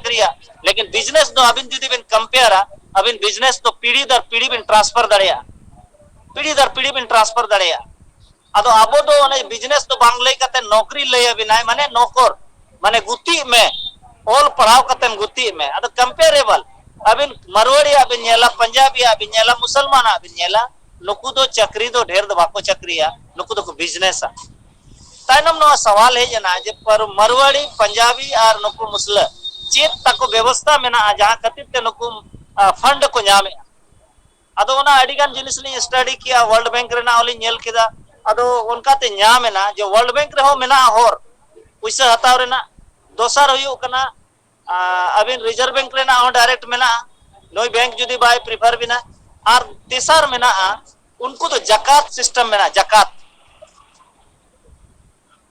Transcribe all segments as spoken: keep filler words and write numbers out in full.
ᱪᱟᱹᱠᱨᱤᱭᱟ᱾ ᱞᱮᱠᱤᱱ ᱵᱤᱡᱽᱱᱮᱥ ᱫᱚ ᱟᱹᱵᱤᱱ ᱡᱩᱫᱤ ᱵᱤᱱ ᱠᱚᱢᱯᱮᱭᱟᱨᱟ, ᱟᱹᱵᱤᱱ ᱵᱤᱡᱽᱱᱮᱥ ᱫᱚ ᱯᱤᱲᱦᱤ ᱫᱟᱨ ᱯᱤᱲᱦᱤ ᱵᱤᱱ ᱴᱨᱟᱱᱥᱯᱷᱟᱨ ᱫᱟᱲᱮᱭᱟᱜᱼᱟ, ᱯᱤᱲᱦᱤ ᱫᱟᱨ ᱯᱤᱲᱦᱤ ᱵᱤᱱ ᱴᱨᱟᱱᱥᱯᱷᱟᱨ ᱫᱟᱲᱮᱭᱟᱜᱼᱟ᱾ ᱟᱫᱚ ᱟᱵᱚ ᱫᱚ ᱚᱱᱮ ᱵᱤᱡᱽᱱᱮᱥ ᱫᱚ ᱵᱟᱝ ᱞᱟᱹᱭ ᱠᱟᱛᱮ ᱱᱚᱠᱨᱤ ᱞᱟᱹᱭ ᱟᱵᱤᱱᱟᱭ, ᱢᱟᱱᱮ ᱱᱚᱠᱚᱨ, ᱢᱟᱱᱮ ᱜᱩᱛᱤᱜ ᱢᱮ, ᱚᱞ ᱯᱟᱲᱦᱟᱣ ᱠᱟᱛᱮᱢ ᱜᱩᱛᱤᱜ ᱢᱮ᱾ ᱟᱫᱚ ᱠᱚᱢᱯᱮᱭᱟᱨᱮᱵᱚᱞ, ᱟᱹᱵᱤᱱ ᱢᱟᱨᱣᱟᱲᱤᱭᱟᱜ ᱵᱤᱱ ᱧᱮᱞᱟ, ᱯᱟᱧᱡᱟᱵᱤᱭᱟᱜ ᱵᱤᱱ ᱧᱮᱞᱟ, ᱢᱩᱥᱚᱞᱢᱟᱱᱟᱜ ᱵᱤᱱ ᱧᱮᱞᱟ, ᱱᱩᱠᱩ ᱫᱚ ᱪᱟᱹᱠᱨᱤ ᱫᱚ ᱰᱷᱮᱨ ᱫᱚ ᱵᱟᱠᱚ ᱪᱟᱹᱠᱨᱤᱭᱟ, ᱱᱩᱠᱩ ᱫᱚᱠᱚ ᱵᱤᱡᱽᱱᱮᱥᱟ᱾ ᱛᱟᱭᱱᱚᱢ ᱱᱚᱣᱟ ᱥᱟᱣᱟᱞ ᱦᱮᱡ ᱮᱱᱟ ᱡᱮ ᱯᱟᱨ-, ᱢᱟᱨᱣᱟᱲᱤ, ᱯᱟᱧᱡᱟᱵᱤ ᱟᱨ ᱱᱩᱠᱩ ᱢᱩᱥᱞᱟᱹ ᱪᱮᱫ ᱛᱟᱠᱚ ᱵᱮᱵᱚᱥᱛᱟ ᱢᱮᱱᱟᱜᱼᱟ ᱡᱟᱦᱟᱸ ᱠᱷᱟᱹᱛᱤᱨ ᱛᱮ ᱱᱩᱠᱩ, ᱟ, ᱯᱷᱟᱱᱰ ᱠᱚ ᱧᱟᱢᱮᱫᱼᱟ? ᱟᱫᱚ ᱚᱱᱟ ᱟᱹᱰᱤ ᱜᱟᱱ ᱡᱤᱱᱤᱥ ᱞᱤᱧ ᱥᱴᱟᱰᱤ ᱠᱮᱜᱼᱟ, ᱣᱟᱨᱞᱰ ᱵᱮᱝᱠ ᱨᱮᱱᱟᱜ ᱦᱚᱸᱞᱤᱧ ᱧᱮᱞ ᱠᱮᱫᱟ᱾ ᱟᱫᱚ ᱚᱱᱠᱟᱛᱮ ᱧᱟᱢ ᱮᱱᱟ ᱡᱮ ᱣᱟᱨᱞᱰ ᱵᱮᱝᱠ ᱨᱮᱦᱚᱸ ᱢᱮᱱᱟᱜᱼᱟ ᱦᱚᱨ ᱯᱩᱭᱥᱟᱹ ᱦᱟᱛᱟᱣ ᱨᱮᱱᱟᱜ᱾ ᱫᱚᱥᱟᱨ ᱦᱩᱭᱩᱜ ᱠᱟᱱᱟ, ᱟ, ᱟᱹᱵᱤᱱ ᱨᱤᱡᱟᱨᱵᱷ ᱵᱮᱝᱠ ᱨᱮᱱᱟᱜ ᱦᱚᱸ ᱰᱟᱭᱨᱮᱠᱴ ᱢᱮᱱᱟᱜᱼᱟ, ᱱᱩᱭ ᱵᱮᱝᱠ ᱡᱩᱫᱤ ᱵᱟᱭ ᱯᱨᱤᱯᱷᱟᱨ ᱵᱤᱱᱟ᱾ ᱟᱨ ᱛᱮᱥᱟᱨ ᱢᱮᱱᱟᱜᱼᱟ, ᱩᱱᱠᱩ ᱫᱚ ᱡᱟᱠᱟᱛ ᱥᱤᱥᱴᱮᱢ ᱢᱮᱱᱟᱜᱼᱟ, ᱡᱟᱠᱟᱛ᱾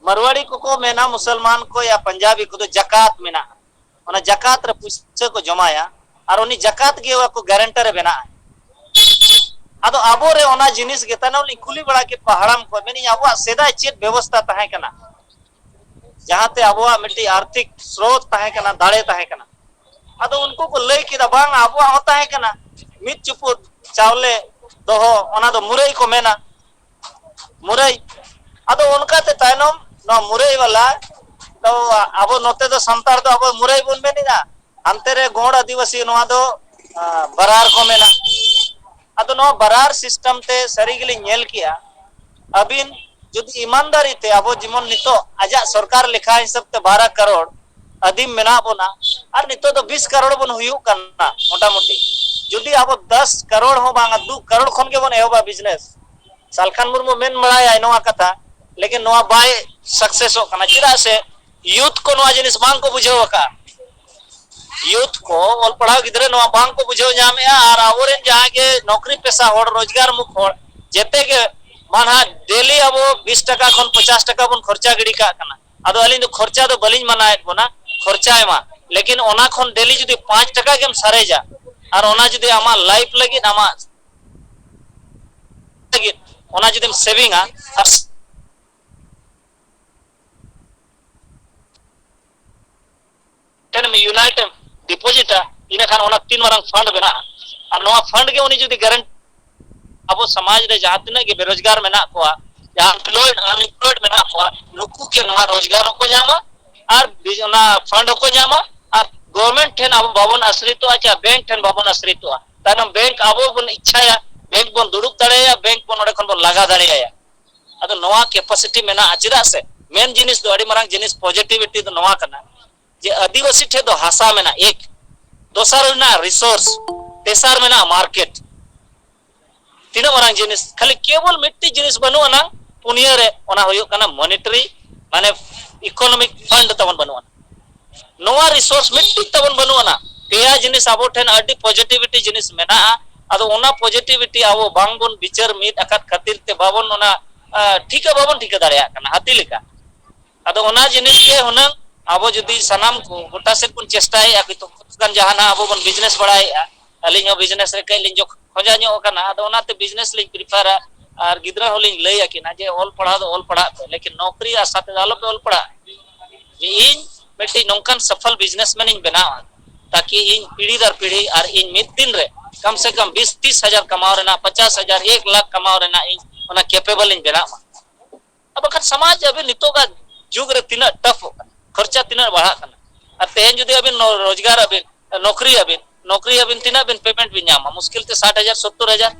ᱢᱟᱨᱣᱟᱲᱤ ᱠᱚᱠᱚ ᱢᱮᱱᱟ, ᱢᱩᱥᱚᱞᱢᱟᱱ ᱠᱚ ᱭᱟ ᱯᱟᱧᱡᱟᱵᱤ ᱠᱚᱫᱚ ᱡᱟᱠᱟᱛ ᱢᱮᱱᱟᱜᱼᱟ, ᱚᱱᱟ ᱡᱟᱠᱟᱛ ᱨᱮ ᱯᱩᱭᱥᱟᱹ ᱠᱚ ᱡᱚᱢᱟᱭᱟ ᱟᱨ ᱩᱱᱤ ᱡᱟᱠᱟᱛ ᱜᱮ ᱚᱱᱟ ᱠᱚ ᱜᱟᱨᱮᱱᱴᱟᱨ ᱮ ᱵᱮᱱᱟᱜᱼᱟ᱾ ᱟᱫᱚ ᱟᱵᱚᱨᱮ ᱚᱱᱟ ᱡᱤᱱᱤᱥ ᱜᱮ ᱛᱟᱭᱱᱚᱢ ᱞᱤᱧ ᱠᱩᱞᱤ ᱵᱟᱲᱟ ᱠᱮᱫ ᱠᱚᱣᱟ ᱦᱟᱲᱟᱢ ᱠᱚ, ᱢᱮᱱᱮᱫ ᱟᱵᱚᱣᱟᱜ ᱥᱮᱫᱟᱭ ᱪᱮᱫ ᱵᱮᱵᱚᱥᱛᱟ ᱛᱟᱦᱮᱸ ᱠᱟᱱᱟ, ᱡᱟᱦᱟᱸᱛᱮ ᱟᱵᱚᱣᱟᱜ ᱢᱤᱫᱴᱤᱡ ᱟᱨᱛᱷᱤᱠ ᱥᱨᱳᱛ ᱛᱟᱦᱮᱸ ᱠᱟᱱᱟ, ᱫᱟᱲᱮ ᱛᱟᱦᱮᱸ ᱠᱟᱱᱟ᱾ ᱟᱫᱚ ᱩᱱᱠᱩ ᱠᱚ ᱞᱟᱹᱭ ᱠᱮᱫᱟ, ᱵᱟᱝ, ᱟᱵᱚᱣᱟᱜ ᱦᱚᱸ ᱛᱟᱦᱮᱸ ᱠᱟᱱᱟ, ᱢᱤᱫ ᱪᱩᱯᱩᱫ ᱪᱟᱣᱞᱮ ᱫᱚᱦᱚ, ᱚᱱᱟ ᱫᱚ ᱢᱩᱨᱟᱹᱭ ᱠᱚ ᱢᱮᱱᱟ, ᱢᱩᱨᱟᱹᱭ᱾ ᱟᱫᱚ ᱚᱱᱠᱟᱛᱮ ᱛᱟᱭᱱᱚᱢ ᱱᱚᱣᱟ ᱢᱩᱨᱟᱹᱭ ᱵᱟᱞᱟ ᱫᱚ, ᱟᱵᱚ ᱱᱚᱛᱮ ᱫᱚ ᱥᱟᱱᱛᱟᱲ ᱫᱚ ᱟᱵᱚ ᱢᱩᱨᱟᱹᱭ ᱵᱚᱱ ᱢᱮᱱᱮᱫᱼᱟ, ᱦᱟᱱᱛᱮ ᱨᱮ ᱜᱚᱸᱰ ᱟᱹᱫᱤᱵᱟᱹᱥᱤ ᱱᱚᱣᱟ ᱫᱚ, ᱟ, ᱵᱟᱨᱟᱨ ᱠᱚ ᱢᱮᱱᱟ᱾ ᱟᱫᱚ ᱱᱚᱣᱟ ᱵᱟᱨᱟᱨ ᱥᱤᱥᱴᱮᱢ ᱛᱮ ᱥᱟᱹᱨᱤ ᱜᱮᱞᱤᱧ ᱧᱮᱞ ᱠᱮᱜᱼᱟ, ᱟᱹᱵᱤᱱ ᱡᱩᱫᱤ ᱤᱢᱟᱱᱫᱟᱨᱤ ᱛᱮ ᱟᱵᱚ ᱡᱮᱢᱚᱱ ᱱᱤᱛᱚᱜ ᱟᱡᱟᱜ ᱥᱚᱨᱠᱟᱨ ᱞᱮᱠᱷᱟ ᱦᱤᱥᱟᱹᱵ ᱛᱮ ᱵᱟᱨᱚ ᱠᱟᱨᱳᱲ ᱟᱹᱫᱤᱢ ᱢᱮᱱᱟᱜ ᱵᱚᱱᱟ, ᱟᱨ ᱱᱤᱛᱚᱜ ᱫᱚ ᱵᱤᱥ ᱠᱟᱨᱳᱲ ᱵᱚᱱ ᱦᱩᱭᱩᱜ ᱠᱟᱱᱟ ᱢᱚᱴᱟᱢᱩᱴᱤ, ᱡᱩᱫᱤ ᱟᱵᱚ ᱫᱚᱥ ᱠᱟᱨᱳᱲ ᱦᱚᱸ ᱵᱟᱝᱟ, ᱫᱩ ᱠᱟᱨᱳᱲ ᱠᱷᱚᱱ ᱜᱮᱵᱚᱱ ᱮᱦᱚᱵᱟ ᱵᱤᱡᱽᱱᱮᱥ᱾ ᱥᱟᱞᱠᱷᱟᱱ ᱢᱩᱨᱢᱩ ᱢᱮᱱ ᱵᱟᱲᱟᱭᱟᱭ ᱱᱚᱣᱟ ᱠᱟᱛᱷᱟ, ᱞᱮᱠᱤᱱ ᱱᱚᱣᱟ ᱵᱟᱭ ᱥᱟᱠᱥᱮᱥᱚᱜ ᱠᱟᱱᱟ᱾ ᱪᱮᱫᱟᱜ ᱥᱮ ᱭᱩᱛᱷ ᱠᱚ ᱱᱚᱣᱟ ᱡᱤᱱᱤᱥ ᱵᱟᱝ ᱠᱚ ᱵᱩᱡᱷᱟᱹᱣ ᱟᱠᱟᱫᱼᱟ᱾ ᱭᱩᱛᱷ ᱠᱚ, ᱚᱞ ᱯᱟᱲᱦᱟᱣ ᱜᱤᱫᱽᱨᱟᱹ ᱱᱚᱣᱟ ᱵᱟᱝ ᱠᱚ ᱵᱩᱡᱷᱟᱹᱣ ᱧᱟᱢᱮᱫᱼᱟ᱾ ᱟᱨ ᱟᱵᱚᱨᱮᱱ ᱡᱟᱦᱟᱸ ᱜᱮ ᱱᱚᱠᱨᱤ ᱯᱮᱥᱟ ᱦᱚᱲ, ᱨᱳᱡᱽᱜᱟᱨ ᱢᱩᱠᱷ ᱦᱚᱲ, ᱡᱮᱛᱮ ᱜᱮ ᱢᱟᱱᱦᱟ ᱰᱮᱞᱤ ᱟᱵᱚ ᱵᱤᱥ ᱴᱟᱠᱟ ᱠᱷᱚᱱ ᱯᱚᱪᱟᱥ ᱴᱟᱠᱟ ᱵᱚᱱ ᱠᱷᱚᱨᱪᱟ ᱜᱤᱰᱤ ᱠᱟᱜ ᱠᱟᱱᱟ᱾ ᱟᱫᱚ ᱟᱹᱞᱤᱧ ᱫᱚ ᱠᱷᱚᱨᱪᱟ ᱫᱚ ᱵᱟᱹᱞᱤᱧ ᱢᱟᱱᱟᱭᱮᱫ ᱵᱚᱱᱟ, ᱠᱷᱚᱨᱪᱟᱭ ᱢᱟ, ᱞᱮᱠᱤᱱ ᱚᱱᱟ ᱠᱷᱚᱱ ᱰᱮᱞᱤ ᱡᱩᱫᱤ ᱯᱟᱸᱪ ᱴᱟᱠᱟ ᱜᱮᱢ ᱥᱟᱨᱮᱡᱟ, ᱟᱨ ᱚᱱᱟ ᱡᱩᱫᱤ ᱟᱢᱟᱜ ᱞᱟᱭᱤᱯᱷ ᱞᱟᱹᱜᱤᱫ, ᱟᱢᱟᱜ ᱞᱟᱹᱜᱤᱫ ᱚᱱᱟ ᱡᱩᱫᱤᱢ ᱥᱮᱵᱷᱤᱝᱟ, ᱟᱨ ᱴᱷᱮᱱᱮᱢ ᱞᱟᱠᱷ ᱮᱢ ᱰᱤᱯᱚᱡᱤᱴᱟ, ᱤᱱᱟᱹᱠᱷᱟᱱ ᱚᱱᱟ ᱛᱤᱱ ᱢᱟᱨᱟᱝ ᱯᱷᱟᱱᱰ ᱢᱮᱱᱟᱜᱼᱟ᱾ ᱟᱨ ᱱᱚᱣᱟ ᱯᱷᱟᱱᱰ ᱜᱮ ᱩᱱᱤ ᱡᱩᱫᱤ ᱜᱟᱨᱮᱱᱴ ᱟᱵᱚ ᱥᱚᱢᱟᱡᱽ ᱨᱮ ᱡᱟᱦᱟᱸ ᱛᱤᱱᱟᱹᱜ ᱜᱮ ᱵᱮᱨᱳᱡᱽᱜᱟᱨ ᱢᱮᱱᱟᱜ ᱠᱚᱣᱟ, ᱡᱟᱦᱟᱸ ᱟᱱᱮᱢᱯᱞᱚᱭᱮᱰ ᱟᱱᱮᱢᱯᱞᱚᱭᱮᱰ ᱢᱮᱱᱟᱜ ᱠᱚᱣᱟ, ᱱᱩᱠᱩ ᱜᱮ ᱱᱚᱣᱟ ᱨᱳᱡᱽᱜᱟᱨ ᱦᱚᱸᱠᱚ ᱧᱟᱢᱟ ᱟᱨ ᱵᱤᱡ-, ᱚᱱᱟ ᱯᱷᱟᱱᱰ ᱦᱚᱸᱠᱚ ᱧᱟᱢᱟ᱾ ᱟᱨ ᱜᱚᱵᱷᱚᱨᱱᱢᱮᱱᱴ ᱴᱷᱮᱱ ᱟᱵᱚ ᱵᱟᱵᱚᱱ ᱟᱥᱨᱤᱛᱚᱜᱼᱟ, ᱪᱮ ᱵᱮᱝᱠ ᱴᱷᱮᱱ ᱵᱟᱵᱚᱱ ᱟᱥᱨᱤᱛᱚᱜᱼᱟ᱾ ᱛᱟᱭᱱᱚᱢ ᱵᱮᱝᱠ ᱟᱵᱚ ᱵᱚᱱ ᱤᱪᱪᱷᱟᱭᱟ, ᱵᱮᱝᱠ ᱵᱚᱱ ᱫᱩᱲᱩᱵ ᱫᱟᱲᱮᱭᱟᱭᱟ, ᱵᱮᱝᱠ ᱵᱚᱱ ᱚᱸᱰᱮ ᱠᱷᱚᱱ ᱵᱚᱱ ᱞᱟᱜᱟ ᱫᱟᱲᱮᱭᱟᱭᱟ᱾ ᱟᱫᱚ ᱱᱚᱣᱟ ᱠᱮᱯᱟᱥᱤᱴᱤ ᱢᱮᱱᱟᱜᱼᱟ᱾ ᱪᱮᱫᱟᱜ ᱥᱮ ᱢᱮᱱ ᱡᱤᱱᱤᱥ ᱫᱚ, ᱟᱹᱰᱤ ᱢᱟᱨᱟᱝ ᱡᱤᱱᱤᱥ ᱯᱚᱡᱤᱴᱤᱵᱷᱤᱴᱤ ᱫᱚ ᱱᱚᱣᱟ ᱠᱟᱱᱟ ᱡᱮ ᱟᱹᱫᱤᱵᱟᱹᱥᱤ ᱴᱷᱮᱱ ᱫᱚ ᱦᱟᱥᱟ ᱢᱮᱱᱟᱜᱼᱟ, ᱮᱠ, ᱫᱚᱥᱟᱨ ᱢᱮᱱᱟᱜᱼᱟ ᱨᱤᱥᱳᱨᱥ, ᱛᱮᱥᱟᱨ ᱢᱮᱱᱟᱜᱼᱟ ᱢᱟᱨᱠᱮᱴ᱾ ᱛᱤᱱᱟᱹᱜ ᱢᱟᱨᱟᱝ ᱡᱤᱱᱤᱥ, ᱠᱷᱟᱹᱞᱤ ᱠᱮᱵᱚᱞ ᱢᱤᱫᱴᱤᱡ ᱡᱤᱱᱤᱥ ᱵᱟᱹᱱᱩᱜ ᱟᱱᱟ ᱯᱩᱱᱭᱟᱹ ᱨᱮ, ᱚᱱᱟ ᱦᱩᱭᱩᱜ ᱠᱟᱱᱟ ᱢᱚᱱᱤᱴᱟᱨᱤ, ᱢᱟᱱᱮ ᱤᱠᱳᱱᱚᱢᱤᱠ ᱯᱷᱟᱱᱰ ᱛᱟᱵᱚᱱ ᱵᱟᱹᱱᱩᱜ ᱟᱱᱟ᱾ ᱱᱚᱣᱟ ᱨᱤᱥᱳᱨᱥ ᱢᱤᱫᱴᱤᱡ ᱛᱟᱵᱚᱱ ᱵᱟᱹᱱᱩᱜ ᱟᱱᱟ᱾ ᱯᱮᱭᱟ ᱡᱤᱱᱤᱥ ᱟᱵᱚ ᱴᱷᱮᱱ ᱟᱹᱰᱤ ᱯᱚᱡᱤᱴᱤᱵᱷᱤᱴᱤ ᱡᱤᱱᱤᱥ ᱢᱮᱱᱟᱜᱼᱟ᱾ ᱟᱫᱚ ᱚᱱᱟ ᱯᱚᱡᱤᱴᱤᱵᱷᱤᱴᱤ ᱟᱵᱚ ᱵᱟᱝᱵᱚᱱ ᱵᱤᱪᱟᱹᱨ ᱢᱤᱫ ᱟᱠᱟᱫ ᱠᱷᱟᱹᱛᱤᱨ ᱛᱮ ᱵᱟᱵᱚᱱ ᱚᱱᱟ, ᱟ, ᱴᱷᱤᱠᱟ ᱵᱟᱵᱚᱱ ᱴᱷᱤᱠᱟ ᱫᱟᱲᱮᱭᱟᱜ ᱠᱟᱱᱟ ᱦᱟᱹᱛᱤ ᱞᱮᱠᱟ᱾ ᱟᱫᱚ ᱚᱱᱟ ᱡᱤᱱᱤᱥ ᱜᱮ ᱦᱩᱱᱟᱹᱝ ᱟᱵᱚ ᱡᱩᱫᱤ ᱥᱟᱱᱟᱢ ᱠᱚ ᱜᱚᱴᱟ ᱥᱮᱫ ᱵᱚᱱ ᱪᱮᱥᱴᱟᱭᱮᱫᱼᱟ, ᱠᱤᱱᱛᱩ ᱡᱟᱦᱟᱱᱟᱜ ᱟᱵᱚ ᱵᱚᱱ ᱵᱤᱡᱽᱱᱮᱥ ᱵᱟᱲᱟᱭᱮᱫᱼᱟ, ᱟᱹᱞᱤᱧ ᱦᱚᱸ ᱵᱤᱡᱽᱱᱮᱥ ᱨᱮ ᱠᱟᱹᱡ ᱞᱤᱧ ᱡᱚᱠ-, ᱠᱷᱚᱡᱟ ᱧᱚᱜ ᱟᱠᱟᱱᱟ᱾ ᱟᱫᱚ ᱚᱱᱟᱛᱮ ᱵᱤᱡᱽᱱᱮᱥ ᱞᱤᱧ ᱯᱨᱤᱯᱷᱟᱨᱟ᱾ ᱟᱨ ᱜᱤᱫᱽᱨᱟᱹ ᱦᱚᱸᱞᱤᱧ ᱞᱟᱹᱭ ᱟᱹᱠᱤᱱᱟ ᱡᱮ ᱚᱞ ᱯᱟᱲᱦᱟᱣ ᱫᱚ ᱚᱞ ᱯᱟᱲᱦᱟᱜ ᱯᱮ, ᱞᱮᱠᱤᱱ ᱱᱚᱠᱨᱤ ᱟᱥᱟ ᱛᱮᱫᱚ ᱟᱞᱚᱯᱮ ᱚᱞ ᱯᱟᱲᱦᱟᱜᱼᱟ᱾ ᱡᱮ ᱤᱧ ᱢᱤᱫᱴᱤᱡ ᱱᱚᱝᱠᱟᱱ ᱥᱚᱯᱷᱚᱞ ᱵᱤᱡᱽᱱᱮᱥᱢᱮᱱ ᱤᱧ ᱵᱮᱱᱟᱣᱟ, ᱛᱟᱠᱤ ᱤᱧ ᱯᱤᱲᱦᱤ ᱫᱟᱨ ᱯᱤᱲᱦᱤ ᱟᱨ ᱤᱧ ᱢᱤᱫ ᱫᱤᱱ ᱨᱮ ᱠᱚᱢ ᱥᱮ ᱠᱚᱢ ᱵᱤᱥ ᱛᱤᱥ ᱦᱟᱡᱟᱨ ᱠᱟᱢᱟᱣ ᱨᱮᱱᱟᱜ, ᱯᱚᱪᱟᱥ ᱦᱟᱡᱟᱨ, ᱮᱠ ᱞᱟᱠᱷ ᱠᱟᱢᱟᱣ ᱨᱮᱱᱟᱜ ᱤᱧ ᱚᱱᱟ ᱠᱮᱯᱮᱵᱚᱞ ᱤᱧ ᱵᱮᱱᱟᱜ ᱢᱟ᱾ ᱟᱨ ᱵᱟᱠᱷᱟᱱ ᱥᱚᱢᱟᱡᱽ ᱟᱹᱵᱤᱱ ᱱᱤᱛᱚᱜᱟᱜ ᱡᱩᱜᱽ ᱨᱮ ᱛᱤᱱᱟᱹᱜ ᱴᱟᱯᱷᱚᱜ ᱠᱟᱱᱟ, ᱠᱷᱚᱨᱪᱟ ᱛᱤᱱᱟᱹᱜ ᱵᱟᱲᱦᱟᱜ ᱠᱟᱱᱟ᱾ ᱟᱨ ᱛᱮᱦᱮᱧ ᱡᱩᱫᱤ ᱟᱹᱵᱤᱱ ᱱᱚ-, ᱨᱳᱡᱽᱜᱟᱨ ᱟᱹᱵᱤᱱ, ᱱᱚᱠᱨᱤ ᱟᱹᱵᱤᱱ, ᱱᱚᱠᱨᱤ ᱟᱹᱵᱤᱱ ᱛᱤᱱᱟᱹᱜ ᱵᱤᱱ ᱯᱮᱢᱮᱱᱴ ᱵᱤᱱ ᱧᱟᱢᱟ? ᱢᱩᱥᱠᱤᱞ ᱛᱮ ᱥᱟᱴ ᱦᱟᱡᱟᱨ, ᱥᱚᱛᱛᱚᱨ ᱦᱟᱡᱟᱨ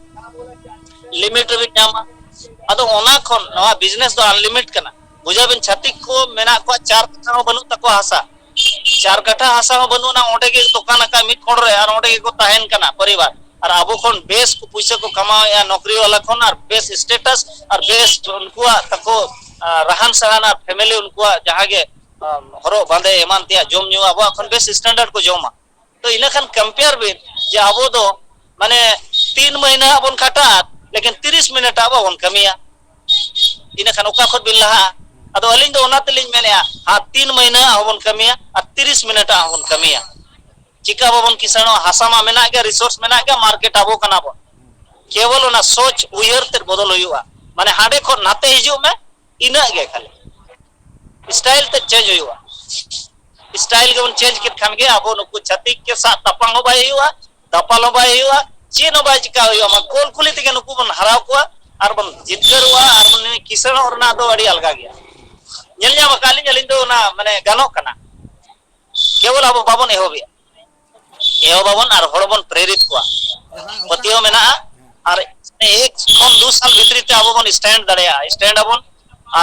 ᱞᱤᱢᱤᱴ ᱨᱮᱵᱤᱱ ᱧᱟᱢᱟ᱾ ᱟᱫᱚ ᱚᱱᱟ ᱠᱷᱚᱱ ᱱᱚᱣᱟ ᱵᱤᱡᱽᱱᱮᱥ ᱫᱚ ᱟᱱᱞᱤᱢᱤᱴ ᱠᱟᱱᱟ᱾ ᱵᱩᱡᱷᱟᱹᱣ ᱵᱤᱱ, ᱪᱷᱟᱹᱛᱤᱠ ᱠᱚ ᱢᱮᱱᱟᱜ ᱠᱚᱣᱟ, ᱪᱟᱨ ᱠᱟᱴᱷᱟ ᱦᱚᱸ ᱵᱟᱹᱱᱩᱜ ᱛᱟᱠᱚᱣᱟ ᱦᱟᱥᱟ, ᱪᱟᱨ ᱠᱟᱴᱷᱟ ᱦᱟᱥᱟ ᱦᱚᱸ ᱵᱟᱹᱱᱩᱜ ᱟᱱᱟ, ᱚᱸᱰᱮ ᱜᱮ ᱫᱚᱠᱟᱱ ᱟᱠᱟᱫ ᱢᱤᱫ ᱠᱚᱬ ᱨᱮ, ᱟᱨ ᱚᱸᱰᱮ ᱜᱮᱠᱚ ᱛᱟᱦᱮᱱ ᱠᱟᱱᱟ ᱯᱚᱨᱤᱵᱟᱨ᱾ ᱟᱨ ᱟᱵᱚ ᱠᱷᱚᱱ ᱵᱮᱥ ᱠᱚ ᱯᱩᱭᱥᱟᱹ ᱠᱚ ᱠᱟᱢᱟᱣᱮᱫᱼᱟ ᱱᱚᱠᱨᱤ ᱣᱟᱞᱟ ᱠᱷᱚᱱ, ᱟᱨ ᱵᱮᱥ ᱥᱴᱮᱴᱟᱥ ᱟᱨ ᱵᱮᱥ ᱩᱱᱠᱩᱣᱟᱜ ᱛᱟᱠᱚ, ᱟ, ᱨᱟᱦᱟᱱ ᱥᱟᱦᱟᱱ ᱟᱨ ᱯᱷᱮᱢᱮᱞᱤ ᱩᱱᱠᱩᱣᱟᱜ ᱡᱟᱦᱟᱸ ᱜᱮ, ᱟ, ᱦᱚᱨᱚᱜ ᱵᱟᱸᱫᱮ ᱮᱢᱟᱱ ᱛᱮᱭᱟᱜ ᱡᱚᱢ ᱧᱩ ᱟᱵᱚᱣᱟᱜ ᱠᱷᱚᱱ ᱵᱮᱥ ᱥᱴᱮᱱᱰᱟᱨᱰ ᱠᱚ ᱡᱚᱢᱟ᱾ ᱛᱚ ᱤᱱᱟᱹ ᱠᱷᱟᱱ ᱠᱚᱢᱯᱮᱭᱟᱨ ᱵᱤᱱ ᱡᱮ ᱟᱵᱚ ᱫᱚ ᱢᱟᱱᱮ ᱛᱤᱱ ᱢᱟᱹᱦᱱᱟᱹ ᱦᱟᱸᱜ ᱵᱚᱱ ᱠᱷᱟᱴᱟᱜᱼᱟ, ᱞᱮᱠᱤᱱ ᱛᱤᱨᱤᱥ ᱢᱤᱱᱤᱴ ᱦᱟᱸᱜ ᱵᱟᱵᱚᱱ ᱠᱟᱹᱢᱤᱭᱟ᱾ ᱤᱱᱟᱹ ᱠᱷᱟᱱ ᱚᱠᱟ ᱠᱷᱚᱱ ᱵᱤᱱ ᱞᱟᱦᱟᱜᱼᱟ? ᱟᱫᱚ ᱟᱹᱞᱤᱧ ᱫᱚ ᱚᱱᱟ ᱛᱮᱞᱤᱧ ᱢᱮᱱᱮᱫᱼᱟ, ᱦᱟᱸᱜ ᱛᱤᱱ ᱢᱟᱹᱦᱱᱟᱹ ᱦᱟᱸᱜ ᱦᱚᱸᱵᱚᱱ ᱠᱟᱹᱢᱤᱭᱟ ᱟᱨ ᱛᱤᱨᱤᱥ ᱢᱤᱱᱤᱴ ᱦᱟᱸᱜ ᱦᱚᱸᱵᱚᱱ ᱠᱟᱹᱢᱤᱭᱟ᱾ ᱪᱤᱠᱟ ᱵᱟᱵᱚᱱ ᱠᱤᱥᱟᱹᱬᱚᱜᱼᱟ? ᱦᱟᱥᱟ ᱢᱟ ᱢᱮᱱᱟᱜ ᱜᱮᱭᱟ, ᱨᱤᱥᱳᱨᱥ ᱢᱮᱱᱟᱜ ᱜᱮᱭᱟ, ᱢᱟᱨᱠᱮᱴ ᱟᱵᱚ ᱠᱟᱱᱟ ᱵᱚᱱ᱾ ᱠᱮᱵᱚᱞ ᱚᱱᱟ ᱥᱳᱪ ᱩᱭᱦᱟᱹᱨ ᱛᱮᱫ ᱵᱚᱫᱚᱞ ᱦᱩᱭᱩᱜᱼᱟ, ᱢᱟᱱᱮ ᱦᱟᱸᱰᱮ ᱠᱷᱚᱱ ᱱᱟᱛᱮ ᱦᱤᱡᱩᱜ ᱢᱮ, ᱤᱱᱟᱹᱜ ᱜᱮ ᱠᱷᱟᱹᱞᱤ ᱥᱴᱟᱭᱤᱞ ᱛᱮᱫ ᱪᱮᱧᱡᱽ ᱦᱩᱭᱩᱜᱼᱟ᱾ ᱥᱴᱟᱭᱤᱞ ᱜᱮᱵᱚᱱ ᱪᱮᱧᱡᱽ ᱠᱮᱫ ᱠᱷᱟᱱ ᱜᱮ ᱟᱵᱚ ᱱᱩᱠᱩ ᱪᱷᱟᱹᱛᱤᱠ ᱠᱚ ᱥᱟᱶ ᱛᱟᱯᱟᱢ ᱦᱚᱸ ᱵᱟᱭ ᱦᱩᱭᱩᱜᱼᱟ, ᱫᱟᱯᱟᱞ ᱦᱚᱸ ᱵᱟᱭ ᱦᱩᱭᱩᱜᱼᱟ, ᱪᱮᱫ ᱦᱚᱸ ᱵᱟᱭ ᱪᱤᱠᱟ ᱦᱩᱭᱩᱜᱼᱟ᱾ ᱟᱢᱟᱜ ᱜᱳᱞ ᱠᱩᱞᱤ ᱛᱮᱜᱮ ᱱᱩᱠᱩ ᱵᱚᱱ ᱦᱟᱨᱟᱣ ᱠᱚᱣᱟ ᱟᱨ ᱵᱚᱱ ᱡᱤᱛᱠᱟᱹᱨᱚᱜᱼᱟ ᱟᱨ ᱵᱚᱱ ᱠᱤᱥᱟᱹᱬᱚᱜ ᱨᱮᱱᱟᱜ ᱫᱚ ᱟᱹᱰᱤ ᱟᱞᱜᱟ ᱜᱮᱭᱟ᱾ ᱧᱮᱞ ᱧᱟᱢ ᱟᱠᱟᱫ ᱞᱤᱧ, ᱟᱹᱞᱤᱧ ᱫᱚ ᱚᱱᱟ ᱢᱟᱱᱮ ᱜᱟᱱᱚᱜ ᱠᱟᱱᱟ, ᱠᱮᱵᱚᱞ ᱟᱵᱚ ᱵᱟᱵᱚᱱ ᱮᱦᱚᱵᱮᱜᱼᱟ᱾ ᱮᱦᱚᱵ ᱟᱵᱚᱱ ᱟᱨ ᱦᱚᱲ ᱵᱚᱱ ᱯᱨᱮᱨᱤᱛ ᱠᱚᱣᱟ, ᱯᱟᱹᱛᱭᱟᱹᱣ ᱢᱮᱱᱟᱜᱼᱟ᱾ ᱟᱨ ᱮᱠ ᱠᱷᱚᱱ ᱫᱩ ᱥᱟᱞ ᱵᱷᱤᱛᱨᱤ ᱛᱮ ᱟᱵᱚ ᱵᱚᱱ ᱥᱴᱮᱱᱰ ᱫᱟᱲᱮᱭᱟᱜᱼᱟ, ᱥᱴᱮᱱᱰ ᱟᱵᱚᱱ᱾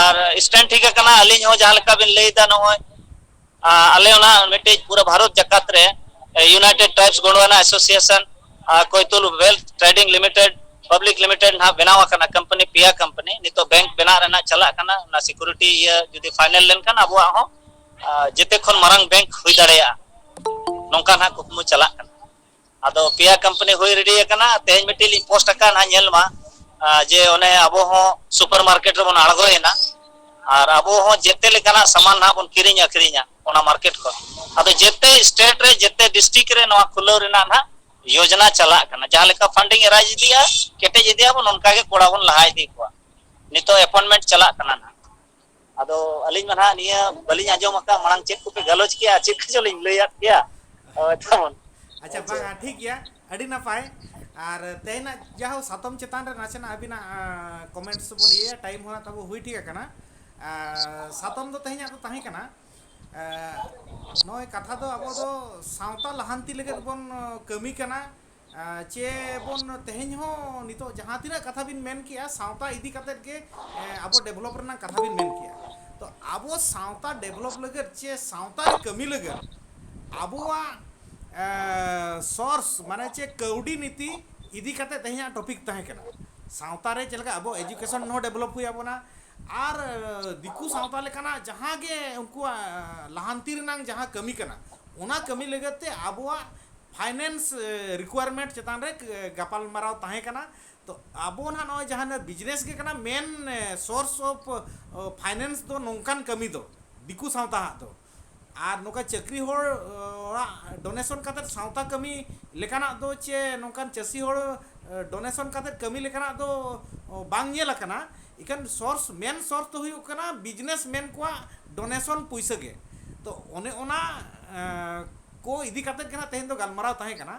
ᱟᱨ ᱥᱴᱮᱱᱰ ᱴᱷᱤᱠ ᱟᱠᱟᱱᱟ, ᱟᱹᱞᱤᱧ ᱦᱚᱸ ᱡᱟᱦᱟᱸ ᱞᱮᱠᱟ ᱵᱤᱱ ᱞᱟᱹᱭ ᱮᱫᱟ, ᱱᱚᱜᱼᱚᱭ ᱟᱞᱮ ᱚᱱᱟ ᱢᱤᱫᱴᱮᱡ ᱯᱩᱨᱟᱹ ᱵᱷᱟᱨᱚᱛ ᱡᱟᱠᱟᱛ ᱨᱮ united tribes Gondwana association Koitul wealth trading limited public limited ᱱᱟᱦᱟᱜ ᱵᱮᱱᱟᱣ ᱟᱠᱟᱱᱟ, ᱠᱳᱢᱯᱟᱱᱤ, ᱯᱮᱭᱟ ᱠᱳᱢᱯᱟᱱᱤ ᱱᱤᱛᱚᱜ ᱵᱮᱝᱠ ᱵᱮᱱᱟᱣ ᱨᱮᱱᱟᱜ ᱪᱟᱞᱟᱜ ᱠᱟᱱᱟ᱾ ᱚᱱᱟ ᱥᱤᱠᱩᱨᱤᱴᱤ ᱤᱭᱟᱹ ᱡᱩᱫᱤ ᱯᱷᱟᱭᱱᱮᱞ ᱞᱮᱱᱠᱷᱟᱱ ᱟᱵᱚᱣᱟᱜ ᱦᱚᱸ ᱡᱮᱛᱮ ᱠᱷᱚᱱ ᱢᱟᱨᱟᱝ ᱵᱮᱝᱠ ᱦᱩᱭ ᱫᱟᱲᱮᱭᱟᱜᱼᱟ, ᱱᱚᱝᱠᱟ ᱱᱟᱦᱟᱜ ᱠᱩᱠᱢᱩ ᱪᱟᱞᱟᱜ ᱠᱟᱱᱟ᱾ ᱟᱫᱚ ᱯᱮᱭᱟ ᱠᱳᱢᱯᱟᱱᱤ ᱦᱩᱭ ᱨᱮᱰᱤ ᱟᱠᱟᱱᱟ, ᱛᱮᱦᱮᱧ ᱢᱤᱫᱴᱤᱡ ᱞᱤᱧ ᱯᱳᱥᱴ ᱟᱠᱟᱫ, ᱱᱟᱦᱟᱜ ᱧᱮᱞ ᱢᱟ, ᱡᱮ ᱚᱱᱮ ᱟᱵᱚ ᱦᱚᱸ ᱥᱩᱯᱟᱨ ᱢᱟᱨᱠᱮᱴ ᱨᱮᱵᱚᱱ ᱟᱬᱜᱚᱭᱮᱱᱟ ᱟᱨ ᱟᱵᱚ ᱦᱚᱸ ᱡᱮᱛᱮ ᱞᱮᱠᱟᱱᱟᱜ ᱥᱟᱢᱟᱱ ᱱᱟᱦᱟᱜ ᱵᱚᱱ ᱠᱤᱨᱤᱧ ᱟᱹᱠᱷᱨᱤᱧᱟ ᱚᱱᱟ ᱢᱟᱨᱠᱮᱴ ᱠᱷᱚᱱ᱾ ᱟᱫᱚ ᱡᱮᱛᱮ ᱥᱴᱮᱴ ᱨᱮ, ᱡᱮᱛᱮ ᱰᱤᱥᱴᱨᱤᱠᱴ ᱨᱮ ᱱᱚᱣᱟ ᱠᱷᱩᱞᱟᱹᱣ ᱨᱮᱱᱟᱜ ᱱᱟᱦᱟᱜ ᱭᱳᱡᱽᱱᱟ ᱪᱟᱞᱟᱜ ᱠᱟᱱᱟ᱾ ᱡᱟᱦᱟᱸ ᱞᱮᱠᱟ ᱯᱷᱟᱱᱰᱤᱝ ᱮ ᱨᱟᱭᱤᱡᱽ ᱤᱫᱤᱜᱼᱟ, ᱠᱮᱴᱮᱡ ᱤᱫᱤᱜᱼᱟ ᱵᱚᱱ, ᱚᱱᱠᱟ ᱜᱮ ᱠᱚᱲᱟ ᱵᱚᱱ ᱞᱟᱦᱟ ᱤᱫᱤ ᱠᱚᱣᱟ᱾ ᱱᱤᱛᱚᱜ ᱮᱯᱚᱭᱮᱱᱴᱢᱮᱱᱴ ᱪᱟᱞᱟᱜ ᱠᱟᱱᱟ ᱱᱟᱦᱟᱜ᱾ ᱟᱫᱚ ᱟᱹᱞᱤᱧ ᱢᱟ ᱱᱟᱦᱟᱜ ᱱᱤᱭᱟᱹ ᱵᱟᱹᱞᱤᱧ ᱟᱸᱡᱚᱢ ᱟᱠᱟᱫ, ᱢᱟᱲᱟᱝ ᱪᱮᱫ ᱠᱚᱯᱮ ᱜᱟᱞᱚᱪ ᱠᱮᱜᱼᱟ, ᱪᱮᱫ ᱠᱚᱪᱚ ᱞᱤᱧ ᱞᱟᱹᱭᱟᱫ ᱯᱮᱭᱟ᱾ ᱦᱳᱭ, ᱛᱟᱵᱚᱱ᱾ ᱟᱪᱪᱷᱟ, ᱵᱟᱝᱟ, ᱴᱷᱤᱠ ᱜᱮᱭᱟ, ᱟᱹᱰᱤ ᱱᱟᱯᱟᱭ᱾ ᱟᱨ ᱛᱮᱦᱮᱧᱟᱜ ᱡᱟᱦᱳ ᱥᱟᱛᱟᱢ ᱪᱮᱛᱟᱱ ᱨᱮ ᱱᱟᱥᱮᱱᱟᱜ ᱟᱹᱵᱤᱱᱟᱜ ᱠᱚᱢᱮᱱᱴᱥ ᱵᱚᱱ ᱤᱭᱟᱹᱭᱟ, ᱴᱟᱭᱤᱢ ᱦᱚᱸ ᱛᱟᱵᱚ ᱦᱩᱭ ᱴᱷᱤᱠ ᱟᱠᱟᱱᱟ᱾ ᱟᱨ ᱥᱟᱛᱟᱢ ᱫᱚ ᱛᱮᱦᱮᱧᱟᱜ ᱫᱚ ᱛᱟᱦᱮᱸ ᱠᱟᱱᱟ, ᱮ, ᱱᱚᱜᱼᱚᱭ ᱠᱟᱛᱷᱟ ᱫᱚ ᱟᱵᱚ ᱫᱚ ᱥᱟᱶᱛᱟ ᱞᱟᱦᱟᱱᱛᱤ ᱞᱟᱹᱜᱤᱫ ᱵᱚᱱ, ᱮ, ᱠᱟᱹᱢᱤ ᱠᱟᱱᱟ᱾ ᱮ, ᱪᱮ ᱵᱚᱱ ᱛᱮᱦᱮᱧ ᱦᱚᱸ ᱱᱤᱛᱚᱜ ᱡᱟᱦᱟᱸ ᱛᱤᱱᱟᱹᱜ ᱠᱟᱛᱷᱟ ᱵᱤᱱ ᱢᱮᱱ ᱠᱮᱜᱼᱟ, ᱥᱟᱶᱛᱟ ᱤᱫᱤ ᱠᱟᱛᱮᱫ ᱜᱮ, ᱮ, ᱟᱵᱚ ᱰᱮᱵᱷᱞᱚᱯ ᱨᱮᱱᱟᱜ ᱠᱟᱛᱷᱟ ᱵᱤᱱ ᱢᱮᱱ ᱠᱮᱜᱼᱟ᱾ ᱛᱚ ᱟᱵᱚ ᱥᱟᱶᱛᱟ ᱰᱮᱵᱷᱞᱚᱯ ᱞᱟᱹᱜᱤᱫ ᱪᱮ ᱥᱟᱶᱛᱟ ᱨᱮ ᱠᱟᱹᱢᱤ ᱞᱟᱹᱜᱤᱫ ᱟᱵᱚᱣᱟᱜ, ᱮ, ᱥᱳᱨᱥ, ᱢᱟᱱᱮ ᱪᱮ ᱠᱟᱹᱣᱰᱤ ᱱᱤᱛᱤ ᱤᱫᱤ ᱠᱟᱛᱮᱫ ᱛᱮᱦᱮᱧᱟᱜ ᱴᱚᱯᱤᱠ ᱛᱟᱦᱮᱸ ᱠᱟᱱᱟ᱾ ᱥᱟᱶᱛᱟ ᱨᱮ ᱪᱮᱫ ᱞᱮᱠᱟ ᱟᱵᱚ ᱮᱡᱩᱠᱮᱥᱚᱱ ᱦᱚᱸ ᱰᱮᱵᱷᱞᱚᱯ ᱦᱩᱭ ᱟᱵᱚᱱᱟ, ᱟᱨ, ᱮ, ᱫᱤᱠᱩ ᱥᱟᱶᱛᱟ ᱞᱮᱠᱟᱱᱟᱜ ᱡᱟᱦᱟᱸ ᱜᱮ ᱩᱱᱠᱩᱣᱟᱜ, ᱮ, ᱞᱟᱦᱟᱱᱛᱤ ᱨᱮᱱᱟᱜ ᱡᱟᱦᱟᱸ ᱠᱟᱹᱢᱤ ᱠᱟᱱᱟ, ᱚᱱᱟ ᱠᱟᱹᱢᱤ ᱞᱟᱹᱜᱤᱫ ᱛᱮ ᱟᱵᱚᱣᱟᱜ ᱯᱷᱟᱭᱱᱮᱱᱥ, ᱮ, ᱨᱤᱠᱣᱟᱨᱢᱮᱱᱴ ᱪᱮᱛᱟᱱ ᱨᱮ, ᱮ, ᱜᱟᱯᱟᱞᱢᱟᱨᱟᱣ ᱛᱟᱦᱮᱸ ᱠᱟᱱᱟ᱾ ᱛᱚ ᱟᱵᱚ ᱱᱟᱦᱟᱜ ᱱᱚᱜᱼᱚᱭ ᱡᱟᱦᱟᱸ ᱵᱤᱡᱽᱱᱮᱥ ᱜᱮ ᱠᱟᱱᱟ, ᱢᱮᱱ, ᱮ, ᱥᱳᱨᱥ ᱚᱯᱷ, ᱚ, ᱯᱷᱟᱭᱱᱮᱱᱥ ᱫᱚ ᱱᱚᱝᱠᱟᱱ ᱠᱟᱹᱢᱤ ᱫᱚ ᱫᱤᱠᱩ ᱥᱟᱶᱛᱟ ᱦᱟᱜ ᱫᱚ᱾ ᱟᱨ ᱱᱚᱝᱠᱟ ᱪᱟᱹᱠᱨᱤ ᱦᱚᱲ, ᱚ, ᱚᱲᱟᱜ ᱰᱳᱱᱮᱥᱚᱱ ᱠᱟᱛᱮᱫ ᱥᱟᱶᱛᱟ ᱠᱟᱹᱢᱤ ᱞᱮᱠᱟᱱᱟᱜ ᱫᱚ ᱪᱮ ᱱᱚᱝᱠᱟᱱ ᱪᱟᱹᱥᱤ ᱦᱚᱲ, ᱮ, ᱰᱳᱱᱮᱥᱚᱱ ᱠᱟᱛᱮᱫ ᱠᱟᱹᱢᱤ ᱞᱮᱠᱟᱱᱟᱜ ᱫᱚ, ᱚ, ᱵᱟᱝ ᱧᱮᱞ ᱟᱠᱟᱱᱟ᱾ ᱤᱠᱷᱟᱹᱱ ᱥᱳᱨᱥ, ᱢᱮᱱ ᱥᱳᱨᱥ ᱫᱚ ᱦᱩᱭᱩᱜ ᱠᱟᱱᱟ ᱵᱤᱡᱽᱱᱮᱥ ᱢᱮᱱ ᱠᱚᱣᱟᱜ ᱰᱳᱱᱮᱥᱚᱱ ᱯᱩᱭᱥᱟᱹ ᱜᱮ᱾ ᱛᱚ ᱚᱱᱮ ᱚᱱᱟ ᱮᱸ, ᱠᱚ ᱤᱫᱤ ᱠᱟᱛᱮᱫ ᱜᱮ ᱱᱟᱜ ᱛᱮᱦᱮᱧ ᱫᱚ ᱜᱟᱞᱢᱟᱨᱟᱣ ᱛᱟᱦᱮᱸ ᱠᱟᱱᱟ᱾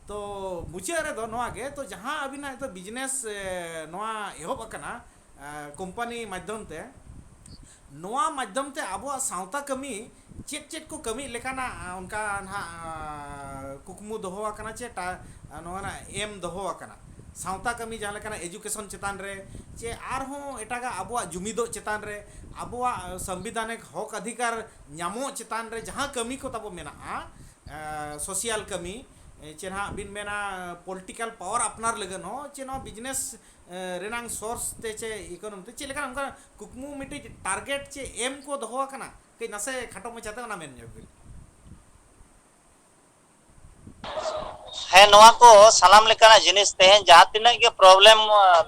ᱛᱚ ᱢᱩᱪᱟᱹᱫ ᱨᱮᱫᱚ ᱱᱚᱣᱟ ᱜᱮ, ᱛᱚ ᱡᱟᱦᱟᱸ ᱟᱹᱵᱤᱱᱟᱜ ᱱᱤᱛᱚᱜ ᱵᱤᱡᱽᱱᱮᱥ ᱮ, ᱱᱚᱣᱟ ᱮᱦᱚᱵ ᱟᱠᱟᱱᱟ ᱮ, ᱠᱳᱢᱯᱟᱱᱤ ᱢᱟᱫᱽᱫᱷᱚᱢ ᱛᱮ, ᱱᱚᱣᱟ ᱢᱟᱫᱽᱫᱷᱚᱢ ᱛᱮ ᱟᱵᱚᱣᱟᱜ ᱥᱟᱶᱛᱟ ᱠᱟᱹᱢᱤ ᱪᱮᱫ ᱪᱮᱫ ᱠᱚ ᱠᱟᱹᱢᱤ ᱞᱮᱠᱟᱱᱟᱜ ᱮ, ᱚᱱᱠᱟ ᱱᱟᱦᱟᱜ ᱮ, ᱠᱩᱠᱢᱩ ᱫᱚᱦᱚ ᱟᱠᱟᱱᱟ ᱪᱮ ᱴᱟ-, ᱱᱚᱣᱟ ᱨᱮᱱᱟᱜ ᱮᱢ ᱫᱚᱦᱚ ᱟᱠᱟᱱᱟ? ᱥᱟᱶᱛᱟ ᱠᱟᱹᱢᱤ ᱡᱟᱦᱟᱸ ᱞᱮᱠᱟᱱᱟᱜ ᱮᱡᱩᱠᱮᱥᱚᱱ ᱪᱮᱛᱟᱱ ᱨᱮ ᱪᱮ ᱟᱨᱦᱚᱸ ᱮᱴᱟᱜᱟᱜ ᱟᱵᱚᱣᱟᱜ ᱡᱩᱢᱤᱫᱚᱜ ᱪᱮᱛᱟᱱ ᱨᱮ, ᱟᱵᱚᱣᱟᱜ ᱥᱚᱝᱵᱤᱫᱷᱟᱱᱤᱠ ᱦᱚᱠ ᱚᱫᱷᱤᱠᱟᱨ ᱧᱟᱢᱚᱜ ᱪᱮᱛᱟᱱ ᱨᱮ ᱡᱟᱦᱟᱸ ᱠᱟᱹᱢᱤ ᱠᱚ ᱛᱟᱵᱚ ᱢᱮᱱᱟᱜᱼᱟ, ᱥᱳᱥᱤᱭᱟᱞ ᱠᱟᱹᱢᱤ, ᱮ, ᱪᱮ ᱱᱟᱦᱟᱜ ᱵᱤᱱ ᱢᱮᱱᱟ ᱯᱚᱞᱤᱴᱤᱠᱟᱞ ᱯᱟᱣᱟᱨ ᱟᱯᱱᱟᱨ ᱞᱟᱹᱜᱤᱫ ᱦᱚᱸ, ᱪᱮ ᱱᱚᱣᱟ ᱵᱤᱡᱽᱱᱮᱥ ᱮ, ᱨᱮᱱᱟᱝ ᱥᱳᱨᱥ ᱛᱮ ᱪᱮ ᱤᱠᱳᱱᱚᱢᱤ ᱛᱮ ᱪᱮᱫ ᱞᱮᱠᱟᱱᱟᱜ ᱚᱱᱠᱟ ᱠᱩᱠᱢᱩ ᱢᱤᱫᱴᱤᱡ ᱴᱟᱨᱜᱮᱴ ᱪᱮ ᱮᱢ ᱠᱚ ᱫᱚᱦᱚ ᱟᱠᱟᱱᱟ? ᱠᱟᱹᱡ ᱱᱟᱥᱮ ᱠᱷᱟᱴᱚ ᱢᱟᱪᱷᱟᱛᱮ ᱚᱱᱟ ᱢᱮᱱ ᱧᱚᱜ ᱵᱤᱱ᱾ ᱦᱮᱸ, ᱱᱚᱣᱟ ᱠᱚ ᱥᱟᱱᱟᱢ ᱞᱮᱠᱟᱱᱟᱜ ᱡᱤᱱᱤᱥ ᱛᱮᱦᱮᱧ ᱡᱟᱦᱟᱸ ᱛᱤᱱᱟᱹᱜ ᱜᱮ ᱯᱨᱚᱵᱞᱮᱢ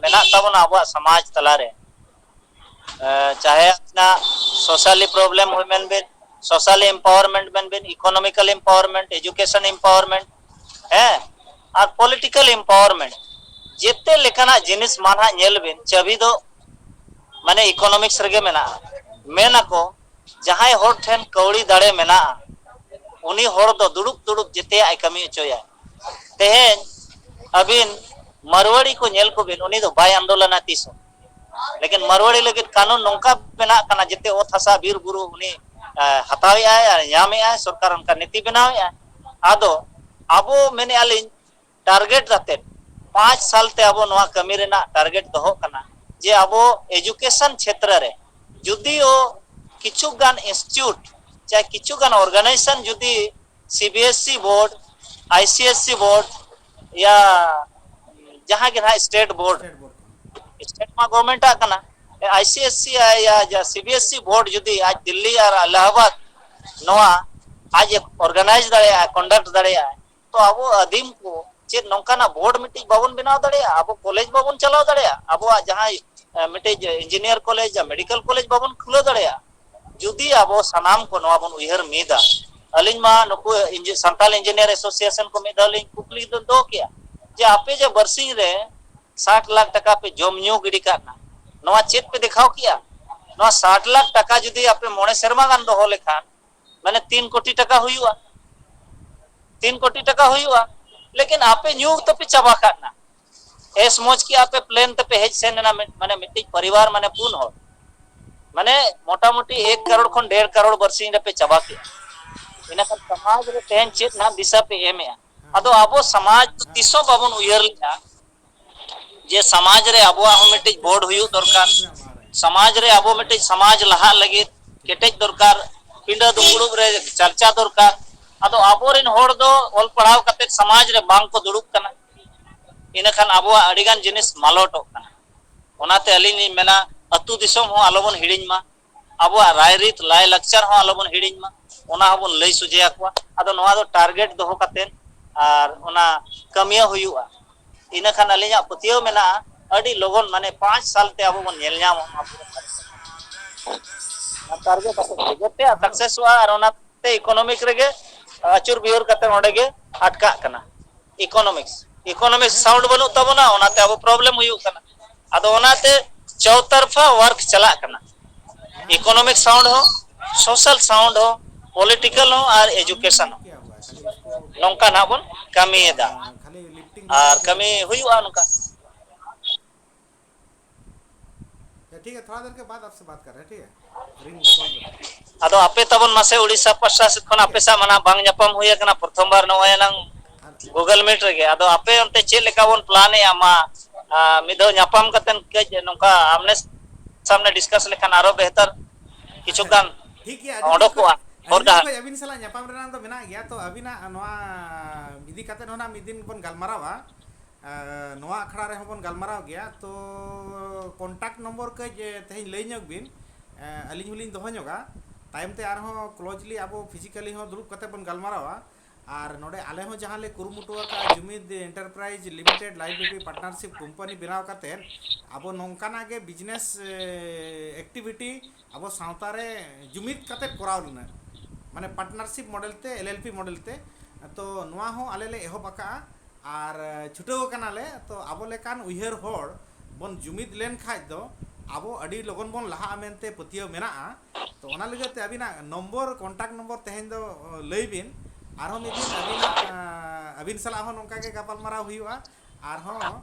ᱢᱮᱱᱟᱜ ᱛᱟᱵᱚᱱᱟ ᱟᱵᱚᱣᱟᱜ ᱥᱚᱢᱟᱡᱽ ᱛᱟᱞᱟᱨᱮ, ᱮ, ᱪᱟᱦᱮ ᱟᱵᱤᱱᱟᱜ ᱥᱳᱥᱟᱞᱤ ᱯᱨᱚᱵᱞᱮᱢ ᱦᱩᱭ ᱢᱮᱱ ᱵᱤᱱ, ᱥᱳᱥᱟᱞᱤ ᱮᱢᱯᱟᱣᱟᱨᱢᱮᱱᱴ ᱢᱮᱱ ᱵᱤᱱ, ᱤᱠᱳᱱᱚᱢᱤᱠᱟᱞ ᱮᱢᱯᱟᱣᱟᱨᱢᱮᱱᱴ, ᱮᱡᱩᱠᱮᱥᱚᱱ ᱮᱢᱯᱟᱣᱟᱨᱢᱮᱱᱴ, ᱦᱮᱸ, ᱟᱨ ᱯᱚᱞᱤᱴᱤᱠᱟᱞ ᱮᱢᱯᱟᱣᱟᱨᱢᱮᱱᱴ, ᱡᱮᱛᱮ ᱞᱮᱠᱟᱱᱟᱜ ᱡᱤᱱᱤᱥ ᱢᱟ ᱱᱟᱦᱟᱜ ᱧᱮᱞ ᱵᱤᱱ, ᱪᱟᱹᱵᱤ ᱫᱚ ᱢᱟᱱᱮ ᱤᱠᱳᱱᱚᱢᱤᱠᱥ ᱨᱮᱜᱮ ᱢᱮᱱᱟᱜᱼᱟ᱾ ᱢᱮᱱ ᱟᱠᱚ, ᱡᱟᱦᱟᱸᱭ ᱦᱚᱲ ᱴᱷᱮᱱ ᱠᱟᱹᱣᱰᱤ ᱫᱟᱲᱮ ᱢᱮᱱᱟᱜᱼᱟ, ᱩᱱᱤ ᱦᱚᱲ ᱫᱚ ᱫᱩᱲᱩᱵ ᱫᱩᱲᱩᱵ ᱡᱮᱛᱮᱭᱟᱜ ᱮ ᱠᱟᱹᱢᱤ ᱦᱚᱪᱚᱭᱟ᱾ ᱛᱮᱦᱮᱧ ᱟᱹᱵᱤᱱ ᱢᱟᱨᱣᱟᱲᱤ ᱠᱚ ᱧᱮᱞ ᱠᱚᱵᱤᱱ, ᱩᱱᱤ ᱫᱚ ᱵᱟᱭ ᱟᱱᱫᱳᱞᱚᱱᱟ ᱛᱤᱥ ᱦᱚᱸ᱾ ᱞᱮᱠᱤᱱ ᱢᱟᱨᱣᱟᱲᱤ ᱞᱟᱹᱜᱤᱫ ᱠᱟᱹᱱᱩᱱ ᱱᱚᱝᱠᱟ ᱵᱮᱱᱟᱜ ᱠᱟᱱᱟ, ᱡᱮᱛᱮ ᱚᱛ ᱦᱟᱥᱟ ᱵᱤᱨ ᱵᱩᱨᱩ ᱩᱱᱤ, ᱮ, ᱦᱟᱛᱟᱣᱮᱫᱼᱟᱭ ᱟᱨ ᱧᱟᱢᱮᱫᱼᱟᱭ, ᱥᱚᱨᱠᱟᱨ ᱚᱱᱠᱟ ᱱᱤᱛᱤ ᱵᱮᱱᱟᱣᱮᱫᱼᱟᱭ᱾ ᱟᱫᱚ ᱟᱵᱚ ᱢᱮᱱᱮᱫᱼᱟ ᱞᱤᱧ, ᱴᱟᱨᱜᱮᱴ ᱠᱟᱛᱮᱫ ᱯᱟᱸᱪ ᱥᱟᱞ ᱛᱮ ᱟᱵᱚ ᱱᱚᱣᱟ ᱠᱟᱹᱢᱤ ᱨᱮᱱᱟᱜ ᱴᱟᱨᱜᱮᱴ ᱫᱚᱦᱚᱜ ᱠᱟᱱᱟ ᱡᱮ ᱟᱵᱚ ᱮᱡᱩᱠᱮᱥᱚᱱ ᱪᱷᱮᱛᱨᱚ ᱨᱮ ᱡᱩᱫᱤᱭᱳ ᱠᱤᱪᱷᱩ ᱜᱟᱱ ᱤᱱᱥᱴᱤᱴᱭᱩᱴ ᱪᱟᱦᱮ ᱠᱤᱪᱷᱩ ᱜᱟᱱ ᱚᱨᱜᱟᱱᱟᱭᱡᱮᱥᱚᱱ ᱡᱩᱫᱤ C B S E board, I C S E board ᱭᱟ ᱡᱟᱦᱟᱸ ᱜᱮ ᱱᱟᱦᱟᱜ ᱥᱴᱮᱴ ᱵᱳᱨᱰ, ᱥᱴᱮᱴ ᱵᱳᱨᱰ ᱠᱷᱚᱱ᱾ ᱥᱴᱮᱴ ᱢᱟ ᱜᱚᱵᱷᱚᱨᱱᱢᱮᱱᱴ ᱟᱜ ᱠᱟᱱᱟ, ᱟᱭ ᱥᱤ ᱮᱥ ᱤ ᱭᱟ C B S E board ᱡᱩᱫᱤ ᱟᱡ ᱫᱤᱞᱞᱤ ᱟᱨ ᱟᱞᱟᱦᱟᱵᱟᱫ ᱱᱚᱣᱟ ᱟᱡ ᱮ ᱚᱨᱜᱟᱱᱟᱭᱤᱡᱽ ᱫᱟᱲᱮᱭᱟᱜᱼᱟ, ᱠᱚᱱᱰᱟᱠᱴ ᱫᱟᱲᱮᱭᱟᱜᱼᱟ, ᱛᱚ ᱟᱵᱚ ᱟᱹᱫᱤᱢ ᱠᱚ ᱪᱮᱫ ᱱᱚᱝᱠᱟᱱᱟᱜ ᱵᱳᱨᱰ ᱢᱤᱫᱴᱤᱡ ᱵᱟᱵᱚᱱ ᱵᱮᱱᱟᱣ ᱫᱟᱲᱮᱭᱟᱜᱼᱟ? ᱟᱵᱚ ᱠᱚᱞᱮᱡᱽ ᱵᱟᱵᱚᱱ ᱪᱟᱞᱟᱣ ᱫᱟᱲᱮᱭᱟᱜᱼᱟ? ᱟᱵᱚᱣᱟᱜ ᱡᱟᱦᱟᱸᱭ, ᱮ, ᱢᱤᱫᱴᱤᱡ ᱤᱧᱡᱤᱱᱤᱭᱟᱨ ᱠᱚᱞᱮᱡᱽ ᱭᱟ ᱢᱮᱰᱤᱠᱮᱞ ᱠᱚᱞᱮᱡᱽ ᱵᱟᱵᱚᱱ ᱠᱷᱩᱞᱟᱹᱣ ᱫᱟᱲᱮᱭᱟᱜᱼᱟ? ᱡᱩᱫᱤ ᱟᱵᱚ ᱥᱟᱱᱟᱢ ᱠᱚ ᱱᱚᱣᱟ ᱵᱚᱱ ᱩᱭᱦᱟᱹᱨ ᱢᱤᱫᱟ, ᱟᱹᱞᱤᱧ ᱢᱟ ᱱᱩᱠᱩ ᱤᱧᱡᱤ-, ᱥᱟᱱᱛᱟᱞ ᱤᱧᱡᱤᱱᱤᱭᱟᱨ ᱮᱥᱳᱥᱤᱭᱮᱥᱚᱱ ᱠᱚ ᱢᱤᱫ ᱫᱷᱟᱣ ᱞᱤᱧ ᱠᱩᱠᱞᱤ ᱫᱚ ᱫᱚᱦᱚ ᱠᱮᱜᱼᱟ ᱡᱮ ᱟᱯᱮ ᱡᱮ ᱵᱟᱨᱥᱤᱧ ᱨᱮ ᱥᱟᱴ ᱞᱟᱠᱷ ᱴᱟᱠᱟ ᱯᱮ ᱡᱚᱢ ᱧᱩ ᱜᱤᱰᱤ ᱠᱟᱜ ᱠᱟᱱᱟ, ᱱᱚᱣᱟ ᱪᱮᱫ ᱯᱮ ᱫᱮᱠᱷᱟᱣ ᱠᱮᱜᱼᱟ? ᱱᱚᱣᱟ ᱥᱟᱴ ᱞᱟᱠᱷ ᱴᱟᱠᱟ ᱡᱩᱫᱤ ᱟᱯᱮ ᱢᱚᱬᱮ ᱥᱮᱨᱢᱟ ᱜᱟᱱ ᱫᱚᱦᱚ ᱞᱮᱠᱷᱟᱱ, ᱢᱟᱱᱮ ᱛᱤᱱ ᱠᱳᱴᱤ ᱴᱟᱠᱟ ᱦᱩᱭᱩᱜᱼᱟ᱾ ᱛᱤᱱ ᱠᱳᱴᱤ ᱴᱟᱠᱟ ᱦᱩᱭᱩᱜᱼᱟ᱾ ᱞᱮᱠᱤᱱ ᱟᱯᱮ ᱧᱩ ᱛᱮᱯᱮ ᱪᱟᱵᱟ ᱠᱟᱜ ᱱᱟ᱾ ᱮᱥ ᱢᱚᱡᱽ ᱠᱮᱜᱼᱟ ᱯᱮ, ᱯᱞᱮᱱ ᱛᱮᱯᱮ ᱦᱮᱡ ᱥᱮᱱ ᱮᱱᱟ, ᱢᱤᱫ- ᱢᱟᱱᱮ ᱢᱤᱫᱴᱤᱡ ᱯᱚᱨᱤᱵᱟᱨ ᱢᱟᱱᱮ ᱯᱩᱱ ᱦᱚᱲ, ᱢᱟᱱᱮ ᱢᱚᱴᱟᱢᱩᱴᱤ ᱮᱠ ᱠᱟᱨᱳᱲ ᱠᱷᱚᱱ ᱰᱮᱲ ᱠᱟᱨᱳᱲ ᱵᱟᱨᱥᱤᱧ ᱨᱮᱯᱮ ᱪᱟᱵᱟ ᱠᱮᱜᱼᱟ᱾ ᱤᱱᱟᱹᱠᱷᱟᱱ ᱥᱚᱢᱟᱡᱽ ᱨᱮ ᱛᱮᱦᱮᱧ ᱪᱮᱫ ᱱᱟᱦᱟᱜ ᱫᱤᱥᱟᱹ ᱯᱮ ᱮᱢᱮᱜᱼᱟ? ᱟᱫᱚ ᱟᱵᱚ ᱥᱚᱢᱟᱡᱽ ᱫᱚ ᱛᱤᱥ ᱦᱚᱸ ᱵᱟᱵᱚᱱ ᱩᱭᱦᱟᱹᱨ ᱞᱮᱜᱼᱟ ᱡᱮ ᱥᱚᱢᱟᱡᱽ ᱨᱮ ᱟᱵᱚᱣᱟᱜ ᱦᱚᱸ ᱢᱤᱫᱴᱤᱡ ᱵᱳᱨᱰ ᱦᱩᱭᱩᱜ ᱫᱚᱨᱠᱟᱨ, ᱥᱚᱢᱟᱡᱽ ᱨᱮ ᱟᱵᱚ ᱢᱤᱫᱴᱤᱡ ᱥᱚᱢᱟᱡᱽ ᱞᱟᱦᱟᱜ ᱞᱟᱹᱜᱤᱫ ᱠᱮᱴᱮᱡ ᱫᱚᱨᱠᱟᱨ, ᱯᱤᱸᱰᱟᱹ ᱫᱩᱯᱲᱩᱵ ᱨᱮ ᱪᱟᱨᱪᱟ ᱫᱚᱨᱠᱟᱨ᱾ ᱟᱫᱚ ᱟᱵᱚᱨᱮᱱ ᱦᱚᱲ ᱫᱚ ᱚᱞ ᱯᱟᱲᱦᱟᱣ ᱠᱟᱛᱮ ᱥᱚᱢᱟᱡᱽ ᱨᱮ ᱵᱟᱝ ᱠᱚ ᱫᱩᱲᱩᱵ ᱠᱟᱱᱟ, ᱤᱱᱟᱹᱠᱷᱟᱱ ᱟᱵᱚᱣᱟᱜ ᱟᱹᱰᱤᱜᱟᱱ ᱡᱤᱱᱤᱥ ᱢᱟᱞᱚᱴᱚᱜ ᱠᱟᱱᱟ᱾ ᱚᱱᱟᱛᱮ ᱟᱹᱞᱤᱧ ᱞᱤᱧ ᱢᱮᱱᱟ, ᱟᱹᱛᱩ ᱫᱤᱥᱚᱢ ᱦᱚᱸ ᱟᱞᱚᱵᱚᱱ ᱦᱤᱲᱤᱧ ᱢᱟ, ᱟᱵᱚᱣᱟᱜ ᱨᱟᱭᱨᱤᱛ ᱞᱟᱭᱼᱞᱟᱠᱪᱟᱨ ᱦᱚᱸ ᱟᱞᱚᱵᱚᱱ ᱦᱤᱲᱤᱧ ᱢᱟ, ᱚᱱᱟ ᱦᱚᱸᱵᱚᱱ ᱞᱟᱹᱭ ᱥᱚᱡᱷᱮ ᱟᱠᱚᱣᱟ᱾ ᱟᱫᱚ ᱱᱚᱣᱟ ᱫᱚ ᱴᱟᱨᱜᱮᱴ ᱫᱚᱦᱚ ᱠᱟᱛᱮ ᱟᱨ ᱚᱱᱟ ᱠᱟᱹᱢᱤᱭᱟᱹ ᱦᱩᱭᱩᱜᱼᱟ᱾ ᱤᱱᱟᱹᱠᱷᱟᱱ ᱟᱹᱞᱤᱧᱟᱜ ᱯᱟᱹᱛᱭᱟᱹᱣ ᱢᱮᱱᱟᱜᱼᱟ, ᱟᱹᱰᱤ ᱞᱚᱜᱚᱱ, ᱢᱟᱱᱮ ᱯᱟᱸᱪ ᱥᱟᱞ ᱛᱮ ᱟᱵᱚ ᱵᱚᱱ ᱧᱮᱞ ᱧᱟᱢᱟ ᱚᱱᱟ ᱯᱩᱨᱟᱹ ᱴᱟᱨᱜᱮᱴ ᱥᱟᱠᱥᱮᱥᱚᱜᱼᱟ᱾ ᱟᱨ ᱚᱱᱟᱛᱮ ᱤᱠᱳᱱᱚᱢᱤᱠ ᱨᱮᱜᱮ ᱟᱹᱪᱩᱨ ᱵᱤᱦᱩᱨ ᱠᱟᱛᱮ ᱚᱸᱰᱮ ᱜᱮ ᱟᱴᱠᱟᱜ ᱠᱟᱱᱟ᱾ ᱤᱠᱳᱱᱚᱢᱤᱠᱥ ᱤᱠᱳᱱᱚᱢᱤᱠᱥ ᱥᱟᱣᱩᱱᱰ ᱵᱟᱹᱱᱩᱜ ᱛᱟᱵᱚᱱᱟ, ᱚᱱᱟᱛᱮ ᱟᱵᱚ ᱯᱨᱚᱵᱞᱮᱢ ᱦᱩᱭᱩᱜ ᱠᱟᱱᱟ᱾ ᱟᱫᱚ ᱚᱱᱟᱛᱮ ᱪᱚᱣᱛᱟᱨᱯᱷᱟ ᱣᱟᱨᱠ ᱪᱟᱞᱟᱜ ᱠᱟᱱᱟ᱾ ᱤᱠᱳᱱᱚᱢᱤᱠ ᱥᱟᱣᱩᱱᱰ ᱦᱚᱸ, ᱥᱳᱥᱟᱞ ᱥᱟᱣᱩᱱᱰ ᱦᱚᱸ, ᱯᱚᱞᱤᱴᱤᱠᱟᱞ ᱦᱚᱸ ᱟᱨ ᱮᱡᱩᱠᱮᱥᱚᱱ ᱦᱚᱸ᱾ ᱱᱚᱝᱠᱟ ᱱᱟᱦᱟᱜ ᱵᱚᱱ ᱠᱟᱹᱢᱤᱭᱮᱫᱟ᱾ ᱟᱨ ᱠᱟᱹᱢᱤ ᱦᱩᱭᱩᱜᱼᱟ ᱱᱚᱝᱠᱟ᱾ ᱴᱷᱤᱠ ᱜᱮᱭᱟ, ᱛᱷᱚᱲᱟ ᱫᱮᱨ ᱠᱮ ᱵᱟᱫ ᱟᱯᱥᱮ ᱵᱟᱛ ᱠᱟᱨ ᱨᱮ ᱦᱮᱸ, ᱴᱷᱤᱠ ᱜᱮᱭᱟ᱾ ᱟᱫᱚ ᱟᱯᱮ ᱛᱟᱵᱚᱱ ᱢᱟᱥᱮ ᱩᱲᱤᱥᱥᱟ ᱯᱟᱥᱴᱟ ᱥᱮᱫ ᱠᱷᱚᱱ ᱟᱯᱮ ᱥᱟᱶ ᱢᱟ ᱱᱟᱦᱟᱜ ᱵᱟᱝ ᱧᱟᱯᱟᱢ ᱦᱩᱭ ᱟᱠᱟᱱᱟ, ᱯᱨᱚᱛᱷᱚᱢ ᱵᱟᱨ ᱱᱚᱜᱼᱚᱭ ᱮᱱᱟᱝ ᱜᱩᱜᱚᱞ ᱢᱤᱴ ᱨᱮᱜᱮ᱾ ᱟᱫᱚ ᱟᱯᱮ ᱚᱱᱛᱮ ᱪᱮᱫ ᱞᱮᱠᱟ ᱵᱚᱱ ᱯᱞᱟᱱᱮᱜᱼᱟ? ᱢᱟ, ᱟ, ᱢᱤᱫ ᱫᱷᱟᱣ ᱧᱟᱯᱟᱢ ᱠᱟᱛᱮ ᱠᱟᱹᱡ ᱱᱚᱝᱠᱟ ᱟᱢᱱᱮ ᱥᱟᱢᱱᱮ ᱰᱤᱥᱠᱟᱥ ᱞᱮᱠᱷᱟᱱ ᱟᱨᱚ ᱵᱮᱦᱛᱟᱨ ᱠᱤᱪᱷᱩ ᱟᱪᱪᱷᱟ, ᱜᱟᱱ ᱴᱷᱤᱠ ᱜᱮᱭᱟ᱾ ᱟᱹᱰᱤ ᱫᱤᱱ ᱚᱰᱚᱠᱚᱜᱼᱟ ᱠᱷᱚᱱ, ᱦᱚᱨ ᱟᱹᱰᱤ ᱫᱤᱱ ᱰᱟᱦᱟᱨ᱾ ᱠᱷᱚᱱ ᱟᱹᱵᱤᱱ ᱥᱟᱞᱟᱜ ᱧᱟᱯᱟᱢ ᱨᱮᱱᱟᱜ ᱫᱚ ᱢᱮᱱᱟᱜ ᱜᱮᱭᱟ, ᱛᱚ ᱟᱹᱵᱤᱱᱟᱜ ᱱᱚᱣᱟ ᱤᱫᱤ ᱠᱟᱛᱮ ᱦᱚᱸ ᱱᱟᱜ ᱢᱤᱫ ᱫᱤᱱ ᱵᱚᱱ ᱜᱟᱞᱢᱟᱨᱟᱣᱟ᱾ ᱮ, ᱱᱚᱣᱟ ᱟᱠᱷᱲᱟ ᱨᱮᱦᱚᱸ ᱵᱚᱱ ᱜᱟᱞᱢᱟᱨᱟᱣ ᱜᱮᱭᱟ᱾ ᱛᱚ ᱠᱚᱱᱴᱟᱠᱴ ᱱᱚᱢᱵᱚᱨ ᱠᱟᱹᱡ, ᱮ, ᱛᱮᱦᱮᱧ ᱞᱟᱹᱭ ᱧᱚᱜ ᱵᱤᱱ, ᱮ, ᱟᱹᱞᱤᱧ ᱦᱚᱸᱞᱤᱧ ᱫᱚᱦᱚ ᱧᱚᱜᱟ᱾ ᱛᱟᱭᱚᱢ ᱛᱮ ᱟᱨᱦᱚᱸ ᱠᱞᱳᱡᱽᱞᱤ ᱟᱵᱚ ᱯᱷᱤᱡᱤᱠᱟᱞᱤ ᱦᱚᱸ ᱫᱩᱲᱩᱵ ᱠᱟᱛᱮ ᱵᱚᱱ ᱜᱟᱞᱢᱟᱨᱟᱣᱟ᱾ ᱟᱨ ᱱᱚᱰᱮ ᱟᱞᱮ ᱦᱚᱸ ᱡᱟᱦᱟᱸ ᱞᱮ ᱠᱩᱨᱩᱢᱩᱴᱩ ᱟᱠᱟᱫᱼᱟ, ᱡᱩᱢᱤᱫ ᱮᱱᱴᱟᱨᱯᱨᱟᱭᱤᱡᱽ ᱞᱤᱢᱤᱴᱮᱰ ᱞᱟᱭᱤᱵᱷ ᱵᱮᱯᱤ ᱯᱟᱨᱴᱱᱟᱨᱥᱤᱯ ᱠᱳᱢᱯᱟᱱᱤ ᱵᱮᱱᱟᱣ ᱠᱟᱛᱮ ᱟᱵᱚ ᱱᱚᱝᱠᱟᱱᱟᱜ ᱜᱮ ᱵᱤᱡᱽᱱᱮᱥ, ᱮ, ᱮᱠᱴᱤᱵᱷᱤᱴᱤ ᱟᱵᱚ ᱥᱟᱶᱛᱟ ᱨᱮ ᱡᱩᱢᱤᱫ ᱠᱟᱛᱮ ᱠᱚᱨᱟᱣ ᱨᱮᱱᱟᱜ, ᱢᱟᱱᱮ ᱯᱟᱨᱴᱱᱟᱨᱥᱤᱯ ᱢᱚᱰᱮᱞ ᱛᱮ, ᱮᱞ ᱮᱞ ᱯᱤ ᱢᱚᱰᱮᱞ ᱛᱮ᱾ ᱛᱚ ᱱᱚᱣᱟ ᱦᱚᱸ ᱟᱞᱮ ᱞᱮ ᱮᱦᱚᱵ ᱟᱠᱟᱫᱼᱟ᱾ ᱟᱨ ᱪᱷᱩᱴᱟᱹᱣ ᱟᱠᱟᱱᱟᱞᱮ᱾ ᱛᱚ ᱟᱵᱚ ᱞᱮᱠᱟᱱ ᱩᱭᱦᱟᱹᱨ ᱦᱚᱲ ᱵᱚᱱ ᱡᱩᱢᱤᱫ ᱞᱮᱱ ᱠᱷᱟᱡ ᱫᱚ ᱟᱵᱚ ᱟᱹᱰᱤ ᱞᱚᱜᱚᱱ ᱵᱚᱱ ᱞᱟᱦᱟᱜᱼᱟ ᱢᱮᱱᱛᱮ ᱯᱟᱹᱛᱭᱟᱹᱣ ᱢᱮᱱᱟᱜᱼᱟ᱾ ᱛᱚ ᱚᱱᱟ ᱞᱟᱹᱜᱤᱫ ᱛᱮ ᱟᱹᱵᱤᱱᱟᱜ ᱱᱚᱢᱵᱚᱨ, ᱠᱚᱱᱴᱟᱠᱴ ᱱᱚᱢᱵᱚᱨ ᱛᱮᱦᱮᱧ ᱫᱚ ᱞᱟᱹᱭ ᱵᱤᱱ, ᱟᱨᱦᱚᱸ ᱢᱤᱫ ᱫᱤᱱ ᱟᱹᱵᱤᱱᱟᱜ, ᱟᱹᱵᱤᱱ ᱥᱟᱞᱟᱜ ᱦᱚᱸ ᱱᱚᱝᱠᱟ ᱜᱮ ᱜᱟᱯᱟᱞᱢᱟᱨᱟᱣ ᱦᱩᱭᱩᱜᱼᱟ᱾ ᱟᱨᱦᱚᱸ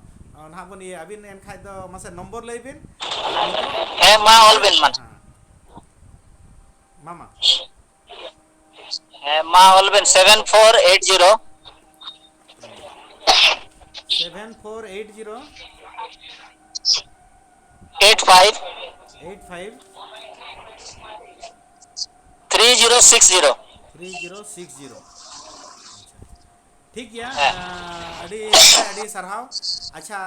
ᱱᱟᱦᱟᱜ ᱵᱚᱱ ᱤᱭᱟᱹ, ᱟᱹᱵᱤᱱ ᱮᱱᱠᱷᱟᱡ ᱫᱚ ᱢᱟᱥᱮ ᱱᱚᱢᱵᱚᱨ ᱞᱟᱹᱭ ᱵᱤᱱ᱾ ᱦᱮᱸ, ᱢᱟ ᱚᱞ ᱵᱤᱱ, ᱢᱟ᱾ ᱦᱮᱸ, ᱢᱟ, ᱢᱟ᱾ ᱦᱮᱸ, ᱢᱟ ᱚᱞ ᱵᱤᱱ, seven four eight zero. Seven four eight zero. Eight five. Eight five. Three zero six zero. Three zero six zero. ᱟᱪᱪᱷᱟ, ᱴᱷᱤᱠ ᱜᱮᱭᱟ᱾ ᱦᱮᱸ᱾ ᱟᱸ, ᱟᱹᱰᱤ ᱱᱟᱯᱟᱭ, ᱟᱹᱰᱤ ᱥᱟᱨᱦᱟᱣ᱾ ᱟᱪᱪᱷᱟ,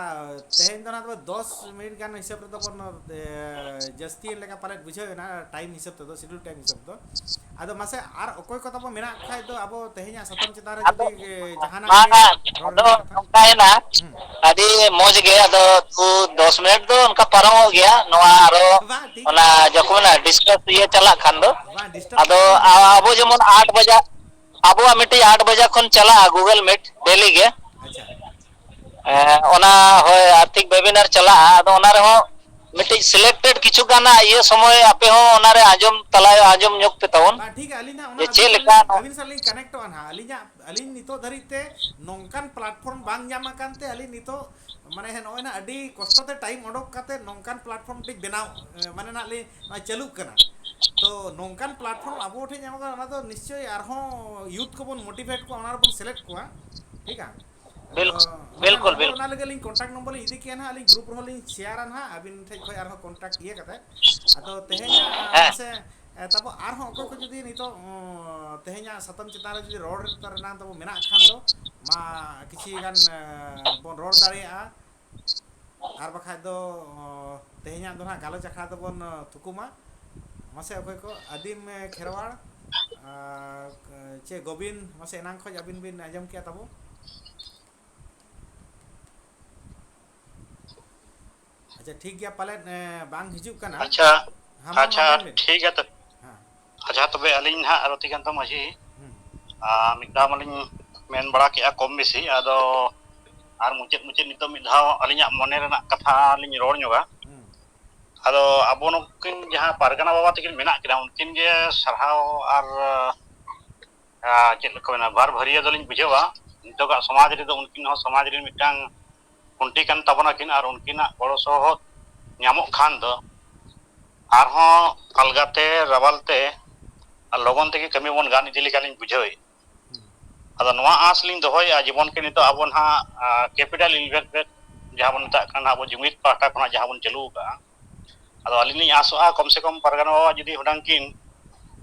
ᱛᱮᱦᱮᱧ ᱫᱚ ᱱᱟᱦᱟᱜ ᱫᱚᱥ ᱢᱤᱱᱤᱴ ᱜᱟᱱ ᱦᱤᱥᱟᱹᱵ ᱨᱮᱫᱚ ᱵᱚᱱ, ᱮ, ᱡᱟᱹᱥᱛᱤᱭᱮᱱ ᱞᱮᱠᱟ ᱯᱟᱞᱮᱫ ᱵᱩᱡᱷᱟᱹᱣ ᱮᱱᱟ, ᱴᱟᱭᱤᱢ ᱦᱤᱥᱟᱹᱵ ᱛᱮᱫᱚ, ᱥᱤᱰᱩᱞ ᱴᱟᱭᱤᱢ ᱦᱤᱥᱟᱹᱵ ᱛᱮᱫᱚ᱾ ᱟᱫᱚ ᱢᱟᱥᱮ ᱟᱨ ᱚᱠᱚᱭ ᱠᱚ ᱛᱟᱵᱚ ᱢᱮᱱᱟᱜ ᱠᱷᱟᱡ ᱫᱚ ᱟᱵᱚ ᱛᱮᱦᱮᱧᱟᱜ ᱥᱟᱛᱟᱢ ᱪᱮᱛᱟᱱ ᱨᱮ ᱟᱫᱚ ᱡᱩᱫᱤ, ᱮ, ᱡᱟᱦᱟᱱᱟᱜ ᱜᱮ ᱵᱟᱝᱟ, ᱨᱚᱲ ᱟᱫᱚ ᱨᱮᱱᱟᱜ ᱠᱟᱛᱷᱟ᱾ ᱱᱚᱝᱠᱟᱭᱮᱱᱟ, ᱦᱩᱸ᱾ ᱟᱹᱰᱤ ᱢᱚᱡᱽ ᱜᱮ, ᱟᱫᱚ ᱫᱩ, ᱫᱚᱥ ᱢᱤᱱᱤᱴ ᱫᱚ ᱚᱱᱠᱟ ᱯᱟᱨᱚᱢᱚᱜ ᱜᱮᱭᱟ, ᱱᱚᱣᱟ ᱟᱨᱚ ᱵᱟᱝ, ᱴᱷᱤᱠ ᱚᱱᱟ ᱜᱮᱭᱟ᱾ ᱡᱚᱠᱷᱚᱱ ᱰᱤᱥᱠᱟᱥ ᱤᱭᱟᱹ ᱪᱟᱞᱟᱜ ᱠᱷᱟᱱ ᱫᱚ᱾ ᱵᱟᱝ, ᱰᱤᱥᱴᱟᱵ ᱟᱫᱚ ᱠᱟᱛᱮ ᱫᱚ ᱵᱟᱝ ᱦᱩᱭᱩᱜᱼᱟ᱾ ᱟᱵᱚ ᱡᱮᱢᱚᱱ ᱟᱴ ᱵᱟᱡᱟ, ᱟᱵᱚᱣᱟᱜ ᱢᱤᱫᱴᱤᱡ ᱟᱴ ᱵᱟᱡᱟ ᱠᱷᱚᱱ ᱪᱟᱞᱟᱜᱼᱟ Google Meet ᱰᱮᱞᱤ ᱜᱮ᱾ ᱟᱪᱪᱷᱟ᱾ ᱮᱸ, ᱚᱱᱟ ᱦᱳᱭ, ᱟᱨ ᱴᱷᱤᱠ webinar ᱪᱟᱞᱟᱜᱼᱟ, ᱟᱫᱚ ᱚᱱᱟ ᱨᱮᱦᱚᱸ ᱢᱤᱫᱴᱤᱡ selected ᱠᱤᱪᱷᱩ ᱜᱟᱱᱟᱜ ᱤᱭᱟᱹ ᱥᱚᱢᱚᱭ ᱟᱯᱮ ᱦᱚᱸ ᱚᱱᱟᱨᱮ ᱟᱸᱡᱚᱢ ᱛᱟᱞᱟ, ᱟᱸᱡᱚᱢ ᱧᱚᱜ ᱯᱮ ᱛᱟᱵᱚᱱ᱾ ᱵᱟᱝ, ᱴᱷᱤᱠ ᱜᱮᱭᱟ, ᱟᱹᱞᱤᱧ ᱱᱟᱦᱟᱜ ᱚᱱᱟ ᱡᱮ ᱟᱹᱵᱤᱱ ᱪᱮᱫ ᱥᱟᱞᱟᱜ ᱞᱮᱠᱟ ᱞᱤᱧ, ᱱᱚᱣᱟ ᱟᱹᱵᱤᱱ ᱥᱟᱞᱟᱜ ᱞᱤᱧ ᱠᱟᱱᱮᱠᱴᱚᱜᱼᱟ ᱱᱟᱦᱟᱜ᱾ ᱟᱹᱞᱤᱧᱟᱜ, ᱟᱹᱞᱤᱧ ᱱᱤᱛᱚᱜ ᱫᱷᱟᱹᱨᱤᱡ ᱛᱮ ᱱᱚᱝᱠᱟᱱ ᱯᱞᱟᱴᱯᱷᱚᱨᱢ ᱵᱟᱝ ᱧᱟᱢ ᱟᱠᱟᱱ ᱛᱮ ᱟᱹᱞᱤᱧ ᱱᱤᱛᱚᱜ, ᱢᱟᱱᱮ, ᱱᱚᱜᱼᱚᱭ ᱱᱟᱦᱟᱜ ᱟᱹᱰᱤ ᱠᱚᱥᱴᱚ ᱛᱮ ᱴᱟᱭᱤᱢ ᱚᱰᱚᱠ ᱠᱟᱛᱮ ᱱᱚᱝᱠᱟᱱ ᱯᱞᱟᱴᱯᱷᱚᱨᱢ ᱴᱷᱤᱠ ᱵᱮᱱᱟᱣ, ᱮ, ᱢᱟᱱᱮ, ᱱᱟᱦᱟᱜ ᱞᱤᱧ, ᱱᱚᱜᱼᱚᱭ ᱪᱟᱹᱞᱩᱜ ᱠᱟᱱᱟ᱾ ᱛᱚ ᱱᱚᱝᱠᱟᱱ ᱯᱞᱟᱴᱯᱷᱚᱨᱢ ᱟᱵᱚ ᱴᱷᱮᱱ ᱧᱟᱢᱚᱜ ᱠᱟᱱᱟ, ᱚᱱᱟ ᱫᱚ ᱱᱤᱥᱪᱚᱭ ᱟᱨᱦᱚᱸ ᱭᱩᱛᱷ ᱠᱚᱵᱚᱱ ᱢᱳᱴᱤᱵᱷᱮᱴ ᱠᱚᱣᱟ, ᱚᱱᱟ ᱨᱮᱵᱚᱱ ᱥᱮᱞᱮᱫ ᱠᱚᱣᱟ, ᱴᱷᱤᱠᱟ? ᱛᱚ ᱵᱤᱞᱠᱩᱞ, ᱢᱟᱥᱮ ᱵᱤᱞᱠᱩᱞ, ᱱᱚᱢᱵᱚᱨ ᱵᱤᱞᱠᱩᱞ᱾ ᱚᱱᱟ ᱞᱟᱹᱜᱤᱫ ᱟᱹᱞᱤᱧ ᱠᱚᱱᱴᱟᱠᱴ ᱱᱚᱢᱵᱚᱨ ᱞᱤᱧ ᱤᱫᱤ ᱠᱮᱭᱟ ᱱᱟᱦᱟᱜ, ᱟᱹᱵᱤᱱ ᱴᱷᱮᱱ ᱠᱷᱚᱱ ᱟᱨᱦᱚᱸ ᱠᱚᱱᱴᱟᱠᱴ ᱤᱭᱟᱹ ᱠᱟᱛᱮ᱾ ᱟᱫᱚ ᱛᱮᱦᱮᱧᱟᱜ, ᱟ, ᱦᱮᱸ᱾ ᱢᱟᱥᱮ, ᱮ, ᱛᱟᱵᱚ ᱟᱨᱦᱚᱸ ᱚᱠᱚᱭ ᱠᱚ ᱡᱩᱫᱤ ᱱᱤᱛᱚᱜ, ᱚ, ᱛᱮᱦᱮᱧᱟᱜ ᱥᱟᱛᱟᱢ ᱪᱮᱛᱟᱱ ᱨᱮ ᱡᱩᱫᱤ ᱨᱚᱲ ᱨᱮᱱᱟᱜ ᱛᱟᱵᱚ ᱢᱮᱱᱟᱜ ᱠᱷᱟᱱ ᱫᱚ, ᱢᱟ, ᱠᱤᱪᱷᱤ ᱜᱟᱱ, ᱮ, ᱵᱚᱱ ᱨᱚᱲ ᱫᱟᱲᱮᱭᱟᱜᱼᱟ᱾ ᱟᱨ ᱵᱟᱠᱷᱟᱡ ᱫᱚ, ᱚ, ᱛᱮᱦᱮᱧᱟᱜ ᱫᱚ ᱱᱟᱦᱟᱜ ᱜᱟᱞᱚᱪ ᱟᱠᱷᱲᱟ ᱫᱚᱵᱚᱱ, ᱚ, ᱛᱷᱩᱠᱩᱢᱟ᱾ ᱢᱟᱥᱮ ᱚᱠᱚᱭ ᱠᱚ ᱟᱹᱫᱤᱢ, ᱮ, ᱠᱷᱮᱨᱣᱟᱲ, ᱟᱨ, ᱮ, ᱪᱮ ᱜᱳᱵᱤᱱ, ᱢᱟᱥᱮ ᱮᱱᱟᱝ ᱠᱷᱚᱱ ᱟᱹᱵᱤᱱ ᱵᱤᱱ ᱟᱸᱡᱚᱢ ᱠᱮᱜᱼᱟ ᱛᱟᱵᱚ? ᱟᱪᱪᱷᱟ, ᱴᱷᱤᱠ ᱜᱮᱭᱟ, ᱯᱟᱞᱮᱫ, ᱮ, ᱵᱟᱝ ᱦᱤᱡᱩᱜ ᱠᱟᱱᱟ᱾ ᱟᱪᱪᱷᱟ, ᱦᱮᱸ, ᱢᱟ, ᱢᱟ ᱟᱪᱪᱷᱟ, ᱢᱮᱱ ᱵᱤᱱ᱾ ᱴᱷᱤᱠ ᱜᱮᱭᱟ ᱛᱚ᱾ ᱦᱮᱸ᱾ ᱟᱪᱪᱷᱟ, ᱛᱚᱵᱮ ᱟᱹᱞᱤᱧ ᱱᱟᱦᱟᱜ ᱨᱚᱛᱤᱠᱟᱱᱛᱚ ᱢᱟᱹᱡᱷᱤ, ᱦᱩᱸ, ᱟᱨ ᱢᱤᱫ ᱫᱷᱟᱣ ᱢᱟᱞᱤᱧ ᱢᱮᱱ ᱵᱟᱲᱟ ᱠᱮᱜᱼᱟ ᱠᱚᱢ ᱵᱮᱥᱤ, ᱟᱫᱚ ᱟᱨ ᱢᱩᱪᱟᱹᱫ ᱢᱩᱪᱟᱹᱫ ᱱᱤᱛᱚᱜ ᱢᱤᱫ ᱫᱷᱟᱣ ᱟᱹᱞᱤᱧᱟᱜ ᱢᱚᱱᱮ ᱨᱮᱱᱟᱜ ᱠᱟᱛᱷᱟ ᱞᱤᱧ ᱨᱚᱲ ᱧᱚᱜᱟ᱾ ᱦᱩᱸ, ᱟᱫᱚ ᱟᱵᱚ ᱱᱩᱠᱤᱱ ᱡᱟᱦᱟᱸ ᱯᱟᱨᱜᱟᱱᱟ ᱵᱟᱵᱟ ᱛᱟᱹᱠᱤᱱ ᱢᱮᱱᱟᱜ ᱠᱤᱱᱟ, ᱩᱱᱠᱤᱱ ᱜᱮ ᱥᱟᱨᱦᱟᱣ ᱟᱨ, ᱟᱨ ᱪᱮᱫ ᱞᱮᱠᱟ ᱢᱮᱱᱟ, ᱵᱷᱟᱨ ᱵᱷᱟᱹᱨᱤᱭᱟᱹ ᱫᱚᱞᱤᱧ ᱵᱩᱡᱷᱟᱹᱣᱟ᱾ ᱱᱤᱛᱚᱜᱟᱜ ᱥᱚᱢᱟᱡᱽ ᱨᱮᱫᱚ ᱩᱱᱠᱤᱱ ᱦᱚᱸ ᱥᱚᱢᱟᱡᱽ ᱨᱮᱱ ᱢᱤᱫᱴᱟᱝ ᱠᱷᱩᱱᱴᱤ ᱠᱟᱱ ᱛᱟᱵᱚᱱᱟᱠᱤᱱ, ᱟᱨ ᱩᱱᱠᱤᱱᱟᱜ ᱜᱚᱲᱚ ᱥᱚᱦᱚᱫ ᱧᱟᱢᱚᱜ ᱠᱷᱟᱱ ᱫᱚ ᱟᱨᱦᱚᱸ ᱟᱞᱜᱟᱛᱮ, ᱨᱟᱣᱟᱞ ᱛᱮ, ᱟᱨ ᱞᱚᱜᱚᱱ ᱛᱮᱜᱮ ᱠᱟᱹᱢᱤ ᱵᱚᱱ ᱜᱟᱱ ᱤᱫᱤ ᱞᱮᱠᱟᱞᱤᱧ ᱵᱩᱡᱷᱟᱹᱣᱮᱫ᱾ ᱟᱫᱚ ᱱᱚᱣᱟ ᱟᱸᱥ ᱞᱤᱧ ᱫᱚᱦᱚᱭᱮᱫᱼᱟ, ᱡᱮᱢᱚᱱ ᱠᱤ ᱱᱤᱛᱚᱜ ᱟᱵᱚ ᱱᱟᱦᱟᱜ, ᱟᱸ, capital investment ᱡᱟᱦᱟᱸ ᱵᱚᱱ ᱢᱮᱛᱟᱜ ᱠᱟᱱᱟ, ᱟᱵᱚ ᱡᱩᱢᱤᱫ ᱯᱟᱦᱴᱟ ᱠᱷᱚᱱᱟᱜ ᱡᱟᱦᱟᱸ ᱵᱚᱱ ᱪᱟᱹᱞᱩ ᱟᱠᱟᱫᱼᱟ, ᱟᱫᱚ ᱟᱹᱞᱤᱧ ᱞᱤᱧ ᱟᱸᱥᱚᱜᱼᱟ, ᱠᱚᱢ ᱥᱮ ᱠᱚᱢ ᱯᱟᱨᱜᱟᱱᱟ ᱵᱟᱵᱟ ᱡᱩᱫᱤ ᱦᱩᱱᱟᱹᱝ ᱠᱤᱱ,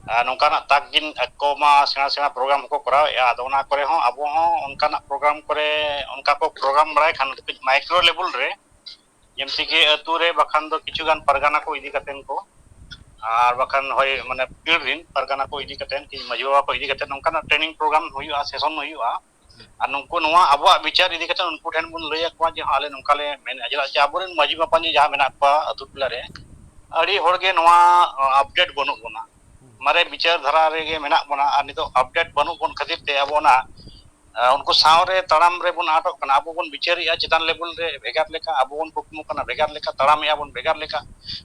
ᱟᱸ, ᱱᱚᱝᱠᱟᱱᱟᱜ ᱛᱟᱠ ᱠᱤᱱ, ᱟᱠᱚ ᱢᱟ ᱥᱮᱬᱟ ᱥᱮᱬᱟ program ᱦᱚᱸᱠᱚ ᱠᱚᱨᱟᱣᱮᱫᱼᱟ, ᱟᱫᱚ ᱚᱱᱟ ᱠᱚᱨᱮ ᱦᱚᱸ ᱟᱵᱚ ᱦᱚᱸ ᱚᱱᱠᱟᱱᱟᱜ program ᱠᱚᱨᱮ ᱚᱱᱠᱟ ᱠᱚ program ᱵᱟᱲᱟᱭ ᱠᱷᱟᱱ ᱠᱟᱹᱡ micro level ᱨᱮ, ᱡᱮᱢᱛᱤ ᱠᱤ ᱟᱹᱛᱩ ᱨᱮ ᱵᱟᱠᱷᱟᱱ ᱫᱚ ᱠᱤᱪᱷᱩ ᱜᱟᱱ ᱯᱟᱨᱜᱟᱱᱟ ᱠᱚ ᱤᱫᱤ ᱠᱟᱛᱮᱱ ᱠᱚ, ᱟᱨ ᱵᱟᱠᱷᱟᱱ ᱦᱳᱭ, ᱢᱟᱱᱮ ᱯᱤᱲ ᱨᱤᱱ ᱯᱟᱨᱜᱟᱱᱟ ᱠᱚ ᱤᱫᱤ ᱠᱟᱛᱮᱱ ᱠᱤ ᱢᱟᱹᱡᱷᱤ ᱵᱟᱵᱟ ᱠᱚ ᱤᱫᱤ ᱠᱟᱛᱮᱱ ᱱᱚᱝᱠᱟᱱᱟᱜ training program ᱦᱩᱭᱩᱜᱼᱟ, session ᱦᱩᱭᱩᱜᱼᱟ᱾ ᱟᱨ ᱱᱩᱠᱩ ᱱᱚᱣᱟ ᱟᱵᱚᱣᱟᱜ ᱵᱤᱪᱟᱹᱨ ᱤᱫᱤ ᱠᱟᱛᱮ ᱩᱱᱠᱩ ᱴᱷᱮᱱ ᱵᱚᱱ ᱞᱟᱹᱭ ᱟᱠᱚᱣᱟ ᱡᱮ, ᱦᱚᱸ, ᱟᱞᱮ ᱱᱚᱝᱠᱟ ᱞᱮ ᱢᱮᱱᱮᱫᱼᱟ᱾ ᱪᱮᱫᱟᱜ ᱪᱮ ᱟᱵᱚᱨᱮᱱ ᱢᱟᱹᱡᱷᱤ ᱢᱟᱯᱟᱧᱡᱤ ᱡᱟᱦᱟᱸ ᱢᱮᱱᱟᱜ ᱠᱚᱣᱟ ᱟᱹᱛᱩ ᱴᱚᱞᱟ ᱨᱮ, ᱟᱹᱰᱤ ᱦᱚᱲ ᱜᱮ ᱱᱚᱣᱟ, ᱟᱸ, update ᱵᱟᱹᱱᱩᱜ ᱵᱚᱱᱟ᱾ ᱢᱟᱨᱮ ᱵᱤᱪᱟᱹᱨ ᱫᱷᱟᱨᱟ ᱨᱮᱜᱮ ᱢᱮᱱᱟᱜ ᱵᱚᱱᱟ, ᱟᱨ ᱱᱤᱛᱚᱜ update ᱵᱟᱹᱱᱩᱜ ᱵᱚᱱ ᱠᱷᱟᱹᱛᱤᱨ ᱛᱮ ᱟᱵᱚ ᱚᱱᱟ, ᱟᱸ, ᱩᱱᱠᱩ ᱥᱟᱶ ᱨᱮ ᱛᱟᱲᱟᱢ ᱨᱮᱵᱚᱱ ᱟᱴᱚᱜ ᱠᱟᱱᱟ᱾ ᱟᱵᱚ ᱵᱚᱱ ᱵᱤᱪᱟᱹᱨᱮᱜᱼᱟ ᱪᱮᱛᱟᱱ level ᱨᱮ ᱵᱷᱮᱜᱟᱨ ᱞᱮᱠᱟ, ᱟᱵᱚ ᱵᱚᱱ ᱠᱩᱠᱢᱩ ᱠᱟᱱᱟ ᱵᱷᱮᱜᱟᱨ ᱞᱮᱠᱟ, ᱛᱟᱲᱟᱢᱮᱜᱼᱟ ᱵᱚᱱ ᱵᱷᱮᱜᱟᱨ ᱞᱮᱠᱟ,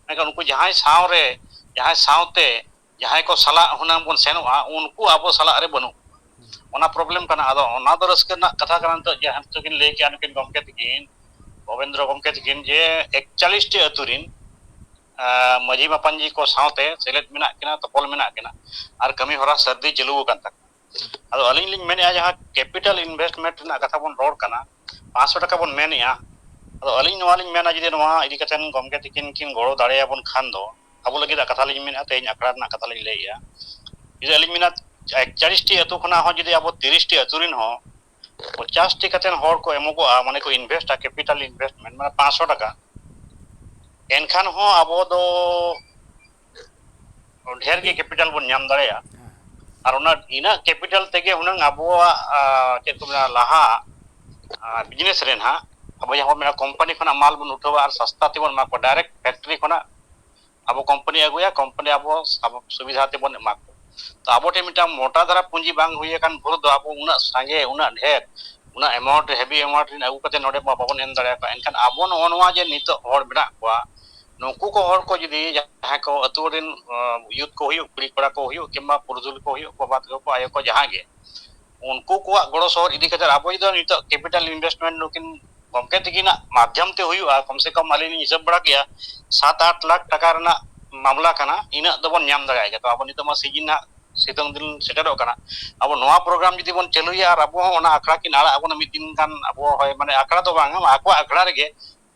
ᱢᱮᱱᱠᱷᱟᱱ ᱩᱱᱠᱩ ᱡᱟᱦᱟᱸᱭ ᱥᱟᱶ ᱨᱮ, ᱡᱟᱦᱟᱸᱭ ᱥᱟᱶᱛᱮ ᱡᱟᱦᱟᱸᱭ ᱠᱚ ᱥᱟᱞᱟᱜ ᱦᱩᱱᱟᱹᱝ ᱵᱚᱱ ᱥᱮᱱᱚᱜᱼᱟ, ᱩᱱᱠᱩ ᱟᱵᱚ ᱥᱟᱞᱟᱜ ᱨᱮ ᱵᱟᱹᱱᱩᱜ ᱠᱚᱣᱟ᱾ ᱚᱱᱟ problem ᱠᱟᱱᱟ᱾ ᱟᱫᱚ ᱚᱱᱟ ᱫᱚ ᱨᱟᱹᱥᱠᱟᱹ ᱨᱮᱱᱟᱜ ᱠᱟᱛᱷᱟ ᱠᱟᱱᱟ᱾ ᱱᱤᱛᱚᱜ ᱡᱟᱦᱟᱸ ᱱᱤᱛᱚᱜ ᱠᱤᱱ ᱞᱟᱹᱭ ᱠᱮᱜᱼᱟ ᱱᱩᱠᱤᱱ ᱜᱚᱢᱠᱮ ᱛᱟᱹᱠᱤᱱ, ᱵᱷᱚᱵᱮᱱᱫᱨᱚ ᱜᱚᱢᱠᱮ ᱛᱟᱹᱠᱤᱱ, ᱡᱮ ᱮᱠᱪᱟᱞᱤᱥ ᱴᱤ ᱟᱹᱛᱩ ᱨᱤᱱ, ᱟᱸ, ᱢᱟᱹᱡᱷᱤ ᱢᱟᱯᱟᱧᱡᱤ ᱠᱚ ᱥᱟᱶᱛᱮ ᱥᱮᱞᱮᱫ ᱢᱮᱱᱟᱜ ᱠᱤᱱᱟ, ᱛᱚᱯᱚᱞ ᱢᱮᱱᱟᱜ ᱠᱤᱱᱟ, ᱟᱨ ᱠᱟᱹᱢᱤ ᱦᱚᱨᱟ ᱥᱟᱹᱨᱫᱤ ᱪᱟᱹᱞᱩ ᱟᱠᱟᱱ ᱛᱟᱠᱚᱣᱟ᱾ ᱟᱫᱚ ᱟᱹᱞᱤᱧ ᱞᱤᱧ ᱢᱮᱱᱮᱫᱼᱟ, ᱡᱟᱦᱟᱸ capital investment ᱨᱮᱱᱟᱜ ᱠᱟᱛᱷᱟ ᱵᱚᱱ ᱨᱚᱲ ᱠᱟᱱᱟ, ᱯᱟᱸᱪᱥᱚ ᱴᱟᱠᱟ ᱵᱚᱱ ᱢᱮᱱᱮᱫᱼᱟ, ᱟᱫᱚ ᱟᱹᱞᱤᱧ ᱱᱚᱣᱟ ᱞᱤᱧ ᱢᱮᱱᱟ, ᱡᱩᱫᱤ ᱱᱚᱣᱟ ᱤᱫᱤ ᱠᱟᱛᱮ ᱜᱚᱢᱠᱮ ᱛᱟᱹᱠᱤᱱ ᱠᱤᱱ ᱜᱚᱲᱚ ᱫᱟᱲᱮᱭᱟᱵᱚᱱ ᱠᱷᱟᱱ ᱫᱚ, ᱟᱵᱚ ᱞᱟᱹᱜᱤᱫ ᱠᱟᱛᱷᱟ ᱞᱤᱧ ᱢᱮᱱᱮᱫᱼᱟ, ᱛᱮᱦᱮᱧ ᱟᱠᱷᱲᱟ ᱨᱮᱱᱟᱜ ᱠᱟᱛᱷᱟ ᱞᱤᱧ ᱞᱟᱹᱭᱮᱫᱼᱟ, ᱡᱩᱫᱤ ᱟᱹᱞᱤᱧ ᱢᱮᱱᱟ, ᱮᱠᱪᱟᱞᱤᱥ ᱴᱤ ᱟᱹᱛᱩ ᱠᱷᱚᱱᱟᱜ ᱦᱚᱸ ᱡᱩᱫᱤ ᱟᱵᱚ ᱛᱤᱨᱤᱥ ᱴᱤ ᱟᱹᱛᱩ ᱨᱤᱱ ᱦᱚᱸ ᱯᱚᱧᱪᱟᱥ ᱴᱤ ᱠᱟᱛᱮ ᱦᱚᱲ ᱠᱚ ᱮᱢᱚᱜᱚᱜᱼᱟ, ᱢᱟᱱᱮ ᱠᱚ invest ᱟ, capital investment, ᱢᱟᱱᱮ ᱯᱟᱸᱪᱥᱚ ᱴᱟᱠᱟ, ᱮᱱᱠᱷᱟᱱ ᱦᱚᱸ ᱟᱵᱚ ᱫᱚ ᱰᱷᱮᱨ ᱜᱮ capital ᱵᱚᱱ ᱧᱟᱢ ᱫᱟᱲᱮᱭᱟᱜᱼᱟ᱾ ᱟᱨ ᱚᱱᱟ, ᱤᱱᱟᱹᱜ capital ᱛᱮᱜᱮ ᱦᱩᱱᱟᱹᱝ ᱟᱵᱚᱣᱟᱜ, ᱟᱸ, ᱪᱮᱫ ᱠᱚ ᱢᱮᱱᱟ, ᱞᱟᱦᱟ, ᱟᱸ, business ᱨᱮ ᱱᱟᱦᱟᱜ ᱟᱵᱚ ᱡᱟᱦᱟᱸ ᱵᱚᱱ ᱢᱮᱱᱟ, company ᱠᱷᱚᱱᱟᱜ ᱢᱟᱞ ᱵᱚᱱ ᱩᱴᱷᱟᱹᱣᱟ ᱟᱨ ᱥᱟᱥᱛᱟ ᱛᱮᱵᱚᱱ ᱮᱢᱟ ᱠᱚᱣᱟ, direct factory ᱠᱷᱚᱱᱟᱜ ᱟᱵᱚ company ᱟᱹᱜᱩᱭᱟ, company ᱟᱵᱚ, ᱟᱵᱚ ᱥᱩᱵᱤᱫᱷᱟ ᱛᱮᱵᱚᱱ ᱮᱢᱟ ᱠᱚᱣᱟ᱾ ᱛᱚ ᱟᱵᱚ ᱴᱷᱮᱱ ᱢᱤᱫᱴᱟᱝ ᱢᱚᱴᱟ ᱫᱷᱟᱨᱟ ᱯᱩᱸᱡᱤ ᱵᱟᱝ ᱦᱩᱭ ᱟᱠᱟᱱ ᱵᱷᱳᱨ ᱫᱚ ᱟᱵᱚ ᱩᱱᱟᱹᱜ ᱥᱟᱸᱜᱮ, ᱩᱱᱟᱹᱜ ᱰᱷᱮᱨ, ᱩᱱᱟᱹᱜ amount, heavy amount ᱨᱮᱱ ᱟᱹᱜᱩ ᱠᱟᱛᱮ ᱱᱚᱰᱮ ᱢᱟ ᱵᱟᱵᱚᱱ ᱮᱢ ᱫᱟᱲᱮᱭᱟᱠᱚᱣᱟ᱾ ᱮᱱᱠᱷᱟᱱ ᱟᱵᱚ ᱱᱚᱜᱼᱚ ᱱᱚᱣᱟ ᱡᱮ ᱱᱤᱛᱚᱜ ᱦᱚᱲ ᱢᱮᱱᱟᱜ ᱠᱚᱣᱟ, ᱱᱩᱠᱩ ᱠᱚ ᱦᱚᱲ ᱠᱚ ᱡᱩᱫᱤ ᱡᱟᱦᱟᱸᱭ ᱠᱚ ᱟᱹᱛᱩ ᱨᱮᱱ ᱭᱩᱛᱷ ᱠᱚ ᱦᱩᱭᱩᱜ, ᱠᱩᱲᱤ ᱠᱚᱲᱟ ᱠᱚ ᱦᱩᱭᱩᱜ, ᱠᱤᱝᱵᱟ ᱯᱩᱨᱩᱫᱷᱩᱞ ᱠᱚ ᱦᱩᱭᱩᱜ, ᱵᱟᱵᱟ ᱛᱟᱠᱚ ᱠᱚ, ᱟᱭᱳ ᱠᱚ, ᱡᱟᱦᱟᱸ ᱜᱮ, ᱩᱱᱠᱩ ᱠᱚᱣᱟᱜ ᱜᱚᱲᱚ ᱥᱚᱦᱚᱫ ᱤᱫᱤ ᱠᱟᱛᱮ ᱟᱵᱚ ᱡᱩᱫᱤ ᱱᱤᱛᱚᱜ ᱠᱮᱯᱤᱴᱟᱞ ᱤᱱᱵᱷᱮᱥᱴᱢᱮᱱᱴ ᱱᱩᱠᱤᱱ ᱜᱚᱢᱠᱮ ᱛᱟᱹᱠᱤᱱᱟᱜ ᱢᱟᱫᱽᱫᱷᱚᱢ ᱛᱮ ᱦᱩᱭᱩᱜᱼᱟ, ᱠᱚᱢ ᱥᱮ ᱠᱚᱢ ᱟᱹᱞᱤᱧ ᱞᱤᱧ ᱦᱤᱥᱟᱹᱵ ᱵᱟᱲᱟ ᱠᱮᱜᱼᱟ, ᱥᱟᱛ ᱟᱴ ᱞᱟᱠᱷ ᱴᱟᱠᱟ ᱨᱮᱱᱟᱜ ᱢᱟᱢᱞᱟ ᱠᱟᱱᱟ, ᱤᱱᱟᱹᱜ ᱫᱚᱵᱚᱱ ᱧᱟᱢ ᱫᱟᱲᱮᱭᱟᱜ ᱜᱮᱭᱟ᱾ ᱛᱚ ᱟᱵᱚ ᱱᱤᱛᱚᱜ ᱢᱟ ᱥᱤᱡᱤᱱ ᱨᱮᱱᱟᱜ ᱥᱤᱛᱩᱝ ᱫᱤᱱ ᱥᱮᱴᱮᱨᱚᱜ ᱠᱟᱱᱟ, ᱟᱵᱚ ᱱᱚᱣᱟ ᱯᱨᱳᱜᱨᱟᱢ ᱡᱩᱫᱤ ᱵᱚᱱ ᱪᱟᱹᱞᱩᱭᱟ ᱟᱨ ᱟᱵᱚ ᱦᱚᱸ ᱚᱱᱟ ᱟᱠᱷᱲᱟ ᱠᱤᱱ ᱟᱲᱟᱜ ᱟᱵᱚᱱᱟ ᱢᱤᱫ ᱫᱤᱱ ᱜᱟᱱ, ᱟᱵᱚ ᱦᱚᱭ ᱢᱟᱱᱮ ᱟᱠᱷᱲᱟ ᱫᱚ ᱵᱟᱝ, ᱟᱠᱚᱣᱟᱜ ᱟᱠᱷᱲᱟ ᱨᱮᱜᱮ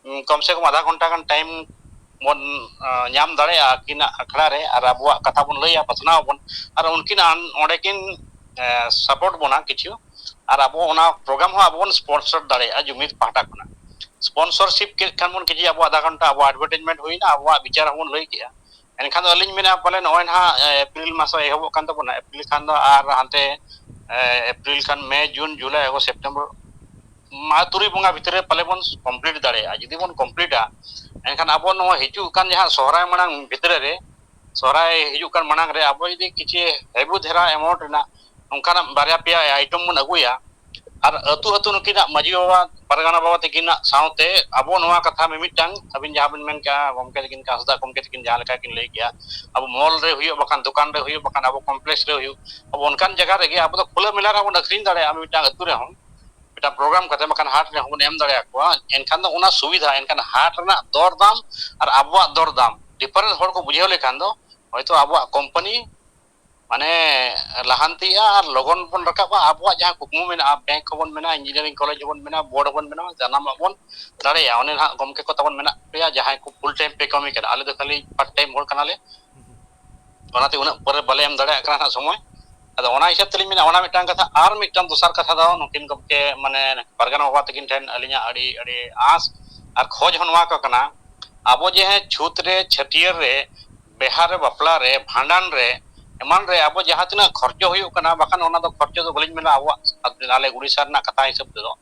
ᱩᱢ, ᱠᱚᱢ ᱥᱮ ᱠᱚᱢ ᱟᱫᱷᱟ ᱜᱷᱚᱱᱴᱟ ᱜᱟᱱ ᱴᱟᱭᱤᱢ ᱵᱚᱱ, ᱟᱸ, ᱧᱟᱢ ᱫᱟᱲᱮᱭᱟᱜᱼᱟ ᱟᱹᱠᱤᱱᱟᱜ ᱟᱠᱷᱲᱟ ᱨᱮ, ᱟᱨ ᱟᱵᱚᱣᱟᱜ ᱠᱟᱛᱷᱟ ᱵᱚᱱ ᱞᱟᱹᱭᱟ, ᱯᱟᱥᱱᱟᱣ ᱟᱵᱚᱱ, ᱟᱨ ᱩᱱᱠᱤᱱ ᱟᱱ-, ᱚᱸᱰᱮ ᱠᱤᱱ, ᱮ, ᱥᱟᱯᱳᱨᱴ ᱵᱚᱱᱟ ᱠᱤᱪᱷᱩ, ᱟᱨ ᱟᱵᱚ ᱚᱱᱟ ᱯᱨᱳᱜᱨᱟᱢ ᱦᱚᱸ ᱟᱵᱚ ᱵᱚᱱ ᱥᱯᱚᱱᱥᱚᱨ ᱫᱟᱲᱮᱭᱟᱜᱼᱟ ᱡᱩᱢᱤᱫ ᱯᱟᱦᱴᱟ ᱠᱷᱚᱱᱟᱜ᱾ ᱥᱯᱚᱱᱥᱚᱨᱥᱤᱯ ᱠᱮᱫ ᱠᱷᱟᱱ ᱵᱚᱱ ᱠᱤᱪᱷᱩ ᱟᱵᱚ ᱟᱫᱷᱟ ᱜᱷᱚᱱᱴᱟ ᱟᱵᱚ ᱮᱰᱵᱷᱟᱨᱴᱟᱭᱤᱡᱽᱢᱮᱱᱴ ᱦᱩᱭᱱᱟ, ᱟᱵᱚᱣᱟᱜ ᱵᱤᱪᱟᱨ ᱦᱚᱸᱵᱚᱱ ᱞᱟᱹᱭ ᱠᱮᱜᱼᱟ᱾ ᱮᱱᱠᱷᱟᱱ ᱫᱚ ᱟᱹᱞᱤᱧ ᱢᱮᱱᱟ ᱯᱟᱞᱮ ᱱᱚᱜᱼᱚᱭ ᱱᱟᱦᱟᱜ, ᱮ, ᱮᱯᱨᱤᱞ ᱢᱟᱥ ᱦᱚᱸ ᱮᱦᱚᱵᱚᱜ ᱠᱟᱱ ᱛᱟᱵᱚᱱᱟ, ᱮᱯᱨᱤᱞ ᱠᱷᱟᱱ ᱫᱚ ᱟᱨ ᱦᱟᱱᱛᱮ, ᱮ, ᱮᱯᱨᱤᱞ ᱠᱷᱟᱱ ᱢᱮ, ᱡᱩᱱ, ᱡᱩᱞᱟᱭ, ᱟᱜᱚᱥᱴ, ᱥᱮᱯᱴᱮᱢᱵᱚᱨ, ᱢᱟ ᱛᱩᱨᱩᱭ ᱵᱚᱸᱜᱟ ᱵᱷᱤᱛᱨᱤ ᱨᱮ ᱯᱟᱞᱮ ᱵᱚᱱ ᱠᱚᱢᱯᱞᱤᱴ ᱫᱟᱲᱮᱭᱟᱜᱼᱟ᱾ ᱡᱩᱫᱤ ᱵᱚᱱ ᱠᱚᱢᱯᱞᱤᱴᱟ, ᱮᱱᱠᱷᱟᱱ ᱟᱵᱚ ᱱᱚᱣᱟ ᱦᱤᱡᱩᱜ ᱠᱟᱱ ᱡᱟᱦᱟᱸ ᱥᱚᱦᱨᱟᱭ ᱢᱟᱲᱟᱝ ᱵᱷᱤᱛᱨᱤ ᱨᱮ, ᱥᱚᱦᱨᱟᱭ ᱦᱤᱡᱩᱜ ᱠᱟᱱ ᱢᱟᱲᱟᱝ ᱨᱮ ᱟᱵᱚ ᱡᱩᱫᱤ ᱠᱤᱪᱷᱤ ᱦᱮᱵᱤ ᱫᱷᱟᱨᱟ ᱮᱢᱟᱣᱩᱱᱴ ᱨᱮᱱᱟᱜ ᱚᱱᱠᱟᱱᱟᱜ ᱵᱟᱨᱭᱟ ᱯᱮᱭᱟ ᱟᱭᱴᱮᱢ ᱵᱚᱱ ᱟᱹᱜᱩᱭᱟ, ᱟᱨ ᱟᱹᱛᱩ ᱟᱹᱛᱩ ᱱᱩᱠᱤᱱᱟᱜ ᱢᱟᱹᱡᱷᱤ ᱵᱟᱵᱟ, ᱯᱟᱨᱜᱟᱱᱟ ᱵᱟᱵᱟ ᱛᱟᱹᱠᱤᱱᱟᱜ ᱥᱟᱶᱛᱮ ᱟᱵᱚ ᱱᱚᱣᱟ ᱠᱟᱛᱷᱟ ᱢᱤᱢᱤᱫᱴᱟᱝ, ᱟᱹᱵᱤᱱ ᱡᱟᱦᱟᱸ ᱵᱤᱱ ᱢᱮᱱ ᱠᱮᱜᱼᱟ, ᱜᱚᱢᱠᱮ ᱛᱟᱹᱠᱤᱱ, ᱦᱟᱸᱥᱫᱟ ᱜᱚᱢᱠᱮ ᱛᱟᱹᱠᱤᱱ ᱡᱟᱦᱟᱸ ᱞᱮᱠᱟ ᱠᱤᱱ ᱞᱟᱹᱭ ᱠᱮᱜᱼᱟ, ᱟᱵᱚ ᱢᱚᱞ ᱨᱮ ᱦᱩᱭᱩᱜ, ᱵᱟᱠᱷᱟᱱ ᱫᱚᱠᱟᱱ ᱨᱮ ᱦᱩᱭᱩᱜ, ᱵᱟᱠᱷᱟᱱ ᱟᱵᱚ ᱠᱚᱢᱯᱞᱮᱠᱥ ᱨᱮ ᱦᱩᱭᱩᱜ, ᱟᱵᱚ ᱚᱱᱠᱟᱱ ᱡᱟᱭᱜᱟ ᱨᱮᱜᱮ ᱟᱵᱚ ᱫᱚ ᱠᱷᱩᱞᱟᱹ ᱢᱮᱞᱟ ᱨᱮᱦᱚᱸ ᱵᱚᱱ ᱟᱹᱠᱷᱨᱤᱧ ᱫᱟᱲᱮᱭᱟᱜᱼᱟ, ᱢᱤᱫᱴᱟᱝ ᱟᱹᱛᱩ ᱨᱮᱦᱚᱸ ᱢᱤᱫᱴᱟᱝ ᱯᱨᱳᱜᱨᱟᱢ ᱠᱟᱛᱮ, ᱵᱟᱠᱷᱟᱱ ᱦᱟᱴ ᱨᱮᱦᱚᱸ ᱵᱚᱱ ᱮᱢ ᱫᱟᱲᱮᱭᱟᱠᱚᱣᱟ᱾ ᱮᱱᱠᱷᱟᱱ ᱫᱚ ᱚᱱᱟ ᱥᱩᱵᱤᱫᱷᱟ, ᱮᱱᱠᱷᱟᱱ ᱦᱟᱴ ᱨᱮᱱᱟᱜ ᱫᱚᱨ ᱫᱟᱢ ᱟᱨ ᱟᱵᱚᱣᱟᱜ ᱫᱚᱨ ᱫᱟᱢ ᱰᱤᱯᱷᱟᱨᱮᱱᱥ ᱦᱚᱲ ᱠᱚ ᱵᱩᱡᱷᱟᱹᱣ ᱞᱮᱠᱷᱟᱱ ᱫᱚ ᱦᱚᱭᱛᱳ ᱟᱵᱚᱣᱟᱜ ᱠᱳᱢᱯᱟᱱᱤ ᱢᱟᱱᱮ ᱞᱟᱦᱟᱱᱛᱤᱜᱼᱟ ᱟᱨ ᱞᱚᱜᱚᱱ ᱵᱚᱱ ᱨᱟᱠᱟᱵᱼᱟ᱾ ᱟᱵᱚᱣᱟᱜ ᱡᱟᱦᱟᱸ ᱠᱩᱠᱢᱩ ᱢᱮᱱᱟᱜᱼᱟ, ᱵᱮᱝᱠ ᱦᱚᱸᱵᱚᱱ ᱢᱮᱱᱟ, ᱤᱧᱡᱤᱱᱤᱭᱟᱨᱤᱝ ᱠᱚᱞᱮᱡᱽ ᱦᱚᱸᱵᱚᱱ ᱢᱮᱱᱟ, ᱵᱳᱨᱰ ᱦᱚᱸᱵᱚᱱ ᱢᱮᱱᱟ, ᱥᱟᱱᱟᱢᱟᱜ ᱵᱚᱱ ᱫᱟᱲᱮᱭᱟᱜᱼᱟ᱾ ᱚᱱᱮ ᱱᱟᱦᱟᱜ ᱜᱚᱢᱠᱮ ᱠᱚ ᱛᱟᱵᱚᱱ ᱢᱮᱱᱟᱜ ᱯᱮᱭᱟ, ᱡᱟᱦᱟᱸᱭ ᱠᱚ ᱯᱷᱩᱞ ᱴᱟᱭᱤᱢ ᱯᱮ ᱠᱟᱹᱢᱤ ᱠᱟᱱᱟ, ᱟᱞᱮ ᱫᱚ ᱠᱷᱟᱹᱞᱤ ᱯᱟᱨᱴ ᱴᱟᱭᱤᱢ ᱦᱚᱲ ᱠᱟᱱᱟᱞᱮ, ᱚᱱᱟᱛᱮ ᱩᱱᱟᱹᱜ ᱯᱚᱨᱮ ᱵᱟᱞᱮ ᱮᱢ ᱫᱟᱲᱮᱭᱟᱜ ᱠᱟᱱᱟ ᱦᱟᱸᱜ ᱥᱚᱢᱚᱭ᱾ ᱟᱫᱚ ᱚᱱᱟ ᱦᱤᱥᱟᱹᱵ ᱛᱮᱞᱤᱧ ᱢᱮᱱᱟ, ᱚᱱᱟ ᱢᱤᱫᱴᱟᱝ ᱠᱟᱛᱷᱟ᱾ ᱟᱨ ᱢᱤᱫᱴᱟᱝ ᱫᱚᱥᱟᱨ ᱠᱟᱛᱷᱟ ᱫᱚ ᱱᱩᱠᱤᱱ ᱜᱚᱢᱠᱮ, ᱢᱟᱱᱮ ᱯᱟᱨᱜᱟᱱᱟ ᱵᱟᱵᱟ ᱛᱟᱹᱠᱤᱱ ᱴᱷᱮᱱ ᱟᱹᱞᱤᱧᱟᱜ ᱟᱹᱰᱤ, ᱟᱹᱰᱤ ᱟᱸᱥ ᱟᱨ ᱠᱷᱚᱡᱽ ᱦᱚᱸ ᱱᱚᱣᱟ ᱠᱚ ᱠᱟᱱᱟ, ᱟᱵᱚ ᱡᱮ ᱦᱮᱸ ᱪᱷᱩᱛ ᱨᱮ, ᱪᱷᱟᱹᱴᱭᱟᱹᱨ ᱨᱮ, ᱵᱤᱦᱟ ᱨᱮ, ᱵᱟᱯᱞᱟ ᱨᱮ, ᱵᱷᱟᱸᱰᱟᱱ ᱨᱮ, ᱮᱢᱟᱱ ᱨᱮ ᱟᱵᱚ ᱡᱟᱦᱟᱸ ᱛᱤᱱᱟᱹᱜ ᱠᱷᱚᱨᱪᱚ ᱦᱩᱭᱩᱜ ᱠᱟᱱᱟ, ᱵᱟᱠᱷᱟᱱ ᱚᱱᱟ ᱫᱚ ᱠᱷᱚᱨᱪᱚ ᱫᱚ ᱵᱟᱹᱞᱤᱧ ᱢᱮᱱᱟ ᱟᱵᱚᱣᱟᱜ, ᱟᱞᱮ ᱩᱲᱤᱥᱥᱟ ᱨᱮᱱᱟᱜ ᱠᱟᱛᱷᱟ ᱦᱤᱥᱟᱹᱵ ᱛᱮᱫᱚ,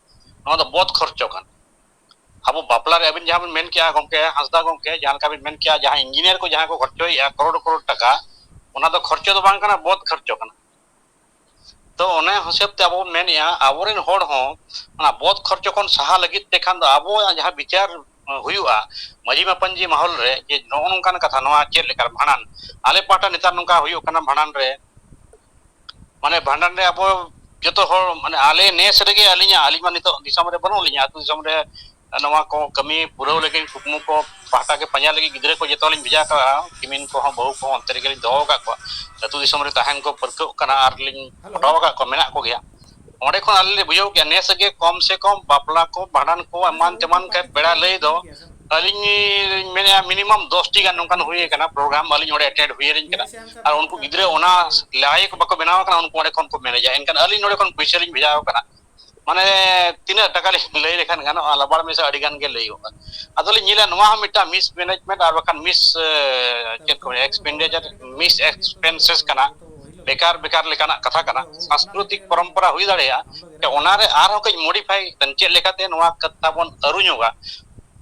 ᱱᱚᱣᱟ ᱫᱚ ᱵᱚᱫ ᱠᱷᱚᱨᱪᱚ ᱠᱟᱱᱟ᱾ ᱟᱵᱚ ᱵᱟᱯᱞᱟ ᱨᱮ ᱟᱹᱵᱤᱱ ᱡᱟᱦᱟᱸ ᱵᱤᱱ ᱢᱮᱱ ᱠᱮᱜᱼᱟ ᱜᱚᱢᱠᱮ ᱦᱟᱸᱥᱫᱟ ᱜᱚᱢᱠᱮ, ᱡᱟᱦᱟᱸ ᱞᱮᱠᱟ ᱵᱤᱱ ᱢᱮᱱ ᱠᱮᱜᱼᱟ, ᱡᱟᱦᱟᱸ ᱤᱧᱡᱤᱱᱤᱭᱟᱨ ᱠᱚ ᱡᱟᱦᱟᱸ ᱠᱚ ᱠᱷᱚᱨᱪᱚᱭᱮᱜᱼᱟ ᱠᱨᱳᱲ ᱠᱨᱳᱲ ᱴᱟᱠᱟ, ᱚᱱᱟ ᱫᱚ ᱠᱷᱚᱨᱪᱚ ᱫᱚ ᱵᱟᱝ ᱠᱟᱱᱟ, ᱵᱚᱫ ᱠᱷᱚᱨᱪᱚ ᱠᱟᱱᱟ᱾ ᱛᱚ ᱚᱱᱟ ᱦᱤᱥᱟᱹᱵ ᱛᱮ ᱟᱵᱚ ᱵᱚᱱ ᱢᱮᱱᱮᱜᱼᱟ, ᱟᱵᱚᱨᱮᱱ ᱦᱚᱲ ᱦᱚᱸ ᱚᱱᱟ ᱵᱚᱫ ᱠᱷᱚᱨᱪᱚ ᱠᱷᱚᱱ ᱥᱟᱦᱟ ᱞᱟᱹᱜᱤᱫ ᱛᱮ ᱠᱷᱟᱱ ᱫᱚ ᱟᱵᱚᱣᱟᱜ ᱡᱟᱦᱟᱸ ᱵᱤᱪᱟᱨ ᱦᱩᱭᱩᱜᱼᱟ ᱢᱟᱹᱡᱷᱤ ᱢᱟᱯᱟᱧᱡᱤ ᱢᱟᱦᱚᱞ ᱨᱮ, ᱡᱮ ᱱᱚᱜᱼᱚ ᱱᱚᱝᱠᱟᱱ ᱠᱟᱛᱷᱟ, ᱱᱚᱣᱟ ᱪᱮᱫ ᱞᱮᱠᱟ ᱵᱷᱟᱸᱰᱟᱱ, ᱟᱞᱮ ᱯᱟᱦᱴᱟ ᱱᱮᱛᱟᱨ ᱱᱚᱝᱠᱟ ᱦᱩᱭᱩᱜ ᱠᱟᱱᱟ ᱵᱷᱟᱸᱰᱟᱱ ᱨᱮ, ᱢᱟᱱᱮ ᱵᱷᱟᱸᱰᱟᱱ ᱨᱮ ᱟᱵᱚ ᱡᱚᱛᱚ ᱦᱚᱲ, ᱢᱟᱱᱮ ᱟᱞᱮ ᱱᱮᱥ ᱨᱮᱜᱮ ᱟᱹᱞᱤᱧᱟᱜ, ᱟᱹᱞᱤᱧ ᱢᱟ ᱱᱤᱛᱚᱜ ᱫᱤᱥᱚᱢ ᱨᱮ ᱵᱟᱹᱱᱩᱜ ᱞᱤᱧᱟ, ᱟᱹᱛᱩ ᱫᱤᱥᱚᱢ ᱨᱮ ᱱᱚᱣᱟ ᱠᱚ ᱠᱟᱹᱢᱤ ᱯᱩᱨᱟᱹᱣ ᱞᱟᱹᱜᱤᱫ ᱠᱩᱠᱢᱩ ᱠᱚ ᱯᱟᱦᱴᱟ ᱜᱮ ᱯᱟᱸᱡᱟ ᱞᱟᱹᱜᱤᱫ ᱜᱤᱫᱽᱨᱟᱹ ᱠᱚ ᱡᱚᱛᱚ ᱞᱤᱧ ᱵᱷᱮᱡᱟ ᱠᱟᱜᱼᱟ, ᱠᱤᱢᱤᱱ ᱠᱚᱦᱚᱸ ᱵᱟᱹᱦᱩ ᱠᱚᱦᱚᱸ ᱚᱱᱛᱮ ᱨᱮᱜᱮ ᱞᱤᱧ ᱫᱚᱦᱚ ᱟᱠᱟᱫ ᱠᱚᱣᱟ᱾ ᱟᱹᱛᱩ ᱫᱤᱥᱚᱢ ᱨᱮ ᱛᱟᱦᱮᱱ ᱠᱚ ᱯᱟᱹᱨᱠᱟᱹᱣ ᱠᱟᱱᱟ ᱟᱨ ᱞᱤᱧ ᱯᱚᱴᱟᱣ ᱟᱠᱟᱫ ᱠᱚᱣᱟ, ᱢᱮᱱᱟᱜ ᱠᱚᱜᱮᱭᱟ᱾ ᱚᱸᱰᱮ ᱠᱷᱚᱱ ᱟᱞᱮ ᱞᱮ ᱵᱩᱡᱷᱟᱹᱣ ᱠᱮᱜᱼᱟ, ᱱᱮᱥ ᱜᱮ ᱠᱚᱢ ᱥᱮ ᱠᱚᱢ ᱵᱟᱯᱞᱟ ᱠᱚ, ᱵᱷᱟᱸᱰᱟᱱ ᱠᱚ, ᱮᱢᱟᱱ ᱛᱮᱢᱟᱱ ᱠᱷᱟᱡ ᱯᱮᱲᱟ ᱞᱟᱹᱭ ᱫᱚ ᱟᱹᱞᱤᱧ ᱞᱤᱧ ᱢᱮᱱᱮᱫᱼᱟ, ᱢᱤᱱᱤᱢᱟᱢ ᱫᱚᱥ ᱴᱤ ᱜᱟᱱ ᱱᱚᱝᱠᱟᱱ ᱦᱩᱭ ᱟᱠᱟᱱᱟ ᱯᱨᱳᱜᱨᱟᱢ, ᱟᱹᱞᱤᱧ ᱚᱸᱰᱮ ᱮᱴᱮᱱᱰ ᱦᱩᱭ ᱟᱹᱞᱤᱧ ᱠᱟᱱᱟ᱾ ᱟᱨ ᱩᱱᱠᱩ ᱜᱤᱫᱽᱨᱟᱹ ᱚᱱᱟ ᱞᱟᱭᱮᱠ ᱵᱟᱠᱚ ᱵᱮᱱᱟᱣ ᱟᱠᱟᱱᱟ, ᱩᱱᱠᱩ ᱚᱸᱰᱮ ᱠᱷᱚᱱ ᱠᱚ ᱢᱮᱱᱮᱡᱟ, ᱮᱱᱠᱷᱟᱱ ᱟᱹᱞᱤᱧ ᱱᱚᱸᱰᱮ ᱠᱷᱚᱱ ᱯᱩᱭᱥᱟᱹ ᱞᱤᱧ ᱵᱷᱮᱡᱟ ᱟᱠᱚ ᱠᱟᱱᱟ᱾ ᱢᱟᱱᱮ ᱛᱤᱱᱟᱹᱜ ᱴᱟᱠᱟ ᱞᱤᱧ ᱞᱟᱹᱭ ᱞᱮᱠᱷᱟᱱ ᱜᱟᱱᱚᱜᱼᱟ, ᱞᱟᱵᱟᱲ ᱢᱮᱥᱟ ᱟᱹᱰᱤ ᱜᱟᱱ ᱜᱮ ᱞᱟᱹᱭᱚᱜᱼᱟ᱾ ᱟᱫᱚᱞᱤᱧ ᱧᱮᱞᱟ ᱱᱚᱣᱟ ᱦᱚᱸ ᱢᱤᱫᱴᱟᱝ ᱢᱤᱥ ᱢᱮᱱᱮᱡᱢᱮᱱᱴ ᱟᱨ ᱵᱟᱠᱷᱟᱱ ᱢᱤᱥ, ᱪᱮᱫ ᱠᱚ ᱢᱮᱱᱟ, ᱮᱠᱥᱯᱮᱱᱰᱤᱪᱟᱨ, ᱢᱤᱥ ᱮᱠᱥᱯᱮᱱᱥᱮᱥ ᱠᱟᱱᱟ, ᱵᱮᱠᱟᱨ ᱵᱮᱠᱟᱨ ᱞᱮᱠᱟᱱᱟᱜ ᱠᱟᱛᱷᱟ ᱠᱟᱱᱟ᱾ ᱥᱟᱝᱥᱠᱨᱤᱛᱤᱠ ᱯᱚᱨᱚᱢᱯᱚᱨᱟ ᱦᱩᱭ ᱫᱟᱲᱮᱭᱟᱜᱼᱟ, ᱚᱱᱟᱨᱮ ᱟᱨᱦᱚᱸ ᱠᱟᱹᱡ ᱢᱚᱰᱤᱯᱷᱟᱭ ᱠᱟᱛᱮ ᱪᱮᱫ ᱞᱮᱠᱟᱛᱮ ᱱᱚᱣᱟ ᱠᱟᱛᱷᱟ ᱵᱚᱱ ᱟᱹᱨᱩ ᱧᱚᱜᱟ,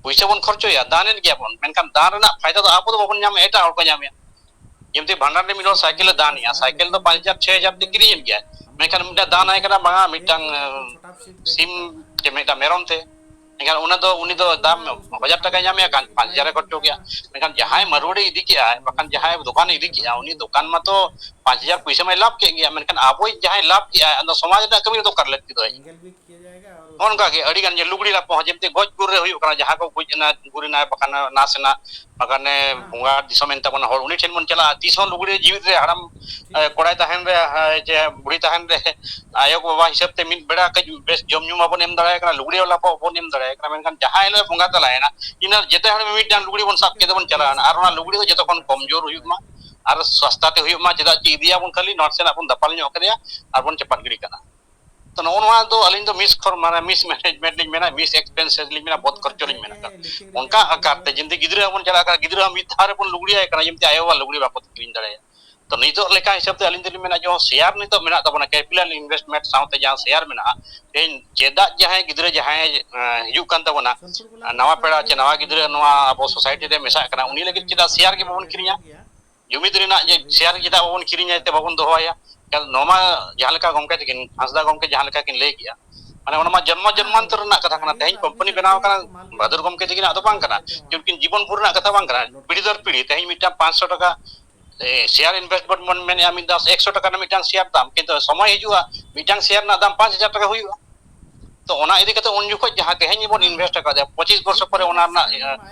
ᱯᱩᱭᱥᱟᱹ ᱵᱚᱱ ᱠᱷᱚᱨᱪᱚᱭᱟ, ᱫᱟᱱ ᱮᱫ ᱜᱮᱭᱟ ᱵᱚᱱ, ᱢᱮᱱᱠᱷᱟᱱ ᱫᱟᱱ ᱨᱮᱱᱟᱜ ᱯᱷᱟᱭᱫᱟ ᱫᱚ ᱟᱵᱚ ᱫᱚ ᱵᱟᱵᱚᱱ ᱧᱟᱢᱟ, ᱮᱴᱟᱜ ᱦᱚᱲ ᱠᱚ ᱧᱟᱢᱮᱫᱼᱟ᱾ ᱡᱮᱢᱛᱤ ᱵᱷᱟᱸᱰᱟᱱ ᱨᱮ ᱢᱤᱫ ᱦᱚᱲ ᱥᱟᱭᱠᱮᱞ ᱮ ᱫᱟᱱ ᱮᱫᱼᱟ, ᱥᱟᱭᱠᱮᱞ ᱫᱚ ᱯᱟᱸᱪ ᱦᱟᱡᱟᱨ ᱪᱷᱚᱭ ᱦᱟᱡᱟᱨ ᱛᱮ ᱠᱤᱨᱤᱧ ᱮᱫ ᱜᱮᱭᱟᱭ, ᱢᱮᱱᱠᱷᱟᱱ ᱢᱤᱫᱴᱟᱝ ᱫᱟᱱ ᱟᱭ ᱠᱟᱱᱟ ᱵᱟᱝᱟ ᱢᱤᱫᱴᱟᱝ ᱥᱤᱢ ᱪᱮ ᱢᱤᱫᱴᱟᱝ ᱢᱮᱨᱚᱢ ᱛᱮ, ᱮᱱᱠᱷᱟᱱ ᱚᱱᱟ ᱫᱚ ᱩᱱᱤ ᱫᱚ ᱫᱟᱢ ᱦᱟᱡᱟᱨ ᱴᱟᱠᱟᱭ ᱧᱟᱢᱮᱫᱼᱟ, ᱠᱷᱟᱱ ᱯᱟᱸᱪ ᱦᱟᱡᱟᱨ ᱮ ᱠᱷᱚᱨᱪᱚ ᱠᱮᱜᱼᱟ᱾ ᱢᱮᱱᱠᱷᱟᱱ ᱡᱟᱦᱟᱸᱭ ᱢᱟᱨᱣᱟᱲᱤ ᱤᱫᱤ ᱠᱮᱜᱼᱟᱭ, ᱵᱟᱠᱷᱟᱱ ᱡᱟᱦᱟᱸᱭ ᱫᱚᱠᱟᱱᱮ ᱤᱫᱤ ᱠᱮᱜᱼᱟ, ᱩᱱᱤ ᱫᱚᱠᱟᱱ ᱢᱟᱛᱚ ᱯᱟᱸᱪ ᱦᱟᱡᱟᱨ ᱯᱩᱭᱥᱟᱹ ᱢᱟᱭ ᱞᱟᱵᱷ ᱠᱮᱫ ᱜᱮᱭᱟ, ᱢᱮᱱᱠᱷᱟᱱ ᱟᱵᱚᱭᱤᱡ ᱡᱟᱦᱟᱸᱭ ᱞᱟᱵᱷ ᱠᱮᱜᱼᱟᱭ, ᱟᱫᱚ ᱥᱚᱢᱟᱡᱽ ᱨᱮᱱᱟᱜ ᱠᱟᱹᱢᱤ ᱨᱮ ᱫᱚᱨᱠᱟᱨ ᱞᱟᱹᱠᱛᱤ ᱫᱚ᱾ ᱱᱚᱜᱼᱚ ᱱᱚᱝᱠᱟ ᱜᱮ ᱟᱹᱰᱤ ᱜᱟᱱ ᱡᱮ ᱞᱩᱜᱽᱲᱤ ᱞᱟᱯᱚ ᱦᱚᱸ, ᱡᱮᱢᱛᱤ ᱜᱚᱡ ᱜᱩᱨ ᱨᱮ ᱦᱩᱭᱩᱜ ᱠᱟᱱᱟ, ᱡᱟᱦᱟᱸ ᱠᱚ ᱜᱚᱡ ᱮᱱᱟ, ᱜᱩᱨ ᱮᱱᱟᱭ, ᱵᱟᱠᱷᱟᱱ ᱱᱟᱥ ᱮᱱᱟ, ᱵᱟᱠᱷᱟᱱᱮ ᱵᱚᱸᱜᱟ ᱫᱤᱥᱚᱢ ᱮᱱ ᱛᱟᱵᱚᱱᱟ ᱦᱚᱲ, ᱩᱱᱤ ᱴᱷᱮᱱ ᱵᱚᱱ ᱪᱟᱞᱟᱜᱼᱟ᱾ ᱛᱤᱥ ᱦᱚᱸ ᱞᱩᱜᱽᱲᱤ ᱡᱤᱣᱤᱫ ᱨᱮ ᱦᱟᱲᱟᱢ, ᱮ, ᱠᱚᱲᱟᱭ ᱛᱟᱦᱮᱱ ᱨᱮ, ᱮ, ᱡᱮ ᱵᱩᱲᱦᱤ ᱛᱟᱦᱮᱱ ᱨᱮ ᱟᱭᱳ ᱵᱟᱵᱟ ᱦᱤᱥᱟᱹᱵ ᱛᱮ ᱢᱤᱫ ᱵᱮᱲᱟ ᱠᱟᱹᱡ ᱵᱮᱥ ᱡᱚᱢ ᱧᱩ ᱢᱟᱵᱚᱱ ᱮᱢ ᱫᱟᱲᱮᱭᱟᱭ ᱠᱟᱱᱟ, ᱞᱩᱜᱽᱲᱤ ᱞᱟᱯᱚ ᱵᱚᱱ ᱮᱢ ᱫᱟᱲᱮᱭᱟᱭ ᱠᱟᱱᱟ, ᱢᱮᱱᱠᱷᱟᱱ ᱡᱟᱦᱟᱸ ᱦᱤᱞᱳᱜ ᱵᱚᱸᱜᱟ ᱛᱟᱞᱟᱭᱮᱱᱟ, ᱤᱱᱟᱹ ᱡᱮᱛᱮ ᱦᱚᱲ ᱢᱤᱢᱤᱫᱴᱟᱝ ᱞᱩᱜᱽᱲᱤ ᱵᱚᱱ ᱥᱟᱵ ᱠᱮᱫᱟ ᱵᱚᱱ ᱪᱟᱞᱟᱣᱮᱱᱟ, ᱟᱨ ᱚᱱᱟ ᱞᱩᱜᱽᱲᱤ ᱫᱚ ᱡᱚᱛᱚ ᱠᱷᱚᱱ ᱠᱚᱢᱡᱳᱨ ᱦᱩᱭᱩᱜ ᱢᱟ ᱟᱨ ᱥᱟᱥᱛᱟ ᱛᱮ ᱦᱩᱭᱩᱜ ᱢᱟ, ᱪᱮᱫᱟᱜ ᱪᱮ ᱤᱫᱤᱭᱟᱵᱚᱱ ᱠᱷᱟᱹᱞᱤ ᱱᱟᱥᱮᱱᱟᱜ ᱵᱚᱱ ᱫᱟᱯᱟᱞ ᱧᱚᱜ ᱠᱮᱫᱮᱭᱟ ᱟᱨ ᱵᱚᱱ ᱪᱟᱯᱟᱫ ᱜᱤᱰᱤ ᱠᱟᱜᱼᱟ᱾ ᱛᱚ ᱱᱚᱜᱼᱚ ᱱᱚᱣᱟ ᱫᱚ ᱟᱹᱞᱤᱧ ᱫᱚ ᱢᱤᱥ ᱠᱷᱚᱨ-, ᱢᱟᱱᱮ ᱢᱤᱥ ᱢᱮᱱᱮᱡᱢᱮᱱᱴ ᱞᱤᱧ ᱢᱮᱱᱟ, ᱢᱤᱥ ᱮᱠᱥᱯᱮᱱᱥᱮᱥ ᱞᱤᱧ ᱢᱮᱱᱟ, ᱵᱚᱫ ᱠᱷᱚᱨᱪᱚ ᱞᱤᱧ ᱢᱮᱱᱟ᱾ ᱚᱱᱠᱟ ᱟᱠᱟᱨ ᱛᱮ ᱡᱩᱫᱤ ᱜᱤᱫᱽᱨᱟᱹ ᱦᱚᱸᱵᱚᱱ ᱪᱟᱞᱟᱜ ᱠᱟᱱᱟ, ᱜᱤᱫᱽᱨᱟᱹ ᱦᱚᱸ ᱢᱤᱫ ᱫᱷᱟᱣ ᱨᱮᱵᱚᱱ ᱞᱩᱜᱽᱲᱤᱭᱟᱭ ᱠᱟᱱᱟ, ᱡᱮᱢᱛᱤ ᱟᱭᱳ ᱵᱟᱵᱟ ᱞᱩᱜᱽᱲᱤ ᱵᱟᱠᱚ ᱠᱤᱨᱤᱧ ᱫᱟᱲᱮᱭᱟᱜᱼᱟ᱾ ᱛᱚ ᱱᱤᱛᱚᱜ ᱞᱮᱠᱟ ᱦᱤᱥᱟᱹᱵ ᱛᱮ ᱟᱹᱞᱤᱧ ᱫᱚᱞᱤᱧ ᱢᱮᱱᱟ, ᱡᱮ ᱥᱮᱭᱟᱨ ᱱᱤᱛᱚᱜ ᱢᱮᱱᱟᱜ ᱛᱟᱵᱚᱱᱟ, ᱠᱮᱯᱤᱴᱟᱞ ᱤᱱᱵᱷᱮᱥᱴᱢᱮᱱᱴ ᱥᱟᱶᱛᱮ ᱡᱟᱦᱟᱸ ᱥᱮᱭᱟᱨ ᱢᱮᱱᱟᱜᱼᱟ, ᱛᱮᱦᱮᱧ ᱪᱮᱫᱟᱜ ᱡᱟᱦᱟᱸᱭ ᱜᱤᱫᱽᱨᱟᱹ ᱡᱟᱦᱟᱸᱭ, ᱮᱸ, ᱦᱤᱡᱩᱜ ᱠᱟᱱ ᱛᱟᱵᱚᱱᱟ, ᱱᱟᱣᱟ ᱯᱮᱲᱟ ᱪᱮ ᱱᱟᱣᱟ ᱜᱤᱫᱽᱨᱟᱹ ᱱᱚᱣᱟ ᱟᱵᱚ ᱥᱳᱥᱟᱭᱴᱤ ᱨᱮ ᱢᱮᱥᱟᱜ ᱠᱟᱱᱟ, ᱩᱱᱤ ᱞᱟᱹᱜᱤᱫ ᱪᱮᱫᱟᱜ ᱥᱮᱭᱟᱨ ᱜᱮ ᱵᱟᱵᱚᱱ ᱠᱤᱨᱤᱧᱟ? ᱡᱩᱢᱤᱫ ᱨᱮᱱᱟᱜ ᱡᱮ ᱥᱮᱭᱟᱨ ᱪᱮᱫᱟᱜ ᱵᱟᱵᱚᱱ ᱠᱤᱨᱤᱧᱟ, ᱛᱮ ᱵᱟᱵᱚᱱ ᱫᱚᱦᱚᱭᱟ? ᱱᱚᱣᱟ ᱢᱟ ᱡᱟᱦᱟᱸ ᱞᱮᱠᱟ ᱜᱚᱢᱠᱮ ᱛᱟᱹᱠᱤᱱ, ᱦᱟᱸᱥᱫᱟ ᱜᱚᱢᱠᱮ ᱡᱟᱦᱟᱸ ᱞᱮᱠᱟ ᱠᱤᱱ ᱞᱟᱹᱭ ᱠᱮᱜᱼᱟ, ᱢᱟᱱᱮ ᱚᱱᱟ ᱢᱟ ᱡᱚᱱᱢᱚ ᱡᱚᱱᱢᱟᱱᱛᱚᱨ ᱨᱮᱱᱟᱜ ᱠᱟᱛᱷᱟ ᱠᱟᱱᱟ᱾ ᱛᱮᱦᱮᱧ ᱠᱳᱢᱯᱟᱱᱤ ᱵᱮᱱᱟᱣ ᱠᱟᱱᱟ ᱵᱷᱟᱫᱩᱨ ᱜᱚᱢᱠᱮ ᱛᱟᱹᱠᱤᱱᱟᱜ ᱫᱚ ᱵᱟᱝ ᱠᱟᱱᱟ, ᱡᱮ ᱩᱱᱠᱤᱱ ᱡᱤᱵᱚᱱ ᱵᱷᱳᱨ ᱨᱮᱱᱟᱜ ᱠᱟᱛᱷᱟ ᱵᱟᱝ ᱠᱟᱱᱟ᱾ ᱯᱤᱲᱦᱤ ᱫᱚᱨ ᱯᱤᱲᱦᱤ ᱛᱮᱦᱮᱧ ᱢᱤᱫᱴᱟᱝ ᱯᱟᱸᱪᱥᱚ ᱴᱟᱠᱟ ᱥᱮᱭᱟᱨ ᱤᱱᱵᱷᱮᱥᱴᱢᱮᱱᱴ ᱵᱚᱱ ᱢᱮᱱᱮᱫᱼᱟ, ᱢᱤᱫ ᱫᱷᱟᱣ ᱮᱠᱥᱚ ᱴᱟᱠᱟ ᱨᱮᱱᱟᱜ ᱢᱤᱫᱴᱟᱝ ᱥᱮᱭᱟᱨ ᱫᱟᱢ, ᱠᱤᱱᱛᱩ ᱥᱚᱢᱚᱭ ᱦᱤᱡᱩᱜᱼᱟ ᱢᱤᱫᱴᱟᱝ ᱥᱮᱭᱟᱨ ᱨᱮᱱᱟᱜ ᱫᱟᱢ ᱯᱟᱸᱪ ᱦᱟᱡᱟᱨ ᱴᱟᱠᱟ ᱦᱩᱭᱩᱜᱼᱟ᱾ ᱛᱚ ᱚᱱᱟ ᱤᱫᱤ ᱠᱟᱛᱮ ᱩᱱ ᱡᱚᱠᱷᱚᱱ ᱡᱟᱦᱟᱸ ᱛᱮᱦᱮᱧ ᱵᱚᱱ ᱤᱱᱵᱷᱮᱥᱴ ᱟᱠᱟᱫᱟ ᱯᱚᱸᱪᱤᱥ ᱵᱚᱨᱥᱚ ᱯᱚᱨᱮ ᱚᱱᱟ ᱨᱮᱱᱟᱜ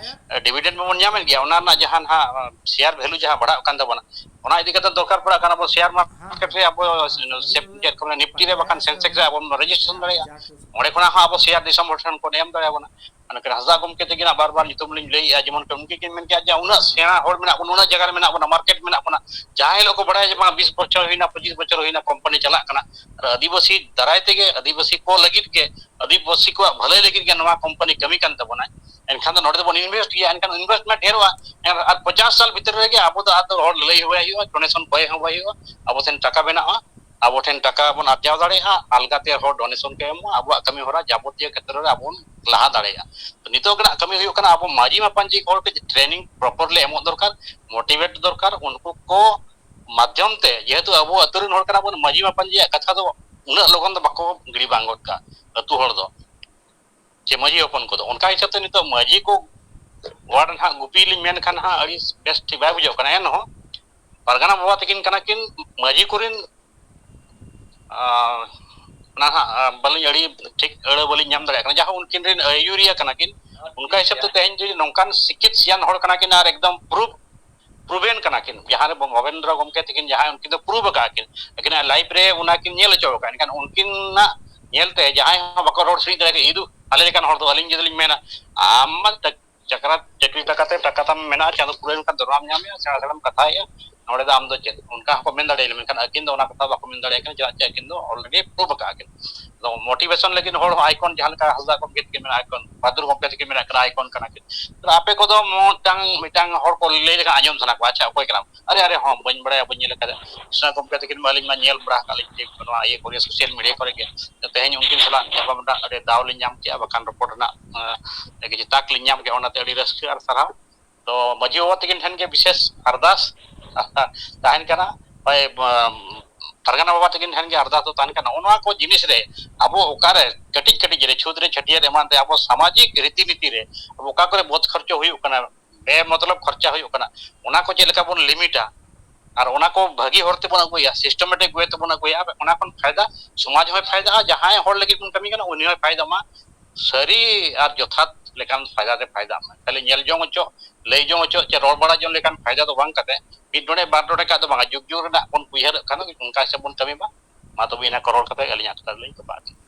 ᱰᱤᱵᱤᱰᱮᱱᱰ ᱢᱟᱵᱚᱱ ᱧᱟᱢᱮᱫ ᱜᱮᱭᱟ, ᱚᱱᱟ ᱨᱮᱱᱟᱜ ᱡᱟᱦᱟᱸ ᱱᱟᱦᱟᱜ ᱥᱮᱭᱟᱨ ᱵᱷᱮᱞᱩ ᱡᱟᱦᱟᱸ ᱵᱟᱲᱦᱟᱜ ᱠᱟᱱ ᱛᱟᱵᱚᱱᱟ, ᱚᱱᱟ ᱤᱫᱤ ᱠᱟᱛᱮ ᱫᱚᱨᱠᱟᱨ ᱯᱟᱲᱟᱜ ᱠᱟᱱᱟ ᱟᱵᱚ ᱥᱮᱭᱟᱨ ᱢᱟᱨᱠᱮᱴ ᱨᱮ ᱟᱵᱚ ᱪᱮᱫ ᱠᱚ ᱢᱮᱱᱟ, ᱱᱤᱯᱴᱤ ᱨᱮ ᱵᱟᱠᱷᱟᱱ ᱥᱮᱱᱥᱮᱠᱥ ᱨᱮ ᱟᱵᱚ ᱨᱮᱡᱤᱥᱴᱨᱮᱥᱚᱱ ᱫᱟᱲᱮᱭᱟᱜᱼᱟ᱾ ᱚᱸᱰᱮ ᱠᱷᱚᱱᱟᱜ ᱦᱚᱸ ᱟᱵᱚ ᱥᱮᱭᱟᱨ ᱫᱤᱥᱚᱢ ᱦᱚᱲ ᱴᱷᱮᱱ ᱠᱚ ᱮᱢ ᱫᱟᱲᱮᱭᱟᱵᱚᱱᱟ᱾ ᱢᱟᱱᱮ ᱦᱟᱸᱥᱫᱟ ᱜᱚᱢᱠᱮ ᱛᱟᱹᱠᱤᱱᱟᱜ ᱵᱟᱨ ᱵᱟᱨ ᱧᱩᱛᱩᱢ ᱞᱤᱧ ᱞᱟᱹᱭᱮᱫᱼᱟ, ᱡᱮᱢᱚᱱ ᱠᱤ ᱩᱱᱠᱤᱱ ᱠᱤᱱ ᱢᱮᱱ ᱠᱮᱫᱼᱟ ᱡᱮ ᱩᱱᱟᱹᱜ ᱥᱮᱬᱟ ᱦᱚᱲ ᱢᱮᱱᱟᱜ ᱵᱚᱱᱟ, ᱩᱱᱟᱹᱜ ᱡᱟᱭᱜᱟ ᱨᱮ ᱢᱮᱱᱟᱜ ᱵᱚᱱᱟ, ᱡᱟᱦᱟᱸᱭ ᱦᱤᱞᱳᱜ ᱠᱚ ᱵᱟᱲᱟᱭᱟ ᱡᱮ ᱵᱟᱝ ᱵᱤᱥ ᱵᱚᱪᱷᱚᱨ ᱦᱩᱭᱱᱟ, ᱯᱚᱸᱪᱤᱥ ᱵᱚᱪᱷᱚᱨ ᱦᱩᱭᱱᱟ ᱠᱳᱢᱯᱟᱱᱤ ᱪᱟᱞᱟᱜ ᱠᱟᱱᱟ, ᱟᱨ ᱟᱹᱫᱤᱵᱟᱹᱥᱤ ᱫᱟᱨᱟᱭ ᱛᱮᱜᱮ, ᱟᱹᱫᱤᱵᱟᱹᱥᱤ ᱠᱚ ᱞᱟᱹᱜᱤᱫ ᱜᱮ, ᱟᱹᱫᱤᱵᱟᱹᱥᱤ ᱠᱚᱣᱟᱜ ᱵᱷᱟᱹᱞᱟᱹᱭ ᱞᱟᱹᱜᱤᱫ ᱜᱮ ᱱᱚᱣᱟ ᱠᱳᱢᱯᱟᱱᱤ ᱠᱟᱹᱢᱤ ᱠᱟᱱ ᱛᱟᱵᱚᱱᱟ, ᱮᱱᱠᱷᱟᱱ ᱫᱚ ᱱᱚᱰᱮ ᱫᱚᱵᱚᱱ ᱤᱱᱵᱷᱮᱥᱴ ᱜᱮᱭᱟ, ᱮᱱᱠᱷᱟᱱ ᱤᱱᱵᱷᱮᱥᱴᱢᱮᱱᱴ ᱰᱷᱮᱨᱚᱜᱼᱟ᱾ ᱟᱨ ᱯᱚᱪᱟᱥ ᱥᱟᱞ ᱵᱷᱤᱛᱨᱤ ᱨᱮᱜᱮ ᱟᱵᱚ ᱫᱚ ᱟᱫᱚ ᱦᱚᱲ ᱞᱟᱹᱞᱟᱹᱭ ᱦᱚᱸ ᱵᱟᱭ ᱦᱩᱭᱩᱜᱼᱟ, ᱰᱳᱱᱮᱥᱚᱱ ᱠᱚᱭ ᱦᱚᱸ ᱵᱟᱭ ᱦᱩᱭᱩᱜᱼᱟ, ᱟᱵᱚ ᱴᱷᱮᱱ ᱴᱟᱠᱟ ᱵᱮᱱᱟᱜᱼᱟ, ᱟᱵᱚ ᱴᱷᱮᱱ ᱴᱟᱠᱟ ᱵᱚᱱ ᱟᱨᱡᱟᱣ ᱫᱟᱲᱮᱭᱟᱜᱼᱟ, ᱟᱞᱜᱟᱛᱮ ᱦᱚᱲ ᱰᱳᱱᱮᱥᱚᱱ ᱠᱚ ᱮᱢᱚᱜᱼᱟ, ᱟᱵᱚᱣᱟᱜ ᱠᱟᱹᱢᱤ ᱦᱚᱨᱟ ᱡᱟᱵᱚᱛᱤᱭᱚ ᱠᱷᱮᱛᱨᱚ ᱨᱮ ᱟᱵᱚ ᱵᱚᱱ ᱞᱟᱦᱟ ᱫᱟᱲᱮᱭᱟᱜᱼᱟ᱾ ᱛᱚ ᱱᱤᱛᱚᱜ ᱨᱮᱱᱟᱜ ᱠᱟᱹᱢᱤ ᱦᱩᱭᱩᱜ ᱠᱟᱱᱟ ᱟᱵᱚ ᱢᱟᱹᱡᱷᱤ ᱢᱟᱯᱟᱧᱡᱤ ᱦᱚᱲ ᱠᱚ ᱴᱨᱮᱱᱤᱝ ᱯᱨᱚᱯᱟᱨᱞᱤ ᱮᱢᱚᱜ ᱫᱚᱨᱠᱟᱨ, ᱢᱳᱴᱤᱵᱷᱮᱴ ᱫᱚᱨᱠᱟᱨ, ᱩᱱᱠᱩ ᱠᱚ ᱢᱟᱫᱽᱫᱷᱚᱢ ᱛᱮ, ᱡᱮᱦᱮᱛᱩ ᱟᱵᱚ ᱟᱹᱛᱩ ᱨᱮᱱ ᱦᱚᱲ ᱠᱟᱱᱟ ᱵᱚᱱ, ᱢᱟᱹᱡᱷᱤ ᱢᱟᱯᱟᱧᱡᱤᱭᱟᱜ ᱠᱟᱛᱷᱟ ᱫᱚ ᱩᱱᱟᱹᱜ ᱞᱚᱜᱚᱱ ᱫᱚ ᱵᱟᱠᱚ ᱜᱤᱰᱤ ᱵᱟᱝ ᱜᱚᱫ ᱠᱟᱜᱼᱟ ᱟᱹᱛᱩ ᱦᱚᱲ ᱫᱚ, ᱪᱮ ᱢᱟᱹᱡᱷᱤ ᱦᱚᱯᱚᱱ ᱠᱚᱫᱚ᱾ ᱚᱱᱠᱟ ᱦᱤᱥᱟᱹᱵ ᱛᱮ ᱱᱤᱛᱚᱜ ᱢᱟᱹᱡᱷᱤ ᱠᱚ ᱣᱟᱨᱰ ᱱᱟᱦᱟᱜ ᱜᱩᱯᱤ ᱞᱤᱧ ᱢᱮᱱ ᱠᱷᱟᱱ ᱦᱟᱸᱜ ᱟᱹᱰᱤ ᱵᱮᱥ ᱴᱷᱤᱠ ᱵᱟᱭ ᱵᱩᱡᱷᱟᱹᱜ ᱠᱟᱱᱟ, ᱮᱱᱦᱚᱸ ᱯᱟᱨᱜᱟᱱᱟ ᱵᱟᱵᱟ ᱛᱟᱹᱠᱤᱱ ᱠᱟᱱᱟ ᱠᱤᱱ ᱢᱟᱹᱡᱷᱤ ᱠᱚᱨᱮᱱ, ᱟᱨ ᱚᱱᱟ ᱦᱟᱸᱜ ᱵᱟᱹᱞᱤᱧ, ᱟᱹᱰᱤ ᱴᱷᱤᱠ ᱟᱹᱲᱟᱹ ᱵᱟᱹᱞᱤᱧ ᱧᱟᱢ ᱫᱟᱲᱮᱭᱟᱜ ᱠᱟᱱᱟ, ᱡᱟᱦᱟᱸ ᱩᱱᱠᱤᱱ ᱨᱮᱱ ᱟᱹᱭᱩᱨᱤᱭᱟᱹ ᱠᱟᱱᱟ ᱠᱤᱱ, ᱚᱱᱠᱟ ᱦᱤᱥᱟᱹᱵ ᱛᱮ ᱛᱮᱦᱮᱧ ᱡᱩᱫᱤ ᱱᱚᱝᱠᱟᱱ ᱥᱤᱠᱠᱷᱤᱛ ᱥᱤᱭᱟᱱ ᱦᱚᱲ ᱠᱟᱱᱟ ᱠᱤᱱ ᱟᱨ ᱮᱠᱫᱚᱢ ᱯᱨᱩᱯᱷ ᱯᱨᱩᱵᱷᱮᱱ ᱠᱟᱱᱟ ᱠᱤᱱ, ᱡᱟᱦᱟᱸ ᱨᱮ ᱵᱷᱚᱵᱮᱱᱫᱨᱚ ᱜᱚᱢᱠᱮ ᱛᱟᱹᱠᱤᱱ ᱡᱟᱦᱟᱸᱭ ᱩᱱᱠᱤᱱ ᱫᱚ ᱯᱨᱩᱵᱷ ᱟᱠᱟᱫ ᱠᱤᱱ, ᱟᱹᱠᱤᱱᱟᱜ ᱞᱟᱭᱤᱯᱷ ᱨᱮ ᱚᱱᱟ ᱠᱤᱱ ᱧᱮᱞ ᱦᱚᱪᱚ ᱟᱠᱟᱫ, ᱮᱱᱠᱷᱟᱱ ᱩᱱᱠᱤᱱᱟᱜ ᱧᱮᱞᱛᱮ ᱡᱟᱦᱟᱸᱭ ᱦᱚᱸ ᱵᱟᱠᱚ ᱨᱚᱲ ᱥᱟᱹᱦᱤᱡ ᱫᱟᱲᱮᱭᱟᱜᱼᱟ, ᱤᱫᱩ ᱟᱞᱮ ᱞᱮᱠᱟᱱ ᱦᱚᱲ ᱫᱚ ᱟᱹᱞᱤᱧ ᱡᱩᱫᱤ ᱞᱤᱧ ᱢᱮᱱᱟ, ᱟᱢ ᱢᱟ ᱪᱟᱠᱨᱟ ᱪᱟᱹᱠᱨᱤ ᱴᱟᱠᱟ ᱛᱮ ᱴᱟᱠᱟ ᱛᱟᱢ ᱢᱮᱱᱟᱜᱼᱟ, ᱪᱟᱸᱫᱚ ᱯᱩᱨᱟᱹᱣ ᱞᱮᱱᱠᱷᱟᱱ ᱫᱚᱨᱢᱟᱢ ᱧᱟᱢᱮᱜᱼᱟ, ᱥᱮᱬᱟ ᱥᱮᱬᱟᱢ ᱠᱟᱛᱷᱟᱭᱮᱜᱼᱟ, ᱱᱚᱰᱮ ᱫᱚ ᱟᱢ ᱫᱚ ᱪᱮᱫ? ᱚᱱᱠᱟ ᱦᱚᱸᱠᱚ ᱢᱮᱱ ᱫᱟᱲᱮᱭᱟᱞᱮ, ᱢᱮᱱᱠᱷᱟᱱ ᱟᱹᱠᱤᱱ ᱫᱚ ᱚᱱᱟ ᱠᱟᱛᱷᱟ ᱵᱟᱠᱚ ᱢᱮᱱ ᱫᱟᱲᱮᱭᱟᱜ ᱠᱟᱱᱟ, ᱪᱮᱫᱟᱜ ᱪᱮ ᱟᱹᱠᱤᱱ ᱫᱚ ᱚᱞᱨᱮᱰᱤ ᱯᱨᱩᱵᱷ ᱟᱠᱟᱫ ᱠᱤᱱ᱾ ᱟᱫᱚ ᱢᱳᱴᱤᱵᱷᱮᱥᱚᱱ ᱞᱟᱹᱜᱤᱫ ᱦᱚᱲ ᱦᱚᱸ ᱟᱭᱠᱚᱱ, ᱡᱟᱦᱟᱸ ᱞᱮᱠᱟ ᱦᱟᱸᱥᱫᱟ ᱜᱚᱢᱠᱮ ᱛᱟᱹᱠᱤᱱ ᱢᱮᱱᱟᱜ ᱟᱭᱠᱚᱱ, ᱵᱷᱟᱫᱩᱨ ᱜᱚᱢᱠᱮ ᱛᱟᱹᱠᱤᱱ ᱢᱮᱱᱟᱜ ᱠᱤᱱᱟ ᱟᱭᱠᱚᱱ ᱠᱟᱱᱟ ᱠᱤᱱ᱾ ᱛᱚ ᱟᱯᱮ ᱠᱚᱫᱚ ᱢᱤᱫᱴᱟᱝ ᱢᱤᱫᱴᱟᱝ ᱦᱚᱲ ᱠᱚ ᱞᱟᱹᱭ ᱞᱮᱠᱷᱟᱱ ᱟᱸᱡᱚᱢ ᱥᱟᱱᱟ ᱠᱚᱣᱟ, ᱟᱪᱪᱷᱟ ᱚᱠᱚᱭ ᱠᱟᱱᱟᱢ? ᱟᱨᱮ ᱟᱨᱮ ᱦᱚᱸ ᱵᱟᱹᱧ ᱵᱟᱲᱟᱭᱟ, ᱵᱟᱹᱧ ᱧᱮᱞ ᱟᱠᱟᱫᱟ᱾ ᱦᱟᱸᱥᱫᱟ ᱜᱚᱢᱠᱮ ᱛᱟᱹᱠᱤᱱ ᱢᱟ ᱟᱹᱞᱤᱧ ᱢᱟ ᱧᱮᱞ ᱵᱟᱲᱟ ᱟᱠᱟᱫ ᱞᱤᱧ ᱡᱮ ᱱᱚᱣᱟ ᱤᱭᱟᱹ ᱠᱚᱨᱮ, ᱥᱳᱥᱟᱞ ᱢᱤᱰᱤᱭᱟ ᱠᱚᱨᱮ ᱜᱮ᱾ ᱛᱚ ᱛᱮᱦᱮᱧ ᱩᱱᱠᱤᱱ ᱥᱟᱞᱟᱜ ᱧᱟᱯᱟᱢ ᱨᱮᱱᱟᱜ ᱟᱹᱰᱤ ᱫᱟᱣ ᱞᱤᱧ ᱧᱟᱢ ᱠᱮᱜᱼᱟ, ᱵᱟᱠᱷᱟᱱ ᱨᱚᱯᱚᱲ ᱨᱮᱱᱟᱜ, ᱟᱸ, ᱠᱤᱪᱷᱩ ᱛᱟᱠ ᱞᱤᱧ ᱧᱟᱢ ᱠᱮᱜᱼᱟ, ᱚᱱᱟᱛᱮ ᱟᱹᱰᱤ ᱨᱟᱹᱥᱠᱟᱹ ᱟᱨ ᱥᱟᱨᱦᱟᱣ᱾ ᱛᱚ ᱢᱟᱹᱡᱷᱤ ᱵᱟᱵᱟ ᱛᱟᱹᱠᱤᱱ ᱴᱷᱮᱱ ᱜᱮ ᱵᱤᱥᱮᱥ ᱟᱨᱫᱟᱥ ᱛᱟᱦᱮᱱ ᱠᱟᱱᱟ, ᱦᱳᱭ, ᱟᱢ, ᱯᱟᱨᱜᱟᱱᱟ ᱵᱟᱵᱟ ᱛᱟᱹᱠᱤᱱ ᱴᱷᱮᱱ ᱜᱮ ᱟᱨᱫᱟᱥ ᱫᱚ ᱛᱟᱦᱮᱱ ᱠᱟᱱᱟ᱾ ᱱᱚᱜᱼᱚ ᱱᱚᱣᱟ ᱠᱚ ᱡᱤᱱᱤᱥ ᱨᱮ ᱟᱵᱚ ᱚᱠᱟᱨᱮ ᱠᱟᱹᱴᱤᱡ ᱠᱟᱹᱴᱤᱡ ᱨᱮ ᱪᱷᱩᱛ ᱨᱮ ᱪᱷᱟᱹᱴᱭᱟᱹᱨ ᱮᱢᱟᱱ ᱨᱮ ᱟᱵᱚ ᱥᱟᱢᱟᱡᱤᱠ ᱨᱤᱛᱤ ᱱᱤᱛᱤ ᱨᱮ ᱟᱵᱚ ᱚᱠᱟ ᱠᱚᱨᱮ ᱵᱚᱫ ᱠᱷᱚᱨᱪᱚ ᱦᱩᱭᱩᱜ ᱠᱟᱱᱟ, ᱵᱮ ᱢᱚᱛᱞᱚᱵ ᱠᱷᱚᱨᱪᱟ ᱦᱩᱭᱩᱜ ᱠᱟᱱᱟ, ᱚᱱᱟ ᱠᱚ ᱪᱮᱫ ᱞᱮᱠᱟ ᱵᱚᱱ ᱞᱤᱢᱤᱴᱟ ᱟᱨ ᱚᱱᱟ ᱠᱚ ᱵᱷᱟᱹᱜᱤ ᱦᱚᱨ ᱛᱮᱵᱚᱱ ᱟᱹᱜᱩᱭᱟ, ᱥᱤᱥᱴᱮᱢᱮᱴᱤᱠ ᱳᱭᱮ ᱛᱮᱵᱚᱱ ᱟᱹᱜᱩᱭᱟ, ᱚᱱᱟ ᱠᱷᱚᱱ ᱯᱷᱟᱭᱫᱟ ᱥᱚᱢᱟᱡᱽ ᱦᱚᱸᱭ ᱯᱷᱟᱭᱫᱟᱜᱼᱟ, ᱡᱟᱦᱟᱸᱭ ᱦᱚᱲ ᱞᱟᱹᱜᱤᱫ ᱵᱚᱱ ᱠᱟᱹᱢᱤ ᱠᱟᱱᱟ ᱩᱱᱤ ᱦᱚᱸᱭ ᱯᱷᱟᱭᱫᱟᱜ ᱢᱟ, ᱥᱟᱹᱨᱤ ᱟᱨ ᱡᱚᱛᱷᱟᱛ ᱞᱮᱠᱟᱱ ᱯᱷᱟᱭᱫᱟ ᱛᱮ ᱯᱷᱟᱭᱫᱟᱜ ᱢᱟ᱾ ᱠᱷᱟᱹᱞᱤ ᱧᱮᱞ ᱡᱚᱝ ᱦᱚᱪᱚ, ᱞᱟᱹᱭ ᱡᱚᱝ ᱦᱚᱪᱚ ᱪᱮ ᱨᱚᱲ ᱵᱟᱲᱟ ᱡᱚᱝ ᱞᱮᱠᱟᱱ ᱯᱷᱟᱭᱫᱟ ᱫᱚ ᱵᱟᱝ ᱠᱟᱛᱮ ᱢᱤᱫ ᱰᱚᱸᱰᱮ ᱵᱟᱨ ᱰᱚᱸᱰᱮ ᱠᱟᱜ ᱫᱚ ᱵᱟᱝᱟ, ᱡᱩᱜᱽ ᱡᱩᱜᱽ ᱨᱮᱱᱟᱜ ᱵᱚᱱ ᱩᱭᱦᱟᱹᱨᱚᱜ ᱠᱷᱟᱱ ᱚᱱᱠᱟ ᱦᱤᱥᱟᱹᱵ ᱵᱚᱱ ᱠᱟᱹᱢᱤ ᱢᱟ᱾ ᱢᱟ ᱛᱚᱵᱮ ᱤᱱᱟᱹ ᱠᱚ ᱨᱚᱲ ᱠᱟᱛᱮ ᱟᱹᱞᱤᱧᱟᱜ ᱠᱟᱛᱷᱟ ᱫᱚᱞᱤᱧ ᱛᱚᱯᱟᱜ ᱠᱮᱫᱟ᱾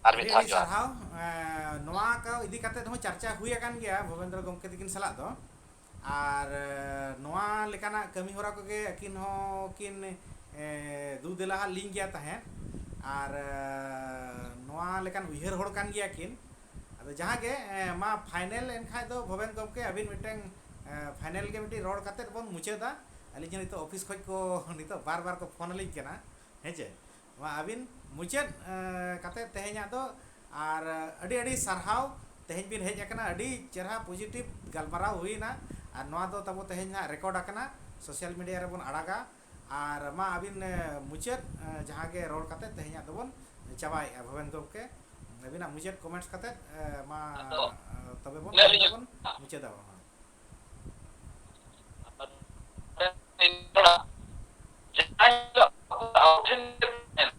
ᱟᱨ ᱢᱤᱫ ᱟᱹᱰᱤ ᱫᱷᱟᱣ ᱟᱹᱰᱤ ᱡᱚᱦᱟᱨ᱾ ᱥᱟᱨᱦᱟᱣ᱾ ᱮᱸ, ᱱᱚᱣᱟ ᱠᱚ ᱤᱫᱤ ᱠᱟᱛᱮ ᱦᱚᱸ ᱪᱟᱨᱪᱟ ᱦᱩᱭ ᱟᱠᱟᱱ ᱜᱮᱭᱟ ᱵᱷᱩᱵᱮᱱᱫᱨᱚ ᱜᱚᱢᱠᱮ ᱛᱟᱹᱠᱤᱱ ᱥᱟᱞᱟᱜ ᱫᱚ᱾ ᱟᱨ, ᱮᱸ, ᱱᱚᱣᱟ ᱞᱮᱠᱟᱱᱟᱜ ᱠᱟᱹᱢᱤ ᱦᱚᱨᱟ ᱠᱚᱜᱮ ᱟᱹᱠᱤᱱ ᱦᱚᱸ ᱠᱤᱱ, ᱮᱸ, ᱫᱩ ᱫᱮᱞᱟ ᱦᱟᱜ ᱞᱤᱧ ᱜᱮᱭᱟ ᱛᱟᱦᱮᱸᱫ᱾ ᱟᱨ, ᱮᱸ, ᱱᱚᱣᱟ ᱞᱮᱠᱟᱱ ᱩᱭᱦᱟᱹᱨ ᱦᱚᱲ ᱠᱟᱱ ᱜᱮᱭᱟ ᱠᱤᱱ᱾ ᱟᱫᱚ ᱡᱟᱦᱟᱸ ᱜᱮ, ᱮᱸ, ᱢᱟ ᱯᱷᱟᱭᱱᱮᱞ ᱮᱱ ᱠᱷᱟᱡ ᱫᱚ ᱵᱷᱩᱵᱮᱱ ᱜᱚᱢᱠᱮ ᱟᱹᱵᱤᱱ ᱢᱤᱫᱴᱟᱝ, ᱮᱸ, ᱯᱷᱟᱭᱱᱮᱞ ᱜᱮ ᱢᱤᱫᱴᱤᱡ ᱨᱚᱲ ᱠᱟᱛᱮᱫ ᱵᱚᱱ ᱢᱩᱪᱟᱹᱫᱟ᱾ ᱟᱹᱞᱤᱧ ᱦᱚᱸ ᱱᱤᱛᱚᱜ ᱚᱯᱷᱤᱥ ᱠᱷᱚᱡ ᱠᱚ ᱱᱤᱛᱚᱜ ᱵᱟᱨ ᱵᱟᱨ ᱠᱚ ᱯᱷᱳᱱ ᱟᱹᱞᱤᱧ ᱠᱟᱱᱟ᱾ ᱦᱮᱸ ᱪᱮ? ᱢᱟ ᱟᱹᱵᱤᱱ ᱢᱩᱪᱟᱹᱫ, ᱮᱸ, ᱠᱟᱛᱮᱫ ᱛᱮᱦᱮᱧᱟᱜ ᱫᱚ, ᱟᱨ ᱟᱹᱰᱤ ᱟᱹᱰᱤ ᱥᱟᱨᱦᱟᱣ, ᱛᱮᱦᱮᱧ ᱵᱤᱱ ᱦᱮᱡ ᱟᱠᱟᱱᱟ, ᱟᱹᱰᱤ ᱪᱮᱨᱦᱟ ᱯᱚᱡᱤᱴᱤᱵᱷ ᱜᱟᱞᱢᱟᱨᱟᱣ ᱦᱩᱭᱱᱟ᱾ ᱟᱨ ᱱᱚᱣᱟ ᱫᱚ ᱛᱟᱵᱚ ᱛᱮᱦᱮᱧ ᱦᱟᱸᱜ ᱨᱮᱠᱚᱨᱰ ᱟᱠᱟᱱᱟ, ᱥᱳᱥᱟᱞ ᱢᱤᱰᱤᱭᱟ ᱨᱮᱵᱚᱱ ᱟᱲᱟᱜᱟ᱾ ᱟᱨ ᱢᱟ ᱟᱹᱵᱤᱱ, ᱮᱸ, ᱢᱩᱪᱟᱹᱫ, ᱮᱸ, ᱡᱟᱦᱟᱸ ᱜᱮ ᱨᱚᱲ ᱠᱟᱛᱮᱫ ᱛᱮᱦᱮᱧᱟᱜ ᱫᱚᱵᱚᱱ ᱪᱟᱵᱟᱭᱮᱫᱼᱟ᱾ ᱵᱷᱩᱵᱮᱱ ᱜᱚᱢᱠᱮ, ᱟᱹᱵᱤᱱᱟᱜ ᱢᱩᱪᱟᱹᱫ ᱠᱚᱢᱮᱱᱴᱥ ᱠᱟᱛᱮᱫ, ᱮᱸ, ᱢᱟ, ᱟᱫᱚ ᱮᱸ, ᱛᱚᱵᱮ ᱵᱚᱱ ᱤᱱᱟᱹᱜ ᱛᱮᱦᱮᱧ ᱞᱤᱧ ᱫᱚᱵᱚᱱ ᱢᱩᱪᱟᱹᱫᱟ᱾ ᱡᱟᱦᱟᱸ ᱦᱤᱞᱳᱜ ᱟᱵᱚ ᱴᱷᱮᱱ ᱜᱮ ᱢᱮᱱᱟᱜᱼᱟ,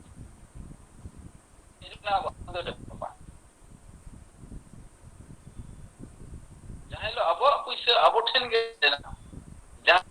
ᱡᱟᱦᱟᱸ ᱦᱤᱞᱳᱜ ᱟᱵᱚᱣᱟᱜ ᱯᱩᱭᱥᱟᱹ ᱟᱵᱚ ᱴᱷᱮᱱ ᱜᱮ ᱢᱮᱱᱟᱜᱼᱟ, ᱡᱟᱦᱟᱸ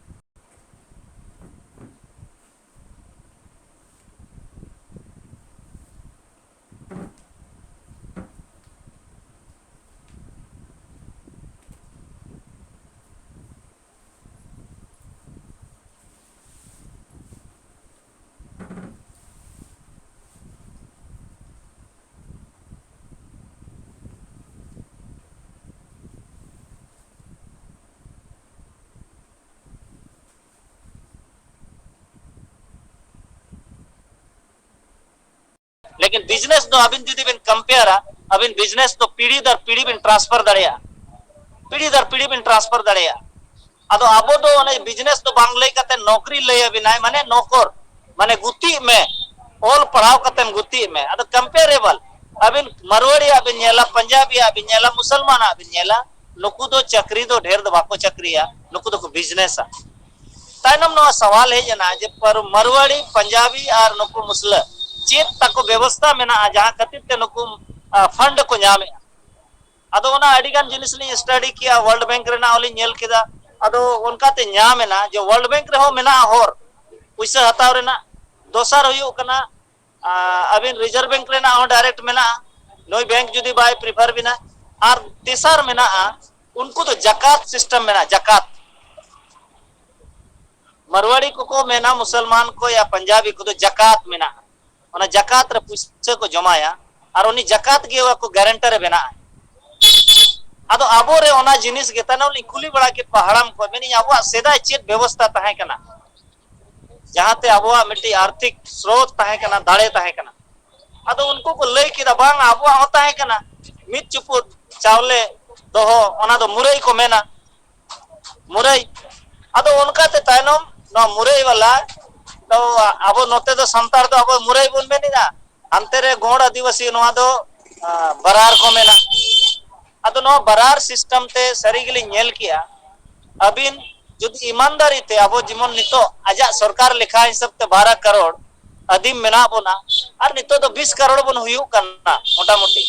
ᱞᱮᱠᱤᱱ ᱵᱤᱡᱽᱱᱮᱥ ᱫᱚ ᱟᱹᱵᱤᱱ ᱡᱩᱫᱤ ᱵᱤᱱ ᱠᱚᱢᱯᱮᱭᱟᱨᱟ, ᱟᱹᱵᱤᱱ ᱵᱤᱡᱽᱱᱮᱥ ᱫᱚ ᱯᱤᱲᱦᱤ ᱫᱟᱨ ᱯᱤᱲᱦᱤ ᱵᱤᱱ ᱴᱨᱟᱱᱥᱯᱷᱟᱨ ᱫᱟᱲᱮᱭᱟᱜᱼᱟ, ᱯᱤᱲᱦᱤ ᱫᱟᱨ ᱯᱤᱲᱦᱤ ᱵᱤᱱ ᱴᱨᱟᱱᱥᱯᱷᱟᱨ ᱫᱟᱲᱮᱭᱟᱜᱼᱟ᱾ ᱟᱫᱚ ᱟᱵᱚ ᱫᱚ ᱚᱱᱮ ᱵᱤᱡᱽᱱᱮᱥ ᱫᱚ ᱵᱟᱝ ᱞᱟᱹᱭ ᱠᱟᱛᱮ ᱱᱚᱠᱨᱤ ᱞᱟᱹᱭ ᱟᱵᱤᱱᱟᱭ, ᱢᱟᱱᱮ ᱱᱚᱠᱚᱨ, ᱢᱟᱱᱮ ᱜᱩᱛᱤᱜ ᱢᱮ, ᱚᱞ ᱯᱟᱲᱦᱟᱣ ᱠᱟᱛᱮᱢ ᱜᱩᱛᱤᱜ ᱢᱮ᱾ ᱟᱫᱚ comparable, ᱟᱹᱵᱤᱱ ᱢᱟᱨᱣᱟᱲᱤᱭᱟᱜ ᱵᱤᱱ ᱧᱮᱞᱟ, ᱯᱟᱧᱡᱟᱵᱤᱭᱟᱜ ᱵᱤᱱ ᱧᱮᱞᱟ, ᱢᱩᱥᱚᱞᱢᱟᱱᱟᱜ ᱵᱤᱱ ᱧᱮᱞᱟ, ᱱᱩᱠᱩ ᱫᱚ ᱪᱟᱹᱠᱨᱤ ᱫᱚ ᱰᱷᱮᱨ ᱫᱚ ᱵᱟᱠᱚ ᱪᱟᱹᱠᱨᱤᱭᱟ, ᱱᱩᱠᱩ ᱫᱚᱠᱚ ᱵᱤᱡᱽᱱᱮᱥᱟ᱾ ᱛᱟᱭᱱᱚᱢ ᱱᱚᱣᱟ ᱥᱟᱣᱟᱞ ᱦᱮᱡ ᱮᱱᱟ ᱡᱮ ᱯᱟᱨ-, ᱢᱟᱨᱣᱟᱲᱤ, ᱯᱟᱧᱡᱟᱵᱤ ᱟᱨ ᱱᱩᱠᱩ ᱢᱩᱥᱞᱟᱹ ᱪᱮᱫ ᱛᱟᱠᱚ ᱵᱮᱵᱚᱥᱛᱟ ᱢᱮᱱᱟᱜᱼᱟ ᱡᱟᱦᱟᱸ ᱠᱷᱟᱹᱛᱤᱨ ᱛᱮ ᱱᱩᱠᱩ, ᱟ, fund ᱠᱚ ᱧᱟᱢᱮᱜᱼᱟ? ᱟᱫᱚ ᱚᱱᱟ ᱟᱹᱰᱤ ᱜᱟᱱ ᱡᱤᱱᱤᱥ ᱞᱤᱧ study ᱠᱮᱜᱼᱟ, World Bank ᱨᱮᱱᱟᱜ ᱦᱚᱸᱞᱤᱧ ᱧᱮᱞ ᱠᱮᱫᱟ᱾ ᱟᱫᱚ ᱚᱱᱠᱟᱛᱮ ᱧᱟᱢ ᱮᱱᱟ ᱡᱮ World Bank ᱨᱮᱦᱚᱸ ᱢᱮᱱᱟᱜᱼᱟ ᱦᱚᱨ ᱯᱩᱭᱥᱟᱹ ᱦᱟᱛᱟᱣ ᱨᱮᱱᱟᱜ᱾ ᱫᱚᱥᱟᱨ ᱦᱩᱭᱩᱜ ᱠᱟᱱᱟ, ᱟ, ᱟᱹᱵᱤᱱ Reserve Bank ᱨᱮᱱᱟᱜ ᱦᱚᱸ direct ᱢᱮᱱᱟᱜᱼᱟ, ᱱᱩᱭ bank ᱡᱩᱫᱤ ᱵᱟᱭ prefer ᱵᱤᱱᱟ᱾ ᱟᱨ ᱛᱮᱥᱟᱨ ᱢᱮᱱᱟᱜᱼᱟ, ᱩᱱᱠᱩ ᱫᱚ ᱡᱟᱠᱟᱛ system ᱢᱮᱱᱟᱜᱼᱟ, ᱡᱟᱠᱟᱛ᱾ ᱢᱟᱨᱣᱟᱲᱤ ᱠᱚᱠᱚ ᱢᱮᱱᱟ, ᱢᱩᱥᱚᱞᱢᱟᱱ ᱠᱚ ᱭᱟ ᱯᱟᱧᱡᱟᱵᱤ ᱠᱚᱫᱚ ᱡᱟᱠᱟᱛ ᱢᱮᱱᱟᱜᱼᱟ, ᱚᱱᱟ ᱡᱟᱠᱟᱛ ᱨᱮ ᱯᱩᱭᱥᱟᱹ ᱠᱚ ᱡᱚᱢᱟᱭᱟ, ᱟᱨ ᱩᱱᱤ ᱡᱟᱠᱟᱛ ᱜᱮ ᱠᱚ guarantor ᱮ ᱵᱮᱱᱟᱜᱼᱟ᱾ ᱟᱫᱚ ᱟᱵᱚᱨᱮ ᱚᱱᱟ ᱡᱤᱱᱤᱥ ᱜᱮ ᱛᱟᱭᱱᱚᱢ ᱞᱤᱧ ᱠᱩᱞᱤ ᱵᱟᱲᱟ ᱠᱮᱫ ᱠᱚᱣᱟ ᱦᱟᱲᱟᱢ ᱠᱚ, ᱢᱮᱱᱮᱫ ᱟᱵᱚᱣᱟᱜ ᱥᱮᱫᱟᱭ ᱪᱮᱫ ᱵᱮᱵᱚᱥᱛᱟ ᱛᱟᱦᱮᱸ ᱠᱟᱱᱟ, ᱡᱟᱦᱟᱸᱛᱮ ᱟᱵᱚᱣᱟᱜ ᱢᱤᱫᱴᱤᱡ ᱟᱨᱛᱷᱤᱠ ᱥᱨᱳᱛ ᱛᱟᱦᱮᱸ ᱠᱟᱱᱟ, ᱫᱟᱲᱮ ᱛᱟᱦᱮᱸ ᱠᱟᱱᱟ᱾ ᱟᱫᱚ ᱩᱱᱠᱩ ᱠᱚ ᱞᱟᱹᱭ ᱠᱮᱫᱟ, ᱵᱟᱝ, ᱟᱵᱚᱣᱟᱜ ᱦᱚᱸ ᱛᱟᱦᱮᱸ ᱠᱟᱱᱟ ᱢᱤᱫ ᱪᱩᱯᱩᱫ ᱪᱟᱣᱞᱮ ᱫᱚᱦᱚ, ᱚᱱᱟ ᱫᱚ ᱢᱩᱨᱟᱹᱭ ᱠᱚ ᱢᱮᱱᱟ, ᱢᱩᱨᱟᱹᱭ᱾ ᱟᱫᱚ ᱚᱱᱠᱟᱛᱮ ᱛᱟᱭᱱᱚᱢ ᱱᱚᱣᱟ ᱢᱩᱨᱟᱹᱭ ᱵᱟᱞᱟ ᱫᱚ, ᱟᱵᱚ ᱱᱚᱛᱮ ᱫᱚ ᱥᱟᱱᱛᱟᱲ ᱫᱚ ᱟᱵᱚ ᱢᱩᱨᱟᱹᱭ ᱵᱚᱱ ᱢᱮᱱ ᱮᱫᱟ, ᱦᱟᱱᱛᱮ ᱨᱮ ᱜᱚᱸᱰ ᱟᱹᱫᱤᱵᱟᱹᱥᱤ ᱱᱚᱣᱟ ᱫᱚ, ᱟ, ᱵᱟᱨᱟᱨ ᱠᱚ ᱢᱮᱱᱟ᱾ ᱟᱫᱚ ᱱᱚᱣᱟ ᱵᱟᱨᱟᱨ system ᱛᱮ ᱥᱟᱹᱨᱤ ᱜᱮᱞᱤᱧ ᱧᱮᱞ ᱠᱮᱜᱼᱟ, ᱟᱹᱵᱤᱱ ᱡᱩᱫᱤ ᱤᱢᱟᱱᱫᱟᱨᱤ ᱛᱮ ᱟᱵᱚ ᱡᱮᱢᱚᱱ ᱱᱤᱛᱚᱜ ᱟᱡᱟᱜ ᱥᱚᱨᱠᱟᱨ ᱞᱮᱠᱷᱟ ᱦᱤᱥᱟᱹᱵ ᱛᱮ ᱵᱟᱨᱚ ᱠᱟᱨᱳᱲ ᱟᱹᱫᱤᱢ ᱢᱮᱱᱟᱜ ᱵᱚᱱᱟ, ᱟᱨ ᱱᱤᱛᱚᱜ ᱫᱚ ᱵᱤᱥ ᱠᱟᱨᱳᱲ ᱵᱚᱱ ᱦᱩᱭᱩᱜ ᱠᱟᱱᱟ ᱢᱚᱴᱟᱢᱩᱴᱤ᱾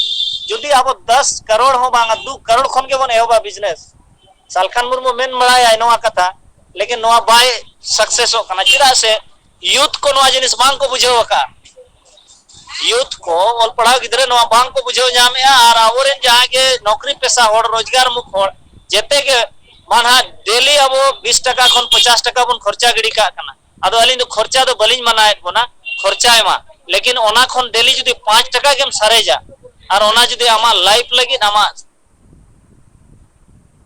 ᱡᱩᱫᱤ ᱟᱵᱚ ᱫᱚᱥ ᱠᱟᱨᱳᱲ ᱦᱚᱸ ᱵᱟᱝᱟ, ᱫᱩ ᱠᱟᱨᱳᱲ ᱠᱷᱚᱱ ᱜᱮᱵᱚᱱ ᱮᱦᱚᱵᱟ business, ᱥᱟᱞᱠᱷᱟᱱ ᱢᱩᱨᱢᱩ ᱢᱮᱱ ᱵᱟᱲᱟᱭᱟᱭ ᱱᱚᱣᱟ ᱠᱟᱛᱷᱟ, ᱞᱮᱠᱤᱱ ᱱᱚᱣᱟ ᱵᱟᱭ successᱚᱜ ᱠᱟᱱᱟ᱾ ᱪᱮᱫᱟᱜ ᱥᱮ youth ᱠᱚ ᱱᱚᱣᱟ ᱡᱤᱱᱤᱥ ᱵᱟᱝ ᱠᱚ ᱵᱩᱡᱷᱟᱹᱣ ᱟᱠᱟᱫᱼᱟ᱾ Youth ᱠᱚ, ᱚᱞ ᱯᱟᱲᱦᱟᱣ ᱜᱤᱫᱽᱨᱟᱹ ᱱᱚᱣᱟ ᱵᱟᱝ ᱠᱚ ᱵᱩᱡᱷᱟᱹᱣ ᱧᱟᱢᱮᱜᱼᱟ᱾ ᱟᱨ ᱟᱵᱚᱨᱮᱱ ᱡᱟᱦᱟᱸᱭ ᱜᱮ ᱱᱚᱠᱨᱤ ᱯᱮᱥᱟ ᱦᱚᱲ, ᱨᱳᱡᱽᱜᱟᱨ ᱢᱩᱠᱷ ᱦᱚᱲ, ᱡᱮᱛᱮ ᱜᱮ ᱢᱟᱱᱦᱟ daily ᱟᱵᱚ ᱵᱤᱥ ᱴᱟᱠᱟ ᱠᱷᱚᱱ ᱯᱚᱧᱪᱟᱥ ᱴᱟᱠᱟ ᱵᱚᱱ ᱠᱷᱚᱨᱪᱟ ᱜᱤᱰᱤ ᱠᱟᱜ ᱠᱟᱱᱟ᱾ ᱟᱫᱚ ᱟᱹᱞᱤᱧ ᱫᱚ ᱠᱷᱚᱨᱪᱟ ᱫᱚ ᱵᱟᱹᱞᱤᱧ ᱢᱟᱱᱟᱭᱮᱫ ᱵᱚᱱᱟ, ᱠᱷᱚᱨᱪᱟᱭ ᱢᱟ, ᱞᱮᱠᱤᱱ ᱚᱱᱟ ᱠᱷᱚᱱ daily ᱡᱩᱫᱤ ᱯᱟᱸᱪ ᱴᱟᱠᱟ ᱜᱮᱢ ᱥᱟᱨᱮᱡᱟ ᱟᱨ ᱚᱱᱟ ᱡᱩᱫᱤ ᱟᱢᱟᱜ life ᱞᱟᱹᱜᱤᱫ, ᱟᱢᱟᱜ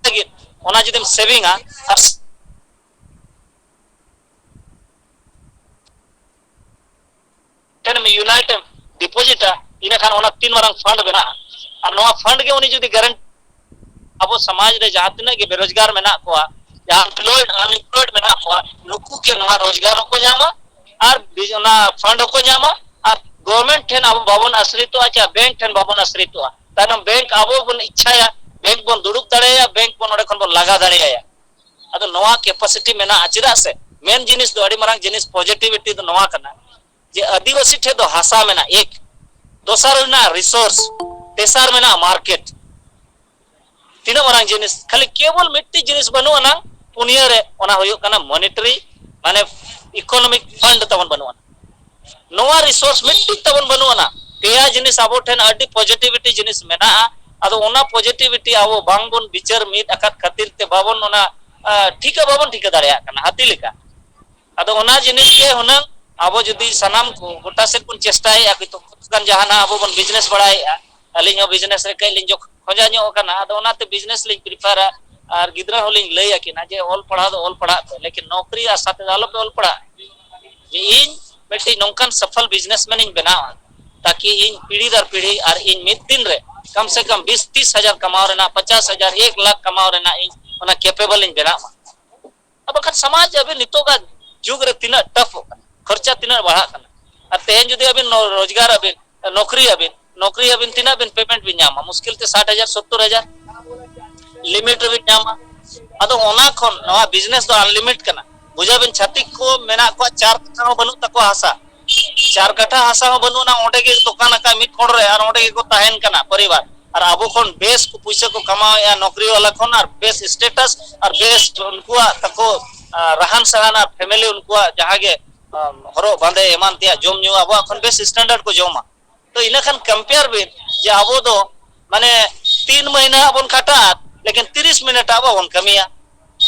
ᱞᱟᱹᱜᱤᱫ ᱚᱱᱟ ᱡᱩᱫᱤᱢ savingᱟ ᱟᱨ ᱴᱷᱮᱱ ᱮᱢ unite ᱮᱢ depositᱟ, ᱤᱱᱟᱹᱠᱷᱟᱱ ᱚᱱᱟ ᱛᱤᱱ ᱢᱟᱨᱟᱝ fund ᱵᱮᱱᱟᱜᱼᱟ᱾ ᱟᱨ ᱱᱚᱣᱟ fund ᱜᱮ ᱩᱱᱤ ᱡᱩᱫᱤ guarantee, ᱟᱵᱚ ᱥᱚᱢᱟᱡᱽ ᱨᱮ ᱡᱟᱦᱟᱸ ᱛᱤᱱᱟᱹᱜ ᱜᱮ ᱵᱮᱨᱳᱡᱽᱜᱟᱨ ᱢᱮᱱᱟᱜ ᱠᱚᱣᱟ, ᱡᱟᱦᱟᱸ employed, unemployed ᱢᱮᱱᱟᱜ ᱠᱚᱣᱟ, ᱱᱩᱠᱩ ᱜᱮ ᱱᱚᱣᱟ ᱨᱳᱡᱽᱜᱟᱨ ᱦᱚᱸᱠᱚ ᱧᱟᱢᱟ᱾ ᱟᱨ ᱵᱤ-, ᱚᱱᱟ ᱯᱷᱟᱱᱰ ᱦᱚᱸᱠᱚ ᱧᱟᱢᱟ᱾ ᱟᱨ ᱜᱚᱵᱷᱚᱨᱱᱢᱮᱱᱴ ᱴᱷᱮᱱ ᱟᱵᱚ ᱵᱟᱵᱚᱱ ᱟᱥᱨᱤᱛᱚᱜᱼᱟ, ᱪᱮ ᱵᱮᱝᱠ ᱴᱷᱮᱱ ᱵᱟᱵᱚᱱ ᱟᱥᱨᱤᱛᱚᱜᱼᱟ᱾ ᱛᱟᱭᱱᱚᱢ ᱵᱮᱝᱠ ᱟᱵᱚ ᱵᱚᱱ ᱤᱪᱪᱷᱟᱭᱟ, ᱵᱮᱝᱠ ᱵᱚᱱ ᱫᱩᱲᱩᱵ ᱫᱟᱲᱮᱭᱟᱜᱼᱟ, ᱵᱮᱝᱠ ᱵᱚᱱ ᱚᱸᱰᱮ ᱠᱷᱚᱱ ᱵᱚᱱ ᱞᱟᱜᱟ ᱫᱟᱲᱮᱭᱟᱭᱟ᱾ ᱟᱫᱚ ᱱᱚᱣᱟ ᱠᱮᱯᱟᱥᱤᱴᱤ ᱢᱮᱱᱟᱜᱼᱟ᱾ ᱪᱮᱫᱟᱜ ᱥᱮ ᱢᱮᱱ ᱡᱤᱱᱤᱥ ᱫᱚ, ᱟᱹᱰᱤ ᱢᱟᱨᱟᱝ ᱡᱤᱱᱤᱥ, ᱯᱚᱡᱤᱴᱤᱵᱷᱤᱴᱤ ᱫᱚ ᱱᱚᱣᱟ ᱠᱟᱱᱟ ᱡᱮ ᱟᱹᱫᱤᱵᱟᱹᱥᱤ ᱴᱷᱮᱱ ᱫᱚ ᱦᱟᱥᱟ ᱢᱮᱱᱟᱜᱼᱟ, ᱮᱠ᱾ ᱫᱚᱥᱟᱨ ᱦᱩᱭᱱᱟ ᱨᱤᱥᱳᱨᱥ, ᱛᱮᱥᱟᱨ ᱢᱮᱱᱟᱜᱼᱟ ᱢᱟᱨᱠᱮᱴ᱾ ᱛᱤᱱᱟᱹᱜ ᱢᱟᱨᱟᱝ ᱡᱤᱱᱤᱥ, ᱠᱷᱟᱹᱞᱤ ᱠᱮᱵᱚᱞ ᱢᱤᱫᱴᱤᱡ ᱡᱤᱱᱤᱥ ᱵᱟᱹᱱᱩᱜ ᱟᱱᱟᱝ, ᱯᱩᱱᱭᱟᱹ ᱨᱮ, ᱚᱱᱟ ᱦᱩᱭᱩᱜ ᱠᱟᱱᱟ ᱢᱚᱱᱤᱴᱟᱨᱤ, ᱢᱟᱱᱮ ᱤᱠᱳᱱᱚᱢᱤᱠ ᱯᱷᱟᱱᱰ ᱛᱟᱵᱚᱱ ᱵᱟᱹᱱᱩᱜ ᱟᱱᱟ᱾ ᱱᱚᱣᱟ ᱨᱤᱥᱳᱨᱥ ᱢᱤᱫᱴᱤᱡ ᱛᱟᱵᱚᱱ ᱵᱟᱹᱱᱩᱜ ᱟᱱᱟ᱾ ᱯᱮᱭᱟ ᱡᱤᱱᱤᱥ ᱟᱵᱚ ᱴᱷᱮᱱ ᱟᱹᱰᱤ ᱯᱚᱡᱤᱴᱤᱵᱷᱤᱴᱤ ᱡᱤᱱᱤᱥ ᱢᱮᱱᱟᱜᱼᱟ, ᱟᱫᱚ ᱚᱱᱟ ᱯᱚᱡᱤᱴᱤᱵᱷᱤᱴᱤ ᱟᱵᱚ ᱵᱟᱝᱵᱚᱱ ᱵᱤᱪᱟᱹᱨ ᱢᱤᱫ ᱟᱠᱟᱫ ᱠᱷᱟᱹᱛᱤᱨ ᱛᱮ ᱵᱟᱵᱚᱱ ᱚᱱᱟ, ᱟ, ᱴᱷᱤᱠᱟᱹ ᱵᱟᱵᱚᱱ ᱴᱷᱤᱠᱟᱹ ᱫᱟᱲᱮᱭᱟᱜ ᱠᱟᱱᱟ ᱦᱟᱹᱛᱤ ᱞᱮᱠᱟ᱾ ᱟᱫᱚ ᱚᱱᱟ ᱡᱤᱱᱤᱥ ᱜᱮ ᱦᱩᱱᱟᱹᱝ ᱟᱵᱚ ᱡᱩᱫᱤ ᱥᱟᱱᱟᱢ ᱠᱚ ᱜᱚᱴᱟ ᱥᱮᱫ ᱵᱚᱱ ᱪᱮᱥᱴᱟᱭᱮᱫᱼᱟ, ᱠᱤᱱᱛᱩ ᱜᱟᱱ ᱡᱟᱦᱟᱱᱟᱜ ᱟᱵᱚ ᱵᱚᱱ ᱵᱤᱡᱽᱱᱮᱥ ᱵᱟᱲᱟᱭᱮᱫᱼᱟ, ᱟᱹᱞᱤᱧ ᱦᱚᱸ ᱵᱤᱡᱽᱱᱮᱥ ᱨᱮ ᱠᱟᱹᱡ ᱞᱤᱧ ᱡᱚᱠ-, ᱠᱷᱚᱸᱡᱟ ᱧᱚᱜ ᱟᱠᱟᱱᱟ, ᱟᱫᱚ ᱚᱱᱟᱛᱮ ᱵᱤᱡᱽᱱᱮᱥ ᱞᱤᱧ ᱯᱨᱤᱯᱷᱟᱨᱟ᱾ ᱟᱨ ᱜᱤᱫᱽᱨᱟᱹ ᱦᱚᱸᱞᱤᱧ ᱞᱟᱹᱭ ᱟᱹᱠᱤᱱᱟ ᱡᱮ ᱚᱞ ᱯᱟᱲᱦᱟᱣ ᱫᱚ ᱚᱞ ᱯᱟᱲᱦᱟᱜ ᱯᱮ, ᱞᱮᱠᱤᱱ ᱱᱚᱠᱨᱤ ᱟᱥᱟ ᱛᱮᱫᱚ ᱟᱞᱚᱯᱮ ᱚᱞ ᱯᱟᱲᱦᱟᱜᱼᱟ᱾ ᱡᱮ ᱤᱧ ᱢᱤᱫᱴᱤᱡ ᱱᱚᱝᱠᱟᱱ ᱥᱚᱯᱷᱚᱞ ᱵᱤᱡᱽᱱᱮᱥᱢᱮᱱ ᱤᱧ ᱵᱮᱱᱟᱣᱟ, ᱛᱟᱠᱤ ᱤᱧ ᱯᱤᱲᱦᱤ ᱫᱟᱨ ᱯᱤᱲᱦᱤ ᱟᱨ ᱤᱧ ᱢᱤᱫ ᱫᱤᱱ ᱨᱮ ᱠᱟᱢ ᱥᱮ ᱠᱟᱢ ᱵᱤᱥ ᱛᱤᱥ ᱦᱟᱡᱟᱨ ᱠᱟᱢᱟᱣ ᱨᱮᱱᱟᱜ, ᱯᱚᱪᱟᱥ ᱦᱟᱡᱟᱨ, ᱮᱠ ᱞᱟᱠᱷ ᱠᱟᱢᱟᱣ ᱨᱮᱱᱟᱜ ᱤᱧ ᱚᱱᱟ ᱠᱮᱯᱮᱵᱚᱞ ᱤᱧ ᱵᱮᱱᱟᱜ ᱢᱟ᱾ ᱟᱨ ᱵᱟᱠᱷᱟᱱ ᱥᱚᱢᱟᱡᱽ ᱟᱹᱵᱤᱱ ᱱᱤᱛᱚᱜᱟᱜ ᱡᱩᱜᱽ ᱨᱮ ᱛᱤᱱᱟᱹᱜ ᱴᱟᱯᱚᱜ ᱠᱟᱱᱟ, ᱠᱷᱚᱨᱪᱟ ᱛᱤᱱᱟᱹᱜ ᱵᱟᱲᱦᱟᱜ ᱠᱟᱱᱟ᱾ ᱟᱨ ᱛᱮᱦᱮᱧ ᱡᱩᱫᱤ ᱟᱹᱵᱤᱱ ᱱᱚ-, ᱨᱳᱡᱽᱜᱟᱨ ᱟᱹᱵᱤᱱ, ᱱᱚᱠᱨᱤ ᱟᱹᱵᱤᱱ, ᱱᱚᱠᱨᱤ ᱟᱹᱵᱤᱱ ᱛᱤᱱᱟᱹᱜ ᱵᱤᱱ ᱯᱮᱢᱮᱱᱴ ᱵᱤᱱ ᱧᱟᱢᱟ? ᱢᱩᱥᱠᱤᱞ ᱛᱮ ᱥᱟᱴ ᱦᱟᱡᱟᱨ, ᱥᱚᱛᱛᱚᱨ ᱦᱟᱡᱟᱨ ᱞᱤᱢᱤᱴ ᱨᱮᱵᱤᱱ ᱧᱟᱢᱟ᱾ ᱟᱫᱚ ᱚᱱᱟ ᱠᱷᱚᱱ ᱱᱚᱣᱟ ᱵᱤᱡᱽᱱᱮᱥ ᱫᱚ ᱟᱱᱞᱤᱢᱤᱴ ᱠᱟᱱᱟ᱾ ᱵᱩᱡᱷᱟᱹᱣ ᱵᱤᱱ, ᱪᱷᱟᱹᱛᱤᱠ ᱠᱚ ᱢᱮᱱᱟᱜ ᱠᱚᱣᱟ, ᱪᱟᱨ ᱠᱟᱴᱷᱟ ᱦᱚᱸ ᱵᱟᱹᱱᱩᱜ ᱛᱟᱠᱚᱣᱟ ᱦᱟᱥᱟ, ᱪᱟᱨ ᱠᱟᱴᱷᱟ ᱦᱟᱥᱟ ᱦᱚᱸ ᱵᱟᱹᱱᱩᱜ ᱟᱱᱟ, ᱚᱸᱰᱮ ᱜᱮ ᱫᱚᱠᱟᱱ ᱟᱠᱟᱫ ᱢᱤᱫ ᱠᱚᱬ ᱨᱮ, ᱟᱨ ᱚᱸᱰᱮ ᱜᱮᱠᱚ ᱛᱟᱦᱮᱱ ᱠᱟᱱᱟ ᱯᱚᱨᱤᱵᱟᱨ᱾ ᱟᱨ ᱟᱵᱚ ᱠᱷᱚᱱ ᱵᱮᱥ ᱠᱚ ᱯᱩᱭᱥᱟᱹ ᱠᱚ ᱠᱟᱢᱟᱣᱮᱫᱼᱟ ᱱᱚᱠᱨᱤ ᱣᱟᱞᱟ ᱠᱷᱚᱱ, ᱟᱨ ᱵᱮᱥ ᱥᱴᱮᱴᱟᱥ, ᱟᱨ ᱵᱮᱥ ᱩᱱᱠᱩᱣᱟᱜ ᱛᱟᱠᱚ, ᱟ, ᱨᱟᱦᱟᱱ ᱥᱟᱦᱟᱱ ᱟᱨ ᱯᱷᱮᱢᱮᱞᱤ ᱩᱱᱠᱩᱣᱟᱜ ᱡᱟᱦᱟᱸ ᱜᱮ, ᱟ, ᱦᱚᱨᱚᱜ ᱵᱟᱸᱫᱮ ᱮᱢᱟᱱ ᱛᱮᱭᱟᱜ ᱡᱚᱢ ᱧᱩ ᱟᱵᱚᱣᱟᱜ ᱠᱷᱚᱱ ᱵᱮᱥ ᱥᱴᱮᱱᱰᱟᱨᱰ ᱠᱚ ᱡᱚᱢᱟ᱾ ᱛᱚ ᱤᱱᱟᱹ ᱠᱷᱟᱱ ᱠᱚᱢᱯᱮᱭᱟᱨ ᱵᱤᱱ ᱡᱮ ᱟᱵᱚ ᱫᱚ ᱢᱟᱱᱮ ᱛᱤᱱ ᱢᱟᱹᱦᱱᱟᱹ ᱦᱟᱸᱜ ᱵᱚᱱ ᱠᱷᱟᱴᱟᱜᱼᱟ, ᱞᱮᱠᱤᱱ ᱛᱤᱨᱤᱥ ᱢᱤᱱᱤᱴ ᱟᱵᱚ ᱵᱚᱱ ᱠᱟᱹᱢᱤᱭᱟ᱾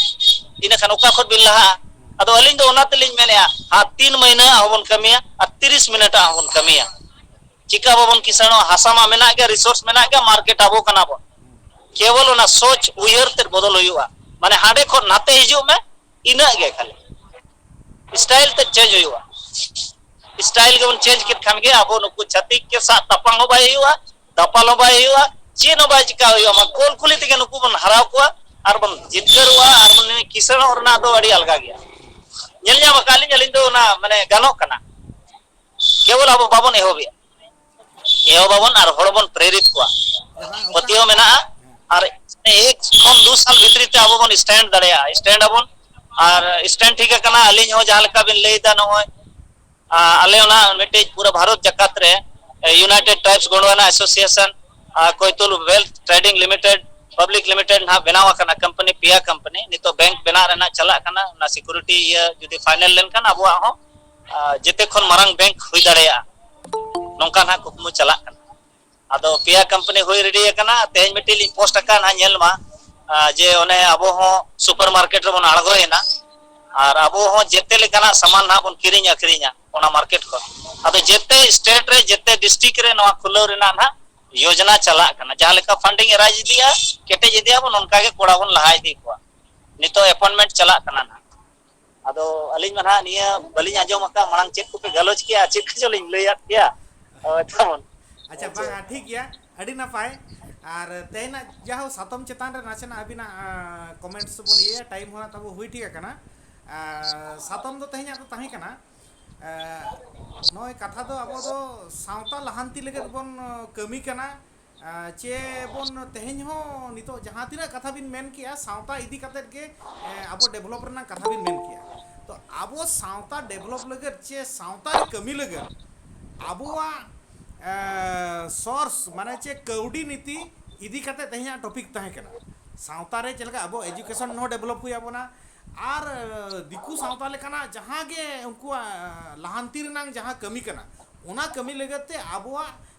ᱤᱱᱟᱹ ᱠᱷᱟᱱ ᱚᱠᱟ ᱠᱷᱚᱱ ᱵᱤᱱ ᱞᱟᱦᱟᱜᱼᱟ? ᱟᱫᱚ ᱟᱹᱞᱤᱧ ᱫᱚ ᱚᱱᱟ ᱛᱮᱞᱤᱧ ᱢᱮᱱᱮᱫᱼᱟ, ᱦᱟᱸᱜ ᱛᱤᱱ ᱢᱟᱹᱦᱱᱟᱹ ᱦᱟᱸᱜ ᱦᱚᱸᱵᱚᱱ ᱠᱟᱹᱢᱤᱭᱟ ᱟᱨ ᱛᱤᱨᱤᱥ ᱢᱤᱱᱤᱴ ᱦᱟᱸᱜ ᱦᱚᱸᱵᱚᱱ ᱠᱟᱹᱢᱤᱭᱟ᱾ ᱪᱤᱠᱟ ᱵᱟᱵᱚᱱ ᱠᱤᱥᱟᱹᱬᱚᱜᱼᱟ? ᱦᱟᱥᱟ ᱢᱟ ᱢᱮᱱᱟᱜ ᱜᱮᱭᱟ, ᱨᱤᱥᱳᱨᱥ ᱢᱮᱱᱟᱜ ᱜᱮᱭᱟ, ᱢᱟᱨᱠᱮᱴ ᱟᱵᱚ ᱠᱟᱱᱟ ᱵᱚᱱ᱾ ᱠᱮᱵᱚᱞ ᱚᱱᱟ ᱥᱳᱪ ᱩᱭᱦᱟᱹᱨ ᱛᱮᱫ ᱵᱚᱫᱚᱞ ᱦᱩᱭᱩᱜᱼᱟ᱾ ᱢᱟᱱᱮ ᱦᱟᱸᱰᱮ ᱠᱷᱚᱱ ᱱᱟᱛᱮ ᱦᱤᱡᱩᱜ ᱢᱮ, ᱤᱱᱟᱹᱜ ᱜᱮ ᱠᱷᱟᱹᱞᱤ᱾ ᱥᱴᱟᱭᱤᱞ ᱛᱮᱫ ᱪᱮᱧᱡᱽ ᱦᱩᱭᱩᱜᱼᱟ᱾ ᱥᱴᱟᱭᱤᱞ ᱜᱮᱵᱚᱱ ᱪᱮᱧᱡᱽ ᱠᱮᱫ ᱠᱷᱟᱱ ᱜᱮ ᱟᱵᱚ ᱱᱩᱠᱩ ᱪᱷᱟᱹᱛᱤᱠ ᱠᱮ ᱥᱟᱜ ᱛᱟᱯᱟᱢ ᱦᱚᱸ ᱵᱟᱭ ᱦᱩᱭᱩᱜᱼᱟ, ᱫᱟᱯᱟᱞ ᱦᱚᱸ ᱵᱟᱭ ᱦᱩᱭᱩᱜᱼᱟ, ᱪᱮᱫ ᱦᱚᱸ ᱵᱟᱭ ᱪᱤᱠᱟ ᱦᱩᱭᱩᱜᱼᱟ᱾ ᱢᱟ ᱠᱚᱞ ᱠᱩᱞᱤ ᱛᱮᱜᱮ ᱱᱩᱠᱩ ᱵᱚᱱ ᱦᱟᱨᱟᱣ ᱠᱚᱣᱟ ᱟᱨ ᱵᱚᱱ ᱡᱤᱛᱠᱟᱹᱨᱚᱜᱼᱟ ᱟᱨ ᱵᱚᱱ ᱠᱤᱥᱟᱹᱬᱚᱜ ᱨᱮᱱᱟᱜ ᱫᱚ ᱟᱹᱰᱤ ᱟᱞᱜᱟ ᱜᱮᱭᱟ᱾ ᱧᱮᱞ ᱧᱟᱢ ᱟᱠᱟᱫ ᱞᱤᱧ, ᱟᱹᱞᱤᱧ ᱫᱚ ᱚᱱᱟ ᱢᱟᱱᱮ ᱜᱟᱱᱚᱜ ᱠᱟᱱᱟ᱾ ᱠᱮᱵᱚᱞ ᱟᱵᱚ ᱵᱟᱵᱚᱱ ᱮᱦᱚᱵᱮᱜᱼᱟ, ᱮᱦᱚᱵ ᱟᱵᱚᱱ ᱟᱨ ᱦᱚᱲ ᱵᱚᱱ ᱯᱨᱮᱨᱤᱛ ᱠᱚᱣᱟ᱾ ᱯᱟᱹᱛᱭᱟᱹᱣ ᱢᱮᱱᱟᱜᱼᱟ᱾ ᱟᱨ ᱮᱠ ᱠᱷᱚᱱ ᱫᱩ ᱥᱟᱞ ᱵᱷᱤᱛᱨᱤ ᱛᱮ ᱟᱵᱚ ᱵᱚᱱ ᱥᱴᱮᱱᱰ ᱫᱟᱲᱮᱭᱟᱜᱼᱟ, ᱥᱴᱮᱱᱰ ᱟᱵᱚᱱ᱾ ᱟᱨ ᱥᱴᱮᱱᱰ ᱴᱷᱤᱠ ᱟᱠᱟᱱᱟ, ᱟᱹᱞᱤᱧ ᱦᱚᱸ ᱡᱟᱦᱟᱸ ᱞᱮᱠᱟ ᱵᱤᱱ ᱞᱟᱹᱭ ᱮᱫᱟ, ᱱᱚᱜᱼᱚᱭ ᱟᱞᱮ ᱚᱱᱟ ᱢᱤᱫᱴᱤᱡ ᱯᱩᱨᱟᱹ ᱵᱷᱟᱨᱚᱛ ᱡᱟᱠᱟᱛ ᱨᱮ united tribes Gondwana association, Koitul wealth trading limited, public limited ᱱᱟᱦᱟᱜ ᱵᱮᱱᱟᱣ ᱟᱠᱟᱱᱟ, ᱠᱳᱢᱯᱟᱱᱤ, ᱯᱮᱭᱟ ᱠᱳᱢᱯᱟᱱᱤ ᱱᱤᱛᱚᱜ ᱵᱮᱝᱠ ᱵᱮᱱᱟᱜ ᱨᱮᱱᱟᱜ ᱪᱟᱞᱟᱜ ᱠᱟᱱᱟ᱾ ᱚᱱᱟ ᱥᱤᱠᱩᱨᱤᱴᱤ ᱤᱭᱟᱹ ᱡᱩᱫᱤ ᱯᱷᱟᱭᱱᱮᱞ ᱞᱮᱱᱠᱷᱟᱱ ᱟᱵᱚᱣᱟᱜ ᱦᱚᱸ ᱡᱮᱛᱮ ᱠᱷᱚᱱ ᱢᱟᱨᱟᱝ ᱵᱮᱝᱠ ᱦᱩᱭ ᱫᱟᱲᱮᱭᱟᱜᱼᱟ, ᱱᱚᱝᱠᱟ ᱱᱟᱦᱟᱜ ᱠᱩᱠᱢᱩ ᱪᱟᱞᱟᱜ ᱠᱟᱱᱟ᱾ ᱟᱫᱚ ᱯᱮᱭᱟ ᱠᱳᱢᱯᱟᱱᱤ ᱦᱩᱭ ᱨᱮᱰᱤ ᱟᱠᱟᱱᱟ᱾ ᱛᱮᱦᱮᱧ ᱢᱤᱫᱴᱤᱡ ᱞᱤᱧ ᱯᱳᱥᱴ ᱟᱠᱟᱫ, ᱱᱟᱦᱟᱜ ᱧᱮᱞ ᱢᱟ, ᱡᱮ ᱚᱱᱮ ᱟᱵᱚ ᱦᱚᱸ ᱥᱩᱯᱟᱨ ᱢᱟᱨᱠᱮᱴ ᱨᱮᱵᱚᱱ ᱟᱬᱜᱚᱭᱮᱱᱟ ᱟᱨ ᱟᱵᱚ ᱦᱚᱸ ᱡᱮᱛᱮ ᱞᱮᱠᱟᱱᱟᱜ ᱥᱟᱢᱟᱱ ᱱᱟᱦᱟᱜ ᱵᱚᱱ ᱠᱤᱨᱤᱧ ᱟᱹᱠᱷᱨᱤᱧᱟ ᱚᱱᱟ ᱢᱟᱨᱠᱮᱴ ᱠᱷᱚᱱ᱾ ᱟᱫᱚ ᱡᱮᱛᱮ ᱥᱴᱮᱴ ᱨᱮ, ᱡᱮᱛᱮ ᱰᱤᱥᱴᱨᱤᱠᱴ ᱨᱮ ᱱᱚᱣᱟ ᱠᱷᱩᱞᱟᱹᱣ ᱨᱮᱱᱟᱜ ᱱᱟᱦᱟᱜ ᱭᱳᱡᱽᱱᱟ ᱪᱟᱞᱟᱜ ᱠᱟᱱᱟ᱾ ᱡᱟᱦᱟᱸ ᱞᱮᱠᱟ ᱯᱷᱟᱱᱰᱤᱝ ᱮ ᱨᱟᱭᱤᱡᱽ ᱤᱫᱤᱜᱼᱟ, ᱠᱮᱴᱮᱡ ᱤᱫᱤᱜᱼᱟ ᱵᱚᱱ, ᱚᱱᱠᱟ ᱜᱮ ᱠᱚᱲᱟ ᱵᱚᱱ ᱞᱟᱦᱟ ᱤᱫᱤ ᱠᱚᱣᱟ᱾ ᱱᱤᱛᱚᱜ ᱮᱯᱚᱭᱮᱱᱴᱢᱮᱱᱴ ᱪᱟᱞᱟᱜ ᱠᱟᱱᱟ ᱱᱟᱦᱟᱜ᱾ ᱟᱫᱚ ᱟᱹᱞᱤᱧ ᱢᱟ ᱱᱟᱦᱟᱜ ᱱᱤᱭᱟᱹ ᱵᱟᱹᱞᱤᱧ ᱟᱸᱡᱚᱢ ᱟᱠᱟᱫ, ᱢᱟᱲᱟᱝ ᱪᱮᱫ ᱠᱚᱯᱮ ᱜᱟᱞᱚᱪ ᱠᱮᱜᱼᱟ, ᱪᱮᱫ ᱠᱚᱪᱚ ᱞᱤᱧ ᱞᱟᱹᱭᱟᱫ ᱯᱮᱭᱟ᱾ ᱦᱳᱭ, ᱛᱟᱵᱚᱱ᱾ ᱟᱪᱪᱷᱟ, ᱟᱪᱪᱷᱟ᱾ ᱵᱟᱝᱟ, ᱴᱷᱤᱠ ᱜᱮᱭᱟ, ᱟᱹᱰᱤ ᱱᱟᱯᱟᱭ᱾ ᱟᱨ ᱛᱮᱦᱮᱧᱟᱜ ᱡᱟᱦᱳ ᱥᱟᱛᱟᱢ ᱪᱮᱛᱟᱱ ᱨᱮ ᱱᱟᱥᱮᱱᱟᱜ ᱟᱹᱵᱤᱱᱟᱜ ᱠᱚᱢᱮᱱᱴᱥ ᱵᱚᱱ ᱤᱭᱟᱹᱭᱟ, ᱴᱟᱭᱤᱢ ᱦᱚᱸ ᱛᱟᱵᱚ ᱦᱩᱭ ᱴᱷᱤᱠ ᱟᱠᱟᱱᱟ᱾ ᱟᱨ ᱥᱟᱛᱟᱢ ᱫᱚ ᱛᱮᱦᱮᱧᱟᱜ ᱫᱚ ᱛᱟᱦᱮᱸ ᱠᱟᱱᱟ, ᱟᱨ ᱱᱚᱜᱼᱚᱭ ᱠᱟᱛᱷᱟ ᱫᱚ ᱟᱵᱚ ᱫᱚ ᱥᱟᱶᱛᱟ ᱞᱟᱦᱟᱱᱛᱤ ᱞᱟᱹᱜᱤᱫ ᱵᱚᱱ ᱠᱟᱹᱢᱤ ᱠᱟᱱᱟ᱾ ᱟᱨ ᱪᱮ ᱵᱚᱱ ᱛᱮᱦᱮᱧ ᱦᱚᱸ ᱱᱤᱛᱚᱜ ᱡᱟᱦᱟᱸ ᱛᱤᱱᱟᱹᱜ ᱠᱟᱛᱷᱟ ᱵᱤᱱ ᱢᱮᱱ ᱠᱮᱜᱼᱟ, ᱥᱟᱶᱛᱟ ᱤᱫᱤ ᱠᱟᱛᱮᱫ ᱜᱮ, ᱮ, ᱟᱵᱚ ᱰᱮᱵᱷᱞᱚᱯ ᱨᱮᱱᱟᱜ ᱠᱟᱛᱷᱟ ᱵᱤᱱ ᱢᱮᱱ ᱠᱮᱜᱼᱟ᱾ ᱛᱚ ᱟᱵᱚ ᱥᱟᱶᱛᱟ ᱰᱮᱵᱷᱞᱚᱯ ᱞᱟᱹᱜᱤᱫ ᱪᱮ ᱥᱟᱶᱛᱟ ᱨᱮ ᱠᱟᱹᱢᱤ ᱞᱟᱹᱜᱤᱫ ᱟᱵᱚᱣᱟᱜ, ᱮ, ᱥᱳᱨᱥ ᱢᱟᱱᱮ ᱪᱮ ᱠᱟᱹᱣᱰᱤ ᱱᱤᱛᱤ ᱤᱫᱤ ᱠᱟᱛᱮᱫ ᱛᱮᱦᱮᱧᱟᱜ ᱴᱚᱯᱤᱠ ᱛᱟᱦᱮᱸ ᱠᱟᱱᱟ᱾ ᱥᱟᱶᱛᱟ ᱨᱮ ᱪᱮᱫ ᱞᱮᱠᱟ ᱟᱵᱚ ᱮᱡᱩᱠᱮᱥᱚᱱ ᱦᱚᱸ ᱰᱮᱵᱷᱞᱚᱯ ᱦᱩᱭ ᱟᱵᱚᱱᱟ, ᱟᱨ, ᱮ, ᱫᱤᱠᱩ ᱥᱟᱶᱛᱟ ᱞᱮᱠᱟᱱᱟᱜ ᱡᱟᱦᱟᱸ ᱜᱮ ᱩᱱᱠᱩᱣᱟᱜ, ᱮ, ᱞᱟᱦᱟᱱᱛᱤ ᱨᱮᱱᱟᱜ ᱡᱟᱦᱟᱸ ᱠᱟᱹᱢᱤ ᱠᱟᱱᱟ, ᱚᱱᱟ ᱠᱟᱹᱢᱤ ᱞᱟᱹᱜᱤᱫ ᱛᱮ ᱟᱵᱚᱣᱟᱜ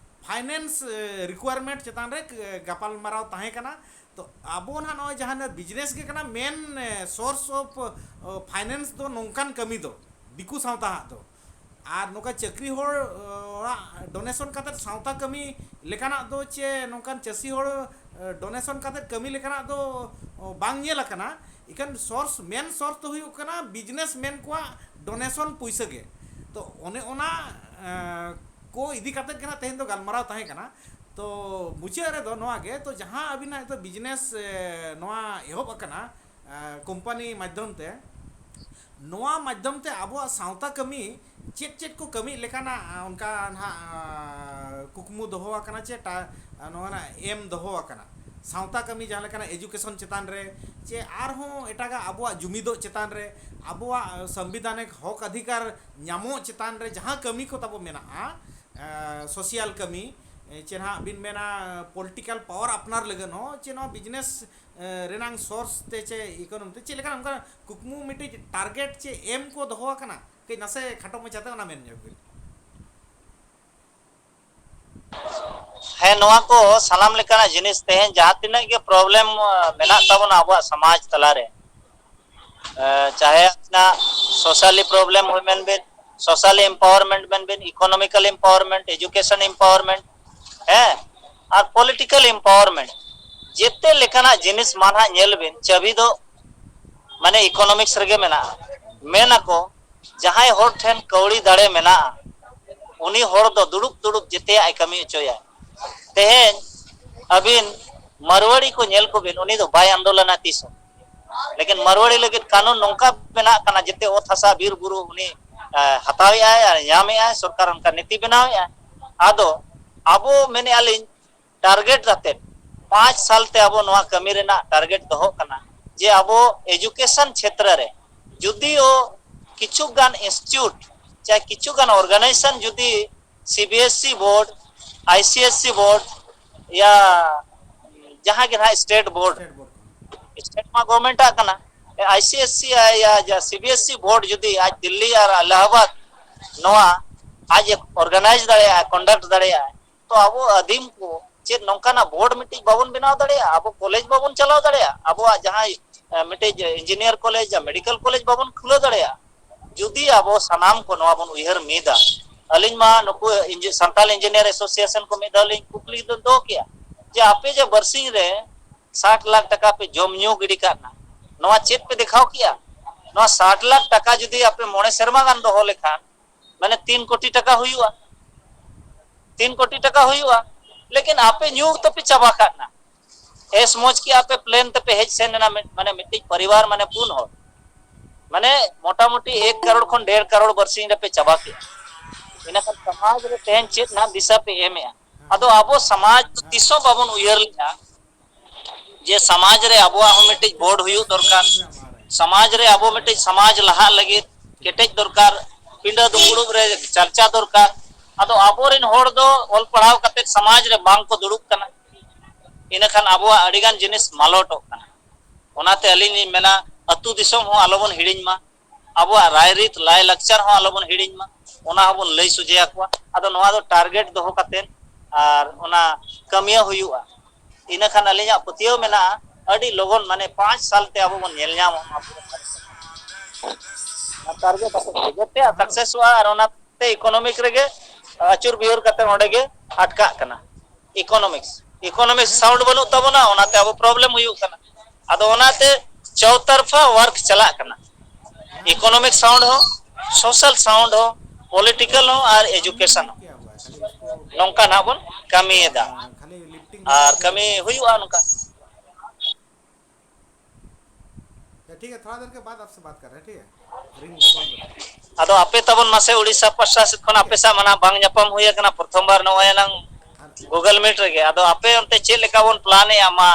ᱯᱷᱟᱭᱱᱮᱱᱥ, ᱮ, ᱨᱤᱠᱩᱣᱟᱨᱢᱮᱱᱴ ᱪᱮᱛᱟᱱ ᱨᱮ, ᱮ, ᱜᱟᱯᱟᱞᱢᱟᱨᱟᱣ ᱛᱟᱦᱮᱸ ᱠᱟᱱᱟ᱾ ᱛᱚ ᱟᱵᱚ ᱱᱟᱦᱟᱜ ᱱᱚᱜᱼᱚᱭ ᱡᱟᱦᱟᱸ ᱵᱤᱡᱽᱱᱮᱥ ᱜᱮ ᱠᱟᱱᱟ, ᱢᱮᱱ, ᱮ, ᱥᱳᱨᱥ ᱚᱯᱷ, ᱚ, ᱯᱷᱟᱭᱱᱮᱱᱥ ᱫᱚ ᱱᱚᱝᱠᱟᱱ ᱠᱟᱹᱢᱤ ᱫᱚ ᱫᱤᱠᱩ ᱥᱟᱶᱛᱟ ᱦᱟᱜ ᱫᱚ᱾ ᱟᱨ ᱱᱚᱝᱠᱟ ᱪᱟᱹᱠᱨᱤ ᱦᱚᱲ, ᱚ, ᱚᱲᱟᱜ ᱰᱳᱱᱮᱥᱚᱱ ᱠᱟᱛᱮᱫ ᱥᱟᱶᱛᱟ ᱠᱟᱹᱢᱤ ᱞᱮᱠᱟᱱᱟᱜ ᱫᱚ ᱪᱮ ᱱᱚᱝᱠᱟᱱ ᱪᱟᱹᱥᱤ ᱦᱚᱲ, ᱮ, ᱰᱳᱱᱮᱥᱚᱱ ᱠᱟᱛᱮᱫ ᱠᱟᱹᱢᱤ ᱞᱮᱠᱟᱱᱟᱜ ᱫᱚ, ᱚ, ᱵᱟᱝ ᱧᱮᱞ ᱟᱠᱟᱱᱟ᱾ ᱤᱠᱷᱟᱹᱱ ᱥᱳᱨᱥ, ᱢᱮᱱ ᱥᱳᱨᱥ ᱫᱚ ᱦᱩᱭᱩᱜ ᱠᱟᱱᱟ ᱵᱤᱡᱽᱱᱮᱥ ᱢᱮᱱ ᱠᱚᱣᱟᱜ ᱰᱳᱱᱮᱥᱚᱱ ᱯᱩᱭᱥᱟᱹ ᱜᱮ᱾ ᱛᱚ ᱚᱱᱮ ᱚᱱᱟ, ᱮ, ᱠᱚ ᱤᱫᱤ ᱠᱟᱛᱮᱫ ᱜᱮ ᱱᱟᱜ ᱛᱮᱦᱮᱧ ᱫᱚ ᱜᱟᱞᱢᱟᱨᱟᱣ ᱛᱟᱦᱮᱸ ᱠᱟᱱᱟ᱾ ᱛᱚ ᱢᱩᱪᱟᱹᱫ ᱨᱮᱫᱚ ᱱᱚᱣᱟ ᱜᱮ, ᱛᱚ ᱡᱟᱦᱟᱸ ᱟᱹᱵᱤᱱᱟᱜ ᱱᱤᱛᱚᱜ ᱵᱤᱡᱽᱱᱮᱥ, ᱮ, ᱱᱚᱣᱟ ᱮᱦᱚᱵ ᱟᱠᱟᱱᱟ, ᱮ, ᱠᱳᱢᱯᱟᱱᱤ ᱢᱟᱫᱽᱫᱷᱚᱢ ᱛᱮ, ᱱᱚᱣᱟ ᱢᱟᱫᱽᱫᱷᱚᱢ ᱛᱮ ᱟᱵᱚᱣᱟᱜ ᱥᱟᱶᱛᱟ ᱠᱟᱹᱢᱤ ᱪᱮᱫ ᱪᱮᱫ ᱠᱚ ᱠᱟᱹᱢᱤ ᱞᱮᱠᱟᱱᱟᱜ, ᱟᱸ, ᱚᱱᱠᱟ ᱱᱟᱦᱟᱜ, ᱟᱸ, ᱠᱩᱠᱢᱩ ᱫᱚᱦᱚ ᱟᱠᱟᱱᱟ ᱪᱮ ᱴᱟ-, ᱟᱸ, ᱱᱚᱣᱟ ᱱᱟᱜ ᱮᱢ ᱫᱚᱦᱚ ᱟᱠᱟᱱᱟ? ᱥᱟᱶᱛᱟ ᱠᱟᱹᱢᱤ ᱡᱟᱦᱟᱸ ᱞᱮᱠᱟᱱᱟᱜ education ᱪᱮᱛᱟᱱ ᱨᱮ ᱪᱮ ᱟᱨᱦᱚᱸ ᱮᱴᱟᱜᱟᱜ ᱟᱵᱚᱣᱟᱜ ᱡᱩᱢᱤᱫᱚᱜ ᱪᱮᱛᱟᱱ ᱨᱮ, ᱟᱵᱚᱣᱟᱜ, ᱟᱸ, ᱥᱚᱝᱵᱤᱫᱷᱟᱱᱤᱠ ᱦᱚᱠ ᱚᱫᱷᱤᱠᱟᱨ ᱧᱟᱢᱚᱜ ᱪᱮᱛᱟᱱ ᱨᱮ ᱡᱟᱦᱟᱸ ᱠᱟᱹᱢᱤ ᱠᱚ ᱛᱟᱵᱚ ᱢᱮᱱᱟᱜᱼᱟ, ᱟᱸ, social ᱠᱟᱹᱢᱤ, ᱮ, ᱪᱮ ᱱᱟᱦᱟᱜ ᱵᱤᱱ ᱢᱮᱱᱟ political power ᱟᱯᱱᱟᱨ ᱞᱟᱹᱜᱤᱫ ᱦᱚᱸ, ᱪᱮ ᱱᱚᱣᱟ business, ᱮ, ᱨᱮᱱᱟᱝ source ᱛᱮ ᱪᱮ economy ᱛᱮ ᱪᱮᱫ ᱞᱮᱠᱟᱱᱟᱜ ᱚᱱᱠᱟ ᱠᱩᱠᱢᱩ ᱢᱤᱫᱴᱤᱡ target ᱪᱮ ᱮᱢ ᱠᱚ ᱫᱚᱦᱚ ᱟᱠᱟᱱᱟ? ᱠᱟᱹᱡ ᱱᱟᱥᱮ ᱠᱷᱟᱴᱚ ᱢᱟᱪᱷᱟᱛᱮ ᱚᱱᱟ ᱢᱮᱱ ᱧᱚᱜ ᱵᱤᱱ᱾ ᱦᱮᱸ, ᱱᱚᱣᱟ ᱠᱚ ᱥᱟᱱᱟᱢ ᱞᱮᱠᱟᱱᱟᱜ ᱡᱤᱱᱤᱥ ᱛᱮᱦᱮᱧ ᱡᱟᱦᱟᱸ ᱛᱤᱱᱟᱹᱜ ᱜᱮ problem, ᱟ, ᱢᱮᱱᱟᱜ ᱛᱟᱵᱚᱱᱟ ᱟᱵᱚᱣᱟᱜ ᱥᱚᱢᱟᱡᱽ ᱛᱟᱞᱟᱨᱮ, ᱟ, ᱪᱟᱦᱮ ᱟᱵᱤᱱᱟᱜ socially problem ᱦᱩᱭ ᱢᱮᱱ ᱵᱤᱱ, social empowerment ᱢᱮᱱ ᱵᱤᱱ, economical empowerment, education empowerment, ᱦᱮᱸ, ᱟᱨ political empowerment, ᱡᱮᱛᱮ ᱞᱮᱠᱟᱱᱟᱜ ᱡᱤᱱᱤᱥ ᱢᱟ ᱱᱟᱦᱟᱜ ᱧᱮᱞ ᱵᱤᱱ, ᱪᱟᱹᱵᱤ ᱫᱚ ᱢᱟᱱᱮ economics ᱨᱮᱜᱮ ᱢᱮᱱᱟᱜᱼᱟ᱾ ᱢᱮᱱ ᱟᱠᱚ, ᱡᱟᱦᱟᱸᱭ ᱦᱚᱲ ᱴᱷᱮᱱ ᱠᱟᱹᱣᱰᱤ ᱫᱟᱲᱮ ᱢᱮᱱᱟᱜᱼᱟ, ᱩᱱᱤ ᱦᱚᱲ ᱫᱚ ᱫᱩᱲᱩᱵ ᱫᱩᱲᱩᱵ ᱡᱮᱛᱮᱭᱟᱜ ᱮ ᱠᱟᱹᱢᱤ ᱦᱚᱪᱚᱭᱟ᱾ ᱛᱮᱦᱮᱧ ᱟᱹᱵᱤᱱ ᱢᱟᱨᱣᱟᱲᱤ ᱠᱚ ᱧᱮᱞ ᱠᱚᱵᱤᱱ, ᱩᱱᱤ ᱫᱚ ᱵᱟᱭ ᱟᱱᱫᱳᱞᱚᱱᱟ ᱛᱤᱥ ᱦᱚᱸ᱾ ᱞᱮᱠᱤᱱ ᱢᱟᱨᱣᱟᱲᱤ ᱞᱟᱹᱜᱤᱫ ᱠᱟᱹᱱᱩᱱ ᱱᱚᱝᱠᱟ ᱵᱮᱱᱟᱜ ᱠᱟᱱᱟ, ᱡᱮᱛᱮ ᱚᱛ ᱦᱟᱥᱟ ᱵᱤᱨ ᱵᱩᱨᱩ ᱩᱱᱤ, ᱮ, ᱦᱟᱛᱟᱣᱮᱫᱼᱟᱭ ᱟᱨ ᱧᱟᱢᱮᱫᱼᱟᱭ, ᱥᱚᱨᱠᱟᱨ ᱚᱱᱠᱟ ᱱᱤᱛᱤ ᱵᱮᱱᱟᱣᱮᱫᱼᱟᱭ᱾ ᱟᱫᱚ ᱟᱵᱚ ᱢᱮᱱᱮᱫᱼᱟ ᱞᱤᱧ, target ᱠᱟᱛᱮ ᱯᱟᱸᱪ ᱥᱟᱞ ᱛᱮ ᱟᱵᱚ ᱱᱚᱣᱟ ᱠᱟᱹᱢᱤ ᱨᱮᱱᱟᱜ target ᱫᱚᱦᱚᱜ ᱠᱟᱱᱟ ᱡᱮ ᱟᱵᱚ education ᱪᱷᱮᱛᱨᱚ ᱨᱮ ᱡᱩᱫᱤᱭᱳ ᱠᱤᱪᱷᱩ ᱜᱟᱱ institute ᱪᱟᱦᱮ ᱠᱤᱪᱷᱩ ᱜᱟᱱ organization ᱡᱩᱫᱤ CBSE board, ICSE board ᱭᱟ ᱡᱟᱦᱟᱸ ᱜᱮ ᱱᱟᱦᱟᱜ state board, State board. state ᱢᱟ government ᱟᱜ ᱠᱟᱱᱟ, ICSE ᱭᱟ CBSE board ᱡᱩᱫᱤ ᱟᱡ ᱫᱤᱞᱞᱤ ᱟᱨ ᱟᱞᱟᱦᱟᱵᱟᱫ ᱱᱚᱣᱟ ᱟᱡ ᱮ organize ᱫᱟᱲᱮᱭᱟᱜᱼᱟ, conduct ᱫᱟᱲᱮᱭᱟᱜᱼᱟ, ᱛᱚ ᱟᱵᱚ ᱟᱹᱫᱤᱢ ᱠᱚ ᱪᱮᱫ ᱱᱚᱝᱠᱟᱱᱟᱜ board ᱢᱤᱫᱴᱤᱡ ᱵᱟᱵᱚᱱ ᱵᱮᱱᱟᱣ ᱫᱟᱲᱮᱭᱟᱜᱼᱟ? ᱟᱵᱚ college ᱵᱟᱵᱚᱱ ᱪᱟᱞᱟᱣ ᱫᱟᱲᱮᱭᱟᱜᱼᱟ? ᱟᱵᱚᱣᱟᱜ ᱡᱟᱦᱟᱸᱭ, ᱮ, ᱢᱤᱫᱴᱤᱡ engineer college ᱭᱟ medical college ᱵᱟᱵᱚᱱ ᱠᱷᱩᱞᱟᱹᱣ ᱫᱟᱲᱮᱭᱟᱜᱼᱟ? ᱡᱩᱫᱤ ᱟᱵᱚ ᱥᱟᱱᱟᱢ ᱠᱚ ᱱᱚᱣᱟ ᱵᱚᱱ ᱩᱭᱦᱟᱹᱨ ᱢᱤᱫᱟ, ᱟᱹᱞᱤᱧ ᱢᱟ ᱱᱩᱠᱩ ᱤᱧᱡᱤ-, Santal Engineer Association ᱠᱚ ᱢᱤᱫ ᱫᱷᱟᱣ ᱞᱤᱧ ᱠᱩᱠᱞᱤ ᱫᱚ ᱫᱚᱦᱚ ᱠᱮᱜᱼᱟ ᱡᱮ ᱟᱯᱮ ᱡᱮ ᱵᱟᱨᱥᱤᱧ ᱨᱮ ᱥᱟᱴ ᱞᱟᱠᱷ ᱴᱟᱠᱟ ᱯᱮ ᱡᱚᱢ ᱧᱩ ᱜᱤᱰᱤ ᱠᱟᱜ ᱠᱟᱱᱟ, ᱱᱚᱣᱟ ᱪᱮᱫ ᱯᱮ ᱫᱮᱠᱷᱟᱣ ᱠᱮᱜᱼᱟ? ᱱᱚᱣᱟ ᱥᱟᱴ ᱞᱟᱠᱷ ᱴᱟᱠᱟ ᱡᱩᱫᱤ ᱟᱯᱮ ᱢᱚᱬᱮ ᱥᱮᱨᱢᱟ ᱜᱟᱱ ᱫᱚᱦᱚ ᱞᱮᱠᱷᱟᱱ, ᱢᱟᱱᱮ ᱛᱤᱱ ᱠᱳᱴᱤ ᱴᱟᱠᱟ ᱦᱩᱭᱩᱜᱼᱟ, ᱛᱤᱱ ᱠᱳᱴᱤ ᱴᱟᱠᱟ ᱦᱩᱭᱩᱜᱼᱟ᱾ ᱞᱮᱠᱤᱱ ᱟᱯᱮ ᱧᱩ ᱛᱮᱯᱮ ᱪᱟᱵᱟ ᱠᱟᱜ ᱠᱟᱱᱟ᱾ ᱮᱥ ᱢᱚᱡᱽ ᱠᱮᱜᱼᱟ ᱯᱮ, plane ᱛᱮᱯᱮ ᱦᱮᱡ ᱥᱮᱱ ᱮᱱᱟ, ᱢᱤᱫ-, ᱢᱟᱱᱮ ᱢᱤᱫᱴᱤᱡ ᱯᱚᱨᱤᱵᱟᱨ ᱢᱟᱱᱮ ᱯᱩᱱ ᱦᱚᱲ, ᱢᱟᱱᱮ ᱢᱚᱴᱟᱢᱩᱴᱤ ᱮᱠ ᱠᱟᱨᱳᱲ ᱠᱷᱚᱱ ᱰᱮᱲ ᱠᱟᱨᱳᱲ ᱵᱟᱨᱥᱤᱧ ᱨᱮᱯᱮ ᱪᱟᱵᱟ ᱠᱮᱜᱼᱟ᱾ ᱤᱱᱟᱹᱠᱷᱟᱱ ᱥᱚᱢᱟᱡᱽ ᱨᱮ ᱛᱮᱦᱮᱧ ᱪᱮᱫ ᱱᱟᱦᱟᱜ ᱫᱤᱥᱟᱹ ᱯᱮ ᱮᱢᱮᱜᱼᱟ? ᱟᱫᱚ ᱟᱵᱚ ᱥᱚᱢᱟᱡᱽ ᱫᱚ ᱛᱤᱥ ᱦᱚᱸ ᱵᱟᱵᱚᱱ ᱩᱭᱦᱟᱹᱨ ᱞᱮᱜᱼᱟ ᱡᱮ ᱥᱚᱢᱟᱡᱽ ᱨᱮ ᱟᱵᱚᱣᱟᱜ ᱦᱚᱸ ᱢᱤᱫᱴᱤᱡ ᱵᱳᱨᱰ ᱦᱩᱭᱩᱜ ᱫᱚᱨᱠᱟᱨ, ᱥᱚᱢᱟᱡᱽ ᱨᱮ ᱟᱵᱚ ᱢᱤᱫᱴᱤᱡ ᱥᱚᱢᱟᱡᱽ ᱞᱟᱦᱟᱜ ᱞᱟᱹᱜᱤᱫ ᱠᱮᱴᱮᱡ ᱫᱚᱨᱠᱟᱨ, ᱯᱤᱸᱰᱟᱹ ᱫᱩᱯᱲᱩᱵ ᱨᱮ ᱪᱟᱨᱪᱟ ᱫᱚᱨᱠᱟᱨ᱾ ᱟᱫᱚ ᱟᱵᱚᱨᱮᱱ ᱦᱚᱲ ᱫᱚ ᱚᱞ ᱯᱟᱲᱦᱟᱣ ᱠᱟᱛᱮ ᱥᱚᱢᱟᱡᱽ ᱨᱮ ᱵᱟᱝ ᱠᱚ ᱫᱩᱲᱩᱵ ᱠᱟᱱᱟ, ᱤᱱᱟᱹᱠᱷᱟᱱ ᱟᱵᱚᱣᱟᱜ ᱟᱹᱰᱤᱜᱟᱱ ᱡᱤᱱᱤᱥ ᱢᱟᱞᱚᱴᱚᱜ ᱠᱟᱱᱟ᱾ ᱚᱱᱟᱛᱮ ᱟᱹᱞᱤᱧ ᱞᱤᱧ ᱢᱮᱱᱟ, ᱟᱹᱛᱩ ᱫᱤᱥᱚᱢ ᱦᱚᱸ ᱟᱞᱚᱵᱚᱱ ᱦᱤᱲᱤᱧ ᱢᱟ, ᱟᱵᱚᱣᱟᱜ ᱨᱟᱭᱨᱤᱛ ᱞᱟᱭᱼᱞᱟᱠᱪᱟᱨ ᱦᱚᱸ ᱟᱞᱚᱵᱚᱱ ᱦᱤᱲᱤᱧ ᱢᱟ, ᱚᱱᱟ ᱦᱚᱸᱵᱚᱱ ᱞᱟᱹᱭ ᱥᱚᱡᱷᱮ ᱟᱠᱚᱣᱟ᱾ ᱟᱫᱚ ᱱᱚᱣᱟ ᱫᱚ ᱴᱟᱨᱜᱮᱴ ᱫᱚᱦᱚ ᱠᱟᱛᱮ ᱟᱨ ᱚᱱᱟ ᱠᱟᱹᱢᱤᱭᱟᱹ ᱦᱩᱭᱩᱜᱼᱟ᱾ ᱤᱱᱟᱹᱠᱷᱟᱱ ᱟᱹᱞᱤᱧᱟᱜ ᱯᱟᱹᱛᱭᱟᱹᱣ ᱢᱮᱱᱟᱜᱼᱟ, ᱟᱹᱰᱤ ᱞᱚᱜᱚᱱ, ᱢᱟᱱᱮ ᱯᱟᱸᱪ ᱥᱟᱞ ᱛᱮ ᱟᱵᱚ ᱵᱚᱱ ᱧᱮᱞ ᱧᱟᱢᱟ ᱚᱱᱟ ᱯᱩᱨᱟᱹ ᱴᱟᱨᱜᱮᱴ ᱥᱟᱠᱥᱮᱥᱚᱜᱼᱟ᱾ ᱟᱨ ᱚᱱᱟᱛᱮ ᱤᱠᱳᱱᱚᱢᱤᱠ ᱨᱮᱜᱮ ᱟᱹᱪᱩᱨ ᱵᱤᱦᱩᱨ ᱠᱟᱛᱮ ᱚᱸᱰᱮ ᱜᱮ ᱟᱴᱠᱟᱜ ᱠᱟᱱᱟ᱾ ᱤᱠᱳᱱᱚᱢᱤᱠᱥ ᱤᱠᱳᱱᱚᱢᱤᱠᱥ ᱥᱟᱣᱩᱱᱰ ᱵᱟᱹᱱᱩᱜ ᱛᱟᱵᱚᱱᱟ, ᱚᱱᱟᱛᱮ ᱟᱵᱚ ᱯᱨᱚᱵᱞᱮᱢ ᱦᱩᱭᱩᱜ ᱠᱟᱱᱟ᱾ ᱟᱫᱚ ᱚᱱᱟᱛᱮ ᱪᱚᱣᱛᱟᱨᱯᱷᱟ ᱣᱟᱨᱠ ᱪᱟᱞᱟᱜ ᱠᱟᱱᱟ᱾ ᱤᱠᱳᱱᱚᱢᱤᱠ ᱥᱟᱣᱩᱱᱰ ᱦᱚᱸ, ᱥᱳᱥᱟᱞ ᱥᱟᱣᱩᱱᱰ ᱦᱚᱸ, ᱯᱚᱞᱤᱴᱤᱠᱟᱞ ᱦᱚᱸ ᱟᱨ ᱮᱡᱩᱠᱮᱥᱚᱱ ᱦᱚᱸ᱾ ᱱᱚᱝᱠᱟ ᱱᱟᱦᱟᱜ ᱵᱚᱱ ᱠᱟᱹᱢᱤᱭᱮᱫᱟ ᱟᱨ ᱠᱟᱹᱢᱤ ᱦᱩᱭᱩᱜᱼᱟ ᱱᱚᱝᱠᱟ᱾ ठीक है, थोड़ा देर के बाद आपसे बात कर रहे हैं, ठीक है? रिंग कॉल कर रहे हैं। ᱟᱫᱚ ᱟᱯᱮ ᱛᱟᱵᱚᱱ ᱢᱟᱥᱮ ᱩᱲᱤᱥᱥᱟ ᱯᱟᱥᱴᱟ ᱥᱮᱫ ᱠᱷᱚᱱ ᱟᱯᱮ ᱥᱟᱶ ᱢᱟ ᱱᱟᱦᱟᱜ ᱵᱟᱝ ᱧᱟᱯᱟᱢ ᱦᱩᱭ ᱟᱠᱟᱱᱟ, ᱯᱨᱚᱛᱷᱚᱢ ᱵᱟᱨ ᱱᱚᱜᱼᱚᱭ ᱮᱱᱟᱝ ᱟᱨ ᱜᱩᱜᱚᱞ ᱢᱤᱴ ᱨᱮᱜᱮ᱾ ᱟᱫᱚ ᱟᱯᱮ ᱚᱱᱛᱮ ᱪᱮᱫ ᱞᱮᱠᱟ ᱵᱚᱱ ᱯᱞᱟᱱᱮᱜᱼᱟ, ᱢᱟ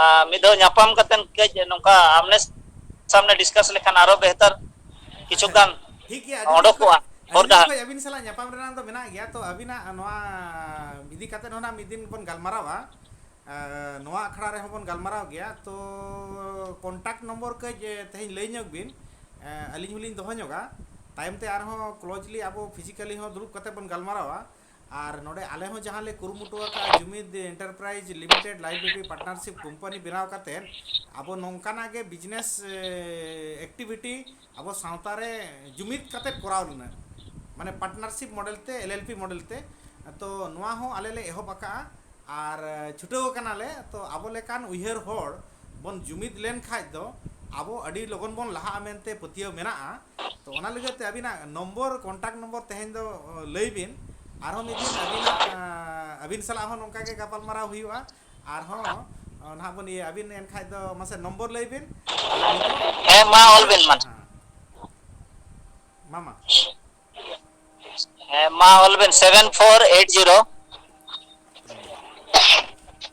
ᱟᱨ ᱢᱤᱫ ᱫᱷᱟᱣ ᱧᱟᱯᱟᱢ ᱠᱟᱛᱮ ᱠᱟᱹᱡ ᱱᱚᱝᱠᱟ ᱟᱢᱱᱮ ᱥᱟᱢᱱᱮ ᱰᱤᱥᱠᱟᱥ ᱞᱮᱠᱷᱟᱱ ᱟᱨᱚ ᱵᱮᱦᱛᱟᱨ ᱠᱤᱪᱷᱩ ᱜᱟᱱ ᱴᱷᱤᱠ ᱜᱮᱭᱟ, ᱟᱹᱰᱤ ᱫᱤᱱ ᱠᱷᱚᱱ ᱚᱰᱚᱠᱚᱜᱼᱟ ᱦᱚᱨ ᱟᱹᱰᱤ ᱫᱤᱱ ᱰᱟᱦᱟᱨ᱾ ᱠᱷᱚᱱ ᱟᱹᱵᱤᱱ ᱥᱟᱞᱟᱜ ᱧᱟᱯᱟᱢ ᱨᱮᱱᱟᱜ ᱫᱚ ᱢᱮᱱᱟᱜ ᱜᱮᱭᱟ, ᱛᱚ ᱟᱹᱵᱤᱱᱟᱜ ᱱᱚᱣᱟ ᱤᱫᱤ ᱠᱟᱛᱮ ᱦᱚᱸ ᱱᱟᱜ ᱢᱤᱫ ᱫᱤᱱ ᱵᱚᱱ ᱜᱟᱞᱢᱟᱨᱟᱣᱟ᱾ ᱮᱸ, ᱱᱚᱣᱟ ᱟᱠᱷᱲᱟ ᱨᱮᱦᱚᱸ ᱵᱚᱱ ᱜᱟᱞᱢᱟᱨᱟᱣ ᱜᱮᱭᱟ᱾ ᱛᱚ ᱠᱚᱱᱴᱟᱠᱴ ᱱᱚᱢᱵᱚᱨ ᱠᱟᱹᱡ, ᱮ, ᱛᱮᱦᱮᱧ ᱞᱟᱹᱭ ᱧᱚᱜ ᱵᱤᱱ, ᱮ, ᱟᱹᱞᱤᱧ ᱦᱚᱸᱞᱤᱧ ᱫᱚᱦᱚ ᱧᱚᱜᱟ᱾ ᱛᱟᱭᱚᱢ ᱛᱮ ᱟᱨᱦᱚᱸ ᱠᱞᱳᱡᱽᱞᱤ ᱟᱵᱚ ᱯᱷᱤᱡᱤᱠᱟᱞᱤ ᱦᱚᱸ ᱫᱩᱲᱩᱵ ᱠᱟᱛᱮ ᱵᱚᱱ ᱜᱟᱞᱢᱟᱨᱟᱣᱟ᱾ ᱟᱨ ᱱᱚᱰᱮ ᱟᱞᱮ ᱦᱚᱸ ᱡᱟᱦᱟᱸ ᱞᱮ ᱠᱩᱨᱩᱢᱩᱴᱩ ᱟᱠᱟᱫᱼᱟ, ᱡᱩᱢᱤᱫ enterprise limited live BP ᱯᱟᱨᱴᱱᱟᱨᱥᱤᱯ company ᱵᱮᱱᱟᱣ ᱠᱟᱛᱮ ᱟᱵᱚ ᱱᱚᱝᱠᱟᱱᱟᱜ ᱜᱮ ᱵᱤᱡᱽᱱᱮᱥ, ᱮ, ᱮᱠᱴᱤᱵᱷᱤᱴᱤ ᱟᱵᱚ ᱥᱟᱶᱛᱟ ᱨᱮ ᱡᱩᱢᱤᱫ ᱠᱟᱛᱮ ᱠᱚᱨᱟᱣ ᱨᱮᱱᱟᱜ, ᱢᱟᱱᱮ ᱯᱟᱨᱴᱱᱟᱨᱥᱤᱯ ᱢᱚᱰᱮᱞ ᱛᱮ, ᱮᱞ ᱮᱞ ᱯᱤ ᱢᱚᱰᱮᱞ ᱛᱮ᱾ ᱛᱚ ᱱᱚᱣᱟ ᱦᱚᱸ ᱟᱞᱮ ᱞᱮ ᱮᱦᱚᱵ ᱟᱠᱟᱫᱼᱟ ᱟᱨ ᱪᱷᱩᱴᱟᱹᱣ ᱟᱠᱟᱱᱟᱞᱮ᱾ ᱛᱚ ᱟᱵᱚ ᱞᱮᱠᱟᱱ ᱩᱭᱦᱟᱹᱨ ᱦᱚᱲ ᱵᱚᱱ ᱡᱩᱢᱤᱫ ᱞᱮᱱ ᱠᱷᱟᱡ ᱫᱚ ᱟᱵᱚ ᱟᱹᱰᱤ ᱞᱚᱜᱚᱱ ᱵᱚᱱ ᱞᱟᱦᱟᱜᱼᱟ ᱢᱮᱱᱛᱮ ᱯᱟᱹᱛᱭᱟᱹᱣ ᱢᱮᱱᱟᱜᱼᱟ᱾ ᱛᱚ ᱚᱱᱟ ᱞᱟᱹᱜᱤᱫ ᱛᱮ ᱟᱹᱵᱤᱱᱟᱜ ᱱᱚᱢᱵᱚᱨ, ᱠᱚᱱᱴᱟᱠᱴ ᱱᱚᱢᱵᱚᱨ ᱛᱮᱦᱮᱧ ᱫᱚ, ᱚ, ᱞᱟᱹᱭ ᱵᱤᱱ᱾ ᱟᱨᱦᱚᱸ ᱢᱤᱫ ᱫᱤᱱ ᱟᱹᱵᱤᱱᱟᱜ, ᱟ, ᱟᱹᱵᱤᱱ ᱥᱟᱞᱟᱜ ᱦᱚᱸ ᱱᱚᱝᱠᱟ ᱜᱮ ᱜᱟᱯᱟᱞᱢᱟᱨᱟᱣ ᱦᱩᱭᱩᱜᱼᱟ᱾ ᱟᱨᱦᱚᱸ, ᱚ, ᱱᱟᱦᱟᱜ ᱵᱚᱱ ᱤᱭᱟᱹ, ᱟᱹᱵᱤᱱ ᱮᱱᱠᱷᱟᱡ ᱫᱚ ᱢᱟᱥᱮ ᱱᱚᱢᱵᱚᱨ ᱞᱟᱹᱭ ᱵᱤᱱ᱾ ᱟᱨ ᱱᱤᱛᱚᱜ ᱦᱮᱸ, ᱢᱟ ᱚᱞ ᱵᱤᱱ ᱢᱟ᱾ ᱦᱮᱸ, ᱢᱟᱢᱟ᱾ ᱦᱮᱸ, ᱢᱟ ᱚᱞ ᱵᱮᱱ, seven four eight zero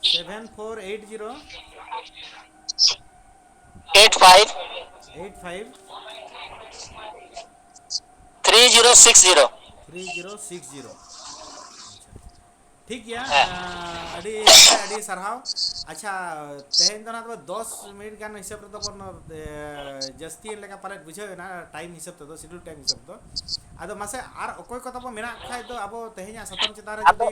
seven four eight zero eight five eight five three zero six zero. three zero six zero᱾ ᱴᱷᱤᱠ ᱜᱮᱭᱟ᱾ ᱦᱮᱸ᱾ ᱟᱹᱰᱤ ᱟᱹᱰᱤ ᱥᱟᱨᱦᱟᱣ᱾ ᱟᱪᱪᱷᱟ, ᱛᱮᱦᱮᱧ ᱫᱚ ᱱᱟᱜ ᱫᱚᱥ ᱢᱤᱱᱤᱴ ᱜᱟᱱ ᱦᱤᱥᱟᱹᱵ ᱨᱮᱫᱚ ᱵᱚᱱ ᱡᱟᱹᱥᱛᱤᱭᱮᱱ ᱞᱮᱠᱟ ᱯᱟᱞᱮᱫ ᱵᱩᱡᱷᱟᱹᱣ ᱮᱱᱟ, ᱴᱟᱭᱤᱢ ᱦᱤᱥᱟᱹᱵ ᱛᱮᱫᱚ, ᱥᱤᱰᱩᱞ ᱴᱟᱭᱤᱢ ᱦᱤᱥᱟᱹᱵ ᱫᱚ᱾ ᱟᱫᱚ ᱢᱟᱥᱮ ᱟᱨ ᱚᱠᱚᱭ ᱠᱚ ᱛᱟᱵᱚ ᱢᱮᱱᱟᱜ ᱠᱷᱟᱡ ᱫᱚ ᱟᱵᱚ ᱛᱮᱦᱮᱧᱟᱜ ᱥᱟᱛᱟᱢ ᱪᱮᱛᱟᱱ ᱨᱮ ᱟᱫᱚ ᱡᱩᱫᱤ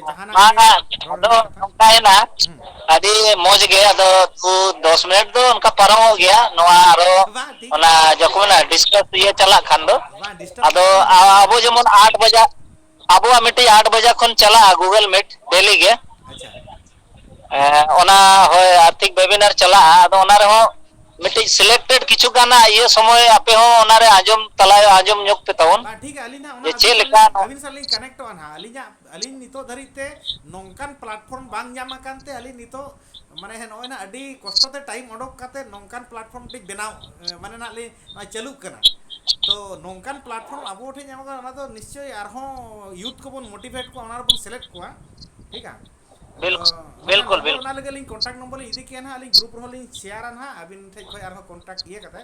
ᱡᱟᱦᱟᱱᱟᱜ ᱜᱮ ᱵᱟᱝᱟ, ᱨᱚᱲ ᱟᱫᱚ ᱨᱮᱱᱟᱜ ᱠᱟᱛᱷᱟ᱾ ᱱᱚᱝᱠᱟᱭᱮᱱᱟ, ᱦᱩᱸ᱾ ᱟᱹᱰᱤ ᱢᱚᱡᱽ ᱜᱮ᱾ ᱟᱫᱚ ᱛᱩ ᱫᱚᱥ ᱢᱤᱱᱤᱴ ᱫᱚ ᱚᱱᱠᱟ ᱯᱟᱨᱚᱢᱚᱜ ᱜᱮᱭᱟ, ᱱᱚᱣᱟ ᱟᱨᱚ ᱵᱟᱝ, ᱴᱷᱤᱠ ᱚᱱᱟ ᱜᱮᱭᱟ᱾ ᱡᱚᱠᱷᱚᱱ ᱰᱤᱥᱠᱟᱥ ᱤᱭᱟᱹ ᱪᱟᱞᱟᱜ ᱠᱷᱟᱱ ᱫᱚ᱾ ᱵᱟᱝ, ᱰᱤᱥᱴᱟᱵ ᱫᱚ ᱟᱫᱚ ᱵᱟᱝ ᱦᱩᱭᱩᱜ ᱠᱟᱱᱟ᱾ ᱟᱵᱚ ᱡᱮᱢᱚᱱ ᱟᱴ ᱵᱟᱡᱟ, ᱟᱵᱚᱣᱟᱜ ᱢᱤᱫᱴᱤᱡ ᱟᱴ ᱵᱟᱡᱟ ᱠᱷᱚᱱ ᱪᱟᱞᱟᱜᱼᱟ Google Meet ᱰᱮᱞᱤ ᱜᱮ᱾ ᱟᱪᱪᱷᱟ᱾ ᱮᱸ, ᱚᱱᱟ ᱦᱳᱭ ᱟᱨᱛᱷᱤᱠ ᱵᱮᱵᱤᱱᱟᱨ ᱪᱟᱞᱟᱜᱼᱟ᱾ ᱟᱫᱚ ᱚᱱᱟ ᱨᱮᱦᱚᱸ ᱢᱤᱫᱴᱤᱡ ᱥᱤᱞᱮᱠᱴᱮᱰ ᱠᱤᱪᱷᱩ ᱜᱟᱱ ᱤᱭᱟᱹ ᱥᱚᱢᱚᱭ ᱟᱯᱮ ᱦᱚᱸ ᱚᱱᱟᱨᱮ ᱟᱸᱡᱚᱢ ᱛᱟᱞᱟ, ᱟᱸᱡᱚᱢ ᱧᱚᱜ ᱯᱮ ᱛᱟᱵᱚᱱ ᱵᱟᱝ, ᱴᱷᱤᱠ ᱜᱮᱭᱟ, ᱟᱹᱞᱤᱧ ᱱᱟᱦᱟᱜ ᱚᱱᱟ ᱡᱮ ᱟᱹᱵᱤᱱ ᱪᱮᱫ ᱥᱟᱶ ᱞᱮᱠᱟ᱾ ᱞᱤᱧ, ᱟᱹᱵᱤᱱ ᱥᱟᱶ ᱞᱤᱧ ᱠᱟᱱᱮᱠᱴᱚᱜᱼᱟ ᱱᱟᱦᱟᱜ᱾ ᱟᱹᱞᱤᱧᱟᱜ, ᱟᱹᱞᱤᱧ ᱱᱤᱛᱚᱜ ᱫᱷᱟᱹᱨᱤᱡ ᱛᱮ ᱱᱚᱝᱠᱟᱱ ᱯᱞᱟᱴᱯᱷᱚᱨᱢ ᱵᱟᱝ ᱧᱟᱢ ᱟᱠᱟᱱ ᱛᱮ ᱟᱹᱞᱤᱧ ᱱᱤᱛᱚᱜ, ᱢᱟᱱᱮ, ᱱᱚᱜᱼᱚᱭ ᱱᱟᱦᱟᱜ ᱟᱹᱰᱤ ᱠᱚᱥᱴᱚ ᱛᱮ ᱴᱟᱭᱤᱢ ᱚᱰᱚᱠ ᱠᱟᱛᱮ ᱱᱚᱝᱠᱟᱱ ᱯᱞᱟᱴᱯᱷᱚᱨᱢ ᱢᱤᱫᱴᱤᱡ ᱵᱮᱱᱟᱣ, ᱮ, ᱢᱟᱱᱮ, ᱱᱟᱦᱟᱜ ᱞᱤᱧ, ᱱᱚᱜᱼᱚᱭ ᱪᱟᱹᱞᱩᱜ ᱠᱟᱱᱟ᱾ ᱛᱚ ᱱᱚᱝᱠᱟᱱ ᱯᱞᱟᱴᱯᱷᱚᱨᱢ ᱟᱵᱚ ᱴᱷᱮᱱ ᱧᱟᱢᱚᱜ ᱠᱟᱱᱟ, ᱚᱱᱟ ᱫᱚ ᱱᱤᱥᱪᱳᱭ ᱟᱨᱦᱚᱸ ᱭᱩᱛᱷ ᱠᱚᱵᱚᱱ ᱢᱳᱴᱤᱵᱷᱮᱴ ᱠᱚᱣᱟ, ᱚᱱᱟ ᱨᱮᱵᱚᱱ ᱥᱮᱞᱮᱫ ᱠᱚᱣᱟ, ᱴᱷᱤᱠᱟ? ᱟᱫᱚ ᱵᱤᱞᱠᱩᱞ, ᱢᱟᱥᱮ ᱵᱤᱞᱠᱩᱞ, ᱱᱚᱢᱵᱚᱨ ᱵᱤᱞᱠᱩᱞ᱾ ᱚᱱᱟ ᱞᱟᱹᱜᱤᱫ ᱟᱹᱞᱤᱧ ᱠᱚᱱᱴᱟᱠᱴ ᱱᱚᱢᱵᱚᱨ ᱞᱤᱧ ᱤᱫᱤ ᱠᱮᱭᱟ ᱱᱟᱦᱟᱜ, ᱟᱹᱞᱤᱧ ᱜᱨᱩᱯ ᱨᱮᱦᱚᱸ ᱞᱤᱧ ᱥᱮᱭᱟᱨᱟ ᱱᱟᱦᱟᱜ, ᱟᱹᱵᱤᱱ ᱴᱷᱮᱱ ᱠᱷᱚᱱ ᱟᱨᱦᱚᱸ ᱠᱚᱱᱴᱟᱠᱴ ᱤᱭᱟᱹ ᱠᱟᱛᱮ᱾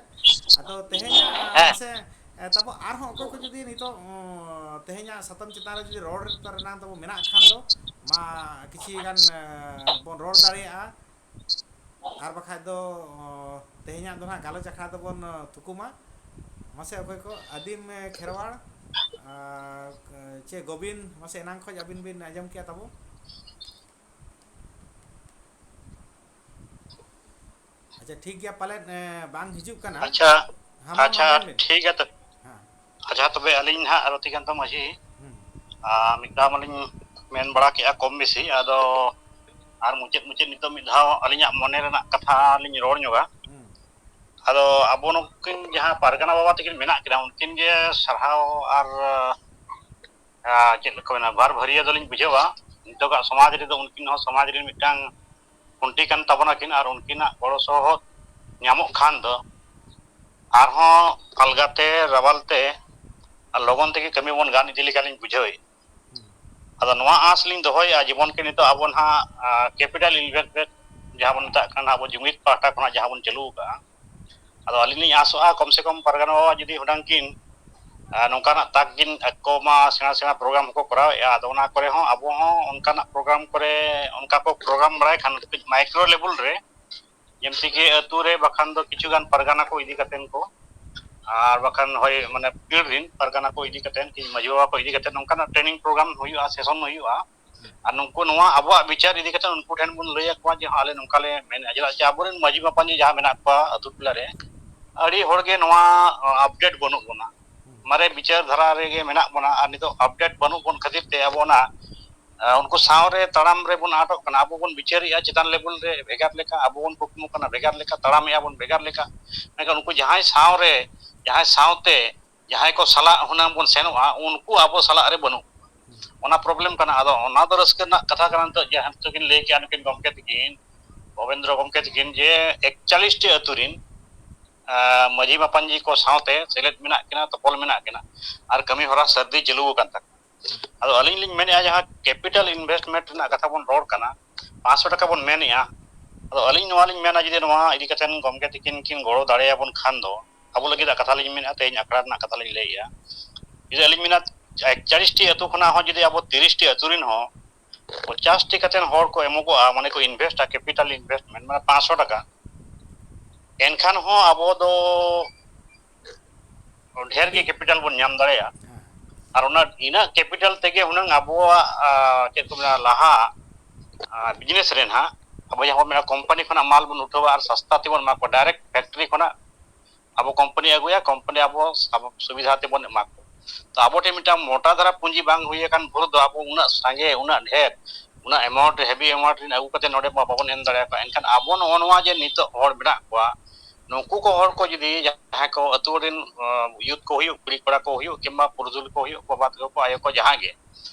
ᱟᱫᱚ ᱛᱮᱦᱮᱧᱟᱜ, ᱟ, ᱦᱮᱸ᱾ ᱢᱟᱥᱮ, ᱮ, ᱛᱟᱵᱚ ᱟᱨᱦᱚᱸ ᱚᱠᱚᱭ ᱠᱚ ᱡᱩᱫᱤ ᱱᱤᱛᱚᱜ, ᱚ, ᱛᱮᱦᱮᱧᱟᱜ ᱥᱟᱛᱟᱢ ᱪᱮᱛᱟᱱ ᱨᱮ ᱡᱩᱫᱤ ᱨᱚᱲ ᱨᱮᱱᱟᱜ ᱛᱟᱵᱚ ᱢᱮᱱᱟᱜ ᱠᱷᱟᱱ ᱫᱚ, ᱢᱟ ᱠᱤᱪᱷᱤ ᱜᱟᱱ, ᱮ, ᱵᱚᱱ ᱨᱚᱲ ᱫᱟᱲᱮᱭᱟᱜᱼᱟ᱾ ᱟᱨ ᱵᱟᱠᱷᱟᱡ ᱫᱚ, ᱚ, ᱛᱮᱦᱮᱧᱟᱜ ᱫᱚ ᱱᱟᱦᱟᱜ ᱜᱟᱞᱚᱪ ᱟᱠᱷᱲᱟ ᱫᱚᱵᱚᱱ, ᱚ, ᱛᱷᱩᱠᱩᱢᱟ᱾ ᱢᱟᱥᱮ ᱚᱠᱚᱭ ᱠᱚ, ᱟᱹᱫᱤᱢ, ᱮ, ᱠᱷᱮᱨᱣᱟᱲ, ᱟᱨ, ᱮ, ᱪᱮ ᱜᱳᱵᱤᱱ, ᱢᱟᱥᱮ ᱮᱱᱟᱝ ᱠᱷᱚᱱ ᱟᱹᱵᱤᱱ ᱵᱤᱱ ᱟᱸᱡᱚᱢ ᱠᱮᱜᱼᱟ ᱛᱟᱵᱚ? ᱟᱪᱪᱷᱟ, ᱴᱷᱤᱠ ᱜᱮᱭᱟ, ᱯᱟᱞᱮᱫ, ᱮ, ᱵᱟᱝ ᱦᱤᱡᱩᱜ ᱠᱟᱱᱟ᱾ ᱟᱪᱪᱷᱟ, ᱦᱮᱸ, ᱢᱟ, ᱢᱟ ᱟᱪᱪᱷᱟ, ᱢᱮᱱ ᱵᱤᱱ᱾ ᱴᱷᱤᱠ ᱜᱮᱭᱟ ᱛᱚ᱾ ᱦᱮᱸ᱾ ᱟᱪᱪᱷᱟ, ᱛᱚᱵᱮ ᱟᱹᱞᱤᱧ ᱱᱟᱦᱟᱜ ᱨᱚᱛᱤᱠᱟᱱᱛᱚ ᱢᱟᱹᱡᱷᱤ, ᱦᱩᱸ᱾ ᱟᱨ ᱢᱤᱫ ᱫᱷᱟᱣ ᱢᱟᱞᱤᱧ ᱢᱮᱱ ᱵᱟᱲᱟ ᱠᱮᱜᱼᱟ ᱠᱚᱢ ᱵᱮᱥᱤ, ᱟᱫᱚ ᱟᱨ ᱢᱩᱪᱟᱹᱫ ᱢᱩᱪᱟᱹᱫ ᱱᱤᱛᱚᱜ ᱢᱤᱫ ᱫᱷᱟᱣ ᱟᱹᱞᱤᱧᱟᱜ ᱢᱚᱱᱮ ᱨᱮᱱᱟᱜ ᱠᱟᱛᱷᱟ ᱞᱤᱧ ᱨᱚᱲ ᱧᱚᱜᱟ᱾ ᱦᱩᱸ᱾ ᱟᱫᱚ ᱟᱵᱚ ᱱᱩᱠᱤᱱ ᱡᱟᱦᱟᱸ ᱯᱟᱨᱜᱟᱱᱟ ᱵᱟᱵᱟ ᱛᱟᱹᱠᱤᱱ ᱢᱮᱱᱟᱜ ᱠᱤᱱᱟ, ᱩᱱᱠᱤᱱ ᱜᱮ ᱥᱟᱨᱦᱟᱣ ᱟᱨ, ᱟᱨ, ᱪᱮᱫ ᱞᱮᱠᱟ ᱢᱮᱱᱟ, ᱵᱟᱨ ᱵᱷᱟᱹᱨᱤᱭᱟᱹ ᱫᱚᱞᱤᱧ ᱵᱩᱡᱷᱟᱹᱣᱟ᱾ ᱱᱤᱛᱚᱜᱟᱜ ᱥᱚᱢᱟᱡᱽ ᱨᱮᱫᱚ ᱩᱱᱠᱤᱱ ᱦᱚᱸ ᱥᱚᱢᱟᱡᱽ ᱨᱮᱱ ᱢᱤᱫᱴᱟᱝ ᱠᱷᱩᱱᱴᱤ ᱠᱟᱱ ᱛᱟᱵᱚᱱᱟᱠᱤᱱ, ᱟᱨ ᱩᱱᱠᱤᱱᱟᱜ ᱜᱚᱲᱚ ᱥᱚᱦᱚᱫ ᱧᱟᱢᱚᱜ ᱠᱷᱟᱱ ᱫᱚ ᱟᱨᱦᱚᱸ ᱟᱞᱜᱟᱛᱮ ᱨᱟᱣᱟᱞ ᱛᱮ ᱟᱨ ᱞᱚᱜᱚᱱ ᱛᱮᱜᱮ ᱠᱟᱹᱢᱤ ᱵᱚᱱ ᱜᱟᱱ ᱤᱫᱤ ᱞᱮᱠᱟᱞᱤᱧ ᱵᱩᱡᱷᱟᱹᱣᱮᱫ᱾ ᱟᱫᱚ ᱱᱚᱣᱟ ᱟᱸᱥ ᱞᱤᱧ ᱫᱚᱦᱚᱭᱮᱫᱼᱟ, ᱡᱮᱢᱚᱱ ᱠᱤ ᱱᱤᱛᱚᱜ ᱟᱵᱚ ᱱᱟᱦᱟᱜ ᱠᱮᱯᱤᱴᱟᱞ ᱤᱱᱵᱷᱮᱥᱴᱢᱮᱱᱴ ᱡᱟᱦᱟᱸ ᱵᱚᱱ ᱢᱮᱛᱟᱜ ᱠᱟᱱᱟ, ᱟᱵᱚ ᱡᱩᱢᱤᱫ ᱯᱟᱦᱴᱟ ᱠᱷᱚᱱᱟᱜ ᱡᱟᱦᱟᱸ ᱵᱚᱱ ᱪᱟᱹᱞᱩ ᱟᱠᱟᱫᱼᱟ, ᱟᱫᱚ ᱟᱹᱞᱤᱧ ᱞᱤᱧ ᱟᱸᱥᱚᱜᱼᱟ ᱠᱚᱢ ᱥᱮ ᱠᱚᱢ ᱯᱟᱨᱜᱟᱱᱟ ᱵᱟᱵᱟ ᱡᱩᱫᱤ ᱦᱩᱱᱟᱹᱝ ᱠᱤᱱ ᱟᱨ ᱱᱚᱝᱠᱟᱱᱟᱜ ᱛᱟᱠ ᱜᱤᱱ ᱟᱠᱚ ᱢᱟ ᱥᱮᱬᱟ ᱥᱮᱬᱟ ᱯᱨᱳᱜᱨᱟᱢ ᱦᱚᱸᱠᱚ ᱠᱚᱨᱟᱣᱮᱫᱼᱟ᱾ ᱟᱫᱚ ᱚᱱᱟ ᱠᱚᱨᱮ ᱦᱚᱸ ᱟᱵᱚ ᱦᱚᱸ ᱚᱱᱠᱟᱱᱟᱜ ᱯᱨᱳᱜᱨᱟᱢ ᱠᱚᱨᱮ ᱚᱱᱠᱟ ᱠᱚ ᱯᱨᱳᱜᱨᱟᱢ ᱵᱟᱲᱟᱭ ᱠᱷᱟᱱ ᱠᱟᱹᱡ ᱢᱟᱭᱠᱨᱳ ᱞᱮᱵᱮᱞ ᱨᱮ, ᱡᱮᱢᱛᱤ ᱠᱤ ᱟᱹᱛᱩ ᱨᱮ ᱵᱟᱠᱷᱟᱱ ᱫᱚ ᱠᱤᱪᱷᱩ ᱜᱟᱱ ᱯᱟᱨᱜᱟᱱᱟ ᱠᱚ ᱤᱫᱤ ᱠᱟᱛᱮᱱ ᱠᱚ, ᱟᱨ ᱵᱟᱠᱷᱟᱱ ᱦᱳᱭ ᱢᱟᱱᱮ ᱯᱤᱲ ᱨᱤᱱ ᱯᱟᱨᱜᱟᱱᱟ ᱠᱚ ᱤᱫᱤ ᱠᱟᱛᱮᱱ ᱠᱤ ᱢᱟᱹᱡᱷᱤ ᱵᱟᱵᱟ ᱠᱚ ᱤᱫᱤ ᱠᱟᱛᱮᱱ ᱱᱚᱝᱠᱟᱱᱟᱜ ᱴᱨᱮᱱᱤᱝ ᱯᱨᱳᱜᱨᱟᱢ ᱦᱩᱭᱩᱜᱼᱟ, ᱥᱮᱥᱚᱱ ᱦᱩᱭᱩᱜᱼᱟ᱾ ᱟᱨ ᱱᱩᱠᱩ ᱱᱚᱣᱟ ᱟᱵᱚᱣᱟᱜ ᱵᱤᱪᱟᱹᱨ ᱤᱫᱤ ᱠᱟᱛᱮ ᱩᱱᱠᱩ ᱴᱷᱮᱱ ᱵᱚᱱ ᱞᱟᱹᱭ ᱟᱠᱚᱣᱟ ᱡᱮ ᱟᱞᱮ ᱱᱚᱝᱠᱟ ᱞᱮ ᱢᱮᱱᱮᱫᱼᱟ᱾ ᱪᱮᱫᱟᱜ ᱥᱮ ᱟᱵᱚᱨᱮᱱ ᱢᱟᱹᱡᱷᱤ ᱢᱟᱯᱟᱧᱡᱤ ᱡᱟᱦᱟᱸ ᱢᱮᱱᱟᱜ ᱠᱚᱣᱟ ᱟᱹᱛᱩ ᱴᱚᱞᱟ ᱨᱮ, ᱟᱹᱰᱤ ᱦᱚᱲ ᱜᱮ ᱱᱚᱣᱟ ᱟᱯᱰᱮᱴ ᱵᱟᱹᱱᱩᱜ ᱵᱚᱱᱟ᱾ ᱢᱟᱨᱮ ᱵᱤᱪᱟᱹᱨ ᱫᱷᱟᱨᱟ ᱨᱮᱜᱮ ᱢᱮᱱᱟᱜ ᱵᱚᱱᱟ ᱟᱨ ᱱᱤᱛᱚᱜ ᱟᱯᱰᱮᱴ ᱵᱟᱹᱱᱩᱜ ᱵᱚᱱ ᱠᱷᱟᱹᱛᱤᱨ ᱛᱮ ᱟᱵᱚ ᱚᱱᱟ ᱟᱨ ᱩᱱᱠᱩ ᱥᱟᱶᱨᱮ ᱛᱟᱲᱟᱢ ᱨᱮᱵᱚᱱ ᱟᱴᱚᱜ ᱠᱟᱱᱟ᱾ ᱟᱵᱚ ᱵᱚᱱ ᱵᱤᱪᱟᱹᱨᱮᱜᱼᱟ ᱪᱮᱛᱟᱱ ᱞᱮᱵᱮᱞ ᱨᱮ ᱵᱷᱮᱜᱟᱨ ᱞᱮᱠᱟ, ᱟᱵᱚ ᱵᱚᱱ ᱠᱩᱠᱢᱩ ᱠᱟᱱᱟ ᱵᱷᱮᱜᱟᱨ ᱞᱮᱠᱟ, ᱛᱟᱲᱟᱢᱮᱜᱼᱟ ᱵᱚᱱ ᱵᱷᱮᱜᱟᱨ ᱞᱮᱠᱟ᱾ ᱢᱮᱱᱠᱷᱟᱱ ᱩᱱᱠᱩ ᱡᱟᱦᱟᱸᱭ ᱥᱟᱶᱨᱮ, ᱡᱟᱦᱟᱸᱭ ᱥᱟᱶᱛᱮ, ᱡᱟᱦᱟᱸᱭ ᱠᱚ ᱥᱟᱞᱟᱜ ᱦᱩᱱᱟᱹᱝ ᱵᱚᱱ ᱥᱮᱱᱚᱜᱼᱟ, ᱩᱱᱠᱩ ᱟᱵᱚ ᱥᱟᱞᱟᱜ ᱨᱮ ᱵᱟᱹᱱᱩᱜ ᱠᱚᱣᱟ᱾ ᱚᱱᱟ ᱯᱨᱚᱵᱞᱮᱢ ᱠᱟᱱᱟ᱾ ᱟᱫᱚ ᱚᱱᱟ ᱫᱚ ᱨᱟᱹᱥᱠᱟᱹ ᱨᱮᱱᱟᱜ ᱠᱟᱛᱷᱟ ᱠᱟᱱᱟ᱾ ᱱᱤᱛᱚᱜ ᱡᱟᱦᱟᱸ ᱱᱤᱛᱚᱜ ᱠᱤᱱ ᱞᱟᱹᱭ ᱠᱮᱜᱼᱟ ᱱᱩᱠᱤᱱ ᱜᱚᱢᱠᱮ ᱛᱟᱹᱠᱤᱱ, ᱵᱷᱚᱵᱮᱱᱫᱨᱚ ᱜᱚᱢᱠᱮ ᱛᱟᱹᱠᱤᱱ, ᱡᱮ ᱮᱠᱪᱟᱞᱤᱥ ᱴᱤ ᱟᱹᱛᱩ ᱨᱤᱱ ᱟᱸ, ᱢᱟᱹᱡᱷᱤ ᱢᱟᱯᱟᱧᱡᱤ ᱠᱚ ᱥᱟᱶᱛᱮ ᱥᱮᱞᱮᱫ ᱢᱮᱱᱟᱜ ᱠᱤᱱᱟ, ᱛᱚᱯᱚᱞ ᱢᱮᱱᱟᱜ ᱠᱤᱱᱟ ᱟᱨ ᱠᱟᱹᱢᱤ ᱦᱚᱨᱟ ᱥᱟᱹᱨᱫᱤ ᱪᱟᱹᱞᱩ ᱟᱠᱟᱱ ᱛᱟᱠᱚᱣᱟ᱾ ᱟᱫᱚ ᱟᱹᱞᱤᱧ ᱞᱤᱧ ᱢᱮᱱᱮᱫᱼᱟ, ᱡᱟᱦᱟᱸ ᱠᱮᱯᱤᱴᱟᱞ ᱤᱱᱵᱷᱮᱥᱴᱢᱮᱱᱴ ᱨᱮᱱᱟᱜ ᱠᱟᱛᱷᱟ ᱵᱚᱱ ᱨᱚᱲ ᱠᱟᱱᱟ, ᱯᱟᱸᱪᱥᱚ ᱴᱟᱠᱟ ᱵᱚᱱ ᱢᱮᱱᱮᱫᱼᱟ᱾ ᱟᱫᱚ ᱟᱹᱞᱤᱧ ᱱᱚᱣᱟ ᱞᱤᱧ ᱢᱮᱱᱟ, ᱡᱩᱫᱤ ᱱᱚᱣᱟ ᱤᱫᱤ ᱠᱟᱛᱮ ᱜᱚᱢᱠᱮ ᱛᱤᱠᱤᱱ ᱠᱤᱱ ᱜᱚᱲᱚ ᱫᱟᱲᱮᱭᱟᱵᱚᱱ ᱠᱷᱟᱱ ᱫᱚ, ᱟᱵᱚ ᱞᱟᱹᱜᱤᱫ ᱠᱟᱛᱷᱟ ᱞᱤᱧ ᱢᱮᱱᱮᱫᱼᱟ, ᱛᱮᱦᱮᱧ ᱟᱠᱷᱲᱟ ᱨᱮᱱᱟᱜ ᱠᱟᱛᱷᱟ ᱞᱤᱧ ᱞᱟᱹᱭᱮᱫᱼᱟ, ᱡᱩᱫᱤ ᱟᱹᱞᱤᱧ ᱢᱮᱱᱟ ᱮᱠᱪᱟᱞᱤᱥ ᱴᱤ ᱟᱹᱛᱩ ᱠᱷᱚᱱᱟᱜ ᱦᱚᱸ ᱡᱩᱫᱤ ᱟᱵᱚ ᱛᱤᱨᱤᱥ ᱴᱤ ᱟᱹᱛᱩ ᱨᱤᱱ ᱦᱚᱸ ᱯᱚᱪᱟᱥ ᱴᱤ ᱠᱟᱛᱮ ᱦᱚᱲ ᱠᱚ ᱮᱢᱚᱜᱚᱜᱼᱟ, ᱢᱟᱱᱮ ᱠᱚ ᱤᱱᱵᱷᱮᱥᱴᱟ, ᱠᱮᱯᱤᱴᱟᱞ ᱤᱱᱵᱷᱮᱥᱴᱢᱮᱱᱴ, ᱢᱟᱱᱮ ᱯᱟᱸᱪᱥᱚ ᱴᱟᱠᱟ, ᱮᱱᱠᱷᱟᱱ ᱦᱚᱸ ᱟᱵᱚ ᱫᱚ ᱰᱷᱮᱨ ᱜᱮ ᱠᱮᱯᱤᱴᱟᱞ ᱵᱚᱱ ᱧᱟᱢ ᱫᱟᱲᱮᱭᱟᱜᱼᱟ᱾ ᱟᱨ ᱚᱱᱟ ᱤᱱᱟᱹᱜ ᱠᱮᱯᱤᱴᱟᱞ ᱛᱮᱜᱮ ᱦᱩᱱᱟᱹᱝ ᱟᱵᱚᱣᱟᱜ, ᱟ, ᱪᱮᱫ ᱠᱚ ᱢᱮᱱᱟ, ᱞᱟᱦᱟ, ᱟ, ᱵᱤᱡᱽᱱᱮᱥ ᱨᱮ ᱱᱟᱦᱟᱜ ᱟᱵᱚ ᱡᱟᱦᱟᱸ ᱵᱚᱱ ᱢᱮᱱᱟ ᱠᱳᱢᱯᱟᱱᱤ ᱠᱷᱚᱱᱟᱜ ᱢᱟᱞ ᱵᱚᱱ ᱩᱴᱷᱟᱹᱣᱟ ᱟᱨ ᱥᱟᱥᱛᱟ ᱛᱮᱵᱚᱱ ᱮᱢᱟ ᱠᱚᱣᱟ, ᱰᱟᱭᱨᱮᱠᱴ ᱯᱷᱮᱠᱴᱨᱤ ᱠᱷᱚᱱᱟᱜ ᱟᱵᱚ ᱠᱳᱢᱯᱟᱱᱤ ᱟᱹᱜᱩᱭᱟ, ᱠᱳᱢᱯᱟᱱᱤ ᱟᱵᱚ ᱥᱟᱵ-, ᱥᱩᱵᱤᱫᱷᱟ ᱛᱮᱵᱚᱱ ᱮᱢᱟ ᱠᱚᱣᱟ᱾ ᱛᱚ ᱟᱵᱚ ᱴᱷᱮᱱ ᱢᱤᱫᱴᱟᱝ ᱢᱚᱴᱟ ᱫᱷᱟᱨᱟ ᱯᱩᱸᱡᱤ ᱵᱟᱝ ᱦᱩᱭ ᱟᱠᱟᱱ ᱵᱷᱳᱨ ᱫᱚ ᱟᱵᱚ ᱩᱱᱟᱹᱜ ᱥᱟᱸᱜᱮ, ᱩᱱᱟᱹᱜ ᱰᱷᱮᱨ, ᱩᱱᱟᱹᱜ ᱮᱢᱟᱣᱩᱱᱴ, ᱦᱮᱵᱷᱤ ᱮᱢᱟᱣᱩᱱᱴ ᱨᱮᱱ ᱟᱹᱜᱩ ᱠᱟᱛᱮ ᱱᱚᱰᱮ ᱢᱟ ᱵᱟᱵᱚᱱ ᱮᱢ ᱫᱟᱲᱮᱭᱟᱠᱚᱣᱟ᱾ ᱮᱱᱠᱷᱟᱱ ᱟᱵᱚ ᱱᱚᱜᱼᱚ ᱱᱚᱣᱟ ᱡᱮ ᱱᱤᱛᱚᱜ ᱦᱚᱲ ᱢᱮᱱᱟᱜ ᱠᱚᱣᱟ, ᱱᱩᱠᱩ ᱠᱚ ᱦᱚᱲ ᱠᱚ ᱡᱩᱫᱤ ᱡᱟᱦᱟᱸᱭ ᱠᱚ ᱟᱹᱛᱩ ᱨᱮᱱ, ᱟᱸ, ᱭᱩᱛᱷ ᱠᱚ ᱦᱩᱭᱩᱜ, ᱠᱩᱲᱤ ᱠᱚᱲᱟ ᱠᱚ ᱦᱩᱭᱩᱜ, ᱠᱤᱝᱵᱟ ᱯᱩᱨᱩᱫᱷᱩᱞ ᱠᱚ ᱦᱩᱭᱩᱜ, ᱵᱟᱵᱟ ᱛᱟᱠᱚ ᱠᱚ, ᱟᱭᱳ ᱠᱚ, ᱡᱟᱦᱟᱸ ᱜᱮ,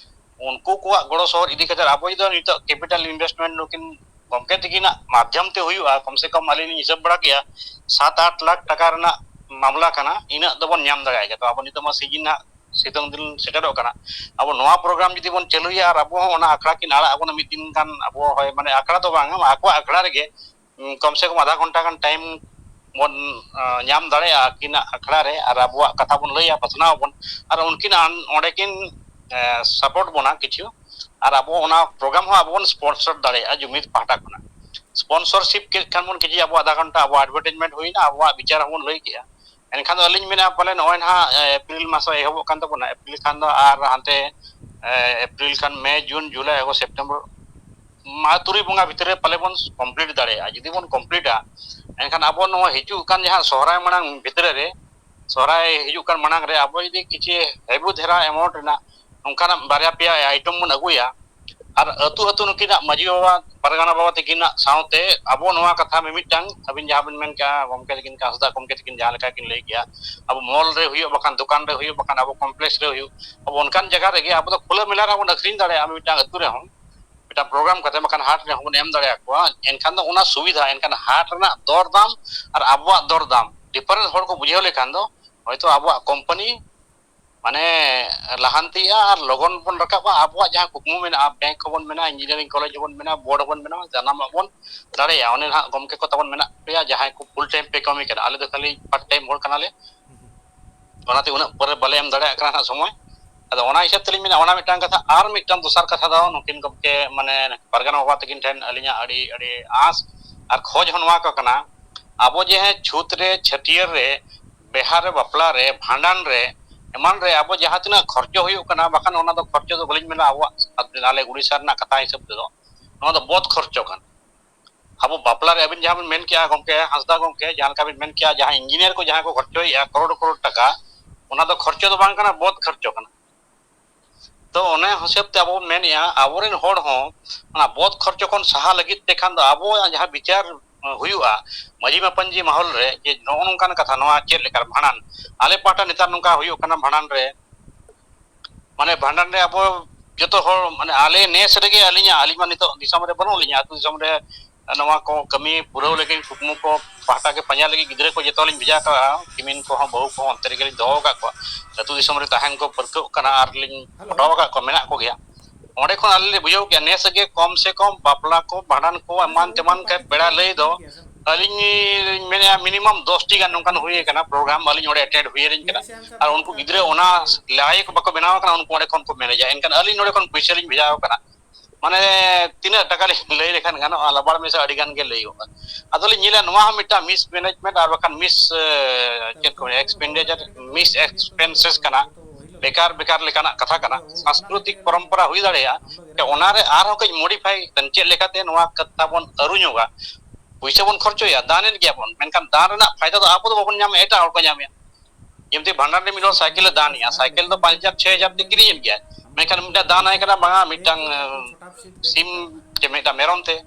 ᱩᱱᱠᱩ ᱠᱚᱣᱟᱜ ᱜᱚᱲᱚ ᱥᱚᱦᱚᱫ ᱤᱫᱤ ᱠᱟᱛᱮ ᱟᱵᱚ ᱡᱩᱫᱤ ᱱᱤᱛᱚᱜ ᱠᱮᱯᱤᱴᱟᱞ ᱤᱱᱵᱷᱮᱥᱴᱢᱮᱱᱴ ᱱᱩᱠᱤᱱ ᱜᱚᱢᱠᱮ ᱛᱟᱹᱠᱤᱱᱟᱜ ᱢᱟᱫᱽᱫᱷᱚᱢ ᱛᱮ ᱦᱩᱭᱩᱜᱼᱟ, ᱠᱚᱢ ᱥᱮ ᱠᱚᱢ ᱟᱹᱞᱤᱧ ᱞᱤᱧ ᱦᱤᱥᱟᱹᱵ ᱵᱟᱲᱟ ᱠᱮᱜᱼᱟ, ᱥᱟᱛ ᱟᱴ ᱞᱟᱠᱷ ᱴᱟᱠᱟ ᱨᱮᱱᱟᱜ ᱢᱟᱢᱞᱟ ᱠᱟᱱᱟ, ᱤᱱᱟᱹᱜ ᱫᱚᱵᱚᱱ ᱧᱟᱢ ᱫᱟᱲᱮᱭᱟᱜ ᱜᱮᱭᱟ᱾ ᱛᱚ ᱟᱵᱚ ᱱᱤᱛᱚᱜ ᱢᱟ ᱥᱤᱡᱤᱱ ᱦᱟᱸᱜ ᱥᱤᱛᱩᱝ ᱫᱤᱱ ᱥᱮᱴᱮᱨᱚᱜ ᱠᱟᱱᱟ᱾ ᱟᱵᱚ ᱱᱚᱣᱟ ᱯᱨᱳᱜᱨᱟᱢ ᱡᱩᱫᱤ ᱵᱚᱱ ᱪᱟᱹᱞᱩᱭᱟ ᱟᱨ ᱟᱵᱚ ᱦᱚᱸ ᱚᱱᱟ ᱟᱠᱷᱲᱟ ᱠᱤᱱ ᱟᱲᱟᱜ ᱟᱵᱚᱱᱟ ᱢᱤᱫ ᱫᱤᱱ ᱜᱟᱱ, ᱟᱵᱚ ᱦᱚᱭ ᱢᱟᱱᱮ ᱟᱠᱷᱲᱟ ᱫᱚ ᱵᱟᱝ, ᱟᱠᱚᱣᱟᱜ ᱟᱠᱷᱲᱟ ᱨᱮᱜᱮ ᱠᱚᱢ ᱥᱮ ᱠᱚᱢ ᱟᱫᱷᱟ ᱜᱷᱚᱱᱴᱟ ᱜᱟᱱ ᱴᱟᱭᱤᱢ ᱵᱚᱱ ᱧᱟᱢ ᱫᱟᱲᱮᱭᱟᱜᱼᱟ ᱟᱹᱠᱤᱱᱟᱜ ᱟᱠᱷᱲᱟ ᱨᱮ, ᱟᱨ ᱟᱵᱚᱣᱟᱜ ᱠᱟᱛᱷᱟ ᱵᱚᱱ ᱞᱟᱹᱭᱟ, ᱯᱟᱥᱱᱟᱣ ᱟᱵᱚᱱ, ᱟᱨ ᱩᱱᱠᱤᱱ ᱚᱸᱰᱮ ᱠᱤᱱ ᱥᱟᱯᱳᱨᱴ ᱵᱚᱱᱟ ᱠᱤᱪᱷᱩ, ᱟᱨ ᱟᱵᱚ ᱚᱱᱟ ᱯᱨᱳᱜᱨᱟᱢ ᱦᱚᱸ ᱟᱵᱚ ᱵᱚᱱ ᱥᱯᱚᱱᱥᱚᱨ ᱫᱟᱲᱮᱭᱟᱜᱼᱟ ᱡᱩᱢᱤᱫ ᱯᱟᱦᱴᱟ ᱠᱷᱚᱱᱟᱜ᱾ ᱥᱯᱚᱱᱥᱚᱨᱥᱤᱯ ᱠᱮᱫ ᱠᱷᱟᱱ ᱵᱚᱱ ᱠᱤᱪᱷᱩ ᱟᱵᱚᱣᱟᱜ ᱟᱫᱷᱟ ᱜᱷᱚᱱᱴᱟ ᱟᱵᱚ ᱮᱰᱵᱷᱟᱨᱴᱟᱭᱤᱡᱽᱢᱮᱱᱴ ᱦᱩᱭᱱᱟ, ᱟᱵᱚᱣᱟᱜ ᱵᱤᱪᱟᱨ ᱦᱚᱸᱵᱚᱱ ᱞᱟᱹᱭ ᱠᱮᱜᱼᱟ᱾ ᱮᱱᱠᱷᱟᱱ ᱫᱚ ᱟᱹᱞᱤᱧ ᱢᱮᱱᱟ ᱯᱟᱞᱮ ᱱᱚᱜᱼᱚᱭ ᱱᱟᱦᱟᱜ ᱮᱯᱨᱤᱞ ᱢᱟᱥ ᱦᱚᱸ ᱮᱦᱚᱵᱚᱜ ᱠᱟᱱ ᱛᱟᱵᱚᱱᱟ, ᱮᱯᱨᱤᱞ ᱠᱷᱟᱱ ᱫᱚ ᱟᱨ ᱦᱟᱱᱛᱮ ᱮᱯᱨᱤᱞ ᱠᱷᱟᱱ ᱢᱮ, ᱡᱩᱱ, ᱡᱩᱞᱟᱭ, ᱟᱜᱚᱥᱴ, ᱥᱮᱯᱴᱮᱢᱵᱚᱨ, ᱢᱟ ᱛᱩᱨᱩᱭ ᱵᱚᱸᱜᱟ ᱵᱷᱤᱛᱨᱤ ᱨᱮ ᱯᱟᱞᱮ ᱵᱚᱱ ᱠᱚᱢᱯᱞᱤᱴ ᱫᱟᱲᱮᱭᱟᱜᱼᱟ᱾ ᱡᱩᱫᱤ ᱵᱚᱱ ᱠᱚᱢᱯᱞᱤᱴᱟ, ᱮᱱᱠᱷᱟᱱ ᱟᱵᱚ ᱱᱚᱣᱟ ᱦᱤᱡᱩᱜ ᱠᱟᱱ ᱡᱟᱦᱟᱸ ᱥᱚᱦᱨᱟᱭ ᱢᱟᱲᱟᱝ ᱵᱷᱤᱛᱨᱤ ᱨᱮ, ᱥᱚᱦᱨᱟᱭ ᱦᱤᱡᱩᱜ ᱠᱟᱱ ᱢᱟᱲᱟᱝ ᱨᱮ ᱟᱵᱚ ᱡᱩᱫᱤ ᱠᱤᱪᱷᱤ ᱦᱮᱵᱩ ᱫᱷᱟᱨᱟ ᱮᱢᱟᱣᱩᱱᱴ ᱨᱮᱱᱟᱜ ᱚᱱᱠᱟᱱᱟᱜ ᱵᱟᱨᱭᱟ ᱯᱮᱭᱟ ᱟᱭᱴᱮᱢ ᱵᱚᱱ ᱟᱹᱜᱩᱭᱟ, ᱟᱨ ᱟᱹᱛᱩ ᱟᱹᱛᱩ ᱱᱩᱠᱤᱱᱟᱜ ᱢᱟᱹᱡᱷᱤ ᱵᱟᱵᱟ, ᱯᱟᱨᱜᱟᱱᱟ ᱵᱟᱵᱟ ᱛᱟᱹᱠᱤᱱᱟᱜ ᱥᱟᱶᱛᱮ ᱟᱵᱚ ᱱᱚᱣᱟ ᱠᱟᱛᱷᱟ ᱢᱤᱢᱤᱫᱴᱟᱝ, ᱟᱹᱵᱤᱱ ᱡᱟᱦᱟᱸ ᱵᱤᱱ ᱢᱮᱱ ᱠᱮᱜᱼᱟ ᱜᱚᱢᱠᱮ ᱛᱟᱹᱠᱤᱱ, ᱦᱟᱸᱥᱫᱟ ᱜᱚᱢᱠᱮ ᱛᱟᱹᱠᱤᱱ ᱡᱟᱦᱟᱸ ᱞᱮᱠᱟ ᱠᱤᱱ ᱞᱟᱹᱭ ᱠᱮᱜᱼᱟ, ᱟᱵᱚ ᱢᱚᱞ ᱨᱮ ᱦᱩᱭᱩᱜ, ᱵᱟᱠᱷᱟᱱ ᱫᱚᱠᱟᱱ ᱨᱮ ᱦᱩᱭᱩᱜ, ᱵᱟᱠᱷᱟᱱ ᱟᱵᱚ ᱠᱚᱢᱯᱞᱮᱠᱥ ᱨᱮ ᱦᱩᱭᱩᱜ, ᱟᱵᱚ ᱚᱱᱠᱟᱱ ᱡᱟᱭᱜᱟ ᱨᱮᱜᱮ ᱟᱵᱚ ᱫᱚ ᱠᱷᱩᱞᱟᱹ ᱢᱮᱞᱟ ᱨᱮᱦᱚᱸ ᱵᱚᱱ ᱟᱹᱠᱷᱨᱤᱧ ᱫᱟᱲᱮᱭᱟᱜᱼᱟ ᱢᱤᱫᱴᱟᱝ ᱟᱹᱛᱩ ᱨᱮᱦᱚᱸ᱾ ᱢᱤᱫᱴᱟᱝ ᱯᱨᱳᱜᱨᱟᱢ ᱠᱟᱛᱮ ᱵᱟᱠᱷᱟᱱ ᱦᱟᱴ ᱨᱮᱦᱚᱸ ᱵᱚᱱ ᱮᱢ ᱫᱟᱲᱮᱭᱟᱠᱚᱣᱟ, ᱮᱱᱠᱷᱟᱱ ᱫᱚ ᱚᱱᱟ ᱥᱩᱵᱤᱫᱷᱟ, ᱮᱱᱠᱷᱟᱱ ᱦᱟᱴ ᱨᱮᱱᱟᱜ ᱫᱚᱨ ᱫᱟᱢ ᱟᱨ ᱟᱵᱚᱣᱟᱜ ᱫᱚᱨ ᱫᱟᱢ ᱰᱤᱯᱷᱟᱨᱮᱱᱥ ᱦᱚᱲ ᱠᱚ ᱵᱩᱡᱷᱟᱹᱣ ᱞᱮᱠᱷᱟᱱ ᱫᱚ ᱦᱚᱭᱛᱳ ᱟᱵᱚᱣᱟᱜ ᱠᱳᱢᱯᱟᱱᱤ ᱢᱟᱱᱮ ᱞᱟᱦᱟᱱᱛᱤᱜᱼᱟ ᱟᱨ ᱞᱚᱜᱚᱱ ᱵᱚᱱ ᱨᱟᱠᱟᱵᱼᱟ᱾ ᱟᱵᱚᱣᱟᱜ ᱡᱟᱦᱟᱸ ᱠᱩᱠᱢᱩ ᱢᱮᱱᱟᱜᱼᱟ, ᱵᱮᱝᱠ ᱦᱚᱸᱵᱚᱱ ᱢᱮᱱᱟ, ᱤᱧᱡᱤᱱᱤᱭᱟᱨᱤᱝ ᱠᱚᱞᱮᱡᱽ ᱦᱚᱸᱵᱚᱱ ᱢᱮᱱᱟ, ᱵᱳᱨᱰ ᱦᱚᱸᱵᱚᱱ ᱢᱮᱱᱟ, ᱥᱟᱱᱟᱢᱟᱜ ᱵᱚᱱ ᱫᱟᱲᱮᱭᱟᱜᱼᱟ᱾ ᱚᱱᱮ ᱱᱟᱦᱟᱜ ᱜᱚᱢᱠᱮ ᱠᱚ ᱛᱟᱵᱚᱱ ᱢᱮᱱᱟᱜ ᱯᱮᱭᱟ, ᱡᱟᱦᱟᱸᱭ ᱠᱚ ᱯᱷᱩᱞ ᱴᱟᱭᱤᱢ ᱯᱮ ᱠᱟᱹᱢᱤ ᱠᱟᱱᱟ, ᱟᱞᱮ ᱫᱚ ᱠᱷᱟᱹᱞᱤ ᱯᱟᱨᱴ ᱴᱟᱭᱤᱢ ᱦᱚᱲ ᱠᱟᱱᱟᱞᱮ, ᱚᱱᱟᱛᱮ ᱩᱱᱟᱹᱜ ᱯᱚᱨᱮ ᱵᱟᱞᱮ ᱮᱢ ᱫᱟᱲᱮᱭᱟᱜ ᱠᱟᱱᱟ ᱱᱟᱦᱟᱜ ᱥᱚᱢᱚᱭ᱾ ᱟᱫᱚ ᱚᱱᱟ ᱦᱤᱥᱟᱹᱵ ᱛᱮᱞᱤᱧ ᱢᱮᱱᱟ, ᱚᱱᱟ ᱢᱤᱫᱴᱟᱝ ᱠᱟᱛᱷᱟ᱾ ᱟᱨ ᱢᱤᱫᱴᱟᱝ ᱫᱚᱥᱟᱨ ᱠᱟᱛᱷᱟ ᱫᱚ ᱱᱩᱠᱤᱱ ᱜᱚᱢᱠᱮ ᱢᱟᱱᱮ ᱯᱟᱨᱜᱟᱱᱟ ᱵᱟᱵᱟ ᱛᱟᱹᱠᱤᱱ ᱴᱷᱮᱱ ᱟᱹᱞᱤᱧᱟᱜ ᱟᱹᱰᱤ ᱟᱹᱰᱤ ᱟᱸᱥ ᱟᱨ ᱠᱷᱚᱡᱽ ᱦᱚᱸ ᱱᱚᱣᱟ ᱠᱚ ᱠᱟᱱᱟ, ᱟᱵᱚ ᱡᱮ ᱪᱷᱩᱛ ᱨᱮ, ᱪᱷᱟᱹᱴᱭᱟᱹᱨ ᱨᱮ, ᱵᱤᱦᱟ ᱨᱮ, ᱵᱟᱯᱞᱟ ᱨᱮ, ᱵᱷᱟᱸᱰᱟᱱ ᱨᱮ, ᱮᱢᱟᱱ ᱨᱮ ᱟᱵᱚ ᱡᱟᱦᱟᱸ ᱛᱤᱱᱟᱹᱜ ᱠᱷᱚᱨᱪᱚ ᱦᱩᱭᱩᱜ ᱠᱟᱱᱟ, ᱵᱟᱠᱷᱟᱱ ᱚᱱᱟ ᱫᱚ ᱠᱷᱚᱨᱪᱚ ᱫᱚ ᱵᱟᱹᱞᱤᱧ ᱢᱮᱱᱟ ᱟᱵᱚᱣᱟᱜ ᱟᱞᱮ ᱩᱲᱤᱥᱥᱟ ᱨᱮᱱᱟᱜ ᱠᱟᱛᱷᱟ ᱦᱤᱥᱟᱹᱵ ᱛᱮᱫᱚ, ᱱᱚᱣᱟ ᱫᱚ ᱵᱚᱫ ᱠᱷᱚᱨᱪᱚ ᱠᱟᱱᱟ᱾ ᱟᱵᱚ ᱵᱟᱯᱞᱟ ᱨᱮ ᱟᱹᱵᱤᱱ ᱡᱟᱦᱟᱸ ᱵᱤᱱ ᱢᱮᱱ ᱠᱮᱜᱼᱟ ᱜᱚᱢᱠᱮ, ᱦᱟᱸᱥᱫᱟ ᱜᱚᱢᱠᱮ, ᱡᱟᱦᱟᱸ ᱞᱮᱠᱟ ᱵᱤᱱ ᱢᱮᱱ ᱠᱮᱜᱼᱟ, ᱡᱟᱦᱟᱸ ᱤᱧᱡᱤᱱᱤᱭᱟᱨ ᱠᱚ ᱡᱟᱦᱟᱸ ᱠᱚ ᱠᱷᱚᱨᱪᱚᱭᱮᱜᱼᱟ ᱠᱨᱳᱲ ᱠᱨᱳᱲ ᱴᱟᱠᱟ, ᱚᱱᱟ ᱫᱚ ᱠᱷᱚᱨᱪᱚ ᱫᱚ ᱵᱟᱝ ᱠᱟᱱᱟ, ᱵᱚᱫ ᱠᱷᱚᱨᱪᱚ ᱠᱟᱱᱟ᱾ ᱛᱚ ᱚᱱᱟ ᱦᱤᱥᱟᱹᱵ ᱛᱮ ᱟᱵᱚ ᱵᱚᱱ ᱢᱮᱱᱮᱜᱼᱟ, ᱟᱵᱚᱨᱮᱱ ᱦᱚᱲ ᱦᱚᱸ ᱚᱱᱟ ᱵᱚᱫ ᱠᱷᱚᱨᱪᱚ ᱠᱷᱚᱱ ᱥᱟᱦᱟ ᱞᱟᱹᱜᱤᱫ ᱛᱮ ᱠᱷᱟᱱ ᱫᱚ ᱟᱵᱚᱣᱟᱜ ᱡᱟᱦᱟᱸ ᱵᱤᱪᱟᱨ ᱦᱩᱭᱩᱜᱼᱟ ᱢᱟᱹᱡᱷᱤ ᱢᱟᱯᱟᱧᱡᱤ ᱢᱟᱦᱚᱞ ᱨᱮ, ᱡᱮ ᱱᱚᱜᱼᱚ ᱱᱚᱝᱠᱟᱱ ᱠᱟᱛᱷᱟ, ᱱᱚᱣᱟ ᱪᱮᱫ ᱞᱮᱠᱟ ᱵᱷᱟᱸᱰᱟᱱ, ᱟᱞᱮ ᱯᱟᱦᱴᱟ ᱱᱮᱛᱟᱨ ᱱᱚᱝᱠᱟ ᱦᱩᱭᱩᱜ ᱠᱟᱱᱟ ᱵᱷᱟᱸᱰᱟᱱ ᱨᱮ, ᱢᱟᱱᱮ ᱵᱷᱟᱸᱰᱟᱱ ᱨᱮ ᱟᱵᱚ ᱡᱚᱛᱚ ᱦᱚᱲ, ᱢᱟᱱᱮ ᱟᱞᱮ ᱱᱮᱥ ᱨᱮᱜᱮ ᱟᱹᱞᱤᱧᱟᱜ, ᱟᱹᱞᱤᱧ ᱢᱟ ᱱᱤᱛᱚᱜ ᱫᱤᱥᱚᱢ ᱨᱮ ᱵᱟᱹᱱᱩᱜ ᱞᱤᱧᱟ, ᱟᱹᱛᱩ ᱫᱤᱥᱚᱢ ᱨᱮ ᱱᱚᱣᱟ ᱠᱚ ᱠᱟᱹᱢᱤ ᱯᱩᱨᱟᱹᱣ ᱞᱟᱹᱜᱤᱫ, ᱠᱩᱠᱢᱩ ᱠᱚ ᱯᱟᱦᱴᱟ ᱜᱮ ᱯᱟᱸᱡᱟ ᱞᱟᱹᱜᱤᱫ ᱜᱤᱫᱽᱨᱟᱹ ᱠᱚ ᱡᱚᱛᱚ ᱞᱤᱧ ᱵᱷᱮᱡᱟ ᱠᱟᱜᱼᱟ᱾ ᱠᱤᱢᱤᱱ ᱠᱚᱦᱚᱸ, ᱵᱟᱹᱦᱩ ᱠᱚᱦᱚᱸ ᱚᱱᱛᱮ ᱨᱮᱜᱮ ᱞᱤᱧ ᱫᱚᱦᱚ ᱟᱠᱟᱫ ᱠᱚᱣᱟ᱾ ᱟᱹᱛᱩ ᱫᱤᱥᱚᱢ ᱨᱮ ᱛᱟᱦᱮᱱ ᱠᱚ ᱯᱟᱹᱨᱠᱟᱹᱣ ᱠᱟᱱᱟ ᱟᱨ ᱞᱤᱧ ᱯᱚᱴᱟᱣ ᱟᱠᱟᱫ ᱠᱚᱣᱟ, ᱢᱮᱱᱟᱜ ᱠᱚᱜᱮᱭᱟ᱾ ᱚᱸᱰᱮ ᱠᱷᱚᱱ ᱟᱞᱮ ᱞᱮ ᱵᱩᱡᱷᱟᱹᱣ ᱠᱮᱜᱼᱟ, ᱱᱮᱥ ᱜᱮ ᱠᱚᱢ ᱥᱮ ᱠᱚᱢ ᱵᱟᱯᱞᱟ ᱠᱚ, ᱵᱷᱟᱸᱰᱟᱱ ᱠᱚ, ᱮᱢᱟᱱ ᱛᱮᱢᱟᱱ ᱠᱷᱟᱡ ᱯᱮᱲᱟ ᱞᱟᱹᱭ ᱫᱚ ᱟᱹᱞᱤᱧ ᱞᱤᱧ ᱢᱮᱱᱮᱫᱼᱟ, ᱢᱤᱱᱤᱢᱟᱢ ᱫᱚᱥ ᱴᱤ ᱜᱟᱱ ᱱᱚᱝᱠᱟᱱ ᱦᱩᱭ ᱟᱠᱟᱱᱟ ᱯᱨᱳᱜᱨᱟᱢ, ᱟᱹᱞᱤᱧ ᱚᱸᱰᱮ ᱮᱴᱮᱱᱰ ᱦᱩᱭ ᱟᱹᱞᱤᱧ ᱠᱟᱱᱟ᱾ ᱟᱨ ᱩᱱᱠᱩ ᱜᱤᱫᱽᱨᱟᱹ ᱚᱱᱟ ᱞᱟᱭᱮᱠ ᱵᱟᱠᱚ ᱵᱮᱱᱟᱣ ᱟᱠᱟᱱᱟ, ᱩᱱᱠᱩ ᱚᱸᱰᱮ ᱠᱷᱚᱱ ᱠᱚ ᱢᱮᱱᱮᱡᱟ᱾ ᱮᱱᱠᱷᱟᱱ ᱟᱹᱞᱤᱧ ᱱᱚᱸᱰᱮ ᱠᱷᱚᱱ ᱯᱩᱭᱥᱟᱹ ᱞᱤᱧ ᱵᱷᱮᱡᱟ ᱟᱠᱚ ᱠᱟᱱᱟ᱾ ᱢᱟᱱᱮ ᱛᱤᱱᱟᱹᱜ ᱴᱟᱠᱟ ᱞᱤᱧ ᱞᱟᱹᱭ ᱞᱮᱠᱷᱟᱱ ᱜᱟᱱᱚᱜᱼᱟ, ᱞᱟᱵᱟᱲ ᱢᱮᱥᱟ ᱟᱹᱰᱤ ᱜᱟᱱ ᱜᱮ ᱞᱟᱹᱭᱚᱜᱼᱟ᱾ ᱟᱫᱚ ᱞᱤᱧ ᱧᱮᱞᱟ, ᱱᱚᱣᱟ ᱦᱚᱸ ᱢᱤᱫᱴᱟᱝ ᱢᱤᱥᱢᱮᱱᱮᱡᱢᱮᱱᱴ ᱟᱨ ᱵᱟᱠᱷᱟᱱ ᱢᱤᱥ, ᱪᱮᱫ ᱠᱚ ᱢᱮᱱᱟ, ᱮᱠᱥᱯᱮᱱᱰᱤᱪᱟᱨ, ᱢᱤᱥ ᱮᱠᱥᱯᱮᱱᱥᱮᱥ ᱠᱟᱱᱟ, ᱵᱮᱠᱟᱨ ᱵᱮᱠᱟᱨ ᱞᱮᱠᱟᱱᱟᱜ ᱠᱟᱛᱷᱟ ᱠᱟᱱᱟ᱾ ᱥᱟᱝᱥᱠᱨᱤᱛᱤᱠ ᱯᱚᱨᱚᱢᱯᱚᱨᱟ ᱦᱩᱭ ᱫᱟᱲᱮᱭᱟᱜᱼᱟ, ᱚᱱᱟᱨᱮ ᱟᱨᱦᱚᱸ ᱠᱟᱹᱡ ᱢᱚᱰᱤᱯᱷᱟᱭ ᱠᱟᱛᱮ ᱪᱮᱫ ᱞᱮᱠᱟᱛᱮ ᱱᱚᱣᱟ ᱠᱟᱛᱷᱟ ᱵᱚᱱ ᱟᱹᱨᱩ ᱧᱚᱜᱟ᱾ ᱯᱩᱭᱥᱟᱹ ᱵᱚᱱ ᱠᱷᱚᱨᱪᱚᱭᱟ, ᱫᱟᱱ ᱮᱫ ᱜᱮᱭᱟ ᱵᱚᱱ, ᱢᱮᱱᱠᱷᱟᱱ ᱫᱟᱱ ᱨᱮᱱᱟᱜ ᱯᱷᱟᱭᱫᱟ ᱫᱚ ᱟᱵᱚ ᱫᱚ ᱵᱟᱵᱚᱱ ᱧᱟᱢᱮᱫᱼᱟ, ᱮᱴᱟᱜ ᱦᱚᱲ ᱠᱚ ᱧᱟᱢᱮᱫᱼᱟ᱾ ᱡᱮᱢᱛᱤ ᱵᱷᱟᱸᱰᱟᱱ ᱨᱮ ᱢᱤᱫ ᱦᱚᱲ ᱥᱟᱭᱠᱮᱞ ᱮ ᱫᱟᱱ ᱮᱫᱼᱟ, ᱥᱟᱭᱠᱮᱞ ᱫᱚ ᱯᱟᱸᱪ ᱦᱟᱡᱟᱨ ᱪᱷᱚᱭ ᱦᱟᱡᱟᱨ ᱛᱮ ᱠᱤᱨᱤᱧᱮᱫ ᱜᱮᱭᱟᱭ, ᱢᱮᱱᱠᱷᱟᱱ ᱢᱤᱫᱴᱟᱝ ᱫᱟᱱ ᱟᱭ ᱠᱟᱱᱟ ᱵᱟᱝᱟ ᱢᱤᱫᱴᱟᱝ ᱥᱤᱢ ᱪᱮ ᱢᱤᱫᱴᱟᱝ ᱢᱮᱨᱚᱢ ᱛᱮ᱾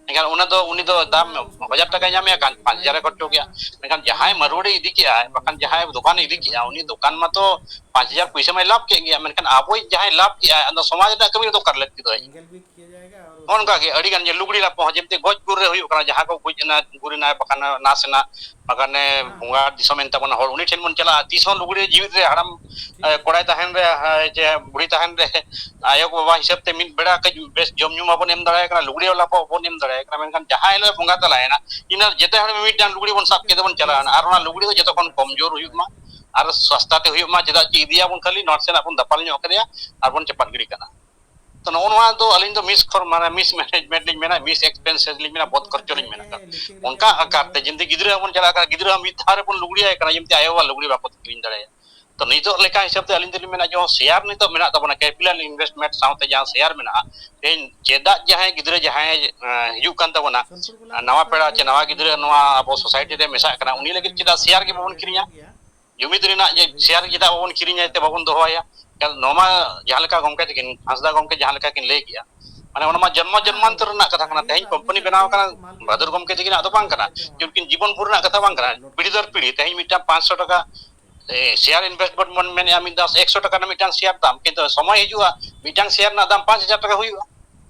ᱮᱱᱠᱷᱟᱱ ᱚᱱᱟ ᱫᱚ, ᱩᱱᱤ ᱫᱚ ᱫᱟᱢ ᱦᱟᱡᱟᱨ ᱴᱟᱠᱟᱭ ᱧᱟᱢᱮᱜᱼᱟ, ᱠᱷᱟᱱ ᱯᱟᱸᱪ ᱦᱟᱡᱟᱨ ᱮ ᱠᱷᱚᱨᱪᱚ ᱠᱮᱜᱼᱟ᱾ ᱢᱮᱱᱠᱷᱟᱱ ᱡᱟᱦᱟᱸᱭ ᱢᱟᱨᱣᱟᱲᱤ ᱤᱫᱤ ᱠᱮᱜᱼᱟᱭ, ᱵᱟᱠᱷᱟᱱ ᱡᱟᱦᱟᱸᱭ ᱫᱚᱠᱟᱱ ᱤᱫᱤ ᱠᱮᱜᱼᱟ, ᱩᱱᱤ ᱫᱚᱠᱟᱱ ᱢᱟᱛᱚ ᱯᱟᱸᱪ ᱦᱟᱡᱟᱨ ᱯᱩᱭᱥᱟᱹ ᱢᱟᱭ ᱞᱟᱵᱷ ᱠᱮᱫ ᱜᱮᱭᱟ, ᱢᱮᱱᱠᱷᱟᱱ ᱟᱵᱚᱭᱤᱡ ᱡᱟᱦᱟᱸᱭ ᱞᱟᱵᱷ ᱠᱮᱜᱼᱟᱭ, ᱟᱫᱚ ᱥᱚᱢᱟᱡᱽ ᱨᱮᱱᱟᱜ ᱠᱟᱹᱢᱤ ᱨᱮ ᱫᱚ ᱚᱠᱟ ᱨᱮ ᱞᱟᱹᱠᱛᱤ ᱫᱚ ᱦᱮᱡ ᱮᱱᱟ? ᱱᱚᱜᱼᱚ ᱱᱚᱝᱠᱟ ᱜᱮ ᱟᱹᱰᱤ ᱜᱟᱱ ᱡᱮ ᱞᱩᱜᱽᱲᱤ ᱞᱟᱯᱚ ᱦᱚᱸ, ᱡᱮᱢᱛᱤ ᱜᱚᱡ ᱜᱩᱨ ᱨᱮ ᱦᱩᱭᱩᱜ ᱠᱟᱱᱟ, ᱡᱟᱦᱟᱸ ᱠᱚ ᱜᱚᱡ ᱮᱱᱟ, ᱜᱩᱨ ᱮᱱᱟᱭ, ᱵᱟᱠᱷᱟᱱ ᱱᱟᱥ ᱮᱱᱟ, ᱵᱟᱠᱷᱟᱱᱮ ᱵᱚᱸᱜᱟ ᱫᱤᱥᱚᱢ ᱮᱱ ᱛᱟᱵᱚᱱᱟ, ᱦᱚᱲ ᱩᱱᱤ ᱴᱷᱮᱱ ᱵᱚᱱ ᱪᱟᱞᱟᱜᱼᱟ᱾ ᱛᱤᱥ ᱦᱚᱸ ᱞᱩᱜᱽᱲᱤ ᱡᱤᱣᱤᱫ ᱨᱮ ᱦᱟᱲᱟᱢ, ᱮ, ᱠᱚᱲᱟᱭ ᱛᱟᱦᱮᱱ ᱨᱮ, ᱮ, ᱡᱮ ᱵᱩᱲᱦᱤ ᱛᱟᱦᱮᱱ ᱨᱮ ᱟᱭᱳ ᱵᱟᱵᱟ ᱦᱤᱥᱟᱹᱵ ᱛᱮ ᱢᱤᱫ ᱵᱮᱲᱟ ᱠᱟᱹᱡ ᱵᱮᱥ ᱡᱚᱢ ᱧᱩ ᱢᱟᱵᱚᱱ ᱮᱢ ᱫᱟᱲᱮᱭᱟᱭ ᱠᱟᱱᱟ, ᱞᱩᱜᱽᱲᱤ ᱞᱟᱯᱚ ᱵᱚᱱ ᱮᱢ ᱫᱟᱲᱮᱭᱟᱭ ᱠᱟᱱᱟ, ᱢᱮᱱᱠᱷᱟᱱ ᱡᱟᱦᱟᱸ ᱦᱤᱞᱳᱜ ᱵᱚᱸᱜᱟ ᱛᱟᱞᱟᱭᱮᱱᱟ, ᱤᱱᱟᱹ ᱡᱮᱛᱮ ᱦᱚᱲ ᱢᱤᱫᱴᱟᱝ ᱞᱩᱜᱽᱲᱤ ᱵᱚᱱ ᱥᱟᱵ ᱠᱮᱫᱟ ᱵᱚᱱ ᱪᱟᱞᱟᱣᱮᱱᱟ, ᱟᱨ ᱚᱱᱟ ᱞᱩᱜᱽᱲᱤ ᱫᱚ ᱡᱚᱛᱚ ᱠᱷᱚᱱ ᱠᱚᱢᱡᱳᱨ ᱦᱩᱭᱩᱜ ᱢᱟ ᱟᱨ ᱥᱚᱥᱛᱟ ᱛᱮ ᱦᱩᱭᱩᱜ ᱢᱟ, ᱪᱮᱫᱟᱜ ᱪᱮ ᱤᱫᱤᱭᱟᱵᱚᱱ ᱠᱷᱟᱹᱞᱤ ᱱᱟᱥᱮᱱᱟᱜ ᱵᱚᱱ ᱫᱟᱯᱟᱞ ᱧᱚᱜ ᱠᱮᱫᱮᱭᱟ ᱟᱨ ᱵᱚᱱ ᱪᱟᱯᱟᱫ ᱜᱤᱰᱤ ᱠᱟᱱᱟ᱾ ᱛᱚ ᱱᱚᱜᱼᱚ ᱱᱚᱣᱟ ᱫᱚ ᱟᱹᱞᱤᱧ ᱫᱚ ᱢᱤᱥ ᱠᱷᱚᱨ-, ᱢᱟᱱᱮ ᱢᱤᱥ ᱢᱮᱱᱮᱡᱢᱮᱱᱴ ᱞᱤᱧ ᱢᱮᱱᱟ, ᱢᱤᱥ ᱮᱠᱥᱯᱮᱱᱥᱮᱥ ᱞᱤᱧ ᱢᱮᱱᱟ, ᱵᱚᱫ ᱠᱷᱚᱨᱪᱚ ᱞᱤᱧ ᱢᱮᱱᱟ᱾ ᱚᱱᱠᱟ ᱟᱠᱟᱨ ᱛᱮ ᱡᱩᱫᱤ ᱜᱤᱫᱽᱨᱟᱹ ᱦᱚᱸᱵᱚᱱ ᱪᱟᱞᱟᱜ ᱠᱟᱱᱟ, ᱜᱤᱫᱽᱨᱟᱹ ᱦᱚᱸ ᱢᱤᱫ ᱫᱷᱟᱣ ᱨᱮᱵᱚᱱ ᱞᱩᱜᱽᱲᱤᱭᱟᱭ ᱠᱟᱱᱟ, ᱡᱮᱢᱛᱤ ᱟᱭᱳ ᱵᱟᱵᱟ ᱞᱩᱜᱽᱲᱤ ᱵᱟᱠᱚ ᱠᱤᱨᱤᱧ ᱫᱟᱲᱮᱭᱟᱜᱼᱟ᱾ ᱛᱚ ᱱᱤᱛᱚᱜ ᱞᱮᱠᱟ ᱦᱤᱥᱟᱹᱵ ᱛᱮ ᱟᱹᱞᱤᱧ ᱫᱚᱞᱤᱧ ᱢᱮᱱᱟ, ᱡᱮ ᱥᱮᱭᱟᱨ ᱱᱤᱛᱚᱜ ᱢᱮᱱᱟᱜ ᱛᱟᱵᱚᱱᱟ, ᱠᱮᱯᱤᱴᱟᱞ ᱤᱱᱵᱷᱮᱥᱴᱢᱮᱱᱴ ᱥᱟᱶᱛᱮ ᱡᱟᱦᱟᱸ ᱥᱮᱭᱟᱨ ᱢᱮᱱᱟᱜᱼᱟ, ᱛᱮᱦᱮᱧ ᱪᱮᱫᱟᱜ ᱡᱟᱦᱟᱸᱭ ᱜᱤᱫᱽᱨᱟᱹ ᱡᱟᱦᱟᱸᱭ, ᱮᱸ, ᱦᱤᱡᱩᱜ ᱠᱟᱱ ᱛᱟᱵᱚᱱᱟ, ᱱᱟᱣᱟ ᱯᱮᱲᱟ ᱪᱮ ᱱᱟᱣᱟ ᱜᱤᱫᱽᱨᱟᱹ ᱱᱚᱣᱟ ᱟᱵᱚ ᱥᱳᱥᱟᱭᱴᱤ ᱨᱮ ᱢᱮᱥᱟᱜ ᱠᱟᱱᱟ, ᱩᱱᱤ ᱞᱟᱹᱜᱤᱫ ᱪᱮᱫᱟᱜ ᱥᱮᱭᱟᱨ ᱜᱮ ᱵᱟᱵᱚᱱ ᱠᱤᱨᱤᱧᱟ? ᱡᱩᱢᱤᱫ ᱨᱮᱱᱟᱜ ᱡᱮ ᱥᱮᱭᱟᱨ ᱪᱮᱫᱟᱜ ᱵᱟᱵᱚᱱ ᱠᱤᱨᱤᱧᱟ, ᱛᱮ ᱵᱟᱵᱚᱱ ᱫᱚᱦᱚᱭᱟ? ᱱᱚᱣᱟ ᱢᱟ ᱡᱟᱦᱟᱸ ᱞᱮᱠᱟ ᱜᱚᱢᱠᱮ ᱛᱟᱹᱠᱤᱱ, ᱦᱟᱸᱥᱫᱟ ᱜᱚᱢᱠᱮ ᱡᱟᱦᱟᱸ ᱞᱮᱠᱟ ᱠᱤᱱ ᱞᱟᱹᱭ ᱠᱮᱜᱼᱟ, ᱢᱟᱱᱮ ᱚᱱᱟ ᱢᱟ ᱡᱚᱱᱢᱚ ᱡᱚᱱᱢᱟᱱᱛᱚᱨ ᱨᱮᱱᱟᱜ ᱠᱟᱛᱷᱟ ᱠᱟᱱᱟ᱾ ᱛᱮᱦᱮᱧ ᱠᱳᱢᱯᱟᱱᱤ ᱵᱮᱱᱟᱣ ᱠᱟᱱᱟ ᱵᱷᱟᱫᱩᱨ ᱜᱚᱢᱠᱮ ᱛᱟᱹᱠᱤᱱᱟᱜ ᱫᱚ ᱵᱟᱝ ᱠᱟᱱᱟ, ᱡᱮ ᱩᱱᱠᱤᱱ ᱡᱤᱵᱚᱱ ᱵᱷᱳᱨ ᱨᱮᱱᱟᱜ ᱠᱟᱛᱷᱟ ᱵᱟᱝ ᱠᱟᱱᱟ᱾ ᱯᱤᱲᱦᱤ ᱫᱚᱨ ᱯᱤᱲᱦᱤ ᱛᱮᱦᱮᱧ ᱢᱤᱫᱴᱟᱝ ᱯᱟᱸᱪᱥᱚ ᱴᱟᱠᱟ, ᱮ, ᱥᱮᱭᱟᱨ ᱤᱱᱵᱷᱮᱥᱴᱢᱮᱱᱴ ᱵᱚᱱ ᱢᱮᱱᱮᱫᱼᱟ, ᱢᱤᱫ ᱫᱷᱟᱣ ᱮᱠᱥᱚ ᱴᱟᱠᱟ ᱨᱮᱱᱟᱜ ᱢᱤᱫᱴᱟᱝ ᱥᱮᱭᱟᱨ ᱫᱟᱢ, ᱠᱤᱱᱛᱩ ᱥᱚᱢᱚᱭ ᱦᱤᱡᱩᱜᱼᱟ, ᱢᱤᱫᱴᱟᱝ ᱥᱮᱭᱟᱨ ᱨᱮᱱᱟᱜ ᱫᱟᱢ ᱯᱟᱸᱪ ᱦᱟᱡᱟᱨ ᱴᱟᱠᱟ ᱦᱩᱭᱩᱜᱼᱟ᱾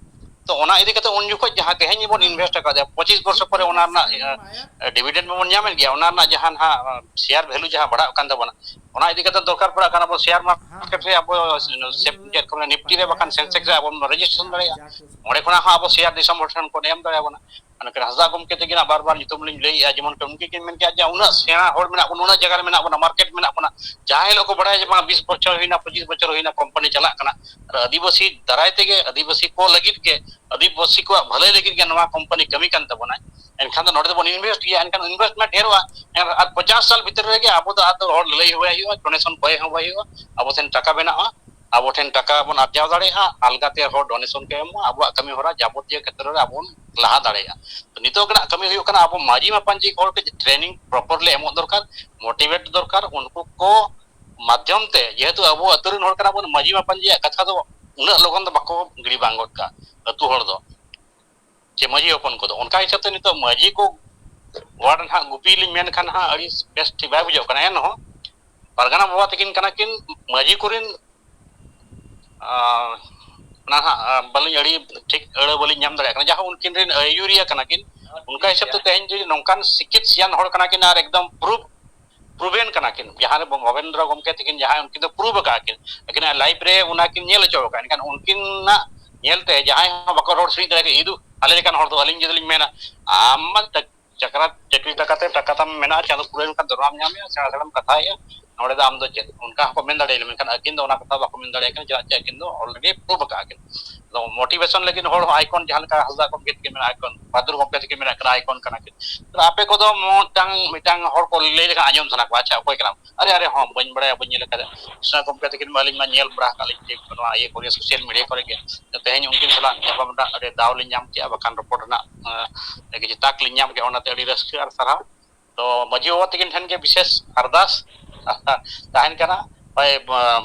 ᱛᱚ ᱚᱱᱟ ᱤᱫᱤ ᱠᱟᱛᱮ ᱩᱱ ᱡᱚᱠᱷᱚᱱ ᱡᱟᱦᱟᱸ ᱛᱮᱦᱮᱧ ᱵᱚᱱ ᱤᱱᱵᱷᱮᱥᱴ ᱟᱠᱟᱫᱟ ᱯᱚᱸᱪᱤᱥ ᱵᱚᱨᱥᱚ ᱯᱚᱨᱮ, ᱚᱱᱟ ᱨᱮᱱᱟᱜ ᱰᱤᱵᱷᱤᱰᱮᱱᱰ ᱵᱚᱱ ᱧᱟᱢᱮᱫ ᱜᱮᱭᱟ, ᱚᱱᱟ ᱨᱮᱱᱟᱜ ᱡᱟᱦᱟᱸ ᱱᱟᱦᱟᱜ ᱥᱮᱭᱟᱨ ᱵᱷᱮᱞᱩ ᱡᱟᱦᱟᱸ ᱵᱟᱲᱦᱟᱜ ᱠᱟᱱ ᱛᱟᱵᱚᱱᱟ, ᱚᱱᱟ ᱤᱫᱤ ᱠᱟᱛᱮ ᱫᱚᱨᱠᱟᱨ ᱯᱟᱲᱟᱜ ᱠᱟᱱᱟ ᱟᱵᱚ ᱥᱮᱭᱟᱨ ᱢᱟᱨᱠᱮᱴ ᱨᱮ, ᱟᱵᱚ ᱪᱮᱫ ᱠᱚ ᱢᱮᱱᱟ, ᱱᱤᱯᱴᱤ ᱨᱮ ᱵᱟᱠᱷᱟᱱ ᱥᱮᱱᱥᱮᱠᱥ ᱨᱮ ᱟᱵᱚ ᱨᱮᱡᱤᱥᱴᱨᱮᱥᱚᱱ ᱫᱟᱲᱮᱭᱟᱜᱼᱟ᱾ ᱚᱸᱰᱮ ᱠᱷᱚᱱᱟᱜ ᱦᱚᱸ ᱟᱵᱚ ᱥᱮᱭᱟᱨ ᱫᱤᱥᱚᱢ ᱦᱚᱲ ᱴᱷᱮᱱ ᱠᱚ ᱮᱢ ᱫᱟᱲᱮᱭᱟᱵᱚᱱᱟ᱾ ᱢᱟᱱᱮ ᱦᱟᱸᱥᱫᱟ ᱜᱚᱢᱠᱮ ᱛᱟᱹᱠᱤᱱᱟᱜ ᱵᱟᱨ ᱵᱟᱨ ᱧᱩᱛᱩᱢ ᱞᱤᱧ ᱞᱟᱹᱭᱮᱫᱼᱟ, ᱡᱮᱢᱚᱱ ᱩᱱᱠᱤᱱ ᱠᱤᱱ ᱢᱮᱱ ᱠᱮᱫᱼᱟ ᱡᱮ ᱩᱱᱟᱹᱜ ᱥᱮᱬᱟ ᱦᱚᱲ ᱢᱮᱱᱟᱜ ᱵᱚᱱᱟ, ᱩᱱᱟᱹᱜ ᱡᱟᱭᱜᱟ ᱨᱮ ᱢᱮᱱᱟᱜ ᱵᱚᱱᱟ, ᱢᱟᱨᱠᱮᱴ ᱢᱮᱱᱟᱜ ᱵᱚᱱᱟ, ᱡᱟᱦᱟᱸ ᱦᱤᱞᱳᱜ ᱠᱚ ᱵᱟᱲᱟᱭᱟ ᱡᱮ ᱵᱟᱝ ᱵᱤᱥ ᱵᱚᱪᱷᱚᱨ ᱦᱩᱭᱱᱟ, ᱯᱚᱸᱪᱤᱥ ᱵᱚᱪᱷᱚᱨ ᱦᱩᱭᱱᱟ, ᱠᱳᱢᱯᱟᱱᱤ ᱪᱟᱞᱟᱜ ᱠᱟᱱᱟ, ᱟᱨ ᱟᱹᱫᱤᱵᱟᱹᱥᱤ ᱫᱟᱨᱟᱭ ᱛᱮᱜᱮ, ᱟᱹᱫᱤᱵᱟᱹᱥᱤ ᱠᱚ ᱞᱟᱹᱜᱤᱫ ᱜᱮ, ᱟᱹᱫᱤᱵᱟᱹᱥᱤ ᱠᱚᱣᱟᱜ ᱵᱷᱟᱹᱞᱟᱹᱭ ᱞᱟᱹᱜᱤᱫ ᱜᱮ ᱱᱚᱣᱟ ᱠᱳᱢᱯᱟᱱᱤ ᱠᱟᱹᱢᱤ ᱠᱟᱱ ᱛᱟᱵᱚᱱᱟᱭ᱾ ᱮᱱᱠᱷᱟᱱ ᱫᱚ ᱱᱚᱰᱮ ᱫᱚᱵᱚᱱ ᱤᱱᱵᱷᱮᱥᱴ ᱜᱮᱭᱟ, ᱮᱱᱠᱷᱟᱱ ᱤᱱᱵᱷᱮᱥᱴᱢᱮᱱᱴ ᱰᱷᱮᱨᱚᱜᱼᱟ᱾ ᱟᱨ ᱯᱚᱪᱟᱥ ᱥᱟᱞ ᱵᱷᱤᱛᱨᱤ ᱨᱮᱜᱮ ᱟᱵᱚ ᱫᱚ ᱟᱫᱚ ᱦᱚᱲ ᱞᱟᱹᱞᱟᱹᱭ ᱦᱚᱸ ᱵᱟᱭ ᱦᱩᱭᱩᱜᱼᱟ, ᱰᱳᱱᱮᱥᱚᱱ ᱠᱚᱭ ᱦᱚᱸ ᱵᱟᱭ ᱦᱩᱭᱩᱜᱼᱟ, ᱟᱵᱚ ᱴᱷᱮᱱ ᱴᱟᱠᱟ ᱵᱮᱱᱟᱜᱼᱟ, ᱟᱵᱚ ᱴᱷᱮᱱ ᱴᱟᱠᱟ ᱵᱚᱱ ᱟᱨᱡᱟᱣ ᱫᱟᱲᱮᱭᱟᱜᱼᱟ, ᱟᱞᱜᱟᱛᱮ ᱦᱚᱲ ᱰᱳᱱᱮᱥᱚᱱ ᱠᱚ ᱮᱢᱚᱜᱼᱟ, ᱟᱵᱚᱣᱟᱜ ᱠᱟᱹᱢᱤ ᱦᱚᱨᱟ ᱡᱟᱵᱚᱛᱤᱭᱚ ᱠᱷᱮᱛᱨᱚ ᱨᱮ ᱟᱵᱚ ᱵᱚᱱ ᱞᱟᱦᱟ ᱫᱟᱲᱮᱭᱟᱜᱼᱟ᱾ ᱛᱚ ᱱᱤᱛᱚᱜ ᱜᱮ ᱱᱟᱜ ᱠᱟᱹᱢᱤ ᱦᱩᱭᱩᱜ ᱠᱟᱱᱟ, ᱟᱵᱚ ᱢᱟᱹᱡᱷᱤ ᱢᱟᱯᱟᱧᱡᱤ ᱦᱚᱲ ᱠᱟᱹᱡ ᱴᱨᱮᱱᱤᱝ ᱯᱨᱚᱯᱟᱨᱞᱤ ᱮᱢᱚᱜ ᱫᱚᱨᱠᱟᱨ, ᱢᱳᱴᱤᱵᱷᱮᱴ ᱫᱚᱨᱠᱟᱨ, ᱩᱱᱠᱩ ᱠᱚ ᱢᱟᱫᱽᱫᱷᱚᱢ ᱛᱮ, ᱡᱮᱦᱮᱛᱩ ᱟᱵᱚ ᱟᱹᱛᱩ ᱨᱮᱱ ᱦᱚᱲ ᱠᱟᱱᱟ ᱵᱚᱱ, ᱢᱟᱹᱡᱷᱤ ᱢᱟᱯᱟᱧᱡᱤᱭᱟᱜ ᱠᱟᱛᱷᱟ ᱫᱚ ᱩᱱᱟᱹᱜ ᱞᱚᱜᱚᱱ ᱫᱚ ᱵᱟᱠᱚ ᱜᱤᱲᱤ ᱵᱟᱝ ᱜᱚᱫ ᱠᱟᱜᱼᱟ ᱟᱹᱛᱩ ᱦᱚᱲ ᱫᱚ, ᱪᱮ ᱢᱟᱹᱡᱷᱤ ᱦᱚᱯᱚᱱ ᱠᱚᱫᱚ᱾ ᱚᱱᱠᱟ ᱦᱤᱥᱟᱹᱵ ᱛᱮ ᱱᱤᱛᱚᱜ ᱢᱟᱹᱡᱷᱤ ᱠᱚ ᱣᱟᱨᱰ ᱨᱮ ᱱᱟᱦᱟᱜ ᱜᱩᱯᱤ ᱞᱤᱧ ᱢᱮᱱ ᱠᱷᱟᱱ ᱦᱟᱸᱜ ᱟᱹᱰᱤ ᱵᱮᱥ ᱴᱷᱤᱠ ᱵᱟᱭ ᱵᱩᱡᱷᱟᱹᱜ ᱠᱟᱱᱟ᱾ ᱮᱱᱦᱚᱸ ᱯᱟᱨᱜᱟᱱᱟ ᱵᱟᱵᱟ ᱛᱟᱹᱠᱤᱱ ᱠᱟᱱᱟ ᱠᱤᱱ ᱢᱟᱹᱡᱷᱤ ᱠᱚᱨᱮᱱ, ᱟᱨ ᱚᱱᱟ ᱦᱟᱸᱜ, ᱟᱨ ᱵᱟᱹᱞᱤᱧ, ᱟᱹᱰᱤ ᱴᱷᱤᱠ ᱟᱹᱲᱟᱹ ᱵᱟᱹᱞᱤᱧ ᱧᱟᱢ ᱫᱟᱲᱮᱭᱟᱜ ᱠᱟᱱᱟ, ᱡᱟᱦᱟᱸ ᱩᱱᱠᱤᱱ ᱨᱮᱱ ᱟᱹᱭᱩᱨᱤᱭᱟᱹ ᱠᱟᱱᱟ ᱠᱤᱱ᱾ ᱚᱱᱠᱟ ᱦᱤᱥᱟᱹᱵ ᱛᱮ ᱛᱮᱦᱮᱧ ᱡᱩᱫᱤ ᱱᱚᱝᱠᱟᱱ ᱥᱤᱠᱠᱷᱤᱛ ᱥᱤᱭᱟᱱ ᱦᱚᱲ ᱠᱟᱱᱟ ᱠᱤᱱ ᱟᱨ ᱮᱠᱫᱚᱢ ᱯᱨᱩᱯᱷ, ᱯᱨᱩᱵᱷᱮᱱ ᱠᱟᱱᱟ ᱠᱤᱱ, ᱡᱟᱦᱟᱸ ᱨᱮ ᱵᱷᱚᱵᱮᱱᱫᱨᱚ ᱜᱚᱢᱠᱮ ᱛᱟᱹᱠᱤᱱ ᱡᱟᱦᱟᱸᱭ ᱩᱱᱠᱤᱱ ᱫᱚ ᱯᱨᱩᱵᱷ ᱟᱠᱟᱫ ᱠᱤᱱ, ᱟᱹᱠᱤᱱᱟᱜ ᱞᱟᱭᱤᱯᱷ ᱨᱮ ᱚᱱᱟ ᱠᱤᱱ ᱧᱮᱞ ᱦᱚᱪᱚ ᱟᱠᱟᱫ, ᱮᱱᱠᱷᱟᱱ ᱩᱱᱠᱤᱱᱟᱜ ᱧᱮᱞᱛᱮ ᱡᱟᱦᱟᱸᱭ ᱦᱚᱸ ᱵᱟᱠᱚ ᱨᱚᱲ ᱥᱟᱹᱦᱤᱡ ᱫᱟᱲᱮᱭᱟᱜ ᱠᱟᱱᱟ, ᱤᱫᱩ ᱟᱞᱮ ᱞᱮᱠᱟᱱ ᱦᱚᱲ ᱫᱚ ᱟᱹᱞᱤᱧ ᱡᱩᱫᱤ ᱞᱤᱧ ᱢᱮᱱᱟ, ᱟᱢ ᱢᱟ ᱪᱟᱠᱨᱟ ᱪᱟᱹᱠᱨᱤ ᱴᱟᱠᱟ ᱛᱮ ᱴᱟᱠᱟ ᱛᱟᱢ ᱢᱮᱱᱟᱜᱼᱟ, ᱪᱟᱸᱫᱚ ᱯᱩᱨᱟᱹᱣ ᱞᱮᱱᱠᱷᱟᱱ ᱫᱚᱨᱢᱟᱢ ᱧᱟᱢᱮᱜᱼᱟ, ᱥᱮᱬᱟ ᱥᱮᱬᱟᱢ ᱠᱟᱛᱷᱟᱭᱮᱜᱼᱟ, ᱱᱚᱰᱮ ᱫᱚ ᱟᱢ ᱫᱚ ᱪᱮᱫ? ᱚᱱᱠᱟ ᱦᱚᱸᱠᱚ ᱢᱮᱱ ᱫᱟᱲᱮᱭᱟᱜᱼᱟ, ᱢᱮᱱᱠᱷᱟᱱ ᱟᱹᱠᱤᱱ ᱫᱚ ᱚᱱᱟ ᱠᱟᱛᱷᱟ ᱵᱟᱠᱚ ᱢᱮᱱ ᱫᱟᱲᱮᱭᱟᱜ ᱠᱟᱱᱟ᱾ ᱪᱮᱫᱟᱜ ᱪᱮ ᱟᱹᱠᱤᱱ ᱫᱚ ᱚᱞᱨᱮᱰᱤ ᱯᱨᱩᱵᱷ ᱟᱠᱟᱫᱼᱟ ᱠᱤᱱ᱾ ᱟᱫᱚ ᱢᱳᱴᱤᱵᱷᱮᱥᱚᱱ ᱞᱟᱹᱜᱤᱫ ᱦᱚᱲ ᱦᱚᱸ ᱟᱭᱠᱚᱱ, ᱡᱟᱦᱟᱸ ᱞᱮᱠᱟ ᱦᱟᱸᱥᱫᱟ ᱜᱚᱢᱠᱮ ᱛᱟᱹᱠᱤᱱ ᱢᱮᱱᱟᱜ ᱟᱭᱠᱚᱱ, ᱵᱟᱫᱩᱨ ᱜᱚᱢᱠᱮ ᱛᱟᱹᱠᱤᱱ ᱢᱮᱱᱟᱜ ᱠᱤᱱᱟ ᱟᱭᱠᱚᱱ ᱠᱟᱱᱟ ᱠᱤᱱ᱾ ᱛᱟᱦᱞᱮ ᱟᱯᱮ ᱠᱚᱫᱚ ᱢᱤᱫᱴᱟᱝ ᱢᱤᱫᱴᱟᱝ ᱦᱚᱲ ᱠᱚ ᱞᱟᱹᱭ ᱞᱮᱠᱷᱟᱱ ᱟᱸᱡᱚᱢ ᱥᱟᱱᱟ ᱠᱚᱣᱟ, ᱟᱪᱪᱷᱟ ᱚᱠᱚᱭ ᱠᱟᱱᱟᱢ? ᱟᱨᱮ ᱟᱨᱮ ᱦᱚᱸ ᱵᱟᱹᱧ ᱵᱟᱲᱟᱭᱟ, ᱵᱟᱹᱧ ᱧᱮᱞ ᱟᱠᱟᱫᱟ᱾ ᱠᱨᱤᱥᱱᱟ ᱜᱚᱢᱠᱮ ᱛᱟᱹᱠᱤᱱ ᱢᱟ ᱟᱹᱞᱤᱧ ᱢᱟ ᱧᱮᱞ ᱵᱟᱲᱟ ᱟᱠᱟᱫ ᱞᱤᱧ ᱡᱮ ᱱᱚᱣᱟ ᱤᱭᱟᱹ ᱠᱚᱨᱮ, ᱥᱳᱥᱟᱞ ᱢᱤᱰᱤᱭᱟ ᱠᱚᱨᱮ ᱜᱮ᱾ ᱛᱮᱦᱮᱧ ᱩᱱᱠᱤᱱ ᱥᱟᱞᱟᱜ ᱧᱟᱯᱟᱢ ᱨᱮᱱᱟᱜ ᱟᱹᱰᱤ ᱫᱟᱣ ᱞᱤᱧ ᱧᱟᱢ ᱠᱮᱜᱼᱟ, ᱵᱟᱠᱷᱟᱱ ᱨᱚᱯᱚᱲ ᱨᱮᱱᱟᱜ, ᱮᱸ, ᱠᱤᱪᱷᱩ ᱛᱟᱠ ᱞᱤᱧ ᱧᱟᱢ ᱠᱮᱜᱼᱟ, ᱚᱱᱟᱛᱮ ᱟᱹᱰᱤ ᱨᱟᱹᱥᱠᱟᱹ ᱟᱨ ᱥᱟᱨᱦᱟᱣ᱾ ᱛᱚ ᱢᱟᱹᱡᱷᱤ ᱵᱟᱵᱟ ᱛᱟᱹᱠᱤᱱ ᱴᱷᱮᱱ ᱜᱮ ᱵᱤᱥᱮᱥ ᱟᱨᱫᱟᱥ ᱛᱟᱦᱮᱱ ᱠᱟᱱᱟ, ᱦᱳᱭ, ᱮᱸ,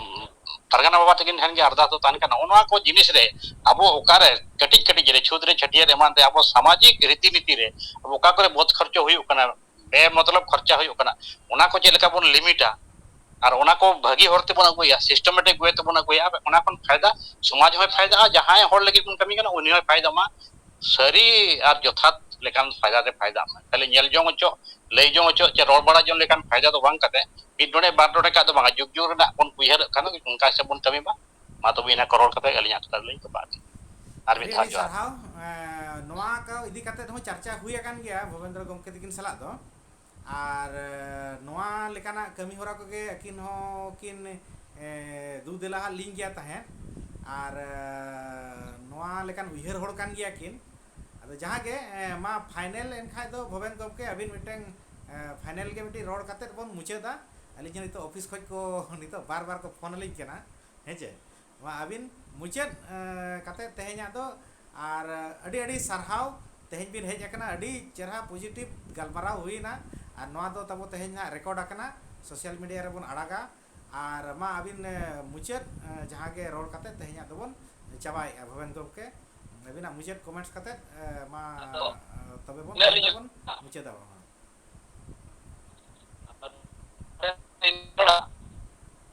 ᱯᱟᱨᱜᱟᱱᱟ ᱵᱟᱵᱟ ᱛᱟᱹᱠᱤᱱ ᱴᱷᱮᱱ ᱜᱮ ᱟᱨᱫᱟᱥ ᱫᱚ ᱛᱟᱦᱮᱱ ᱠᱟᱱᱟ᱾ ᱱᱚᱜᱼᱚ ᱱᱚᱣᱟ ᱠᱚ ᱡᱤᱱᱤᱥ ᱨᱮ ᱟᱵᱚ ᱚᱠᱟᱨᱮ ᱠᱟᱹᱴᱤᱡ ᱠᱟᱹᱴᱤᱡ ᱨᱮ, ᱪᱷᱩᱛ ᱨᱮ, ᱪᱷᱟᱹᱴᱭᱟᱹᱨ ᱮᱢᱟᱱ ᱨᱮ ᱟᱵᱚ ᱥᱟᱢᱟᱡᱤᱠ ᱨᱤᱛᱤ ᱱᱤᱛᱤ ᱨᱮ ᱟᱵᱚ ᱚᱠᱟ ᱠᱚᱨᱮ ᱵᱚᱫ ᱠᱷᱚᱨᱪᱚ ᱦᱩᱭᱩᱜ ᱠᱟᱱᱟ, ᱵᱮ ᱢᱚᱛᱞᱚᱵ ᱠᱷᱚᱨᱪᱟ ᱦᱩᱭᱩᱜ ᱠᱟᱱᱟ, ᱚᱱᱟ ᱠᱚ ᱪᱮᱫ ᱞᱮᱠᱟ ᱵᱚᱱ ᱞᱤᱢᱤᱴᱟ, ᱟᱨ ᱚᱱᱟ ᱠᱚ ᱵᱷᱟᱹᱜᱤ ᱦᱚᱨ ᱛᱮᱵᱚᱱ ᱟᱹᱜᱩᱭᱟ, systematic way ᱛᱮᱵᱚᱱ ᱟᱹᱜᱩᱭᱟ, ᱚᱱᱟ ᱠᱷᱚᱱ ᱯᱷᱟᱭᱫᱟ ᱥᱚᱢᱟᱡᱽ ᱦᱚᱸᱭ ᱯᱷᱟᱭᱫᱟᱜᱼᱟ, ᱡᱟᱦᱟᱸᱭ ᱦᱚᱲ ᱞᱟᱹᱜᱤᱫ ᱵᱚᱱ ᱠᱟᱹᱢᱤ ᱠᱟᱱᱟ ᱩᱱᱤ ᱦᱚᱸᱭ ᱯᱷᱟᱭᱫᱟᱜ ᱢᱟ, ᱥᱟᱹᱨᱤ ᱟᱨ ᱡᱚᱛᱷᱟᱛ ᱞᱮᱠᱟᱱ ᱯᱷᱟᱭᱫᱟ ᱨᱮ ᱯᱷᱟᱭᱫᱟᱜ ᱢᱟ᱾ ᱠᱷᱟᱹᱞᱤ ᱧᱮᱞ ᱡᱚᱝ ᱚᱪᱚᱜ, ᱞᱟᱹᱭ ᱡᱚᱝ ᱚᱪᱚᱜ ᱪᱮ ᱨᱚᱲ ᱵᱟᱲᱟ ᱡᱚᱝ ᱞᱮᱠᱟᱱ ᱯᱷᱟᱭᱫᱟ ᱫᱚ ᱵᱟᱝ ᱠᱟᱛᱮ, ᱢᱤᱫ ᱰᱚᱸᱰᱮ ᱵᱟᱨ ᱰᱚᱸᱰᱮ ᱠᱟᱜ ᱫᱚ ᱵᱟᱝᱟ, ᱡᱩᱜᱽ ᱡᱩᱜᱽ ᱨᱮᱱᱟᱜ ᱵᱚᱱ ᱩᱭᱦᱟᱹᱨᱚᱜ ᱠᱷᱟᱱ ᱚᱱᱠᱟ ᱦᱤᱥᱟᱹᱵ ᱵᱚᱱ ᱠᱟᱹᱢᱤ ᱢᱟ᱾ ᱢᱟ ᱛᱚᱵᱮ ᱤᱱᱟᱹ ᱠᱚ ᱨᱚᱲ ᱠᱟᱛᱮ ᱟᱹᱞᱤᱧᱟᱜ ᱠᱟᱛᱷᱟ ᱫᱚᱞᱤᱧ ᱛᱚᱯᱟᱜ ᱠᱮᱫᱟ᱾ ᱟᱨ ᱢᱤᱫ ᱟᱹᱰᱤ ᱫᱷᱟᱣ ᱟᱹᱰᱤ ᱡᱚᱦᱟᱨ᱾ ᱥᱟᱨᱦᱟᱣ᱾ ᱮᱸ, ᱱᱚᱣᱟ ᱠᱚ ᱤᱫᱤ ᱠᱟᱛᱮ ᱦᱚᱸ ᱪᱟᱨᱪᱟ ᱦᱩᱭ ᱟᱠᱟᱱ ᱜᱮᱭᱟ ᱵᱷᱩᱵᱮᱱᱫᱨᱚ ᱜᱚᱢᱠᱮ ᱛᱟᱹᱠᱤᱱ ᱥᱟᱞᱟᱜ ᱫᱚ᱾ ᱟᱨ, ᱮᱸ, ᱱᱚᱣᱟ ᱞᱮᱠᱟᱱᱟᱜ ᱠᱟᱹᱢᱤ ᱦᱚᱨᱟ ᱠᱚᱜᱮ ᱟᱹᱠᱤᱱ ᱦᱚᱸ ᱠᱤᱱ, ᱮᱸ, ᱫᱩ ᱫᱮᱞᱟ ᱦᱟᱸᱜ ᱞᱤᱧ ᱜᱮᱭᱟ ᱛᱟᱦᱮᱸᱫ᱾ ᱟᱨ, ᱮᱸ, ᱱᱚᱣᱟ ᱞᱮᱠᱟᱱ ᱩᱭᱦᱟᱹᱨ ᱦᱚᱲ ᱠᱟᱱ ᱜᱮᱭᱟ ᱠᱤᱱ᱾ ᱟᱫᱚ ᱡᱟᱦᱟᱸ ᱜᱮ, ᱮᱸ, ᱢᱟ ᱯᱷᱟᱭᱱᱮᱞ ᱮᱱᱠᱷᱟᱡ ᱫᱚ ᱵᱷᱩᱵᱮᱱ ᱜᱚᱢᱠᱮ ᱟᱹᱵᱤᱱ ᱢᱤᱫᱴᱟᱝ, ᱮᱸ, ᱯᱷᱟᱭᱱᱮᱞ ᱜᱮ ᱢᱤᱫᱴᱤᱡ ᱨᱚᱲ ᱠᱟᱛᱮᱫ ᱵᱚᱱ ᱢᱩᱪᱟᱹᱫᱟ᱾ ᱟᱹᱞᱤᱧ ᱦᱚᱸ ᱱᱤᱛᱚᱜ ᱚᱯᱷᱤᱥ ᱠᱷᱚᱡ ᱠᱚ ᱱᱤᱛᱚᱜ ᱵᱟᱨ ᱵᱟᱨ ᱠᱚ ᱯᱷᱳᱱ ᱟᱹᱞᱤᱧ ᱠᱟᱱᱟ, ᱦᱮᱸ ᱪᱮ? ᱢᱟ ᱟᱹᱵᱤᱱ ᱢᱩᱪᱟᱹᱫ, ᱮᱸ, ᱠᱟᱛᱮᱫ ᱛᱮᱦᱮᱧᱟᱜ ᱫᱚ ᱟᱨ ᱟᱹᱰᱤ ᱟᱹᱰᱤ ᱥᱟᱨᱦᱟᱣ, ᱛᱮᱦᱮᱧ ᱵᱤᱱ ᱦᱮᱡ ᱟᱠᱟᱱᱟ, ᱟᱹᱰᱤ ᱪᱮᱨᱦᱟ positive ᱜᱟᱞᱢᱟᱨᱟᱣ ᱦᱩᱭᱱᱟ᱾ ᱟᱨ ᱱᱚᱣᱟ ᱫᱚ ᱛᱟᱵᱚ ᱛᱮᱦᱮᱧ ᱦᱟᱸᱜ record ᱟᱠᱟᱱᱟ, social media ᱨᱮᱵᱚᱱ ᱟᱲᱟᱜᱟ᱾ ᱟᱨ ᱢᱟ ᱟᱹᱵᱤᱱ, ᱮ, ᱢᱩᱪᱟᱹᱫ, ᱮ, ᱡᱟᱦᱟᱸ ᱜᱮ ᱨᱚᱲ ᱠᱟᱛᱮ ᱛᱮᱦᱮᱧᱟᱜ ᱫᱚᱵᱚᱱ ᱪᱟᱵᱟᱭᱮᱫᱼᱟ᱾ ᱵᱷᱩᱵᱮᱱ ᱜᱚᱢᱠᱮ, ᱟᱹᱵᱤᱱᱟᱜ ᱢᱩᱪᱟᱹᱫ comments ᱠᱟᱛᱮ, ᱮ, ᱢᱟ, ᱟᱫᱚ ᱮ, ᱛᱚᱵᱮ ᱵᱚᱱ ᱤᱱᱟᱹ ᱛᱮᱦᱮᱧ ᱞᱤᱧ ᱫᱚᱵᱚᱱ ᱢᱩᱪᱟᱹᱫᱟ᱾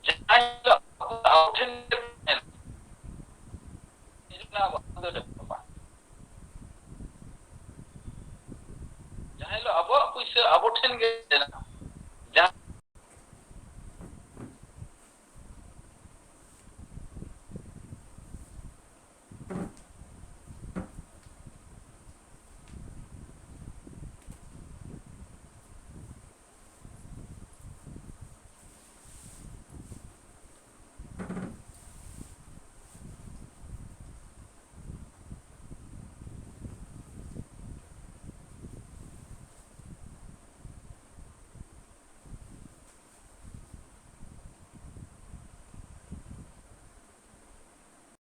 ᱡᱟᱦᱟᱸ ᱦᱤᱞᱳᱜ ᱟᱵᱚ ᱴᱷᱮᱱ ᱜᱮ ᱢᱮᱱ, ᱡᱟᱦᱟᱸ ᱦᱤᱞᱳᱜ ᱟᱵᱚᱣᱟᱜ ᱯᱩᱭᱥᱟᱹ ᱟᱵᱚ ᱴᱷᱮᱱ ᱜᱮ ᱢᱮᱱᱟᱜᱼᱟ, ᱡᱟᱦᱟᱸ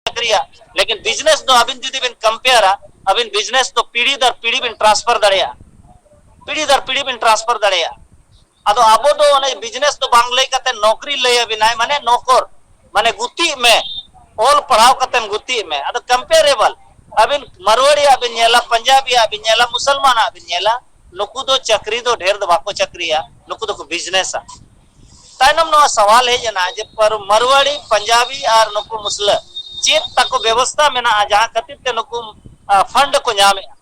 ᱪᱟᱹᱠᱨᱤᱭᱟ᱾ ᱞᱮᱠᱤᱱ business ᱫᱚ ᱟᱹᱵᱤᱱ ᱡᱩᱫᱤ ᱵᱤᱱ compareᱟ, ᱟᱹᱵᱤᱱ business ᱫᱚ ᱯᱤᱲᱦᱤ ᱫᱟᱨ ᱯᱤᱲᱦᱤ ᱵᱤᱱ transfer ᱫᱟᱲᱮᱭᱟᱜᱼᱟ, ᱯᱤᱲᱦᱤ ᱫᱟᱨ ᱯᱤᱲᱦᱤ ᱵᱤᱱ transfer ᱫᱟᱲᱮᱭᱟᱜᱼᱟ᱾ ᱟᱫᱚ ᱟᱵᱚ ᱫᱚ ᱚᱱᱮ business ᱫᱚ ᱵᱟᱝ ᱞᱟᱹᱭ ᱠᱟᱛᱮ ᱱᱚᱠᱨᱤ ᱞᱟᱹᱭ ᱟᱵᱤᱱᱟᱭ, ᱢᱟᱱᱮ ᱱᱚᱠᱚᱨ, ᱢᱟᱱᱮ ᱜᱩᱛᱤᱜ ᱢᱮ, ᱚᱞ ᱯᱟᱲᱦᱟᱣ ᱠᱟᱛᱮᱢ ᱜᱩᱛᱤᱜ ᱢᱮ᱾ ᱟᱫᱚ comparable, ᱟᱹᱵᱤᱱ ᱢᱟᱨᱣᱟᱲᱤᱭᱟᱜ ᱵᱤᱱ ᱧᱮᱞᱟ, ᱯᱟᱧᱡᱟᱵᱤᱭᱟᱜ ᱵᱤᱱ ᱧᱮᱞᱟ, ᱢᱩᱥᱚᱞᱢᱟᱱᱟᱜ ᱵᱤᱱ ᱧᱮᱞᱟ, ᱱᱩᱠᱩ ᱫᱚ ᱪᱟᱹᱠᱨᱤ ᱫᱚ ᱰᱷᱮᱨ ᱫᱚ ᱵᱟᱠᱚ ᱪᱟᱹᱠᱨᱤᱭᱟ, ᱱᱩᱠᱩ ᱫᱚᱠᱚ businessᱟ᱾ ᱛᱟᱭᱱᱚᱢ ᱱᱚᱣᱟ ᱥᱟᱣᱟᱞ ᱦᱮᱡ ᱮᱱᱟ ᱡᱮ ᱯᱟᱨ-, ᱢᱟᱨᱣᱟᱲᱤ, ᱯᱟᱧᱡᱟᱵᱤ ᱟᱨ ᱱᱩᱠᱩ ᱢᱩᱥᱞᱟᱹ ᱪᱮᱫ ᱛᱟᱠᱚ ᱵᱮᱵᱚᱥᱛᱟ ᱢᱮᱱᱟᱜᱼᱟ ᱡᱟᱦᱟᱸ ᱠᱷᱟᱹᱛᱤᱨ ᱛᱮ ᱱᱩᱠᱩ, ᱟ, ᱯᱷᱟᱱᱰ ᱠᱚ ᱧᱟᱢᱮᱜᱼᱟ?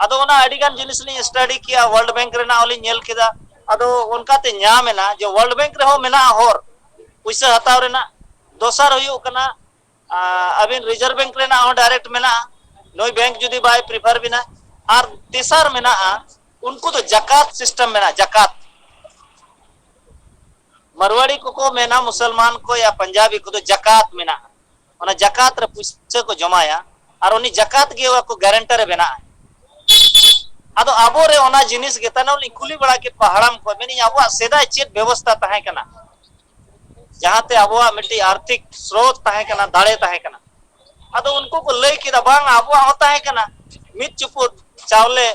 ᱟᱫᱚ ᱚᱱᱟ ᱟᱹᱰᱤ ᱜᱟᱱ ᱡᱤᱱᱤᱥ ᱞᱤᱧ ᱥᱴᱟᱰᱤ ᱠᱮᱜᱼᱟ, ᱣᱟᱨᱞᱰ ᱵᱮᱝᱠ ᱨᱮᱱᱟᱜ ᱦᱚᱸᱞᱤᱧ ᱧᱮᱞ ᱠᱮᱫᱟ᱾ ᱟᱫᱚ ᱚᱱᱠᱟᱛᱮ ᱧᱟᱢ ᱮᱱᱟ ᱡᱮ ᱣᱟᱨᱞᱰ ᱵᱮᱝᱠ ᱨᱮᱦᱚᱸ ᱢᱮᱱᱟᱜᱼᱟ ᱦᱚᱨ ᱯᱩᱭᱥᱟᱹ ᱦᱟᱛᱟᱣ ᱨᱮᱱᱟᱜ᱾ ᱫᱚᱥᱟᱨ ᱦᱩᱭᱩᱜ ᱠᱟᱱᱟ, ᱟ, ᱟᱹᱵᱤᱱ ᱨᱤᱡᱟᱨᱵᱷ ᱵᱮᱝᱠ ᱨᱮᱱᱟᱜ ᱦᱚᱸ ᱰᱟᱭᱨᱮᱠᱴ ᱢᱮᱱᱟᱜᱼᱟ, ᱱᱩᱭ ᱵᱮᱝᱠ ᱡᱩᱫᱤ ᱵᱟᱭ ᱯᱨᱤᱯᱷᱟᱨ ᱵᱤᱱᱟ᱾ ᱟᱨ ᱛᱮᱥᱟᱨ ᱢᱮᱱᱟᱜᱼᱟ, ᱩᱱᱠᱩ ᱫᱚ ᱡᱟᱠᱟᱛ ᱥᱤᱥᱴᱮᱢ ᱢᱮᱱᱟᱜᱼᱟ, ᱡᱟᱠᱟᱛ᱾ ᱢᱟᱨᱣᱟᱲᱤ ᱠᱚᱠᱚ ᱢᱮᱱᱟ, ᱢᱩᱥᱚᱞᱢᱟᱱ ᱠᱚ ᱭᱟ ᱯᱟᱧᱡᱟᱵᱤ ᱠᱚᱫᱚ ᱡᱟᱠᱟᱛ ᱢᱮᱱᱟᱜᱼᱟ, ᱚᱱᱟ ᱡᱟᱠᱟᱛ ᱨᱮ ᱯᱩᱭᱥᱟᱹ ᱠᱚ ᱡᱚᱢᱟᱭᱟ ᱟᱨ ᱩᱱᱤ ᱡᱟᱠᱟᱛ ᱜᱮ ᱚᱠᱟ ᱠᱚ ᱜᱟᱨᱮᱱᱴᱟᱨ ᱮ ᱵᱮᱱᱟᱜᱼᱟ᱾ ᱟᱫᱚ ᱟᱵᱚᱨᱮ ᱚᱱᱟ ᱡᱤᱱᱤᱥ ᱜᱮ ᱛᱟᱭᱱᱚᱢ ᱞᱤᱧ ᱠᱩᱞᱤ ᱵᱟᱲᱟ ᱠᱮᱫ ᱠᱚᱣᱟ ᱦᱟᱲᱟᱢ ᱠᱚ, ᱢᱮᱱᱮᱫ ᱟᱵᱚᱣᱟᱜ ᱥᱮᱫᱟᱭ ᱪᱮᱫ ᱵᱮᱵᱚᱥᱛᱟ ᱛᱟᱦᱮᱸ ᱠᱟᱱᱟ, ᱡᱟᱦᱟᱸᱛᱮ ᱟᱵᱚᱣᱟᱜ ᱢᱤᱫᱴᱤᱡ ᱟᱨᱛᱷᱤᱠ ᱥᱨᱳᱛ ᱛᱟᱦᱮᱸ ᱠᱟᱱᱟ, ᱫᱟᱲᱮ ᱛᱟᱦᱮᱸ ᱠᱟᱱᱟ᱾ ᱟᱫᱚ ᱩᱱᱠᱩ ᱠᱚ ᱞᱟᱹᱭ ᱠᱮᱫᱟ, ᱵᱟᱝ, ᱟᱵᱚᱣᱟᱜ ᱦᱚᱸ ᱛᱟᱦᱮᱸ ᱠᱟᱱᱟ ᱢᱤᱫ ᱪᱩᱯᱩᱫ ᱪᱟᱣᱞᱮ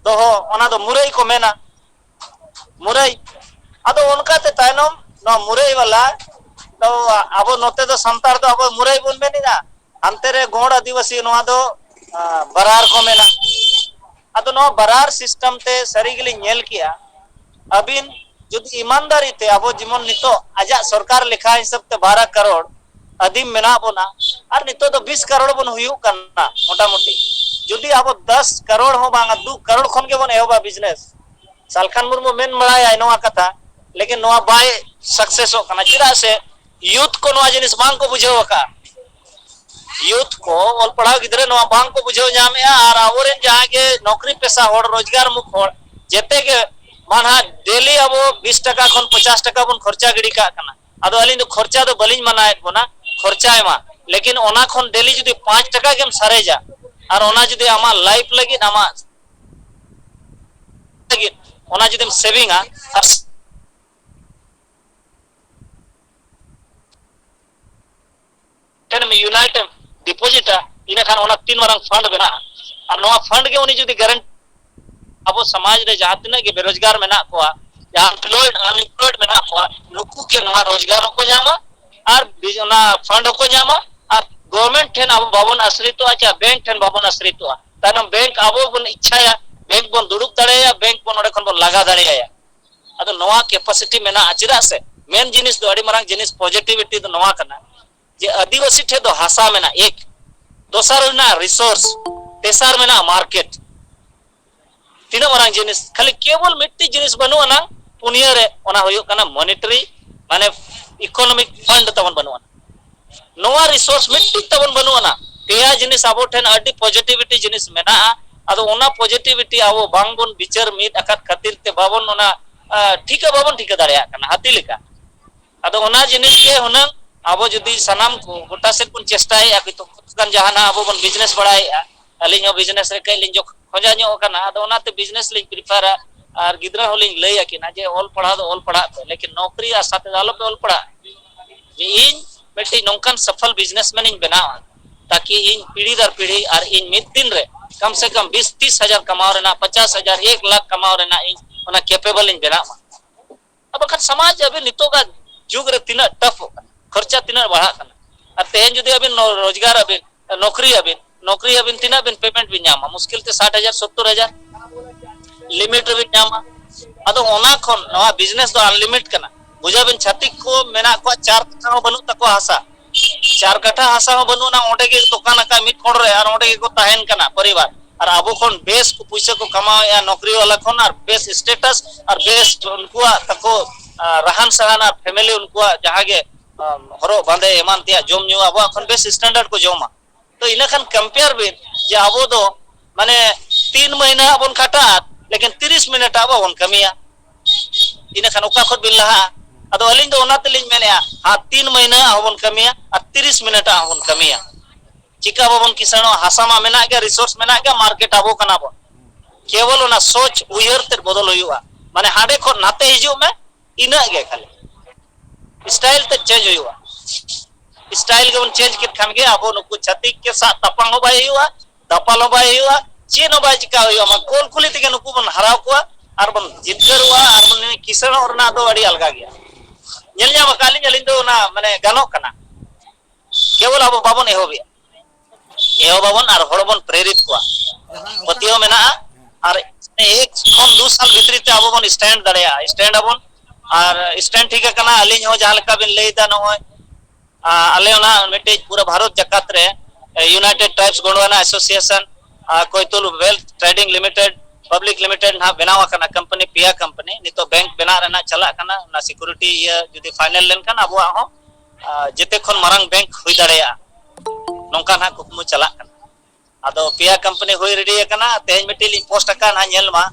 ᱫᱚᱦᱚ, ᱚᱱᱟ ᱫᱚ ᱢᱩᱨᱟᱹᱭ ᱠᱚ ᱢᱮᱱᱟ, ᱢᱩᱨᱟᱹᱭ᱾ ᱟᱫᱚ ᱚᱱᱠᱟᱛᱮ ᱛᱟᱭᱱᱚᱢ ᱱᱚᱣᱟ ᱢᱩᱨᱟᱹᱭ ᱵᱟᱞᱟ ᱫᱚ, ᱟᱵᱚ ᱱᱚᱛᱮ ᱫᱚ ᱥᱟᱱᱛᱟᱲ ᱫᱚ ᱟᱵᱚ ᱢᱩᱨᱟᱹᱭ ᱵᱚᱱ ᱢᱮᱱᱮᱫᱟ, ᱦᱟᱱᱛᱮ ᱨᱮ ᱜᱚᱸᱰ ᱟᱹᱫᱤᱵᱟᱹᱥᱤ ᱱᱚᱣᱟ ᱫᱚ, ᱟ, ᱵᱟᱨᱟᱨ ᱠᱚ ᱢᱮᱱᱟ᱾ ᱟᱫᱚ ᱱᱚᱣᱟ ᱵᱟᱨᱟᱨ ᱥᱤᱥᱴᱮᱢ ᱛᱮ ᱥᱟᱹᱨᱤ ᱜᱮᱞᱤᱧ ᱧᱮᱞ ᱠᱮᱜᱼᱟ, ᱟᱹᱵᱤᱱ ᱡᱩᱫᱤ ᱤᱢᱟᱱᱫᱟᱨᱤ ᱛᱮ ᱟᱵᱚ ᱡᱮᱢᱚᱱ ᱱᱤᱛᱚᱜ ᱟᱡᱟᱜ ᱥᱚᱨᱠᱟᱨ ᱞᱮᱠᱷᱟ ᱦᱤᱥᱟᱹᱵ ᱛᱮ ᱵᱟᱨᱚ ᱠᱟᱨᱳᱲ ᱟᱹᱫᱤᱢ ᱢᱮᱱᱟᱜ ᱵᱚᱱᱟ, ᱟᱨ ᱱᱤᱛᱚᱜ ᱫᱚ ᱵᱤᱥ ᱠᱟᱨᱳᱲ ᱵᱚᱱ ᱦᱩᱭᱩᱜ ᱠᱟᱱᱟ ᱢᱚᱴᱟᱢᱩᱴᱤ᱾ ᱡᱩᱫᱤ ᱟᱵᱚ ᱫᱚᱥ ᱠᱟᱨᱳᱲ ᱦᱚᱸ ᱵᱟᱝᱟ, ᱫᱩ ᱠᱟᱨᱳᱲ ᱠᱷᱚᱱ ᱜᱮᱵᱚᱱ ᱮᱦᱚᱵᱟ ᱵᱤᱡᱽᱱᱮᱥ, ᱥᱟᱞᱠᱷᱟᱱ ᱢᱩᱨᱢᱩ ᱢᱮᱱ ᱵᱟᱲᱟᱭᱟᱭ ᱱᱚᱣᱟ ᱠᱟᱛᱷᱟ, ᱞᱮᱠᱤᱱ ᱱᱚᱣᱟ ᱵᱟᱭ ᱥᱟᱠᱥᱮᱥᱚᱜ ᱠᱟᱱᱟ᱾ ᱪᱮᱫᱟᱜ ᱥᱮ ᱭᱩᱛᱷ ᱠᱚ ᱱᱚᱣᱟ ᱡᱤᱱᱤᱥ ᱵᱟᱝ ᱠᱚ ᱵᱩᱡᱷᱟᱹᱣ ᱟᱠᱟᱫᱼᱟ᱾ ᱭᱩᱛᱷ ᱠᱚ, ᱚᱞ ᱯᱟᱲᱦᱟᱣ ᱜᱤᱫᱽᱨᱟᱹ ᱱᱚᱣᱟ ᱵᱟᱝ ᱠᱚ ᱵᱩᱡᱷᱟᱹᱣ ᱧᱟᱢᱮᱜᱼᱟ᱾ ᱟᱨ ᱟᱵᱚᱨᱮᱱ ᱡᱟᱦᱟᱸᱭ ᱜᱮ ᱱᱚᱠᱨᱤ ᱯᱮᱥᱟ ᱦᱚᱲ, ᱨᱳᱡᱽᱜᱟᱨ ᱢᱩᱠᱷ ᱦᱚᱲ, ᱡᱮᱛᱮ ᱜᱮ ᱢᱟᱱᱦᱟ ᱰᱮᱞᱤ ᱟᱵᱚ ᱵᱤᱥ ᱴᱟᱠᱟ ᱠᱷᱚᱱ ᱯᱚᱧᱪᱟᱥ ᱴᱟᱠᱟ ᱵᱚᱱ ᱠᱷᱚᱨᱪᱟ ᱜᱤᱰᱤ ᱠᱟᱜ ᱠᱟᱱᱟ᱾ ᱟᱫᱚ ᱟᱹᱞᱤᱧ ᱫᱚ ᱠᱷᱚᱨᱪᱟ ᱫᱚ ᱵᱟᱹᱞᱤᱧ ᱢᱟᱱᱟᱭᱮᱫ ᱵᱚᱱᱟ, ᱠᱷᱚᱨᱪᱟᱭ ᱢᱟ, ᱞᱮᱠᱤᱱ ᱚᱱᱟ ᱠᱷᱚᱱ ᱰᱮᱞᱤ ᱡᱩᱫᱤ ᱯᱟᱸᱪ ᱴᱟᱠᱟ ᱜᱮᱢ ᱥᱟᱨᱮᱡᱟ ᱟᱨ ᱚᱱᱟ ᱡᱩᱫᱤ ᱟᱢᱟᱜ ᱞᱟᱭᱤᱯᱷ ᱞᱟᱹᱜᱤᱫ, ᱟᱢᱟᱜ ᱞᱟᱹᱜᱤᱫ ᱚᱱᱟ ᱡᱩᱫᱤᱢ ᱥᱮᱵᱷᱤᱝᱟ ᱟᱨ ᱴᱷᱮᱱ ᱮᱢ ᱤᱭᱩᱱᱟᱭᱤᱴ ᱮᱢ ᱰᱤᱯᱚᱡᱤᱴᱟ, ᱤᱱᱟᱹᱠᱷᱟᱱ ᱚᱱᱟ ᱛᱤᱱ ᱢᱟᱨᱟᱝ ᱯᱷᱟᱱᱰ ᱵᱮᱱᱟᱜᱼᱟ᱾ ᱟᱨ ᱱᱚᱣᱟ ᱯᱷᱟᱱᱰ ᱜᱮ ᱩᱱᱤ ᱡᱩᱫᱤ ᱜᱟᱨᱮᱱᱴ, ᱟᱵᱚ ᱥᱚᱢᱟᱡᱽ ᱨᱮ ᱡᱟᱦᱟᱸ ᱛᱤᱱᱟᱹᱜ ᱜᱮ ᱵᱮᱨᱳᱡᱽᱜᱟᱨ ᱢᱮᱱᱟᱜ ᱠᱚᱣᱟ, ᱡᱟᱦᱟᱸ ᱟᱱᱮᱢᱯᱞᱚᱭᱮᱰ, ᱟᱱᱮᱢᱯᱞᱚᱭᱮᱰ ᱢᱮᱱᱟᱜ ᱠᱚᱣᱟ, ᱱᱩᱠᱩ ᱜᱮ ᱱᱚᱣᱟ ᱨᱳᱡᱽᱜᱟᱨ ᱦᱚᱸᱠᱚ ᱧᱟᱢᱟ ᱟᱨ ᱵᱤ-, ᱚᱱᱟ ᱯᱷᱟᱱᱰ ᱦᱚᱸᱠᱚ ᱧᱟᱢᱟ ᱟᱨ ᱜᱚᱵᱷᱚᱨᱱᱢᱮᱱᱴ ᱴᱷᱮᱱ ᱟᱵᱚ ᱵᱟᱵᱚᱱ ᱟᱥᱨᱤᱛᱚᱜᱼᱟ, ᱪᱮ ᱵᱮᱝᱠ ᱴᱷᱮᱱ ᱵᱟᱵᱚᱱ ᱟᱥᱨᱤᱛᱚᱜᱼᱟ᱾ ᱛᱟᱭᱱᱚᱢ ᱵᱮᱝᱠ ᱟᱵᱚ ᱵᱚᱱ ᱤᱪᱪᱷᱟᱭᱟ, ᱵᱮᱝᱠ ᱵᱚᱱ ᱫᱩᱲᱩᱵ ᱫᱟᱲᱮᱭᱟᱭᱟ, ᱵᱮᱝᱠ ᱵᱚᱱ ᱚᱸᱰᱮ ᱠᱷᱚᱱ ᱵᱚᱱ ᱞᱟᱜᱟ ᱫᱟᱲᱮᱭᱟᱭᱟ᱾ ᱟᱫᱚ ᱱᱚᱣᱟ capacity ᱢᱮᱱᱟᱜᱼᱟ᱾ ᱪᱮᱫᱟᱜ ᱥᱮ ᱢᱮᱱ ᱡᱤᱱᱤᱥ ᱫᱚ, ᱟᱹᱰᱤ ᱢᱟᱨᱟᱝ ᱡᱤᱱᱤᱥ positivity ᱫᱚ ᱱᱚᱣᱟ ᱠᱟᱱᱟ ᱡᱮ ᱟᱹᱫᱤᱵᱟᱹᱥᱤ ᱴᱷᱮᱱ ᱫᱚ ᱦᱟᱥᱟ ᱢᱮᱱᱟᱜᱼᱟ, ᱮᱠ, ᱫᱚᱥᱟᱨ ᱢᱮᱱᱟᱜᱼᱟ resource, ᱛᱮᱥᱟᱨ ᱢᱮᱱᱟᱜᱼᱟ market᱾ ᱛᱤᱱᱟᱹᱜ ᱢᱟᱨᱟᱝ ᱡᱤᱱᱤᱥ, ᱠᱷᱟᱹᱞᱤ ᱠᱮᱵᱚᱞ ᱢᱤᱫᱴᱤᱡ ᱡᱤᱱᱤᱥ ᱵᱟᱹᱱᱩᱜ ᱟᱱᱟᱝ ᱯᱩᱱᱭᱟᱹ ᱨᱮ, ᱚᱱᱟ ᱦᱩᱭᱩᱜ ᱠᱟᱱᱟ monetary, ᱢᱟᱱᱮ economic fund ᱛᱟᱵᱚᱱ ᱵᱟᱹᱱᱩᱜ ᱟᱱᱟ᱾ ᱱᱚᱣᱟ resource ᱢᱤᱫᱴᱤᱡ ᱛᱟᱵᱚᱱ ᱵᱟᱹᱱᱩᱜ ᱟᱱᱟ᱾ ᱯᱮᱭᱟ ᱡᱤᱱᱤᱥ ᱟᱵᱚ ᱴᱷᱮᱱ ᱟᱹᱰᱤ positivity ᱡᱤᱱᱤᱥ ᱢᱮᱱᱟᱜᱼᱟ, ᱟᱫᱚ ᱚᱱᱟ positivity ᱟᱵᱚ ᱵᱟᱝᱵᱚᱱ ᱵᱤᱪᱟᱹᱨ ᱢᱤᱫ ᱟᱠᱟᱫ ᱠᱷᱟᱹᱛᱤᱨ ᱛᱮ ᱵᱟᱵᱚᱱ ᱚᱱᱟ, ᱟ, ᱴᱷᱤᱠᱟᱹ ᱵᱟᱵᱚᱱ ᱴᱷᱤᱠᱟᱹ ᱫᱟᱲᱮᱭᱟᱜ ᱠᱟᱱᱟ ᱦᱟᱹᱛᱤ ᱞᱮᱠᱟ᱾ ᱟᱫᱚ ᱚᱱᱟ ᱡᱤᱱᱤᱥ ᱜᱮ ᱦᱩᱱᱟᱹᱝ ᱟᱵᱚ ᱡᱩᱫᱤ ᱥᱟᱱᱟᱢ ᱠᱚ ᱜᱚᱴᱟ ᱥᱮᱫ ᱵᱚᱱ ᱪᱮᱥᱴᱟᱭᱮᱫᱼᱟ, ᱠᱤᱱᱛᱩ ᱜᱟᱱ ᱡᱟᱦᱟᱱᱟᱜ ᱟᱵᱚ ᱵᱚᱱ business ᱵᱟᱲᱟᱭᱮᱫᱼᱟ, ᱟᱹᱞᱤᱧ ᱦᱚᱸ business ᱨᱮ ᱠᱟᱹᱡ ᱞᱤᱧ ᱡᱚᱠ-, ᱠᱷᱚᱸᱡᱟ ᱧᱚᱜ ᱟᱠᱟᱱᱟ, ᱟᱫᱚ ᱚᱱᱟᱛᱮ business ᱞᱤᱧ preferᱟ᱾ ᱟᱨ ᱜᱤᱫᱽᱨᱟᱹ ᱦᱚᱸᱞᱤᱧ ᱞᱟᱹᱭ ᱟᱹᱠᱤᱱᱟ ᱡᱮ ᱚᱞ ᱯᱟᱲᱦᱟᱣ ᱫᱚ ᱚᱞ ᱯᱟᱲᱦᱟᱜ ᱯᱮ, ᱞᱮᱠᱤᱱ ᱱᱚᱠᱨᱤ ᱟᱥᱟ ᱛᱮᱫᱚ ᱟᱞᱚᱯᱮ ᱚᱞ ᱯᱟᱲᱦᱟᱜ᱾ ᱡᱮ ᱤᱧ ᱢᱤᱫᱴᱤᱡ ᱱᱚᱝᱠᱟᱱ ᱥᱟᱯᱷᱚᱞ businessman ᱤᱧ ᱵᱮᱱᱟᱣᱟ, ᱛᱟᱠᱤ ᱤᱧ ᱯᱤᱲᱦᱤ ᱫᱟᱨ ᱯᱤᱲᱦᱤ ᱟᱨ ᱤᱧ ᱢᱤᱫ ᱫᱤᱱ ᱨᱮ ᱠᱟᱢ ᱥᱮ ᱠᱟᱢ ᱵᱤᱥ ᱛᱤᱥ ᱦᱟᱡᱟᱨ ᱠᱟᱢᱟᱣ ᱨᱮᱱᱟᱜ, ᱯᱚᱪᱟᱥ ᱦᱟᱡᱟᱨ, ᱮᱠ ᱞᱟᱠᱷ ᱠᱟᱢᱟᱣ ᱨᱮᱱᱟᱜ ᱤᱧ ᱚᱱᱟ capable ᱤᱧ ᱵᱮᱱᱟᱣ ᱢᱟ᱾ ᱟᱨ ᱵᱟᱠᱷᱟᱱ ᱥᱚᱢᱟᱡᱽ ᱟᱹᱵᱤᱱ ᱱᱤᱛᱚᱜᱟᱜ ᱡᱩᱜᱽ ᱨᱮ ᱛᱤᱱᱟᱹᱜ ᱴᱟᱯᱚᱜ ᱠᱟᱱᱟ, ᱠᱷᱚᱨᱪᱟ ᱛᱤᱱᱟᱹᱜ ᱵᱟᱲᱦᱟᱜ ᱠᱟᱱᱟ᱾ ᱟᱨ ᱛᱮᱦᱮᱧ ᱡᱩᱫᱤ ᱟᱹᱵᱤᱱ ᱱᱚ-, ᱨᱳᱡᱽᱜᱟᱨ ᱟᱹᱵᱤᱱ, ᱱᱚᱠᱨᱤ ᱟᱹᱵᱤᱱ, ᱱᱚᱠᱨᱤ ᱟᱹᱵᱤᱱ ᱛᱤᱱᱟᱹᱜ ᱵᱤᱱ payment ᱵᱤᱱ ᱧᱟᱢᱟ? ᱢᱩᱥᱠᱤᱞ ᱛᱮ ᱥᱟᱴ ᱦᱟᱡᱟᱨ, ᱥᱚᱛᱛᱚᱨ ᱦᱟᱡᱟᱨ limit ᱨᱮᱵᱤᱱ ᱧᱟᱢᱟ᱾ ᱟᱫᱚ ᱚᱱᱟ ᱠᱷᱚᱱ ᱱᱚᱣᱟ business ᱫᱚ unlimit ᱠᱟᱱᱟ᱾ ᱵᱩᱡᱷᱟᱹᱣ ᱵᱤᱱ, ᱪᱷᱟᱹᱛᱤᱠ ᱠᱚ ᱢᱮᱱᱟᱜ ᱠᱚᱣᱟ, ᱪᱟᱨ ᱠᱟᱴᱷᱟ ᱦᱚᱸ ᱵᱟᱹᱱᱩᱜ ᱛᱟᱠᱚᱣᱟ ᱦᱟᱥᱟ, ᱪᱟᱨ ᱠᱟᱴᱷᱟ ᱦᱟᱥᱟ ᱦᱚᱸ ᱵᱟᱹᱱᱩᱜ ᱟᱱᱟ, ᱚᱸᱰᱮ ᱜᱮ ᱫᱚᱠᱟᱱ ᱟᱠᱟᱫ ᱢᱤᱫ ᱠᱚᱬ ᱨᱮ, ᱟᱨ ᱚᱸᱰᱮ ᱜᱮᱠᱚ ᱛᱟᱦᱮᱱ ᱠᱟᱱᱟ ᱯᱚᱨᱤᱵᱟᱨ᱾ ᱟᱨ ᱟᱵᱚ ᱠᱷᱚᱱ ᱵᱮᱥ ᱠᱚ ᱯᱩᱭᱥᱟᱹ ᱠᱚ ᱠᱟᱢᱟᱣᱮᱫᱼᱟ ᱱᱚᱠᱨᱤ ᱣᱟᱞᱟ ᱠᱷᱚᱱ, ᱟᱨ ᱵᱮᱥ status, ᱟᱨ ᱵᱮᱥ ᱩᱱᱠᱩᱣᱟᱜ ᱛᱟᱠᱚ, ᱟ, ᱨᱟᱦᱟᱱ ᱥᱟᱦᱟᱱ ᱟᱨ family ᱩᱱᱠᱩᱣᱟᱜ ᱡᱟᱦᱟᱸ ᱜᱮ, ᱟ, ᱦᱚᱨᱚᱜ ᱵᱟᱸᱫᱮ ᱮᱢᱟᱱ ᱛᱮᱭᱟᱜ ᱡᱚᱢ ᱧᱩ ᱟᱵᱚᱣᱟᱜ ᱠᱷᱚᱱ ᱵᱮᱥ standard ᱠᱚ ᱡᱚᱢᱟ᱾ ᱛᱚ ᱤᱱᱟᱹ ᱠᱷᱟᱱ compare ᱵᱤᱱ ᱡᱮ ᱟᱵᱚ ᱫᱚ ᱢᱟᱱᱮ ᱛᱤᱱ ᱢᱟᱹᱦᱱᱟᱹ ᱦᱟᱸᱜ ᱵᱚᱱ ᱠᱷᱟᱴᱟᱜᱼᱟ, ᱞᱮᱠᱤᱱ ᱛᱤᱨᱤᱥ ᱢᱤᱱᱤᱴ ᱟᱵᱚ ᱵᱚᱱ ᱠᱟᱹᱢᱤᱭᱟ᱾ ᱤᱱᱟᱹ ᱠᱷᱟᱱ ᱚᱠᱟ ᱠᱷᱚᱱ ᱵᱤᱱ ᱞᱟᱦᱟᱜᱼᱟ? ᱟᱫᱚ ᱟᱹᱞᱤᱧ ᱫᱚ ᱚᱱᱟ ᱛᱮᱞᱤᱧ ᱢᱮᱱᱮᱫᱼᱟ, ᱦᱟᱸ, ᱛᱤᱱ ᱢᱟᱹᱦᱱᱟᱹ ᱦᱟᱸᱜ ᱦᱚᱸᱵᱚᱱ ᱠᱟᱹᱢᱤᱭᱟ ᱟᱨ ᱛᱤᱨᱤᱥ ᱢᱤᱱᱤᱴ ᱦᱟᱸᱜ ᱦᱚᱸᱵᱚᱱ ᱠᱟᱹᱢᱤᱭᱟ᱾ ᱪᱤᱠᱟ ᱵᱟᱵᱚᱱ ᱠᱤᱥᱟᱹᱬᱚᱜᱼᱟ? ᱦᱟᱥᱟ ᱢᱟ ᱢᱮᱱᱟᱜ ᱜᱮᱭᱟ, resource ᱢᱮᱱᱟᱜ ᱜᱮᱭᱟ, market ᱟᱵᱚ ᱠᱟᱱᱟ ᱵᱚᱱ᱾ ᱠᱮᱵᱚᱞ ᱚᱱᱟ ᱥᱚᱪ ᱩᱭᱦᱟᱹᱨ ᱛᱮᱫ ᱵᱚᱫᱚᱞ ᱦᱩᱭᱩᱜᱼᱟ, ᱢᱟᱱᱮ ᱦᱟᱸᱰᱮ ᱠᱷᱚᱱ ᱱᱟᱛᱮ ᱦᱤᱡᱩᱜ ᱢᱮ, ᱤᱱᱟᱹᱜ ᱜᱮ ᱠᱷᱟᱹᱞᱤ᱾ Style ᱛᱮᱫ change ᱦᱩᱭᱩᱜᱼᱟ᱾ Style ᱜᱮᱵᱚᱱ change ᱠᱮᱫ ᱠᱷᱟᱱ ᱜᱮ ᱟᱵᱚ ᱱᱩᱠᱩ ᱪᱷᱟᱹᱛᱤᱠ ᱠᱮ ᱥᱟᱜ ᱛᱟᱯᱟᱢ ᱦᱚᱸ ᱵᱟᱭ ᱦᱩᱭᱩᱜᱼᱟ, ᱫᱟᱯᱟᱞ ᱦᱚᱸ ᱵᱟᱭ ᱦᱩᱭᱩᱜᱼᱟ, ᱪᱮᱫ ᱦᱚᱸ ᱵᱟᱭ ᱪᱤᱠᱟ ᱦᱩᱭᱩᱜᱼᱟ᱾ ᱢᱟ ᱠᱚᱞ ᱠᱩᱞᱤ ᱛᱮᱜᱮ ᱱᱩᱠᱩ ᱵᱚᱱ ᱦᱟᱨᱟᱣ ᱠᱚᱣᱟ ᱟᱨ ᱵᱚᱱ ᱡᱤᱛᱠᱟᱹᱨᱚᱜᱼᱟ ᱟᱨ ᱵᱚᱱ ᱠᱤᱥᱟᱹᱬᱚᱜ ᱨᱮᱱᱟᱜ ᱫᱚ ᱟᱹᱰᱤ ᱟᱞᱜᱟ ᱜᱮᱭᱟ᱾ ᱧᱮᱞ ᱧᱟᱢ ᱟᱠᱟᱫ ᱞᱤᱧ, ᱟᱹᱞᱤᱧ ᱫᱚ ᱚᱱᱟ ᱢᱟᱱᱮ ᱜᱟᱱᱚᱜ ᱠᱟᱱᱟ᱾ ᱠᱮᱵᱚᱞ ᱟᱵᱚ ᱵᱟᱵᱚᱱ ᱮᱦᱚᱵᱮᱜᱼᱟ, ᱮᱦᱚᱵ ᱟᱵᱚᱱ ᱟᱨ ᱦᱚᱲ ᱵᱚᱱ ᱯᱨᱮᱨᱤᱛ ᱠᱚᱣᱟ᱾ ᱯᱟᱹᱛᱭᱟᱹᱣ ᱢᱮᱱᱟᱜᱼᱟ᱾ ᱟᱨ ᱮᱠ ᱫᱩ ᱥᱟᱞ ᱵᱷᱤᱛᱨᱤ ᱛᱮ ᱟᱵᱚ ᱵᱚᱱ ᱥᱴᱮᱱᱰ ᱫᱟᱲᱮᱭᱟᱜᱼᱟ, ᱥᱴᱮᱱᱰ ᱟᱵᱚᱱ᱾ ᱟᱨ ᱥᱴᱮᱱᱰ ᱴᱷᱤᱠ ᱟᱠᱟᱱᱟ, ᱟᱹᱞᱤᱧ ᱦᱚᱸ ᱡᱟᱦᱟᱸ ᱞᱮᱠᱟ ᱵᱤᱱ ᱞᱟᱹᱭ ᱮᱫᱟ, ᱱᱚᱜᱼᱚᱭ ᱟᱞᱮ ᱚᱱᱟ ᱢᱤᱫᱴᱤᱡ ᱯᱩᱨᱟᱹ ᱵᱷᱟᱨᱚᱛ ᱡᱟᱠᱟᱛ ᱨᱮ united tribes Gondwana association Koitul wealth trading limited public limited ᱱᱟᱦᱟᱜ ᱵᱮᱱᱟᱣ ᱟᱠᱟᱱᱟ ᱠᱳᱢᱯᱟᱱᱤ, ᱯᱮᱭᱟ ᱠᱳᱢᱯᱟᱱᱤ ᱱᱤᱛᱚᱜ ᱵᱮᱝᱠ ᱵᱮᱱᱟᱜ ᱨᱮᱱᱟᱜ ᱪᱟᱞᱟᱜ ᱠᱟᱱᱟ᱾ ᱚᱱᱟ ᱥᱤᱠᱩᱨᱤᱴᱤ ᱤᱭᱟᱹ ᱡᱩᱫᱤ ᱯᱷᱟᱭᱱᱮᱞ ᱞᱮᱱᱠᱷᱟᱱ ᱟᱵᱚᱣᱟᱜ ᱦᱚᱸ ᱡᱮᱛᱮ ᱠᱷᱚᱱ ᱢᱟᱨᱟᱝ ᱵᱮᱝᱠ ᱦᱩᱭ ᱫᱟᱲᱮᱭᱟᱜᱼᱟ, ᱱᱚᱝᱠᱟ ᱱᱟᱦᱟᱜ ᱠᱩᱠᱢᱩ ᱪᱟᱞᱟᱜ ᱠᱟᱱᱟ᱾ ᱟᱫᱚ ᱯᱮᱭᱟ ᱠᱳᱢᱯᱟᱱᱤ ᱦᱩᱭ ᱨᱮᱰᱤ ᱟᱠᱟᱱᱟ᱾ ᱛᱮᱦᱮᱧ ᱢᱤᱫᱴᱤᱡ ᱞᱤᱧ ᱯᱳᱥᱴ ᱟᱠᱟᱫ, ᱱᱟᱦᱟᱜ ᱧᱮᱞ ᱢᱟ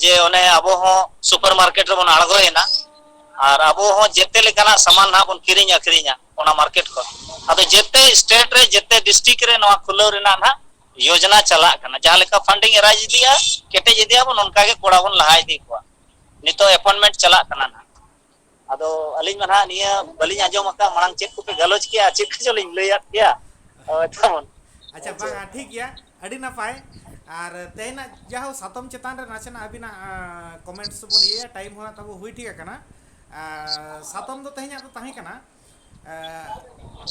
ᱡᱮ ᱚᱱᱮ ᱟᱵᱚ ᱦᱚᱸ ᱥᱩᱯᱟᱨ ᱢᱟᱨᱠᱮᱴ ᱨᱮᱵᱚᱱ ᱟᱬᱜᱚᱭᱮᱱᱟ ᱟᱨ ᱟᱵᱚ ᱦᱚᱸ ᱡᱮᱛᱮ ᱞᱮᱠᱟᱱᱟᱜ ᱥᱟᱢᱟᱱ ᱱᱟᱦᱟᱜ ᱵᱚᱱ ᱠᱤᱨᱤᱧ ᱟᱹᱠᱷᱨᱤᱧᱟ ᱚᱱᱟ ᱢᱟᱨᱠᱮᱴ ᱠᱷᱚᱱ᱾ ᱟᱫᱚ ᱡᱮᱛᱮ ᱥᱴᱮᱴ ᱨᱮ, ᱡᱮᱛᱮ ᱰᱤᱥᱴᱨᱤᱠᱴ ᱨᱮ ᱱᱚᱣᱟ ᱠᱷᱩᱞᱟᱹᱣ ᱨᱮᱱᱟᱜ ᱱᱟᱦᱟᱜ ᱭᱳᱡᱽᱱᱟ ᱪᱟᱞᱟᱜ ᱠᱟᱱᱟ᱾ ᱡᱟᱦᱟᱸ ᱞᱮᱠᱟ ᱯᱷᱟᱱᱰᱤᱝ ᱮ ᱨᱟᱭᱤᱡᱽ ᱤᱫᱤᱜᱼᱟ, ᱠᱮᱴᱮᱡ ᱤᱫᱤᱭᱟ ᱵᱚᱱ, ᱚᱱᱠᱟ ᱜᱮ ᱠᱚᱲᱟ ᱵᱚᱱ ᱞᱟᱦᱟ ᱤᱫᱤ ᱠᱚᱣᱟ᱾ ᱱᱤᱛᱚᱜ ᱮᱯᱚᱭᱮᱱᱴᱢᱮᱱᱴ ᱪᱟᱞᱟᱜ ᱠᱟᱱᱟ ᱱᱟᱦᱟᱜ᱾ ᱟᱫᱚ ᱟᱹᱞᱤᱧ ᱢᱟ ᱱᱟᱦᱟᱜ ᱱᱤᱭᱟᱹ ᱵᱟᱹᱞᱤᱧ ᱟᱸᱡᱚᱢ ᱟᱠᱟᱫ, ᱢᱟᱲᱟᱝ ᱪᱮᱫ ᱠᱚᱯᱮ ᱜᱟᱞᱚᱪ ᱠᱮᱜᱼᱟ, ᱪᱮᱫ ᱠᱚᱪᱚ ᱞᱤᱧ ᱞᱟᱹᱭᱟᱫ ᱯᱮᱭᱟ᱾ ᱦᱳᱭ, ᱛᱟᱵᱚᱱ᱾ ᱟᱪᱪᱷᱟ, ᱟᱪᱪᱷᱟ᱾ ᱵᱟᱝᱟ, ᱴᱷᱤᱠ ᱜᱮᱭᱟ, ᱟᱹᱰᱤ ᱱᱟᱯᱟᱭ᱾ ᱟᱨ ᱛᱮᱦᱮᱧᱟᱜ ᱡᱟᱦᱳ ᱥᱟᱛᱚᱢ ᱪᱮᱛᱟᱱ ᱨᱮ ᱱᱟᱥᱮᱱᱟᱜ ᱟᱹᱵᱤᱱᱟᱜ ᱠᱚᱢᱮᱱᱴᱥ ᱵᱚᱱ ᱤᱭᱟᱹᱭᱟ, ᱴᱟᱭᱤᱢ ᱦᱚᱸ ᱛᱟᱵᱚ ᱦᱩᱭ ᱴᱷᱤᱠ ᱟᱠᱟᱱᱟ᱾ ᱟᱨ ᱥᱟᱛᱚᱢ ᱫᱚ ᱛᱮᱦᱮᱧᱟᱜ ᱫᱚ ᱛᱟᱦᱮᱸ ᱠᱟᱱᱟ, ᱮ,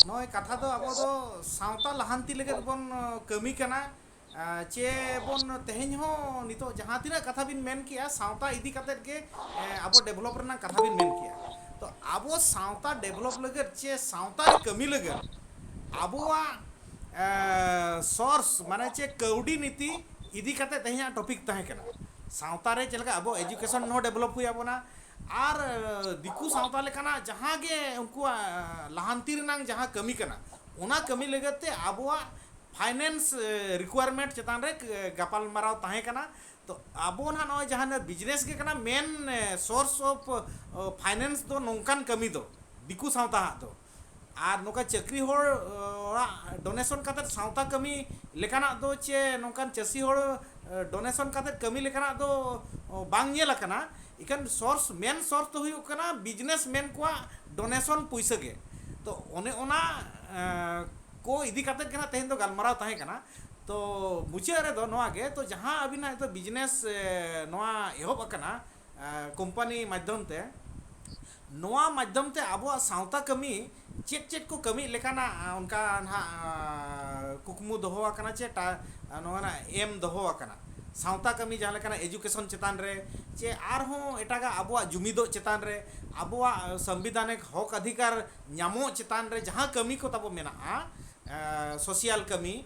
ᱱᱚᱜᱼᱚᱭ ᱠᱟᱛᱷᱟ ᱫᱚ ᱟᱵᱚ ᱫᱚ ᱥᱟᱶᱛᱟ ᱞᱟᱦᱟᱱᱛᱤ ᱞᱟᱹᱜᱤᱫ ᱵᱚᱱ ᱠᱟᱹᱢᱤ ᱠᱟᱱᱟ᱾ ᱮ, ᱪᱮ ᱵᱚᱱ ᱛᱮᱦᱮᱧ ᱦᱚᱸ ᱱᱤᱛᱚᱜ ᱡᱟᱦᱟᱸ ᱛᱤᱱᱟᱹᱜ ᱠᱟᱛᱷᱟ ᱵᱤᱱ ᱢᱮᱱ ᱠᱮᱜᱼᱟ, ᱥᱟᱶᱛᱟ ᱤᱫᱤ ᱠᱟᱛᱮᱫ ᱜᱮ, ᱮ, ᱟᱵᱚ ᱰᱮᱵᱷᱞᱚᱯ ᱨᱮᱱᱟᱜ ᱠᱟᱛᱷᱟ ᱵᱤᱱ ᱢᱮᱱ ᱠᱮᱜᱼᱟ᱾ ᱛᱚ ᱟᱵᱚ ᱥᱟᱶᱛᱟ ᱰᱮᱵᱷᱞᱚᱯ ᱞᱟᱹᱜᱤᱫ ᱪᱮ ᱥᱟᱶᱛᱟ ᱨᱮ ᱠᱟᱹᱢᱤ ᱞᱟᱹᱜᱤᱫ ᱟᱵᱚᱣᱟᱜ, ᱮ, ᱥᱳᱨᱥ ᱢᱟᱱᱮ ᱪᱮ ᱠᱟᱹᱣᱰᱤ ᱱᱤᱛᱤ ᱤᱫᱤ ᱠᱟᱛᱮᱫ ᱛᱮᱦᱮᱧᱟᱜ ᱴᱚᱯᱤᱠ ᱛᱟᱦᱮᱸ ᱠᱟᱱᱟ᱾ ᱥᱟᱶᱛᱟ ᱨᱮ ᱪᱮᱫ ᱞᱮᱠᱟ ᱟᱵᱚ ᱮᱡᱩᱠᱮᱥᱚᱱ ᱦᱚᱸ ᱰᱮᱵᱷᱞᱚᱯ ᱦᱩᱭ ᱟᱵᱚᱱᱟ, ᱟᱨ, ᱮ, ᱫᱤᱠᱩ ᱥᱟᱶᱛᱟ ᱞᱮᱠᱟᱱᱟᱜ ᱡᱟᱦᱟᱸ ᱜᱮ ᱩᱱᱠᱩᱣᱟᱜ, ᱮ, ᱞᱟᱦᱟᱱᱛᱤ ᱨᱮᱱᱟᱜ ᱡᱟᱦᱟᱸ ᱠᱟᱹᱢᱤ ᱠᱟᱱᱟ, ᱚᱱᱟ ᱠᱟᱹᱢᱤ ᱞᱟᱹᱜᱤᱫ ᱛᱮ ᱟᱵᱚᱣᱟᱜ ᱯᱷᱟᱭᱱᱮᱱᱥ, ᱮ, ᱨᱤᱠᱩᱣᱟᱨᱢᱮᱱᱴ ᱪᱮᱛᱟᱱ ᱨᱮ, ᱮ, ᱜᱟᱯᱟᱞᱢᱟᱨᱟᱣ ᱛᱟᱦᱮᱸ ᱠᱟᱱᱟ᱾ ᱛᱚ ᱟᱵᱚ ᱱᱟᱦᱟᱜ ᱱᱚᱜᱼᱚᱭ ᱡᱟᱦᱟᱸ ᱵᱤᱡᱽᱱᱮᱥ ᱜᱮ ᱠᱟᱱᱟ, ᱢᱮᱱ, ᱮ, ᱥᱳᱨᱥ ᱚᱯᱷ, ᱮ, ᱯᱷᱟᱭᱱᱮᱱᱥ ᱫᱚ ᱱᱚᱝᱠᱟᱱ ᱠᱟᱹᱢᱤ ᱫᱚ ᱫᱤᱠᱩ ᱥᱟᱶᱛᱟ ᱦᱟᱜ ᱫᱚ᱾ ᱟᱨ ᱱᱚᱝᱠᱟ ᱪᱟᱹᱠᱨᱤ ᱦᱚᱲ, ᱮ, ᱚᱲᱟᱜ ᱰᱳᱱᱮᱥᱚᱱ ᱠᱟᱛᱮᱫ ᱥᱟᱶᱛᱟ ᱠᱟᱹᱢᱤ ᱞᱮᱠᱟᱱᱟᱜ ᱫᱚ ᱪᱮ ᱱᱚᱝᱠᱟᱱ ᱪᱟᱹᱥᱤ ᱦᱚᱲ, ᱮ, ᱰᱳᱱᱮᱥᱚᱱ ᱠᱟᱛᱮᱫ ᱠᱟᱹᱢᱤ ᱞᱮᱠᱟᱱᱟᱜ ᱫᱚ, ᱚ, ᱵᱟᱝ ᱧᱮᱞ ᱟᱠᱟᱱᱟ᱾ ᱤᱠᱷᱟᱹᱱ ᱥᱳᱨᱥ, ᱢᱮᱱ ᱥᱳᱨᱥ ᱫᱚ ᱦᱩᱭᱩᱜ ᱠᱟᱱᱟ ᱵᱤᱡᱽᱱᱮᱥ ᱢᱮᱱ ᱠᱚᱣᱟᱜ ᱰᱳᱱᱮᱥᱚᱱ ᱯᱩᱭᱥᱟᱹ ᱜᱮ᱾ ᱛᱚ ᱚᱱᱮ ᱚᱱᱟ, ᱮ, ᱠᱚ ᱤᱫᱤ ᱠᱟᱛᱮᱫ ᱜᱮ ᱱᱟᱜ ᱛᱮᱦᱮᱧ ᱫᱚ ᱜᱟᱞᱢᱟᱨᱟᱣ ᱛᱟᱦᱮᱸ ᱠᱟᱱᱟ᱾ ᱛᱚ ᱢᱩᱪᱟᱹᱫ ᱨᱮᱫᱚ ᱱᱚᱣᱟ ᱜᱮ, ᱛᱚ ᱡᱟᱦᱟᱸ ᱟᱹᱵᱤᱱᱟᱜ ᱱᱤᱛᱚᱜ ᱵᱤᱡᱽᱱᱮᱥ, ᱮ, ᱱᱚᱣᱟ ᱮᱦᱚᱵ ᱟᱠᱟᱱᱟ, ᱮ, ᱠᱳᱢᱯᱟᱱᱤ ᱢᱟᱫᱽᱫᱷᱚᱢ ᱛᱮ, ᱱᱚᱣᱟ ᱢᱟᱫᱽᱫᱷᱚᱢ ᱛᱮ ᱟᱵᱚᱣᱟᱜ ᱥᱟᱶᱛᱟ ᱠᱟᱹᱢᱤ ᱪᱮᱫ ᱪᱮᱫ ᱠᱚ ᱠᱟᱹᱢᱤ ᱞᱮᱠᱟᱱᱟᱜ, ᱮ, ᱚᱱᱠᱟ ᱱᱟᱦᱟᱜ, ᱮ, ᱠᱩᱠᱢᱩ ᱫᱚᱦᱚ ᱟᱠᱟᱱᱟ ᱪᱮ ᱴᱟ-, ᱱᱚᱣᱟ ᱨᱮᱱᱟᱜ ᱮᱢ ᱫᱚᱦᱚ ᱟᱠᱟᱱᱟ? ᱥᱟᱶᱛᱟ ᱠᱟᱹᱢᱤ ᱡᱟᱦᱟᱸ ᱞᱮᱠᱟᱱᱟᱜ education ᱪᱮᱛᱟᱱ ᱨᱮ, ᱪᱮ ᱟᱨᱦᱚᱸ ᱮᱴᱟᱜᱟᱜ ᱟᱵᱚᱣᱟᱜ ᱡᱩᱢᱤᱫᱚᱜ ᱪᱮᱛᱟᱱ ᱨᱮ, ᱟᱵᱚᱣᱟᱜ ᱥᱚᱝᱵᱤᱫᱷᱟᱱᱤᱠ ᱦᱚᱠ ᱚᱫᱷᱤᱠᱟᱨ ᱧᱟᱢᱚᱜ ᱪᱮᱛᱟᱱ ᱨᱮ ᱡᱟᱦᱟᱸ ᱠᱟᱹᱢᱤ ᱠᱚ ᱛᱟᱵᱚ ᱢᱮᱱᱟᱜᱼᱟ, ᱥᱳᱥᱤᱭᱟᱞ ᱠᱟᱹᱢᱤ,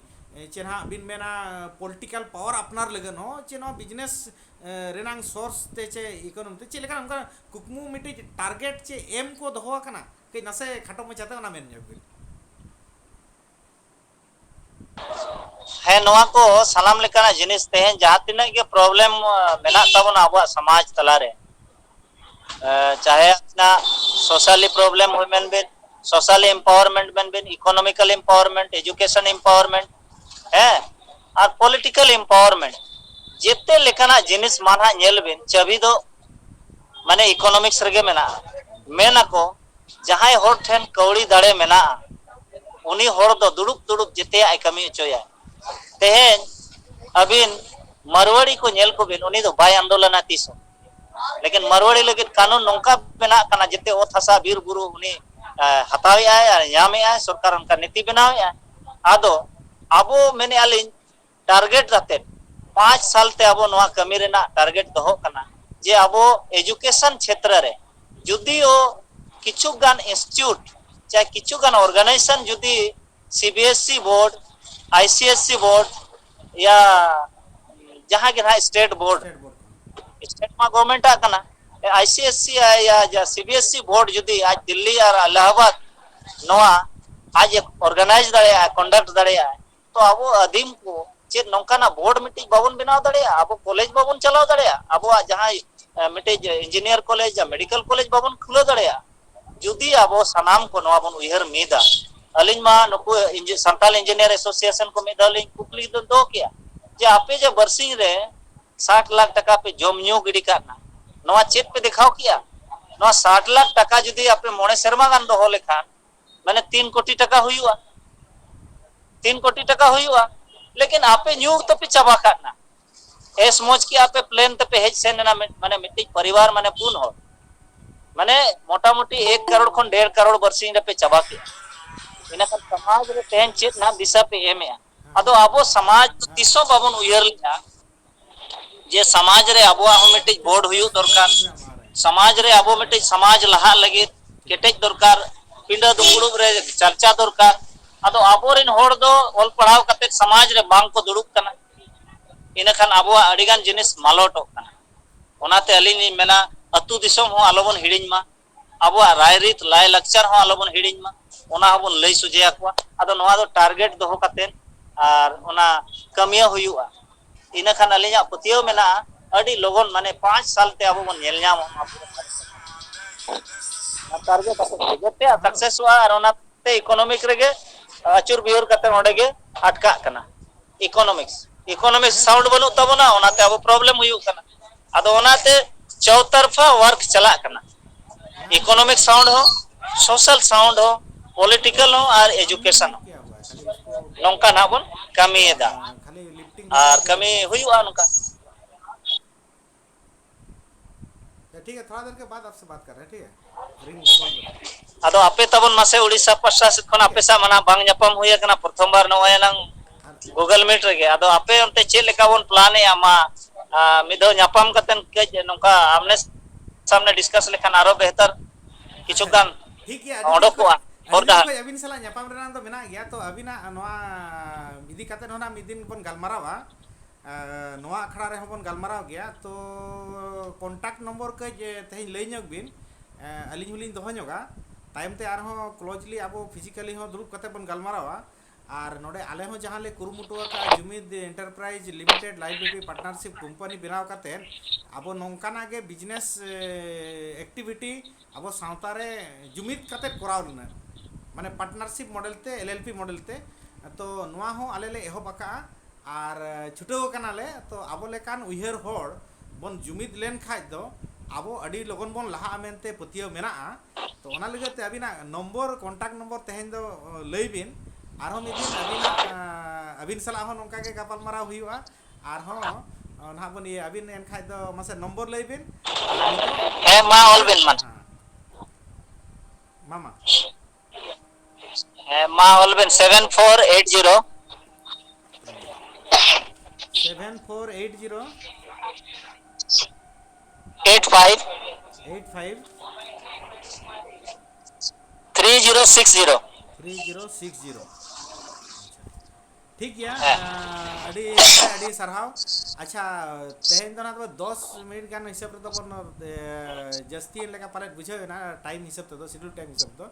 ᱪᱮ ᱱᱟᱦᱟᱜ ᱵᱤᱱ ᱢᱮᱱᱟ political power ᱟᱯᱱᱟᱨ ᱞᱟᱹᱜᱤᱫ ᱦᱚᱸ, ᱪᱮ ᱱᱚᱣᱟ business ᱨᱮᱱᱟᱝ source ᱛᱮ ᱪᱮ economy ᱛᱮ ᱪᱮᱫ ᱞᱮᱠᱟᱱᱟᱜ ᱚᱱᱠᱟ ᱠᱩᱠᱢᱩ ᱢᱤᱫᱴᱤᱡ target ᱪᱮ ᱮᱢ ᱠᱚ ᱫᱚᱦᱚ ᱟᱠᱟᱱᱟ? ᱠᱟᱹᱡ ᱱᱟᱥᱮ ᱠᱷᱟᱴᱚ ᱢᱟᱪᱷᱟᱛᱮ ᱚᱱᱟ ᱢᱮᱱ ᱧᱚᱜ ᱵᱤᱱ᱾ ᱦᱮᱸ, ᱱᱚᱣᱟ ᱠᱚ ᱥᱟᱱᱟᱢ ᱞᱮᱠᱟᱱᱟᱜ ᱡᱤᱱᱤᱥ ᱛᱮᱦᱮᱧ ᱡᱟᱦᱟᱸ ᱛᱤᱱᱟᱹᱜ ᱜᱮ problem ᱢᱮᱱᱟᱜ ᱛᱟᱵᱚᱱᱟ ᱟᱵᱚᱣᱟᱜ ᱥᱚᱢᱟᱡᱽ ᱛᱟᱞᱟᱨᱮ, ᱪᱟᱦᱮ ᱟᱵᱤᱱᱟᱜ socially problem ᱦᱩᱭ ᱢᱮᱱ ᱵᱤᱱ, social empowerment ᱢᱮᱱ ᱵᱤᱱ, economical empowerment, education empowerment, ᱦᱮᱸ, ᱟᱨ political empowerment, ᱡᱮᱛᱮ ᱞᱮᱠᱟᱱᱟᱜ ᱡᱤᱱᱤᱥ ᱢᱟ ᱱᱟᱦᱟᱜ ᱧᱮᱞ ᱵᱤᱱ, ᱪᱟᱹᱵᱤ ᱫᱚ ᱢᱟᱱᱮ economics ᱨᱮᱜᱮ ᱢᱮᱱᱟᱜᱼᱟ᱾ ᱢᱮᱱ ᱟᱠᱚ, ᱡᱟᱦᱟᱸᱭ ᱦᱚᱲ ᱴᱷᱮᱱ ᱠᱟᱹᱣᱰᱤ ᱫᱟᱲᱮ ᱢᱮᱱᱟᱜᱼᱟ, ᱩᱱᱤ ᱦᱚᱲ ᱫᱚ ᱫᱩᱲᱩᱵ ᱫᱩᱲᱩᱵ ᱡᱮᱛᱮᱭᱟᱜ ᱮ ᱠᱟᱹᱢᱤ ᱦᱚᱪᱚᱭᱟ᱾ ᱛᱮᱦᱮᱧ ᱟᱹᱵᱤᱱ ᱢᱟᱨᱣᱟᱲᱤ ᱠᱚ ᱧᱮᱞ ᱠᱚᱵᱤᱱ, ᱩᱱᱤ ᱫᱚ ᱵᱟᱭ ᱟᱱᱫᱳᱞᱚᱱᱟ ᱛᱤᱥ ᱦᱚᱸ᱾ ᱞᱮᱠᱤᱱ ᱢᱟᱨᱣᱟᱲᱤ ᱞᱟᱹᱜᱤᱫ ᱠᱟᱹᱱᱩᱱ ᱱᱚᱝᱠᱟ ᱵᱮᱱᱟᱜ ᱠᱟᱱᱟ, ᱡᱮᱛᱮ ᱚᱛ ᱦᱟᱥᱟ ᱵᱤᱨ ᱵᱩᱨᱩ ᱩᱱᱤ ᱦᱟᱛᱟᱣᱮᱫ ᱟᱭ ᱟᱨ ᱧᱟᱢᱮᱫ ᱟᱭ, ᱥᱚᱨᱠᱟᱨ ᱚᱱᱠᱟ ᱱᱤᱛᱤ ᱵᱮᱱᱟᱣᱮᱫ ᱟᱭ᱾ ᱟᱫᱚ ᱟᱵᱚ ᱢᱮᱱᱮᱫᱼᱟ ᱞᱤᱧ, target ᱠᱟᱛᱮ ᱯᱟᱸᱪ ᱥᱟᱞ ᱛᱮ ᱟᱵᱚ ᱱᱚᱣᱟ ᱠᱟᱹᱢᱤ ᱨᱮᱱᱟᱜ target ᱫᱚᱦᱚᱜ ᱠᱟᱱᱟ, ᱡᱮ ᱟᱵᱚ education ᱪᱷᱮᱛᱨᱚ ᱨᱮ ᱡᱩᱫᱤᱭᱳ ᱠᱤᱪᱷᱩ ᱜᱟᱱ institute ᱪᱟᱦᱮ ᱠᱤᱪᱷᱩ ᱜᱟᱱ organization ᱡᱩᱫᱤ CBSE board, ICSE board ᱭᱟ ᱡᱟᱦᱟᱸ ᱜᱮ ᱱᱟᱦᱟᱜ state board, state ᱢᱟ government ᱟᱜ ᱠᱟᱱᱟ, ICSE ᱭᱟ CBSE board ᱡᱩᱫᱤ ᱟᱡ ᱫᱤᱞᱞᱤ ᱟᱨ ᱟᱞᱟᱦᱟᱵᱟᱫ ᱱᱚᱣᱟ ᱟᱡ ᱮ organize ᱫᱟᱲᱮᱭᱟᱜᱼᱟ, conduct ᱫᱟᱲᱮᱭᱟᱜᱼᱟ, ᱛᱚ ᱟᱵᱚ ᱟᱹᱫᱤᱢ ᱠᱚ ᱪᱮᱫ ᱱᱚᱝᱠᱟᱱᱟᱜ board ᱢᱤᱫᱴᱤᱡ ᱵᱟᱵᱚᱱ ᱵᱮᱱᱟᱣ ᱫᱟᱲᱮᱭᱟᱜᱼᱟ? ᱟᱵᱚ college ᱵᱟᱵᱚᱱ ᱪᱟᱞᱟᱣ ᱫᱟᱲᱮᱭᱟᱜᱼᱟ? ᱟᱵᱚᱣᱟᱜ ᱡᱟᱦᱟᱸᱭ ᱢᱤᱫᱴᱤᱡ engineer college ᱭᱟ medical college ᱵᱟᱵᱚᱱ ᱠᱷᱩᱞᱟᱹᱣ ᱫᱟᱲᱮᱭᱟᱜᱼᱟ? ᱡᱩᱫᱤ ᱟᱵᱚ ᱥᱟᱱᱟᱢ ᱠᱚ ᱱᱚᱣᱟ ᱵᱚᱱ ᱩᱭᱦᱟᱹᱨ ᱢᱤᱫᱟ, ᱟᱹᱞᱤᱧ ᱢᱟ ᱱᱩᱠᱩ Santal Engineer Association ᱠᱚ ᱢᱤᱫ ᱫᱷᱟᱣ ᱞᱤᱧ ᱠᱩᱠᱞᱤ ᱫᱚ ᱫᱚᱦᱚ ᱠᱮᱜᱼᱟ ᱡᱮ ᱟᱯᱮ ᱡᱮ ᱵᱟᱨᱥᱤᱧ ᱨᱮ ᱥᱟᱴ ᱞᱟᱠᱷ ᱴᱟᱠᱟ ᱯᱮ ᱡᱚᱢ ᱧᱩ ᱜᱤᱰᱤ ᱠᱟᱜ ᱠᱟᱱᱟ, ᱱᱚᱣᱟ ᱪᱮᱫ ᱯᱮ ᱫᱮᱠᱷᱟᱣ ᱠᱮᱜᱼᱟ? ᱱᱚᱣᱟ ᱥᱟᱴ ᱞᱟᱠᱷ ᱴᱟᱠᱟ ᱡᱩᱫᱤ ᱟᱯᱮ ᱢᱚᱬᱮ ᱥᱮᱨᱢᱟ ᱜᱟᱱ ᱫᱚᱦᱚ ᱞᱮᱠᱷᱟᱱ, ᱢᱟᱱᱮ ᱛᱤᱱ ᱠᱳᱴᱤ ᱴᱟᱠᱟ ᱦᱩᱭᱩᱜᱼᱟ᱾ ᱛᱤᱱ ᱠᱳᱴᱤ ᱴᱟᱠᱟ ᱦᱩᱭᱩᱜᱼᱟ᱾ ᱞᱮᱠᱤᱱ ᱟᱯᱮ ᱧᱩ ᱛᱮᱯᱮ ᱪᱟᱵᱟ ᱠᱟᱜ ᱠᱟᱱᱟ᱾ ᱮᱥ ᱢᱚᱡᱽ ᱠᱮᱜᱼᱟ ᱯᱮ, plane ᱛᱮᱯᱮ ᱦᱮᱡ ᱥᱮᱱ ᱮᱱᱟ, ᱢᱟᱱᱮ ᱢᱤᱫᱴᱤᱡ ᱯᱚᱨᱤᱵᱟᱨ ᱢᱟᱱᱮ ᱯᱩᱱ ᱦᱚᱲ, ᱢᱟᱱᱮ ᱢᱚᱴᱟᱢᱩᱴᱤ ᱮᱠ ᱠᱟᱨᱳᱲ ᱠᱷᱚᱱ ᱰᱮᱲ ᱠᱟᱨᱳᱲ ᱵᱟᱨᱥᱤᱧ ᱨᱮᱯᱮ ᱪᱟᱵᱟ ᱠᱮᱜᱼᱟ᱾ ᱤᱱᱟᱹᱠᱷᱟᱱ ᱥᱚᱢᱟᱡᱽ ᱨᱮ ᱛᱮᱦᱮᱧ ᱪᱮᱫ ᱱᱟᱦᱟᱜ ᱫᱤᱥᱟᱹ ᱯᱮ ᱮᱢᱮᱜᱼᱟ? ᱟᱫᱚ ᱟᱵᱚ ᱥᱚᱢᱟᱡᱽ ᱫᱚ ᱛᱤᱥ ᱦᱚᱸ ᱵᱟᱵᱚᱱ ᱩᱭᱦᱟᱹᱨ ᱞᱮᱜᱼᱟ ᱡᱮ ᱥᱚᱢᱟᱡᱽ ᱨᱮ ᱟᱵᱚᱣᱟᱜ ᱦᱚᱸ ᱢᱤᱫᱴᱤᱡ ᱵᱳᱨᱰ ᱦᱩᱭᱩᱜ ᱫᱚᱨᱠᱟᱨ, ᱥᱚᱢᱟᱡᱽ ᱨᱮ ᱟᱵᱚ ᱢᱤᱫᱴᱤᱡ ᱥᱚᱢᱟᱡᱽ ᱞᱟᱦᱟᱜ ᱞᱟᱹᱜᱤᱫ ᱠᱮᱴᱮᱡ ᱫᱚᱨᱠᱟᱨ, ᱯᱤᱸᱰᱟᱹ ᱫᱩᱯᱲᱩᱵ ᱨᱮ ᱪᱟᱨᱪᱟ ᱫᱚᱨᱠᱟᱨ᱾ ᱟᱫᱚ ᱟᱵᱚᱨᱮᱱ ᱦᱚᱲ ᱫᱚ ᱚᱞ ᱯᱟᱲᱦᱟᱣ ᱠᱟᱛᱮ ᱥᱚᱢᱟᱡᱽ ᱨᱮ ᱵᱟᱝ ᱠᱚ ᱫᱩᱲᱩᱵ ᱠᱟᱱᱟ, ᱤᱱᱟᱹᱠᱷᱟᱱ ᱟᱵᱚᱣᱟᱜ ᱟᱹᱰᱤᱜᱟᱱ ᱡᱤᱱᱤᱥ ᱢᱟᱞᱚᱴᱚᱜ ᱠᱟᱱᱟ᱾ ᱚᱱᱟᱛᱮ ᱟᱹᱞᱤᱧ ᱞᱤᱧ ᱢᱮᱱᱟ, ᱟᱹᱛᱩ ᱫᱤᱥᱚᱢ ᱦᱚᱸ ᱟᱞᱚᱵᱚᱱ ᱦᱤᱲᱤᱧ ᱢᱟ, ᱟᱵᱚᱣᱟᱜ ᱨᱟᱭᱨᱤᱛ ᱞᱟᱭᱞᱟᱠᱪᱟᱨ ᱦᱚᱸ ᱟᱞᱚᱵᱚᱱ ᱦᱤᱲᱤᱧ ᱢᱟ, ᱚᱱᱟ ᱦᱚᱸᱵᱚᱱ ᱞᱟᱹᱭ ᱥᱚᱡᱷᱮ ᱟᱠᱚᱣᱟ᱾ ᱟᱫᱚ ᱱᱚᱣᱟ ᱫᱚ ᱴᱟᱨᱜᱮᱴ ᱫᱚᱦᱚ ᱠᱟᱛᱮ ᱟᱨ ᱚᱱᱟ ᱠᱟᱹᱢᱤᱭᱟᱹ ᱦᱩᱭᱩᱜᱼᱟ᱾ ᱤᱱᱟᱹᱠᱷᱟᱱ ᱟᱹᱞᱤᱧᱟᱜ ᱯᱟᱹᱛᱭᱟᱹᱣ ᱢᱮᱱᱟᱜᱼᱟ, ᱟᱹᱰᱤ ᱞᱚᱜᱚᱱ, ᱢᱟᱱᱮ ᱯᱟᱸᱪ ᱥᱟᱞ ᱛᱮ ᱟᱵᱚ ᱵᱚᱱ ᱧᱮᱞ ᱧᱟᱢᱟ ᱚᱱᱟ ᱯᱩᱨᱟᱹ ᱴᱟᱨᱜᱮᱴ ᱟᱥᱚᱜ ᱥᱟᱠᱥᱮᱥᱚᱜᱼᱟ᱾ ᱟᱨ ᱚᱱᱟᱛᱮ ᱤᱠᱳᱱᱚᱢᱤᱠ ᱨᱮᱜᱮ ᱟᱹᱪᱩᱨ ᱵᱤᱦᱩᱨ ᱠᱟᱛᱮ ᱚᱸᱰᱮ ᱜᱮ ᱟᱴᱠᱟᱜ ᱠᱟᱱᱟ᱾ ᱤᱠᱳᱱᱚᱢᱤᱠᱥ, ᱤᱠᱳᱱᱚᱢᱤᱠ ᱥᱟᱣᱩᱱᱰ ᱵᱟᱹᱱᱩᱜ ᱛᱟᱵᱚᱱᱟ, ᱚᱱᱟᱛᱮ ᱟᱵᱚ ᱯᱨᱚᱵᱞᱮᱢ ᱦᱩᱭᱩᱜ ᱠᱟᱱᱟ᱾ ᱟᱫᱚ ᱚᱱᱟᱛᱮ ᱪᱚᱣᱛᱟᱨᱯᱷᱟ ᱣᱟᱨᱠ ᱪᱟᱞᱟᱜ ᱠᱟᱱᱟ, ᱤᱠᱳᱱᱚᱢᱤᱠ ᱥᱟᱣᱩᱱᱰ ᱦᱚᱸ, ᱥᱳᱥᱟᱞ ᱥᱟᱣᱩᱱᱰ ᱦᱚᱸ, ᱯᱚᱞᱤᱴᱤᱠᱟᱞ ᱦᱚᱸ ᱟᱨ ᱮᱡᱩᱠᱮᱥᱚᱱ ᱦᱚᱸ᱾ ᱱᱚᱝᱠᱟ ᱱᱟᱦᱟᱜ ᱵᱚᱱ ᱠᱟᱹᱢᱤᱭᱮᱫᱟ ᱟᱨ ᱠᱟᱹᱢᱤ ᱦᱩᱭᱩᱜᱼᱟ ᱱᱚᱝᱠᱟ᱾ ᱴᱷᱤᱠ ᱜᱮᱭᱟ, ᱛᱷᱚᱲᱟ ᱫᱮᱨ ᱠᱮ ᱵᱟᱫ ᱟᱯᱥᱮ ᱵᱟᱛ ᱠᱟᱨ ᱨᱮ ᱦᱮᱸ, ᱴᱷᱤᱠ ᱜᱮᱭᱟ, ᱨᱤᱝ ᱠᱚᱞ ᱠᱟᱨ ᱨᱮ᱾ ᱟᱫᱚ ᱟᱯᱮ ᱛᱟᱵᱚᱱ ᱢᱟᱥᱮ ᱩᱲᱤᱥᱥᱟ ᱯᱟᱥᱴᱟ ᱥᱮᱫ ᱠᱷᱚᱱ ᱟᱯᱮ ᱥᱟᱶ ᱢᱟ ᱱᱟᱦᱟᱜ ᱵᱟᱝ ᱧᱟᱯᱟᱢ ᱦᱩᱭ ᱟᱠᱟᱱᱟ, ᱯᱨᱚᱛᱷᱚᱢ ᱵᱟᱨ ᱱᱚᱜᱼᱚᱭ ᱮᱱᱟᱝ ᱟᱨ ᱜᱩᱜᱩᱞ ᱢᱤᱴ ᱨᱮᱜᱮ᱾ ᱟᱫᱚ ᱟᱯᱮ ᱚᱱᱛᱮ ᱪᱮᱫ ᱞᱮᱠᱟ ᱵᱚᱱ ᱯᱞᱟᱱᱮᱜᱼᱟ ᱢᱟ, ᱟ, ᱢᱤᱫ ᱫᱷᱟᱣ ᱧᱟᱯᱟᱢ ᱠᱟᱛᱮ ᱠᱟᱹᱡ ᱱᱚᱝᱠᱟ ᱟᱢᱱᱮ ᱥᱟᱢᱱᱮ ᱰᱤᱥᱠᱟᱥ ᱞᱮᱠᱷᱟᱱ ᱟᱨᱚ ᱵᱮᱦᱛᱟᱨ ᱠᱤᱪᱷᱩ ᱟᱪᱪᱷᱟ, ᱜᱟᱱ ᱴᱷᱤᱠ ᱜᱮᱭᱟ, ᱟᱹᱰᱤ ᱫᱤᱱ ᱚᱰᱚᱠᱚᱜᱼᱟ ᱠᱷᱚᱱ, ᱦᱚᱨ ᱟᱹᱰᱤ ᱫᱤᱱ ᱰᱟᱦᱟᱨ᱾ ᱠᱷᱚᱱ ᱟᱹᱵᱤᱱ ᱥᱟᱞᱟᱜ ᱧᱟᱯᱟᱢ ᱨᱮᱱᱟᱜ ᱫᱚ ᱢᱮᱱᱟᱜ ᱜᱮᱭᱟ, ᱛᱚ ᱟᱹᱵᱤᱱᱟᱜ ᱱᱚᱣᱟ ᱤᱫᱤ ᱠᱟᱛᱮ ᱦᱚᱸ ᱱᱟᱜ ᱢᱤᱫ ᱫᱤᱱ ᱵᱚᱱ ᱜᱟᱞᱢᱟᱨᱟᱣᱟ᱾ ᱮ, ᱱᱚᱣᱟ ᱟᱠᱷᱲᱟ ᱨᱮᱦᱚᱸ ᱵᱚᱱ ᱜᱟᱞᱢᱟᱨᱟᱣ ᱜᱮᱭᱟ᱾ ᱛᱚ ᱠᱚᱱᱴᱟᱠᱴ ᱱᱚᱢᱵᱚᱨ ᱠᱟᱹᱡ, ᱮ, ᱛᱮᱦᱮᱧ ᱞᱟᱹᱭ ᱧᱚᱜ ᱵᱤᱱ, ᱮ, ᱟᱹᱞᱤᱧ ᱦᱚᱸᱞᱤᱧ ᱫᱚᱦᱚ ᱧᱚᱜᱟ᱾ ᱛᱟᱭᱚᱢ ᱛᱮ ᱟᱨᱦᱚᱸ ᱠᱞᱳᱡᱽᱞᱤ ᱟᱵᱚ ᱯᱷᱤᱡᱤᱠᱟᱞᱤ ᱦᱚᱸ ᱫᱩᱲᱩᱵ ᱠᱟᱛᱮ ᱵᱚᱱ ᱜᱟᱞᱢᱟᱨᱟᱣᱟ᱾ ᱟᱨ ᱱᱚᱰᱮ ᱟᱞᱮ ᱦᱚᱸ ᱡᱟᱦᱟᱸ ᱞᱮ ᱠᱩᱨᱩᱢᱩᱴᱩ ᱟᱠᱟᱫᱼᱟ, ᱡᱩᱢᱤᱫ enterprise limited live BP ᱯᱟᱨᱴᱱᱟᱨᱥᱤᱯ company ᱵᱮᱱᱟᱣ ᱠᱟᱛᱮ ᱟᱵᱚ ᱱᱚᱝᱠᱟᱱᱟᱜ ᱜᱮ ᱵᱤᱡᱽᱱᱮᱥ, ᱮ, ᱮᱠᱴᱤᱵᱷᱤᱴᱤ ᱟᱵᱚ ᱥᱟᱶᱛᱟ ᱨᱮ ᱡᱩᱢᱤᱫ ᱠᱟᱛᱮ ᱠᱚᱨᱟᱣ ᱨᱮᱱᱟᱜ, ᱢᱟᱱᱮ ᱯᱟᱨᱴᱱᱟᱨᱥᱤᱯ ᱢᱚᱰᱮᱞ ᱛᱮ, ᱮᱞ ᱮᱞ ᱯᱤ ᱢᱚᱰᱮᱞ ᱛᱮ᱾ ᱛᱚ ᱱᱚᱣᱟ ᱦᱚᱸ ᱟᱞᱮ ᱞᱮ ᱮᱦᱚᱵ ᱟᱠᱟᱫᱼᱟ᱾ ᱟᱨ ᱪᱷᱩᱴᱟᱹᱣ ᱟᱠᱟᱱᱟᱞᱮ᱾ ᱛᱚ ᱟᱵᱚ ᱞᱮᱠᱟᱱ ᱩᱭᱦᱟᱹᱨ ᱦᱚᱲ ᱵᱚᱱ ᱡᱩᱢᱤᱫ ᱞᱮᱱ ᱠᱷᱟᱡ ᱫᱚ ᱟᱵᱚ ᱟᱹᱰᱤ ᱞᱚᱜᱚᱱ ᱵᱚᱱ ᱞᱟᱦᱟᱜᱼᱟ ᱢᱮᱱᱛᱮ ᱯᱟᱹᱛᱭᱟᱹᱣ ᱢᱮᱱᱟᱜᱼᱟ᱾ ᱛᱚ ᱚᱱᱟ ᱞᱟᱹᱜᱤᱫ ᱛᱮ ᱟᱹᱵᱤᱱᱟᱜ ᱱᱚᱢᱵᱚᱨ, ᱠᱚᱱᱴᱟᱠᱴ ᱱᱚᱢᱵᱚᱨ ᱛᱮᱦᱮᱧ ᱫᱚ, ᱚ, ᱞᱟᱹᱭ ᱵᱤᱱ᱾ ᱟᱨᱦᱚᱸ ᱢᱤᱫ ᱫᱤᱱ ᱟᱹᱵᱤᱱᱟᱜ, ᱟ, ᱟᱹᱵᱤᱱ ᱥᱟᱞᱟᱜ ᱦᱚᱸ ᱱᱚᱝᱠᱟ ᱜᱮ ᱜᱟᱯᱟᱞᱢᱟᱨᱟᱣ ᱦᱩᱭᱩᱜᱼᱟ᱾ ᱟᱨᱦᱚᱸ, ᱚ, ᱱᱟᱦᱟᱜ ᱵᱚᱱ ᱤᱭᱟᱹ, ᱟᱹᱵᱤᱱ ᱮᱱᱠᱷᱟᱡ ᱫᱚ ᱢᱟᱥᱮ ᱱᱚᱢᱵᱚᱨ ᱞᱟᱹᱭ ᱵᱤᱱ᱾ ᱟᱨ ᱱᱤᱛᱚᱜ ᱦᱮᱸ, ᱢᱟ ᱚᱞ ᱵᱤᱱ ᱢᱟ᱾ ᱦᱮᱸ᱾ ᱢᱟ, ᱢᱟ᱾ ᱦᱮᱸ, ᱢᱟ ᱚᱞ ᱵᱮᱱ, seven four eight zero. Seven four eight zero. eight five eight five three zero six zero. Three zero six zero. ᱴᱷᱤᱠ ᱜᱮᱭᱟ᱾ ᱦᱮᱸ᱾ ᱟᱹᱰᱤ, ᱟᱹᱰᱤ ᱥᱟᱨᱦᱟᱣ᱾ ᱟᱪᱪᱷᱟ, ᱛᱮᱦᱮᱧ ᱫᱚ ᱱᱟᱜ ᱛᱚᱵᱮ ᱫᱚᱥ ᱢᱤᱱᱤᱴ ᱜᱟᱱ ᱦᱤᱥᱟᱹᱵ ᱨᱮᱫᱚ ᱵᱚᱱ, ᱮ, ᱡᱟᱹᱥᱛᱤᱭᱮᱱ ᱞᱮᱠᱟ ᱯᱟᱞᱮᱫ ᱵᱩᱡᱷᱟᱹᱣ ᱮᱱᱟ, ᱴᱟᱭᱤᱢ ᱦᱤᱥᱟᱹᱵ ᱛᱮᱫᱚ, ᱥᱤᱰᱩᱞ ᱴᱟᱭᱤᱢ ᱦᱤᱥᱟᱹᱵ ᱫᱚ᱾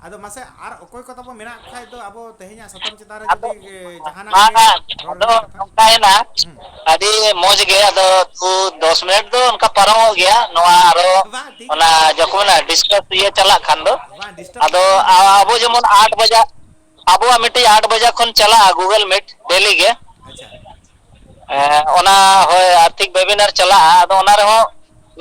ᱟᱫᱚ ᱢᱟᱥᱮ ᱟᱨ ᱚᱠᱚᱭ ᱠᱚ ᱛᱟᱵᱚ ᱢᱮᱱᱟᱜ ᱠᱷᱟᱡ ᱫᱚ ᱟᱵᱚ ᱛᱮᱦᱮᱧᱟᱜ ᱥᱟᱛᱟᱢ ᱪᱮᱛᱟᱱ ᱨᱮ ᱟᱫᱚ ᱡᱩᱫᱤ, ᱮ, ᱡᱟᱦᱟᱱᱟᱜ ᱵᱟᱝ, ᱜᱮ ᱨᱚᱲ ᱟᱫᱚ ᱨᱮᱱᱟᱜ ᱠᱟᱛᱷᱟ᱾ ᱱᱚᱝᱠᱟᱭᱮᱱᱟ, ᱦᱩᱸ᱾ ᱟᱹᱰᱤ ᱢᱚᱡᱽ ᱜᱮ, ᱟᱫᱚ ᱫᱩ, ᱫᱚᱥ ᱢᱤᱱᱤᱴ ᱫᱚ ᱚᱱᱠᱟ ᱯᱟᱨᱚᱢᱚᱜ ᱜᱮᱭᱟ, ᱱᱚᱣᱟ ᱟᱨᱚ ᱵᱟᱝ, ᱴᱷᱤᱠ ᱚᱱᱟ ᱜᱮᱭᱟ᱾ ᱡᱚᱠᱷᱚᱱ ᱰᱤᱥᱠᱟᱥ ᱤᱭᱟᱹ ᱪᱟᱞᱟᱜ ᱠᱷᱟᱱ ᱫᱚ᱾ ᱵᱟᱝ, ᱰᱤᱥᱴᱟᱵ ᱟᱫᱚ ᱫᱚ ᱵᱟᱝ ᱟ-, ᱰᱤᱥᱴᱟᱵ ᱟᱵᱚ ᱫᱚ᱾ ᱡᱮᱢᱚᱱ ᱟᱴ ᱵᱟᱡᱟ, ᱟᱵᱚᱣᱟᱜ ᱢᱤᱫᱴᱤᱡ ᱟᱴ ᱵᱟᱡᱟ ᱠᱷᱚᱱ ᱪᱟᱞᱟᱜᱼᱟ Google Meet ᱰᱮᱞᱤ ᱜᱮ᱾ ᱟᱪᱪᱷᱟ᱾ ᱮᱸ, ᱚᱱᱟ ᱦᱳᱭ, ᱟᱨᱛᱷᱤᱠ webinar ᱪᱟᱞᱟᱜᱼᱟ᱾ ᱟᱫᱚ ᱚᱱᱟ ᱨᱮᱦᱚᱸ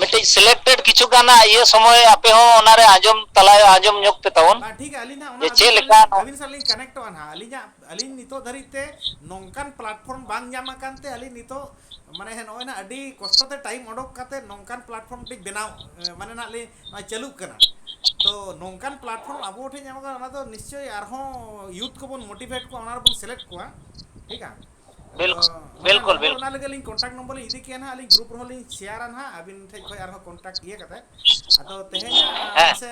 ᱢᱤᱫᱴᱤᱡ selected ᱠᱤᱪᱷᱩ ᱜᱟᱱ ᱤᱭᱟᱹ ᱥᱚᱢᱚᱭ ᱟᱯᱮ ᱦᱚᱸ ᱚᱱᱟ ᱨᱮ ᱟᱸᱡᱚᱢ ᱛᱟᱞᱟ, ᱟᱸᱡᱚᱢ ᱧᱚᱜ ᱯᱮ ᱛᱟᱵᱚᱱ᱾ ᱵᱟᱝ, ᱴᱷᱤᱠ ᱜᱮᱭᱟ, ᱟᱹᱞᱤᱧ ᱱᱟᱦᱟᱜ ᱚᱱᱟ ᱡᱮ ᱟᱹᱵᱤᱱ ᱪᱮᱫ ᱥᱟᱞᱟᱜ ᱞᱮᱠᱟ ᱞᱤᱧ, ᱟᱹᱵᱤᱱ ᱥᱟᱞᱟᱜ ᱞᱤᱧ ᱠᱟᱱᱮᱠᱴᱚᱜᱼᱟ ᱱᱟᱦᱟᱜ᱾ ᱟᱹᱞᱤᱧᱟᱜ, ᱟᱹᱞᱤᱧ ᱱᱤᱛᱚᱜ ᱫᱷᱟᱹᱨᱤᱡ ᱛᱮ ᱱᱚᱝᱠᱟᱱ ᱯᱞᱟᱴᱯᱷᱚᱨᱢ ᱵᱟᱝ ᱧᱟᱢ ᱟᱠᱟᱱ ᱛᱮ ᱟᱹᱞᱤᱧ ᱱᱤᱛᱚᱜ ᱢᱟᱱᱮ ᱱᱚᱜᱼᱚᱭ ᱱᱟᱜ ᱟᱹᱰᱤ ᱠᱚᱥᱴᱚ ᱛᱮ ᱴᱟᱭᱤᱢ ᱚᱰᱚᱠ ᱠᱟᱛᱮ ᱱᱚᱝᱠᱟᱱ ᱯᱞᱟᱴᱯᱷᱚᱨᱢ ᱢᱤᱫᱴᱤᱡ ᱵᱮᱱᱟᱣ, ᱮ, ᱢᱟᱱᱮ ᱱᱟᱜ ᱞᱤᱧ ᱱᱚᱜᱼᱚᱭ ᱪᱟᱹᱞᱩᱜ ᱠᱟᱱᱟ᱾ ᱛᱚ ᱱᱚᱝᱠᱟᱱ ᱯᱞᱟᱴᱯᱷᱚᱨᱢ ᱟᱵᱚ ᱴᱷᱮᱱ ᱧᱟᱢᱚᱜ ᱠᱟᱱᱟ, ᱚᱱᱟ ᱫᱚ ᱱᱤᱥᱪᱳᱭ ᱟᱨᱦᱚᱸ ᱭᱩᱛᱷ ᱠᱚᱵᱚᱱ ᱢᱳᱴᱤᱵᱷᱮᱴ ᱠᱚᱣᱟ, ᱚᱱᱟ ᱨᱮᱵᱚᱱ ᱥᱤᱞᱮᱠᱴ ᱠᱚᱣᱟ᱾ ᱴᱷᱤᱠ ᱟ? ᱟᱫᱚ ᱵᱤᱞᱠᱩᱞ, ᱢᱟᱥᱮ ᱵᱤᱞᱠᱩᱞ, ᱱᱚᱢᱵᱚᱨ, ᱵᱤᱞᱠᱩᱞ᱾ ᱚᱱᱟ ᱞᱟᱹᱜᱤᱫ ᱟᱹᱞᱤᱧ ᱠᱚᱱᱴᱟᱠᱴ ᱱᱚᱢᱵᱚᱨ ᱞᱤᱧ ᱤᱫᱤ ᱠᱮᱭᱟ ᱱᱟᱦᱟᱜ, ᱟᱹᱞᱤᱧ ᱜᱨᱩᱯ ᱨᱮᱦᱚᱸ ᱞᱤᱧ ᱥᱮᱭᱟᱨᱟ ᱱᱟᱦᱟᱜ, ᱟᱹᱵᱤᱱ ᱴᱷᱮᱡ ᱠᱷᱚᱡ ᱟᱨᱦᱚᱸ ᱠᱚᱱᱴᱟᱠᱴ ᱤᱭᱟᱹ ᱠᱟᱛᱮ᱾ ᱟᱫᱚ ᱛᱮᱦᱮᱧᱟᱜ ᱦᱮᱸ᱾ ᱢᱟᱥᱮ,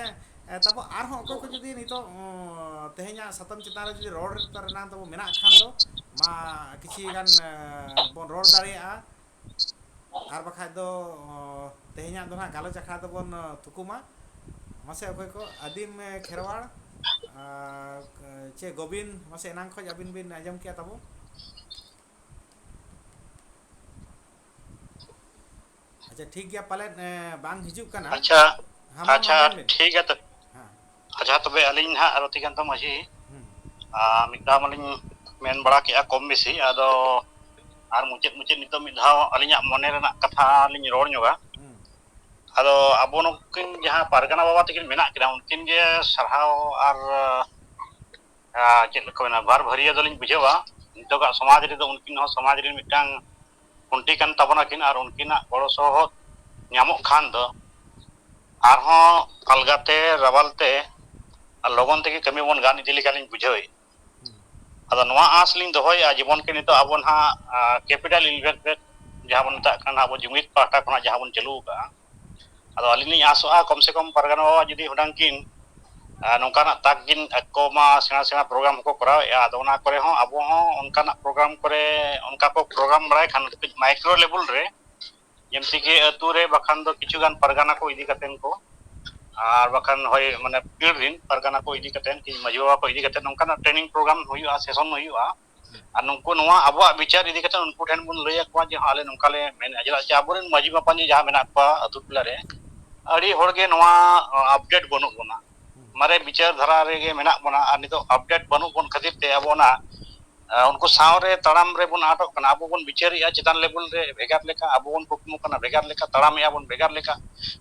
ᱮ, ᱛᱟᱵᱚ ᱟᱨᱦᱚᱸ ᱚᱠᱚᱭ ᱠᱚ ᱡᱩᱫᱤ ᱱᱤᱛᱚᱜ, ᱚᱸ, ᱛᱮᱦᱮᱧᱟᱜ ᱥᱟᱛᱟᱢ ᱪᱮᱛᱟᱱ ᱨᱮ ᱡᱩᱫᱤ ᱨᱚᱲ ᱨᱮᱱᱟᱜ ᱛᱟᱵᱚ ᱢᱮᱱᱟᱜ ᱠᱷᱟᱱ ᱫᱚ, ᱢᱟ ᱠᱤᱪᱷᱤ ᱜᱟᱱ, ᱮ, ᱵᱚᱱ ᱨᱚᱲ ᱫᱟᱲᱮᱭᱟᱜᱼᱟ᱾ ᱟᱨ ᱵᱟᱠᱷᱟᱡ ᱫᱚ, ᱚᱸ, ᱛᱮᱦᱮᱧᱟᱜ ᱫᱚ ᱱᱟᱦᱟᱜ ᱜᱟᱞᱚᱪ ᱟᱠᱷᱲᱟ ᱫᱚᱵᱚᱱ, ᱚᱸ, ᱛᱷᱩᱠᱩᱢᱟ᱾ ᱢᱟᱥᱮ ᱚᱠᱚᱭ ᱠᱚ, ᱟᱹᱫᱤᱢ, ᱮ, ᱠᱷᱮᱨᱣᱟᱲ, ᱟᱨ, ᱮ, ᱪᱮ ᱜᱳᱵᱤᱱ, ᱢᱟᱥᱮ ᱮᱱᱟᱝ ᱠᱷᱚᱡ ᱟᱹᱵᱤᱱ ᱵᱤᱱ ᱟᱸᱡᱚᱢ ᱠᱮᱜᱼᱟ ᱛᱟᱵᱚ? ᱟᱪᱪᱷᱟ, ᱴᱷᱤᱠ ᱜᱮᱭᱟ, ᱯᱟᱞᱮᱫ, ᱮ, ᱵᱟᱝ ᱦᱤᱡᱩᱜ ᱠᱟᱱᱟ᱾ ᱟᱪᱪᱷᱟ, ᱦᱮᱸ, ᱢᱟ, ᱢᱟ ᱟᱪᱪᱷᱟ, ᱢᱮᱱ ᱵᱤᱱ᱾ ᱴᱷᱤᱠ ᱜᱮᱭᱟ ᱛᱚ᱾ ᱦᱮᱸ᱾ ᱟᱪᱪᱷᱟ, ᱛᱚᱵᱮ ᱟᱹᱞᱤᱧ ᱱᱟᱦᱟᱜ ᱨᱚᱛᱤᱠᱟᱱᱛᱚ ᱢᱟᱹᱡᱷᱤ, ᱦᱩᱸ᱾ ᱟ, ᱢᱤᱫ ᱫᱷᱟᱣ ᱢᱟᱞᱤᱧ ᱢᱮᱱ ᱵᱟᱲᱟ ᱠᱮᱜᱼᱟ ᱠᱚᱢ ᱵᱮᱥᱤ, ᱟᱫᱚ ᱟᱨ ᱢᱩᱪᱟᱹᱫ ᱢᱩᱪᱟᱹᱫ ᱱᱤᱛᱚᱜ ᱢᱤᱫ ᱫᱷᱟᱣ ᱟᱹᱞᱤᱧᱟᱜ ᱢᱚᱱᱮ ᱨᱮᱱᱟᱜ ᱠᱟᱛᱷᱟ ᱞᱤᱧ ᱨᱚᱲ ᱧᱚᱜᱟ᱾ ᱦᱩᱸ᱾ ᱟᱫᱚ ᱟᱵᱚ ᱱᱩᱠᱤᱱ ᱡᱟᱦᱟᱸ ᱯᱟᱨᱜᱟᱱᱟ ᱵᱟᱵᱟ ᱛᱟᱹᱠᱤᱱ ᱢᱮᱱᱟᱜ ᱠᱤᱱᱟ, ᱩᱱᱠᱤᱱ ᱜᱮ ᱥᱟᱨᱦᱟᱣ ᱟᱨ, ᱟ, ᱪᱮᱫ ᱞᱮᱠᱟ ᱢᱮᱱᱟ, ᱵᱟᱨ ᱵᱷᱟᱹᱨᱭᱟᱹ ᱫᱚᱞᱤᱧ ᱵᱩᱡᱷᱟᱹᱣᱟ᱾ ᱱᱤᱛᱚᱜᱟᱜ ᱥᱚᱢᱟᱡᱽ ᱨᱮᱫᱚ ᱩᱱᱠᱤᱱ ᱦᱚᱸ ᱥᱚᱢᱟᱡᱽ ᱨᱮᱱ ᱢᱤᱫᱴᱟᱝ ᱠᱷᱩᱱᱴᱤ ᱠᱟᱱ ᱛᱟᱵᱚᱱᱟ ᱠᱤᱱ, ᱟᱨ ᱩᱱᱠᱤᱱᱟᱜ ᱜᱚᱲᱚ ᱥᱚᱦᱚᱫ ᱧᱟᱢᱚᱜ ᱠᱷᱟᱱ ᱫᱚ ᱟᱨᱦᱚᱸ ᱟᱞᱜᱟᱛᱮ, ᱨᱟᱣᱟᱞ ᱛᱮ ᱟᱨ ᱞᱚᱜᱚᱱ ᱛᱮᱜᱮ ᱠᱟᱹᱢᱤ ᱵᱚᱱ ᱜᱟᱱ ᱤᱫᱤ ᱞᱮᱠᱟ ᱞᱤᱧ ᱵᱩᱡᱷᱟᱹᱣᱮᱫ᱾ ᱦᱩᱸ᱾ ᱟᱫᱚ ᱱᱚᱣᱟ ᱟᱸᱥ ᱞᱤᱧ ᱫᱚᱦᱚᱭᱮᱫᱼᱟ, ᱡᱮᱢᱚᱱ ᱠᱤ ᱱᱤᱛᱚᱜ ᱟᱵᱚ ᱱᱟᱦᱟᱜ, ᱟ, capital investment ᱡᱟᱦᱟᱸ ᱵᱚᱱ ᱢᱮᱛᱟᱜ ᱠᱟᱱᱟ ᱟᱵᱚ ᱡᱩᱢᱤᱫ ᱯᱟᱦᱴᱟ ᱠᱷᱚᱱᱟᱜ ᱡᱟᱦᱟᱸ ᱵᱚᱱ ᱪᱟᱹᱞᱩ ᱟᱠᱟᱫᱼᱟ᱾ ᱟᱫᱚ ᱟᱹᱞᱤᱧ ᱞᱤᱧ ᱟᱥᱚᱜᱼᱟ ᱠᱚᱢ ᱥᱮ ᱠᱚᱢ ᱯᱟᱨᱜᱟᱱᱟ ᱵᱟᱵᱟ ᱡᱩᱫᱤ ᱦᱩᱱᱟᱹᱝ ᱠᱤᱱ ᱟᱨ ᱱᱚᱝᱠᱟᱱᱟᱜ ᱛᱟᱠ ᱠᱤᱱ ᱟᱠᱚ ᱢᱟ ᱥᱮᱬᱟ ᱥᱮᱬᱟ ᱯᱨᱳᱜᱨᱟᱢ ᱦᱚᱸᱠᱚ ᱠᱚᱨᱟᱣᱮᱫᱼᱟ, ᱟᱫᱚ ᱚᱱᱟ ᱠᱚᱨᱮ ᱦᱚᱸ ᱟᱵᱚ ᱦᱚᱸ ᱚᱱᱠᱟᱱᱟᱜ ᱯᱨᱳᱜᱨᱟᱢ ᱠᱚᱨᱮ ᱚᱱᱠᱟ ᱠᱚ ᱯᱨᱳᱜᱨᱟᱢ ᱵᱟᱲᱟᱭ ᱠᱷᱟᱱ ᱠᱟᱹᱴᱤᱡ ᱢᱟᱭᱠᱨᱳ ᱞᱮᱵᱮᱞ ᱨᱮ ᱡᱮᱢᱛᱤ ᱠᱤ ᱟᱹᱛᱩ ᱨᱮ ᱵᱟᱠᱷᱟᱱ ᱫᱚ ᱠᱤᱪᱷᱩ ᱜᱟᱱ ᱯᱟᱨᱜᱟᱱᱟ ᱠᱚ ᱤᱫᱤ ᱠᱟᱛᱮ ᱠᱚ ᱟᱨ ᱵᱟᱠᱷᱟᱱ ᱦᱳᱭ ᱢᱟᱱᱮ ᱯᱤᱲ ᱨᱤᱱ ᱯᱟᱨᱜᱟᱱᱟ ᱠᱚ ᱤᱫᱤ ᱠᱟᱛᱮ ᱠᱤ ᱢᱟᱹᱡᱷᱤ ᱵᱟᱵᱟ ᱠᱚ ᱤᱫᱤ ᱠᱟᱛᱮ ᱱᱚᱝᱠᱟᱱᱟᱜ ᱴᱨᱮᱱᱤᱝ ᱯᱨᱳᱜᱨᱟᱢ ᱦᱩᱭᱩᱜᱼᱟ, ᱥᱮᱥᱚᱱ ᱦᱩᱭᱩᱜᱼᱟ᱾ ᱟᱨ ᱱᱩᱠᱩ ᱱᱚᱣᱟ ᱟᱵᱚᱣᱟᱜ ᱵᱤᱪᱟᱹᱨ ᱤᱫᱤ ᱠᱟᱛᱮ ᱩᱱᱠᱩ ᱴᱷᱮᱱ ᱵᱚᱱ ᱞᱟᱹᱭ ᱟᱠᱚᱣᱟ ᱡᱮ ᱦᱚᱸ ᱟᱞᱮ ᱱᱚᱝᱠᱟ ᱞᱮ ᱢᱮᱱᱮᱫᱼᱟ᱾ ᱪᱮᱫᱟᱜ ᱪᱮ ᱟᱵᱚᱨᱮᱱ ᱢᱟᱹᱡᱷᱤ ᱢᱟᱯᱟᱧᱡᱤ ᱡᱟᱦᱟᱸ ᱢᱮᱱᱟᱜ ᱠᱚᱣᱟ ᱟᱹᱛᱩ ᱴᱚᱞᱟ ᱨᱮ ᱟᱹᱰᱤ ᱦᱚᱲᱜᱮ ᱱᱚᱣᱟ ᱟᱯᱰᱮᱴ ᱵᱟᱹᱱᱩᱜ ᱵᱚᱱᱟ, ᱢᱟᱨᱮ ᱵᱤᱪᱟᱹᱨ ᱫᱷᱟᱨᱟ ᱨᱮᱜᱮ ᱢᱮᱱᱟᱜ ᱵᱚᱱᱟ᱾ ᱟᱨ ᱱᱤᱛᱚᱜ ᱟᱯᱰᱮᱴ ᱵᱟᱹᱱᱩᱜ ᱵᱚᱱ ᱠᱷᱟᱹᱛᱤᱨ ᱛᱮ ᱟᱵᱚ ᱚᱱᱟ ᱟᱨ ᱩᱱᱠᱩ ᱥᱟᱶᱨᱮ ᱛᱟᱲᱟᱢ ᱨᱮᱵᱚᱱ ᱟᱴᱚᱜ ᱠᱟᱱᱟ᱾ ᱟᱵᱚ ᱵᱚᱱ ᱵᱤᱪᱟᱹᱨᱮᱜᱼᱟ ᱪᱮᱛᱟᱱ ᱞᱮᱵᱮᱞ ᱨᱮ ᱵᱷᱮᱜᱟᱨ ᱞᱮᱠᱟ, ᱟᱵᱚ ᱵᱚᱱ ᱠᱩᱠᱢᱩ ᱠᱟᱱᱟ ᱵᱷᱮᱜᱟᱨ ᱞᱮᱠᱟ, ᱛᱟᱲᱟᱢᱮᱜᱼᱟ ᱵᱚᱱ ᱵᱷᱮᱜᱟᱨ ᱞᱮᱠᱟ᱾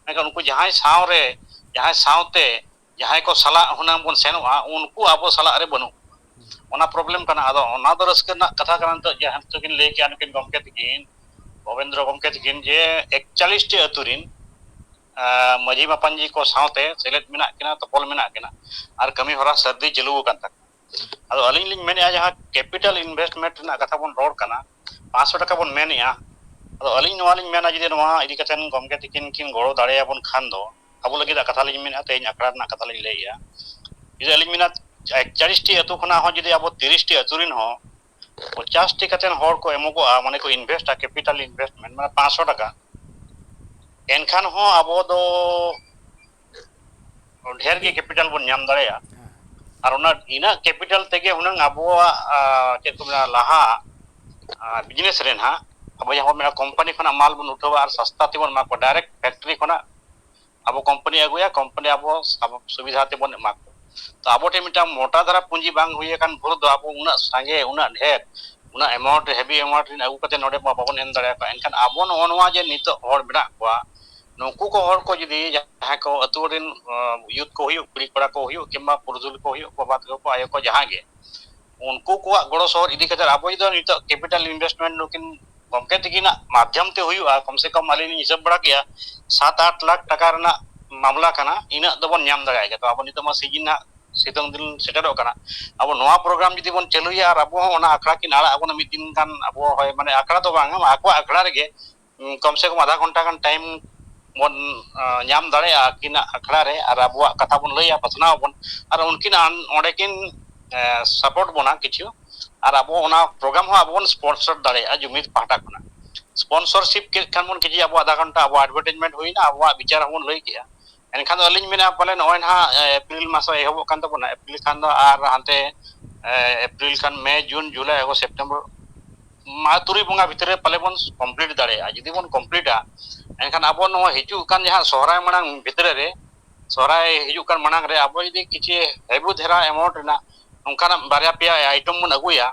ᱢᱮᱱᱠᱷᱟᱱ ᱩᱱᱠᱩ ᱡᱟᱦᱟᱸᱭ ᱥᱟᱶᱨᱮ, ᱡᱟᱦᱟᱸᱭ ᱥᱟᱶᱛᱮ, ᱡᱟᱦᱟᱸᱭ ᱠᱚ ᱥᱟᱞᱟᱜ ᱦᱩᱱᱟᱹᱝ ᱵᱚᱱ ᱥᱮᱱᱚᱜᱼᱟ, ᱩᱱᱠᱩ ᱟᱵᱚ ᱥᱟᱞᱟᱜ ᱨᱮ ᱵᱟᱹᱱᱩᱜ ᱠᱚᱣᱟ᱾ ᱚᱱᱟ ᱯᱨᱚᱵᱞᱮᱢ ᱠᱟᱱᱟ᱾ ᱟᱫᱚ ᱚᱱᱟ ᱫᱚ ᱨᱟᱹᱥᱠᱟᱹ ᱨᱮᱱᱟᱜ ᱠᱟᱛᱷᱟ ᱠᱟᱱᱟ᱾ ᱱᱤᱛᱚᱜ ᱡᱟᱦᱟᱸ ᱠᱤᱱ ᱞᱟᱹᱭ ᱠᱮᱜᱼᱟ ᱱᱩᱠᱤᱱ ᱜᱚᱢᱠᱮ ᱛᱟᱹᱠᱤᱱ, ᱵᱷᱚᱵᱮᱱᱫᱨᱚ ᱜᱚᱢᱠᱮ ᱛᱟᱹᱠᱤᱱ, ᱡᱮ ᱮᱠᱪᱟᱞᱤᱥ ᱴᱤ ᱟᱹᱛᱩ ᱨᱤᱱ ᱟᱸ, ᱢᱟᱹᱡᱷᱤ ᱢᱟᱯᱟᱧᱡᱤ ᱠᱚ ᱥᱟᱶᱛᱮ ᱥᱮᱞᱮᱫ ᱢᱮᱱᱟᱜ ᱠᱤᱱᱟ, ᱛᱚᱯᱚᱞ ᱢᱮᱱᱟᱜ ᱠᱤᱱᱟ ᱟᱨ ᱠᱟᱹᱢᱤ ᱦᱚᱨᱟ ᱥᱟᱹᱨᱫᱤ ᱪᱟᱹᱞᱩ ᱟᱠᱟᱱ ᱛᱟᱠᱚᱣᱟ᱾ ᱟᱫᱚ ᱟᱹᱞᱤᱧ ᱞᱤᱧ ᱢᱮᱱᱮᱫᱼᱟ, ᱡᱟᱦᱟᱸ ᱠᱮᱯᱤᱴᱟᱞ ᱤᱱᱵᱷᱮᱥᱴᱢᱮᱱᱴ ᱨᱮᱱᱟᱜ ᱠᱟᱛᱷᱟ ᱵᱚᱱ ᱨᱚᱲ ᱠᱟᱱᱟ, ᱯᱟᱸᱪᱥᱚ ᱴᱟᱠᱟ ᱵᱚᱱ ᱢᱮᱱᱮᱫᱼᱟ, ᱟᱫᱚ ᱟᱹᱞᱤᱧ ᱱᱚᱣᱟ ᱞᱤᱧ ᱢᱮᱱᱟ, ᱡᱩᱫᱤ ᱱᱚᱣᱟ ᱤᱫᱤ ᱠᱟᱛᱮ ᱜᱚᱢᱠᱮ ᱛᱤᱠᱤᱱ ᱠᱤᱱ ᱜᱚᱲᱚ ᱫᱟᱲᱮᱭᱟᱵᱚᱱ ᱠᱷᱟᱱ ᱫᱚ, ᱟᱵᱚ ᱞᱟᱹᱜᱤᱫ ᱠᱟᱛᱷᱟ ᱞᱤᱧ ᱢᱮᱱᱮᱫᱼᱟ, ᱛᱮᱦᱮᱧ ᱟᱠᱷᱲᱟ ᱨᱮᱱᱟᱜ ᱠᱟᱛᱷᱟ ᱞᱤᱧ ᱞᱟᱹᱭᱮᱫᱼᱟ, ᱡᱩᱫᱤ ᱟᱹᱞᱤᱧ ᱢᱮᱱᱟ ᱮᱠᱪᱟᱞᱤᱥ ᱴᱤ ᱟᱹᱛᱩ ᱠᱷᱚᱱᱟᱜ ᱦᱚᱸ ᱡᱩᱫᱤ ᱟᱵᱚ ᱛᱤᱨᱤᱥ ᱴᱤ ᱟᱹᱛᱩ ᱨᱤᱱ ᱦᱚᱸ ᱯᱚᱧᱪᱟᱥ ᱴᱤ ᱠᱟᱛᱮ ᱦᱚᱲ ᱠᱚ ᱮᱢᱚᱜᱚᱜᱼᱟ, ᱢᱟᱱᱮ ᱠᱚ ᱤᱱᱵᱷᱮᱥᱴᱟ, ᱠᱮᱯᱤᱴᱟᱞ ᱤᱱᱵᱷᱮᱥᱴᱢᱮᱱᱴ, ᱢᱟᱱᱮ ᱯᱟᱸᱪᱥᱚ ᱴᱟᱠᱟ, ᱮᱱᱠᱷᱟᱱ ᱦᱚᱸ ᱟᱵᱚ ᱫᱚ ᱰᱷᱮᱨ ᱜᱮ ᱠᱮᱯᱤᱴᱟᱞ ᱵᱚᱱ ᱧᱟᱢ ᱫᱟᱲᱮᱭᱟᱜᱼᱟ᱾ ᱟᱨ ᱚᱱᱟ ᱤᱱᱟᱹᱜ ᱠᱮᱯᱤᱴᱟᱞ ᱛᱮᱜᱮ ᱦᱩᱱᱟᱹᱝ ᱟᱵᱚᱣᱟᱜ, ᱟᱨ, ᱪᱮᱫ ᱠᱚ ᱢᱮᱱᱟ, ᱞᱟᱦᱟ ᱵᱤᱡᱽᱱᱮᱥ ᱨᱮ ᱱᱟᱦᱟᱜ ᱟᱵᱚ ᱡᱟᱦᱟᱸ ᱵᱚᱱ ᱢᱮᱱᱟ ᱠᱳᱢᱯᱟᱱᱤ ᱠᱷᱚᱱᱟᱜ ᱢᱟᱞ ᱵᱚᱱ ᱩᱴᱷᱟᱹᱣᱟ ᱟᱨ ᱥᱟᱥᱛᱟ ᱛᱮᱵᱚᱱ ᱮᱢᱟ ᱠᱚᱣᱟ, ᱰᱟᱭᱨᱮᱠᱴ ᱯᱷᱮᱠᱴᱨᱤ ᱠᱷᱚᱱᱟᱜ ᱟᱵᱚ ᱠᱳᱢᱯᱟᱱᱤ ᱟᱹᱜᱩᱭᱟ, ᱠᱳᱢᱯᱟᱱᱤ ᱟᱵᱚ ᱥᱟᱵ-, ᱥᱩᱵᱤᱫᱷᱟ ᱛᱮᱵᱚᱱ ᱮᱢᱟ ᱠᱚᱣᱟ᱾ ᱛᱚ ᱟᱵᱚ ᱴᱷᱮᱱ ᱢᱤᱫᱴᱟᱝ ᱢᱚᱴᱟ ᱫᱷᱟᱨᱟ ᱯᱩᱸᱡᱤ ᱵᱟᱝ ᱦᱩᱭ ᱟᱠᱟᱱ ᱵᱷᱳᱨ ᱫᱚ ᱟᱵᱚ ᱩᱱᱟᱹᱜ ᱥᱟᱸᱜᱮ, ᱩᱱᱟᱹᱜ ᱰᱷᱮᱨ, ᱩᱱᱟᱹᱜ ᱮᱢᱟᱣᱩᱱᱴ, ᱦᱮᱵᱷᱤ ᱮᱢᱟᱣᱩᱱᱴ ᱨᱮᱱ ᱟᱹᱜᱩ ᱠᱟᱛᱮ ᱱᱚᱰᱮ ᱢᱟ ᱵᱟᱵᱚᱱ ᱮᱢ ᱫᱟᱲᱮᱭᱟᱠᱚᱣᱟ᱾ ᱮᱱᱠᱷᱟᱱ ᱟᱵᱚ ᱱᱚᱜᱼᱚ ᱱᱚᱣᱟ ᱡᱮ ᱱᱤᱛᱚᱜ ᱦᱚᱲ ᱢᱮᱱᱟᱜ ᱠᱚᱣᱟ, ᱱᱩᱠᱩ ᱠᱚ ᱦᱚᱲ ᱠᱚ ᱡᱩᱫᱤ ᱡᱟᱦᱟᱸᱭ ᱠᱚ ᱟᱹᱛᱩ ᱨᱮᱱ, ᱟᱸ, ᱭᱩᱛᱷ ᱠᱚ ᱦᱩᱭᱩᱜ, ᱠᱩᱲᱤ ᱠᱚᱲᱟ ᱠᱚ ᱦᱩᱭᱩᱜ, ᱠᱤᱝᱵᱟ ᱯᱩᱨᱩᱫᱷᱩᱞ ᱠᱚ ᱦᱩᱭᱩᱜ, ᱵᱟᱵᱟ ᱛᱟᱠᱚ ᱠᱚ, ᱟᱭᱳ ᱠᱚ, ᱡᱟᱦᱟᱸ ᱜᱮ, ᱩᱱᱠᱩ ᱠᱚᱣᱟᱜ ᱜᱚᱲᱚ ᱥᱚᱦᱚᱫ ᱤᱫᱤ ᱠᱟᱛᱮ ᱟᱵᱚ ᱡᱩᱫᱤ ᱱᱤᱛᱚᱜ ᱠᱮᱯᱤᱴᱟᱞ ᱤᱱᱵᱷᱮᱥᱴᱢᱮᱱᱴ ᱱᱩᱠᱤᱱ ᱜᱚᱢᱠᱮ ᱛᱤᱠᱤᱱᱟᱜ ᱢᱟᱫᱽᱫᱷᱚᱢ ᱛᱮ ᱦᱩᱭᱩᱜᱼᱟ, ᱠᱚᱢ ᱥᱮ ᱠᱚᱢ ᱟᱹᱞᱤᱧ ᱞᱤᱧ ᱦᱤᱥᱟᱹᱵ ᱵᱟᱲᱟ ᱠᱮᱜᱼᱟ, ᱥᱟᱛ ᱟᱴ ᱞᱟᱠᱷ ᱴᱟᱠᱟ ᱨᱮᱱᱟᱜ ᱢᱟᱢᱞᱟ ᱠᱟᱱᱟ, ᱤᱱᱟᱹᱜ ᱫᱚᱵᱚᱱ ᱧᱟᱢ ᱫᱟᱲᱮᱭᱟᱜ ᱜᱮᱭᱟ᱾ ᱛᱚ ᱟᱵᱚ ᱱᱤᱛᱚᱜ ᱢᱟ ᱥᱤᱡᱤᱱ ᱦᱟᱸᱜ ᱥᱤᱛᱩᱝ ᱫᱤᱱ ᱥᱮᱴᱮᱨᱚᱜ ᱠᱟᱱᱟ᱾ ᱟᱵᱚ ᱱᱚᱣᱟ ᱯᱨᱳᱜᱨᱟᱢ ᱡᱩᱫᱤ ᱵᱚᱱ ᱪᱟᱹᱞᱩᱭᱟ ᱟᱨ ᱟᱵᱚ ᱦᱚᱸ ᱚᱱᱟ ᱟᱠᱷᱲᱟ ᱠᱤᱱ ᱟᱲᱟᱜ ᱟᱵᱚᱱᱟ ᱢᱤᱫ ᱫᱤᱱ ᱜᱟᱱ, ᱟᱵᱚ ᱦᱚᱭ ᱢᱟᱱᱮ ᱟᱠᱷᱲᱟ ᱫᱚ ᱵᱟᱝ, ᱟᱠᱚᱣᱟᱜ ᱟᱠᱷᱲᱟ ᱨᱮᱜᱮ ᱠᱚᱢ ᱥᱮ ᱠᱚᱢ ᱟᱫᱷᱟ ᱜᱷᱚᱱᱴᱟ ᱜᱟᱱ ᱴᱟᱭᱤᱢ ᱵᱚᱱ ᱧᱟᱢ ᱫᱟᱲᱮᱭᱟᱜᱼᱟ ᱟᱹᱠᱤᱱᱟᱜ ᱟᱠᱷᱲᱟ ᱨᱮ, ᱟᱨ ᱟᱵᱚᱣᱟᱜ ᱠᱟᱛᱷᱟ ᱵᱚᱱ ᱞᱟᱹᱭᱟ, ᱯᱟᱥᱱᱟᱣ ᱟᱵᱚᱱ, ᱟᱨ ᱩᱱᱠᱤᱱ ᱚᱸᱰᱮ ᱠᱤᱱ ᱥᱟᱯᱳᱨᱴ ᱵᱚᱱᱟ ᱠᱤᱪᱷᱩ, ᱟᱨ ᱟᱵᱚ ᱚᱱᱟ ᱯᱨᱳᱜᱨᱟᱢ ᱦᱚᱸ ᱟᱵᱚ ᱵᱚᱱ ᱥᱯᱚᱱᱥᱚᱨ ᱫᱟᱲᱮᱭᱟᱜᱼᱟ ᱡᱩᱢᱤᱫ ᱯᱟᱦᱴᱟ ᱠᱷᱚᱱᱟᱜ᱾ ᱥᱯᱚᱱᱥᱚᱨᱥᱤᱯ ᱠᱮᱫ ᱠᱷᱟᱱ ᱵᱚᱱ ᱠᱤᱪᱷᱩ ᱟᱵᱚᱣᱟᱜ ᱟᱫᱷᱟ ᱜᱷᱚᱱᱴᱟ ᱟᱵᱚᱣᱟᱜ ᱮᱰᱵᱷᱟᱨᱴᱟᱭᱤᱡᱽᱢᱮᱱᱴ ᱦᱩᱭᱱᱟ, ᱟᱵᱚᱣᱟᱜ ᱵᱤᱪᱟᱨ ᱦᱚᱸᱵᱚᱱ ᱞᱟᱹᱭ ᱠᱮᱜᱼᱟ᱾ ᱮᱱᱠᱷᱟᱱ ᱫᱚ ᱟᱹᱞᱤᱧ ᱢᱮᱱᱟ ᱯᱟᱞᱮ ᱱᱚᱜᱼᱚᱭ ᱱᱟᱦᱟᱜ ᱮᱯᱨᱤᱞ ᱢᱟᱥ ᱮᱦᱚᱵᱚᱜ ᱠᱟᱱ ᱛᱟᱵᱚᱱᱟ, ᱮᱯᱨᱤᱞ ᱠᱷᱟᱱ ᱫᱚ ᱟᱨ ᱦᱟᱱᱛᱮ ᱮᱯᱨᱤᱞ ᱠᱷᱟᱱ ᱢᱮ, ᱡᱩᱱ, ᱡᱩᱞᱟᱭ, ᱟᱜᱚᱥᱴ, ᱥᱮᱯᱴᱮᱢᱵᱚᱨ, ᱢᱟ ᱛᱩᱨᱩᱭ ᱵᱚᱸᱜᱟ ᱵᱷᱤᱛᱨᱤ ᱨᱮ ᱯᱟᱞᱮ ᱵᱚᱱ ᱠᱚᱢᱯᱞᱤᱴ ᱫᱟᱲᱮᱭᱟᱜᱼᱟ᱾ ᱡᱩᱫᱤ ᱵᱚᱱ ᱠᱚᱢᱯᱞᱤᱴᱟ, ᱮᱱᱠᱷᱟᱱ ᱟᱵᱚ ᱱᱚᱣᱟ ᱦᱤᱡᱩᱜ ᱠᱟᱱ ᱡᱟᱦᱟᱸ ᱥᱚᱦᱨᱟᱭ ᱢᱟᱲᱟᱝ ᱵᱷᱤᱛᱨᱤ ᱨᱮ, ᱥᱚᱦᱨᱟᱭ ᱦᱤᱡᱩᱜ ᱠᱟᱱ ᱢᱟᱲᱟᱝ ᱨᱮ ᱟᱵᱚ ᱡᱩᱫᱤ ᱠᱤᱪᱷᱤ ᱦᱮᱵᱩ ᱫᱷᱟᱨᱟ ᱮᱢᱟᱣᱩᱱᱴ ᱨᱮᱱᱟᱜ ᱚᱱᱠᱟᱱᱟᱜ ᱵᱟᱨᱭᱟ ᱯᱮᱭᱟ ᱟᱭᱴᱮᱢ ᱵᱚᱱ ᱟᱹᱜᱩᱭᱟ,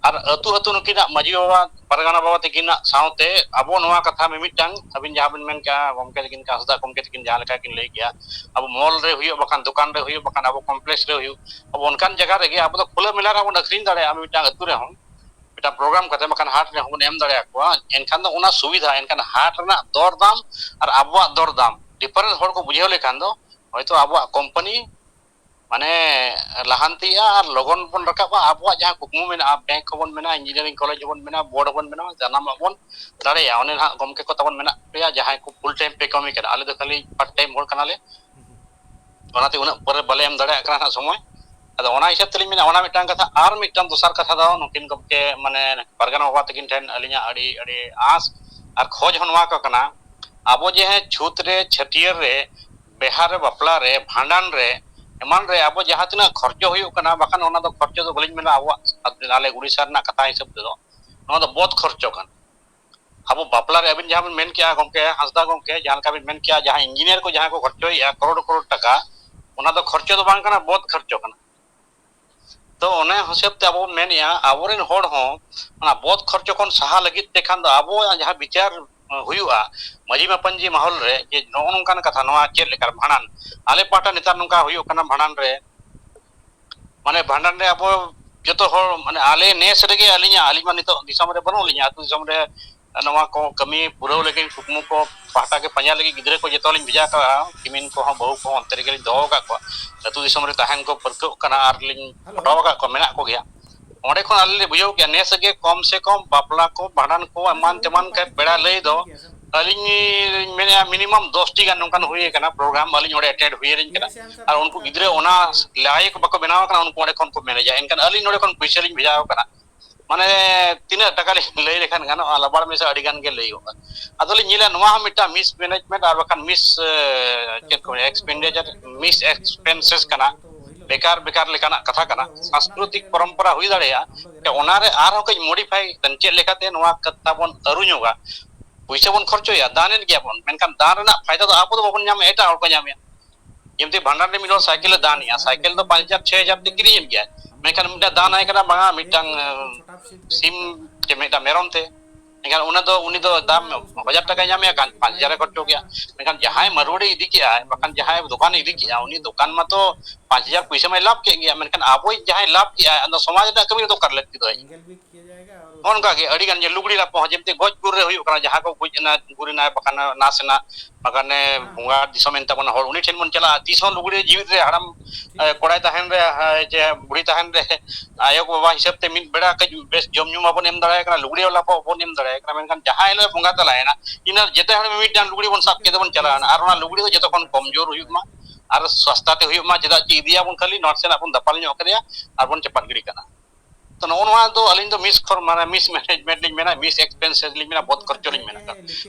ᱟᱨ ᱟᱹᱛᱩ ᱟᱹᱛᱩ ᱱᱩᱠᱤᱱᱟᱜ ᱢᱟᱹᱡᱷᱤ ᱵᱟᱵᱟ, ᱯᱟᱨᱜᱟᱱᱟ ᱵᱟᱵᱟ ᱛᱟᱹᱠᱤᱱᱟᱜ ᱥᱟᱶᱛᱮ ᱟᱵᱚ ᱱᱚᱣᱟ ᱠᱟᱛᱷᱟ ᱢᱤᱢᱤᱫᱴᱟᱝ, ᱟᱹᱵᱤᱱ ᱡᱟᱦᱟᱸ ᱵᱤᱱ ᱢᱮᱱ ᱠᱮᱜᱼᱟ, ᱜᱚᱢᱠᱮ ᱛᱟᱹᱠᱤᱱ, ᱦᱟᱸᱥᱫᱟ ᱜᱚᱢᱠᱮ ᱛᱟᱹᱠᱤᱱ ᱡᱟᱦᱟᱸ ᱞᱮᱠᱟ ᱠᱤᱱ ᱞᱟᱹᱭ ᱠᱮᱜᱼᱟ, ᱟᱵᱚ ᱢᱚᱞ ᱨᱮ ᱦᱩᱭᱩᱜ, ᱵᱟᱠᱷᱟᱱ ᱫᱚᱠᱟᱱ ᱨᱮ ᱦᱩᱭᱩᱜ, ᱵᱟᱠᱷᱟᱱ ᱟᱵᱚ ᱠᱚᱢᱯᱞᱮᱠᱥ ᱨᱮ ᱦᱩᱭᱩᱜ, ᱟᱵᱚ ᱚᱱᱠᱟᱱ ᱡᱟᱭᱜᱟ ᱨᱮᱜᱮ ᱟᱵᱚ ᱫᱚ ᱠᱷᱩᱞᱟᱹ ᱢᱮᱞᱟ ᱨᱮᱦᱚᱸ ᱵᱚᱱ ᱟᱹᱠᱷᱨᱤᱧ ᱫᱟᱲᱮᱭᱟᱜᱼᱟ ᱢᱤᱫᱴᱟᱝ ᱟᱹᱛᱩ ᱨᱮᱦᱚᱸ᱾ ᱢᱤᱫᱴᱟᱝ ᱯᱨᱳᱜᱨᱟᱢ ᱠᱟᱛᱮ, ᱵᱟᱠᱷᱟᱱ ᱦᱟᱴ ᱨᱮᱦᱚᱸ ᱵᱚᱱ ᱮᱢ ᱫᱟᱲᱮᱭᱟᱠᱚᱣᱟ᱾ ᱮᱱᱠᱷᱟᱱ ᱫᱚ ᱚᱱᱟ ᱥᱩᱵᱤᱫᱷᱟ, ᱮᱱᱠᱷᱟᱱ ᱦᱟᱴ ᱨᱮᱱᱟᱜ ᱫᱚᱨᱫᱟᱢ ᱟᱨ ᱟᱵᱚᱣᱟᱜ ᱫᱚᱨᱫᱟᱢ ᱰᱤᱯᱷᱟᱨᱮᱱᱥ ᱦᱚᱲ ᱠᱚ ᱵᱩᱡᱷᱟᱹᱣ ᱞᱮᱠᱷᱟᱱ ᱫᱚ ᱦᱚᱭᱛᱳ ᱟᱵᱚᱣᱟᱜ ᱠᱳᱢᱯᱟᱱᱤ ᱢᱟᱱᱮ ᱞᱟᱦᱟᱱᱛᱤᱜᱼᱟ ᱟᱨ ᱞᱚᱜᱚᱱ ᱵᱚᱱ ᱨᱟᱠᱟᱵᱼᱟ᱾ ᱟᱵᱚᱣᱟᱜ ᱡᱟᱦᱟᱸ ᱠᱩᱠᱢᱩ ᱢᱮᱱᱟᱜᱼᱟ, ᱵᱮᱝᱠ ᱦᱚᱸᱵᱚᱱ ᱢᱮᱱᱟ, ᱤᱧᱡᱤᱱᱤᱭᱟᱨᱤᱝ ᱠᱚᱞᱮᱡᱽ ᱦᱚᱸᱵᱚᱱ ᱢᱮᱱᱟ, ᱵᱳᱨᱰ ᱦᱚᱸᱵᱚᱱ ᱢᱮᱱᱟ, ᱥᱟᱱᱟᱢᱟᱜ ᱵᱚᱱ ᱫᱟᱲᱮᱭᱟᱜᱼᱟ᱾ ᱚᱱᱮ ᱱᱟᱦᱟᱜ ᱜᱚᱢᱠᱮ ᱠᱚ ᱛᱟᱵᱚᱱ ᱢᱮᱱᱟᱜ ᱯᱮᱭᱟ, ᱡᱟᱦᱟᱸᱭ ᱠᱚ ᱯᱷᱩᱞ ᱴᱟᱭᱤᱢ ᱯᱮ ᱠᱟᱹᱢᱤ ᱠᱟᱱᱟ, ᱟᱞᱮ ᱫᱚ ᱠᱷᱟᱹᱞᱤ ᱯᱟᱨᱴ ᱴᱟᱭᱤᱢ ᱦᱚᱲ ᱠᱟᱱᱟᱞᱮ, ᱚᱱᱟᱛᱮ ᱩᱱᱟᱹᱜ ᱯᱚᱨᱮ ᱵᱟᱞᱮ ᱮᱢ ᱫᱟᱲᱮᱭᱟᱜ ᱠᱟᱱᱟ ᱱᱟᱦᱟᱜ ᱥᱚᱢᱚᱭ᱾ ᱟᱫᱚ ᱚᱱᱟ ᱦᱤᱥᱟᱹᱵ ᱛᱮᱞᱤᱧ ᱢᱮᱱᱟ, ᱚᱱᱟ ᱢᱤᱫᱴᱟᱝ ᱠᱟᱛᱷᱟ᱾ ᱟᱨ ᱢᱤᱫᱴᱟᱝ ᱫᱚᱥᱟᱨ ᱠᱟᱛᱷᱟ ᱫᱚ ᱱᱩᱠᱤᱱ ᱜᱚᱢᱠᱮ ᱢᱟᱱᱮ ᱯᱟᱨᱜᱟᱱᱟ ᱵᱟᱵᱟ ᱛᱟᱹᱠᱤᱱ ᱴᱷᱮᱱ ᱟᱹᱞᱤᱧᱟᱜ ᱟᱹᱰᱤ ᱟᱹᱰᱤ ᱟᱸᱥ ᱟᱨ ᱠᱷᱚᱡᱽ ᱦᱚᱸ ᱱᱚᱣᱟ ᱠᱚ ᱠᱟᱱᱟ, ᱟᱵᱚ ᱡᱮ ᱪᱷᱩᱛ ᱨᱮ, ᱪᱷᱟᱹᱴᱭᱟᱹᱨ ᱨᱮ, ᱵᱤᱦᱟ ᱨᱮ, ᱵᱟᱯᱞᱟ ᱨᱮ, ᱵᱷᱟᱸᱰᱟᱱ ᱨᱮ, ᱮᱢᱟᱱ ᱨᱮ ᱟᱵᱚ ᱡᱟᱦᱟᱸ ᱛᱤᱱᱟᱹᱜ ᱠᱷᱚᱨᱪᱚ ᱦᱩᱭᱩᱜ ᱠᱟᱱᱟ, ᱵᱟᱠᱷᱟᱱ ᱚᱱᱟ ᱫᱚ ᱠᱷᱚᱨᱪᱚ ᱫᱚ ᱵᱟᱹᱞᱤᱧ ᱢᱮᱱᱟ ᱟᱵᱚᱣᱟᱜ ᱟᱞᱮ ᱩᱲᱤᱥᱥᱟ ᱨᱮᱱᱟᱜ ᱠᱟᱛᱷᱟ ᱦᱤᱥᱟᱹᱵ ᱛᱮᱫᱚ, ᱱᱚᱣᱟ ᱫᱚ ᱵᱚᱫ ᱠᱷᱚᱨᱪᱚ ᱠᱟᱱᱟ᱾ ᱟᱵᱚ ᱵᱟᱯᱞᱟ ᱨᱮ ᱟᱹᱵᱤᱱ ᱡᱟᱦᱟᱸ ᱵᱤᱱ ᱢᱮᱱ ᱠᱮᱜᱼᱟ ᱜᱚᱢᱠᱮ, ᱦᱟᱸᱥᱫᱟ ᱜᱚᱢᱠᱮ, ᱡᱟᱦᱟᱸ ᱞᱮᱠᱟ ᱵᱤᱱ ᱢᱮᱱ ᱠᱮᱜᱼᱟ, ᱡᱟᱦᱟᱸ ᱤᱧᱡᱤᱱᱤᱭᱟᱨ ᱠᱚ ᱡᱟᱦᱟᱸ ᱠᱚ ᱠᱷᱚᱨᱪᱚᱭᱮᱜᱼᱟ ᱠᱨᱳᱲ ᱠᱨᱳᱲ ᱴᱟᱠᱟ, ᱚᱱᱟ ᱫᱚ ᱠᱷᱚᱨᱪᱚ ᱫᱚ ᱵᱟᱝ ᱠᱟᱱᱟ, ᱵᱚᱫ ᱠᱷᱚᱨᱪᱚ ᱠᱟᱱᱟ᱾ ᱛᱚ ᱚᱱᱟ ᱦᱤᱥᱟᱹᱵ ᱛᱮ ᱟᱵᱚ ᱵᱚᱱ ᱢᱮᱱᱮᱜᱼᱟ, ᱟᱵᱚᱨᱮᱱ ᱦᱚᱲ ᱦᱚᱸ ᱚᱱᱟ ᱵᱚᱫ ᱠᱷᱚᱨᱪᱚ ᱠᱷᱚᱱ ᱥᱟᱦᱟ ᱞᱟᱹᱜᱤᱫ ᱛᱮ ᱠᱷᱟᱱ ᱫᱚ ᱟᱵᱚᱣᱟᱜ ᱡᱟᱦᱟᱸ ᱵᱤᱪᱟᱨ ᱦᱩᱭᱩᱜᱼᱟ ᱢᱟᱹᱡᱷᱤ ᱢᱟᱯᱟᱧᱡᱤ ᱢᱟᱦᱚᱞ ᱨᱮ, ᱡᱮ ᱱᱚᱜᱼᱚ ᱱᱚᱝᱠᱟᱱ ᱠᱟᱛᱷᱟ, ᱱᱚᱣᱟ ᱪᱮᱫ ᱞᱮᱠᱟ ᱵᱷᱟᱸᱰᱟᱱ, ᱟᱞᱮ ᱯᱟᱦᱴᱟ ᱱᱮᱛᱟᱨ ᱱᱚᱝᱠᱟ ᱦᱩᱭᱩᱜ ᱠᱟᱱᱟ ᱵᱷᱟᱸᱰᱟᱱ ᱨᱮ, ᱢᱟᱱᱮ ᱵᱷᱟᱸᱰᱟᱱ ᱨᱮ ᱟᱵᱚ ᱡᱚᱛᱚ ᱦᱚᱲ, ᱢᱟᱱᱮ ᱟᱞᱮ ᱱᱮᱥ ᱨᱮᱜᱮ ᱟᱹᱞᱤᱧᱟᱜ, ᱟᱹᱞᱤᱧ ᱢᱟ ᱱᱤᱛᱚᱜ ᱫᱤᱥᱚᱢ ᱨᱮ ᱵᱟᱹᱱᱩᱜ ᱞᱤᱧᱟ, ᱟᱹᱛᱩ ᱫᱤᱥᱚᱢ ᱨᱮ ᱱᱚᱣᱟ ᱠᱚ ᱠᱟᱹᱢᱤ ᱯᱩᱨᱟᱹᱣ ᱞᱟᱹᱜᱤᱫ ᱠᱩᱠᱢᱩ ᱠᱚ ᱯᱟᱦᱴᱟ ᱜᱮ ᱯᱟᱸᱡᱟ ᱞᱟᱹᱜᱤᱫ ᱜᱤᱫᱽᱨᱟᱹ ᱠᱚ ᱡᱚᱛᱚ ᱞᱤᱧ ᱵᱷᱮᱡᱟ ᱠᱟᱜᱼᱟ, ᱠᱤᱢᱤᱱ ᱠᱚᱦᱚᱸ ᱵᱟᱹᱦᱩ ᱠᱚᱦᱚᱸ ᱚᱱᱛᱮ ᱨᱮᱜᱮ ᱞᱤᱧ ᱫᱚᱦᱚ ᱟᱠᱟᱫ ᱠᱚᱣᱟ᱾ ᱟᱹᱛᱩ ᱫᱤᱥᱚᱢ ᱨᱮ ᱛᱟᱦᱮᱱ ᱠᱚ ᱯᱟᱹᱨᱠᱟᱹᱜ ᱠᱟᱱᱟ ᱟᱨ ᱞᱤᱧ ᱯᱚᱴᱟᱣ ᱟᱠᱟᱫ ᱠᱚᱣᱟ, ᱢᱮᱱᱟᱜ ᱠᱚᱜᱮᱭᱟ᱾ ᱚᱸᱰᱮ ᱠᱷᱚᱱ ᱟᱞᱮ ᱞᱮ ᱵᱩᱡᱷᱟᱹᱣ ᱠᱮᱜᱼᱟ, ᱱᱮᱥ ᱜᱮ ᱠᱚᱢ ᱥᱮ ᱠᱚᱢ ᱵᱟᱯᱞᱟ ᱠᱚ, ᱵᱷᱟᱸᱰᱟᱱ ᱠᱚ, ᱮᱢᱟᱱ ᱛᱮᱢᱟᱱ ᱠᱷᱟᱡ ᱯᱮᱲᱟ ᱞᱟᱹᱭ ᱫᱚ ᱟᱹᱞᱤᱧ ᱞᱤᱧ ᱢᱮᱱᱮᱫᱼᱟ, ᱢᱤᱱᱤᱢᱟᱢ ᱫᱚᱥ ᱴᱤ ᱜᱟᱱ ᱱᱚᱝᱠᱟᱱ ᱦᱩᱭ ᱟᱠᱟᱱᱟ, ᱯᱨᱳᱜᱨᱟᱢ ᱟᱹᱞᱤᱧ ᱚᱸᱰᱮ ᱮᱴᱮᱱᱰ ᱦᱩᱭ ᱟᱹᱞᱤᱧ ᱠᱟᱱᱟ᱾ ᱟᱨ ᱩᱱᱠᱩ ᱜᱤᱫᱽᱨᱟᱹ ᱚᱱᱟ ᱞᱟᱭᱚᱠ ᱵᱟᱠᱚ ᱵᱮᱱᱟᱣ ᱟᱠᱟᱱᱟ, ᱩᱱᱠᱩ ᱚᱸᱰᱮ ᱠᱷᱚᱱ ᱠᱚ ᱢᱮᱱᱮᱡᱟ, ᱮᱱᱠᱷᱟᱱ ᱟᱹᱞᱤᱧ ᱱᱚᱸᱰᱮ ᱠᱷᱚᱱ ᱯᱩᱭᱥᱟᱹ ᱞᱤᱧ ᱵᱷᱮᱡᱟ ᱟᱠᱚ ᱠᱟᱱᱟ᱾ ᱢᱟᱱᱮ ᱛᱤᱱᱟᱹᱜ ᱴᱟᱠᱟ ᱞᱤᱧ ᱞᱟᱹᱭ ᱞᱮᱠᱷᱟᱱ ᱜᱟᱱᱚᱜᱼᱟ, ᱞᱟᱵᱟᱲ ᱢᱮᱥᱟ ᱟᱹᱰᱤ ᱜᱟᱱ ᱜᱮ ᱞᱟᱹᱭᱚᱜᱼᱟ᱾ ᱟᱫᱚᱞᱤᱧ ᱧᱮᱞᱟ ᱱᱚᱣᱟ ᱦᱚᱸ ᱢᱤᱫᱴᱟᱝ ᱢᱤᱥ ᱢᱮᱱᱮᱡᱽᱢᱮᱱᱴ ᱟᱨ ᱵᱟᱠᱷᱟᱱ ᱢᱤᱥ, ᱪᱮᱫ ᱠᱚ ᱢᱮᱱᱟ, ᱮᱠᱥᱯᱮᱱᱰᱤᱪᱟᱨ, ᱢᱤᱥ ᱮᱠᱥᱯᱮᱱᱥᱮᱥ ᱠᱟᱱᱟ, ᱵᱮᱠᱟᱨ ᱵᱮᱠᱟᱨ ᱞᱮᱠᱟᱱᱟᱜ ᱠᱟᱛᱷᱟ ᱠᱟᱱᱟ᱾ ᱥᱟᱝᱥᱠᱨᱤᱛᱤᱠ ᱯᱚᱨᱚᱢᱯᱚᱨᱟ ᱦᱩᱭ ᱫᱟᱲᱮᱭᱟᱜᱼᱟ, ᱚᱱᱟᱨᱮ ᱟᱨᱦᱚᱸ ᱠᱟᱹᱡ ᱢᱚᱰᱤᱯᱷᱟᱭ ᱠᱟᱛᱮ ᱪᱮᱫ ᱞᱮᱠᱟᱛᱮ ᱱᱚᱣᱟ ᱠᱟᱛᱷᱟ ᱵᱚᱱ ᱟᱹᱨᱩ ᱧᱚᱜᱟ᱾ ᱯᱩᱭᱥᱟᱹ ᱵᱚᱱ ᱠᱷᱚᱨᱪᱚᱭᱟ, ᱫᱟᱱ ᱮᱫ ᱜᱮᱭᱟ ᱵᱚᱱ, ᱢᱮᱱᱠᱷᱟᱱ ᱫᱟᱱ ᱨᱮᱱᱟᱜ ᱯᱷᱟᱭᱫᱟ ᱫᱚ ᱟᱵᱚ ᱫᱚ ᱵᱟᱵᱚᱱ ᱧᱟᱢᱮᱫᱼᱟ, ᱮᱴᱟᱜ ᱦᱚᱲ ᱠᱚ ᱧᱟᱢᱮᱫᱼᱟ᱾ ᱡᱮᱢᱛᱤ ᱵᱷᱟᱸᱰᱟᱱ ᱨᱮ ᱢᱤᱫ ᱦᱚᱲ ᱥᱟᱭᱠᱮᱞ ᱮ ᱫᱟᱱ ᱮᱫᱼᱟ, ᱥᱟᱭᱠᱮᱞ ᱫᱚ ᱯᱟᱸᱪ ᱦᱟᱡᱟᱨ ᱪᱷᱚᱭ ᱦᱟᱡᱟᱨ ᱛᱮ ᱠᱤᱨᱤᱧ ᱮᱫ ᱜᱮᱭᱟᱭ, ᱢᱮᱱᱠᱷᱟᱱ ᱢᱤᱫᱴᱟᱝ ᱫᱟᱱ ᱟᱭ ᱠᱟᱱᱟ ᱵᱟᱝᱟ ᱢᱤᱫᱴᱟᱝ ᱥᱤᱢ ᱪᱮ ᱢᱤᱫᱴᱟᱝ ᱢᱮᱨᱚᱢ ᱛᱮ, ᱮᱱᱠᱷᱟᱱ ᱚᱱᱟ ᱫᱚ ᱩᱱᱤ ᱫᱚ ᱫᱟᱢ ᱦᱟᱡᱟᱨ ᱴᱟᱠᱟᱭ ᱧᱟᱢᱮᱜᱼᱟ, ᱠᱷᱟᱱ ᱯᱟᱸᱪ ᱦᱟᱡᱟᱨ ᱮ ᱠᱷᱚᱨᱪᱚ ᱠᱮᱜᱼᱟ᱾ ᱢᱮᱱᱠᱷᱟᱱ ᱡᱟᱦᱟᱸᱭ ᱢᱟᱨᱣᱟᱲᱤ ᱤᱫᱤ ᱠᱮᱜᱼᱟᱭ, ᱵᱟᱠᱷᱟᱱ ᱡᱟᱦᱟᱸᱭ ᱫᱚᱠᱟᱱᱮ ᱤᱫᱤ ᱠᱮᱜᱼᱟ, ᱩᱱᱤ ᱫᱚᱠᱟᱱ ᱢᱟᱛᱚ ᱯᱟᱸᱪ ᱦᱟᱡᱟᱨ ᱯᱩᱭᱥᱟᱹ ᱢᱟᱭ ᱞᱟᱵᱷ ᱠᱮᱫ ᱜᱮᱭᱟ, ᱢᱮᱱᱠᱷᱟᱱ ᱟᱵᱚᱭᱤᱡ ᱡᱟᱦᱟᱸᱭ ᱞᱟᱵᱷ ᱠᱮᱜᱼᱟᱭ, ᱟᱫᱚ ᱥᱚᱢᱟᱡᱽ ᱨᱮᱱᱟᱜ ᱠᱟᱹᱢᱤ ᱫᱚ ᱚᱠᱟᱨᱮ ᱞᱟᱹᱠᱛᱤ ᱫᱚ ᱦᱮᱡ ᱮᱱᱟ? ᱱᱚᱜᱼᱚ ᱱᱚᱝᱠᱟ ᱜᱮ ᱟᱹᱰᱤ ᱜᱟᱱ ᱡᱮ ᱞᱩᱜᱽᱲᱤ ᱞᱟᱯᱚ ᱦᱚᱸ ᱡᱮᱢᱛᱤ ᱜᱚᱡ ᱜᱩᱨ ᱨᱮ ᱦᱩᱭᱩᱜ ᱠᱟᱱᱟ, ᱡᱟᱦᱟᱸ ᱠᱚ ᱜᱚᱡ ᱮᱱᱟ, ᱜᱩᱨ ᱮᱱᱟᱭ, ᱵᱟᱠᱷᱟᱱ ᱱᱟᱥ ᱮᱱᱟ, ᱵᱟᱠᱷᱟᱱᱮ ᱵᱚᱸᱜᱟ ᱫᱤᱥᱚᱢ ᱮᱱ ᱛᱟᱵᱚᱱᱟ ᱦᱚᱲ, ᱩᱱᱤ ᱴᱷᱮᱱ ᱵᱚᱱ ᱪᱟᱞᱟᱜᱼᱟ, ᱛᱤᱥ ᱦᱚᱸ ᱞᱩᱜᱽᱲᱤ ᱡᱤᱣᱤᱫ ᱨᱮ ᱦᱟᱲᱟᱢ, ᱮ, ᱠᱚᱲᱟᱭ ᱛᱟᱦᱮᱱ ᱨᱮ, ᱮ, ᱡᱮ ᱵᱩᱲᱦᱤ ᱛᱟᱦᱮᱱ ᱨᱮ ᱟᱭᱳ ᱵᱟᱵᱟ ᱦᱤᱥᱟᱹᱵ ᱛᱮ ᱢᱤᱫ ᱵᱮᱲᱟ ᱠᱟᱹᱡ ᱵᱮᱥ ᱡᱚᱢ ᱧᱩ ᱢᱟᱵᱚᱱ ᱮᱢ ᱫᱟᱲᱮᱭᱟᱭ ᱠᱟᱱᱟ, ᱞᱩᱜᱽᱲᱤ ᱞᱟᱯᱚ ᱵᱚᱱ ᱮᱢ ᱫᱟᱲᱮᱭᱟᱭ ᱠᱟᱱᱟ, ᱢᱮᱱᱠᱷᱟᱱ ᱡᱟᱦᱟᱸ ᱦᱤᱞᱳᱜ ᱵᱚᱸᱜᱟ ᱛᱟᱞᱟᱭᱮᱱᱟ, ᱤᱱᱟᱹ ᱡᱮᱛᱮ ᱦᱚᱲ ᱢᱤᱫᱴᱟᱝ ᱞᱩᱜᱽᱲᱤ ᱵᱚᱱ ᱥᱟᱵ ᱠᱮᱫᱟ ᱵᱚᱱ ᱪᱟᱞᱟᱣᱮᱱᱟ, ᱟᱨ ᱚᱱᱟ ᱞᱩᱜᱽᱲᱤ ᱫᱚ ᱡᱚᱛᱚ ᱠᱷᱚᱱ ᱠᱚᱢᱡᱳᱨ ᱦᱩᱭᱩᱜ ᱢᱟ ᱟᱨ ᱥᱚᱥᱛᱟ ᱛᱮ ᱦᱩᱭᱩᱜ ᱢᱟ, ᱪᱮᱫᱟᱜ ᱪᱮ ᱤᱫᱤᱭᱟᱵᱚᱱ ᱠᱷᱟᱹᱞᱤ ᱱᱟᱥᱮᱱᱟᱜ ᱵᱚᱱ ᱫᱟᱯᱟᱞ ᱧᱚᱜ ᱠᱮᱫᱮᱭᱟ ᱟᱨ ᱵᱚᱱ ᱪᱟᱯᱟᱫ ᱜᱤᱰᱤ ᱠᱟᱱᱟ᱾ ᱛᱚ ᱱᱚᱜᱼᱚ ᱱᱚᱣᱟ ᱫᱚ ᱟᱹᱞᱤᱧ ᱫᱚ ᱢᱤᱥ ᱠᱷᱚᱨ-, ᱢᱟᱱᱮ ᱢᱤᱥ ᱢᱮᱱᱮᱡᱢᱮᱱᱴ ᱞᱤᱧ ᱢᱮᱱᱟ, ᱢᱤᱥ ᱮᱠᱥᱯᱮᱱᱥᱮᱥ ᱞᱤᱧ ᱢᱮᱱᱟ, ᱵᱚᱫ ᱠᱷᱚᱨᱪᱚ ᱞᱤᱧ ᱢᱮᱱᱟ᱾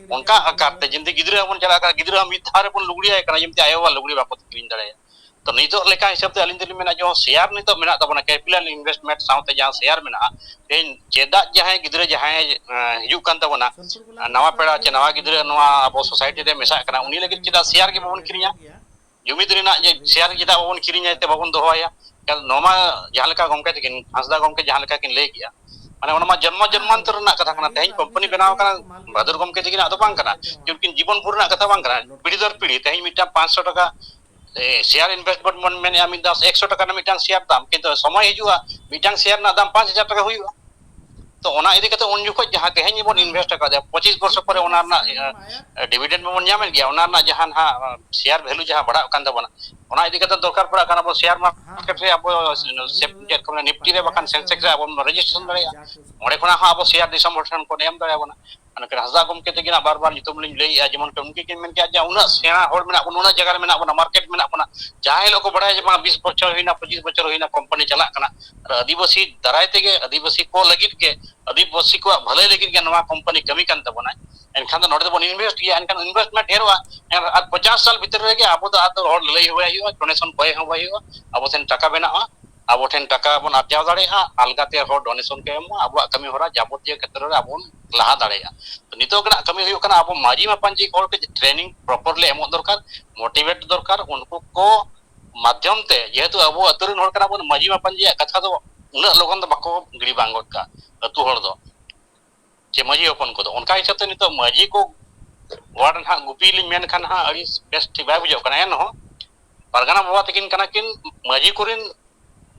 ᱚᱱᱠᱟ ᱟᱠᱟᱨ ᱛᱮ ᱡᱩᱫᱤ ᱜᱤᱫᱽᱨᱟᱹ ᱦᱚᱸᱵᱚᱱ ᱪᱟᱞᱟᱜ ᱠᱟᱱᱟ, ᱜᱤᱫᱽᱨᱟᱹ ᱦᱚᱸ ᱢᱤᱫ ᱫᱷᱟᱣ ᱨᱮᱵᱚᱱ ᱞᱩᱜᱽᱲᱤᱭᱟᱭ ᱠᱟᱱᱟ, ᱡᱮᱢᱛᱤ ᱟᱭᱳ ᱵᱟᱵᱟ ᱞᱩᱜᱽᱲᱤ ᱵᱟᱠᱚ ᱠᱤᱨᱤᱧ ᱫᱟᱲᱮᱭᱟᱜᱼᱟ᱾ ᱛᱚ ᱱᱤᱛᱚᱜ ᱞᱮᱠᱟ ᱦᱤᱥᱟᱹᱵ ᱛᱮ ᱟᱹᱞᱤᱧ ᱫᱚᱞᱤᱧ ᱢᱮᱱᱟ, ᱡᱮ ᱥᱮᱭᱟᱨ ᱱᱤᱛᱚᱜ ᱢᱮᱱᱟᱜ ᱛᱟᱵᱚᱱᱟ, ᱠᱮᱯᱤᱴᱟᱞ ᱤᱱᱵᱷᱮᱥᱴᱢᱮᱱᱴ ᱥᱟᱶᱛᱮ ᱡᱟᱦᱟᱸ ᱥᱮᱭᱟᱨ ᱢᱮᱱᱟᱜᱼᱟ, ᱛᱮᱦᱮᱧ ᱪᱮᱫᱟᱜ ᱡᱟᱦᱟᱸᱭ ᱜᱤᱫᱽᱨᱟᱹ ᱡᱟᱦᱟᱸᱭ, ᱮᱸ, ᱦᱤᱡᱩᱜ ᱠᱟᱱ ᱛᱟᱵᱚᱱᱟ, ᱱᱟᱣᱟ ᱯᱮᱲᱟ ᱪᱮ ᱱᱟᱣᱟ ᱜᱤᱫᱽᱨᱟᱹ ᱱᱚᱣᱟ ᱟᱵᱚ ᱥᱳᱥᱟᱭᱴᱤ ᱨᱮ ᱢᱮᱥᱟᱜ ᱠᱟᱱᱟ, ᱩᱱᱤ ᱞᱟᱹᱜᱤᱫ ᱪᱮᱫᱟᱜ ᱥᱮᱭᱟᱨ ᱜᱮ ᱵᱟᱵᱚᱱ ᱠᱤᱨᱤᱧᱟ? ᱡᱩᱢᱤᱫ ᱨᱮᱱᱟᱜ ᱡᱮ ᱥᱮᱭᱟᱨ ᱪᱮᱫᱟᱜ ᱵᱟᱵᱚᱱ ᱠᱤᱨᱤᱧᱟ, ᱛᱮ ᱵᱟᱵᱚᱱ ᱫᱚᱦᱚᱭᱟ? ᱠᱟᱨᱚᱱ ᱱᱚᱣᱟ ᱢᱟ ᱡᱟᱦᱟᱸ ᱞᱮᱠᱟ ᱜᱚᱢᱠᱮ ᱛᱟᱹᱠᱤᱱ, ᱦᱟᱸᱥᱫᱟ ᱜᱚᱢᱠᱮ ᱡᱟᱦᱟᱸ ᱞᱮᱠᱟ ᱠᱤᱱ ᱞᱟᱹᱭ ᱠᱮᱜᱼᱟ, ᱢᱟᱱᱮ ᱚᱱᱟ ᱢᱟ ᱡᱚᱱᱢᱚ ᱡᱚᱱᱢᱟᱱᱛᱚᱨ ᱨᱮᱱᱟᱜ ᱠᱟᱛᱷᱟ ᱠᱟᱱᱟ᱾ ᱛᱮᱦᱮᱧ ᱠᱳᱢᱯᱟᱱᱤ ᱵᱮᱱᱟᱣ ᱠᱟᱱᱟ ᱵᱷᱟᱫᱩᱨ ᱜᱚᱢᱠᱮ ᱛᱟᱹᱠᱤᱱᱟᱜ ᱫᱚ ᱵᱟᱝ ᱠᱟᱱᱟ, ᱩᱱᱠᱤᱱ ᱡᱤᱵᱚᱱ ᱵᱷᱳᱨ ᱨᱮᱱᱟᱜ ᱠᱟᱛᱷᱟ ᱵᱟᱝ ᱠᱟᱱᱟ᱾ ᱯᱤᱲᱦᱤ ᱫᱚᱨ ᱯᱤᱲᱦᱤ ᱛᱮᱦᱮᱧ ᱢᱤᱫᱴᱟᱝ ᱯᱟᱸᱪᱥᱚ ᱴᱟᱠᱟ ᱥᱮᱭᱟᱨ ᱤᱱᱵᱷᱮᱥᱴᱢᱮᱱᱴ ᱵᱚᱱ ᱢᱮᱱᱮᱫᱼᱟ, ᱢᱤᱫ ᱫᱷᱟᱣ ᱮᱠᱥᱚ ᱴᱟᱠᱟ ᱨᱮᱱᱟᱜ ᱢᱤᱫᱴᱟᱝ ᱥᱮᱭᱟᱨ ᱫᱟᱢ, ᱠᱤᱱᱛᱩ ᱥᱚᱢᱚᱭ ᱦᱤᱡᱩᱜᱼᱟ, ᱢᱤᱫᱴᱟᱝ ᱥᱮᱭᱟᱨ ᱨᱮᱱᱟᱜ ᱫᱟᱢ ᱯᱟᱸᱪ ᱦᱟᱡᱟᱨ ᱴᱟᱠᱟ ᱦᱩᱭᱩᱜᱼᱟ᱾ ᱛᱚ ᱚᱱᱟ ᱤᱫᱤ ᱠᱟᱛᱮ ᱩᱱ ᱡᱚᱠᱷᱚᱱ ᱡᱟᱦᱟᱸ ᱛᱮᱦᱮᱧ ᱵᱚᱱ invest ᱟᱠᱟᱫᱟ ᱯᱚᱸᱪᱤᱥ ᱵᱚᱨᱥᱚ ᱯᱚᱨᱮ, ᱚᱱᱟ ᱨᱮᱱᱟᱜ ᱰᱤᱵᱤᱰᱮᱱᱰ ᱵᱚᱱ ᱧᱟᱢᱮᱫ ᱜᱮᱭᱟ, ᱚᱱᱟ ᱨᱮᱱᱟᱜ ᱡᱟᱦᱟᱸ ᱱᱟᱦᱟᱜ share value ᱡᱟᱦᱟᱸ ᱵᱟᱲᱦᱟᱜ ᱠᱟᱱ ᱛᱟᱵᱚᱱᱟ, ᱚᱱᱟ ᱤᱫᱤ ᱠᱟᱛᱮ ᱫᱚᱨᱠᱟᱨ ᱯᱟᱲᱟᱜ ᱠᱟᱱᱟ ᱟᱵᱚ share market ᱨᱮ, ᱟᱵᱚ ᱪᱮᱫ ᱠᱚ ᱢᱮᱱᱟ, ᱱᱤᱯᱴᱤ ᱨᱮ ᱵᱟᱠᱷᱟᱱ ᱥᱮᱱᱥᱮᱠᱥ ᱨᱮ ᱟᱵᱚ ᱵᱚᱱ registration ᱫᱟᱲᱮᱭᱟᱜᱼᱟ᱾ ᱚᱸᱰᱮ ᱠᱷᱚᱱᱟᱜ ᱦᱚᱸ ᱟᱵᱚ share ᱫᱤᱥᱚᱢ ᱦᱚᱲ ᱴᱷᱮᱱ ᱠᱚ ᱮᱢ ᱫᱟᱲᱮᱭᱟᱵᱚᱱᱟ᱾ ᱢᱮᱱᱠᱷᱟᱱ ᱦᱟᱸᱥᱫᱟ ᱜᱚᱢᱠᱮ ᱛᱟᱹᱠᱤᱱᱟᱜ ᱵᱟᱨ ᱵᱟᱨ ᱧᱩᱛᱩᱢ ᱞᱤᱧ ᱞᱟᱹᱭᱮᱜᱼᱟ, ᱡᱮᱢᱚᱱ ᱩᱱᱠᱤᱱ ᱠᱤᱱ ᱢᱮᱱ ᱠᱮᱜᱼᱟ ᱡᱮ ᱩᱱᱟᱹᱜ ᱥᱮᱬᱟ ᱦᱚᱲ ᱢᱮᱱᱟᱜ ᱵᱚᱱᱟ, ᱩᱱᱟᱹᱜ ᱡᱟᱭᱜᱟ ᱨᱮ ᱢᱮᱱᱟᱜ ᱵᱚᱱᱟ, ᱢᱟᱨᱠᱮᱴ ᱢᱮᱱᱟᱜ ᱵᱚᱱᱟ, ᱡᱟᱦᱟᱸ ᱦᱤᱞᱳᱜ ᱠᱚ ᱵᱟᱲᱟᱭᱟ ᱡᱮ ᱵᱟᱝ ᱵᱤᱥ ᱵᱚᱪᱷᱚᱨ ᱦᱩᱭᱱᱟ, ᱯᱚᱸᱪᱤᱥ ᱵᱚᱪᱷᱚᱨ ᱦᱩᱭᱱᱟ ᱠᱳᱢᱯᱟᱱᱤ ᱪᱟᱞᱟᱜ ᱠᱟᱱᱟ, ᱟᱨ ᱟᱹᱫᱤᱵᱟᱹᱥᱤ ᱫᱟᱨᱟᱭ ᱛᱮᱜᱮ, ᱟᱹᱫᱤᱵᱟᱹᱥᱤ ᱠᱚ ᱞᱟᱹᱜᱤᱫ ᱜᱮ, ᱟᱹᱫᱤᱵᱟᱹᱥᱤ ᱠᱚᱣᱟᱜ ᱵᱷᱟᱹᱞᱟᱹᱭ ᱞᱟᱹᱜᱤᱫ ᱜᱮ ᱱᱚᱣᱟ ᱠᱳᱢᱯᱟᱱᱤ ᱠᱟᱹᱢᱤ ᱠᱟᱱ ᱛᱟᱵᱚᱱᱟᱭ᱾ ᱮᱱᱠᱷᱟᱱ ᱫᱚ ᱱᱚᱰᱮ ᱫᱚᱵᱚᱱ invest ᱜᱮᱭᱟ, ᱮᱱᱠᱷᱟᱱ investment ᱰᱷᱮᱨᱚᱜᱼᱟ᱾ ᱟᱨ ᱯᱚᱪᱟᱥ ᱥᱟᱞ ᱵᱷᱤᱛᱨᱤ ᱨᱮᱜᱮ ᱟᱵᱚ ᱫᱚ ᱟᱫᱚ ᱦᱚᱲ ᱞᱟᱹᱞᱟᱹᱭ ᱦᱚᱸ ᱵᱟᱭ ᱦᱩᱭᱩᱜᱼᱟ, donation ᱠᱚᱭ ᱦᱚᱸ ᱵᱟᱭ ᱦᱩᱭᱩᱜᱼᱟ, ᱟᱵᱚ ᱴᱷᱮᱱ ᱴᱟᱠᱟ ᱵᱮᱱᱟᱜᱼᱟ, ᱟᱵᱚ ᱴᱷᱮᱱ ᱴᱟᱠᱟ ᱵᱚᱱ ᱟᱨᱡᱟᱣ ᱫᱟᱲᱮᱭᱟᱜᱼᱟ, ᱟᱞᱜᱟᱛᱮ ᱦᱚᱲ donation ᱠᱚ ᱮᱢᱚᱜᱼᱟ, ᱟᱵᱚᱣᱟᱜ ᱠᱟᱹᱢᱤ ᱦᱚᱨᱟ ᱡᱟᱵᱚᱛᱤᱭᱚ ᱠᱷᱮᱛᱨᱚ ᱨᱮ ᱟᱵᱚ ᱵᱚᱱ ᱞᱟᱦᱟ ᱫᱟᱲᱮᱭᱟᱜᱼᱟ᱾ ᱛᱚ ᱱᱤᱛᱚᱜ ᱨᱮᱱᱟᱜ ᱠᱟᱹᱢᱤ ᱦᱩᱭᱩᱜ ᱠᱟᱱᱟ ᱟᱵᱚ ᱢᱟᱹᱡᱷᱤ ᱢᱟᱯᱟᱧᱡᱤ ᱦᱚᱲ ᱠᱚ training properly ᱮᱢᱚᱜ ᱫᱚᱨᱠᱟᱨ, motivate ᱫᱚᱨᱠᱟᱨ, ᱩᱱᱠᱩ ᱠᱚ ᱢᱟᱫᱽᱫᱷᱚᱢ ᱛᱮ, ᱡᱮᱦᱮᱛᱩ ᱟᱵᱚ ᱟᱹᱛᱩ ᱨᱮᱱ ᱦᱚᱲ ᱠᱟᱱᱟ ᱵᱚᱱ, ᱢᱟᱹᱡᱷᱤ ᱢᱟᱯᱟᱧᱡᱤᱭᱟᱜ ᱠᱟᱛᱷᱟ ᱫᱚ ᱩᱱᱟᱹᱜ ᱞᱚᱜᱚᱱ ᱫᱚ ᱵᱟᱠᱚ ᱜᱤᱲᱤ ᱵᱟᱝ ᱜᱚᱫ ᱠᱟᱜᱼᱟ ᱟᱹᱛᱩ ᱦᱚᱲ ᱫᱚ, ᱪᱮ ᱢᱟᱹᱡᱷᱤ ᱦᱚᱯᱚᱱ ᱠᱚᱫᱚ᱾ ᱚᱱᱠᱟ ᱦᱤᱥᱟᱹᱵ ᱛᱮ ᱱᱤᱛᱚᱜ ᱢᱟᱹᱡᱷᱤ ᱠᱚ ward ᱨᱮ ᱱᱟᱦᱟᱜ ᱜᱩᱯᱤ ᱞᱤᱧ ᱢᱮᱱ ᱠᱷᱟᱱ ᱦᱟᱸᱜ ᱟᱹᱰᱤ ᱵᱮᱥ ᱴᱷᱤᱠ ᱵᱟᱭ ᱵᱩᱡᱷᱟᱹᱜ ᱠᱟᱱᱟ, ᱮᱱᱦᱚᱸ ᱯᱟᱨᱜᱟᱱᱟ ᱵᱟᱵᱟ ᱛᱟᱹᱠᱤᱱ ᱠᱟᱱᱟ ᱠᱤᱱ ᱢᱟᱹᱡᱷᱤ ᱠᱚᱨᱮᱱ,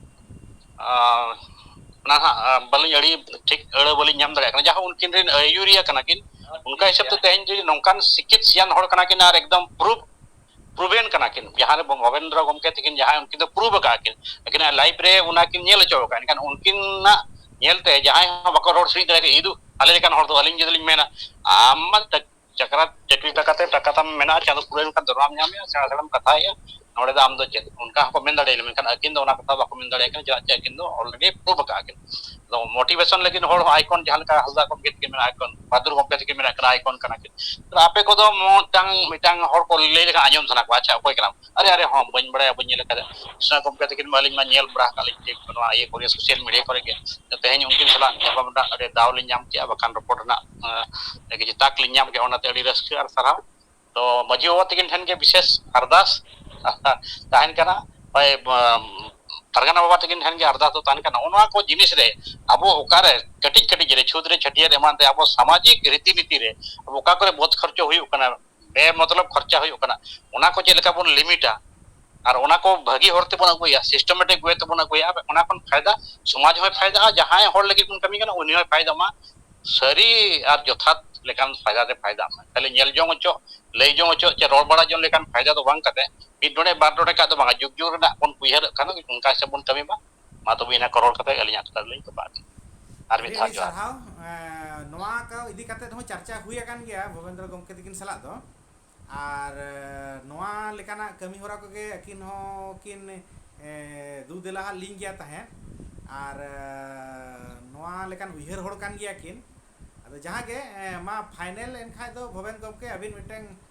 ᱟᱨ ᱚᱱᱟ ᱦᱟᱸᱜ, ᱟᱨ ᱵᱟᱹᱞᱤᱧ, ᱟᱹᱰᱤ ᱴᱷᱤᱠ ᱟᱹᱲᱟᱹ ᱵᱟᱹᱞᱤᱧ ᱧᱟᱢ ᱫᱟᱲᱮᱭᱟᱜ ᱠᱟᱱᱟ, ᱡᱟᱦᱟᱸ ᱩᱱᱠᱤᱱ ᱨᱮᱱ ᱟᱹᱭᱩᱨᱤᱭᱟᱹ ᱠᱟᱱᱟ ᱠᱤᱱ᱾ ᱚᱱᱠᱟ ᱦᱤᱥᱟᱹᱵ ᱛᱮ ᱛᱮᱦᱮᱧ ᱡᱩᱫᱤ ᱱᱚᱝᱠᱟᱱ ᱥᱤᱠᱠᱷᱤᱛ ᱥᱤᱭᱟᱱ ᱦᱚᱲ ᱠᱟᱱᱟ ᱠᱤᱱ ᱟᱨ ᱮᱠᱫᱚᱢ proof proven ᱠᱟᱱᱟ ᱠᱤᱱ, ᱡᱟᱦᱟᱸ ᱨᱮ ᱵᱷᱚᱵᱮᱱᱫᱨᱚ ᱜᱚᱢᱠᱮ ᱛᱟᱹᱠᱤᱱ ᱡᱟᱦᱟᱸᱭ ᱩᱱᱠᱤᱱ ᱫᱚ prove ᱟᱠᱟᱫ ᱠᱤᱱ, ᱟᱹᱠᱤᱱᱟᱜ life ᱨᱮ ᱚᱱᱟ ᱠᱤᱱ ᱧᱮᱞ ᱦᱚᱪᱚ ᱟᱠᱟᱫ, ᱮᱱᱠᱷᱟᱱ ᱩᱱᱠᱤᱱᱟᱜ ᱧᱮᱞᱛᱮ ᱡᱟᱦᱟᱸᱭ ᱦᱚᱸ ᱵᱟᱠᱚ ᱨᱚᱲ ᱥᱟᱹᱦᱤᱡ ᱫᱟᱲᱮᱭᱟᱜ ᱠᱟᱱᱟ, ᱤᱫᱩ ᱟᱞᱮ ᱞᱮᱠᱟᱱ ᱦᱚᱲ ᱫᱚ ᱟᱹᱞᱤᱧ ᱡᱩᱫᱤ ᱞᱤᱧ ᱢᱮᱱᱟ, ᱟᱢ ᱢᱟ ᱪᱟᱠᱨᱟ ᱪᱟᱹᱠᱨᱤ ᱴᱟᱠᱟ ᱛᱮ ᱴᱟᱠᱟ ᱛᱟᱢ ᱢᱮᱱᱟᱜᱼᱟ, ᱪᱟᱸᱫᱚ ᱯᱩᱨᱟᱹᱣ ᱞᱮᱱᱠᱷᱟᱱ ᱫᱚᱨᱢᱟᱢ ᱧᱟᱢᱮᱜᱼᱟ, ᱥᱮᱬᱟ ᱥᱮᱬᱟᱢ ᱠᱟᱛᱷᱟᱭᱮᱜᱼᱟ, ᱱᱚᱰᱮ ᱫᱚ ᱟᱢ ᱫᱚ ᱪᱮᱫ? ᱚᱱᱠᱟ ᱦᱚᱸᱠᱚ ᱢᱮᱱ ᱫᱟᱲᱮᱭᱟᱜᱼᱟ, ᱢᱮᱱᱠᱷᱟᱱ ᱟᱹᱠᱤᱱ ᱫᱚ ᱚᱱᱟ ᱠᱟᱛᱷᱟ ᱵᱟᱠᱚ ᱢᱮᱱ ᱫᱟᱲᱮᱭᱟᱜ ᱠᱟᱱᱟ, ᱪᱮᱫᱟᱜ ᱪᱮ ᱟᱹᱠᱤᱱ ᱫᱚ already prove ᱟᱠᱟᱫ ᱠᱤᱱ᱾ ᱟᱫᱚ motivation ᱞᱟᱹᱜᱤᱫ ᱦᱚᱲ ᱦᱚᱸ icon, ᱡᱟᱦᱟᱸ ᱞᱮᱠᱟ ᱦᱟᱸᱥᱫᱟ ᱜᱚᱢᱠᱮ ᱛᱟᱹᱠᱤᱱ ᱢᱮᱱᱟᱜ icon, ᱵᱟᱫᱩᱨ ᱜᱚᱢᱠᱮ ᱛᱟᱹᱠᱤᱱ ᱢᱮᱱᱟᱜ ᱠᱤᱱᱟ icon ᱠᱟᱱᱟ ᱠᱤᱱ᱾ ᱛᱚ ᱟᱯᱮ ᱠᱚᱫᱚ ᱢᱤᱫᱴᱟᱝ, ᱢᱤᱫᱴᱟᱝ ᱦᱚᱲ ᱠᱚ ᱞᱟᱹᱭ ᱞᱮᱠᱷᱟᱱ ᱟᱸᱡᱚᱢ ᱥᱟᱱᱟ ᱠᱚᱣᱟ, "ᱟᱪᱪᱷᱟ, ᱚᱠᱚᱭ ᱠᱟᱱᱟᱢ?" "ᱟᱨᱮ, ᱟᱨᱮ, ᱦᱚᱸ, ᱵᱟᱹᱧ ᱵᱟᱲᱟᱭᱟ, ᱵᱟᱹᱧ ᱧᱮᱞ ᱟᱠᱟᱫᱟ᱾ ᱠᱨᱤᱥᱱᱟ ᱜᱚᱢᱠᱮ ᱛᱟᱹᱠᱤᱱ ᱢᱟ ᱟᱹᱞᱤᱧ ᱢᱟ ᱧᱮᱞ ᱵᱟᱲᱟ ᱟᱠᱟᱫ ᱞᱤᱧ ᱱᱚᱣᱟ ᱤᱭᱟᱹ ᱠᱚᱨᱮ, social media ᱠᱚᱨᱮ ᱜᱮ᱾ ᱛᱮᱦᱮᱧ ᱩᱱᱠᱤᱱ ᱥᱟᱞᱟᱜ ᱧᱟᱯᱟᱢ ᱨᱮᱱᱟᱜ ᱟᱹᱰᱤ ᱫᱟᱣ ᱞᱤᱧ ᱧᱟᱢ ᱠᱮᱜᱼᱟ, ᱵᱟᱠᱷᱟᱱ ᱨᱚᱯᱚᱲ ᱨᱮᱱᱟᱜ, ᱮᱸ, ᱠᱤᱪᱷᱩ ᱛᱟᱠ ᱞᱤᱧ ᱧᱟᱢ ᱠᱮᱜᱼᱟ, ᱚᱱᱟᱛᱮ ᱟᱹᱰᱤ ᱨᱟᱹᱥᱠᱟᱹ ᱟᱨ ᱥᱟᱨᱦᱟᱣ᱾" ᱛᱚ ᱢᱟᱹᱡᱷᱤ ᱵᱟᱵᱟ ᱛᱟᱹᱠᱤᱱ ᱴᱷᱮᱱ ᱜᱮ ᱵᱤᱥᱮᱥ ᱟᱨᱫᱟᱥ ᱛᱟᱦᱮᱱ ᱠᱟᱱᱟ, ᱦᱳᱭ, ᱟᱸ, ᱯᱟᱨᱜᱟᱱᱟ ᱵᱟᱵᱟ ᱛᱟᱹᱠᱤᱱ ᱴᱷᱮᱱ ᱜᱮ ᱟᱨᱫᱟᱥ ᱫᱚ ᱛᱟᱦᱮᱱ ᱠᱟᱱᱟ, ᱱᱚᱜᱼᱚ ᱱᱚᱣᱟ ᱠᱚ ᱡᱤᱱᱤᱥ ᱨᱮ ᱟᱵᱚ ᱚᱠᱟᱨᱮ ᱠᱟᱹᱴᱤᱡ ᱠᱟᱹᱴᱤᱡ ᱨᱮ, ᱪᱷᱩᱛ ᱨᱮ, ᱪᱷᱟᱹᱴᱭᱟᱹᱨ ᱮᱢᱟᱱ ᱨᱮ ᱟᱵᱚ ᱥᱟᱢᱟᱡᱤᱠ ᱨᱤᱛᱤ ᱱᱤᱛᱤ ᱨᱮ ᱟᱵᱚ ᱚᱠᱟ ᱠᱚᱨᱮ ᱵᱚᱫ ᱠᱷᱚᱨᱪᱚ ᱦᱩᱭᱩᱜ ᱠᱟᱱᱟ, ᱵᱮ ᱢᱚᱛᱞᱚᱵ ᱠᱷᱚᱨᱪᱟ ᱦᱩᱭᱩᱜ ᱠᱟᱱᱟ, ᱚᱱᱟ ᱠᱚ ᱪᱮᱫ ᱞᱮᱠᱟ ᱵᱚᱱ ᱞᱤᱢᱤᱴᱟ, ᱟᱨ ᱚᱱᱟ ᱠᱚ ᱵᱷᱟᱹᱜᱤ ᱦᱚᱨ ᱛᱮᱵᱚᱱ ᱟᱹᱜᱩᱭᱟ, systematic way ᱛᱮᱵᱚᱱ ᱟᱹᱜᱩᱭᱟ, ᱚᱱᱟ ᱠᱷᱚᱱ ᱯᱷᱟᱭᱫᱟ ᱥᱚᱢᱟᱡᱽ ᱦᱚᱸᱭ ᱯᱷᱟᱭᱫᱟᱜᱼᱟ, ᱡᱟᱦᱟᱸᱭ ᱦᱚᱲ ᱞᱟᱹᱜᱤᱫ ᱵᱚᱱ ᱠᱟᱹᱢᱤ ᱠᱟᱱᱟ ᱩᱱᱤ ᱦᱚᱸᱭ ᱯᱷᱟᱭᱫᱟᱜ ᱢᱟ᱾ ᱥᱟᱹᱨᱤ ᱟᱨ ᱡᱚᱛᱷᱟᱛ ᱞᱮᱠᱟᱱ ᱯᱷᱟᱭᱫᱟ ᱨᱮ ᱯᱷᱟᱭᱫᱟᱜ ᱢᱟ᱾ ᱠᱷᱟᱹᱞᱤ ᱧᱮᱞ ᱡᱚᱝ ᱚᱪᱚᱜ, ᱞᱟᱹᱭ ᱡᱚᱝ ᱚᱪᱚᱜ ᱪᱮ ᱨᱚᱲ ᱵᱟᱲᱟ ᱡᱚᱝ ᱞᱮᱠᱟᱱ ᱯᱷᱟᱭᱫᱟ ᱫᱚ ᱵᱟᱝ ᱠᱟᱛᱮ, ᱢᱤᱫ ᱰᱚᱸᱰᱮ ᱵᱟᱨ ᱰᱚᱸᱰᱮ ᱠᱟᱜ ᱫᱚ ᱵᱟᱝᱟ, ᱡᱩᱜᱽ ᱡᱩᱜᱽ ᱨᱮᱱᱟᱜ ᱵᱚᱱ ᱩᱭᱦᱟᱹᱨᱚᱜ ᱠᱷᱟᱱ ᱚᱱᱠᱟ ᱦᱤᱥᱟᱹᱵ ᱵᱚᱱ ᱠᱟᱹᱢᱤ ᱢᱟ᱾ ᱢᱟ ᱛᱚᱵᱮ ᱤᱱᱟᱹ ᱠᱚ ᱨᱚᱲ ᱠᱟᱛᱮ ᱟᱹᱞᱤᱧᱟᱜ ᱠᱟᱛᱷᱟ ᱫᱚᱞᱤᱧ ᱛᱚᱯᱟᱜ ᱠᱮᱫᱟ᱾ ᱟᱨ ᱢᱤᱫ ᱟᱹᱰᱤ ᱫᱷᱟᱣ ᱟᱹᱰᱤ ᱡᱚᱦᱟᱨ᱾ ᱥᱟᱨᱦᱟᱣ᱾ ᱮᱸ, ᱱᱚᱣᱟ ᱠᱚ ᱤᱫᱤ ᱠᱟᱛᱮ ᱦᱚᱸ ᱪᱟᱨᱪᱟ ᱦᱩᱭ ᱟᱠᱟᱱ ᱜᱮᱭᱟ ᱵᱷᱩᱵᱮᱱᱫᱨᱚ ᱜᱚᱢᱠᱮ ᱛᱟᱹᱠᱤᱱ ᱥᱟᱞᱟᱜ ᱫᱚ᱾ ᱟᱨ, ᱮᱸ, ᱱᱚᱣᱟ ᱞᱮᱠᱟᱱᱟᱜ ᱠᱟᱹᱢᱤ ᱦᱚᱨᱟ ᱠᱚᱜᱮ ᱟᱹᱠᱤᱱ ᱦᱚᱸ ᱠᱤᱱ, ᱮᱸ, ᱫᱩ ᱫᱮᱞᱟ ᱦᱟᱸᱜ ᱞᱤᱧ ᱜᱮᱭᱟ ᱛᱟᱦᱮᱸᱫ᱾ ᱟᱨ, ᱮᱸ, ᱱᱚᱣᱟ ᱞᱮᱠᱟᱱ ᱩᱭᱦᱟᱹᱨ ᱦᱚᱲ ᱠᱟᱱ ᱜᱮᱭᱟ ᱠᱤᱱ᱾ ᱟᱫᱚ ᱡᱟᱦᱟᱸ ᱜᱮ, ᱮᱸ, ᱢᱟ final ᱮᱱ ᱠᱷᱟᱡ ᱫᱚ ᱵᱷᱩᱵᱮᱱ ᱜᱚᱢᱠᱮ ᱟᱹᱵᱤᱱ ᱢᱤᱫᱴᱟᱝ,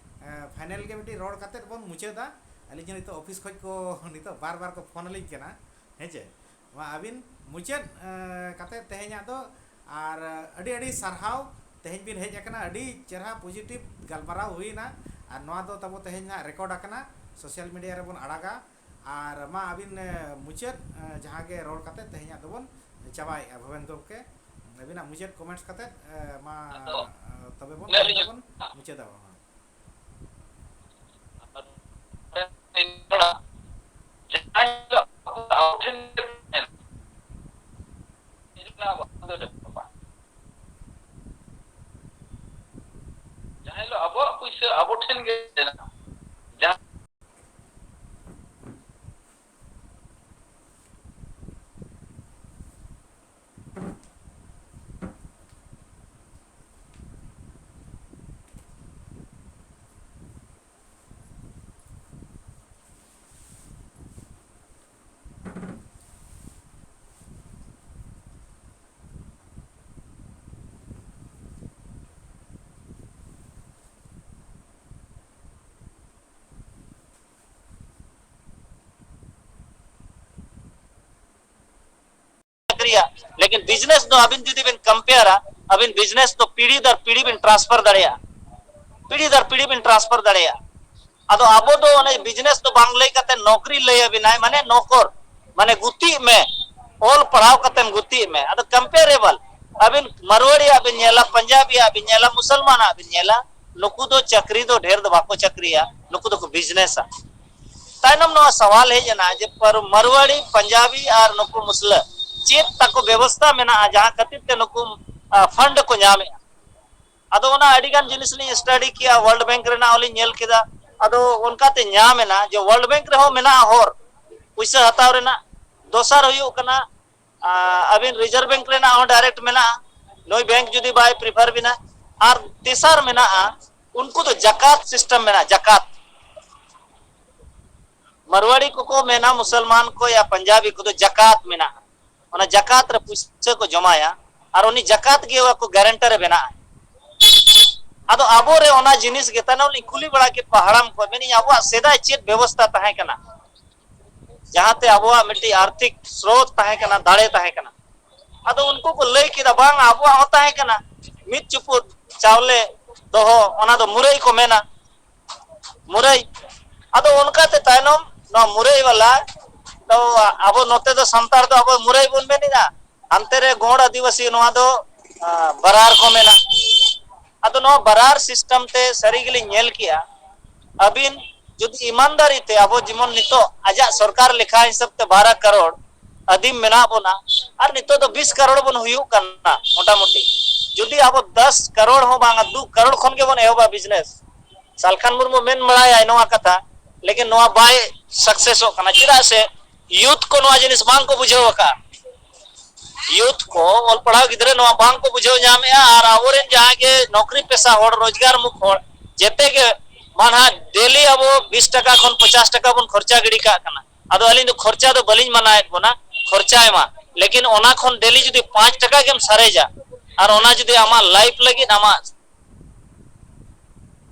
ᱮᱸ, final ᱜᱮ ᱢᱤᱫᱴᱤᱡ ᱨᱚᱲ ᱠᱟᱛᱮᱫ ᱵᱚᱱ ᱢᱩᱪᱟᱹᱫᱟ᱾ ᱟᱹᱞᱤᱧ ᱦᱚᱸ ᱱᱤᱛᱚᱜ ᱚᱯᱷᱤᱥ ᱠᱷᱚᱡ ᱠᱚ ᱱᱤᱛᱚᱜ ᱵᱟᱨ ᱵᱟᱨ ᱠᱚ ᱯᱷᱳᱱ ᱟᱹᱞᱤᱧ ᱠᱟᱱᱟ, ᱦᱮᱸ ᱪᱮ? ᱢᱟ ᱟᱹᱵᱤᱱ ᱢᱩᱪᱟᱹᱫ, ᱮᱸ, ᱠᱟᱛᱮᱫ ᱛᱮᱦᱮᱧᱟᱜ ᱫᱚ ᱟᱨ ᱟᱹᱰᱤ ᱟᱹᱰᱤ ᱥᱟᱨᱦᱟᱣ, ᱛᱮᱦᱮᱧ ᱵᱤᱱ ᱦᱮᱡ ᱟᱠᱟᱱᱟ, ᱟᱹᱰᱤ ᱪᱮᱦᱨᱟ positive ᱜᱟᱞᱢᱟᱨᱟᱣ ᱦᱩᱭᱱᱟ᱾ ᱟᱨ ᱱᱚᱣᱟ ᱫᱚ ᱛᱟᱵᱚ ᱛᱮᱦᱮᱧ ᱱᱟᱜ record ᱟᱠᱟᱱᱟ, social media ᱨᱮᱵᱚᱱ ᱟᱲᱟᱜᱟ᱾ ᱟᱨ ᱢᱟ ᱟᱹᱵᱤᱱ, ᱮ, ᱢᱩᱪᱟᱹᱫ, ᱮ, ᱡᱟᱦᱟᱸ ᱜᱮ ᱨᱚᱲ ᱠᱟᱛᱮ ᱛᱮᱦᱮᱧᱟᱜ ᱫᱚᱵᱚᱱ ᱪᱟᱵᱟᱭᱮᱫᱼᱟ᱾ ᱵᱷᱩᱵᱮᱱ ᱜᱚᱢᱠᱮ, ᱟᱹᱵᱤᱱᱟᱜ ᱢᱩᱪᱟᱹᱫ comments ᱠᱟᱛᱮ, ᱮ, ᱢᱟ, ᱟᱫᱚ ᱮ, ᱛᱚᱵᱮ ᱵᱚᱱ ᱤᱱᱟᱹ ᱛᱮᱦᱮᱧ ᱞᱤᱧ ᱫᱚᱵᱚᱱ ᱢᱩᱪᱟᱹᱫᱟ᱾ ᱡᱟᱦᱟᱸ ᱦᱤᱞᱳᱜ ᱟᱵᱚ ᱴᱷᱮᱱ ᱜᱮ ᱛᱟᱦᱮᱱᱟ, ᱡᱟᱦᱟᱸ ᱦᱤᱞᱳᱜ ᱟᱵᱚᱣᱟᱜ ᱯᱩᱭᱥᱟᱹ ᱟᱵᱚ ᱴᱷᱮᱱ ᱜᱮ ᱛᱟᱦᱮᱱᱟ, ᱡᱟᱦᱟᱸ ᱪᱟᱹᱠᱨᱤᱭᱟ᱾ ᱞᱮᱠᱤᱱ business ᱫᱚ ᱟᱹᱵᱤᱱ ᱡᱩᱫᱤ ᱵᱤᱱ compareᱟ, ᱟᱹᱵᱤᱱ business ᱫᱚ ᱯᱤᱲᱦᱤ ᱫᱚᱨ ᱯᱤᱲᱦᱤ ᱵᱤᱱ transfer ᱫᱟᱲᱮᱭᱟᱜᱼᱟ, ᱯᱤᱲᱦᱤ ᱫᱚᱨ ᱯᱤᱲᱦᱤ ᱵᱤᱱ transfer ᱫᱟᱲᱮᱭᱟᱜᱼᱟ᱾ ᱟᱫᱚ ᱟᱵᱚ ᱫᱚ ᱚᱱᱮ business ᱫᱚ ᱵᱟᱝ ᱞᱟᱹᱭ ᱠᱟᱛᱮ ᱱᱚᱠᱨᱤ ᱞᱟᱹᱭ ᱟᱵᱤᱱᱟᱭ, ᱢᱟᱱᱮ ᱱᱚᱠᱚᱨ, ᱢᱟᱱᱮ ᱜᱩᱛᱤᱜ ᱢᱮ, ᱚᱞ ᱯᱟᱲᱦᱟᱣ ᱠᱟᱛᱮᱢ ᱜᱩᱛᱤᱜ ᱢᱮ᱾ ᱟᱫᱚ comparable, ᱟᱹᱵᱤᱱ ᱢᱟᱨᱣᱟᱲᱤᱭᱟᱜ ᱵᱤᱱ ᱧᱮᱞᱟ, ᱯᱟᱧᱡᱟᱵᱤᱭᱟᱜ ᱵᱤᱱ ᱧᱮᱞᱟ, ᱢᱩᱥᱚᱞᱢᱟᱱᱟᱜ ᱵᱤᱱ ᱧᱮᱞᱟ, ᱱᱩᱠᱩ ᱫᱚ ᱪᱟᱹᱠᱨᱤ ᱫᱚ ᱰᱷᱮᱨ ᱫᱚ ᱵᱟᱠᱚ ᱪᱟᱹᱠᱨᱤᱭᱟ, ᱱᱩᱠᱩ ᱫᱚᱠᱚ businessᱟ᱾ ᱛᱟᱭᱱᱚᱢ ᱱᱚᱣᱟ ᱥᱟᱣᱟᱞ ᱦᱮᱡ ᱮᱱᱟ ᱡᱮ ᱯᱟᱨ-, ᱢᱟᱨᱣᱟᱲᱤ, ᱯᱟᱧᱡᱟᱵᱤ ᱟᱨ ᱱᱩᱠᱩ ᱢᱩᱥᱞᱟᱹ ᱪᱮᱫ ᱛᱟᱠᱚ ᱵᱮᱵᱚᱥᱛᱟ ᱢᱮᱱᱟᱜᱼᱟ ᱡᱟᱦᱟᱸ ᱠᱷᱟᱹᱛᱤᱨ ᱛᱮ ᱱᱩᱠᱩ, ᱟ, ᱯᱷᱟᱱᱰ ᱠᱚ ᱧᱟᱢᱮᱜᱼᱟ? ᱟᱫᱚ ᱚᱱᱟ ᱟᱹᱰᱤ ᱜᱟᱱ ᱡᱤᱱᱤᱥ ᱞᱤᱧ ᱥᱴᱟᱰᱤ ᱠᱮᱜᱼᱟ, ᱣᱟᱨᱞᱰ ᱵᱮᱝᱠ ᱨᱮᱱᱟᱜ ᱦᱚᱸᱞᱤᱧ ᱧᱮᱞ ᱠᱮᱫᱟ᱾ ᱟᱫᱚ ᱚᱱᱠᱟᱛᱮ ᱧᱟᱢ ᱮᱱᱟ ᱡᱮ ᱣᱟᱨᱞᱰ ᱵᱮᱝᱠ ᱨᱮᱦᱚᱸ ᱢᱮᱱᱟᱜᱼᱟ ᱦᱚᱨ ᱯᱩᱭᱥᱟᱹ ᱦᱟᱛᱟᱣ ᱨᱮᱱᱟᱜ᱾ ᱫᱚᱥᱟᱨ ᱦᱩᱭᱩᱜ ᱠᱟᱱᱟ, ᱟ, ᱟᱹᱵᱤᱱ ᱨᱤᱡᱟᱨᱵᱷ ᱵᱮᱝᱠ ᱨᱮᱱᱟᱜ ᱦᱚᱸ ᱰᱟᱭᱨᱮᱠᱴ ᱢᱮᱱᱟᱜᱼᱟ, ᱱᱩᱭ ᱵᱮᱝᱠ ᱡᱩᱫᱤ ᱵᱟᱭ ᱯᱨᱤᱯᱷᱟᱨ ᱵᱤᱱᱟ᱾ ᱟᱨ ᱛᱮᱥᱟᱨ ᱢᱮᱱᱟᱜᱼᱟ, ᱩᱱᱠᱩ ᱫᱚ ᱡᱟᱠᱟᱛ ᱥᱤᱥᱴᱮᱢ ᱢᱮᱱᱟᱜᱼᱟ, ᱡᱟᱠᱟᱛ᱾ ᱢᱟᱨᱣᱟᱲᱤ ᱠᱚᱠᱚ ᱢᱮᱱᱟ, ᱢᱩᱥᱚᱞᱢᱟᱱ ᱠᱚ ᱭᱟ ᱯᱟᱧᱡᱟᱵᱤ ᱠᱚᱫᱚ ᱡᱟᱠᱟᱛ ᱢᱮᱱᱟᱜᱼᱟ, ᱚᱱᱟ ᱡᱟᱠᱟᱛ ᱨᱮ ᱯᱩᱭᱥᱟᱹ ᱠᱚ ᱡᱚᱢᱟᱭᱟ ᱟᱨ ᱩᱱᱤ ᱡᱟᱠᱟᱛ ᱜᱮ ᱟᱠᱚ ᱜᱟᱨᱮᱱᱴᱟᱨ ᱮ ᱵᱮᱱᱟᱜᱼᱟ᱾ ᱟᱫᱚ ᱟᱵᱚᱨᱮ ᱚᱱᱟ ᱡᱤᱱᱤᱥ ᱜᱮ ᱛᱟᱭᱱᱚᱢ ᱞᱤᱧ ᱠᱩᱞᱤ ᱵᱟᱲᱟ ᱠᱮᱫ ᱠᱚᱣᱟ ᱦᱟᱲᱟᱢ ᱠᱚ, ᱢᱮᱱᱮᱫ ᱟᱵᱚᱣᱟᱜ ᱥᱮᱫᱟᱭ ᱪᱮᱫ ᱵᱮᱵᱚᱥᱛᱟ ᱛᱟᱦᱮᱸ ᱠᱟᱱᱟ, ᱡᱟᱦᱟᱸᱛᱮ ᱟᱵᱚᱣᱟᱜ ᱢᱤᱫᱴᱤᱡ ᱟᱨᱛᱷᱤᱠ ᱥᱨᱳᱛ ᱛᱟᱦᱮᱸ ᱠᱟᱱᱟ, ᱫᱟᱲᱮ ᱛᱟᱦᱮᱸ ᱠᱟᱱᱟ᱾ ᱟᱫᱚ ᱩᱱᱠᱩ ᱠᱚ ᱞᱟᱹᱭ ᱠᱮᱫᱟ, ᱵᱟᱝ, ᱟᱵᱚᱣᱟᱜ ᱦᱚᱸ ᱛᱟᱦᱮᱸ ᱠᱟᱱᱟ ᱢᱤᱫ ᱪᱩᱯᱩᱫ ᱪᱟᱣᱞᱮ ᱫᱚᱦᱚ, ᱚᱱᱟ ᱫᱚ ᱢᱩᱨᱟᱹᱭ ᱠᱚ ᱢᱮᱱᱟ, ᱢᱩᱨᱟᱹᱭ᱾ ᱟᱫᱚ ᱚᱱᱠᱟᱛᱮ ᱛᱟᱭᱱᱚᱢ ᱱᱚᱣᱟ ᱢᱩᱨᱟᱹᱭ ᱵᱟᱞᱟ ᱫᱚ, ᱟᱵᱚ ᱱᱚᱛᱮ ᱫᱚ ᱥᱟᱱᱛᱟᱲ ᱫᱚ ᱟᱵᱚ ᱢᱩᱨᱟᱹᱭ ᱵᱚᱱ ᱢᱮᱱᱮᱫᱼᱟ, ᱦᱟᱱᱛᱮ ᱨᱮ ᱜᱚᱸᱰ ᱟᱹᱫᱤᱵᱟᱹᱥᱤ ᱱᱚᱣᱟ ᱫᱚ, ᱟ, ᱵᱟᱨᱟᱨ ᱠᱚ ᱢᱮᱱᱟ᱾ ᱟᱫᱚ ᱱᱚᱣᱟ ᱵᱟᱨᱟᱨ ᱥᱤᱥᱴᱮᱢ ᱛᱮ ᱥᱟᱹᱨᱤ ᱜᱮᱞᱤᱧ ᱧᱮᱞ ᱠᱮᱜᱼᱟ, ᱟᱹᱵᱤᱱ ᱡᱩᱫᱤ ᱤᱢᱟᱱᱫᱟᱨᱤ ᱛᱮ ᱟᱵᱚ ᱡᱮᱢᱚᱱ ᱱᱤᱛᱚᱜ ᱟᱡᱟᱜ ᱥᱚᱨᱠᱟᱨ ᱞᱮᱠᱷᱟ ᱦᱤᱥᱟᱹᱵ ᱛᱮ ᱵᱟᱨᱚ ᱠᱟᱨᱳᱲ ᱟᱹᱫᱤᱢ ᱢᱮᱱᱟᱜ ᱵᱚᱱᱟ, ᱟᱨ ᱱᱤᱛᱚᱜ ᱫᱚ ᱵᱤᱥ ᱠᱟᱨᱳᱲ ᱵᱚᱱ ᱦᱩᱭᱩᱜ ᱠᱟᱱᱟ ᱢᱚᱴᱟᱢᱩᱴᱤ᱾ ᱡᱩᱫᱤ ᱟᱵᱚ ᱫᱚᱥ ᱠᱟᱨᱳᱲ ᱦᱚᱸ ᱵᱟᱝᱟ, ᱫᱩ ᱠᱟᱨᱳᱲ ᱠᱷᱚᱱ ᱜᱮᱵᱚᱱ ᱮᱦᱚᱵᱟ ᱵᱤᱡᱽᱱᱮᱥ, ᱥᱟᱞᱠᱷᱟᱱ ᱢᱩᱨᱢᱩ ᱢᱮᱱ ᱵᱟᱲᱟᱭᱟᱭ ᱱᱚᱣᱟ ᱠᱟᱛᱷᱟ, ᱞᱮᱠᱤᱱ ᱱᱚᱣᱟ ᱵᱟᱭ ᱥᱟᱠᱥᱮᱥᱚᱜ ᱠᱟᱱᱟ᱾ ᱪᱮᱫᱟᱜ ᱥᱮ ᱭᱩᱛᱷ ᱠᱚ ᱱᱚᱣᱟ ᱡᱤᱱᱤᱥ ᱵᱟᱝ ᱠᱚ ᱵᱩᱡᱷᱟᱹᱣ ᱟᱠᱟᱫᱼᱟ᱾ ᱭᱩᱛᱷ ᱠᱚ, ᱚᱞ ᱯᱟᱲᱦᱟᱣ ᱜᱤᱫᱽᱨᱟᱹ ᱱᱚᱣᱟ ᱵᱟᱝ ᱠᱚ ᱵᱩᱡᱷᱟᱹᱣ ᱧᱟᱢᱮᱫᱼᱟ᱾ ᱟᱨ ᱟᱵᱚᱨᱮᱱ ᱡᱟᱦᱟᱸᱭ ᱜᱮ ᱱᱚᱠᱨᱤ ᱯᱮᱥᱟ ᱦᱚᱲ, ᱨᱳᱡᱽᱜᱟᱨ ᱢᱩᱠᱷ ᱦᱚᱲ, ᱡᱮᱛᱮ ᱜᱮ ᱢᱟᱱᱦᱟ ᱰᱮᱞᱤ ᱟᱵᱚ ᱵᱤᱥ ᱴᱟᱠᱟ ᱠᱷᱚᱱ ᱯᱚᱧᱪᱟᱥ ᱴᱟᱠᱟ ᱵᱚᱱ ᱠᱷᱚᱨᱪᱟ ᱜᱤᱰᱤ ᱠᱟᱜ ᱠᱟᱱᱟ᱾ ᱟᱫᱚ ᱟᱹᱞᱤᱧ ᱫᱚ ᱠᱷᱚᱨᱪᱟ ᱫᱚ ᱵᱟᱹᱞᱤᱧ ᱢᱟᱱᱟᱭᱮᱫ ᱵᱚᱱᱟ, ᱠᱷᱚᱨᱪᱟᱭ ᱢᱟ, ᱞᱮᱠᱤᱱ ᱚᱱᱟ ᱠᱷᱚᱱ ᱰᱮᱞᱤ ᱡᱩᱫᱤ ᱯᱟᱸᱪ ᱴᱟᱠᱟ ᱜᱮᱢ ᱥᱟᱨᱮᱡᱟ ᱟᱨ ᱚᱱᱟ ᱡᱩᱫᱤ ᱟᱢᱟᱜ ᱞᱟᱭᱤᱯᱷ ᱞᱟᱹᱜᱤᱫ, ᱟᱢᱟᱜ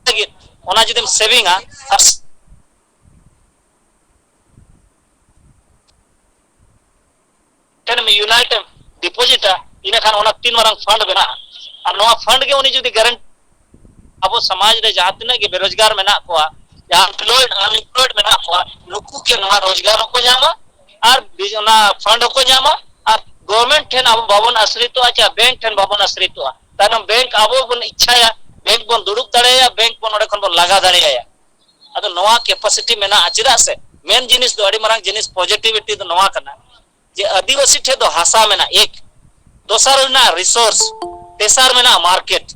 ᱞᱟᱹᱜᱤᱫ ᱚᱱᱟ ᱡᱩᱫᱤᱢ ᱥᱮᱵᱷᱤᱝᱟ ᱟᱨ ᱴᱷᱮᱱ ᱮᱢ ᱤᱭᱩᱱᱟᱭᱤᱴ ᱮᱢ ᱰᱤᱯᱚᱡᱤᱴᱟ, ᱤᱱᱟᱹᱠᱷᱟᱱ ᱚᱱᱟ ᱛᱤᱱ ᱢᱟᱨᱟᱝ ᱯᱷᱟᱱᱰ ᱵᱮᱱᱟᱜᱼᱟ᱾ ᱟᱨ ᱱᱚᱣᱟ ᱯᱷᱟᱱᱰ ᱜᱮ ᱩᱱᱤ ᱡᱩᱫᱤ ᱜᱟᱨᱮᱱᱴ, ᱟᱵᱚ ᱥᱚᱢᱟᱡᱽ ᱨᱮ ᱡᱟᱦᱟᱸ ᱛᱤᱱᱟᱹᱜ ᱜᱮ ᱵᱮᱨᱳᱡᱽᱜᱟᱨ ᱢᱮᱱᱟᱜ ᱠᱚᱣᱟ, ᱡᱟᱦᱟᱸ ᱮᱢᱯᱞᱚᱭᱮᱰ ᱟᱱᱮᱢᱯᱞᱚᱭᱮᱰ ᱢᱮᱱᱟᱜ ᱠᱚᱣᱟ, ᱱᱩᱠᱩ ᱜᱮ ᱱᱚᱣᱟ ᱨᱳᱡᱽᱜᱟᱨ ᱦᱚᱸᱠᱚ ᱧᱟᱢᱟ ᱟᱨ ᱵᱤ-, ᱚᱱᱟ ᱯᱷᱟᱱᱰ ᱦᱚᱸᱠᱚ ᱧᱟᱢᱟ᱾ ᱟᱨ ᱜᱚᱵᱷᱚᱨᱱᱢᱮᱱᱴ ᱴᱷᱮᱱ ᱟᱵᱚ ᱵᱟᱵᱚᱱ ᱟᱥᱨᱤᱛᱚᱜᱼᱟ, ᱪᱮ ᱵᱮᱝᱠ ᱴᱷᱮᱱ ᱵᱟᱵᱚᱱ ᱟᱥᱨᱤᱛᱚᱜᱼᱟ᱾ ᱛᱟᱭᱱᱚᱢ ᱵᱮᱝᱠ ᱟᱵᱚ ᱵᱚᱱ ᱤᱪᱪᱷᱟᱭᱟ, ᱵᱮᱝᱠ ᱵᱚᱱ ᱫᱩᱲᱩᱵ ᱫᱟᱲᱮᱭᱟᱭᱟ, ᱵᱮᱝᱠ ᱵᱚᱱ ᱚᱸᱰᱮ ᱠᱷᱚᱱ ᱵᱚᱱ ᱞᱟᱜᱟ ᱫᱟᱲᱮᱭᱟᱭᱟ᱾ ᱟᱫᱚ ᱱᱚᱣᱟ capacity ᱢᱮᱱᱟᱜᱼᱟ᱾ ᱪᱮᱫᱟᱜ ᱥᱮ ᱢᱮᱱ ᱡᱤᱱᱤᱥ ᱫᱚ, ᱟᱹᱰᱤ ᱢᱟᱨᱟᱝ ᱡᱤᱱᱤᱥ positivity ᱫᱚ ᱱᱚᱣᱟ ᱠᱟᱱᱟ ᱡᱮ ᱟᱹᱫᱤᱵᱟᱹᱥᱤ ᱴᱷᱮᱱ ᱫᱚ ᱦᱟᱥᱟ ᱢᱮᱱᱟᱜᱼᱟ, ᱮᱠ, ᱫᱚᱥᱟᱨ ᱨᱮᱱᱟᱜ resource, ᱛᱮᱥᱟᱨ ᱢᱮᱱᱟᱜᱼᱟ market᱾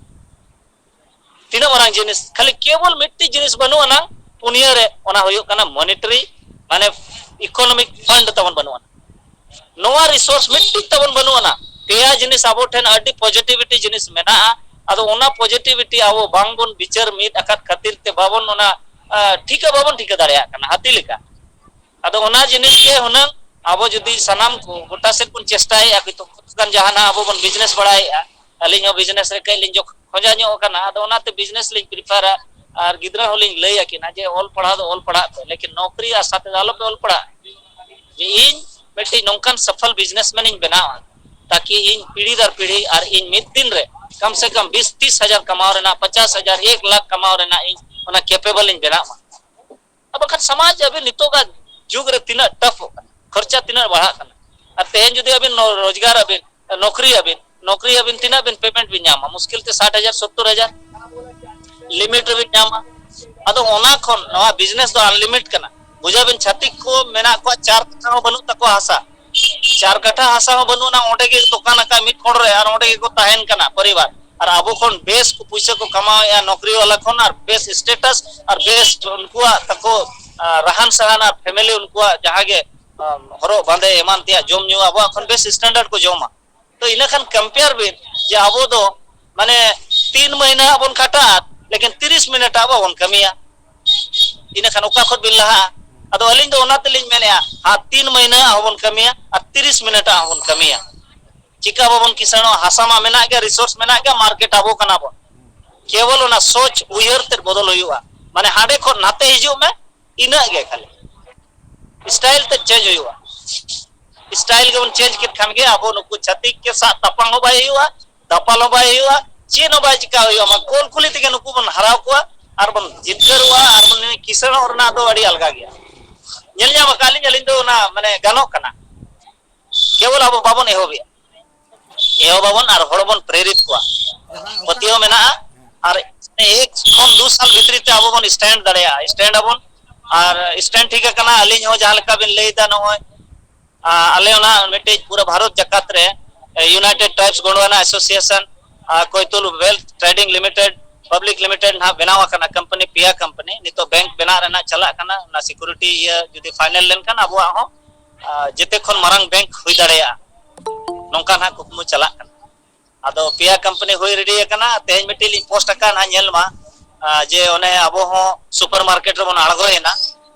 ᱛᱤᱱᱟᱹᱜ ᱢᱟᱨᱟᱝ ᱡᱤᱱᱤᱥ, ᱠᱷᱟᱹᱞᱤ ᱠᱮᱵᱚᱞ ᱢᱤᱫᱴᱤᱡ ᱡᱤᱱᱤᱥ ᱵᱟᱹᱱᱩᱜ ᱟᱱᱟᱝ, ᱯᱩᱱᱭᱟᱹ ᱨᱮ, ᱚᱱᱟ ᱦᱩᱭᱩᱜ ᱠᱟᱱᱟ monetary, ᱢᱟᱱᱮ economic fund ᱛᱟᱵᱚᱱ ᱵᱟᱹᱱᱩᱜ ᱟᱱᱟ᱾ ᱱᱚᱣᱟ resource ᱢᱤᱫᱴᱤᱡ ᱛᱟᱵᱚᱱ ᱵᱟᱹᱱᱩᱜ ᱟᱱᱟ᱾ ᱯᱮᱭᱟ ᱡᱤᱱᱤᱥ ᱟᱵᱚ ᱴᱷᱮᱱ ᱟᱹᱰᱤ positivity ᱡᱤᱱᱤᱥ ᱢᱮᱱᱟᱜᱼᱟ, ᱟᱫᱚ ᱚᱱᱟ positivity ᱟᱵᱚ ᱵᱟᱝᱵᱚᱱ ᱵᱤᱪᱟᱹᱨ ᱢᱤᱫ ᱟᱠᱟᱫ ᱠᱷᱟᱹᱛᱤᱨ ᱛᱮ ᱵᱟᱵᱚᱱ ᱚᱱᱟ, ᱟ, ᱴᱷᱤᱠᱟᱹ ᱵᱟᱵᱚᱱ ᱴᱷᱤᱠᱟᱹ ᱫᱟᱲᱮᱭᱟᱜ ᱠᱟᱱᱟ ᱦᱟᱹᱛᱤ ᱞᱮᱠᱟ᱾ ᱟᱫᱚ ᱚᱱᱟ ᱡᱤᱱᱤᱥ ᱜᱮ ᱦᱩᱱᱟᱹᱝ ᱟᱵᱚ ᱡᱩᱫᱤ ᱥᱟᱱᱟᱢ ᱠᱚ ᱜᱚᱴᱟ ᱥᱮᱫ ᱵᱚᱱ ᱪᱮᱥᱴᱟᱭᱮᱫᱼᱟ, ᱠᱤᱱᱛᱩ ᱜᱟᱱ ᱡᱟᱦᱟᱱᱟᱜ ᱟᱵᱚ ᱵᱚᱱ business ᱵᱟᱲᱟᱭᱮᱫᱼᱟ, ᱟᱹᱞᱤᱧ ᱦᱚᱸ business ᱨᱮ ᱠᱟᱹᱡ ᱞᱤᱧ ᱡᱚᱠ-, ᱠᱷᱚᱸᱡᱟ ᱧᱚᱜ ᱟᱠᱟᱱᱟ, ᱟᱫᱚ ᱚᱱᱟᱛᱮ business ᱞᱤᱧ preferᱟ᱾ ᱟᱨ ᱜᱤᱫᱽᱨᱟᱹ ᱦᱚᱸᱞᱤᱧ ᱞᱟᱹᱭ ᱟᱹᱠᱤᱱᱟ ᱡᱮ ᱚᱞ ᱯᱟᱲᱦᱟᱣ ᱫᱚ ᱚᱞ ᱯᱟᱲᱦᱟᱜ ᱯᱮ, ᱞᱮᱠᱤᱱ ᱱᱚᱠᱨᱤ ᱟᱥᱟ ᱛᱮᱫᱚ ᱟᱞᱚᱯᱮ ᱚᱞ ᱯᱟᱲᱦᱟᱜᱼᱟ᱾ ᱡᱮ ᱤᱧ ᱢᱤᱫᱴᱤᱡ ᱱᱚᱝᱠᱟᱱ ᱥᱟᱯᱷᱚᱞ businessman ᱤᱧ ᱵᱮᱱᱟᱣᱟ, ᱛᱟᱠᱤ ᱤᱧ ᱯᱤᱲᱦᱤ ᱫᱟᱨ ᱯᱤᱲᱦᱤ ᱟᱨ ᱤᱧ ᱢᱤᱫ ᱫᱤᱱ ᱨᱮ ᱠᱟᱢ ᱥᱮ ᱠᱟᱢ ᱵᱤᱥ ᱛᱤᱥ ᱦᱟᱡᱟᱨ ᱠᱟᱢᱟᱣ ᱨᱮᱱᱟᱜ, ᱯᱚᱪᱟᱥ ᱦᱟᱡᱟᱨ, ᱮᱠ ᱞᱟᱠᱷ ᱠᱟᱢᱟᱣ ᱨᱮᱱᱟᱜ ᱤᱧ ᱚᱱᱟ capable ᱤᱧ ᱵᱮᱱᱟᱜ ᱢᱟ᱾ ᱟᱨ ᱵᱟᱠᱷᱟᱱ ᱥᱚᱢᱟᱡᱽ ᱟᱹᱵᱤᱱ ᱱᱤᱛᱚᱜᱟᱜ ᱡᱩᱜᱽ ᱨᱮ ᱛᱤᱱᱟᱹᱜ ᱴᱟᱯᱷᱚᱜ ᱠᱟᱱᱟ, ᱠᱷᱚᱨᱪᱟ ᱛᱤᱱᱟᱹᱜ ᱵᱟᱲᱦᱟᱜ ᱠᱟᱱᱟ᱾ ᱟᱨ ᱛᱮᱦᱮᱧ ᱡᱩᱫᱤ ᱟᱹᱵᱤᱱ ᱱᱚ-, ᱨᱳᱡᱽᱜᱟᱨ ᱟᱹᱵᱤᱱ, ᱱᱚᱠᱨᱤ ᱟᱹᱵᱤᱱ, ᱱᱚᱠᱨᱤ ᱟᱹᱵᱤᱱ ᱛᱤᱱᱟᱹᱜ ᱵᱤᱱ payment ᱵᱤᱱ ᱧᱟᱢᱟ? ᱢᱩᱥᱠᱤᱞ ᱛᱮ ᱥᱟᱴ ᱦᱟᱡᱟᱨ, ᱥᱚᱛᱛᱚᱨ ᱦᱟᱡᱟᱨ limit ᱨᱮᱵᱤᱱ ᱧᱟᱢᱟ᱾ ᱟᱫᱚ ᱚᱱᱟ ᱠᱷᱚᱱ ᱱᱚᱣᱟ business ᱫᱚ unlimit ᱠᱟᱱᱟ᱾ ᱵᱩᱡᱷᱟᱹᱣ ᱵᱤᱱ, ᱪᱷᱟᱹᱛᱤᱠ ᱠᱚ ᱢᱮᱱᱟᱜ ᱠᱚᱣᱟ, ᱪᱟᱨ ᱠᱟᱴᱷᱟ ᱦᱚᱸ ᱵᱟᱹᱱᱩᱜ ᱛᱟᱠᱚᱣᱟ ᱦᱟᱥᱟ, ᱪᱟᱨ ᱠᱟᱴᱷᱟ ᱦᱟᱥᱟ ᱦᱚᱸ ᱵᱟᱹᱱᱩᱜ ᱟᱱᱟ, ᱚᱸᱰᱮ ᱜᱮ ᱫᱚᱠᱟᱱ ᱟᱠᱟᱫ ᱢᱤᱫ ᱠᱚᱬ ᱨᱮ, ᱟᱨ ᱚᱸᱰᱮ ᱜᱮᱠᱚ ᱛᱟᱦᱮᱱ ᱠᱟᱱᱟ ᱯᱚᱨᱤᱵᱟᱨ᱾ ᱟᱨ ᱟᱵᱚ ᱠᱷᱚᱱ ᱵᱮᱥ ᱠᱚ ᱯᱩᱭᱥᱟᱹ ᱠᱚ ᱠᱟᱢᱟᱣᱮᱫᱼᱟ ᱱᱚᱠᱨᱤ ᱣᱟᱞᱟ ᱠᱷᱚᱱ, ᱟᱨ ᱵᱮᱥ status, ᱟᱨ ᱵᱮᱥ ᱩᱱᱠᱩᱣᱟᱜ ᱛᱟᱠᱚ, ᱟ, ᱨᱟᱦᱟᱱ ᱥᱟᱦᱟᱱ ᱟᱨ family ᱩᱱᱠᱩᱣᱟᱜ ᱡᱟᱦᱟᱸ ᱜᱮ, ᱟ, ᱦᱚᱨᱚᱜ ᱵᱟᱸᱫᱮ ᱮᱢᱟᱱ ᱛᱮᱭᱟᱜ ᱡᱚᱢ ᱧᱩ ᱟᱵᱚᱣᱟᱜ ᱠᱷᱚᱱ ᱵᱮᱥ standard ᱠᱚ ᱡᱚᱢᱟ᱾ ᱛᱚ ᱤᱱᱟᱹ ᱠᱷᱟᱱ compare ᱵᱤᱱ ᱡᱮ ᱟᱵᱚ ᱫᱚ ᱢᱟᱱᱮ ᱛᱤᱱ ᱢᱟᱹᱦᱱᱟᱹ ᱦᱟᱸᱜ ᱵᱚᱱ ᱠᱷᱟᱴᱟᱜᱼᱟ, ᱞᱮᱠᱤᱱ ᱛᱤᱨᱤᱥ ᱢᱤᱱᱤᱴ ᱟᱜ ᱵᱟᱵᱚᱱ ᱠᱟᱹᱢᱤᱭᱟ᱾ ᱤᱱᱟᱹ ᱠᱷᱟᱱ ᱚᱠᱟ ᱠᱷᱚᱱ ᱵᱤᱱ ᱞᱟᱦᱟᱜᱼᱟ? ᱟᱫᱚ ᱟᱹᱞᱤᱧ ᱫᱚ ᱚᱱᱟ ᱛᱮᱞᱤᱧ ᱢᱮᱱᱮᱫᱼᱟ, ᱦᱟᱸ, ᱛᱤᱱ ᱢᱟᱹᱦᱱᱟᱹ ᱦᱟᱸᱜ ᱦᱚᱸᱵᱚᱱ ᱠᱟᱹᱢᱤᱭᱟ ᱟᱨ ᱛᱤᱨᱤᱥ ᱢᱤᱱᱤᱴ ᱦᱟᱸᱜ ᱦᱚᱸᱵᱚᱱ ᱠᱟᱹᱢᱤᱭᱟ᱾ ᱪᱤᱠᱟ ᱵᱟᱵᱚᱱ ᱠᱤᱥᱟᱹᱬᱚᱜᱼᱟ? ᱦᱟᱥᱟ ᱢᱟ ᱢᱮᱱᱟᱜ ᱜᱮᱭᱟ, resource ᱢᱮᱱᱟᱜ ᱜᱮᱭᱟ, market ᱟᱵᱚ ᱠᱟᱱᱟ ᱵᱚᱱ᱾ ᱠᱮᱵᱚᱞ ᱚᱱᱟ ᱥᱚᱪ ᱩᱭᱦᱟᱹᱨ ᱛᱮᱫ ᱵᱚᱫᱚᱞ ᱦᱩᱭᱩᱜᱼᱟ, ᱢᱟᱱᱮ ᱦᱟᱸᱰᱮ ᱠᱷᱚᱱ ᱱᱟᱛᱮ ᱦᱤᱡᱩᱜ ᱢᱮ, ᱤᱱᱟᱹᱜ ᱜᱮ ᱠᱷᱟᱹᱞᱤ᱾ Style ᱛᱮᱫ change ᱦᱩᱭᱩᱜᱼᱟ᱾ Style ᱜᱮᱵᱚᱱ change ᱠᱮᱫ ᱠᱷᱟᱱ ᱜᱮ ᱟᱵᱚ ᱱᱩᱠᱩ ᱪᱷᱟᱹᱛᱤᱠ ᱠᱮ ᱥᱟᱜ ᱛᱟᱯᱟᱢ ᱦᱚᱸ ᱵᱟᱭ ᱦᱩᱭᱩᱜᱼᱟ, ᱫᱟᱯᱟᱞ ᱦᱚᱸ ᱵᱟᱭ ᱦᱩᱭᱩᱜᱼᱟ, ᱪᱮᱫ ᱦᱚᱸ ᱵᱟᱭ ᱪᱤᱠᱟ ᱦᱩᱭᱩᱜᱼᱟ᱾ ᱢᱟ ᱠᱚᱞ ᱠᱩᱞᱤ ᱛᱮᱜᱮ ᱱᱩᱠᱩ ᱵᱚᱱ ᱦᱟᱨᱟᱣ ᱠᱚᱣᱟ ᱟᱨ ᱵᱚᱱ ᱡᱤᱛᱠᱟᱹᱨᱚᱜᱼᱟ ᱟᱨ ᱵᱚᱱ ᱠᱤᱥᱟᱹᱬᱚᱜ ᱨᱮᱱᱟᱜ ᱫᱚ ᱟᱹᱰᱤ ᱟᱞᱜᱟ ᱜᱮᱭᱟ᱾ ᱧᱮᱞ ᱧᱟᱢ ᱟᱠᱟᱫ ᱞᱤᱧ, ᱟᱹᱞᱤᱧ ᱫᱚ ᱚᱱᱟ ᱢᱟᱱᱮ ᱜᱟᱱᱚᱜ ᱠᱟᱱᱟ, ᱠᱮᱵᱚᱞ ᱟᱵᱚ ᱵᱟᱵᱚᱱ ᱮᱦᱚᱵᱮᱜᱼᱟ᱾ ᱮᱦᱚᱵ ᱟᱵᱚᱱ ᱟᱨ ᱦᱚᱲ ᱵᱚᱱ ᱯᱨᱮᱨᱤᱛ ᱠᱚᱣᱟ᱾ ᱯᱟᱹᱛᱭᱟᱹᱣ ᱢᱮᱱᱟᱜᱼᱟ ᱟᱨ ᱮᱠ ᱠᱷᱚᱱ ᱫᱩ ᱥᱟᱞ ᱵᱷᱤᱛᱨᱤ ᱛᱮ ᱟᱵᱚ ᱵᱚᱱ ᱥᱴᱮᱱᱰ ᱫᱟᱲᱮᱭᱟᱜᱼᱟ, ᱥᱴᱮᱱᱰ ᱟᱵᱚᱱ᱾ ᱟᱨ ᱥᱴᱮᱱᱰ ᱴᱷᱤᱠ ᱟᱠᱟᱱᱟ, ᱟᱹᱞᱤᱧ ᱦᱚᱸ ᱡᱟᱦᱟᱸ ᱞᱮᱠᱟ ᱵᱤᱱ ᱞᱟᱹᱭ ᱮᱫᱟ, ᱱᱚᱜᱼᱚᱭ ᱟᱞᱮ ᱚᱱᱟ ᱢᱤᱫᱴᱤᱡ ᱯᱩᱨᱟᱹ ᱵᱷᱟᱨᱚᱛ ᱡᱟᱠᱟᱛ ᱨᱮ united tribes Gondwana association Koitul wealth trading limited public limited ᱱᱟᱦᱟᱜ ᱵᱮᱱᱟᱣ ᱟᱠᱟᱱᱟ, ᱠᱳᱢᱯᱟᱱᱤ, ᱯᱮᱭᱟ ᱠᱳᱢᱯᱟᱱᱤ ᱱᱤᱛᱚᱜ ᱵᱮᱝᱠ ᱵᱮᱱᱟᱜ ᱨᱮᱱᱟᱜ ᱪᱟᱞᱟᱜ ᱠᱟᱱᱟ᱾ ᱚᱱᱟ ᱥᱤᱠᱩᱨᱤᱴᱤ ᱤᱭᱟᱹ ᱡᱩᱫᱤ ᱯᱷᱟᱭᱱᱮᱞ ᱞᱮᱱᱠᱷᱟᱱ ᱟᱵᱚᱣᱟᱜ ᱦᱚᱸ ᱡᱮᱛᱮ ᱠᱷᱚᱱ ᱢᱟᱨᱟᱝ ᱵᱮᱝᱠ ᱦᱩᱭ ᱫᱟᱲᱮᱭᱟᱜᱼᱟ, ᱱᱚᱝᱠᱟ ᱱᱟᱦᱟᱜ ᱠᱩᱠᱢᱩ ᱪᱟᱞᱟᱜ ᱠᱟᱱᱟ᱾ ᱟᱫᱚ ᱯᱮᱭᱟ ᱠᱳᱢᱯᱟᱱᱤ ᱦᱩᱭ ᱨᱮᱰᱤ ᱟᱠᱟᱱᱟ᱾ ᱛᱮᱦᱮᱧ ᱢᱤᱫᱴᱤᱡ ᱞᱤᱧ ᱯᱳᱥᱴ ᱟᱠᱟᱫ, ᱱᱟᱦᱟᱜ ᱧᱮᱞ ᱢᱟ, ᱡᱮ ᱚᱱᱮ ᱟᱵᱚ ᱦᱚᱸ ᱥᱩᱯᱟᱨ ᱢᱟᱨᱠᱮᱴ ᱨᱮᱵᱚᱱ ᱟᱬᱜᱚᱭᱮᱱᱟ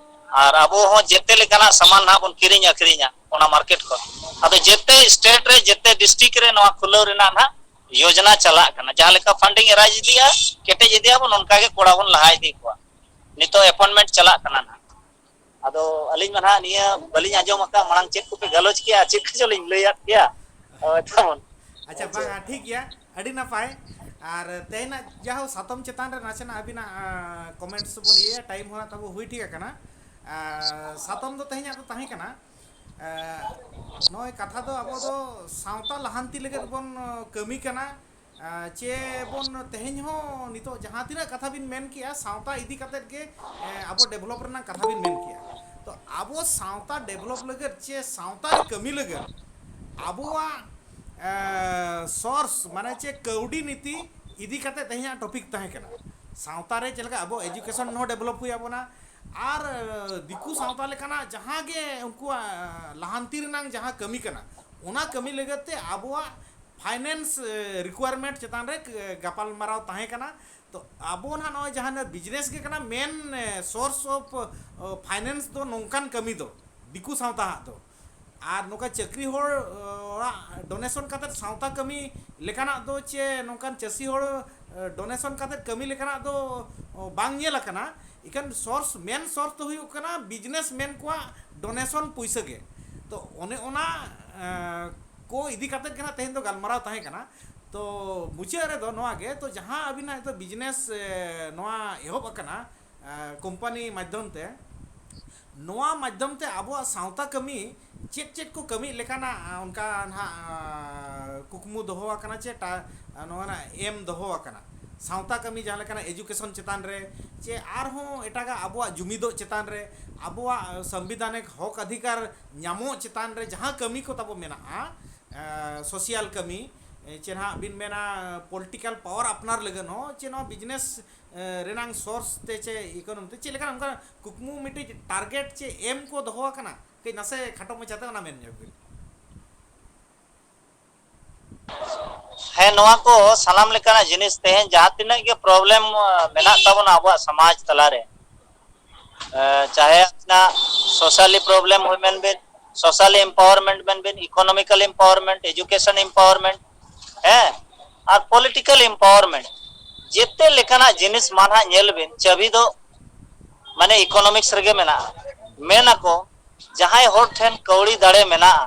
ᱟᱨ ᱟᱵᱚ ᱦᱚᱸ ᱡᱮᱛᱮ ᱞᱮᱠᱟᱱᱟᱜ ᱥᱟᱢᱟᱱ ᱱᱟᱦᱟᱜ ᱵᱚᱱ ᱠᱤᱨᱤᱧ ᱟᱹᱠᱷᱨᱤᱧᱟ ᱚᱱᱟ ᱢᱟᱨᱠᱮᱴ ᱠᱷᱚᱱ᱾ ᱟᱫᱚ ᱡᱮᱛᱮ ᱥᱴᱮᱴ ᱨᱮ, ᱡᱮᱛᱮ ᱰᱤᱥᱴᱨᱤᱠᱴ ᱨᱮ ᱱᱚᱣᱟ ᱠᱷᱩᱞᱟᱹᱣ ᱨᱮᱱᱟᱜ ᱱᱟᱦᱟᱜ ᱭᱳᱡᱽᱱᱟ ᱪᱟᱞᱟᱜ ᱠᱟᱱᱟ᱾ ᱡᱟᱦᱟᱸ ᱞᱮᱠᱟ ᱯᱷᱟᱱᱰᱤᱝ ᱮ ᱨᱟᱭᱤᱡᱽ ᱤᱫᱤᱜᱼᱟ, ᱠᱮᱴᱮᱡ ᱤᱫᱤᱜᱼᱟ ᱵᱚᱱ, ᱚᱱᱠᱟ ᱜᱮ ᱠᱚᱲᱟ ᱵᱚᱱ ᱞᱟᱦᱟ ᱤᱫᱤ ᱠᱚᱣᱟ᱾ ᱱᱤᱛᱚᱜ ᱮᱯᱚᱭᱮᱱᱴᱢᱮᱱᱴ ᱪᱟᱞᱟᱜ ᱠᱟᱱᱟ ᱱᱟᱦᱟᱜ᱾ ᱟᱫᱚ ᱟᱹᱞᱤᱧ ᱢᱟ ᱱᱟᱦᱟᱜ ᱱᱤᱭᱟᱹ ᱵᱟᱹᱞᱤᱧ ᱟᱸᱡᱚᱢ ᱟᱠᱟᱫ, ᱢᱟᱲᱟᱝ ᱪᱮᱫ ᱠᱚᱯᱮ ᱜᱟᱞᱚᱪ ᱠᱮᱜᱼᱟ, ᱪᱮᱫ ᱠᱚᱪᱚ ᱞᱤᱧ ᱞᱟᱹᱭᱟᱫ ᱯᱮᱭᱟ᱾ ᱦᱳᱭ, ᱛᱟᱵᱚᱱ᱾ ᱟᱪᱪᱷᱟ, ᱟᱪᱪᱷᱟ᱾ ᱵᱟᱝᱟ, ᱴᱷᱤᱠ ᱜᱮᱭᱟ, ᱟᱹᱰᱤ ᱱᱟᱯᱟᱭ᱾ ᱟᱨ ᱛᱮᱦᱮᱧᱟᱜ ᱡᱟᱦᱳ ᱥᱟᱛᱟᱢ ᱪᱮᱛᱟᱱ ᱨᱮ ᱱᱟᱥᱮᱱᱟᱜ ᱟᱹᱵᱤᱱᱟᱜ ᱠᱚᱢᱮᱱᱴᱥ ᱵᱚᱱ ᱤᱭᱟᱹᱭᱟ, ᱴᱟᱭᱤᱢ ᱦᱚᱸ ᱛᱟᱵᱚ ᱦᱩᱭ ᱴᱷᱤᱠ ᱟᱠᱟᱱᱟ᱾ ᱟᱨ ᱥᱟᱛᱟᱢ ᱫᱚ ᱛᱮᱦᱮᱧᱟᱜ ᱫᱚ ᱛᱟᱦᱮᱸ ᱠᱟᱱᱟ, ᱟᱨ ᱱᱚᱜᱼᱚᱭ ᱠᱟᱛᱷᱟ ᱫᱚ ᱟᱵᱚ ᱫᱚ ᱥᱟᱶᱛᱟ ᱞᱟᱦᱟᱱᱛᱤ ᱞᱟᱹᱜᱤᱫ ᱵᱚᱱ ᱠᱟᱹᱢᱤ ᱠᱟᱱᱟ᱾ ᱟᱨ ᱪᱮ ᱵᱚᱱ ᱛᱮᱦᱮᱧ ᱦᱚᱸ ᱱᱤᱛᱚᱜ ᱡᱟᱦᱟᱸ ᱛᱤᱱᱟᱹᱜ ᱠᱟᱛᱷᱟ ᱵᱤᱱ ᱢᱮᱱ ᱠᱮᱜᱼᱟ, ᱥᱟᱶᱛᱟ ᱤᱫᱤ ᱠᱟᱛᱮᱫ ᱜᱮ, ᱮ, ᱟᱵᱚ ᱰᱮᱵᱷᱞᱚᱯ ᱨᱮᱱᱟᱜ ᱠᱟᱛᱷᱟ ᱵᱤᱱ ᱢᱮᱱ ᱠᱮᱜᱼᱟ᱾ ᱛᱚ ᱟᱵᱚ ᱥᱟᱶᱛᱟ ᱰᱮᱵᱷᱞᱚᱯ ᱞᱟᱹᱜᱤᱫ ᱪᱮ ᱥᱟᱶᱛᱟ ᱨᱮ ᱠᱟᱹᱢᱤ ᱞᱟᱹᱜᱤᱫ ᱟᱵᱚᱣᱟᱜ, ᱮ, ᱥᱳᱨᱥ ᱢᱟᱱᱮ ᱪᱮ ᱠᱟᱹᱣᱰᱤ ᱱᱤᱛᱤ ᱤᱫᱤ ᱠᱟᱛᱮᱫ ᱛᱮᱦᱮᱧᱟᱜ ᱴᱚᱯᱤᱠ ᱛᱟᱦᱮᱸ ᱠᱟᱱᱟ᱾ ᱥᱟᱶᱛᱟ ᱨᱮ ᱪᱮᱫ ᱞᱮᱠᱟ ᱟᱵᱚ ᱮᱡᱩᱠᱮᱥᱚᱱ ᱦᱚᱸ ᱰᱮᱵᱷᱞᱚᱯ ᱦᱩᱭ ᱟᱵᱚᱱᱟ ᱟᱨ, ᱮ, ᱫᱤᱠᱩ ᱥᱟᱶᱛᱟ ᱞᱮᱠᱟᱱᱟᱜ ᱡᱟᱦᱟᱸ ᱜᱮ ᱩᱱᱠᱩᱣᱟᱜ, ᱮ, ᱞᱟᱦᱟᱱᱛᱤ ᱨᱮᱱᱟᱜ ᱡᱟᱦᱟᱸ ᱠᱟᱹᱢᱤ ᱠᱟᱱᱟ, ᱚᱱᱟ ᱠᱟᱹᱢᱤ ᱞᱟᱹᱜᱤᱫ ᱛᱮ ᱟᱵᱚᱣᱟᱜ ᱯᱷᱟᱭᱱᱮᱱᱥ, ᱮ, ᱨᱤᱠᱩᱣᱟᱨᱢᱮᱱᱴ ᱪᱮᱛᱟᱱ ᱨᱮ, ᱮ, ᱜᱟᱯᱟᱞᱢᱟᱨᱟᱣ ᱛᱟᱦᱮᱸ ᱠᱟᱱᱟ᱾ ᱛᱚ ᱟᱵᱚ ᱱᱟᱦᱟᱜ ᱱᱚᱜᱼᱚᱭ ᱡᱟᱦᱟᱸ ᱵᱤᱡᱽᱱᱮᱥ ᱜᱮ ᱠᱟᱱᱟ, ᱢᱮᱱ, ᱮ, ᱥᱳᱨᱥ ᱚᱯᱷ, ᱚ, ᱯᱷᱟᱭᱱᱮᱱᱥ ᱫᱚ ᱱᱚᱝᱠᱟᱱ ᱠᱟᱹᱢᱤ ᱫᱚ ᱫᱤᱠᱩ ᱥᱟᱶᱛᱟ ᱦᱟᱜ ᱫᱚ᱾ ᱟᱨ ᱱᱚᱝᱠᱟ ᱪᱟᱹᱠᱨᱤ ᱦᱚᱲ, ᱚ, ᱚᱲᱟᱜ ᱰᱳᱱᱮᱥᱚᱱ ᱠᱟᱛᱮᱫ ᱥᱟᱶᱛᱟ ᱠᱟᱹᱢᱤ ᱞᱮᱠᱟᱱᱟᱜ ᱫᱚ ᱪᱮ ᱱᱚᱝᱠᱟᱱ ᱪᱟᱹᱥᱤ ᱦᱚᱲ, ᱮ, ᱰᱳᱱᱮᱥᱚᱱ ᱠᱟᱛᱮᱫ ᱠᱟᱹᱢᱤ ᱞᱮᱠᱟᱱᱟᱜ ᱫᱚ, ᱚ, ᱵᱟᱝ ᱧᱮᱞ ᱟᱠᱟᱱᱟ᱾ ᱤᱠᱷᱟᱹᱱ ᱥᱳᱨᱥ, ᱢᱮᱱ ᱥᱳᱨᱥ ᱫᱚ ᱦᱩᱭᱩᱜ ᱠᱟᱱᱟ ᱵᱤᱡᱽᱱᱮᱥ ᱢᱮᱱ ᱠᱚᱣᱟᱜ ᱰᱳᱱᱮᱥᱚᱱ ᱯᱩᱭᱥᱟᱹ ᱜᱮ᱾ ᱛᱚ ᱚᱱᱮ ᱚᱱᱟ, ᱮ, ᱠᱚ ᱤᱫᱤ ᱠᱟᱛᱮᱫ ᱜᱮ ᱱᱟᱜ ᱛᱮᱦᱮᱧ ᱫᱚ ᱜᱟᱞᱢᱟᱨᱟᱣ ᱛᱟᱦᱮᱸ ᱠᱟᱱᱟ᱾ ᱛᱚ ᱢᱩᱪᱟᱹᱫ ᱨᱮᱫᱚ ᱱᱚᱣᱟ ᱜᱮ, ᱛᱚ ᱡᱟᱦᱟᱸ ᱟᱹᱵᱤᱱᱟᱜ ᱱᱤᱛᱚᱜ ᱵᱤᱡᱽᱱᱮᱥ, ᱮ, ᱱᱚᱣᱟ ᱮᱦᱚᱵ ᱟᱠᱟᱱᱟ, ᱮ, ᱠᱳᱢᱯᱟᱱᱤ ᱢᱟᱫᱽᱫᱷᱚᱢ ᱛᱮ, ᱱᱚᱣᱟ ᱢᱟᱫᱽᱫᱷᱚᱢ ᱛᱮ ᱟᱵᱚᱣᱟᱜ ᱥᱟᱶᱛᱟ ᱠᱟᱹᱢᱤ ᱪᱮᱫ ᱪᱮᱫ ᱠᱚ ᱠᱟᱹᱢᱤ ᱞᱮᱠᱟᱱᱟᱜ, ᱟ, ᱚᱱᱠᱟ ᱱᱟᱦᱟᱜ, ᱟ, ᱠᱩᱠᱢᱩ ᱫᱚᱦᱚ ᱟᱠᱟᱱᱟ ᱪᱮ ᱴᱟ-, ᱟ, ᱱᱚᱣᱟ ᱨᱮᱱᱟᱜ ᱮᱢ ᱫᱚᱦᱚ ᱟᱠᱟᱱᱟ? ᱥᱟᱶᱛᱟ ᱠᱟᱹᱢᱤ, ᱡᱟᱦᱟᱸ ᱞᱮᱠᱟᱱᱟᱜ ᱮᱡᱩᱠᱮᱥᱚᱱ ᱪᱮᱛᱟᱱ ᱨᱮ, ᱪᱮ ᱟᱨᱦᱚᱸ ᱮᱴᱟᱜᱟᱜ ᱟᱵᱚᱣᱟᱜ ᱡᱩᱢᱤᱫᱚᱜ ᱪᱮᱛᱟᱱ ᱨᱮ, ᱟᱵᱚᱣᱟᱜ ᱥᱚᱝᱵᱤᱫᱷᱟᱱᱤᱠ ᱦᱚᱠ ᱚᱫᱷᱤᱠᱟᱨ ᱧᱟᱢᱚᱜ ᱪᱮᱛᱟᱱ ᱨᱮ ᱡᱟᱦᱟᱸ ᱠᱟᱹᱢᱤ ᱠᱚ ᱛᱟᱵᱚ ᱢᱮᱱᱟᱜᱼᱟ, ᱥᱳᱥᱤᱭᱟᱞ ᱠᱟᱹᱢᱤ, ᱪᱮ ᱱᱟᱦᱟᱜ ᱵᱤᱱ ᱢᱮᱱᱟ ᱯᱚᱞᱤᱴᱤᱠᱟᱞ ᱯᱟᱣᱟᱨ ᱟᱯᱱᱟᱨ ᱞᱟᱹᱜᱤᱫ ᱦᱚᱸ, ᱪᱮ ᱱᱚᱣᱟ ᱵᱤᱡᱽᱱᱮᱥ ᱨᱮᱱᱟᱝ ᱥᱳᱨᱥ ᱛᱮ ᱪᱮ ᱤᱠᱳᱱᱚᱢᱤ ᱛᱮ ᱪᱮᱫ ᱞᱮᱠᱟᱱ ᱚᱱᱠᱟ ᱠᱩᱠᱢᱩ ᱢᱤᱫᱴᱤᱡ ᱴᱟᱨᱜᱮᱴ ᱪᱮ ᱮᱢ ᱠᱚ ᱫᱚᱦᱚ ᱟᱠᱟᱱᱟ? ᱠᱟᱹᱡ ᱱᱟᱥᱮ ᱠᱷᱟᱴᱚ ᱢᱟᱪᱷᱟᱛᱮ ᱚᱱᱟ ᱢᱮᱱ ᱧᱚᱜ ᱵᱤᱱ᱾ ᱦᱮᱸ, ᱱᱚᱣᱟ ᱠᱚ ᱥᱟᱱᱟᱢ ᱞᱮᱠᱟᱱᱟᱜ ᱡᱤᱱᱤᱥ ᱛᱮᱦᱮᱧ ᱡᱟᱦᱟᱸ ᱛᱤᱱᱟᱹᱜ ᱜᱮ ᱯᱨᱚᱵᱞᱮᱢ ᱢᱮᱱᱟᱜ ᱛᱟᱵᱚᱱᱟ ᱟᱵᱚᱣᱟᱜ ᱥᱚᱢᱟᱡᱽ ᱛᱟᱞᱟᱨᱮ, ᱪᱟᱦᱮ ᱟᱯᱱᱟᱜ ᱥᱳᱥᱟᱞᱤ ᱯᱨᱚᱵᱞᱮᱢ ᱦᱩᱭ ᱢᱮᱱ ᱵᱤᱱ, ᱥᱳᱥᱟᱞᱤ ᱮᱢᱯᱟᱣᱟᱨᱢᱮᱱᱴ ᱢᱮᱱ ᱵᱤᱱ, ᱤᱠᱳᱱᱚᱢᱤᱠᱟᱞ ᱮᱢᱯᱟᱣᱟᱨᱢᱮᱱᱴ, ᱮᱡᱩᱠᱮᱥᱚᱱ ᱮᱢᱯᱟᱣᱟᱨᱢᱮᱱᱴ, ᱦᱮᱸ, ᱟᱨ ᱯᱚᱞᱤᱴᱤᱠᱟᱞ ᱮᱢᱯᱟᱣᱟᱨᱢᱮᱱᱴ, ᱡᱮᱛᱮ ᱞᱮᱠᱟᱱᱟᱜ ᱡᱤᱱᱤᱥ ᱢᱟ ᱱᱟᱦᱟᱜ ᱧᱮᱞ ᱵᱤᱱ, ᱪᱟᱹᱵᱤ ᱫᱚ ᱢᱟᱱᱮ ᱤᱠᱳᱱᱚᱢᱤᱠᱥ ᱨᱮᱜᱮ ᱢᱮᱱᱟᱜᱼᱟ᱾ ᱢᱮᱱ ᱟᱠᱚ, ᱡᱟᱦᱟᱸᱭ ᱦᱚᱲ ᱴᱷᱮᱱ ᱠᱟᱹᱣᱰᱤ ᱫᱟᱲᱮ ᱢᱮᱱᱟᱜᱼᱟ,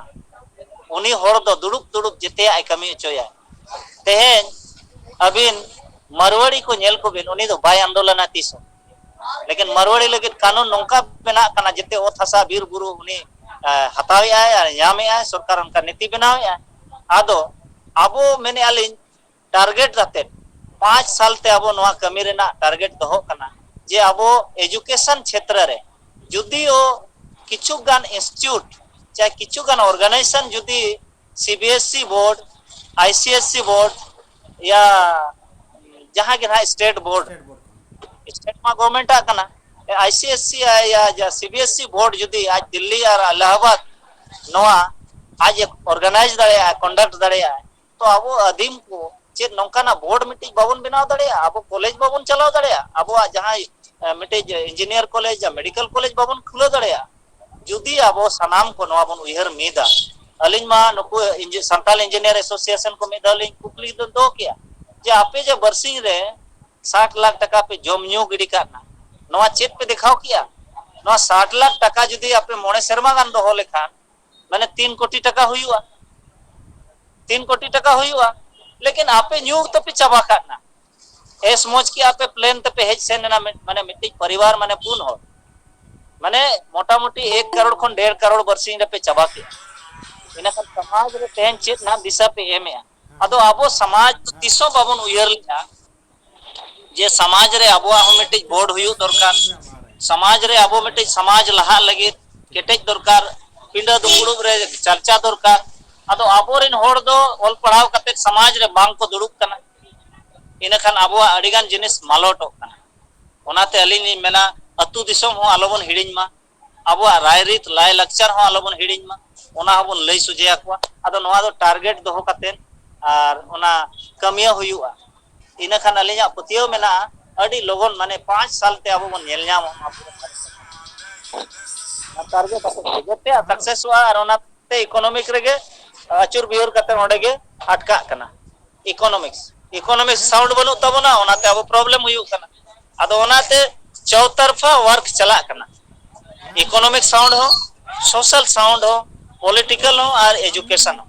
ᱩᱱᱤ ᱦᱚᱲ ᱫᱚ ᱫᱩᱲᱩᱵ ᱫᱩᱲᱩᱵ ᱡᱮᱛᱮᱭᱟᱜ ᱮ ᱠᱟᱹᱢᱤ ᱦᱚᱪᱚᱭᱟ᱾ ᱛᱮᱦᱮᱧ ᱟᱹᱵᱤᱱ ᱢᱟᱨᱣᱟᱲᱤ ᱠᱚ ᱧᱮᱞ ᱠᱚᱵᱤᱱ, ᱩᱱᱤ ᱫᱚ ᱵᱟᱭ ᱟᱱᱫᱳᱞᱚᱱᱟ ᱛᱤᱥ ᱦᱚᱸ᱾ ᱞᱮᱠᱤᱱ ᱢᱟᱨᱣᱟᱲᱤ ᱞᱟᱹᱜᱤᱫ ᱠᱟᱹᱱᱩᱱ ᱱᱚᱝᱠᱟ ᱵᱮᱱᱟᱜ ᱠᱟᱱᱟ, ᱡᱮᱛᱮ ᱚᱛ ᱦᱟᱥᱟ ᱵᱤᱨ ᱵᱩᱨᱩ ᱩᱱᱤ ᱦᱟᱛᱟᱣᱮᱫ ᱟᱭ ᱟᱨ ᱧᱟᱢᱮᱫ ᱟᱭ, ᱥᱚᱨᱠᱟᱨ ᱚᱱᱠᱟ ᱱᱤᱛᱤ ᱵᱮᱱᱟᱣᱮᱫ ᱟᱭ᱾ ᱟᱫᱚ ᱟᱵᱚ ᱢᱮᱱᱮᱫᱼᱟ ᱞᱤᱧ, ᱴᱟᱨᱜᱮᱴ ᱠᱟᱛᱮ ᱯᱟᱸᱪ ᱥᱟᱞ ᱛᱮ ᱟᱵᱚ ᱱᱚᱣᱟ ᱠᱟᱹᱢᱤ ᱨᱮᱱᱟᱜ ᱴᱟᱨᱜᱮᱴ ᱫᱚᱦᱚ ᱠᱟᱱᱟ ᱡᱮ ᱟᱵᱚ ᱮᱡᱩᱠᱮᱥᱚᱱ ᱪᱷᱮᱛᱨᱚ ᱨᱮ ᱡᱩᱫᱤᱭᱳ ᱠᱤᱪᱷᱩ ᱜᱟᱱ ᱤᱱᱥᱴᱤᱴᱭᱩᱴ ᱪᱟᱦᱮ ᱠᱤᱪᱷᱩ ᱜᱟᱱ ᱚᱨᱜᱟᱱᱟᱭᱡᱮᱥᱚᱱ ᱡᱩᱫᱤ C B S E board, I C S E board ᱭᱟ ᱡᱟᱦᱟᱸ ᱜᱮ ᱱᱟᱦᱟᱜ ᱥᱴᱮᱴ ᱵᱳᱨᱰ, ᱥᱴᱮᱴ ᱢᱟ ᱜᱚᱵᱷᱚᱨᱱᱢᱮᱱᱴ ᱟᱜ ᱠᱟᱱᱟ, ᱟᱭ ᱥᱤ ᱮᱥ ᱤ ᱭᱟ C B S E board ᱡᱩᱫᱤ ᱟᱡ ᱫᱤᱞᱞᱤ ᱟᱨ ᱟᱞᱟᱦᱟᱵᱟᱫ ᱱᱚᱣᱟ ᱟᱡ ᱮ ᱚᱨᱜᱟᱱᱟᱭᱤᱡᱽ ᱫᱟᱲᱮᱭᱟᱜᱼᱟ, ᱠᱚᱱᱰᱟᱠᱴ ᱫᱟᱲᱮᱭᱟᱜᱼᱟ, ᱛᱚ ᱟᱵᱚ ᱟᱹᱫᱤᱢ ᱠᱚ ᱪᱮᱫ ᱱᱚᱝᱠᱟᱱᱟᱜ ᱵᱳᱨᱰ ᱢᱤᱫᱴᱤᱡ ᱵᱟᱵᱚᱱ ᱵᱮᱱᱟᱣ ᱫᱟᱲᱮᱭᱟᱜᱼᱟ? ᱟᱵᱚ ᱠᱚᱞᱮᱡᱽ ᱵᱟᱵᱚᱱ ᱪᱟᱞᱟᱣ ᱫᱟᱲᱮᱭᱟᱜᱼᱟ? ᱟᱵᱚᱣᱟᱜ ᱡᱟᱦᱟᱸᱭ ᱢᱤᱫᱴᱤᱡ ᱤᱧᱡᱤᱱᱤᱭᱟᱨ ᱠᱚᱞᱮᱡᱽ ᱭᱟ ᱢᱮᱰᱤᱠᱮᱞ ᱠᱚᱞᱮᱡᱽ ᱵᱟᱵᱚᱱ ᱠᱷᱩᱞᱟᱹᱣ ᱫᱟᱲᱮᱭᱟᱜᱼᱟ? ᱡᱩᱫᱤ ᱟᱵᱚ ᱥᱟᱱᱟᱢ ᱠᱚ ᱱᱚᱣᱟ ᱵᱚᱱ ᱩᱭᱦᱟᱹᱨ ᱢᱤᱫᱟ, ᱟᱹᱞᱤᱧ ᱢᱟ ᱱᱩᱠᱩ ᱥᱟᱱᱛᱟᱞ ᱤᱧᱡᱤᱱᱤᱭᱟᱨ ᱮᱥᱳᱥᱤᱭᱮᱥᱚᱱ ᱠᱚ ᱢᱤᱫ ᱫᱷᱟᱣ ᱞᱤᱧ ᱠᱩᱠᱞᱤ ᱫᱚ ᱫᱚᱦᱚ ᱠᱮᱜᱼᱟ ᱡᱮ ᱟᱯᱮ ᱡᱮ ᱵᱟᱨᱥᱤᱧ ᱨᱮ ᱥᱟᱴ ᱞᱟᱠᱷ ᱴᱟᱠᱟ ᱯᱮ ᱡᱚᱢ ᱧᱩ ᱜᱤᱰᱤ ᱠᱟᱜ ᱠᱟᱱᱟ, ᱱᱚᱣᱟ ᱪᱮᱫ ᱯᱮ ᱫᱮᱠᱷᱟᱣ ᱠᱮᱜᱼᱟ? ᱱᱚᱣᱟ ᱥᱟᱴ ᱞᱟᱠᱷ ᱴᱟᱠᱟ ᱡᱩᱫᱤ ᱟᱯᱮ ᱢᱚᱬᱮ ᱥᱮᱨᱢᱟ ᱜᱟᱱ ᱫᱚᱦᱚ ᱞᱮᱠᱷᱟᱱ, ᱢᱟᱱᱮ ᱛᱤᱱ ᱠᱳᱴᱤ ᱴᱟᱠᱟ ᱦᱩᱭᱩᱜᱼᱟ᱾ ᱛᱤᱱ ᱠᱳᱴᱤ ᱴᱟᱠᱟ ᱦᱩᱭᱩᱜᱼᱟ᱾ ᱞᱮᱠᱤᱱ ᱟᱯᱮ ᱧᱩ ᱛᱮᱯᱮ ᱪᱟᱵᱟ ᱠᱟᱜ ᱠᱟᱱᱟ᱾ ᱮᱥ ᱢᱚᱡᱽ ᱠᱮᱜᱼᱟ ᱯᱮ, ᱯᱞᱮᱱ ᱛᱮᱯᱮ ᱦᱮᱡ ᱥᱮᱱ ᱮᱱᱟ, ᱢᱟᱱᱮ ᱢᱤᱫᱴᱤᱡ ᱯᱚᱨᱤᱵᱟᱨ ᱢᱟᱱᱮ ᱯᱩᱱ ᱦᱚᱲ, ᱢᱟᱱᱮ ᱢᱚᱴᱟᱢᱩᱴᱤ ᱮᱠ ᱠᱟᱨᱳᱲ ᱠᱷᱚᱱ ᱰᱮᱲ ᱠᱟᱨᱳᱲ ᱵᱟᱨᱥᱤᱧ ᱨᱮᱯᱮ ᱪᱟᱵᱟ ᱠᱮᱜᱼᱟ᱾ ᱤᱱᱟᱹᱠᱷᱟᱱ ᱥᱚᱢᱟᱡᱽ ᱨᱮ ᱛᱮᱦᱮᱧ ᱪᱮᱫ ᱱᱟᱦᱟᱜ ᱫᱤᱥᱟᱹ ᱯᱮ ᱮᱢᱮᱜᱼᱟ? ᱟᱫᱚ ᱟᱵᱚ ᱥᱚᱢᱟᱡᱽ ᱫᱚ ᱛᱤᱥ ᱦᱚᱸ ᱵᱟᱵᱚᱱ ᱩᱭᱦᱟᱹᱨ ᱞᱮᱜᱼᱟ ᱡᱮ ᱥᱚᱢᱟᱡᱽ ᱨᱮ ᱟᱵᱚᱣᱟᱜ ᱦᱚᱸ ᱢᱤᱫᱴᱤᱡ ᱵᱳᱨᱰ ᱦᱩᱭᱩᱜ ᱫᱚᱨᱠᱟᱨ, ᱥᱚᱢᱟᱡᱽ ᱨᱮ ᱟᱵᱚ ᱢᱤᱫᱴᱤᱡ ᱥᱚᱢᱟᱡᱽ ᱞᱟᱦᱟᱜ ᱞᱟᱹᱜᱤᱫ ᱠᱮᱴᱮᱡ ᱫᱚᱨᱠᱟᱨ, ᱯᱤᱸᱰᱟᱹ ᱫᱩᱯᱲᱩᱵ ᱨᱮ ᱪᱟᱨᱪᱟ ᱫᱚᱨᱠᱟᱨ᱾ ᱟᱫᱚ ᱟᱵᱚᱨᱮᱱ ᱦᱚᱲ ᱫᱚ ᱚᱞ ᱯᱟᱲᱦᱟᱣ ᱠᱟᱛᱮ ᱥᱚᱢᱟᱡᱽ ᱨᱮ ᱵᱟᱝ ᱠᱚ ᱫᱩᱲᱩᱵ ᱠᱟᱱᱟ, ᱤᱱᱟᱹᱠᱷᱟᱱ ᱟᱵᱚᱣᱟᱜ ᱟᱹᱰᱤᱜᱟᱱ ᱡᱤᱱᱤᱥ ᱢᱟᱞᱚᱴᱚᱜ ᱠᱟᱱᱟ᱾ ᱚᱱᱟᱛᱮ ᱟᱹᱞᱤᱧ ᱞᱤᱧ ᱢᱮᱱᱟ, ᱟᱹᱛᱩ ᱫᱤᱥᱚᱢ ᱦᱚᱸ ᱟᱞᱚᱵᱚᱱ ᱦᱤᱲᱤᱧ ᱢᱟ, ᱟᱵᱚᱣᱟᱜ ᱨᱟᱭᱨᱤᱛ ᱞᱟᱭᱞᱟᱠᱪᱟᱨ ᱦᱚᱸ ᱟᱞᱚᱵᱚᱱ ᱦᱤᱲᱤᱧ ᱢᱟ, ᱚᱱᱟ ᱦᱚᱸᱵᱚᱱ ᱞᱟᱹᱭ ᱥᱚᱡᱷᱮ ᱟᱠᱚᱣᱟ᱾ ᱟᱫᱚ ᱱᱚᱣᱟ ᱫᱚ ᱴᱟᱨᱜᱮᱴ ᱫᱚᱦᱚ ᱠᱟᱛᱮ ᱟᱨ ᱚᱱᱟ ᱠᱟᱹᱢᱤᱭᱟᱹ ᱦᱩᱭᱩᱜᱼᱟ᱾ ᱤᱱᱟᱹᱠᱷᱟᱱ ᱟᱹᱞᱤᱧᱟᱜ ᱯᱟᱹᱛᱭᱟᱹᱣ ᱢᱮᱱᱟᱜᱼᱟ, ᱟᱹᱰᱤ ᱞᱚᱜᱚᱱ, ᱢᱟᱱᱮ ᱯᱟᱸᱪ ᱥᱟᱞ ᱛᱮ ᱟᱵᱚ ᱵᱚᱱ ᱧᱮᱞ ᱧᱟᱢᱟ ᱚᱱᱟ ᱯᱩᱨᱟᱹ ᱯᱟᱹᱨᱥᱤ᱾ ᱚᱱᱟ ᱴᱟᱨᱜᱮᱴ ᱟᱛᱮ ᱡᱚᱛᱚᱣᱟᱜ ᱥᱟᱠᱥᱮᱥᱚᱜᱼᱟ᱾ ᱟᱨ ᱚᱱᱟᱛᱮ ᱤᱠᱳᱱᱚᱢᱤᱠ ᱨᱮᱜᱮ ᱟᱹᱪᱩᱨ ᱵᱤᱦᱩᱨ ᱠᱟᱛᱮ ᱚᱸᱰᱮ ᱜᱮ ᱟᱴᱠᱟᱜ ᱠᱟᱱᱟ᱾ ᱤᱠᱳᱱᱚᱢᱤᱠᱥ, ᱤᱠᱳᱱᱚᱢᱤᱠᱥ ᱥᱟᱣᱩᱱᱰ ᱵᱟᱹᱱᱩᱜ ᱛᱟᱵᱚᱱᱟ, ᱚᱱᱟᱛᱮ ᱟᱵᱚ ᱯᱨᱚᱵᱞᱮᱢ ᱦᱩᱭᱩᱜ ᱠᱟᱱᱟ᱾ ᱟᱫᱚ ᱚᱱᱟᱛᱮ ᱪᱚᱣᱛᱟᱨᱯᱷᱟ ᱣᱟᱨᱠ ᱪᱟᱞᱟᱜ ᱠᱟᱱᱟ, ᱤᱠᱳᱱᱚᱢᱤᱠ ᱥᱟᱣᱩᱱᱰ ᱦᱚᱸ, ᱥᱳᱥᱟᱞ ᱥᱟᱣᱩᱱᱰ ᱦᱚᱸ, ᱯᱚᱞᱤᱴᱤᱠᱟᱞ ᱦᱚᱸ ᱟᱨ ᱮᱡᱩᱠᱮᱥᱚᱱ ᱦᱚᱸ᱾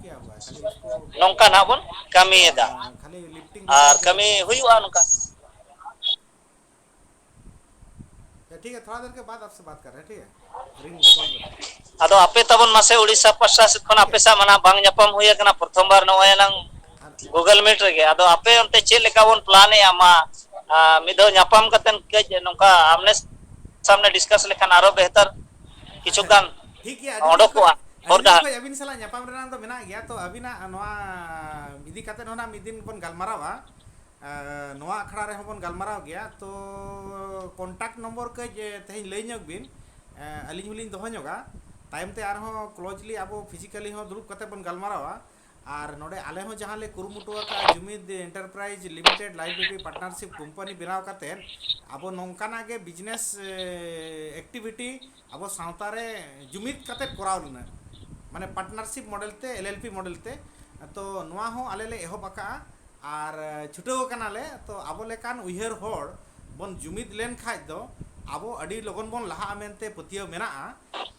ᱱᱚᱝᱠᱟ ᱱᱟᱦᱟᱜ ᱵᱚᱱ ᱠᱟᱹᱢᱤᱭᱮᱫᱟ ᱟᱨ ᱠᱟᱹᱢᱤ ᱦᱩᱭᱩᱜᱼᱟ ᱱᱚᱝᱠᱟ᱾ ᱴᱷᱤᱠ ᱜᱮᱭᱟ, ᱛᱷᱚᱲᱟ ᱫᱮᱨ ᱠᱮ ᱵᱟᱫ ᱟᱯᱥᱮ ᱵᱟᱛ ᱠᱟᱨ ᱨᱮ, ᱴᱷᱤᱠ ᱜᱮᱭᱟ? ᱟᱫᱚ ᱟᱯᱮ ᱛᱟᱵᱚᱱ ᱢᱟᱥᱮ ᱩᱲᱤᱥᱥᱟ ᱯᱟᱥᱴᱟ ᱥᱮᱫ ᱠᱷᱚᱱ ᱟᱯᱮ ᱥᱟᱶ ᱢᱟ ᱱᱟᱦᱟᱜ ᱵᱟᱝ ᱧᱟᱯᱟᱢ ᱦᱩᱭ ᱟᱠᱟᱱᱟ, ᱯᱨᱚᱛᱷᱚᱢ ᱵᱟᱨ ᱱᱚᱜᱼᱚᱭ ᱮᱱᱟᱝ ᱜᱩᱜᱩᱞ ᱢᱤᱴ ᱨᱮᱜᱮ᱾ ᱟᱫᱚ ᱟᱯᱮ ᱚᱱᱛᱮ ᱪᱮᱫ ᱞᱮᱠᱟ ᱵᱚᱱ ᱯᱞᱟᱱᱮᱜᱼᱟ ᱢᱟ, ᱟ, ᱢᱤᱫ ᱫᱷᱟᱣ ᱧᱟᱯᱟᱢ ᱠᱟᱛᱮ ᱠᱟᱹᱡ ᱱᱚᱝᱠᱟ ᱟᱢᱱᱮ ᱥᱟᱢᱱᱮ ᱰᱤᱥᱠᱟᱥ ᱞᱮᱠᱷᱟᱱ ᱟᱨᱚ ᱵᱮᱦᱛᱟᱨ ᱠᱤᱪᱷᱩ ᱟᱪᱪᱷᱟ, ᱜᱟᱱ ᱴᱷᱤᱠ ᱜᱮᱭᱟ, ᱟᱹᱰᱤ ᱫᱤᱱ ᱠᱷᱚᱱ, ᱚᱰᱚᱠᱚᱜᱼᱟ ᱟᱹᱰᱤ ᱦᱚᱨ ᱫᱤᱱ ᱰᱟᱦᱟᱨ᱾ ᱠᱷᱚᱱ ᱟᱹᱵᱤᱱ ᱥᱟᱞᱟᱜ ᱧᱟᱯᱟᱢ ᱨᱮᱱᱟᱜ ᱫᱚ ᱢᱮᱱᱟᱜ ᱜᱮᱭᱟ, ᱛᱚ ᱟᱹᱵᱤᱱᱟᱜ ᱱᱚᱣᱟ ᱤᱫᱤ ᱠᱟᱛᱮ ᱦᱚᱸ ᱱᱟᱜ ᱢᱤᱫ ᱫᱤᱱ ᱵᱚᱱ ᱜᱟᱞᱢᱟᱨᱟᱣᱟ᱾ ᱮ, ᱱᱚᱣᱟ ᱟᱠᱷᱲᱟ ᱨᱮᱦᱚᱸ ᱵᱚᱱ ᱜᱟᱞᱢᱟᱨᱟᱣ ᱜᱮᱭᱟ, ᱛᱚ ᱠᱚᱱᱴᱟᱠᱴ ᱱᱚᱢᱵᱚᱨ ᱠᱟᱹᱡ, ᱮ, ᱛᱮᱦᱮᱧ ᱞᱟᱹᱭ ᱧᱚᱜ ᱵᱤᱱ, ᱮ, ᱟᱹᱞᱤᱧ ᱦᱚᱸᱞᱤᱧ ᱫᱚᱦᱚ ᱧᱚᱜᱟ, ᱛᱟᱭᱚᱢ ᱛᱮ ᱟᱨᱦᱚᱸ ᱠᱞᱳᱡᱽᱞᱤ ᱟᱵᱚ ᱯᱷᱤᱡᱤᱠᱟᱞᱤ ᱦᱚᱸ ᱫᱩᱲᱩᱵ ᱠᱟᱛᱮ ᱵᱚᱱ ᱜᱟᱞᱢᱟᱨᱟᱣᱟ᱾ ᱟᱨ ᱱᱚᱰᱮ ᱟᱞᱮ ᱦᱚᱸ ᱡᱟᱦᱟᱸ ᱞᱮ ᱠᱩᱨᱩᱢᱩᱴᱩ ᱟᱠᱟᱫᱼᱟ, ᱡᱩᱢᱤᱫ ᱮᱱᱴᱟᱨᱯᱨᱟᱭᱤᱡᱽ ᱞᱤᱢᱤᱴᱮᱰ ᱞᱟᱭᱤᱵᱷ ᱯᱟᱨᱴᱱᱟᱨᱥᱤᱯ ᱠᱳᱢᱯᱟᱱᱤ ᱵᱮᱱᱟᱣ ᱠᱟᱛᱮ ᱟᱵᱚ ᱱᱚᱝᱠᱟᱱᱟᱜ ᱜᱮ ᱵᱤᱡᱽᱱᱮᱥ, ᱮ, ᱮᱠᱴᱤᱵᱷᱤᱴᱤ ᱟᱵᱚ ᱥᱟᱶᱛᱟ ᱨᱮ ᱡᱩᱢᱤᱫ ᱠᱟᱛᱮ ᱠᱚᱨᱟᱣ ᱨᱮᱱᱟᱜ, ᱢᱟᱱᱮ ᱯᱟᱨᱴᱱᱟᱨᱥᱤᱯ ᱢᱚᱰᱮᱞ ᱛᱮ, ᱮᱞ ᱮᱞ ᱯᱤ ᱢᱚᱰᱮᱞ ᱛᱮ᱾ ᱛᱚ ᱱᱚᱣᱟ ᱦᱚᱸ ᱟᱞᱮ ᱞᱮ ᱮᱦᱚᱵ ᱟᱠᱟᱫᱼᱟ ᱟᱨ ᱪᱷᱩᱴᱟᱹᱣ ᱟᱠᱟᱱᱟᱞᱮ᱾ ᱛᱚ ᱟᱵᱚ ᱞᱮᱠᱟᱱ ᱩᱭᱦᱟᱹᱨ ᱦᱚᱲ ᱵᱚᱱ ᱡᱩᱢᱤᱫ ᱞᱮᱱ ᱠᱷᱟᱡ ᱫᱚ ᱟᱵᱚ ᱟᱹᱰᱤ ᱞᱚᱜᱚᱱ ᱵᱚᱱ ᱞᱟᱦᱟᱜᱼᱟ ᱢᱮᱱᱛᱮ ᱯᱟᱹᱛᱭᱟᱹᱣ ᱢᱮᱱᱟᱜᱼᱟ᱾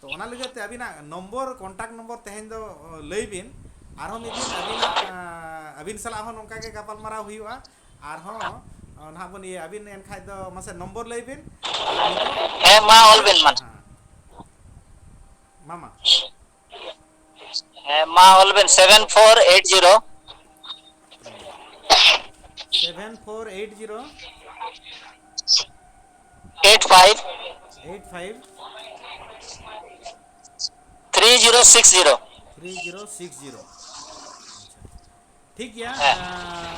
ᱛᱚ ᱚᱱᱟ ᱞᱟᱹᱜᱤᱫ ᱛᱮ ᱟᱹᱵᱤᱱᱟᱜ ᱱᱚᱢᱵᱚᱨ, ᱠᱚᱱᱴᱟᱠᱴ ᱱᱚᱢᱵᱚᱨ ᱛᱮᱦᱮᱧ ᱫᱚ, ᱚ, ᱞᱟᱹᱭ ᱵᱤᱱ᱾ ᱟᱨᱦᱚᱸ ᱢᱤᱫ ᱫᱤᱱ ᱟᱹᱵᱤᱱᱟᱜ, ᱟ, ᱟᱹᱵᱤᱱ ᱥᱟᱞᱟᱜ ᱦᱚᱸ ᱱᱚᱝᱠᱟ ᱜᱮ ᱜᱟᱯᱟᱞᱢᱟᱨᱟᱣ ᱦᱩᱭᱩᱜᱼᱟ᱾ ᱟᱨᱦᱚᱸ, ᱚ, ᱱᱟᱦᱟᱜ ᱵᱚᱱ ᱤᱭᱟᱹ, ᱟᱹᱵᱤᱱ ᱮᱱᱠᱷᱟᱡ ᱫᱚ ᱢᱟᱥᱮ ᱱᱚᱢᱵᱚᱨ ᱞᱟᱹᱭ ᱵᱤᱱ᱾ ᱟᱨ ᱱᱤᱛᱚᱜ ᱦᱮᱸ, ᱢᱟ ᱚᱞ ᱵᱤᱱ ᱢᱟ᱾ ᱦᱮᱸ᱾ ᱢᱟ, ᱢᱟ᱾ ᱦᱮᱸ, ᱢᱟ ᱚᱞ ᱵᱤᱱ, seven four eight zero. Seven four eight zero. Eight five eight five three zero six zero. Three zero six zero. ᱴᱷᱤᱠ ᱜᱮᱭᱟ᱾ ᱦᱮᱸ᱾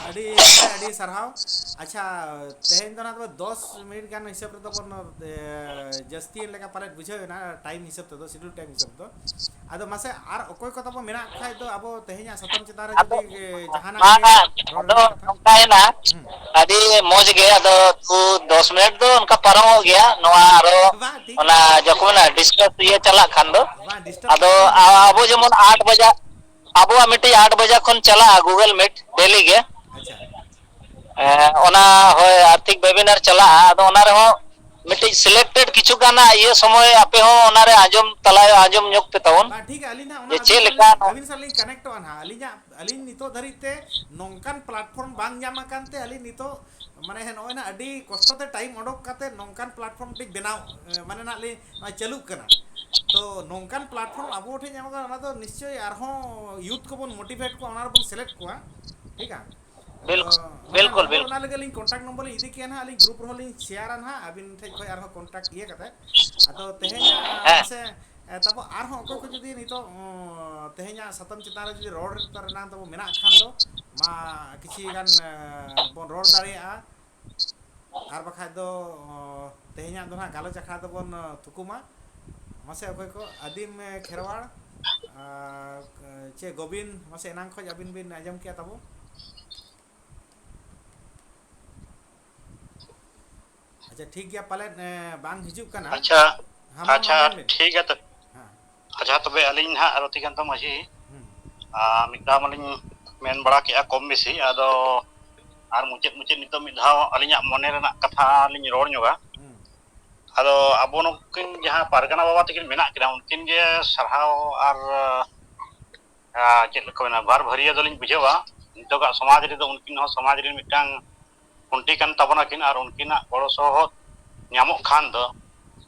ᱟᱹᱰᱤ ᱟᱹᱰᱤ ᱥᱟᱨᱦᱟᱣ᱾ ᱟᱪᱪᱷᱟ, ᱛᱮᱦᱮᱧ ᱫᱚ ᱱᱟᱜ ᱫᱚᱥ ᱢᱤᱱᱤᱴ ᱜᱟᱱ ᱦᱤᱥᱟᱹᱵ ᱨᱮᱫᱚ ᱵᱚᱱ ᱡᱟᱹᱥᱛᱤᱭᱮᱱ ᱞᱮᱠᱟ ᱯᱟᱞᱮᱫ ᱵᱩᱡᱷᱟᱹᱣ ᱮᱱᱟ, ᱴᱟᱭᱤᱢ ᱦᱤᱥᱟᱹᱵ ᱛᱮᱫᱚ, ᱥᱤᱰᱩᱞ ᱴᱟᱭᱤᱢ ᱦᱤᱥᱟᱹᱵ ᱫᱚ᱾ ᱟᱫᱚ ᱢᱟᱥᱮ ᱟᱨ ᱚᱠᱚᱭ ᱠᱚ ᱛᱟᱵᱚ ᱢᱮᱱᱟᱜ ᱠᱷᱟᱡ ᱫᱚ ᱟᱵᱚ ᱛᱮᱦᱮᱧᱟᱜ ᱥᱟᱛᱟᱢ ᱪᱮᱛᱟᱱ ᱨᱮ ᱟᱫᱚ ᱡᱩᱫᱤ ᱡᱟᱦᱟᱱᱟᱜ ᱜᱮ ᱵᱟᱝᱟ, ᱨᱚᱲ ᱟᱫᱚ ᱢᱮᱱᱟᱜ ᱠᱟᱛᱷᱟ᱾ ᱱᱚᱝᱠᱟᱭᱮᱱᱟ, ᱦᱩᱸ᱾ ᱟᱹᱰᱤ ᱢᱚᱡᱽ ᱜᱮ᱾ ᱟᱫᱚ ᱛᱩ ᱫᱚᱥ ᱢᱤᱱᱤᱴ ᱫᱚ ᱚᱱᱠᱟ ᱯᱟᱨᱚᱢᱚᱜ ᱜᱮᱭᱟ, ᱱᱚᱣᱟ ᱟᱨᱚ ᱵᱟᱝ, ᱴᱷᱤᱠ ᱚᱱᱟ ᱜᱮᱭᱟ᱾ ᱡᱚᱠᱷᱚᱱ ᱰᱤᱥᱠᱟᱥ ᱤᱭᱟᱹ ᱪᱟᱞᱟᱜ ᱠᱷᱟᱱ ᱫᱚ᱾ ᱵᱟᱝ, ᱰᱤᱥᱴᱟᱵ ᱟᱫᱚ ᱫᱚ ᱵᱟᱝ ᱦᱩᱭᱩᱜᱼᱟ᱾ ᱟᱵᱚ ᱡᱮᱢᱚᱱ ᱟᱴ ᱵᱟᱡᱟ, ᱟᱵᱚᱣᱟᱜ ᱢᱤᱫᱴᱤᱡ ᱟᱴ ᱵᱟᱡᱟ ᱠᱷᱚᱱ ᱪᱟᱞᱟᱜᱼᱟ ᱜᱩᱜᱩᱞ ᱢᱤᱴ ᱰᱮᱞᱤ ᱜᱮ᱾ ᱟᱪᱪᱷᱟ᱾ ᱮᱸ, ᱚᱱᱟ ᱦᱳᱭ ᱟᱨᱛᱷᱤᱠ ᱣᱮᱵᱤᱱᱟᱨ ᱪᱟᱞᱟᱜᱼᱟ᱾ ᱟᱫᱚ ᱚᱱᱟ ᱨᱮᱦᱚᱸ ᱢᱤᱫᱴᱤᱡ ᱥᱤᱞᱮᱠᱴᱮᱰ ᱠᱤᱪᱷᱩ ᱜᱟᱱ ᱤᱭᱟᱹ ᱥᱚᱢᱚᱭ ᱟᱯᱮ ᱦᱚᱸ ᱚᱱᱟᱨᱮ ᱟᱸᱡᱚᱢ ᱛᱟᱞᱟ ᱟᱸᱡᱚᱢ ᱧᱚᱜ ᱯᱮ ᱛᱟᱵᱚᱱ᱾ ᱵᱟᱝ, ᱴᱷᱤᱠ ᱜᱮᱭᱟ, ᱟᱹᱞᱤᱧ ᱱᱟᱜ ᱚᱱᱟ ᱡᱮ ᱟᱹᱵᱤᱱ ᱪᱮᱫ ᱥᱟᱶ ᱞᱮᱠᱟ ᱞᱤᱧ, ᱱᱚ- ᱟᱹᱵᱤᱱ ᱥᱟᱶ ᱞᱤᱧ ᱠᱟᱱᱮᱠᱴᱚᱜᱼᱟ ᱱᱟᱦᱟᱜ᱾ ᱟᱹᱞᱤᱧᱟᱜ, ᱟᱹᱞᱤᱧ ᱱᱤᱛᱚᱜ ᱫᱷᱟᱹᱨᱤᱡ ᱛᱮ ᱱᱚᱝᱠᱟᱱ ᱯᱞᱟᱴᱯᱷᱚᱨᱢ ᱵᱟᱝ ᱧᱟᱢ ᱟᱠᱟᱱ ᱛᱮ ᱟᱹᱞᱤᱧ ᱱᱤᱛᱚᱜ ᱢᱟᱱᱮ ᱱᱚᱜᱼᱚᱭ ᱱᱟᱜ ᱟᱹᱰᱤ ᱠᱚᱥᱴᱚ ᱛᱮ ᱴᱟᱭᱤᱢ ᱚᱰᱚᱠ ᱠᱟᱛᱮ ᱱᱚᱝᱠᱟᱱ ᱯᱞᱟᱴᱯᱷᱚᱨᱢ ᱢᱤᱫᱴᱤᱡ ᱵᱮᱱᱟᱣ, ᱮ, ᱢᱟᱱᱮ ᱱᱟᱜ ᱞᱤᱧ ᱱᱚᱜᱼᱚᱭ ᱪᱟᱹᱞᱩᱜ ᱠᱟᱱᱟ᱾ ᱛᱚ ᱱᱚᱝᱠᱟᱱ ᱯᱞᱟᱴᱯᱷᱚᱨᱢ ᱟᱵᱚ ᱴᱷᱮᱱ ᱧᱟᱢᱚᱜ ᱠᱟᱱᱟ, ᱚᱱᱟ ᱫᱚ ᱱᱤᱥᱪᱳᱭ ᱟᱨᱦᱚᱸ ᱭᱩᱛᱷ ᱠᱚᱵᱚᱱ ᱢᱳᱴᱤᱵᱷᱮᱴ ᱠᱚᱣᱟ, ᱚᱱᱟ ᱨᱮᱵᱚᱱ ᱥᱤᱞᱮᱠᱴ ᱠᱚᱣᱟ᱾ ᱴᱷᱤᱠ ᱜᱮᱭᱟ? ᱛᱚ ᱵᱤᱞᱠᱩᱞ, ᱚᱱᱟ ᱵᱤᱞᱠᱩᱞ, ᱱᱚᱢᱵᱚᱨ, ᱵᱤᱞᱠᱩᱞ᱾ ᱚᱱᱟ ᱞᱟᱹᱜᱤᱫ ᱟᱹᱞᱤᱧ ᱠᱚᱱᱴᱟᱠᱴ ᱱᱚᱢᱵᱚᱨ ᱞᱤᱧ ᱤᱫᱤ ᱠᱮᱭᱟ ᱱᱟᱦᱟᱜ, ᱟᱹᱵᱤᱱ ᱴᱷᱮᱱ ᱠᱷᱚᱱ ᱟᱨᱦᱚᱸ ᱠᱚᱱᱴᱟᱠᱴ ᱤᱭᱟᱹ ᱠᱟᱛᱮ᱾ ᱟᱫᱚ ᱛᱮᱦᱮᱧᱟᱜ ᱦᱮᱸ᱾ ᱢᱟᱥᱮ, ᱮ, ᱛᱟᱵᱚ ᱟᱨᱦᱚᱸ ᱚᱠᱚᱭ ᱠᱚ ᱡᱩᱫᱤ ᱱᱤᱛᱚᱜ, ᱚᱸ, ᱛᱮᱦᱮᱧᱟᱜ ᱥᱟᱛᱟᱢ ᱪᱮᱛᱟᱱ ᱨᱮ ᱡᱩᱫᱤ ᱨᱚᱲ ᱨᱮᱱᱟᱜ ᱛᱟᱵᱚ ᱢᱮᱱᱟᱜ ᱠᱷᱟᱱ ᱫᱚ, ᱢᱟ ᱠᱤᱪᱷᱤ ᱜᱟᱱ, ᱮ, ᱵᱚᱱ ᱨᱚᱲ ᱫᱟᱲᱮᱭᱟᱜᱼᱟ᱾ ᱟᱨ ᱵᱟᱠᱷᱟᱡ ᱫᱚ, ᱚᱸ, ᱛᱮᱦᱮᱧᱟᱜ ᱫᱚ ᱱᱟᱦᱟᱜ ᱜᱟᱞᱚᱪ ᱟᱠᱷᱲᱟ ᱫᱚᱵᱚᱱ, ᱚᱸ, ᱛᱷᱩᱠᱩᱢᱟ᱾ ᱢᱟᱥᱮ ᱚᱠᱚᱭ ᱠᱚ, ᱟᱹᱫᱤᱢ, ᱮ, ᱠᱷᱮᱨᱣᱟᱲ, ᱟᱨ, ᱮ, ᱪᱮ ᱜᱳᱵᱤᱱ, ᱢᱟᱥᱮ ᱮᱱᱟᱝ ᱠᱷᱚᱡ ᱟᱹᱵᱤᱱ ᱵᱤᱱ ᱟᱸᱡᱚᱢ ᱠᱮᱜᱼᱟ ᱛᱟᱵᱚ? ᱟᱪᱪᱷᱟ, ᱴᱷᱤᱠ ᱜᱮᱭᱟ, ᱯᱟᱞᱮᱫ, ᱮ, ᱵᱟᱝ ᱦᱤᱡᱩᱜ ᱠᱟᱱᱟ᱾ ᱟᱪᱪᱷᱟ, ᱦᱮᱸ, ᱢᱟ, ᱢᱟ ᱟᱪᱪᱷᱟ, ᱢᱮᱱ ᱵᱤᱱ᱾ ᱴᱷᱤᱠ ᱜᱮᱭᱟ ᱛᱚ᱾ ᱦᱮᱸ᱾ ᱟᱪᱪᱷᱟ, ᱛᱚᱵᱮ ᱟᱹᱞᱤᱧ ᱱᱟᱦᱟᱜ ᱨᱚᱛᱤᱠᱟᱱᱛᱚ ᱢᱟᱹᱡᱷᱤ, ᱦᱩᱸ᱾ ᱟ, ᱢᱤᱫ ᱫᱷᱟᱣ ᱢᱟᱞᱤᱧ ᱢᱮᱱ ᱵᱟᱲᱟ ᱠᱮᱜᱼᱟ ᱠᱚᱢ ᱵᱮᱥᱤ, ᱟᱫᱚ ᱟᱨ ᱢᱩᱪᱟᱹᱫ ᱢᱩᱪᱟᱹᱫ ᱱᱤᱛᱚᱜ ᱢᱤᱫ ᱫᱷᱟᱣ ᱟᱹᱞᱤᱧᱟᱜ ᱢᱚᱱᱮ ᱨᱮᱱᱟᱜ ᱠᱟᱛᱷᱟ ᱞᱤᱧ ᱨᱚᱲ ᱧᱚᱜᱟ᱾ ᱦᱩᱸ᱾ ᱟᱫᱚ ᱟᱵᱚ ᱱᱩᱠᱤᱱ ᱡᱟᱦᱟᱸ ᱯᱟᱨᱜᱟᱱᱟ ᱵᱟᱵᱟ ᱛᱟᱹᱠᱤᱱ ᱢᱮᱱᱟᱜ ᱠᱤᱱᱟ, ᱩᱱᱠᱤᱱ ᱜᱮ ᱥᱟᱨᱦᱟᱣ ᱟᱨ, ᱟ, ᱪᱮᱫ ᱞᱮᱠᱟ ᱢᱮᱱᱟ, ᱵᱷᱟᱨ ᱵᱷᱟᱹᱨᱭᱟᱹ ᱫᱚᱞᱤᱧ ᱵᱩᱡᱷᱟᱹᱣᱟ᱾ ᱱᱤᱛᱚᱜᱟᱜ ᱥᱚᱢᱟᱡᱽ ᱨᱮᱫᱚ ᱩᱱᱠᱤᱱ ᱦᱚᱸ ᱥᱚᱢᱟᱡᱽ ᱨᱮᱱ ᱢᱤᱫᱴᱟᱝ ᱠᱷᱩᱱᱴᱤ ᱠᱟᱱ ᱛᱟᱵᱚᱱᱟᱠᱤᱱ, ᱟᱨ ᱩᱱᱠᱤᱱᱟᱜ ᱜᱚᱲᱚ ᱥᱚᱦᱚᱫ ᱧᱟᱢᱚᱜ ᱠᱷᱟᱱ ᱫᱚ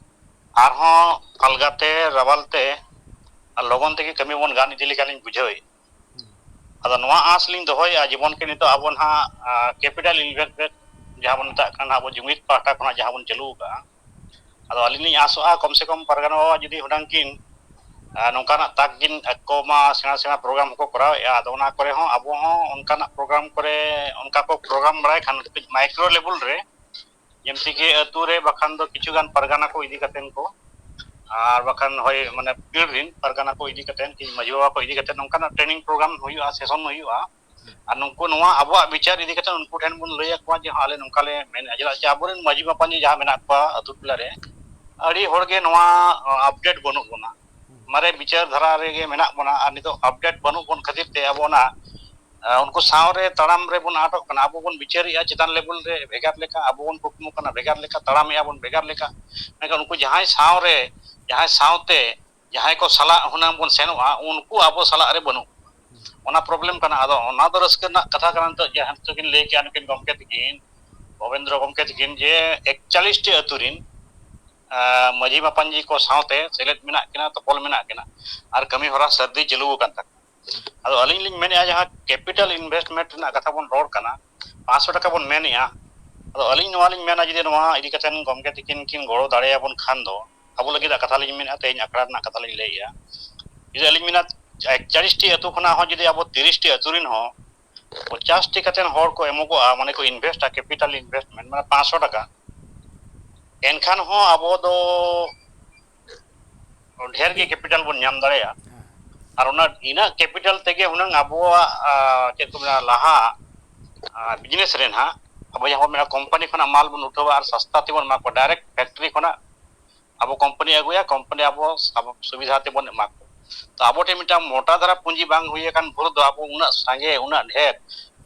ᱟᱨᱦᱚᱸ ᱟᱞᱜᱟᱛᱮ, ᱨᱟᱣᱟᱞ ᱛᱮ ᱟᱨ ᱞᱚᱜᱚᱱ ᱛᱮᱜᱮ ᱠᱟᱹᱢᱤ ᱵᱚᱱ ᱜᱟᱱ ᱤᱫᱤ ᱞᱮᱠᱟ ᱞᱤᱧ ᱵᱩᱡᱷᱟᱹᱣᱮᱫ᱾ ᱟᱫᱚ ᱱᱚᱣᱟ ᱟᱸᱥ ᱞᱤᱧ ᱫᱚᱦᱚᱭᱮᱫᱼᱟ, ᱡᱮᱢᱚᱱ ᱠᱤ ᱱᱤᱛᱚᱜ ᱟᱵᱚ ᱱᱟᱦᱟᱜ, ᱟ, ᱠᱮᱯᱤᱴᱟᱞ ᱤᱱᱵᱷᱮᱥᱴᱢᱮᱱᱴ ᱡᱟᱦᱟᱸ ᱵᱚᱱ ᱢᱮᱛᱟᱜ ᱠᱟᱱᱟ ᱟᱵᱚ ᱡᱩᱢᱤᱫ ᱯᱟᱦᱴᱟ ᱠᱷᱚᱱᱟᱜ ᱡᱟᱦᱟᱸ ᱵᱚᱱ ᱪᱟᱹᱞᱩ ᱟᱠᱟᱫᱼᱟ᱾ ᱟᱫᱚ ᱟᱹᱞᱤᱧ ᱞᱤᱧ ᱟᱥᱚᱜᱼᱟ ᱠᱚᱢ ᱥᱮ ᱠᱚᱢ ᱯᱟᱨᱜᱟᱱᱟ ᱵᱟᱵᱟ ᱡᱩᱫᱤ ᱦᱩᱱᱟᱹᱝ ᱠᱤᱱ ᱟᱨ ᱱᱚᱝᱠᱟᱱᱟᱜ ᱛᱟᱠ ᱜᱤᱱ ᱟᱠᱚ ᱢᱟ ᱥᱮᱬᱟ ᱥᱮᱬᱟ ᱯᱨᱳᱜᱨᱟᱢ ᱦᱚᱸᱠᱚ ᱠᱚᱨᱟᱣᱮᱫᱼᱟ᱾ ᱟᱫᱚ ᱚᱱᱟ ᱠᱚᱨᱮ ᱦᱚᱸ ᱟᱵᱚ ᱦᱚᱸ ᱚᱱᱠᱟᱱᱟᱜ ᱯᱨᱳᱜᱨᱟᱢ ᱠᱚᱨᱮ ᱚᱱᱠᱟ ᱠᱚ ᱯᱨᱳᱜᱨᱟᱢ ᱵᱟᱲᱟᱭ ᱠᱷᱟᱱ ᱠᱟᱹᱡ ᱢᱟᱭᱠᱨᱳ ᱞᱮᱵᱮᱞ ᱨᱮ, ᱡᱮᱢᱛᱤ ᱠᱤ ᱟᱹᱛᱩ ᱨᱮ ᱵᱟᱠᱷᱟᱱ ᱫᱚ ᱠᱤᱪᱷᱩ ᱜᱟᱱ ᱯᱟᱨᱜᱟᱱᱟ ᱠᱚ ᱤᱫᱤ ᱠᱟᱛᱮᱱ ᱠᱚ ᱟᱨ ᱵᱟᱠᱷᱟᱱ ᱦᱳᱭ ᱢᱟᱱᱮ ᱯᱤᱲ ᱨᱤᱱ ᱯᱟᱨᱜᱟᱱᱟ ᱠᱚ ᱤᱫᱤ ᱠᱟᱛᱮᱱ ᱠᱤ ᱢᱟᱹᱡᱷᱤ ᱵᱟᱵᱟ ᱠᱚ ᱤᱫᱤ ᱠᱟᱛᱮᱱ ᱱᱚᱝᱠᱟᱱᱟᱜ ᱴᱨᱮᱱᱤᱝ ᱯᱨᱳᱜᱨᱟᱢ ᱦᱩᱭᱩᱜᱼᱟ, ᱥᱮᱥᱚᱱ ᱦᱩᱭᱩᱜᱼᱟ᱾ ᱟᱨ ᱱᱩᱠᱩ ᱱᱚᱣᱟ ᱟᱵᱚᱣᱟᱜ ᱵᱤᱪᱟᱨ ᱤᱫᱤ ᱠᱟᱛᱮ ᱩᱱᱠᱩ ᱴᱷᱮᱱ ᱵᱚᱱ ᱞᱟᱹᱭ ᱟᱠᱚᱣᱟ ᱡᱮ ᱦᱚᱸ ᱟᱞᱮ ᱱᱚᱝᱠᱟ ᱞᱮ ᱢᱮᱱᱮᱫᱼᱟ᱾ ᱪᱮᱫᱟᱜ ᱪᱮ ᱟᱵᱚᱨᱮᱱ ᱢᱟᱹᱡᱷᱤ ᱢᱟᱯᱟᱧᱡᱤ ᱡᱟᱦᱟᱸ ᱢᱮᱱᱟᱜ ᱠᱚᱣᱟ ᱟᱹᱛᱩ ᱴᱚᱞᱟ ᱨᱮ ᱟᱹᱰᱤ ᱦᱚᱲᱜᱮ ᱱᱚᱣᱟ ᱟᱯᱰᱮᱴ ᱵᱟᱹᱱᱩᱜ ᱵᱚᱱᱟ, ᱢᱟᱨᱮ ᱵᱤᱪᱟᱨ ᱫᱷᱟᱨᱟ ᱨᱮᱜᱮ ᱢᱮᱱᱟᱜ ᱵᱚᱱᱟ᱾ ᱟᱨ ᱱᱤᱛᱚᱜ ᱟᱯᱰᱮᱴ ᱵᱟᱹᱱᱩᱜ ᱵᱚᱱ ᱠᱷᱟᱹᱛᱤᱨ ᱛᱮ ᱟᱵᱚ ᱚᱱᱟ ᱟᱨ ᱩᱱᱠᱩ ᱥᱟᱶᱨᱮ ᱛᱟᱲᱟᱢ ᱨᱮᱵᱚᱱ ᱟᱴᱚᱜ ᱠᱟᱱᱟ᱾ ᱟᱵᱚ ᱵᱚᱱ ᱵᱤᱪᱟᱹᱨᱮᱜᱼᱟ ᱪᱮᱛᱟᱱ ᱞᱮᱵᱮᱞ ᱨᱮ ᱵᱷᱮᱜᱟᱨ ᱞᱮᱠᱟ, ᱟᱵᱚ ᱵᱚᱱ ᱠᱩᱠᱢᱩ ᱠᱟᱱᱟ ᱵᱷᱮᱜᱟᱨ ᱞᱮᱠᱟ, ᱛᱟᱲᱟᱢᱮᱜᱼᱟ ᱵᱚᱱ ᱵᱷᱮᱜᱟᱨ ᱞᱮᱠᱟ᱾ ᱢᱮᱱᱠᱷᱟᱱ ᱩᱱᱠᱩ ᱡᱟᱦᱟᱸᱭ ᱥᱟᱶᱨᱮ, ᱡᱟᱦᱟᱸᱭ ᱥᱟᱶᱛᱮ, ᱡᱟᱦᱟᱸᱭ ᱠᱚ ᱥᱟᱞᱟᱜ ᱦᱩᱱᱟᱹᱝ ᱵᱚᱱ ᱥᱮᱱᱚᱜᱼᱟ, ᱩᱱᱠᱩ ᱟᱵᱚ ᱥᱟᱞᱟᱜ ᱨᱮ ᱵᱟᱹᱱᱩᱜ ᱠᱚᱣᱟ᱾ ᱚᱱᱟ ᱯᱨᱚᱵᱞᱮᱢ ᱠᱟᱱᱟ᱾ ᱟᱫᱚ ᱚᱱᱟ ᱫᱚ ᱨᱟᱹᱥᱠᱟᱹ ᱨᱮᱱᱟᱜ ᱠᱟᱛᱷᱟ ᱠᱟᱱᱟ᱾ ᱱᱤᱛᱚᱜ ᱡᱟᱦᱟᱸ ᱱᱤᱛᱚᱜ ᱠᱤᱱ ᱞᱟᱹᱭ ᱠᱮᱜᱼᱟ ᱱᱩᱠᱤᱱ ᱜᱚᱢᱠᱮ ᱛᱟᱹᱠᱤᱱ, ᱵᱷᱚᱵᱮᱱᱫᱨᱚ ᱜᱚᱢᱠᱮ ᱛᱟᱹᱠᱤᱱ, ᱡᱮ ᱮᱠᱪᱟᱞᱤᱥ ᱴᱤ ᱟᱹᱛᱩ ᱨᱤᱱ ᱟᱸ, ᱢᱟᱹᱡᱷᱤ ᱢᱟᱯᱟᱧᱡᱤ ᱠᱚ ᱥᱟᱶᱛᱮ ᱥᱮᱞᱮᱫ ᱢᱮᱱᱟᱜ ᱠᱤᱱᱟ, ᱛᱚᱯᱚᱞ ᱢᱮᱱᱟᱜ ᱠᱤᱱᱟ ᱟᱨ ᱠᱟᱹᱢᱤ ᱦᱚᱨᱟ ᱥᱟᱹᱨᱫᱤ ᱪᱟᱹᱞᱩ ᱟᱠᱟᱱ ᱛᱟᱠᱚᱣᱟ᱾ ᱟᱫᱚ ᱟᱹᱞᱤᱧ ᱞᱤᱧ ᱢᱮᱱᱮᱫᱼᱟ, ᱡᱟᱦᱟᱸ ᱠᱮᱯᱤᱴᱟᱞ ᱤᱱᱵᱷᱮᱥᱴᱢᱮᱱᱴ ᱨᱮᱱᱟᱜ ᱠᱟᱛᱷᱟ ᱵᱚᱱ ᱨᱚᱲ ᱠᱟᱱᱟ, ᱯᱟᱸᱪᱥᱚ ᱴᱟᱠᱟ ᱵᱚᱱ ᱢᱮᱱᱮᱫᱼᱟ, ᱟᱫᱚ ᱟᱹᱞᱤᱧ ᱱᱚᱣᱟ ᱞᱤᱧ ᱢᱮᱱᱟ, ᱡᱩᱫᱤ ᱱᱚᱣᱟ ᱤᱫᱤ ᱠᱟᱛᱮ ᱜᱚᱢᱠᱮ ᱛᱟᱹᱠᱤᱱ ᱠᱤᱱ ᱜᱚᱲᱚ ᱫᱟᱲᱮᱭᱟᱵᱚᱱ ᱠᱷᱟᱱ ᱫᱚ, ᱟᱵᱚ ᱞᱟᱹᱜᱤᱫ ᱠᱟᱛᱷᱟ ᱞᱤᱧ ᱢᱮᱱᱮᱫᱼᱟ, ᱛᱮᱦᱮᱧ ᱟᱠᱷᱲᱟ ᱨᱮᱱᱟᱜ ᱠᱟᱛᱷᱟ ᱞᱤᱧ ᱞᱟᱹᱭᱮᱫᱼᱟ, ᱡᱩᱫᱤ ᱟᱹᱞᱤᱧ ᱢᱮᱱᱟ ᱮᱠᱪᱟᱞᱤᱥ ᱴᱤ ᱟᱹᱛᱩ ᱠᱷᱚᱱᱟᱜ ᱦᱚᱸ ᱡᱩᱫᱤ ᱟᱵᱚ ᱛᱤᱨᱤᱥ ᱴᱤ ᱟᱹᱛᱩ ᱨᱮᱱ ᱦᱚᱸ ᱯᱚᱧᱪᱟᱥ ᱴᱤ ᱠᱟᱛᱮ ᱦᱚᱲ ᱠᱚ ᱮᱢᱚᱜᱚᱜᱼᱟ, ᱢᱟᱱᱮ ᱠᱚ ᱤᱱᱵᱷᱮᱥᱴᱟ, ᱠᱮᱯᱤᱴᱟᱞ ᱤᱱᱵᱷᱮᱥᱴᱢᱮᱱᱴ, ᱢᱟᱱᱮ ᱯᱟᱸᱪᱥᱚ ᱴᱟᱠᱟ, ᱮᱱᱠᱷᱟᱱ ᱦᱚᱸ ᱟᱵᱚ ᱫᱚ ᱰᱷᱮᱨ ᱜᱮ ᱠᱮᱯᱤᱴᱟᱞ ᱵᱚᱱ ᱧᱟᱢ ᱫᱟᱲᱮᱭᱟᱜᱼᱟ᱾ ᱟᱨ ᱚᱱᱟ ᱤᱱᱟᱹᱜ ᱠᱮᱯᱤᱴᱟᱞ ᱛᱮᱜᱮ ᱦᱩᱱᱟᱹᱝ ᱟᱵᱚᱣᱟᱜ, ᱟᱨ, ᱪᱮᱫ ᱠᱚ ᱢᱮᱱᱟ, ᱞᱟᱦᱟ, ᱟᱨ, ᱵᱤᱡᱽᱱᱮᱥ ᱨᱮ ᱱᱟᱦᱟᱜ ᱟᱵᱚ ᱡᱟᱦᱟᱸ ᱵᱚᱱ ᱢᱮᱱᱟ ᱠᱳᱢᱯᱟᱱᱤ ᱠᱷᱚᱱᱟᱜ ᱢᱟᱞ ᱵᱚᱱ ᱩᱴᱷᱟᱹᱣᱟ ᱟᱨ ᱥᱟᱥᱛᱟ ᱛᱮᱵᱚᱱ ᱮᱢᱟ ᱠᱚᱣᱟ, ᱰᱟᱭᱨᱮᱠᱴ ᱯᱷᱮᱠᱴᱨᱤ ᱠᱷᱚᱱᱟᱜ ᱟᱵᱚ ᱠᱳᱢᱯᱟᱱᱤ ᱟᱹᱜᱩᱭᱟ, ᱠᱳᱢᱯᱟᱱᱤ ᱟᱵᱚ, ᱟᱵᱚ ᱥᱩᱵᱤᱫᱷᱟ ᱛᱮᱵᱚᱱ ᱮᱢᱟ ᱠᱚᱣᱟ᱾ ᱛᱚ ᱟᱵᱚ ᱴᱷᱮᱱ ᱢᱤᱫᱴᱟᱝ ᱢᱚᱴᱟ ᱫᱷᱟᱨᱟ ᱯᱩᱸᱡᱤ ᱵᱟᱝ ᱦᱩᱭ ᱟᱠᱟᱱ ᱵᱷᱳᱨ ᱫᱚ ᱟᱵᱚ ᱩᱱᱟᱹᱜ ᱥᱟᱸᱜᱮ, ᱩᱱᱟᱹᱜ ᱰᱷᱮᱨ,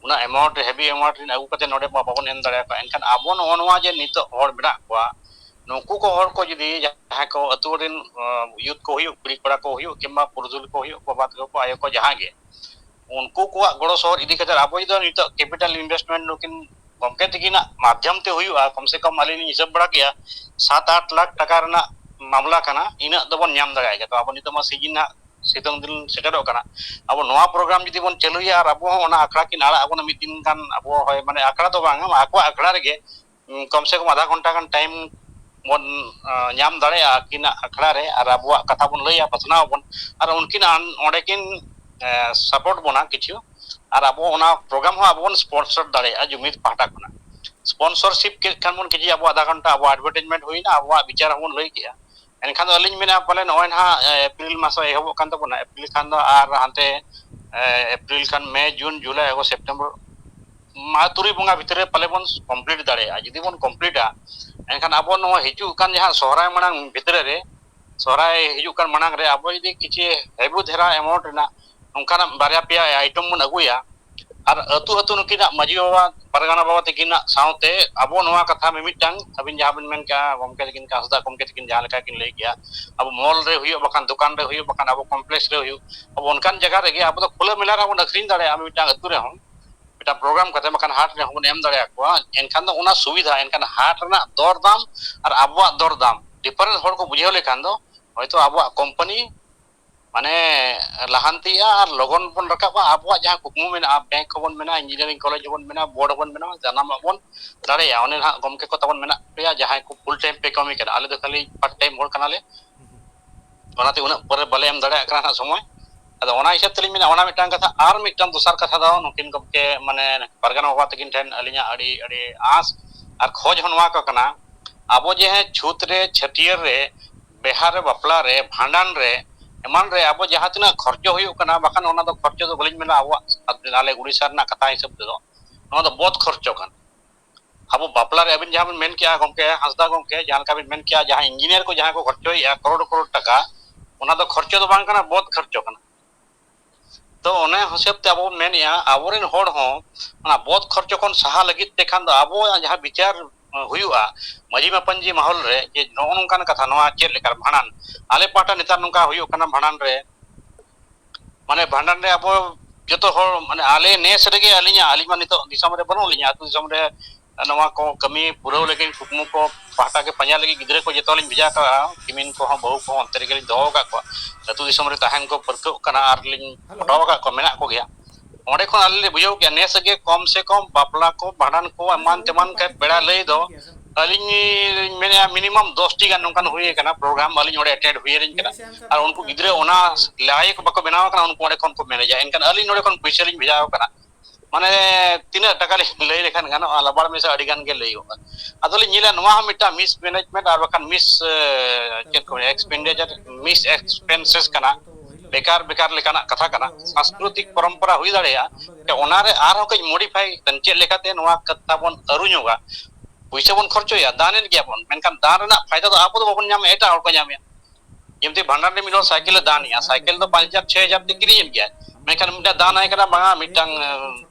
ᱩᱱᱟᱹᱜ ᱮᱢᱟᱣᱩᱱᱴ, ᱦᱮᱵᱷᱤ ᱮᱢᱟᱣᱩᱱᱴ ᱨᱮᱱ ᱟᱹᱜᱩ ᱠᱟᱛᱮ ᱱᱚᱰᱮ ᱢᱟ ᱵᱟᱵᱚᱱ ᱮᱢ ᱫᱟᱲᱮᱭᱟᱠᱚᱣᱟ᱾ ᱮᱱᱠᱷᱟᱱ ᱟᱵᱚ ᱱᱚᱜᱼᱚ ᱱᱚᱣᱟ ᱡᱮ ᱱᱤᱛᱚᱜ ᱦᱚᱲ ᱢᱮᱱᱟᱜ ᱠᱚᱣᱟ, ᱱᱩᱠᱩ ᱠᱚ ᱦᱚᱲ ᱠᱚ ᱡᱩᱫᱤ ᱡᱟᱦᱟᱸᱭ ᱠᱚ ᱟᱹᱛᱩ ᱨᱮᱱ, ᱟᱸ, ᱭᱩᱛᱷ ᱠᱚ ᱦᱩᱭᱩᱜ, ᱠᱩᱲᱤ ᱠᱚᱲᱟ ᱠᱚ ᱦᱩᱭᱩᱜ, ᱠᱤᱝᱵᱟ ᱯᱩᱨᱩᱫᱷᱩᱞ ᱠᱚ ᱦᱩᱭᱩᱜ, ᱵᱟᱵᱟ ᱛᱟᱠᱚ ᱠᱚ, ᱟᱭᱳ ᱠᱚ, ᱡᱟᱦᱟᱸ ᱜᱮ, ᱩᱱᱠᱩ ᱠᱚᱣᱟᱜ ᱜᱚᱲᱚ ᱥᱚᱦᱚᱫ ᱤᱫᱤ ᱠᱟᱛᱮ ᱟᱵᱚ ᱡᱩᱫᱤ ᱱᱤᱛᱚᱜ ᱠᱮᱯᱤᱴᱟᱞ ᱤᱱᱵᱷᱮᱥᱴᱢᱮᱱᱴ ᱱᱩᱠᱤᱱ ᱜᱚᱢᱠᱮ ᱛᱟᱹᱠᱤᱱᱟᱜ ᱢᱟᱫᱽᱫᱷᱚᱢ ᱛᱮ ᱦᱩᱭᱩᱜᱼᱟ, ᱠᱚᱢ ᱥᱮ ᱠᱚᱢ ᱟᱹᱞᱤᱧ ᱞᱤᱧ ᱦᱤᱥᱟᱹᱵ ᱵᱟᱲᱟ ᱠᱮᱜᱼᱟ, ᱥᱟᱛ ᱟᱴ ᱞᱟᱠᱷ ᱴᱟᱠᱟ ᱨᱮᱱᱟᱜ ᱢᱟᱢᱞᱟ ᱠᱟᱱᱟ, ᱤᱱᱟᱹᱜ ᱫᱚᱵᱚᱱ ᱧᱟᱢ ᱫᱟᱲᱮᱭᱟᱜ ᱜᱮᱭᱟ᱾ ᱛᱚ ᱟᱵᱚ ᱱᱤᱛᱚᱜ ᱢᱟ ᱥᱤᱡᱤᱱ ᱦᱟᱸᱜ ᱥᱤᱛᱩᱝ ᱫᱤᱱ ᱥᱮᱴᱮᱨᱚᱜ ᱠᱟᱱᱟ᱾ ᱟᱵᱚ ᱱᱚᱣᱟ ᱯᱨᱳᱜᱨᱟᱢ ᱡᱩᱫᱤ ᱵᱚᱱ ᱪᱟᱹᱞᱩᱭᱟ ᱟᱨ ᱟᱵᱚ ᱦᱚᱸ ᱚᱱᱟ ᱟᱠᱷᱲᱟ ᱠᱤᱱ ᱟᱲᱟᱜ ᱟᱵᱚᱱᱟ ᱢᱤᱫ ᱫᱤᱱ ᱜᱟᱱ, ᱟᱵᱚ ᱦᱚᱭ ᱢᱟᱱᱮ ᱟᱠᱷᱲᱟ ᱫᱚ ᱵᱟᱝ, ᱟᱠᱚᱣᱟᱜ ᱟᱠᱷᱲᱟ ᱨᱮᱜᱮ ᱠᱚᱢ ᱥᱮ ᱠᱚᱢ ᱟᱫᱷᱟ ᱜᱷᱚᱱᱴᱟ ᱜᱟᱱ ᱴᱟᱭᱤᱢ ᱵᱚᱱ ᱧᱟᱢ ᱫᱟᱲᱮᱭᱟᱜᱼᱟ ᱟᱹᱠᱤᱱᱟᱜ ᱟᱠᱷᱲᱟ ᱨᱮ, ᱟᱨ ᱟᱵᱚᱣᱟᱜ ᱠᱟᱛᱷᱟ ᱵᱚᱱ ᱞᱟᱹᱭᱟ, ᱯᱟᱥᱱᱟᱣ ᱟᱵᱚᱱ, ᱟᱨ ᱩᱱᱠᱤᱱ ᱚᱸᱰᱮ ᱠᱤᱱ ᱥᱟᱯᱳᱨᱴ ᱵᱚᱱᱟ ᱠᱤᱪᱷᱩ, ᱟᱨ ᱟᱵᱚ ᱚᱱᱟ ᱯᱨᱳᱜᱨᱟᱢ ᱦᱚᱸ ᱟᱵᱚ ᱵᱚᱱ ᱥᱯᱚᱱᱥᱚᱨ ᱫᱟᱲᱮᱭᱟᱜᱼᱟ ᱡᱩᱢᱤᱫ ᱯᱟᱦᱴᱟ ᱠᱷᱚᱱᱟᱜ᱾ ᱥᱯᱚᱱᱥᱚᱨᱥᱤᱯ ᱠᱮᱫ ᱠᱷᱟᱱ ᱵᱚᱱ ᱠᱤᱪᱷᱩ ᱟᱵᱚᱣᱟᱜ ᱟᱫᱷᱟ ᱜᱷᱚᱱᱴᱟ ᱟᱵᱚᱣᱟᱜ ᱮᱰᱵᱷᱟᱨᱴᱟᱭᱤᱡᱽᱢᱮᱱᱴ ᱦᱩᱭᱱᱟ, ᱟᱵᱚᱣᱟᱜ ᱵᱤᱪᱟᱨ ᱦᱚᱸᱵᱚᱱ ᱞᱟᱹᱭ ᱠᱮᱜᱼᱟ᱾ ᱮᱱᱠᱷᱟᱱ ᱫᱚ ᱟᱹᱞᱤᱧ ᱢᱮᱱᱟ ᱯᱟᱞᱮ ᱱᱚᱜᱼᱚᱭ ᱱᱟᱦᱟᱜ ᱮᱯᱨᱤᱞ ᱢᱟᱥ ᱮᱦᱚᱵᱚᱜ ᱠᱟᱱ ᱛᱟᱵᱚᱱᱟ, ᱮᱯᱨᱤᱞ ᱠᱷᱟᱱ ᱫᱚ ᱟᱨ ᱦᱟᱱᱛᱮ ᱮᱯᱨᱤᱞ ᱠᱷᱟᱱ ᱢᱮ, ᱡᱩᱱ, ᱡᱩᱞᱟᱭ, ᱟᱜᱚᱥᱴ, ᱥᱮᱯᱴᱮᱢᱵᱚᱨ, ᱢᱟ ᱛᱩᱨᱩᱭ ᱵᱚᱸᱜᱟ ᱵᱷᱤᱛᱨᱤ ᱨᱮ ᱯᱟᱞᱮ ᱵᱚᱱ ᱠᱚᱢᱯᱞᱤᱴ ᱫᱟᱲᱮᱭᱟᱜᱼᱟ᱾ ᱡᱩᱫᱤ ᱵᱚᱱ ᱠᱚᱢᱯᱞᱤᱴᱟ, ᱮᱱᱠᱷᱟᱱ ᱟᱵᱚ ᱱᱚᱣᱟ ᱦᱤᱡᱩᱜ ᱠᱟᱱ ᱡᱟᱦᱟᱸ ᱥᱚᱦᱨᱟᱭ ᱢᱟᱲᱟᱝ ᱵᱷᱤᱛᱨᱤ ᱨᱮ, ᱥᱚᱦᱨᱟᱭ ᱦᱤᱡᱩᱜ ᱠᱟᱱ ᱢᱟᱲᱟᱝ ᱨᱮ ᱟᱵᱚ ᱡᱩᱫᱤ ᱠᱤᱪᱷᱤ ᱦᱮᱵᱤ ᱫᱷᱟᱨᱟ ᱮᱢᱟᱣᱩᱱᱴ ᱨᱮᱱᱟᱜ ᱱᱚᱝᱠᱟᱱᱟᱜ ᱵᱟᱨᱭᱟ ᱯᱮᱭᱟ ᱟᱭᱴᱮᱢ ᱵᱚᱱ ᱟᱹᱜᱩᱭᱟ, ᱟᱨ ᱟᱹᱛᱩ ᱟᱹᱛᱩ ᱱᱩᱠᱤᱱᱟᱜ ᱢᱟᱹᱡᱷᱤ ᱵᱟᱵᱟ, ᱯᱟᱨᱜᱟᱱᱟ ᱵᱟᱵᱟ ᱛᱟᱹᱠᱤᱱᱟᱜ ᱥᱟᱶᱛᱮ ᱟᱵᱚ ᱱᱚᱣᱟ ᱠᱟᱛᱷᱟ ᱢᱤᱢᱤᱫᱴᱟᱝ, ᱟᱹᱵᱤᱱ ᱡᱟᱦᱟᱸ ᱵᱤᱱ ᱢᱮᱱ ᱠᱮᱜᱼᱟ, ᱜᱚᱢᱠᱮ ᱛᱟᱹᱠᱤᱱ, ᱦᱟᱸᱥᱫᱟ ᱜᱚᱢᱠᱮ ᱛᱟᱹᱠᱤᱱ ᱡᱟᱦᱟᱸ ᱞᱮᱠᱟ ᱠᱤᱱ ᱞᱟᱹᱭ ᱠᱮᱜᱼᱟ, ᱟᱵᱚ ᱢᱚᱞ ᱨᱮ ᱦᱩᱭᱩᱜ, ᱵᱟᱠᱷᱟᱱ ᱫᱚᱠᱟᱱ ᱨᱮ ᱦᱩᱭᱩᱜ, ᱵᱟᱠᱷᱟᱱ ᱟᱵᱚ ᱠᱚᱢᱯᱞᱮᱠᱥ ᱨᱮ ᱦᱩᱭᱩᱜ, ᱟᱵᱚ ᱚᱱᱠᱟᱱ ᱡᱟᱭᱜᱟ ᱨᱮᱜᱮ ᱟᱵᱚ ᱫᱚ ᱠᱷᱩᱞᱟᱹ ᱢᱮᱞᱟ ᱨᱮᱦᱚᱸ ᱵᱚᱱ ᱟᱹᱠᱷᱨᱤᱧ ᱫᱟᱲᱮᱭᱟᱜᱼᱟ, ᱢᱤᱢᱤᱫᱴᱟᱝ ᱟᱹᱛᱩ ᱨᱮᱦᱚᱸ ᱢᱤᱫᱴᱟᱝ ᱯᱨᱳᱜᱨᱟᱢ ᱠᱟᱛᱮ, ᱵᱟᱠᱷᱟᱱ ᱦᱟᱴ ᱨᱮᱦᱚᱸ ᱵᱚᱱ ᱮᱢ ᱫᱟᱲᱮᱭᱟᱠᱚᱣᱟ᱾ ᱮᱱᱠᱷᱟᱱ ᱫᱚ ᱚᱱᱟ ᱥᱩᱵᱤᱫᱷᱟ, ᱮᱱᱠᱷᱟᱱ ᱦᱟᱴ ᱨᱮᱱᱟᱜ ᱫᱚᱨ ᱫᱟᱢ ᱟᱨ ᱟᱵᱚᱣᱟᱜ ᱫᱚᱨ ᱫᱟᱢ ᱰᱤᱯᱷᱟᱨᱮᱱᱥ ᱦᱚᱲ ᱠᱚ ᱵᱩᱡᱷᱟᱹᱣ ᱞᱮᱠᱷᱟᱱ ᱫᱚ ᱦᱚᱭᱛᱳ ᱟᱵᱚᱣᱟᱜ ᱠᱳᱢᱯᱟᱱᱤ ᱢᱟᱱᱮ ᱞᱟᱦᱟᱱᱛᱤᱜᱼᱟ ᱟᱨ ᱞᱚᱜᱚᱱ ᱵᱚᱱ ᱨᱟᱠᱟᱵᱼᱟ᱾ ᱟᱵᱚᱣᱟᱜ ᱡᱟᱦᱟᱸ ᱠᱩᱠᱢᱩ ᱢᱮᱱᱟᱜᱼᱟ, ᱵᱮᱝᱠ ᱦᱚᱸᱵᱚᱱ ᱢᱮᱱᱟ, ᱤᱧᱡᱤᱱᱤᱭᱟᱨᱤᱝ ᱠᱚᱞᱮᱡᱽ ᱦᱚᱸᱵᱚᱱ ᱢᱮᱱᱟ, ᱵᱳᱨᱰ ᱦᱚᱸᱵᱚᱱ ᱢᱮᱱᱟ, ᱥᱟᱱᱟᱢᱟᱜ ᱵᱚᱱ ᱫᱟᱲᱮᱭᱟᱜᱼᱟ᱾ ᱚᱱᱮ ᱱᱟᱦᱟᱜ ᱜᱚᱢᱠᱮ ᱠᱚ ᱛᱟᱵᱚᱱ ᱢᱮᱱᱟᱜ ᱯᱮᱭᱟ, ᱡᱟᱦᱟᱸᱭ ᱠᱚ ᱯᱷᱩᱞ ᱴᱟᱭᱤᱢ ᱯᱮ ᱠᱟᱹᱢᱤ ᱠᱟᱱᱟ, ᱟᱞᱮ ᱫᱚ ᱠᱷᱟᱹᱞᱤ ᱯᱟᱨᱴ ᱴᱟᱭᱤᱢ ᱦᱚᱲ ᱠᱟᱱᱟᱞᱮ, ᱚᱱᱟᱛᱮ ᱩᱱᱟᱹᱜ ᱯᱚᱨᱮ ᱵᱟᱞᱮ ᱮᱢ ᱫᱟᱲᱮᱭᱟᱜ ᱠᱟᱱᱟ ᱱᱟᱦᱟᱜ ᱥᱚᱢᱚᱭ᱾ ᱟᱫᱚ ᱚᱱᱟ ᱦᱤᱥᱟᱹᱵ ᱛᱮᱞᱤᱧ ᱢᱮᱱᱟ, ᱚᱱᱟ ᱢᱤᱫᱴᱟᱝ ᱠᱟᱛᱷᱟ᱾ ᱟᱨ ᱢᱤᱫᱴᱟᱝ ᱫᱚᱥᱟᱨ ᱠᱟᱛᱷᱟ ᱫᱚ ᱱᱩᱠᱤᱱ ᱜᱚᱢᱠᱮ ᱢᱟᱱᱮ ᱯᱟᱨᱜᱟᱱᱟ ᱵᱟᱵᱟ ᱛᱟᱹᱠᱤᱱ ᱴᱷᱮᱱ ᱟᱹᱞᱤᱧᱟᱜ ᱟᱹᱰᱤ ᱟᱹᱰᱤ ᱟᱸᱥ ᱟᱨ ᱠᱷᱚᱡᱽ ᱦᱚᱸ ᱱᱚᱣᱟ ᱠᱚ ᱠᱟᱱᱟ, ᱟᱵᱚ ᱡᱮ ᱪᱷᱩᱛ ᱨᱮ, ᱪᱷᱟᱹᱴᱭᱟᱹᱨ ᱨᱮ, ᱵᱤᱦᱟ ᱨᱮ, ᱵᱟᱯᱞᱟ ᱨᱮ, ᱵᱷᱟᱸᱰᱟᱱ ᱨᱮ, ᱮᱢᱟᱱ ᱨᱮ ᱟᱵᱚ ᱡᱟᱦᱟᱸ ᱛᱤᱱᱟᱹᱜ ᱠᱷᱚᱨᱪᱚ ᱦᱩᱭᱩᱜ ᱠᱟᱱᱟ, ᱵᱟᱠᱷᱟᱱ ᱚᱱᱟ ᱫᱚ ᱠᱷᱚᱨᱪᱚ ᱫᱚ ᱵᱟᱹᱞᱤᱧ ᱢᱮᱱᱟ ᱟᱵᱚᱣᱟᱜ, ᱟᱞᱮ ᱩᱲᱤᱥᱥᱟ ᱨᱮᱱᱟᱜ ᱠᱟᱛᱷᱟ ᱦᱤᱥᱟᱹᱵ ᱛᱮᱫᱚ ᱱᱚᱣᱟ ᱫᱚ ᱵᱚᱫ ᱠᱷᱚᱨᱪᱚ ᱠᱟᱱᱟ᱾ ᱟᱵᱚ ᱵᱟᱯᱞᱟ ᱨᱮ ᱟᱹᱵᱤᱱ ᱡᱟᱦᱟᱸ ᱵᱤᱱ ᱢᱮᱱ ᱠᱮᱜᱼᱟ ᱜᱚᱢᱠᱮ, ᱦᱟᱸᱥᱫᱟ ᱜᱚᱢᱠᱮ, ᱡᱟᱦᱟᱸ ᱞᱮᱠᱟ ᱵᱤᱱ ᱢᱮᱱ ᱠᱮᱜᱼᱟ, ᱡᱟᱦᱟᱸ ᱤᱧᱡᱤᱱᱤᱭᱟᱨ ᱠᱚ ᱡᱟᱦᱟᱸ ᱠᱚ ᱠᱷᱚᱨᱪᱚᱭᱮᱜᱼᱟ ᱠᱨᱳᱲ ᱠᱨᱳᱲ ᱴᱟᱠᱟ, ᱚᱱᱟ ᱫᱚ ᱠᱷᱚᱨᱪᱚ ᱫᱚ ᱵᱟᱝ ᱠᱟᱱᱟ, ᱵᱚᱫ ᱠᱷᱚᱨᱪᱚ ᱠᱟᱱᱟ᱾ ᱛᱚ ᱚᱱᱟ ᱦᱤᱥᱟᱹᱵ ᱛᱮ ᱟᱵᱚ ᱵᱚᱱ ᱢᱮᱱᱮᱜᱼᱟ, ᱟᱵᱚᱨᱮᱱ ᱦᱚᱲ ᱦᱚᱸ ᱚᱱᱟ ᱵᱚᱫ ᱠᱷᱚᱨᱪᱚ ᱠᱷᱚᱱ ᱥᱟᱦᱟ ᱞᱟᱹᱜᱤᱫ ᱛᱮ ᱠᱷᱟᱱ ᱫᱚ ᱟᱵᱚᱣᱟᱜ ᱡᱟᱦᱟᱸ ᱵᱤᱪᱟᱨ ᱦᱩᱭᱩᱜᱼᱟ ᱢᱟᱹᱡᱷᱤ ᱢᱟᱯᱟᱧᱡᱤ ᱢᱟᱦᱚᱞ ᱨᱮ, ᱡᱮ ᱱᱚᱜᱼᱚ ᱱᱚᱝᱠᱟᱱ ᱠᱟᱛᱷᱟ, ᱱᱚᱣᱟ ᱪᱮᱫ ᱞᱮᱠᱟ ᱵᱷᱟᱸᱰᱟᱱ, ᱟᱞᱮ ᱯᱟᱦᱴᱟ ᱱᱮᱛᱟᱨ ᱱᱚᱝᱠᱟ ᱦᱩᱭᱩᱜ ᱠᱟᱱᱟ ᱵᱷᱟᱸᱰᱟᱱ ᱨᱮ, ᱢᱟᱱᱮ ᱵᱷᱟᱸᱰᱟᱱ ᱨᱮ ᱟᱵᱚ ᱡᱚᱛᱚ ᱦᱚᱲ, ᱢᱟᱱᱮ ᱟᱞᱮ ᱱᱮᱥ ᱨᱮᱜᱮ ᱟᱹᱞᱤᱧᱟᱜ, ᱟᱹᱞᱤᱧ ᱢᱟ ᱱᱤᱛᱚᱜ ᱫᱤᱥᱚᱢ ᱨᱮ ᱵᱟᱹᱱᱩᱜ ᱞᱤᱧᱟ, ᱟᱹᱛᱩ ᱫᱤᱥᱚᱢ ᱨᱮ ᱱᱚᱣᱟ ᱠᱚ ᱠᱟᱹᱢᱤ ᱯᱩᱨᱟᱹᱣ ᱞᱟᱹᱜᱤᱫ, ᱠᱩᱠᱢᱩ ᱠᱚ ᱯᱟᱦᱴᱟ ᱜᱮ ᱯᱟᱸᱡᱟ ᱞᱟᱹᱜᱤᱫ ᱜᱤᱫᱽᱨᱟᱹ ᱠᱚ ᱡᱚᱛᱚ ᱞᱤᱧ ᱵᱷᱮᱡᱟ ᱠᱟᱜᱼᱟ᱾ ᱠᱤᱢᱤᱱ ᱠᱚᱦᱚᱸ ᱵᱟᱹᱦᱩ ᱠᱚᱦᱚᱸ ᱚᱱᱛᱮ ᱨᱮᱜᱮ ᱞᱤᱧ ᱫᱚᱦᱚ ᱟᱠᱟᱫ ᱠᱚᱣᱟ᱾ ᱟᱹᱛᱩ ᱫᱤᱥᱚᱢ ᱨᱮ ᱛᱟᱦᱮᱱ ᱠᱚ ᱯᱟᱹᱨᱠᱟᱹᱣ ᱠᱟᱱᱟ ᱟᱨ ᱞᱤᱧ ᱯᱚᱴᱟᱣ ᱟᱠᱟᱫ ᱠᱚᱣᱟ, ᱢᱮᱱᱟᱜ ᱠᱚᱜᱮᱭᱟ᱾ ᱚᱸᱰᱮ ᱠᱷᱚᱱ ᱟᱞᱮ ᱞᱮ ᱵᱩᱡᱷᱟᱹᱣ ᱠᱮᱜᱼᱟ, ᱱᱮᱥ ᱜᱮ ᱠᱚᱢ ᱥᱮ ᱠᱚᱢ ᱵᱟᱯᱞᱟ ᱠᱚ, ᱵᱷᱟᱸᱰᱟᱱ ᱠᱚ, ᱮᱢᱟᱱ ᱛᱮᱢᱟᱱ ᱠᱷᱟᱡ ᱯᱮᱲᱟ ᱞᱟᱹᱭ ᱫᱚ ᱟᱹᱞᱤᱧ ᱞᱤᱧ ᱢᱮᱱᱮᱫᱼᱟ, ᱢᱤᱱᱤᱢᱟᱢ ᱫᱚᱥ ᱴᱤ ᱜᱟᱱ ᱱᱚᱝᱠᱟᱱ ᱦᱩᱭ ᱟᱠᱟᱱᱟ ᱯᱨᱳᱜᱨᱟᱢ, ᱟᱹᱞᱤᱧ ᱚᱸᱰᱮ ᱮᱴᱮᱱᱰ ᱦᱩᱭ ᱟᱹᱞᱤᱧ ᱠᱟᱱᱟ᱾ ᱟᱨ ᱩᱱᱠᱩ ᱜᱤᱫᱽᱨᱟᱹ ᱚᱱᱟ ᱞᱟᱭᱮᱠ ᱵᱟᱠᱚ ᱵᱮᱱᱟᱣ ᱟᱠᱟᱱᱟ, ᱩᱱᱠᱩ ᱚᱸᱰᱮ ᱠᱷᱚᱱ ᱠᱚ ᱢᱮᱱᱮᱡᱟ᱾ ᱮᱱᱠᱷᱟᱱ ᱟᱹᱞᱤᱧ ᱱᱚᱸᱰᱮ ᱠᱷᱚᱱ ᱯᱩᱭᱥᱟᱹ ᱞᱤᱧ ᱵᱷᱮᱡᱟ ᱟᱠᱚ ᱠᱟᱱᱟ᱾ ᱢᱟᱱᱮ ᱛᱤᱱᱟᱹᱜ ᱴᱟᱠᱟ ᱞᱤᱧ ᱞᱟᱹᱭ ᱞᱮᱠᱷᱟᱱ ᱜᱟᱱᱚᱜᱼᱟ, ᱞᱟᱵᱟᱲ ᱢᱮᱥᱟ ᱟᱹᱰᱤ ᱜᱟᱱ ᱜᱮ ᱞᱟᱹᱭᱚᱜᱼᱟ᱾ ᱟᱫᱚ ᱞᱤᱧ ᱧᱮᱞᱟ, ᱱᱚᱣᱟ ᱦᱚᱸ ᱢᱤᱫᱴᱟᱝ ᱢᱤᱥ ᱢᱮᱱᱮᱡᱢᱮᱱᱴ ᱟᱨ ᱵᱟᱠᱷᱟᱱ ᱢᱤᱥ, ᱪᱮᱫ ᱠᱚ ᱢᱮᱱᱟ, ᱮᱠᱥᱯᱮᱱᱰᱤᱪᱟᱨ, ᱢᱤᱥ ᱮᱠᱥᱯᱮᱱᱥᱮᱥ ᱠᱟᱱᱟ, ᱵᱮᱠᱟᱨ ᱵᱮᱠᱟᱨ ᱞᱮᱠᱟᱱᱟᱜ ᱠᱟᱛᱷᱟ ᱠᱟᱱᱟ᱾ ᱥᱟᱝᱥᱠᱨᱤᱛᱤᱠ ᱯᱚᱨᱚᱢᱯᱚᱨᱟ ᱦᱩᱭ ᱫᱟᱲᱮᱭᱟᱜᱼᱟ, ᱚᱱᱟᱨᱮ ᱟᱨᱦᱚᱸ ᱠᱟᱹᱡ ᱢᱚᱰᱤᱯᱷᱟᱭ ᱪᱮᱫ ᱞᱮᱠᱟᱛᱮ ᱱᱚᱣᱟ ᱠᱟᱛᱷᱟ ᱵᱚᱱ ᱟᱹᱨᱩ ᱧᱚᱜᱟ᱾ ᱯᱩᱭᱥᱟᱹ ᱵᱚᱱ ᱠᱷᱚᱨᱪᱚᱭᱟ, ᱫᱟᱱᱮᱫ ᱜᱮᱭᱟᱵᱚᱱ, ᱢᱮᱱᱠᱷᱟᱱ ᱫᱟᱱ ᱨᱮᱱᱟᱜ ᱯᱷᱟᱭᱫᱟ ᱫᱚ ᱟᱵᱚ ᱫᱚ ᱵᱟᱵᱚᱱ ᱧᱟᱢᱮᱫᱼᱟ, ᱮᱴᱟᱜ ᱦᱚᱲ ᱠᱚ ᱧᱟᱢᱮᱫᱼᱟ᱾ ᱡᱮᱢᱛᱤ ᱵᱷᱟᱸᱰᱟᱱ ᱨᱮ ᱢᱤᱫ ᱦᱚᱲ ᱥᱟᱭᱠᱮᱞ ᱮ ᱫᱟᱱ ᱮᱜᱼᱟ, ᱥᱟᱭᱠᱮᱞ ᱫᱚ ᱯᱟᱸᱪ ᱦᱟᱡᱟᱨ ᱪᱷᱚᱭ ᱦᱟᱡᱟᱨ ᱛᱮ ᱠᱤᱨᱤᱧᱮᱫ ᱜᱮᱭᱟᱭ, ᱢᱮᱱᱠᱷᱟᱱ ᱢᱤᱫᱴᱟᱝ ᱫᱟᱱ ᱟᱭ ᱠᱟᱱᱟ ᱵᱟᱝᱟ ᱢᱤᱫᱴᱟᱝ, ᱮ,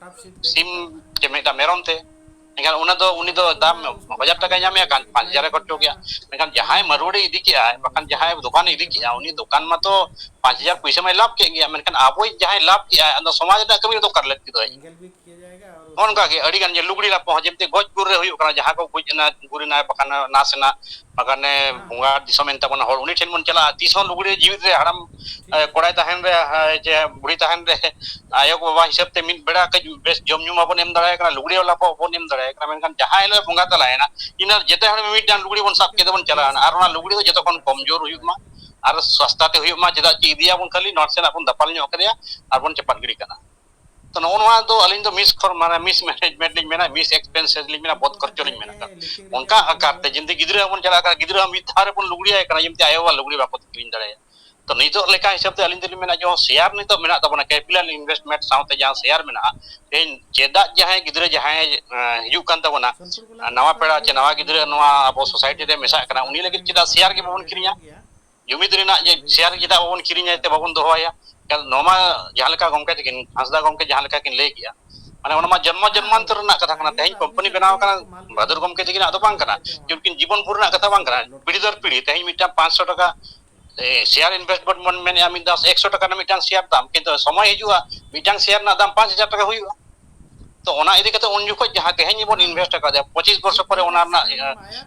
ᱥᱤᱢ ᱪᱮ ᱢᱤᱫᱴᱟᱝ ᱢᱮᱨᱚᱢ ᱛᱮ, ᱮᱱᱠᱷᱟᱱ ᱚᱱᱟ ᱫᱚ ᱩᱱᱤ ᱫᱚ ᱫᱟᱢ ᱦᱟᱡᱟᱨ ᱴᱟᱠᱟᱭ ᱧᱟᱢᱮᱜᱼᱟ, ᱠᱷᱟᱱ ᱯᱟᱸᱪ ᱦᱟᱡᱟᱨ ᱮ ᱠᱷᱚᱨᱪᱚ ᱠᱮᱜᱼᱟ᱾ ᱢᱮᱱᱠᱷᱟᱱ ᱡᱟᱦᱟᱸᱭ ᱢᱟᱨᱣᱟᱲᱤ ᱤᱫᱤ ᱠᱮᱜᱼᱟᱭ, ᱵᱟᱠᱷᱟᱱ ᱡᱟᱦᱟᱸᱭ ᱫᱚᱠᱟᱱ ᱤᱫᱤ ᱠᱮᱜᱼᱟ, ᱩᱱᱤ ᱫᱚᱠᱟᱱ ᱢᱟᱛᱚ ᱯᱟᱸᱪ ᱦᱟᱡᱟᱨ ᱯᱩᱭᱥᱟᱹ ᱢᱟᱭ ᱞᱟᱵᱷ ᱠᱮᱫ ᱜᱮᱭᱟ, ᱢᱮᱱᱠᱷᱟᱱ ᱟᱵᱚᱭᱤᱡ ᱡᱟᱦᱟᱸᱭ ᱞᱟᱵᱷ ᱠᱮᱜᱼᱟᱭ, ᱟᱫᱚ ᱥᱚᱢᱟᱡᱽ ᱨᱮᱱᱟᱜ ᱠᱟᱹᱢᱤ ᱨᱮ ᱫᱚ ᱚᱠᱟ ᱨᱮ ᱞᱟᱹᱠᱛᱤ ᱫᱚ ᱦᱮᱡ ᱮᱱᱟ? ᱱᱚᱜᱼᱚ ᱱᱚᱝᱠᱟ ᱜᱮ ᱟᱹᱰᱤ ᱜᱟᱱ ᱡᱮ ᱞᱩᱜᱽᱲᱤ ᱞᱟᱯᱚ ᱦᱚᱸ, ᱡᱮᱢᱛᱤ ᱜᱚᱡ ᱜᱩᱨ ᱨᱮ ᱦᱩᱭᱩᱜ ᱠᱟᱱᱟ, ᱡᱟᱦᱟᱸ ᱠᱚ ᱜᱚᱡ ᱮᱱᱟ, ᱜᱩᱨ ᱮᱱᱟᱭ, ᱵᱟᱠᱷᱟᱱ ᱱᱟᱥ ᱮᱱᱟ, ᱵᱟᱠᱷᱟᱱᱮ ᱵᱚᱸᱜᱟ ᱫᱤᱥᱚᱢ ᱮᱱ ᱛᱟᱵᱚᱱᱟ ᱦᱚᱲ, ᱩᱱᱤ ᱴᱷᱮᱱ ᱵᱚᱱ ᱪᱟᱞᱟᱜᱼᱟ᱾ ᱛᱤᱥ ᱦᱚᱸ ᱞᱩᱜᱽᱲᱤ ᱡᱤᱣᱤᱫ ᱨᱮ ᱦᱟᱲᱟᱢ, ᱮ, ᱠᱚᱲᱟᱭ ᱛᱟᱦᱮᱱ ᱨᱮ, ᱮ, ᱡᱮ ᱵᱩᱲᱦᱤ ᱛᱟᱦᱮᱱ ᱨᱮ ᱟᱭᱳ ᱠᱚ ᱵᱟᱵᱟ ᱦᱤᱥᱟᱹᱵ ᱛᱮ ᱢᱤᱫ ᱵᱮᱲᱟ ᱠᱟᱹᱡ ᱵᱮᱥ ᱡᱚᱢ ᱧᱩ ᱢᱟᱵᱚᱱ ᱮᱢ ᱫᱟᱲᱮᱭᱟᱭ ᱠᱟᱱᱟ, ᱞᱩᱜᱽᱲᱤ ᱞᱟᱯᱚ ᱵᱚᱱ ᱮᱢ ᱫᱟᱲᱮᱭᱟᱭ ᱠᱟᱱᱟ, ᱢᱮᱱᱠᱷᱟᱱ ᱡᱟᱦᱟᱸ ᱦᱤᱞᱳᱜ ᱵᱚᱸᱜᱟ ᱛᱟᱞᱟᱭᱮᱱᱟ, ᱤᱱᱟᱹ ᱡᱮᱛᱮ ᱦᱚᱲ ᱢᱤᱫᱴᱟᱝ ᱞᱩᱜᱽᱲᱤ ᱵᱚᱱ ᱥᱟᱵ ᱠᱮᱫᱟ ᱵᱚᱱ ᱪᱟᱞᱟᱣᱮᱱᱟ, ᱟᱨ ᱚᱱᱟ ᱞᱩᱜᱽᱲᱤ ᱫᱚ ᱡᱚᱛᱚ ᱠᱷᱚᱱ ᱠᱚᱢᱡᱳᱨ ᱦᱩᱭᱩᱜ ᱢᱟ ᱟᱨ ᱥᱚᱥᱛᱟ ᱛᱮ ᱦᱩᱭᱩᱜ ᱢᱟ, ᱪᱮᱫᱟᱜ ᱪᱮ ᱤᱫᱤᱭᱟᱵᱚᱱ ᱠᱷᱟᱹᱞᱤ ᱱᱟᱥᱮᱱᱟᱜ ᱵᱚᱱ ᱫᱟᱯᱟᱞ ᱧᱚᱜ ᱠᱮᱫᱮᱭᱟ ᱟᱨ ᱵᱚᱱ ᱪᱟᱯᱟᱫ ᱜᱤᱰᱤ ᱠᱟᱱᱟ᱾ ᱛᱚ ᱱᱚᱜᱼᱚ ᱱᱚᱣᱟ ᱫᱚ ᱟᱹᱞᱤᱧ ᱫᱚ ᱢᱤᱥ ᱠᱷᱚᱨ-, ᱢᱟᱱᱮ ᱢᱤᱥ ᱢᱮᱱᱮᱡᱢᱮᱱᱴ ᱞᱤᱧ ᱢᱮᱱᱟ, ᱢᱤᱥ ᱮᱠᱥᱯᱮᱱᱥᱮᱥ ᱞᱤᱧ ᱢᱮᱱᱟ, ᱵᱚᱫ ᱠᱷᱚᱨᱪᱚ ᱞᱤᱧ ᱢᱮᱱᱟ᱾ ᱚᱱᱠᱟ ᱟᱠᱟᱨ ᱛᱮ ᱡᱩᱫᱤ ᱜᱤᱫᱽᱨᱟᱹ ᱦᱚᱸᱵᱚᱱ ᱪᱟᱞᱟᱜ ᱠᱟᱱᱟ, ᱜᱤᱫᱽᱨᱟᱹ ᱦᱚᱸ ᱢᱤᱫ ᱫᱷᱟᱣ ᱨᱮᱵᱚᱱ ᱞᱩᱜᱽᱲᱤᱭᱟᱭ ᱠᱟᱱᱟ, ᱡᱮᱢᱛᱤ ᱟᱭᱳ ᱵᱟᱵᱟ ᱞᱩᱜᱽᱲᱤ ᱵᱟᱠᱚ ᱠᱤᱨᱤᱧ ᱫᱟᱲᱮᱭᱟᱜᱼᱟ᱾ ᱛᱚ ᱱᱤᱛᱚᱜ ᱞᱮᱠᱟ ᱦᱤᱥᱟᱹᱵ ᱛᱮ ᱟᱹᱞᱤᱧ ᱫᱚᱞᱤᱧ ᱢᱮᱱᱟ, ᱡᱮᱢᱚᱱ ᱥᱮᱭᱟᱨ ᱱᱤᱛᱚᱜ ᱢᱮᱱᱟᱜ ᱛᱟᱵᱚᱱᱟ, ᱠᱮᱯᱤᱴᱟᱞ ᱤᱱᱵᱷᱮᱥᱴᱢᱮᱱᱴ ᱥᱟᱶᱛᱮ ᱡᱟᱦᱟᱸ ᱥᱮᱭᱟᱨ ᱢᱮᱱᱟᱜᱼᱟ, ᱛᱮᱦᱮᱧ ᱪᱮᱫᱟᱜ ᱡᱟᱦᱟᱸᱭ ᱜᱤᱫᱽᱨᱟᱹ ᱡᱟᱦᱟᱸᱭ, ᱮᱸ, ᱦᱤᱡᱩᱜ ᱠᱟᱱ ᱛᱟᱵᱚᱱᱟ, ᱱᱟᱣᱟ ᱯᱮᱲᱟ ᱪᱮ ᱱᱟᱣᱟ ᱜᱤᱫᱽᱨᱟᱹ ᱱᱚᱣᱟ ᱟᱵᱚ ᱥᱳᱥᱟᱭᱴᱤ ᱨᱮ ᱢᱮᱥᱟᱜ ᱠᱟᱱᱟ, ᱩᱱᱤ ᱞᱟᱹᱜᱤᱫ ᱪᱮᱫᱟᱜ ᱥᱮᱭᱟᱨ ᱜᱮ ᱵᱟᱵᱚᱱ ᱠᱤᱨᱤᱧᱟ? ᱡᱩᱢᱤᱫ ᱨᱮᱱᱟᱜ ᱡᱮ ᱥᱮᱭᱟᱨ ᱪᱮᱫᱟᱜ ᱵᱟᱵᱚᱱ ᱠᱤᱨᱤᱧᱟ, ᱛᱮ ᱵᱟᱵᱚᱱ ᱫᱚᱦᱚᱭᱟ? ᱱᱚᱣᱟ ᱢᱟ ᱡᱟᱦᱟᱸ ᱞᱮᱠᱟ ᱜᱚᱢᱠᱮ ᱛᱟᱹᱠᱤᱱ, ᱦᱟᱸᱥᱫᱟ ᱜᱚᱢᱠᱮ ᱡᱟᱦᱟᱸ ᱞᱮᱠᱟ ᱠᱤᱱ ᱞᱟᱹᱭ ᱠᱮᱜᱼᱟ, ᱢᱟᱱᱮ ᱚᱱᱟ ᱢᱟ ᱡᱚᱱᱢᱚ ᱡᱚᱱᱢᱟᱱᱛᱚᱨ ᱨᱮᱱᱟᱜ ᱠᱟᱛᱷᱟ ᱠᱟᱱᱟ᱾ ᱛᱮᱦᱮᱧ ᱠᱳᱢᱯᱟᱱᱤ ᱵᱮᱱᱟᱣ ᱟᱠᱟᱱᱟ ᱵᱷᱟᱫᱩᱨ ᱜᱚᱢᱠᱮ ᱛᱟᱹᱠᱤᱱᱟᱜ ᱫᱚ ᱵᱟᱝ ᱠᱟᱱᱟ, ᱡᱮ ᱩᱱᱠᱤᱱ ᱡᱤᱵᱚᱱ ᱵᱷᱳᱨ ᱨᱮᱱᱟᱜ ᱠᱟᱛᱷᱟ ᱵᱟᱝ ᱠᱟᱱᱟ᱾ ᱯᱤᱲᱦᱤ ᱫᱚᱨ ᱯᱤᱲᱦᱤ ᱛᱮᱦᱮᱧ ᱢᱤᱫᱴᱟᱝ ᱯᱟᱸᱪᱥᱚ ᱴᱟᱠᱟ, ᱮ, ᱥᱮᱭᱟᱨ ᱤᱱᱵᱷᱮᱥᱴᱢᱮᱱᱴ ᱵᱚᱱ ᱢᱮᱱᱮᱫᱼᱟ, ᱢᱤᱫ ᱫᱷᱟᱣ ᱮᱠᱥᱚ ᱴᱟᱠᱟ ᱨᱮᱱᱟᱜ ᱢᱤᱫᱴᱟᱝ ᱥᱮᱭᱟᱨ ᱫᱟᱢ, ᱠᱤᱱᱛᱩ ᱥᱚᱢᱚᱭ ᱦᱤᱡᱩᱜᱼᱟ, ᱢᱤᱫᱴᱟᱝ ᱥᱮᱭᱟᱨ ᱨᱮᱱᱟᱜ ᱫᱟᱢ ᱯᱟᱸᱪ ᱦᱟᱡᱟᱨ ᱴᱟᱠᱟ ᱦᱩᱭᱩᱜᱼᱟ᱾ ᱛᱚ ᱚᱱᱟ ᱤᱫᱤ ᱠᱟᱛᱮ ᱩᱱ ᱡᱚᱠᱷᱚᱱ ᱡᱟᱦᱟᱸ ᱛᱮᱦᱮᱧ ᱵᱚᱱ invest ᱟᱠᱟᱫᱟ, ᱯᱚᱸᱪᱤᱥ ᱵᱚᱨᱥᱚ ᱯᱚᱨᱮ ᱚᱱᱟ ᱨᱮᱱᱟᱜ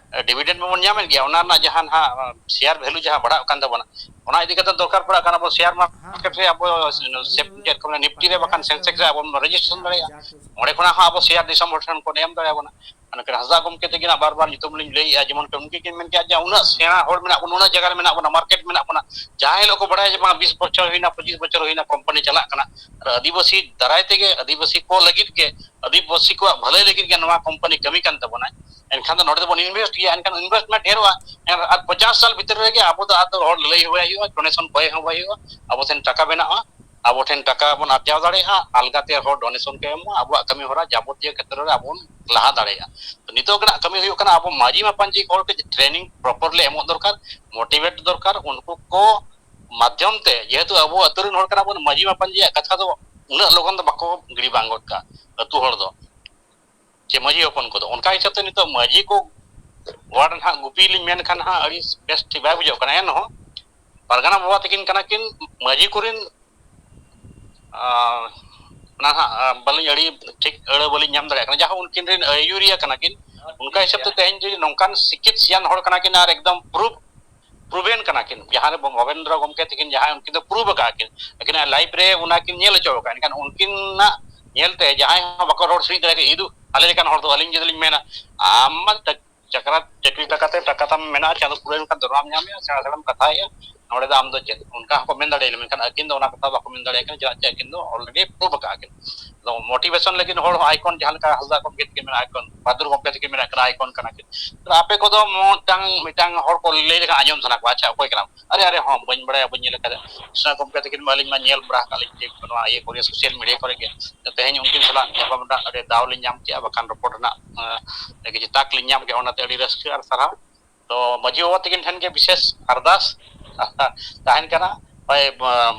ᱰᱤᱵᱤᱰᱮᱱᱰ ᱵᱚᱱ ᱧᱟᱢᱮᱫ ᱜᱮᱭᱟ, ᱚᱱᱟ ᱨᱮᱱᱟᱜ ᱡᱟᱦᱟᱸ ᱱᱟᱦᱟᱜ share value ᱡᱟᱦᱟᱸ ᱵᱟᱲᱦᱟᱜ ᱠᱟᱱ ᱛᱟᱵᱚᱱᱟ, ᱚᱱᱟ ᱤᱫᱤ ᱠᱟᱛᱮ ᱫᱚᱨᱠᱟᱨ ᱯᱟᱲᱟᱜ ᱠᱟᱱᱟ ᱟᱵᱚ share market ᱨᱮ, ᱟᱵᱚ ᱪᱮᱫ ᱠᱚ ᱢᱮᱱᱟ, ᱱᱤᱯᱴᱤ ᱨᱮ ᱵᱟᱠᱷᱟᱱ ᱥᱮᱱᱥᱮᱠᱥ ᱨᱮ ᱟᱵᱚ ᱵᱚᱱ registration ᱫᱟᱲᱮᱭᱟᱜᱼᱟ᱾ ᱚᱸᱰᱮ ᱠᱷᱚᱱᱟᱜ ᱦᱚᱸ ᱟᱵᱚ share ᱫᱤᱥᱚᱢ ᱦᱚᱲ ᱴᱷᱮᱱ ᱠᱚ ᱮᱢ ᱫᱟᱲᱮᱭᱟᱵᱚᱱᱟ᱾ ᱢᱮᱱᱠᱷᱟᱱ ᱦᱟᱸᱥᱫᱟ ᱜᱚᱢᱠᱮ ᱛᱟᱹᱠᱤᱱᱟᱜ ᱵᱟᱨ ᱵᱟᱨ ᱧᱩᱛᱩᱢ ᱞᱤᱧ ᱞᱟᱹᱭᱮᱫᱼᱟ, ᱡᱮᱢᱚᱱ ᱩᱱᱠᱤᱱ ᱠᱤᱱ ᱢᱮᱱ ᱠᱮᱫᱼᱟ ᱡᱮ ᱩᱱᱟᱹᱜ ᱥᱮᱬᱟ ᱦᱚᱲ ᱢᱮᱱᱟᱜ ᱵᱚᱱᱟ, ᱩᱱᱟᱹᱜ ᱡᱟᱭᱜᱟ ᱨᱮ ᱢᱮᱱᱟᱜ ᱵᱚᱱᱟ, market ᱢᱮᱱᱟᱜ ᱵᱚᱱᱟ, ᱡᱟᱦᱟᱸ ᱦᱤᱞᱳᱜ ᱠᱚ ᱵᱟᱲᱟᱭᱟ ᱡᱮ ᱵᱟᱝ ᱵᱤᱥ ᱵᱚᱪᱷᱚᱨ ᱦᱩᱭᱱᱟ, ᱯᱚᱸᱪᱤᱥ ᱵᱚᱪᱷᱚᱨ ᱦᱩᱭᱱᱟ company ᱪᱟᱞᱟᱜ ᱠᱟᱱᱟ, ᱟᱨ ᱟᱹᱫᱤᱵᱟᱹᱥᱤ ᱫᱟᱨᱟᱭ ᱛᱮᱜᱮ, ᱟᱹᱫᱤᱵᱟᱹᱥᱤ ᱠᱚ ᱞᱟᱹᱜᱤᱫ ᱜᱮ, ᱟᱹᱫᱤᱵᱟᱹᱥᱤ ᱠᱚᱣᱟᱜ ᱵᱷᱟᱹᱞᱟᱹᱭ ᱞᱟᱹᱜᱤᱫ ᱜᱮ ᱱᱚᱣᱟ company ᱠᱟᱹᱢᱤ ᱠᱟᱱ ᱛᱟᱵᱚᱱᱟ, ᱮᱱᱠᱷᱟᱱ ᱫᱚ ᱱᱚᱰᱮ ᱫᱚᱵᱚᱱ invest ᱜᱮᱭᱟ, ᱮᱱᱠᱷᱟᱱ investment ᱰᱷᱮᱨᱚᱜᱼᱟ᱾ ᱟᱨ ᱯᱚᱪᱟᱥ ᱥᱟᱞ ᱵᱷᱤᱛᱨᱤ ᱨᱮᱜᱮ ᱟᱵᱚ ᱫᱚ ᱟᱫᱚ ᱦᱚᱲ ᱞᱟᱹᱞᱟᱹᱭ ᱦᱚᱸ ᱵᱟᱭ ᱦᱩᱭᱩᱜᱼᱟ, donation ᱠᱚᱭ ᱦᱚᱸ ᱵᱟᱭ ᱦᱩᱭᱩᱜᱼᱟ, ᱟᱵᱚ ᱴᱷᱮᱱ ᱴᱟᱠᱟ ᱵᱮᱱᱟᱜᱼᱟ, ᱟᱵᱚ ᱴᱷᱮᱱ ᱴᱟᱠᱟ ᱵᱚᱱ ᱟᱨᱡᱟᱣ ᱫᱟᱲᱮᱭᱟᱜᱼᱟ, ᱟᱞᱜᱟᱛᱮ ᱦᱚᱲ donation ᱠᱚ ᱮᱢᱚᱜᱼᱟ, ᱟᱵᱚᱣᱟᱜ ᱠᱟᱹᱢᱤ ᱦᱚᱨᱟ ᱡᱟᱵᱚᱛᱤᱭᱚ ᱠᱷᱮᱛᱨᱚ ᱨᱮ ᱟᱵᱚ ᱵᱚᱱ ᱞᱟᱦᱟ ᱫᱟᱲᱮᱭᱟᱜᱼᱟ᱾ ᱛᱚ ᱱᱤᱛᱚᱜ ᱨᱮᱱᱟᱜ ᱠᱟᱹᱢᱤ ᱦᱩᱭᱩᱜ ᱠᱟᱱᱟ ᱟᱵᱚ ᱢᱟᱹᱡᱷᱤ ᱢᱟᱯᱟᱧᱡᱤ ᱦᱚᱲ ᱠᱚ training properly ᱮᱢᱚᱜ ᱫᱚᱨᱠᱟᱨ, motivate ᱫᱚᱨᱠᱟᱨ, ᱩᱱᱠᱩ ᱠᱚ ᱢᱟᱫᱽᱫᱷᱚᱢ ᱛᱮ, ᱡᱮᱦᱮᱛᱩ ᱟᱵᱚ ᱟᱹᱛᱩ ᱨᱮᱱ ᱦᱚᱲ ᱠᱟᱱᱟ ᱵᱚᱱ, ᱢᱟᱹᱡᱷᱤ ᱢᱟᱯᱟᱧᱡᱤᱭᱟᱜ ᱠᱟᱛᱷᱟ ᱫᱚ ᱩᱱᱟᱹᱜ ᱞᱚᱜᱚᱱ ᱫᱚ ᱵᱟᱠᱚ ᱜᱤᱰᱤ ᱵᱟᱝ ᱜᱚᱫ ᱠᱟᱜᱼᱟ ᱟᱹᱛᱩ ᱦᱚᱲ ᱫᱚ, ᱪᱮ ᱢᱟᱹᱡᱷᱤ ᱦᱚᱯᱚᱱ ᱠᱚᱫᱚ᱾ ᱚᱱᱠᱟ ᱦᱤᱥᱟᱹᱵ ᱛᱮ ᱱᱤᱛᱚᱜ ᱢᱟᱹᱡᱷᱤ ᱠᱚ ward ᱨᱮ ᱱᱟᱦᱟᱜ ᱜᱩᱯᱤ ᱞᱤᱧ ᱢᱮᱱ ᱠᱷᱟᱱ ᱦᱟᱸᱜ ᱟᱹᱰᱤ ᱵᱮᱥ ᱴᱷᱤᱠ ᱵᱟᱭ ᱵᱩᱡᱷᱟᱹᱜ ᱠᱟᱱᱟ, ᱮᱱᱦᱚᱸ ᱯᱟᱨᱜᱟᱱᱟ ᱵᱟᱵᱟ ᱛᱟᱹᱠᱤᱱ ᱠᱟᱱᱟ ᱠᱤᱱ, ᱢᱟᱹᱡᱷᱤ ᱠᱚᱨᱮᱱ ᱟᱨ ᱚᱱᱟ ᱦᱟᱸᱜ, ᱟᱨ ᱵᱟᱹᱞᱤᱧ, ᱟᱹᱰᱤ ᱴᱷᱤᱠ ᱟᱹᱲᱟᱹ ᱵᱟᱹᱞᱤᱧ ᱧᱟᱢ ᱫᱟᱲᱮᱭᱟᱜ ᱠᱟᱱᱟ, ᱡᱟᱦᱟᱸ ᱩᱱᱠᱤᱱ ᱨᱮᱱ ᱟᱹᱭᱩᱨᱤᱭᱟᱹ ᱠᱟᱱᱟ ᱠᱤᱱ᱾ ᱚᱱᱠᱟ ᱦᱤᱥᱟᱹᱵ ᱛᱮ ᱛᱮᱦᱮᱧ ᱡᱩᱫᱤ ᱱᱚᱝᱠᱟᱱ ᱥᱤᱠᱠᱷᱤᱛ ᱥᱤᱭᱟᱱ ᱦᱚᱲ ᱠᱟᱱᱟ ᱠᱤᱱ ᱟᱨ ᱮᱠᱫᱚᱢ proof proven ᱠᱟᱱᱟ ᱠᱤᱱ, ᱡᱟᱦᱟᱸ ᱨᱮ ᱵᱷᱚᱵᱮᱱᱫᱨᱚ ᱜᱚᱢᱠᱮ ᱛᱟᱹᱠᱤᱱ ᱡᱟᱦᱟᱸᱭ ᱩᱱᱠᱤᱱ ᱫᱚ prove ᱟᱠᱟᱫ ᱠᱤᱱ, ᱟᱹᱠᱤᱱᱟᱜ life ᱨᱮ ᱚᱱᱟ ᱠᱤᱱ ᱧᱮᱞ ᱦᱚᱪᱚ ᱟᱠᱟᱫ, ᱮᱱᱠᱷᱟᱱ ᱩᱱᱠᱤᱱᱟᱜ ᱧᱮᱞᱛᱮ ᱡᱟᱦᱟᱸᱭ ᱦᱚᱸ ᱵᱟᱠᱚ ᱨᱚᱲ ᱥᱟᱹᱨᱤ ᱫᱟᱲᱮᱭᱟᱜ ᱠᱟᱱᱟ, ᱤᱫᱩ ᱟᱞᱮ ᱞᱮᱠᱟᱱ ᱦᱚᱲ ᱫᱚ ᱟᱹᱞᱤᱧ ᱡᱩᱫᱤ ᱞᱤᱧ ᱢᱮᱱᱟ, ᱟᱢ ᱢᱟ ᱪᱟᱠᱨᱟ ᱪᱟᱹᱠᱨᱤ ᱴᱟᱠᱟ ᱛᱮ ᱴᱟᱠᱟ ᱛᱟᱢ ᱢᱮᱱᱟᱜᱼᱟ, ᱪᱟᱸᱫᱳ ᱯᱩᱨᱟᱹᱣ ᱞᱮᱱᱠᱷᱟᱱ ᱫᱚᱨᱢᱟᱢ ᱧᱟᱢᱮᱜᱼᱟ, ᱥᱮᱬᱟ ᱥᱮᱬᱟᱢ ᱠᱟᱛᱷᱟᱭᱮᱜᱼᱟ, ᱱᱚᱰᱮ ᱫᱚ ᱟᱢ ᱫᱚ ᱪᱮᱫ? ᱚᱱᱠᱟ ᱦᱚᱸᱠᱚ ᱢᱮᱱ ᱫᱟᱲᱮᱭᱟᱜᱼᱟ, ᱢᱮᱱᱠᱷᱟᱱ ᱟᱹᱠᱤᱱ ᱫᱚ ᱚᱱᱟ ᱠᱟᱛᱷᱟ ᱵᱟᱠᱚ ᱢᱮᱱ ᱫᱟᱲᱮᱭᱟᱜ ᱠᱟᱱᱟ, ᱪᱮᱫᱟᱜ ᱪᱮ ᱟᱹᱠᱤᱱ ᱫᱚ already prove ᱟᱠᱟᱫ ᱟᱹᱠᱤᱱ᱾ ᱟᱫᱚ motivation ᱞᱟᱹᱜᱤᱫ ᱦᱚᱲ ᱦᱚᱸ icon, ᱡᱟᱦᱟᱸ ᱞᱮᱠᱟ ᱦᱟᱸᱥᱫᱟ ᱜᱚᱢᱠᱮ ᱛᱟᱹᱠᱤᱱ ᱢᱮᱱᱟᱜ icon, ᱵᱷᱟᱫᱩᱨ ᱜᱚᱢᱠᱮ ᱛᱟᱹᱠᱤᱱ ᱢᱮᱱᱟᱜ ᱠᱤᱱᱟ icon ᱠᱟᱱᱟ ᱠᱤᱱ, ᱟᱫᱚ ᱟᱯᱮ ᱠᱚᱫᱚ ᱢᱤᱫᱴᱟᱝ ᱢᱤᱫᱴᱟᱝ ᱦᱚᱲ ᱠᱚ ᱞᱟᱹᱭ ᱞᱮᱠᱷᱟᱱ ᱟᱸᱡᱚᱢ ᱥᱟᱱᱟ ᱠᱚᱣᱟ, ᱟᱪᱪᱷᱟ ᱚᱠᱚᱭ ᱠᱟᱱᱟᱢ? ᱟᱨᱮ ᱟᱨᱮ ᱦᱚᱸ ᱵᱟᱹᱧ ᱵᱟᱲᱟᱭᱟ, ᱵᱟᱹᱧ ᱧᱮᱞ ᱟᱠᱟᱫᱟ᱾ ᱠᱨᱤᱥᱱᱟ ᱜᱚᱢᱠᱮ ᱛᱟᱹᱠᱤᱱ ᱢᱟ ᱟᱹᱞᱤᱧ ᱢᱟ ᱧᱮᱞ ᱵᱟᱲᱟ ᱟᱠᱟᱫ ᱞᱤᱧ ᱴᱷᱤᱠ ᱱᱚᱣᱟ ᱤᱭᱟᱹ ᱠᱚᱨᱮ, social media ᱠᱚᱨᱮ ᱜᱮ᱾ ᱛᱮᱦᱮᱧ ᱩᱱᱠᱤᱱ ᱥᱟᱞᱟᱜ ᱧᱟᱯᱟᱢ ᱨᱮᱱᱟᱜ ᱟᱹᱰᱤ ᱫᱟᱣ ᱞᱤᱧ ᱧᱟᱢ ᱠᱮᱜᱼᱟ, ᱵᱟᱠᱷᱟᱱ ᱨᱚᱯᱚᱲ ᱨᱮᱱᱟᱜ ᱮᱸ, ᱠᱤᱪᱷᱩ ᱛᱟᱠ ᱞᱤᱧ ᱧᱟᱢ ᱠᱮᱜᱼᱟ, ᱚᱱᱟᱛᱮ ᱟᱹᱰᱤ ᱨᱟᱹᱥᱠᱟᱹ ᱟᱨ ᱥᱟᱨᱦᱟᱣ᱾ ᱛᱚ ᱢᱟᱹᱡᱷᱤ ᱵᱟᱵᱟ ᱛᱟᱹᱠᱤᱱ ᱴᱷᱮᱱ ᱜᱮ ᱵᱤᱥᱮᱥ ᱟᱨᱫᱟᱥ ᱛᱟᱦᱮᱱ ᱠᱟᱱᱟ, ᱦᱳᱭ, ᱮᱸ,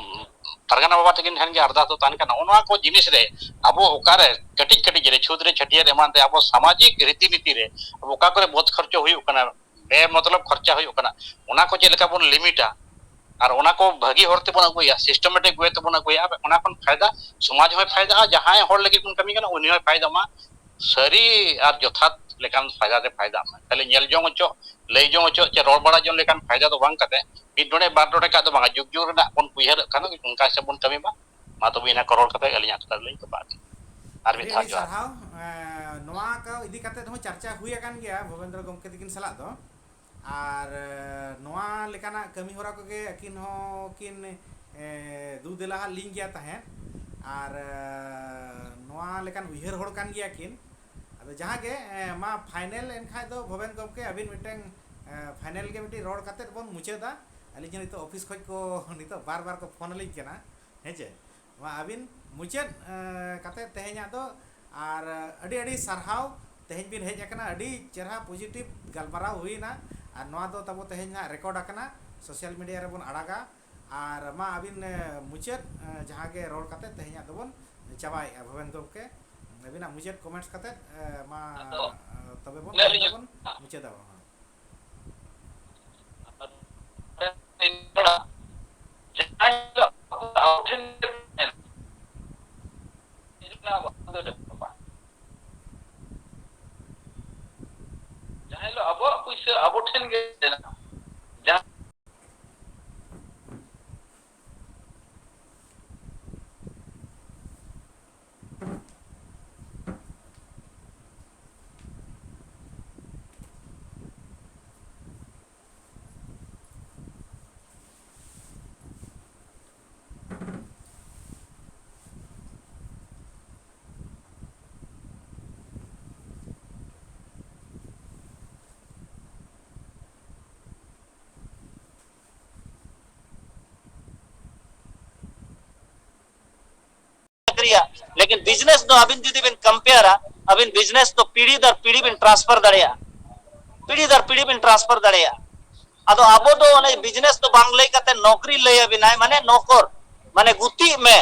ᱯᱟᱨᱜᱟᱱᱟ ᱵᱟᱵᱟ ᱛᱟᱹᱠᱤᱱ ᱴᱷᱮᱱ ᱜᱮ ᱟᱨᱫᱟᱥ ᱫᱚ ᱛᱟᱦᱮᱱ ᱠᱟᱱᱟ᱾ ᱱᱚᱜᱼᱚ ᱱᱚᱣᱟ ᱠᱚ ᱡᱤᱱᱤᱥ ᱨᱮ ᱟᱵᱚ ᱚᱠᱟᱨᱮ ᱠᱟᱹᱴᱤᱡ ᱠᱟᱹᱴᱤᱡ ᱨᱮ ᱪᱷᱩᱛ ᱨᱮ ᱪᱷᱟᱹᱴᱭᱟᱹᱨ ᱮᱢᱟᱱ ᱨᱮ ᱟᱵᱚ ᱥᱟᱢᱟᱡᱤᱠ ᱨᱤᱛᱤ ᱱᱤᱛᱤ ᱨᱮ ᱟᱵᱚ ᱚᱠᱟ ᱠᱚᱨᱮ ᱵᱚᱫ ᱠᱷᱚᱨᱪᱚ ᱦᱩᱭᱩᱜ ᱠᱟᱱᱟ, ᱵᱮ ᱢᱚᱛᱞᱚᱵ ᱠᱷᱚᱨᱪᱟ ᱦᱩᱭᱩᱜ ᱠᱟᱱᱟ, ᱚᱱᱟ ᱠᱚ ᱪᱮᱫ ᱞᱮᱠᱟ ᱵᱚᱱ ᱞᱤᱢᱤᱴᱟ, ᱟᱨ ᱚᱱᱟ ᱠᱚ ᱵᱷᱟᱹᱜᱤ ᱦᱚᱨ ᱛᱮᱵᱚᱱ ᱟᱹᱜᱩᱭᱟ, systematic way ᱛᱮᱵᱚᱱ ᱟᱹᱜᱩᱭᱟ, ᱚᱱᱟ ᱠᱷᱚᱱ ᱯᱷᱟᱭᱫᱟ ᱥᱚᱢᱟᱡᱽ ᱦᱚᱸᱭ ᱯᱷᱟᱭᱫᱟᱜᱼᱟ, ᱡᱟᱦᱟᱸᱭ ᱦᱚᱲ ᱞᱟᱹᱜᱤᱫ ᱵᱚᱱ ᱠᱟᱹᱢᱤ ᱠᱟᱱᱟ ᱩᱱᱤ ᱦᱚᱸᱭ ᱯᱷᱟᱭᱫᱟᱜ ᱢᱟ, ᱥᱟᱹᱨᱤ ᱟᱨ ᱡᱚᱛᱷᱟᱛ ᱞᱮᱠᱟᱱ ᱯᱷᱟᱭᱫᱟ ᱨᱮ ᱯᱷᱟᱭᱫᱟᱜ ᱢᱟ᱾ ᱠᱷᱟᱹᱞᱤ ᱧᱮᱞ ᱡᱚᱝ ᱦᱚᱪᱚ, ᱞᱟᱹᱭ ᱡᱚᱝ ᱦᱚᱪᱚ ᱪᱮ ᱨᱚᱲ ᱵᱟᱲᱟ ᱡᱚᱝ ᱞᱮᱠᱟᱱ ᱯᱷᱟᱭᱫᱟ ᱫᱚ ᱵᱟᱝ ᱠᱟᱛᱮ, ᱢᱤᱫ ᱰᱚᱸᱰᱮ ᱵᱟᱨ ᱰᱚᱸᱰᱮ ᱠᱟᱜ ᱫᱚ ᱵᱟᱝᱟ, ᱡᱩᱜᱽ ᱡᱩᱜᱽ ᱨᱮᱱᱟᱜ ᱵᱚᱱ ᱩᱭᱦᱟᱹᱨᱚᱜ ᱠᱷᱟᱱ ᱚᱱᱠᱟ ᱦᱤᱥᱟᱹᱵ ᱵᱚᱱ ᱠᱟᱹᱢᱤ ᱢᱟ᱾ ᱢᱟ ᱛᱚᱵᱮ ᱤᱱᱟᱹ ᱠᱚ ᱨᱚᱲ ᱠᱟᱛᱮ ᱟᱹᱞᱤᱧᱟᱜ ᱠᱟᱛᱷᱟ ᱫᱚᱞᱤᱧ ᱛᱚᱯᱟᱜ ᱠᱮᱫᱟ᱾ ᱟᱨ ᱢᱤᱫ ᱟᱹᱰᱤ ᱫᱷᱟᱣ ᱟᱹᱰᱤ ᱡᱚᱦᱟᱨ᱾ ᱥᱟᱨᱦᱟᱣ᱾ ᱮᱸ, ᱱᱚᱣᱟ ᱠᱚ ᱤᱫᱤ ᱠᱟᱛᱮ ᱦᱚᱸ ᱪᱟᱨᱪᱟ ᱦᱩᱭ ᱟᱠᱟᱱ ᱜᱮᱭᱟ ᱵᱷᱩᱵᱮᱱᱫᱨᱚ ᱜᱚᱢᱠᱮ ᱛᱟᱹᱠᱤᱱ ᱥᱟᱞᱟᱜ ᱫᱚ᱾ ᱟᱨ, ᱮᱸ, ᱱᱚᱣᱟ ᱞᱮᱠᱟᱱᱟᱜ ᱠᱟᱹᱢᱤ ᱦᱚᱨᱟ ᱠᱚᱜᱮ ᱟᱹᱠᱤᱱ ᱦᱚᱸ ᱠᱤᱱ, ᱮᱸ, ᱫᱩ ᱫᱮᱞᱟ ᱦᱟᱜ ᱞᱤᱧ ᱜᱮᱭᱟ ᱛᱟᱦᱮᱸᱫ᱾ ᱟᱨ, ᱮᱸ, ᱱᱚᱣᱟ ᱞᱮᱠᱟᱱ ᱩᱭᱦᱟᱹᱨ ᱦᱚᱲ ᱠᱟᱱ ᱜᱮᱭᱟ ᱠᱤᱱ᱾ ᱟᱫᱚ ᱡᱟᱦᱟᱸ ᱜᱮ, ᱮᱸ, ᱢᱟ ᱯᱷᱟᱭᱱᱮᱞ ᱮᱱ ᱠᱷᱟᱡ ᱫᱚ ᱵᱷᱩᱵᱮᱱ ᱜᱚᱢᱠᱮ ᱟᱹᱵᱤᱱ ᱢᱤᱫᱴᱟᱝ, ᱮᱸ, ᱯᱷᱟᱭᱱᱮᱞ ᱜᱮ ᱢᱤᱫᱴᱤᱡ ᱨᱚᱲ ᱠᱟᱛᱮᱫ ᱵᱚᱱ ᱢᱩᱪᱟᱹᱫᱟ᱾ ᱟᱹᱞᱤᱧ ᱦᱚᱸ ᱱᱤᱛᱚᱜ ᱚᱯᱷᱤᱥ ᱠᱷᱚᱡ ᱠᱚ ᱱᱤᱛᱚᱜ ᱵᱟᱨ ᱵᱟᱨ ᱠᱚ ᱯᱷᱳᱱ ᱟᱹᱞᱤᱧ ᱠᱟᱱᱟ᱾ ᱦᱮᱸ ᱪᱮ? ᱢᱟ ᱟᱹᱵᱤᱱ ᱢᱩᱪᱟᱹᱫ, ᱮᱸ, ᱠᱟᱛᱮ ᱛᱮᱦᱮᱧᱟᱜ ᱫᱚ, ᱟᱨ, ᱮᱸ, ᱟᱹᱰᱤ ᱟᱹᱰᱤ ᱥᱟᱨᱦᱟᱣ, ᱛᱮᱦᱮᱧ ᱵᱤᱱ ᱦᱮᱡ ᱟᱠᱟᱱᱟ, ᱟᱹᱰᱤ ᱪᱮᱨᱦᱟ positive ᱜᱟᱞᱢᱟᱨᱟᱣ ᱦᱩᱭᱱᱟ᱾ ᱟᱨ ᱱᱚᱣᱟ ᱫᱚ ᱛᱟᱵᱚ ᱛᱮᱦᱮᱧ ᱦᱟᱸᱜ record ᱟᱠᱟᱱᱟ, social media ᱨᱮᱵᱚᱱ ᱟᱲᱟᱜᱟ᱾ ᱟᱨ ᱢᱟ ᱟᱹᱵᱤᱱ, ᱮᱸ, ᱢᱩᱪᱟᱹᱫ, ᱮᱸ, ᱡᱟᱦᱟᱸ ᱜᱮ ᱨᱚᱲ ᱠᱟᱛᱮ ᱛᱮᱦᱮᱧᱟᱜ ᱫᱚᱵᱚᱱ ᱪᱟᱵᱟᱭᱮᱫᱼᱟ᱾ ᱵᱷᱩᱵᱮᱱ ᱜᱚᱢᱠᱮ, ᱟᱹᱵᱤᱱᱟᱜ ᱢᱩᱪᱟᱹᱫ comments ᱠᱟᱛᱮ, ᱮᱸ, ᱢᱟ, ᱟᱫᱚ ᱮᱸ, ᱛᱚᱵᱮ ᱵᱚᱱ ᱤᱱᱟᱹᱜ ᱛᱮᱦᱮᱧ ᱞᱤᱧ ᱫᱚᱵᱚᱱ ᱢᱩᱪᱟᱹᱫᱟ᱾ ᱡᱟᱦᱟᱸ ᱦᱤᱞᱳᱜ ᱟᱵᱚ ᱴᱷᱮᱱ ᱜᱮ ᱛᱟᱦᱮᱱᱟ, ᱡᱟᱦᱟᱸ ᱦᱤᱞᱳᱜ ᱟᱵᱚᱣᱟᱜ ᱯᱩᱭᱥᱟᱹ ᱟᱵᱚ ᱴᱷᱮᱱ ᱜᱮ ᱛᱟᱦᱮᱱᱟ, ᱡᱟᱦᱟᱸ ᱪᱟᱹᱠᱨᱤᱭᱟ᱾ ᱞᱮᱠᱤᱱ business ᱫᱚ ᱟᱹᱵᱤᱱ ᱡᱩᱫᱤ ᱵᱤᱱ compareᱟ, ᱟᱹᱵᱤᱱ business ᱫᱚ ᱯᱤᱲᱦᱤ ᱫᱚᱨ ᱯᱤᱲᱦᱤ ᱵᱤᱱ transfer ᱫᱟᱲᱮᱭᱟᱜᱼᱟ, ᱯᱤᱲᱦᱤ ᱫᱚᱨ ᱯᱤᱲᱦᱤ ᱵᱤᱱ transfer ᱫᱟᱲᱮᱭᱟᱜᱼᱟ᱾ ᱟᱫᱚ ᱟᱵᱚ ᱫᱚ ᱚᱱᱮ business ᱫᱚ ᱵᱟᱝ ᱞᱟᱹᱭ ᱠᱟᱛᱮ ᱱᱚᱠᱨᱤ ᱞᱟᱹᱭ ᱟᱵᱤᱱᱟᱭ, ᱢᱟᱱᱮ ᱱᱚᱠᱚᱨ, ᱢᱟᱱᱮ ᱜᱩᱛᱤᱜ ᱢᱮ,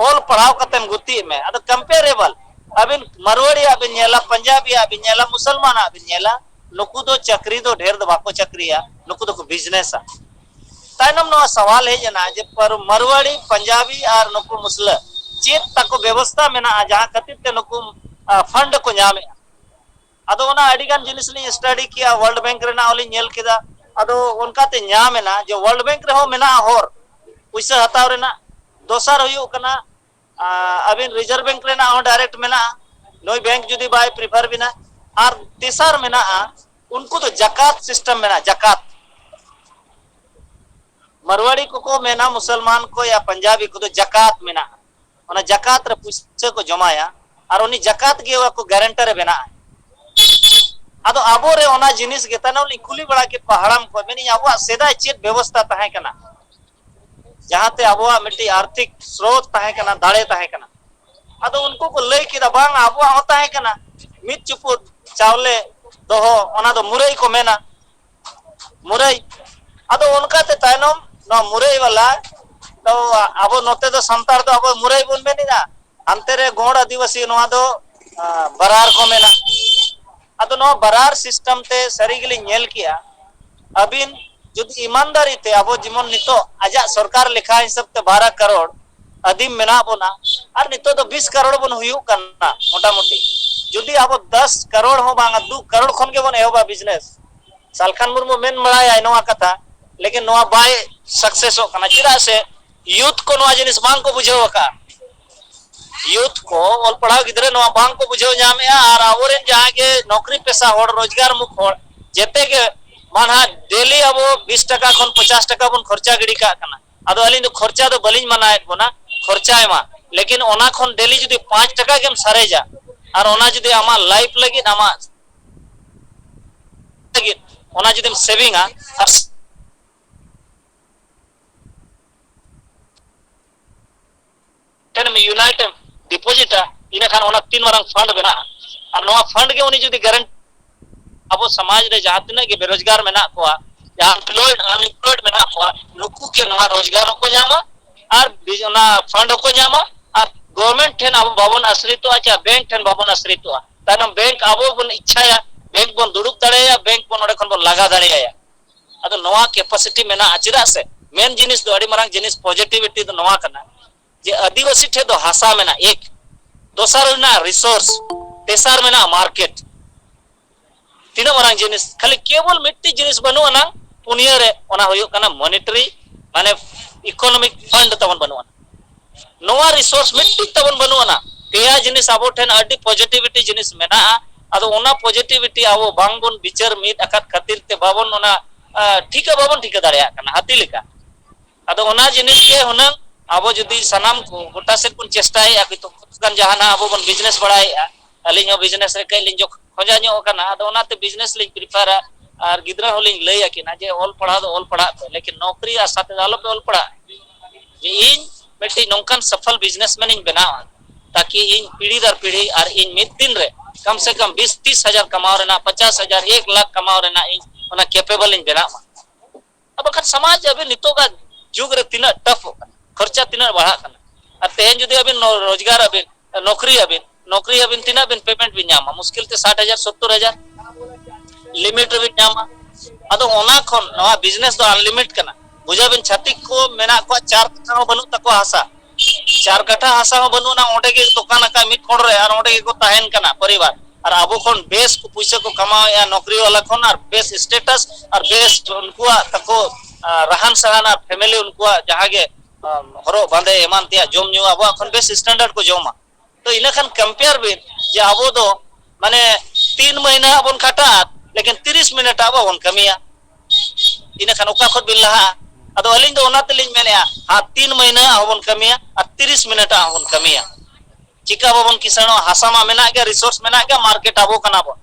ᱚᱞ ᱯᱟᱲᱦᱟᱣ ᱠᱟᱛᱮᱢ ᱜᱩᱛᱤᱜ ᱢᱮ᱾ ᱟᱫᱚ comparable, ᱟᱹᱵᱤᱱ ᱢᱟᱨᱣᱟᱲᱤᱭᱟᱜ ᱵᱤᱱ ᱧᱮᱞᱟ, ᱯᱟᱧᱡᱟᱵᱤᱭᱟᱜ ᱵᱤᱱ ᱧᱮᱞᱟ, ᱢᱩᱥᱚᱞᱢᱟᱱᱟᱜ ᱵᱤᱱ ᱧᱮᱞᱟ, ᱱᱩᱠᱩ ᱫᱚ ᱪᱟᱹᱠᱨᱤ ᱫᱚ ᱰᱷᱮᱨ ᱫᱚ ᱵᱟᱠᱚ ᱪᱟᱹᱠᱨᱤᱭᱟ, ᱱᱩᱠᱩ ᱫᱚᱠᱚ businessᱟ᱾ ᱛᱟᱭᱱᱚᱢ ᱱᱚᱣᱟ ᱥᱟᱣᱟᱞ ᱦᱮᱡ ᱮᱱᱟ ᱡᱮ ᱯᱟᱨ-, ᱢᱟᱨᱣᱟᱲᱤ, ᱯᱟᱧᱡᱟᱵᱤ ᱟᱨ ᱱᱩᱠᱩ ᱢᱩᱥᱞᱟᱹ ᱪᱮᱫ ᱛᱟᱠᱚ ᱵᱮᱵᱚᱥᱛᱟ ᱢᱮᱱᱟᱜᱼᱟ ᱡᱟᱦᱟᱸ ᱠᱷᱟᱹᱛᱤᱨ ᱛᱮ ᱱᱩᱠᱩ, ᱟ, ᱯᱷᱟᱱᱰ ᱠᱚ ᱧᱟᱢᱮᱜᱼᱟ? ᱟᱫᱚ ᱚᱱᱟ ᱟᱹᱰᱤ ᱜᱟᱱ ᱡᱤᱱᱤᱥ ᱞᱤᱧ ᱥᱴᱟᱰᱤ ᱠᱮᱜᱼᱟ, ᱣᱟᱨᱞᱰ ᱵᱮᱝᱠ ᱨᱮᱱᱟᱜ ᱦᱚᱸᱞᱤᱧ ᱧᱮᱞ ᱠᱮᱫᱟ᱾ ᱟᱫᱚ ᱚᱱᱠᱟᱛᱮ ᱧᱟᱢ ᱮᱱᱟ ᱡᱮ ᱣᱟᱨᱞᱰ ᱵᱮᱝᱠ ᱨᱮᱦᱚᱸ ᱢᱮᱱᱟᱜᱼᱟ ᱦᱚᱨ ᱯᱩᱭᱥᱟᱹ ᱦᱟᱛᱟᱣ ᱨᱮᱱᱟᱜ᱾ ᱫᱚᱥᱟᱨ ᱦᱩᱭᱩᱜ ᱠᱟᱱᱟ, ᱟ, ᱟᱹᱵᱤᱱ ᱨᱤᱡᱟᱨᱵᱷ ᱵᱮᱝᱠ ᱨᱮᱱᱟᱜ ᱦᱚᱸ ᱰᱟᱭᱨᱮᱠᱴ ᱢᱮᱱᱟᱜᱼᱟ, ᱱᱩᱭ ᱵᱮᱝᱠ ᱡᱩᱫᱤ ᱵᱟᱭ ᱯᱨᱤᱯᱷᱟᱨ ᱵᱤᱱᱟ᱾ ᱟᱨ ᱛᱮᱥᱟᱨ ᱢᱮᱱᱟᱜᱼᱟ, ᱩᱱᱠᱩ ᱫᱚ ᱡᱟᱠᱟᱛ ᱥᱤᱥᱴᱮᱢ ᱢᱮᱱᱟᱜᱼᱟ, ᱡᱟᱠᱟᱛ᱾ ᱢᱟᱨᱣᱟᱲᱤ ᱠᱚᱠᱚ ᱢᱮᱱᱟ, ᱢᱩᱥᱚᱞᱢᱟᱱ ᱠᱚ ᱭᱟ ᱯᱟᱧᱡᱟᱵᱤ ᱠᱚᱫᱚ ᱡᱟᱠᱟᱛ ᱢᱮᱱᱟᱜᱼᱟ, ᱚᱱᱟ ᱡᱟᱠᱟᱛ ᱨᱮ ᱯᱩᱭᱥᱟᱹ ᱠᱚ ᱡᱚᱢᱟᱭᱟ ᱟᱨ ᱩᱱᱤ ᱡᱟᱠᱟᱛ ᱜᱮ ᱟᱠᱚ ᱜᱟᱨᱮᱱᱴᱟᱨ ᱮ ᱵᱮᱱᱟᱜᱼᱟ᱾ ᱟᱫᱚ ᱟᱵᱚᱨᱮ ᱚᱱᱟ ᱡᱤᱱᱤᱥ ᱜᱮ ᱛᱟᱭᱱᱚᱢ ᱞᱤᱧ ᱠᱩᱞᱤ ᱵᱟᱲᱟ ᱠᱮᱫ ᱠᱚᱣᱟ ᱦᱟᱲᱟᱢ ᱠᱚ, ᱢᱮᱱᱮᱫ ᱟᱵᱚᱣᱟᱜ ᱥᱮᱫᱟᱭ ᱪᱮᱫ ᱵᱮᱵᱚᱥᱛᱟ ᱛᱟᱦᱮᱸ ᱠᱟᱱᱟ, ᱡᱟᱦᱟᱸᱛᱮ ᱟᱵᱚᱣᱟᱜ ᱢᱤᱫᱴᱤᱡ ᱟᱨᱛᱷᱤᱠ ᱥᱨᱳᱛ ᱛᱟᱦᱮᱸ ᱠᱟᱱᱟ, ᱫᱟᱲᱮ ᱛᱟᱦᱮᱸ ᱠᱟᱱᱟ᱾ ᱟᱫᱚ ᱩᱱᱠᱩ ᱠᱚ ᱞᱟᱹᱭ ᱠᱮᱫᱟ, ᱵᱟᱝ, ᱟᱵᱚᱣᱟᱜ ᱦᱚᱸ ᱛᱟᱦᱮᱸ ᱠᱟᱱᱟ ᱢᱤᱫ ᱪᱩᱯᱩᱫ ᱪᱟᱣᱞᱮ ᱫᱚᱦᱚ, ᱚᱱᱟ ᱫᱚ ᱢᱩᱨᱟᱹᱭ ᱠᱚ ᱢᱮᱱᱟ, ᱢᱩᱨᱟᱹᱭ᱾ ᱟᱫᱚ ᱚᱱᱠᱟᱛᱮ ᱛᱟᱭᱱᱚᱢ ᱱᱚᱣᱟ ᱢᱩᱨᱟᱹᱭ ᱵᱟᱞᱟ ᱫᱚ, ᱟᱵᱚ ᱱᱚᱛᱮ ᱫᱚ ᱥᱟᱱᱛᱟᱲ ᱫᱚ ᱟᱵᱚ ᱢᱩᱨᱟᱹᱭ ᱵᱚᱱ ᱢᱮᱱᱮᱫᱼᱟ, ᱦᱟᱱᱛᱮ ᱨᱮ ᱜᱚᱸᱰ ᱟᱹᱫᱤᱵᱟᱹᱥᱤ ᱱᱚᱣᱟ ᱫᱚ, ᱟ, ᱵᱟᱨᱟᱨ ᱠᱚ ᱢᱮᱱᱟ᱾ ᱟᱫᱚ ᱱᱚᱣᱟ ᱵᱟᱨᱟᱨ ᱥᱤᱥᱴᱮᱢ ᱛᱮ ᱥᱟᱹᱨᱤ ᱜᱮᱞᱤᱧ ᱧᱮᱞ ᱠᱮᱜᱼᱟ, ᱟᱹᱵᱤᱱ ᱡᱩᱫᱤ ᱤᱢᱟᱱᱫᱟᱨᱤ ᱛᱮ ᱟᱵᱚ ᱡᱮᱢᱚᱱ ᱱᱤᱛᱚᱜ ᱟᱡᱟᱜ ᱥᱚᱨᱠᱟᱨ ᱞᱮᱠᱷᱟ ᱦᱤᱥᱟᱹᱵ ᱛᱮ ᱵᱟᱨᱚ ᱠᱟᱨᱳᱲ ᱟᱹᱫᱤᱢ ᱢᱮᱱᱟᱜ ᱵᱚᱱᱟ, ᱟᱨ ᱱᱤᱛᱚᱜ ᱫᱚ ᱵᱤᱥ ᱠᱟᱨᱳᱲ ᱵᱚᱱ ᱦᱩᱭᱩᱜ ᱠᱟᱱᱟ ᱢᱚᱴᱟᱢᱩᱴᱤ᱾ ᱡᱩᱫᱤ ᱟᱵᱚ ᱫᱚᱥ ᱠᱟᱨᱳᱲ ᱦᱚᱸ ᱵᱟᱝ, ᱫᱩ ᱠᱟᱨᱳᱲ ᱠᱷᱚᱱ ᱜᱮᱵᱚᱱ ᱮᱦᱚᱵᱟ ᱵᱤᱡᱽᱱᱮᱥ, ᱥᱟᱞᱠᱷᱟᱱ ᱢᱩᱨᱢᱩ ᱢᱮᱱ ᱵᱟᱲᱟᱭᱟᱭ ᱱᱚᱣᱟ ᱠᱟᱛᱷᱟ, ᱞᱮᱠᱤᱱ ᱱᱚᱣᱟ ᱵᱟᱭ ᱥᱟᱠᱥᱮᱥᱚᱜ ᱠᱟᱱᱟ᱾ ᱪᱮᱫᱟᱜ ᱥᱮ ᱭᱩᱛᱷ ᱠᱚ ᱱᱚᱣᱟ ᱡᱤᱱᱤᱥ ᱵᱟᱝ ᱠᱚ ᱵᱩᱡᱷᱟᱹᱣ ᱟᱠᱟᱫᱼᱟ᱾ ᱭᱩᱛᱷ ᱠᱚ, ᱚᱞ ᱯᱟᱲᱦᱟᱣ ᱜᱤᱫᱽᱨᱟᱹ ᱱᱚᱣᱟ ᱵᱟᱝ ᱠᱚ ᱵᱩᱡᱷᱟᱹᱣ ᱧᱟᱢᱮᱜᱼᱟ᱾ ᱟᱨ ᱟᱵᱚᱨᱮᱱ ᱡᱟᱦᱟᱸᱭ ᱜᱮ ᱱᱚᱠᱨᱤ ᱯᱮᱥᱟ ᱦᱚᱲ, ᱨᱳᱡᱽᱜᱟᱨ ᱢᱩᱠᱷ ᱦᱚᱲ, ᱡᱮᱛᱮ ᱜᱮ ᱢᱟᱱᱦᱟ ᱰᱮᱞᱤ ᱟᱵᱚ ᱵᱤᱥ ᱴᱟᱠᱟ ᱠᱷᱚᱱ ᱯᱚᱧᱪᱟᱥ ᱴᱟᱠᱟ ᱵᱚᱱ ᱠᱷᱚᱨᱪᱟ ᱜᱤᱰᱤ ᱠᱟᱜ ᱠᱟᱱᱟ᱾ ᱟᱫᱚ ᱟᱹᱞᱤᱧ ᱫᱚ ᱠᱷᱚᱨᱪᱟ ᱫᱚ ᱵᱟᱹᱞᱤᱧ ᱢᱟᱱᱟᱭᱮᱫ ᱵᱚᱱᱟ, ᱠᱷᱚᱨᱪᱟᱭ ᱢᱟ, ᱞᱮᱠᱤᱱ ᱚᱱᱟ ᱠᱷᱚᱱ ᱰᱮᱞᱤ ᱡᱩᱫᱤ ᱯᱟᱸᱪ ᱴᱟᱠᱟ ᱜᱮᱢ ᱥᱟᱨᱮᱡᱟ ᱟᱨ ᱚᱱᱟ ᱡᱩᱫᱤ ᱟᱢᱟᱜ ᱞᱟᱭᱤᱯᱷ ᱞᱟᱹᱜᱤᱫ, ᱟᱢᱟᱜ ᱞᱟᱹᱜᱤᱫ ᱚᱱᱟ ᱡᱩᱫᱤᱢ ᱥᱮᱵᱷᱤᱝᱟ ᱟᱨ ᱴᱷᱮᱱ ᱮᱢ ᱤᱭᱩᱱᱟᱭᱤᱴ ᱮᱢ ᱰᱤᱯᱚᱡᱤᱴᱟ, ᱤᱱᱟᱹᱠᱷᱟᱱ ᱚᱱᱟ ᱛᱤᱱ ᱢᱟᱨᱟᱝ ᱯᱷᱟᱱᱰ ᱢᱮᱱᱟᱜᱼᱟ᱾ ᱟᱨ ᱱᱚᱣᱟ ᱯᱷᱟᱱᱰ ᱜᱮ ᱩᱱᱤ ᱡᱩᱫᱤ ᱜᱟᱨᱮᱱᱴ, ᱟᱵᱚ ᱥᱚᱢᱟᱡᱽ ᱨᱮ ᱡᱟᱦᱟᱸ ᱛᱤᱱᱟᱹᱜ ᱜᱮ ᱵᱮᱨᱳᱡᱽᱜᱟᱨ ᱢᱮᱱᱟᱜ ᱠᱚᱣᱟ, ᱡᱟᱦᱟᱸ ᱮᱢᱯᱞᱚᱭᱮᱰ ᱟᱱᱮᱢᱯᱞᱚᱭᱮᱰ ᱢᱮᱱᱟᱜ ᱠᱚᱣᱟ, ᱱᱩᱠᱩ ᱜᱮ ᱱᱚᱣᱟ ᱨᱳᱡᱽᱜᱟᱨ ᱦᱚᱸᱠᱚ ᱧᱟᱢᱟ ᱟᱨ ᱵᱤᱡ-, ᱚᱱᱟ ᱯᱷᱟᱱᱰ ᱦᱚᱸᱠᱚ ᱧᱟᱢᱟ ᱟᱨ ᱜᱚᱵᱷᱚᱨᱱᱢᱮᱱᱴ ᱴᱷᱮᱱ ᱟᱵᱚ ᱵᱟᱵᱚᱱ ᱟᱥᱨᱤᱛᱚᱜᱼᱟ, ᱪᱮ ᱵᱮᱝᱠ ᱴᱷᱮᱱ ᱵᱟᱵᱚᱱ ᱟᱥᱨᱤᱛᱚᱜᱼᱟ᱾ ᱛᱟᱭᱱᱚᱢ ᱵᱮᱝᱠ ᱟᱵᱚ ᱵᱚᱱ ᱤᱪᱪᱷᱟᱭᱟ, ᱵᱮᱝᱠ ᱵᱚᱱ ᱫᱩᱲᱩᱵ ᱫᱟᱲᱮᱭᱟᱭᱟ, ᱵᱮᱝᱠ ᱵᱚᱱ ᱚᱸᱰᱮ ᱠᱷᱚᱱ ᱵᱚᱱ ᱞᱟᱜᱟ ᱫᱟᱲᱮᱭᱟᱭᱟ᱾ ᱟᱫᱚ ᱱᱚᱣᱟ capacity ᱢᱮᱱᱟᱜᱼᱟ᱾ ᱪᱮᱫᱟᱜ ᱥᱮ ᱢᱮᱱ ᱡᱤᱱᱤᱥ ᱫᱚ, ᱟᱹᱰᱤ ᱢᱟᱨᱟᱝ ᱡᱤᱱᱤᱥ positivity ᱫᱚ ᱱᱚᱣᱟ ᱠᱟᱱᱟ ᱡᱮ ᱟᱹᱫᱤᱵᱟᱹᱥᱤ ᱴᱷᱮᱱ ᱫᱚ ᱦᱟᱥᱟ ᱢᱮᱱᱟᱜᱼᱟ, ᱮᱠ, ᱫᱚᱥᱟᱨ ᱢᱮᱱᱟᱜᱼᱟ resource, ᱛᱮᱥᱟᱨ ᱢᱮᱱᱟᱜᱼᱟ market᱾ ᱛᱤᱱᱟᱹᱜ ᱢᱟᱨᱟᱝ ᱡᱤᱱᱤᱥ, ᱠᱷᱟᱹᱞᱤ ᱠᱮᱵᱚᱞ ᱢᱤᱫᱴᱤᱡ ᱡᱤᱱᱤᱥ ᱵᱟᱹᱱᱩᱜ ᱟᱱᱟᱝ, ᱯᱩᱱᱭᱟᱹ ᱨᱮ, ᱚᱱᱟ ᱦᱩᱭᱩᱜ ᱠᱟᱱᱟ monetary, ᱢᱟᱱᱮ economic fund ᱛᱟᱵᱚᱱ ᱵᱟᱹᱱᱩᱜ ᱟᱱᱟ᱾ ᱱᱚᱣᱟ resource ᱢᱤᱫᱴᱤᱡ ᱛᱟᱵᱚᱱ ᱵᱟᱹᱱᱩᱜ ᱟᱱᱟ᱾ ᱯᱮᱭᱟ ᱡᱤᱱᱤᱥ ᱟᱵᱚ ᱴᱷᱮᱱ ᱟᱹᱰᱤ positivity ᱡᱤᱱᱤᱥ ᱢᱮᱱᱟᱜᱼᱟ, ᱟᱫᱚ ᱚᱱᱟ positivity ᱟᱵᱚ ᱵᱟᱝᱵᱚᱱ ᱵᱤᱪᱟᱹᱨ ᱢᱤᱫ ᱟᱠᱟᱫ ᱠᱷᱟᱹᱛᱤᱨ ᱛᱮ ᱵᱟᱵᱚᱱ ᱚᱱᱟ, ᱟ, ᱴᱷᱤᱠᱟᱹ ᱵᱟᱵᱚᱱ ᱴᱷᱤᱠᱟᱹ ᱫᱟᱲᱮᱭᱟᱜ ᱠᱟᱱᱟ ᱦᱟᱹᱛᱤ ᱞᱮᱠᱟ᱾ ᱟᱫᱚ ᱚᱱᱟ ᱡᱤᱱᱤᱥ ᱜᱮ ᱦᱩᱱᱟᱹᱝ ᱟᱵᱚ ᱡᱩᱫᱤ ᱥᱟᱱᱟᱢ ᱠᱚ ᱜᱚᱴᱟ ᱥᱮᱫ ᱵᱚᱱ ᱪᱮᱥᱴᱟᱭᱮᱫᱼᱟ, ᱠᱤᱱᱛᱩ ᱜᱟᱱ ᱡᱟᱦᱟᱱᱟᱜ ᱟᱵᱚ ᱵᱚᱱ business ᱵᱟᱲᱟᱭᱮᱫᱼᱟ, ᱟᱹᱞᱤᱧ ᱦᱚᱸ business ᱨᱮ ᱠᱟᱹᱡ ᱞᱤᱧ ᱡᱚᱠ-, ᱠᱷᱚᱸᱡᱟ ᱧᱚᱜ ᱟᱠᱟᱱᱟ, ᱟᱫᱚ ᱚᱱᱟᱛᱮ business ᱞᱤᱧ preferᱟ᱾ ᱟᱨ ᱜᱤᱫᱽᱨᱟᱹ ᱦᱚᱸᱞᱤᱧ ᱞᱟᱹᱭ ᱟᱹᱠᱤᱱᱟ ᱡᱮ ᱚᱞ ᱯᱟᱲᱦᱟᱣ ᱫᱚ ᱚᱞ ᱯᱟᱲᱦᱟᱜ ᱯᱮ, ᱞᱮᱠᱤᱱ ᱱᱚᱠᱨᱤ ᱟᱥᱟ ᱛᱮᱫᱚ ᱟᱞᱚᱯᱮ ᱚᱞ ᱯᱟᱲᱦᱟᱜᱼᱟ᱾ ᱡᱮ ᱤᱧ ᱢᱤᱫᱴᱤᱡ ᱱᱚᱝᱠᱟᱱ ᱥᱚᱯᱷᱚᱞ businessman ᱤᱧ ᱵᱮᱱᱟᱣᱟ, ᱛᱟᱠᱤ ᱤᱧ ᱯᱤᱲᱦᱤ ᱫᱟᱨ ᱯᱤᱲᱦᱤ ᱟᱨ ᱤᱧ ᱢᱤᱫ ᱫᱤᱱ ᱨᱮ ᱠᱚᱢ ᱥᱮ ᱠᱚᱢ ᱵᱤᱥ ᱛᱤᱥ ᱦᱟᱡᱟᱨ ᱠᱟᱢᱟᱣ ᱨᱮᱱᱟᱜ, ᱯᱚᱪᱟᱥ ᱦᱟᱡᱟᱨ, ᱮᱠ ᱞᱟᱠᱷ ᱠᱟᱢᱟᱣ ᱨᱮᱱᱟᱜ ᱤᱧ ᱚᱱᱟ capable ᱤᱧ ᱵᱮᱱᱟᱜ ᱢᱟ᱾ ᱟᱨ ᱵᱟᱠᱷᱟᱱ ᱥᱚᱢᱟᱡᱽ ᱟᱹᱵᱤᱱ ᱱᱤᱛᱚᱜᱟᱜ ᱡᱩᱜᱽ ᱨᱮ ᱛᱤᱱᱟᱹᱜ ᱴᱟᱯᱚᱜ ᱠᱟᱱᱟ, ᱠᱷᱚᱨᱪᱟ ᱛᱤᱱᱟᱹᱜ ᱵᱟᱲᱦᱟᱜ ᱠᱟᱱᱟ᱾ ᱟᱨ ᱛᱮᱦᱮᱧ ᱡᱩᱫᱤ ᱟᱹᱵᱤᱱ ᱱᱚ-, ᱨᱳᱡᱽᱜᱟᱨ ᱟᱹᱵᱤᱱ, ᱱᱚᱠᱨᱤ ᱟᱹᱵᱤᱱ, ᱱᱚᱠᱨᱤ ᱟᱹᱵᱤᱱ ᱛᱤᱱᱟᱹᱜ ᱵᱤᱱ payment ᱵᱤᱱ ᱧᱟᱢᱟ? ᱢᱩᱥᱠᱤᱞ ᱛᱮ ᱥᱟᱴ ᱦᱟᱡᱟᱨ, ᱥᱚᱛᱛᱚᱨ ᱦᱟᱡᱟᱨ limit ᱨᱮᱵᱤᱱ ᱧᱟᱢᱟ᱾ ᱟᱫᱚ ᱚᱱᱟ ᱠᱷᱚᱱ ᱱᱚᱣᱟ business ᱫᱚ unlimit ᱠᱟᱱᱟ᱾ ᱵᱩᱡᱷᱟᱹᱣ ᱵᱤᱱ, ᱪᱷᱟᱹᱛᱤᱠ ᱠᱚ ᱢᱮᱱᱟᱜ ᱠᱚᱣᱟ, ᱪᱟᱨ ᱠᱟᱴᱷᱟ ᱦᱚᱸ ᱵᱟᱹᱱᱩᱜ ᱛᱟᱠᱚᱣᱟ ᱦᱟᱥᱟ, ᱪᱟᱨ ᱠᱟᱴᱷᱟ ᱦᱟᱥᱟ ᱦᱚᱸ ᱵᱟᱹᱱᱩᱜ ᱟᱱᱟ, ᱚᱸᱰᱮ ᱜᱮ ᱫᱚᱠᱟᱱ ᱟᱠᱟᱫ ᱢᱤᱫ ᱠᱚᱬ ᱨᱮ, ᱟᱨ ᱚᱸᱰᱮ ᱜᱮᱠᱚ ᱛᱟᱦᱮᱱ ᱠᱟᱱᱟ ᱯᱚᱨᱤᱵᱟᱨ᱾ ᱟᱨ ᱟᱵᱚ ᱠᱷᱚᱱ ᱵᱮᱥ ᱠᱚ ᱯᱩᱭᱥᱟᱹ ᱠᱚ ᱠᱟᱢᱟᱣᱮᱫᱼᱟ ᱱᱚᱠᱨᱤ ᱣᱟᱞᱟ ᱠᱷᱚᱱ, ᱟᱨ ᱵᱮᱥ status, ᱟᱨ ᱵᱮᱥ ᱩᱱᱠᱩᱣᱟᱜ ᱛᱟᱠᱚ, ᱟ, ᱨᱟᱦᱟᱱ ᱥᱟᱦᱟᱱ ᱟᱨ family ᱩᱱᱠᱩᱣᱟᱜ ᱡᱟᱦᱟᱸ ᱜᱮ, ᱟ, ᱦᱚᱨᱚᱜ ᱵᱟᱸᱫᱮ ᱮᱢᱟᱱ ᱛᱮᱭᱟᱜ ᱡᱚᱢ ᱧᱩ ᱟᱵᱚᱣᱟᱜ ᱠᱷᱚᱱ ᱵᱮᱥ standard ᱠᱚ ᱡᱚᱢᱟ᱾ ᱛᱚ ᱤᱱᱟᱹ ᱠᱷᱟᱱ compare ᱵᱤᱱ ᱡᱮ ᱟᱵᱚ ᱫᱚ ᱢᱟᱱᱮ ᱛᱤᱱ ᱢᱟᱹᱦᱱᱟᱹ ᱦᱟᱸᱜ ᱵᱚᱱ ᱠᱷᱟᱴᱟᱜᱼᱟ, ᱞᱮᱠᱤᱱ ᱛᱤᱨᱤᱥ ᱢᱤᱱᱤᱴ ᱟᱵᱚ ᱵᱚᱱ ᱠᱟᱹᱢᱤᱭᱟ᱾ ᱤᱱᱟᱹ ᱠᱷᱟᱱ ᱚᱠᱟ ᱠᱷᱚᱱ ᱵᱤᱱ ᱞᱟᱦᱟᱜᱼᱟ? ᱟᱫᱚ ᱟᱹᱞᱤᱧ ᱫᱚ ᱚᱱᱟ ᱛᱮᱞᱤᱧ ᱢᱮᱱᱮᱫᱼᱟ, ᱦᱟᱸ, ᱛᱤᱱ ᱢᱟᱹᱦᱱᱟᱹ ᱦᱟᱸᱜ ᱦᱚᱸᱵᱚᱱ ᱠᱟᱹᱢᱤᱭᱟ ᱟᱨ ᱛᱤᱨᱤᱥ ᱢᱤᱱᱤᱴ ᱦᱟᱸᱜ ᱦᱚᱸᱵᱚᱱ ᱠᱟᱹᱢᱤᱭᱟ᱾ ᱪᱤᱠᱟ ᱵᱟᱵᱚᱱ ᱠᱤᱥᱟᱹᱬᱚᱜᱼᱟ? ᱦᱟᱥᱟ ᱢᱟ ᱢᱮᱱᱟᱜ ᱜᱮᱭᱟ, resource ᱢᱮᱱᱟᱜ ᱜᱮᱭᱟ, market ᱟᱵᱚ ᱠᱟᱱᱟ ᱵᱚᱱ᱾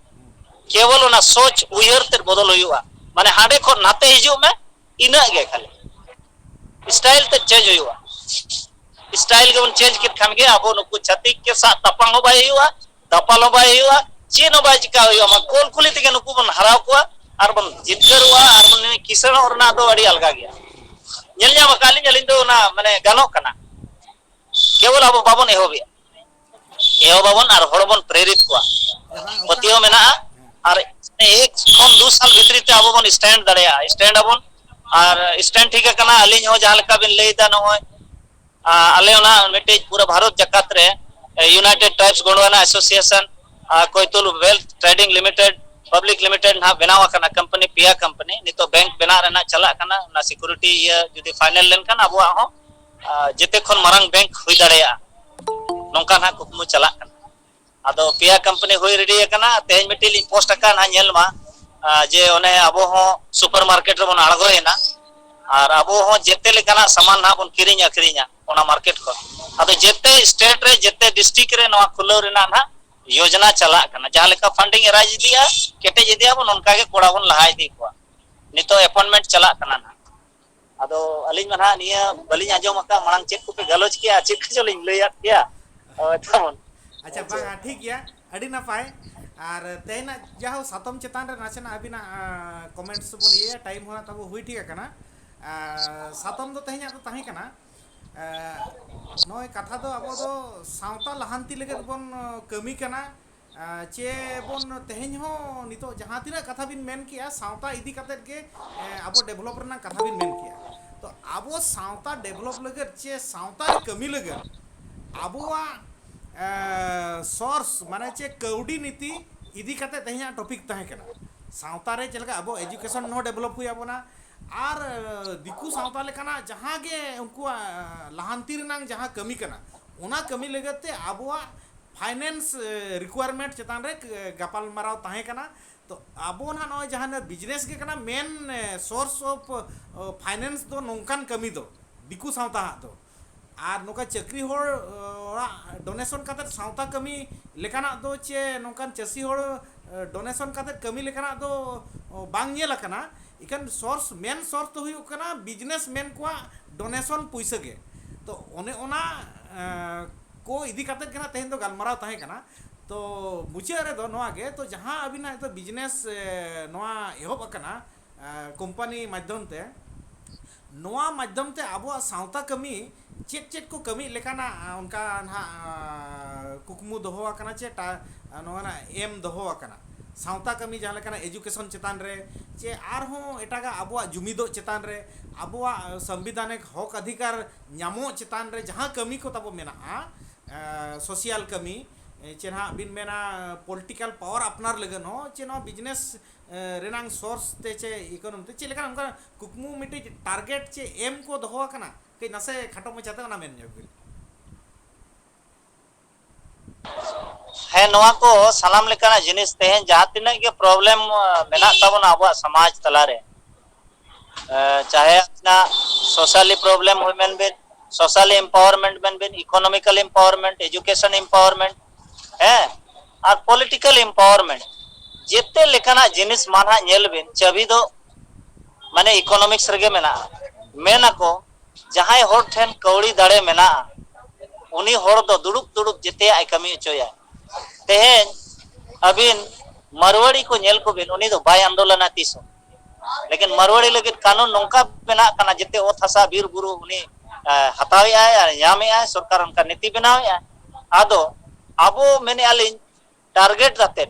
ᱠᱮᱵᱚᱞ ᱚᱱᱟ ᱥᱚᱪ ᱩᱭᱦᱟᱹᱨ ᱛᱮᱫ ᱵᱚᱫᱚᱞ ᱦᱩᱭᱩᱜᱼᱟ᱾ ᱢᱟᱱᱮ ᱦᱟᱸᱰᱮ ᱠᱷᱚᱱ ᱱᱟᱛᱮ ᱦᱤᱡᱩᱜ ᱢᱮ, ᱤᱱᱟᱹᱜ ᱜᱮ ᱠᱷᱟᱹᱞᱤ᱾ Style ᱛᱮᱫ change ᱦᱩᱭᱩᱜᱼᱟ᱾ Style ᱜᱮᱵᱚᱱ change ᱠᱮᱫ ᱠᱷᱟᱱ ᱜᱮ ᱟᱵᱚ ᱱᱩᱠᱩ ᱪᱷᱟᱹᱛᱤᱠ ᱠᱮ ᱥᱟᱜ ᱛᱟᱯᱟᱢ ᱦᱚᱸ ᱵᱟᱭ ᱦᱩᱭᱩᱜᱼᱟ, ᱫᱟᱯᱟᱞ ᱦᱚᱸ ᱵᱟᱭ ᱦᱩᱭᱩᱜᱼᱟ, ᱪᱮᱫ ᱦᱚᱸ ᱵᱟᱭ ᱪᱤᱠᱟ ᱦᱩᱭᱩᱜᱼᱟ᱾ ᱢᱟ ᱠᱚᱞ ᱠᱩᱞᱤ ᱛᱮᱜᱮ ᱱᱩᱠᱩ ᱵᱚᱱ ᱦᱟᱨᱟᱣ ᱠᱚᱣᱟ ᱟᱨ ᱵᱚᱱ ᱡᱤᱛᱠᱟᱹᱨᱚᱜᱼᱟ ᱟᱨ ᱵᱚᱱ ᱠᱤᱥᱟᱹᱬᱚᱜ ᱨᱮᱱᱟᱜ ᱫᱚ ᱟᱹᱰᱤ ᱟᱞᱜᱟ ᱜᱮᱭᱟ᱾ ᱧᱮᱞ ᱧᱟᱢ ᱟᱠᱟᱫ ᱞᱤᱧ, ᱟᱹᱞᱤᱧ ᱫᱚ ᱚᱱᱟ ᱢᱟᱱᱮ ᱜᱟᱱᱚᱜ ᱠᱟᱱᱟ᱾ ᱠᱮᱵᱚᱞ ᱟᱵᱚ ᱵᱟᱵᱚᱱ ᱮᱦᱚᱵᱮᱜᱼᱟ, ᱮᱦᱚᱵ ᱟᱵᱚᱱ ᱟᱨ ᱦᱚᱲ ᱵᱚᱱ ᱯᱨᱮᱨᱤᱛ ᱠᱚᱣᱟ᱾ ᱯᱟᱹᱛᱭᱟᱹᱣ ᱢᱮᱱᱟᱜᱼᱟ᱾ ᱟᱨ ᱮᱠ ᱠᱷᱚᱱ ᱫᱩ ᱥᱟᱞ ᱵᱷᱤᱛᱨᱤ ᱛᱮ ᱟᱵᱚ ᱵᱚᱱ ᱥᱴᱮᱱᱰ ᱫᱟᱲᱮᱭᱟᱜᱼᱟ, ᱥᱴᱮᱱᱰ ᱟᱵᱚᱱ᱾ ᱟᱨ ᱥᱴᱮᱱᱰ ᱴᱷᱤᱠ ᱟᱠᱟᱱᱟ, ᱟᱹᱞᱤᱧ ᱦᱚᱸ ᱡᱟᱦᱟᱸ ᱞᱮᱠᱟ ᱵᱤᱱ ᱞᱟᱹᱭ ᱮᱫᱟ, ᱱᱚᱜᱼᱚᱭ ᱟᱞᱮ ᱚᱱᱟ ᱢᱤᱫᱴᱤᱡ ᱯᱩᱨᱟᱹ ᱵᱷᱟᱨᱚᱛ ᱡᱟᱠᱟᱛ ᱨᱮ united tribes Gondwana association Koitul wealth trading limited public limited ᱱᱟᱦᱟᱜ ᱵᱮᱱᱟᱣ ᱟᱠᱟᱱᱟ, ᱠᱳᱢᱯᱟᱱᱤ, ᱯᱮᱭᱟ ᱠᱳᱢᱯᱟᱱᱤ ᱱᱤᱛᱚᱜ ᱵᱮᱝᱠ ᱵᱮᱱᱟᱜ ᱨᱮᱱᱟᱜ ᱪᱟᱞᱟᱜ ᱠᱟᱱᱟ᱾ ᱚᱱᱟ ᱥᱤᱠᱩᱨᱤᱴᱤ ᱤᱭᱟᱹ ᱡᱩᱫᱤ ᱯᱷᱟᱭᱱᱮᱞ ᱞᱮᱱᱠᱷᱟᱱ ᱟᱵᱚᱣᱟᱜ ᱦᱚᱸ ᱡᱮᱛᱮ ᱠᱷᱚᱱ ᱢᱟᱨᱟᱝ ᱵᱮᱝᱠ ᱦᱩᱭ ᱫᱟᱲᱮᱭᱟᱜᱼᱟ, ᱱᱚᱝᱠᱟ ᱱᱟᱦᱟᱜ ᱠᱩᱠᱢᱩ ᱪᱟᱞᱟᱜ ᱠᱟᱱᱟ᱾ ᱟᱫᱚ ᱯᱮᱭᱟ ᱠᱳᱢᱯᱟᱱᱤ ᱦᱩᱭ ᱨᱮᱰᱤ ᱟᱠᱟᱱᱟ, ᱛᱮᱦᱮᱧ ᱢᱤᱫᱴᱤᱡ ᱞᱤᱧ ᱯᱳᱥᱴ ᱟᱠᱟᱫ ᱱᱟᱦᱟᱜ, ᱧᱮᱞ ᱢᱟ ᱡᱮ ᱚᱱᱮ ᱟᱵᱚ ᱦᱚᱸ ᱥᱩᱯᱟᱨ ᱢᱟᱨᱠᱮᱴ ᱨᱮᱵᱚᱱ ᱟᱬᱜᱚᱭᱮᱱᱟ ᱟᱨ ᱟᱵᱚ ᱦᱚᱸ ᱡᱮᱛᱮ ᱞᱮᱠᱟᱱᱟᱜ ᱥᱟᱢᱟᱱ ᱱᱟᱦᱟᱜ ᱵᱚᱱ ᱠᱤᱨᱤᱧ ᱟᱹᱠᱷᱨᱤᱧᱟ ᱚᱱᱟ ᱢᱟᱨᱠᱮᱴ ᱠᱷᱚᱱ᱾ ᱟᱫᱚ ᱡᱮᱛᱮ ᱥᱴᱮᱴ ᱨᱮ, ᱡᱮᱛᱮ ᱰᱤᱥᱴᱨᱤᱠᱴ ᱨᱮ ᱱᱚᱣᱟ ᱠᱷᱩᱞᱟᱹᱣ ᱨᱮᱱᱟᱜ ᱱᱟᱦᱟᱜ ᱭᱳᱡᱽᱱᱟ ᱪᱟᱞᱟᱜ ᱠᱟᱱᱟ᱾ ᱡᱟᱦᱟᱸ ᱞᱮᱠᱟ ᱯᱷᱟᱱᱰᱤᱝ ᱮ ᱨᱟᱭᱤᱡᱽ ᱤᱫᱤᱜᱼᱟ, ᱠᱮᱴᱮᱡ ᱤᱫᱤᱜᱼᱟ ᱵᱚᱱ, ᱚᱱᱠᱟ ᱜᱮ ᱠᱚᱲᱟ ᱵᱚᱱ ᱞᱟᱦᱟ ᱤᱫᱤ ᱠᱚᱣᱟ᱾ ᱱᱤᱛᱚᱜ ᱮᱯᱚᱭᱮᱱᱴᱢᱮᱱᱴ ᱪᱟᱞᱟᱜ ᱠᱟᱱᱟ ᱱᱟᱦᱟᱜ᱾ ᱟᱫᱚ ᱟᱹᱞᱤᱧ ᱢᱟ ᱱᱟᱦᱟᱜ ᱱᱤᱭᱟᱹ ᱵᱟᱹᱞᱤᱧ ᱟᱸᱡᱚᱢ ᱟᱠᱟᱫ, ᱢᱟᱲᱟᱝ ᱪᱮᱫ ᱠᱚᱯᱮ ᱜᱟᱞᱚᱪ ᱠᱮᱜᱼᱟ, ᱪᱮᱫ ᱠᱚᱪᱚ ᱞᱤᱧ ᱞᱟᱹᱭᱟᱫ ᱯᱮᱭᱟ᱾ ᱦᱳᱭ, ᱛᱟᱵᱚᱱ᱾ ᱟᱪᱪᱷᱟ, ᱟᱪᱪᱷᱟ᱾ ᱵᱟᱝᱟ, ᱴᱷᱤᱠ ᱜᱮᱭᱟ, ᱟᱹᱰᱤ ᱱᱟᱯᱟᱭ᱾ ᱟᱨ ᱛᱮᱦᱮᱧᱟᱜ ᱡᱟᱦᱳ ᱥᱟᱛᱟᱢ ᱪᱮᱛᱟᱱ ᱨᱮ ᱱᱟᱥᱮᱱᱟᱜ ᱟᱹᱵᱤᱱᱟᱜ ᱠᱚᱢᱮᱱᱴᱥ ᱵᱚᱱ ᱤᱭᱟᱹᱭᱟ, ᱴᱟᱭᱤᱢ ᱦᱚᱸ ᱛᱟᱵᱚ ᱦᱩᱭ ᱴᱷᱤᱠ ᱟᱠᱟᱱᱟ᱾ ᱟᱨ ᱥᱟᱛᱟᱢ ᱫᱚ ᱛᱮᱦᱮᱧᱟᱜ ᱫᱚ ᱛᱟᱦᱮᱸ ᱠᱟᱱᱟ, ᱱᱚᱜᱼᱚᱭ ᱠᱟᱛᱷᱟ ᱫᱚ ᱟᱵᱚ ᱫᱚ ᱥᱟᱶᱛᱟ ᱞᱟᱦᱟᱱᱛᱤ ᱞᱟᱹᱜᱤᱫ ᱵᱚᱱ ᱠᱟᱹᱢᱤ ᱠᱟᱱᱟ᱾ ᱪᱮ ᱵᱚᱱ ᱛᱮᱦᱮᱧ ᱦᱚᱸ ᱱᱤᱛᱚᱜ ᱡᱟᱦᱟᱸ ᱛᱤᱱᱟᱹᱜ ᱠᱟᱛᱷᱟ ᱵᱤᱱ ᱢᱮᱱ ᱠᱮᱜᱼᱟ, ᱥᱟᱶᱛᱟ ᱤᱫᱤ ᱠᱟᱛᱮᱫ ᱜᱮ ᱟᱵᱚ ᱰᱮᱵᱷᱞᱚᱯ ᱨᱮᱱᱟᱜ ᱠᱟᱛᱷᱟ ᱵᱤᱱ ᱢᱮᱱ ᱠᱮᱜᱼᱟ᱾ ᱛᱚ ᱟᱵᱚ ᱥᱟᱶᱛᱟ ᱰᱮᱵᱷᱞᱚᱯ ᱞᱟᱹᱜᱤᱫ ᱪᱮ ᱥᱟᱶᱛᱟ ᱨᱮ ᱠᱟᱹᱢᱤ ᱞᱟᱹᱜᱤᱫ ᱟᱵᱚᱣᱟᱜ ᱥᱳᱨᱥ, ᱢᱟᱱᱮ ᱪᱮ ᱠᱟᱹᱣᱰᱤ ᱱᱤᱛᱤ ᱤᱫᱤ ᱠᱟᱛᱮᱫ ᱛᱮᱦᱮᱧᱟᱜ ᱴᱚᱯᱤᱠ ᱛᱟᱦᱮᱸ ᱠᱟᱱᱟ᱾ ᱥᱟᱶᱛᱟ ᱨᱮ ᱪᱮᱫ ᱞᱮᱠᱟ ᱟᱵᱚ ᱮᱡᱩᱠᱮᱥᱚᱱ ᱦᱚᱸ ᱰᱮᱵᱷᱞᱚᱯ ᱦᱩᱭ ᱟᱵᱚᱱᱟ, ᱟᱨ ᱫᱤᱠᱩ ᱥᱟᱶᱛᱟ ᱞᱮᱠᱟᱱᱟᱜ ᱡᱟᱦᱟᱸ ᱜᱮ ᱩᱱᱠᱩᱣᱟᱜ ᱞᱟᱦᱟᱱᱛᱤ ᱨᱮᱱᱟᱜ ᱡᱟᱦᱟᱸ ᱠᱟᱹᱢᱤ ᱠᱟᱱᱟ, ᱚᱱᱟ ᱠᱟᱹᱢᱤ ᱞᱟᱹᱜᱤᱫ ᱛᱮ ᱟᱵᱚᱣᱟᱜ ᱯᱷᱟᱭᱱᱮᱱᱥ ᱨᱤᱠᱩᱣᱟᱨᱢᱮᱱᱴ ᱪᱮᱛᱟᱱ ᱨᱮ ᱜᱟᱯᱟᱞᱢᱟᱨᱟᱣ ᱛᱟᱦᱮᱸ ᱠᱟᱱᱟ᱾ ᱛᱚ ᱟᱵᱚ ᱱᱟᱦᱟᱜ ᱱᱚᱜᱼᱚᱭ ᱡᱟᱦᱟᱸ ᱵᱤᱡᱽᱱᱮᱥ ᱜᱮ ᱠᱟᱱᱟ, ᱢᱮᱱ ᱥᱳᱨᱥ ᱚᱯᱷ ᱯᱷᱟᱭᱱᱮᱱᱥ ᱫᱚ ᱱᱚᱝᱠᱟᱱ ᱠᱟᱹᱢᱤ ᱫᱚ ᱫᱤᱠᱩ ᱥᱟᱶᱛᱟ ᱦᱟᱜ ᱫᱚ᱾ ᱟᱨ ᱱᱚᱝᱠᱟ ᱪᱟᱹᱠᱨᱤ ᱦᱚᱲ ᱚᱲᱟᱜ ᱰᱚᱱᱮᱥᱚᱱ ᱠᱟᱛᱮᱫ ᱥᱟᱶᱛᱟ ᱠᱟᱹᱢᱤ ᱞᱮᱠᱟᱱᱟᱜ ᱫᱚ ᱪᱮ ᱱᱚᱝᱠᱟᱱ ᱪᱟᱹᱥᱤ ᱦᱚᱲ ᱰᱚᱱᱮᱥᱚᱱ ᱠᱟᱛᱮᱫ ᱠᱟᱹᱢᱤ ᱞᱮᱠᱟᱱᱟᱜ ᱫᱚ ᱵᱟᱝ ᱧᱮᱞ ᱟᱠᱟᱱᱟ᱾ ᱤᱠᱷᱟᱹᱱ ᱥᱳᱨᱥ, ᱢᱮᱱ ᱥᱳᱨᱥ ᱫᱚ ᱦᱩᱭᱩᱜ ᱠᱟᱱᱟ ᱵᱤᱡᱽᱱᱮᱥ ᱢᱮᱱ ᱠᱚᱣᱟᱜ ᱰᱚᱱᱮᱥᱚᱱ ᱯᱩᱭᱥᱟᱹ ᱜᱮ᱾ ᱛᱚ ᱚᱱᱮ ᱚᱱᱟ ᱠᱚ ᱤᱫᱤ ᱠᱟᱛᱮᱫ ᱜᱮ ᱱᱟᱜ ᱛᱮᱦᱮᱧ ᱫᱚ ᱜᱟᱞᱢᱟᱨᱟᱣ ᱛᱟᱦᱮᱸ ᱠᱟᱱᱟ᱾ ᱛᱚ ᱢᱩᱪᱟᱹᱫ ᱨᱮᱫᱚ ᱱᱚᱣᱟ ᱜᱮ, ᱛᱚ ᱡᱟᱦᱟᱸ ᱟᱹᱵᱤᱱᱟᱜ ᱱᱤᱛᱚᱜ ᱵᱤᱡᱽᱱᱮᱥ ᱱᱚᱣᱟ ᱮᱦᱚᱵ ᱟᱠᱟᱱᱟ ᱠᱳᱢᱯᱟᱱᱤ ᱢᱟᱫᱽᱫᱷᱚᱢ ᱛᱮ, ᱱᱚᱣᱟ ᱢᱟᱫᱽᱫᱷᱚᱢ ᱛᱮ ᱟᱵᱚᱣᱟᱜ ᱥᱟᱶᱛᱟ ᱠᱟᱹᱢᱤ ᱪᱮᱫ ᱪᱮᱫ ᱠᱚ ᱠᱟᱹᱢᱤ ᱞᱮᱠᱟᱱᱟᱜ ᱚᱱᱠᱟ ᱱᱟᱦᱟᱜ ᱠᱩᱠᱢᱩ ᱫᱚᱦᱚ ᱟᱠᱟᱱᱟ ᱪᱮ ᱱᱚᱣᱟ ᱨᱮᱱᱟᱜ ᱮᱢ ᱫᱚᱦᱚ ᱟᱠᱟᱱᱟ? ᱥᱟᱶᱛᱟ ᱠᱟᱹᱢᱤ, ᱡᱟᱦᱟᱸ ᱞᱮᱠᱟᱱᱟᱜ ᱮᱡᱩᱠᱮᱥᱚᱱ ᱪᱮᱛᱟᱱ ᱨᱮ, ᱪᱮ ᱟᱨᱦᱚᱸ ᱮᱴᱟᱜᱟᱜ ᱟᱵᱚᱣᱟᱜ ᱡᱩᱢᱤᱫᱚᱜ ᱪᱮᱛᱟᱱ ᱨᱮ, ᱟᱵᱚᱣᱟᱜ ᱥᱚᱝᱵᱤᱫᱷᱟᱱᱤᱠ ᱦᱚᱠ ᱚᱫᱷᱤᱠᱟᱨ ᱧᱟᱢᱚᱜ ᱪᱮᱛᱟᱱ ᱨᱮ ᱡᱟᱦᱟᱸ ᱠᱟᱹᱢᱤ ᱠᱚ ᱛᱟᱵᱚ ᱢᱮᱱᱟᱜᱼᱟ, ᱥᱳᱥᱤᱭᱟᱞ ᱠᱟᱹᱢᱤ, ᱪᱮ ᱱᱟᱦᱟᱜ ᱵᱤᱱ ᱢᱮᱱᱟ ᱯᱚᱞᱤᱴᱤᱠᱟᱞ ᱯᱟᱣᱟᱨ ᱟᱯᱱᱟᱨ ᱞᱟᱹᱜᱤᱫ ᱦᱚᱸ, ᱪᱮ ᱱᱚᱣᱟ ᱵᱤᱡᱽᱱᱮᱥ ᱨᱮᱱᱟᱝ ᱥᱳᱨᱥ ᱛᱮ ᱪᱮ ᱤᱠᱳᱱᱚᱢᱤ ᱛᱮ ᱪᱮᱫ ᱞᱮᱠᱟᱱ ᱚᱱᱠᱟ ᱠᱩᱠᱢᱩ ᱢᱤᱫᱴᱤᱡ ᱴᱟᱨᱜᱮᱴ ᱪᱮ ᱮᱢ ᱠᱚ ᱫᱚᱦᱚ ᱟᱠᱟᱱᱟ? ᱠᱟᱹᱡ ᱱᱟᱥᱮ ᱠᱷᱟᱴᱚ ᱢᱟᱪᱷᱟᱛᱮ ᱚᱱᱟ ᱢᱮᱱ ᱧᱚᱜ ᱵᱤᱱ᱾ ᱦᱮᱸ, ᱱᱚᱣᱟ ᱠᱚ ᱥᱟᱱᱟᱢ ᱞᱮᱠᱟᱱᱟᱜ ᱡᱤᱱᱤᱥ ᱛᱮᱦᱮᱧ ᱡᱟᱦᱟᱸ ᱛᱤᱱᱟᱹᱜ ᱜᱮ ᱯᱨᱚᱵᱞᱮᱢ ᱢᱮᱱᱟᱜ ᱛᱟᱵᱚᱱᱟ ᱟᱵᱚᱣᱟᱜ ᱥᱚᱢᱟᱡᱽ ᱛᱟᱞᱟᱨᱮ, ᱮ, ᱪᱟᱦᱮ ᱟᱵᱤᱱᱟᱜ ᱥᱳᱥᱟᱞᱤ ᱯᱨᱚᱵᱞᱮᱢ ᱦᱩᱭ ᱢᱮᱱ ᱵᱤᱱ, ᱥᱳᱥᱟᱞᱤ ᱮᱢᱯᱟᱣᱟᱨᱢᱮᱱᱴ ᱢᱮᱱ ᱵᱤᱱ, ᱤᱠᱳᱱᱚᱢᱤᱠᱟᱞ ᱮᱢᱯᱟᱣᱟᱨᱢᱮᱱᱴ, ᱮᱡᱩᱠᱮᱥᱚᱱ ᱮᱢᱯᱟᱣᱟᱨᱢᱮᱱᱴ, ᱦᱮᱸ, ᱟᱨ ᱯᱚᱞᱤᱴᱤᱠᱟᱞ ᱮᱢᱯᱟᱣᱟᱨᱢᱮᱱᱴ, ᱡᱮᱛᱮ ᱞᱮᱠᱟᱱᱟᱜ ᱡᱤᱱᱤᱥ ᱢᱟ ᱱᱟᱦᱟᱜ ᱧᱮᱞ ᱵᱤᱱ, ᱪᱟᱹᱵᱤ ᱫᱚ ᱢᱟᱱᱮ ᱤᱠᱳᱱᱚᱢᱤᱠᱥ ᱨᱮᱜᱮ ᱢᱮᱱᱟᱜᱼᱟ᱾ ᱢᱮᱱ ᱟᱠᱚ, ᱡᱟᱦᱟᱸᱭ ᱦᱚᱲ ᱴᱷᱮᱱ ᱠᱟᱹᱣᱰᱤ ᱫᱟᱲᱮ ᱢᱮᱱᱟᱜᱼᱟ, ᱩᱱᱤ ᱦᱚᱲ ᱫᱚ ᱫᱩᱲᱩᱵ ᱫᱩᱲᱩᱵ ᱡᱮᱛᱮᱭᱟᱜ ᱮ ᱠᱟᱹᱢᱤ ᱦᱚᱪᱚᱭᱟ᱾ ᱛᱮᱦᱮᱧ ᱟᱹᱵᱤᱱ ᱢᱟᱨᱣᱟᱲᱤ ᱠᱚ ᱧᱮᱞ ᱠᱚᱵᱤᱱ, ᱩᱱᱤ ᱫᱚ ᱵᱟᱭ ᱟᱱᱫᱳᱞᱚᱱᱟ ᱛᱤᱥ ᱦᱚᱸ᱾ ᱞᱮᱠᱤᱱ ᱢᱟᱨᱣᱟᱲᱤ ᱞᱟᱹᱜᱤᱫ ᱠᱟᱹᱱᱩᱱ ᱱᱚᱝᱠᱟ ᱵᱮᱱᱟᱜ ᱠᱟᱱᱟ, ᱡᱮᱛᱮ ᱚᱛ ᱦᱟᱥᱟ ᱵᱤᱨ ᱵᱩᱨᱩ ᱩᱱᱤ, ᱮ, ᱦᱟᱛᱟᱣᱮᱫ ᱟᱭ ᱟᱨ ᱧᱟᱢᱮᱫ ᱟᱭ, ᱥᱚᱨᱠᱟᱨ ᱚᱱᱠᱟ ᱱᱤᱛᱤ ᱵᱮᱱᱟᱣᱮᱫ ᱟᱭ᱾ ᱟᱫᱚ ᱟᱵᱚ ᱢᱮᱱᱮᱫᱼᱟ ᱞᱤᱧ, ᱴᱟᱨᱜᱮᱴ ᱠᱟᱛᱮ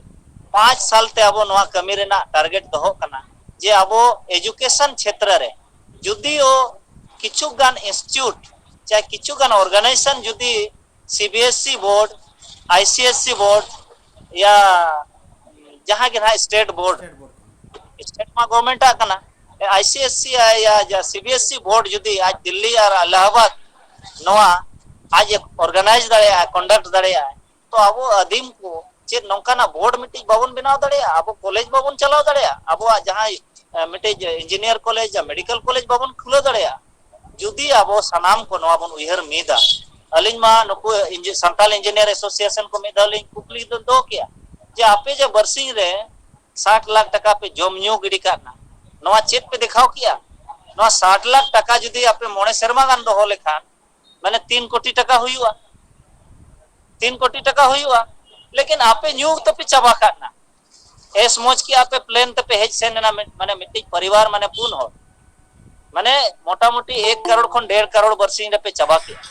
ᱯᱟᱸᱪ ᱥᱟᱞ ᱛᱮ ᱟᱵᱚ ᱱᱚᱣᱟ ᱠᱟᱹᱢᱤ ᱨᱮᱱᱟᱜ ᱴᱟᱨᱜᱮᱴ ᱫᱚᱦᱚ ᱠᱟᱱᱟ ᱡᱮ ᱟᱵᱚ ᱮᱡᱩᱠᱮᱥᱚᱱ ᱪᱷᱮᱛᱨᱚ ᱨᱮ ᱡᱩᱫᱤᱭᱳ ᱠᱤᱪᱷᱩ ᱜᱟᱱ ᱤᱱᱥᱴᱤᱴᱭᱩᱴ ᱪᱟᱦᱮ ᱠᱤᱪᱷᱩ ᱜᱟᱱ ᱚᱨᱜᱟᱱᱟᱭᱡᱮᱥᱚᱱ ᱡᱩᱫᱤ C B S E board, I C S E board ᱭᱟ ᱡᱟᱦᱟᱸ ᱜᱮ ᱱᱟᱦᱟᱜ ᱥᱴᱮᱴ ᱵᱳᱨᱰ, ᱥᱴᱮᱴ ᱵᱳᱨᱰ ᱠᱷᱚᱱ᱾ ᱥᱴᱮᱴ ᱢᱟ ᱜᱚᱵᱷᱚᱨᱱᱢᱮᱱᱴ ᱟᱜ ᱠᱟᱱᱟ, ᱟᱭ ᱥᱤ ᱮᱥ ᱤ ᱭᱟ C B S E board ᱡᱩᱫᱤ ᱟᱡ ᱫᱤᱞᱞᱤ ᱟᱨ ᱟᱞᱟᱦᱟᱵᱟᱫ ᱱᱚᱣᱟ ᱟᱡ ᱮ ᱚᱨᱜᱟᱱᱟᱭᱤᱡᱽ ᱫᱟᱲᱮᱭᱟᱜᱼᱟ, ᱠᱚᱱᱰᱟᱠᱴ ᱫᱟᱲᱮᱭᱟᱜᱼᱟ, ᱛᱚ ᱟᱵᱚ ᱟᱹᱫᱤᱢ ᱠᱚ ᱪᱮᱫ ᱱᱚᱝᱠᱟᱱᱟᱜ ᱵᱳᱨᱰ ᱢᱤᱫᱴᱤᱡ ᱵᱟᱵᱚᱱ ᱵᱮᱱᱟᱣ ᱫᱟᱲᱮᱭᱟᱜᱼᱟ? ᱟᱵᱚ ᱠᱚᱞᱮᱡᱽ ᱵᱟᱵᱚᱱ ᱪᱟᱞᱟᱣ ᱫᱟᱲᱮᱭᱟᱜᱼᱟ? ᱟᱵᱚᱣᱟᱜ ᱡᱟᱦᱟᱸᱭ, ᱮ, ᱢᱤᱫᱴᱤᱡ ᱤᱧᱡᱤᱱᱤᱭᱟᱨ ᱠᱚᱞᱮᱡᱽ ᱭᱟ ᱢᱮᱰᱤᱠᱮᱞ ᱠᱚᱞᱮᱡᱽ ᱵᱟᱵᱚᱱ ᱠᱷᱩᱞᱟᱹᱣ ᱫᱟᱲᱮᱭᱟᱜᱼᱟ? ᱡᱩᱫᱤ ᱟᱵᱚ ᱥᱟᱱᱟᱢ ᱠᱚ ᱱᱚᱣᱟ ᱵᱚᱱ ᱩᱭᱦᱟᱹᱨ ᱢᱤᱫᱟ, ᱟᱹᱞᱤᱧ ᱢᱟ ᱱᱩᱠᱩ ᱤᱧᱡᱤ-, ᱥᱟᱱᱛᱟᱞ ᱤᱧᱡᱤᱱᱤᱭᱟᱨ ᱮᱥᱳᱥᱤᱭᱮᱥᱚᱱ ᱠᱚ ᱢᱤᱫ ᱫᱷᱟᱣ ᱞᱤᱧ ᱠᱩᱠᱞᱤ ᱫᱚ ᱫᱚᱦᱚ ᱠᱮᱜᱼᱟ ᱡᱮ ᱟᱯᱮ ᱡᱮ ᱵᱟᱨᱥᱤᱧ ᱨᱮ ᱥᱟᱴ ᱞᱟᱠᱷ ᱴᱟᱠᱟ ᱯᱮ ᱡᱚᱢ ᱧᱩ ᱜᱤᱰᱤ ᱠᱟᱜ ᱠᱟᱱᱟ, ᱱᱚᱣᱟ ᱪᱮᱫ ᱯᱮ ᱫᱮᱠᱷᱟᱣ ᱠᱮᱜᱼᱟ? ᱱᱚᱣᱟ ᱥᱟᱴ ᱞᱟᱠᱷ ᱴᱟᱠᱟ ᱡᱩᱫᱤ ᱟᱯᱮ ᱢᱚᱬᱮ ᱥᱮᱨᱢᱟ ᱜᱟᱱ ᱫᱚᱦᱚ ᱞᱮᱠᱷᱟᱱ, ᱢᱟᱱᱮ ᱛᱤᱱ ᱠᱳᱴᱤ ᱴᱟᱠᱟ ᱦᱩᱭᱩᱜᱼᱟ᱾ ᱛᱤᱱ ᱠᱳᱴᱤ ᱴᱟᱠᱟ ᱦᱩᱭᱩᱜᱼᱟ, ᱞᱮᱠᱤᱱ ᱟᱯᱮ ᱧᱩ ᱛᱮᱯᱮ ᱪᱟᱵᱟ ᱠᱟᱜ ᱠᱟᱱᱟ᱾ ᱮᱥ ᱢᱚᱡᱽ ᱠᱮᱜᱼᱟ ᱯᱮ, ᱯᱞᱮᱱ ᱛᱮᱯᱮ ᱦᱮᱡ ᱥᱮᱱ ᱮᱱᱟ, ᱢᱤᱫ-, ᱢᱟᱱᱮ ᱢᱤᱫᱴᱤᱡ ᱯᱚᱨᱤᱵᱟᱨ ᱢᱟᱱᱮ ᱯᱩᱱ ᱦᱚᱲ, ᱢᱟᱱᱮ ᱢᱚᱴᱟᱢᱩᱴᱤ ᱮᱠ ᱠᱟᱨᱳᱲ ᱠᱷᱚᱱ ᱰᱮᱲ ᱠᱟᱨᱳᱲ ᱵᱟᱨᱥᱤᱧ ᱨᱮᱯᱮ ᱪᱟᱵᱟ ᱠᱮᱜᱼᱟ᱾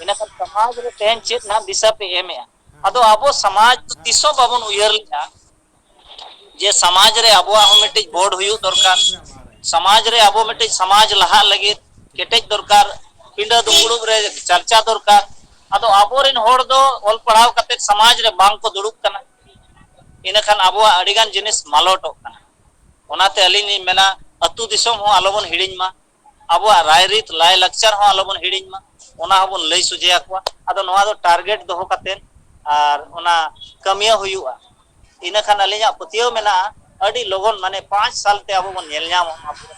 ᱤᱱᱟᱹᱠᱷᱟᱱ ᱥᱚᱢᱟᱡᱽ ᱨᱮ ᱛᱮᱦᱮᱧ ᱪᱮᱫ ᱱᱟᱦᱟᱜ ᱫᱤᱥᱟᱹ ᱯᱮ ᱮᱢᱮᱜᱼᱟ? ᱟᱫᱚ ᱟᱵᱚ ᱥᱚᱢᱟᱡᱽ ᱫᱚ ᱛᱤᱥ ᱦᱚᱸ ᱵᱟᱵᱚᱱ ᱩᱭᱦᱟᱹᱨ ᱞᱮᱜᱼᱟ ᱡᱮ ᱥᱚᱢᱟᱡᱽ ᱨᱮ ᱟᱵᱚᱣᱟᱜ ᱦᱚᱸ ᱢᱤᱫᱴᱤᱡ ᱵᱳᱨᱰ ᱦᱩᱭᱩᱜ ᱫᱚᱨᱠᱟᱨ, ᱥᱚᱢᱟᱡᱽ ᱨᱮ ᱟᱵᱚ ᱢᱤᱫᱴᱤᱡ ᱥᱚᱢᱟᱡᱽ ᱞᱟᱦᱟᱜ ᱞᱟᱹᱜᱤᱫ ᱠᱮᱴᱮᱡ ᱫᱚᱨᱠᱟᱨ, ᱯᱤᱸᱰᱟᱹ ᱫᱩᱯᱲᱩᱵ ᱨᱮ ᱪᱟᱨᱪᱟ ᱫᱚᱨᱠᱟᱨ᱾ ᱟᱫᱚ ᱟᱵᱚᱨᱮᱱ ᱦᱚᱲ ᱫᱚ ᱚᱞ ᱯᱟᱲᱦᱟᱣ ᱠᱟᱛᱮ ᱥᱚᱢᱟᱡᱽ ᱨᱮ ᱵᱟᱝ ᱠᱚ ᱫᱩᱲᱩᱵ ᱠᱟᱱᱟ, ᱤᱱᱟᱹᱠᱷᱟᱱ ᱟᱵᱚᱣᱟᱜ ᱟᱹᱰᱤᱜᱟᱱ ᱡᱤᱱᱤᱥ ᱢᱟᱞᱚᱴᱚᱜ ᱠᱟᱱᱟ᱾ ᱚᱱᱟᱛᱮ ᱟᱹᱞᱤᱧ ᱞᱤᱧ ᱢᱮᱱᱟ, ᱟᱹᱛᱩ ᱫᱤᱥᱚᱢ ᱦᱚᱸ ᱟᱞᱚᱵᱚᱱ ᱦᱤᱲᱤᱧ ᱢᱟ, ᱟᱵᱚᱣᱟᱜ ᱨᱟᱭᱨᱤᱛ ᱞᱟᱭᱼᱞᱟᱠᱪᱟᱨ ᱦᱚᱸ ᱟᱞᱚᱵᱚᱱ ᱦᱤᱲᱤᱧ ᱢᱟ, ᱚᱱᱟ ᱦᱚᱸᱵᱚᱱ ᱞᱟᱹᱭ ᱥᱚᱡᱷᱮ ᱟᱠᱚᱣᱟ᱾ ᱟᱫᱚ ᱱᱚᱣᱟ ᱫᱚ ᱴᱟᱨᱜᱮᱴ ᱫᱚᱦᱚ ᱠᱟᱛᱮ ᱟᱨ ᱚᱱᱟ ᱠᱟᱹᱢᱤᱭᱟᱹ ᱦᱩᱭᱩᱜᱼᱟ᱾ ᱤᱱᱟᱹᱠᱷᱟᱱ ᱟᱹᱞᱤᱧᱟᱜ ᱯᱟᱹᱛᱭᱟᱹᱣ ᱢᱮᱱᱟᱜᱼᱟ, ᱟᱹᱰᱤ ᱞᱚᱜᱚᱱ, ᱢᱟᱱᱮ ᱯᱟᱸᱪ ᱥᱟᱞ ᱛᱮ ᱟᱵᱚ ᱵᱚᱱ ᱧᱮᱞ ᱧᱟᱢᱟ ᱚᱱᱟ ᱯᱩᱨᱟᱹ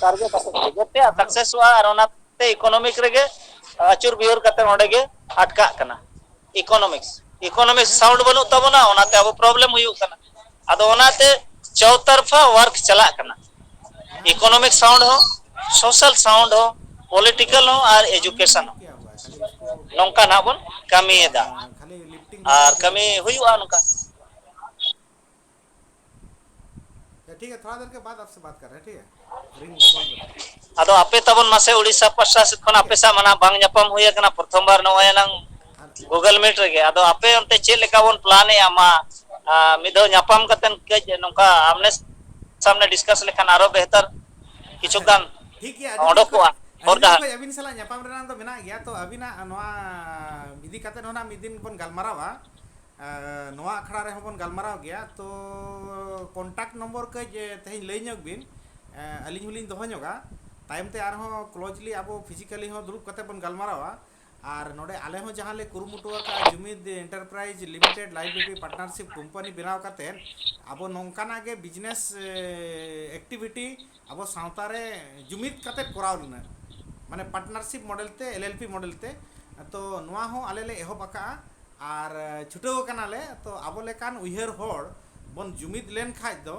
ᱴᱟᱨᱜᱮᱴ ᱟᱥᱚᱜ ᱡᱮᱛᱮᱭᱟᱜ ᱥᱟᱠᱥᱮᱥᱚᱜᱼᱟ᱾ ᱟᱨ ᱚᱱᱟᱛᱮ ᱤᱠᱳᱱᱚᱢᱤᱠ ᱨᱮᱜᱮ ᱟᱹᱪᱩᱨ ᱵᱤᱦᱩᱨ ᱠᱟᱛᱮ ᱚᱸᱰᱮ ᱜᱮ ᱟᱴᱠᱟᱜ ᱠᱟᱱᱟ᱾ ᱤᱠᱳᱱᱚᱢᱤᱠᱥ, ᱤᱠᱳᱱᱚᱢᱤᱠ ᱥᱟᱣᱩᱱᱰ ᱵᱟᱹᱱᱩᱜ ᱛᱟᱵᱚᱱᱟ, ᱚᱱᱟᱛᱮ ᱟᱵᱚ ᱯᱨᱚᱵᱞᱮᱢ ᱦᱩᱭᱩᱜ ᱠᱟᱱᱟ᱾ ᱟᱫᱚ ᱚᱱᱟᱛᱮ ᱪᱚᱣᱛᱟᱨᱯᱷᱟ ᱣᱟᱨᱠ ᱪᱟᱞᱟᱜ ᱠᱟᱱᱟ, ᱤᱠᱳᱱᱚᱢᱤᱠ ᱥᱟᱣᱩᱱᱰ ᱦᱚᱸ, ᱥᱳᱥᱟᱞ ᱥᱟᱣᱩᱱᱰ ᱦᱚᱸ, ᱯᱚᱞᱤᱴᱤᱠᱟᱞ ᱦᱚᱸ ᱟᱨ ᱮᱡᱩᱠᱮᱥᱚᱱ ᱦᱚᱸ᱾ ᱱᱚᱝᱠᱟ ᱱᱟᱦᱟᱜ ᱵᱚᱱ ᱠᱟᱹᱢᱤᱭᱮᱫᱟ ᱟᱨ ᱠᱟᱹᱢᱤ ᱦᱩᱭᱩᱜᱼᱟ ᱱᱚᱝᱠᱟ᱾ ᱴᱷᱤᱠ ᱜᱮᱭᱟ, ᱛᱷᱚᱲᱟ ᱫᱮᱨ ᱠᱮ ᱵᱟᱫ ᱟᱯᱥᱮ ᱵᱟᱛ ᱠᱟᱨ ᱨᱮ ᱦᱮᱸ, ᱴᱷᱤᱠ ᱜᱮᱭᱟ, ᱨᱤᱝ ᱠᱚᱞ ᱠᱟᱨ ᱨᱮ᱾ ᱟᱫᱚ ᱟᱯᱮ ᱛᱟᱵᱚᱱ ᱢᱟᱥᱮ ᱩᱲᱤᱥᱥᱟ ᱯᱟᱥᱴᱟ ᱥᱮᱫ ᱠᱷᱚᱱ ᱟᱯᱮ ᱥᱟᱶ ᱢᱟ ᱱᱟᱦᱟᱜ ᱵᱟᱝ ᱧᱟᱯᱟᱢ ᱦᱩᱭ ᱟᱠᱟᱱᱟ, ᱯᱨᱚᱛᱷᱚᱢ ᱵᱟᱨ ᱱᱚᱜᱼᱚᱭ ᱮᱱᱟᱝ ᱟᱨ ᱜᱩᱜᱩᱞ ᱢᱤᱴ ᱨᱮᱜᱮ᱾ ᱟᱫᱚ ᱟᱯᱮ ᱚᱱᱛᱮ ᱪᱮᱫ ᱞᱮᱠᱟ ᱵᱚᱱ ᱯᱞᱟᱱᱮᱜᱼᱟ ᱢᱟ, ᱟ, ᱢᱤᱫ ᱫᱷᱟᱣ ᱧᱟᱯᱟᱢ ᱠᱟᱛᱮ ᱠᱟᱹᱡ ᱱᱚᱝᱠᱟ ᱟᱢᱱᱮ ᱥᱟᱢᱱᱮ ᱰᱤᱥᱠᱟᱥ ᱞᱮᱠᱷᱟᱱ ᱟᱨᱚ ᱵᱮᱦᱛᱟᱨ ᱠᱤᱪᱷᱩ ᱟᱪᱪᱷᱟ, ᱜᱟᱱ ᱴᱷᱤᱠ ᱜᱮᱭᱟ, ᱟᱹᱰᱤ ᱫᱤᱱ ᱠᱷᱚᱱ, ᱚᱰᱚᱠᱚᱜᱼᱟ ᱦᱚᱨ ᱟᱹᱰᱤ ᱫᱤᱱ ᱰᱟᱦᱟᱨ᱾ ᱠᱷᱚᱱ ᱟᱹᱵᱤᱱ ᱥᱟᱞᱟᱜ ᱧᱟᱯᱟᱢ ᱨᱮᱱᱟᱜ ᱫᱚ ᱢᱮᱱᱟᱜ ᱜᱮᱭᱟ, ᱛᱚ ᱟᱹᱵᱤᱱᱟᱜ ᱱᱚᱣᱟ ᱤᱫᱤ ᱠᱟᱛᱮ ᱦᱚᱸ ᱱᱟᱜ ᱢᱤᱫ ᱫᱤᱱ ᱵᱚᱱ ᱜᱟᱞᱢᱟᱨᱟᱣᱟ᱾ ᱮ, ᱱᱚᱣᱟ ᱟᱠᱷᱲᱟ ᱨᱮᱦᱚᱸ ᱵᱚᱱ ᱜᱟᱞᱢᱟᱨᱟᱣ ᱜᱮᱭᱟ, ᱛᱚ ᱠᱚᱱᱴᱟᱠᱴ ᱱᱚᱢᱵᱚᱨ ᱠᱟᱹᱡ, ᱮ, ᱛᱮᱦᱮᱧ ᱞᱟᱹᱭ ᱧᱚᱜ ᱵᱤᱱ, ᱮ, ᱟᱹᱞᱤᱧ ᱦᱚᱸᱞᱤᱧ ᱫᱚᱦᱚ ᱧᱚᱜᱟ, ᱛᱟᱭᱚᱢ ᱛᱮ ᱟᱨᱦᱚᱸ ᱠᱞᱳᱡᱽᱞᱤ ᱟᱵᱚ ᱯᱷᱤᱡᱤᱠᱟᱞᱤ ᱦᱚᱸ ᱫᱩᱲᱩᱵ ᱠᱟᱛᱮ ᱵᱚᱱ ᱜᱟᱞᱢᱟᱨᱟᱣᱟ᱾ ᱟᱨ ᱱᱚᱰᱮ ᱟᱞᱮ ᱦᱚᱸ ᱡᱟᱦᱟᱸ ᱞᱮ ᱠᱩᱨᱩᱢᱩᱴᱩ ᱟᱠᱟᱫᱼᱟ, ᱡᱩᱢᱤᱫ ᱮᱱᱴᱟᱨᱯᱨᱟᱭᱤᱡᱽ ᱞᱤᱢᱤᱴᱮᱰ ᱞᱟᱭᱤᱵᱤᱞᱤᱴᱤ ᱯᱟᱨᱴᱱᱟᱨᱥᱤᱯ ᱠᱳᱢᱯᱟᱱᱤ ᱵᱮᱱᱟᱣ ᱠᱟᱛᱮᱫ ᱟᱵᱚ ᱱᱚᱝᱠᱟᱱᱟᱜ ᱜᱮ ᱵᱤᱡᱽᱱᱮᱥ, ᱮ, ᱮᱠᱴᱤᱵᱷᱤᱴᱤ ᱟᱵᱚ ᱥᱟᱶᱛᱟ ᱨᱮ ᱡᱩᱢᱤᱫ ᱠᱟᱛᱮᱫ ᱠᱚᱨᱟᱣ ᱨᱮᱱᱟᱜ, ᱢᱟᱱᱮ ᱯᱟᱨᱴᱱᱟᱨᱥᱤᱯ ᱢᱚᱰᱮᱞ ᱛᱮ, ᱮᱞ ᱮᱞ ᱯᱤ ᱢᱚᱰᱮᱞ ᱛᱮ᱾ ᱛᱚ ᱱᱚᱣᱟ ᱦᱚᱸ ᱟᱞᱮ ᱞᱮ ᱮᱦᱚᱵ ᱟᱠᱟᱫᱼᱟ ᱟᱨ ᱪᱷᱩᱴᱟᱹᱣ ᱟᱠᱟᱱᱟᱞᱮ᱾ ᱛᱚ ᱟᱵᱚ ᱞᱮᱠᱟᱱ ᱩᱭᱦᱟᱹᱨ ᱦᱚᱲ ᱵᱚᱱ ᱡᱩᱢᱤᱫ ᱞᱮᱱ ᱠᱷᱟᱡ ᱫᱚ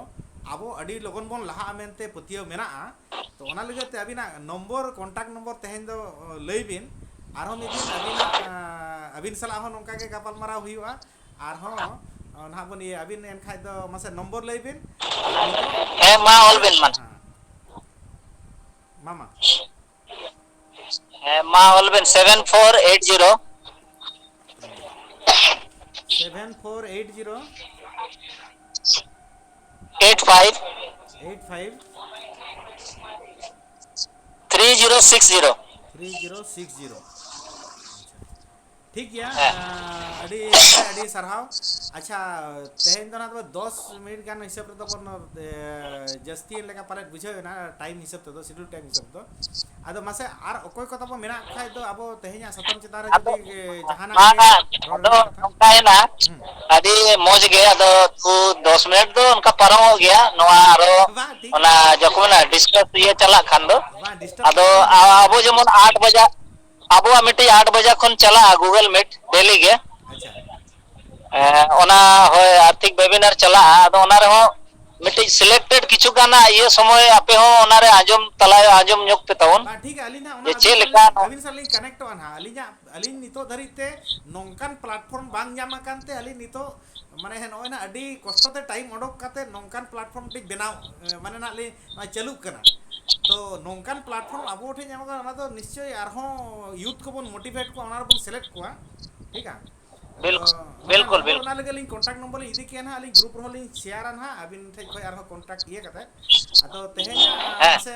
ᱟᱵᱚ ᱟᱹᱰᱤ ᱞᱚᱜᱚᱱ ᱵᱚᱱ ᱞᱟᱦᱟᱜᱼᱟ ᱢᱮᱱᱛᱮ ᱯᱟᱹᱛᱭᱟᱹᱣ ᱢᱮᱱᱟᱜᱼᱟ᱾ ᱛᱚ ᱚᱱᱟ ᱞᱟᱹᱜᱤᱫ ᱛᱮ ᱟᱹᱵᱤᱱᱟᱜ ᱱᱚᱢᱵᱚᱨ, ᱠᱚᱱᱴᱟᱠᱴ ᱱᱚᱢᱵᱚᱨ ᱛᱮᱦᱮᱧ ᱫᱚ, ᱚ, ᱞᱟᱹᱭ ᱵᱤᱱ᱾ ᱟᱨᱦᱚᱸ ᱢᱤᱫ ᱫᱤᱱ ᱟᱹᱵᱤᱱᱟᱜ, ᱟ, ᱟᱹᱵᱤᱱ ᱥᱟᱞᱟᱜ ᱦᱚᱸ ᱱᱚᱝᱠᱟ ᱜᱮ ᱜᱟᱯᱟᱞᱢᱟᱨᱟᱣ ᱦᱩᱭᱩᱜᱼᱟ᱾ ᱟᱨᱦᱚᱸ, ᱚ, ᱱᱟᱦᱟᱜ ᱵᱚᱱ ᱤᱭᱟᱹ, ᱟᱹᱵᱤᱱ ᱮᱱᱠᱷᱟᱡ ᱫᱚ ᱢᱟᱥᱮ ᱱᱚᱢᱵᱚᱨ ᱞᱟᱹᱭ ᱵᱤᱱ᱾ ᱟᱨ ᱱᱤᱛᱚᱜ, ᱦᱮᱸ, ᱢᱟ ᱚᱞ ᱵᱤᱱ ᱢᱟ᱾ ᱦᱮᱸ, ᱢᱟ, ᱢᱟ᱾ ᱦᱮᱸ, ᱢᱟ ᱚᱞ ᱵᱤᱱ, seven four eight zero. Seven four eight zero. eight five eight five three zero six zero. three zero six zero. ᱴᱷᱤᱠ ᱜᱮᱭᱟ᱾ ᱦᱮᱸ᱾ ᱟᱹᱰᱤ ᱟᱹᱰᱤ ᱥᱟᱨᱦᱟᱣ᱾ ᱟᱪᱪᱷᱟ, ᱛᱮᱦᱮᱧ ᱫᱚ ᱱᱟᱜ ᱛᱚᱵᱮ ᱫᱚᱥ ᱢᱤᱱᱤᱴ ᱜᱟᱱ ᱦᱤᱥᱟᱹᱵ ᱨᱮᱫᱚ ᱵᱚᱱ ᱡᱟᱹᱥᱛᱤᱭᱮᱱ ᱞᱮᱠᱟ ᱯᱟᱞᱮᱫ ᱵᱩᱡᱷᱟᱹᱣ ᱮᱱᱟ, ᱴᱟᱭᱤᱢ ᱦᱤᱥᱟᱹᱵ ᱛᱮᱫᱚ, ᱥᱤᱰᱩᱞ ᱴᱟᱭᱤᱢ ᱦᱤᱥᱟᱹᱵ ᱫᱚ᱾ ᱟᱫᱚ ᱢᱟᱥᱮ, ᱟᱨ ᱚᱠᱚᱭ ᱠᱚ ᱛᱟᱵᱚ ᱢᱮᱱᱟᱜ ᱠᱷᱟᱡ ᱫᱚ ᱟᱵᱚ ᱛᱮᱦᱮᱧᱟᱜ ᱥᱟᱛᱟᱢ ᱪᱮᱛᱟᱱ ᱨᱮ ᱟᱫᱚ ᱡᱩᱫᱤ ᱡᱟᱦᱟᱱᱟᱜ ᱜᱮ ᱵᱟᱝᱟ, ᱨᱚᱲ ᱟᱫᱚ ᱨᱮᱱᱟᱜ ᱠᱟᱛᱷᱟ᱾ ᱱᱚᱝᱠᱟᱭᱮᱱᱟ, ᱦᱩᱸ᱾ ᱟᱹᱰᱤ ᱢᱚᱡᱽ ᱜᱮ᱾ ᱟᱫᱚ ᱫᱩ ᱫᱚᱥ ᱢᱤᱱᱤᱴ ᱫᱚ ᱚᱱᱠᱟ ᱯᱟᱨᱚᱢᱚᱜ ᱜᱮᱭᱟ, ᱱᱚᱣᱟ ᱟᱨᱚ ᱵᱟᱝ, ᱴᱷᱤᱠ ᱚᱱᱟ ᱜᱮᱭᱟ᱾ ᱡᱚᱠᱷᱚᱱ ᱰᱤᱥᱠᱟᱥ ᱤᱭᱟᱹ ᱪᱟᱞᱟᱜ ᱠᱷᱟᱱ ᱫᱚ᱾ ᱵᱟᱝ, ᱰᱤᱥᱴᱟᱵᱽ ᱟᱫᱚ ᱫᱚ ᱵᱟᱝ ᱦᱩᱭᱩᱜᱼᱟ᱾ ᱟᱵᱚ ᱡᱮᱢᱚᱱ ᱟᱴ ᱵᱟᱡᱟ, ᱟᱵᱚᱣᱟᱜ ᱢᱤᱫᱴᱤᱡ ᱟᱴ ᱵᱟᱡᱟ ᱠᱷᱚᱱ ᱪᱟᱞᱟᱜᱼᱟ Google Meet ᱰᱮᱞᱤ ᱜᱮ᱾ ᱟᱪᱪᱷᱟ᱾ ᱦᱮᱸ, ᱚᱱᱟ ᱦᱳᱭ ᱟᱨᱛᱷᱤᱠ ᱵᱮᱵᱤᱱᱟᱨ ᱪᱟᱞᱟᱜᱼᱟ᱾ ᱟᱫᱚ ᱚᱱᱟ ᱨᱮᱦᱚᱸ ᱢᱤᱫᱴᱤᱡ ᱥᱤᱞᱮᱠᱴᱮᱰ ᱠᱤᱪᱷᱩ ᱜᱟᱱ ᱤᱭᱟᱹ ᱥᱚᱢᱚᱭ ᱟᱯᱮ ᱦᱚᱸ ᱚᱱᱟᱨᱮ ᱟᱸᱡᱚᱢ ᱛᱟᱞᱟ ᱟᱸᱡᱚᱢ ᱧᱚᱜ ᱯᱮ ᱛᱟᱵᱚᱱ᱾ ᱵᱟᱝ, ᱴᱷᱤᱠ ᱜᱮᱭᱟ, ᱟᱹᱞᱤᱧ ᱦᱟᱸᱜ ᱚᱱᱟ ᱡᱮ ᱟᱹᱵᱤᱱ ᱪᱮᱫ ᱥᱟᱞᱟᱜ ᱞᱮᱠᱟ ᱞᱤᱧ, ᱱᱚ- ᱟᱹᱵᱤᱱ ᱥᱟᱞᱟᱜ ᱞᱤᱧ ᱠᱟᱱᱮᱠᱴᱚᱜᱼᱟ ᱱᱟᱦᱟᱜ᱾ ᱟᱹᱞᱤᱧᱟᱜ, ᱟᱹᱞᱤᱧ ᱱᱤᱛᱚᱜ ᱫᱷᱟᱹᱨᱤᱡ ᱛᱮ ᱱᱚᱝᱠᱟᱱ ᱯᱞᱟᱴᱯᱷᱚᱨᱢ ᱵᱟᱝ ᱧᱟᱢ ᱟᱠᱟᱱ ᱛᱮ ᱟᱹᱞᱤᱧ ᱱᱤᱛᱚᱜ, ᱢᱟᱱᱮ, ᱱᱚᱜᱼᱚᱭ ᱱᱟᱜ ᱟᱹᱰᱤ ᱠᱚᱥᱴᱚ ᱛᱮ ᱴᱟᱭᱤᱢ ᱚᱰᱚᱠ ᱠᱟᱛᱮ ᱱᱚᱝᱠᱟᱱ ᱯᱞᱟᱴᱯᱷᱚᱨᱢ ᱢᱤᱫᱴᱤᱡ ᱵᱮᱱᱟᱣ, ᱮ, ᱢᱟᱱᱮ, ᱱᱟᱜ ᱞᱤᱧ, ᱱᱚᱜᱼᱚᱭ ᱪᱟᱹᱞᱩᱜ ᱠᱟᱱᱟ᱾ ᱛᱚ ᱱᱚᱝᱠᱟᱱ ᱯᱞᱟᱴᱯᱷᱚᱨᱢ ᱟᱵᱚ ᱴᱷᱮᱱ ᱧᱟᱢᱚᱜ ᱠᱟᱱᱟ, ᱚᱱᱟ ᱫᱚ ᱱᱤᱥᱪᱳᱭ ᱟᱨᱦᱚᱸ ᱭᱩᱛᱷ ᱠᱚᱵᱚᱱ ᱢᱳᱴᱤᱵᱷᱮᱴ ᱠᱚᱣᱟ, ᱚᱱᱟ ᱨᱮᱵᱚᱱ ᱥᱮᱞᱮᱫ ᱠᱚᱣᱟ᱾ ᱴᱷᱤᱠ ᱟ? ᱟᱫᱚ ᱵᱤᱞᱠᱩᱞ, ᱦᱟᱸᱜ ᱵᱤᱞᱠᱩᱞ, ᱱᱚᱢᱵᱚᱨ ᱵᱤᱞᱠᱩᱞ᱾ ᱚᱱᱟ ᱞᱟᱹᱜᱤᱫ ᱞᱤᱧ ᱠᱚᱱᱴᱟᱠᱴ ᱱᱚᱢᱵᱚᱨ ᱞᱤᱧ ᱤᱫᱤ ᱠᱮᱭᱟ ᱱᱟᱦᱟᱜ, ᱟᱹᱵᱤᱱ ᱴᱷᱮᱱ ᱠᱷᱚᱱ ᱟᱨᱦᱚᱸ ᱠᱚᱱᱴᱟᱠᱴ ᱤᱭᱟᱹ ᱠᱟᱛᱮ᱾ ᱟᱫᱚ ᱛᱮᱦᱮᱧᱟᱜ, ᱦᱮᱸ᱾ ᱢᱟᱥᱮ,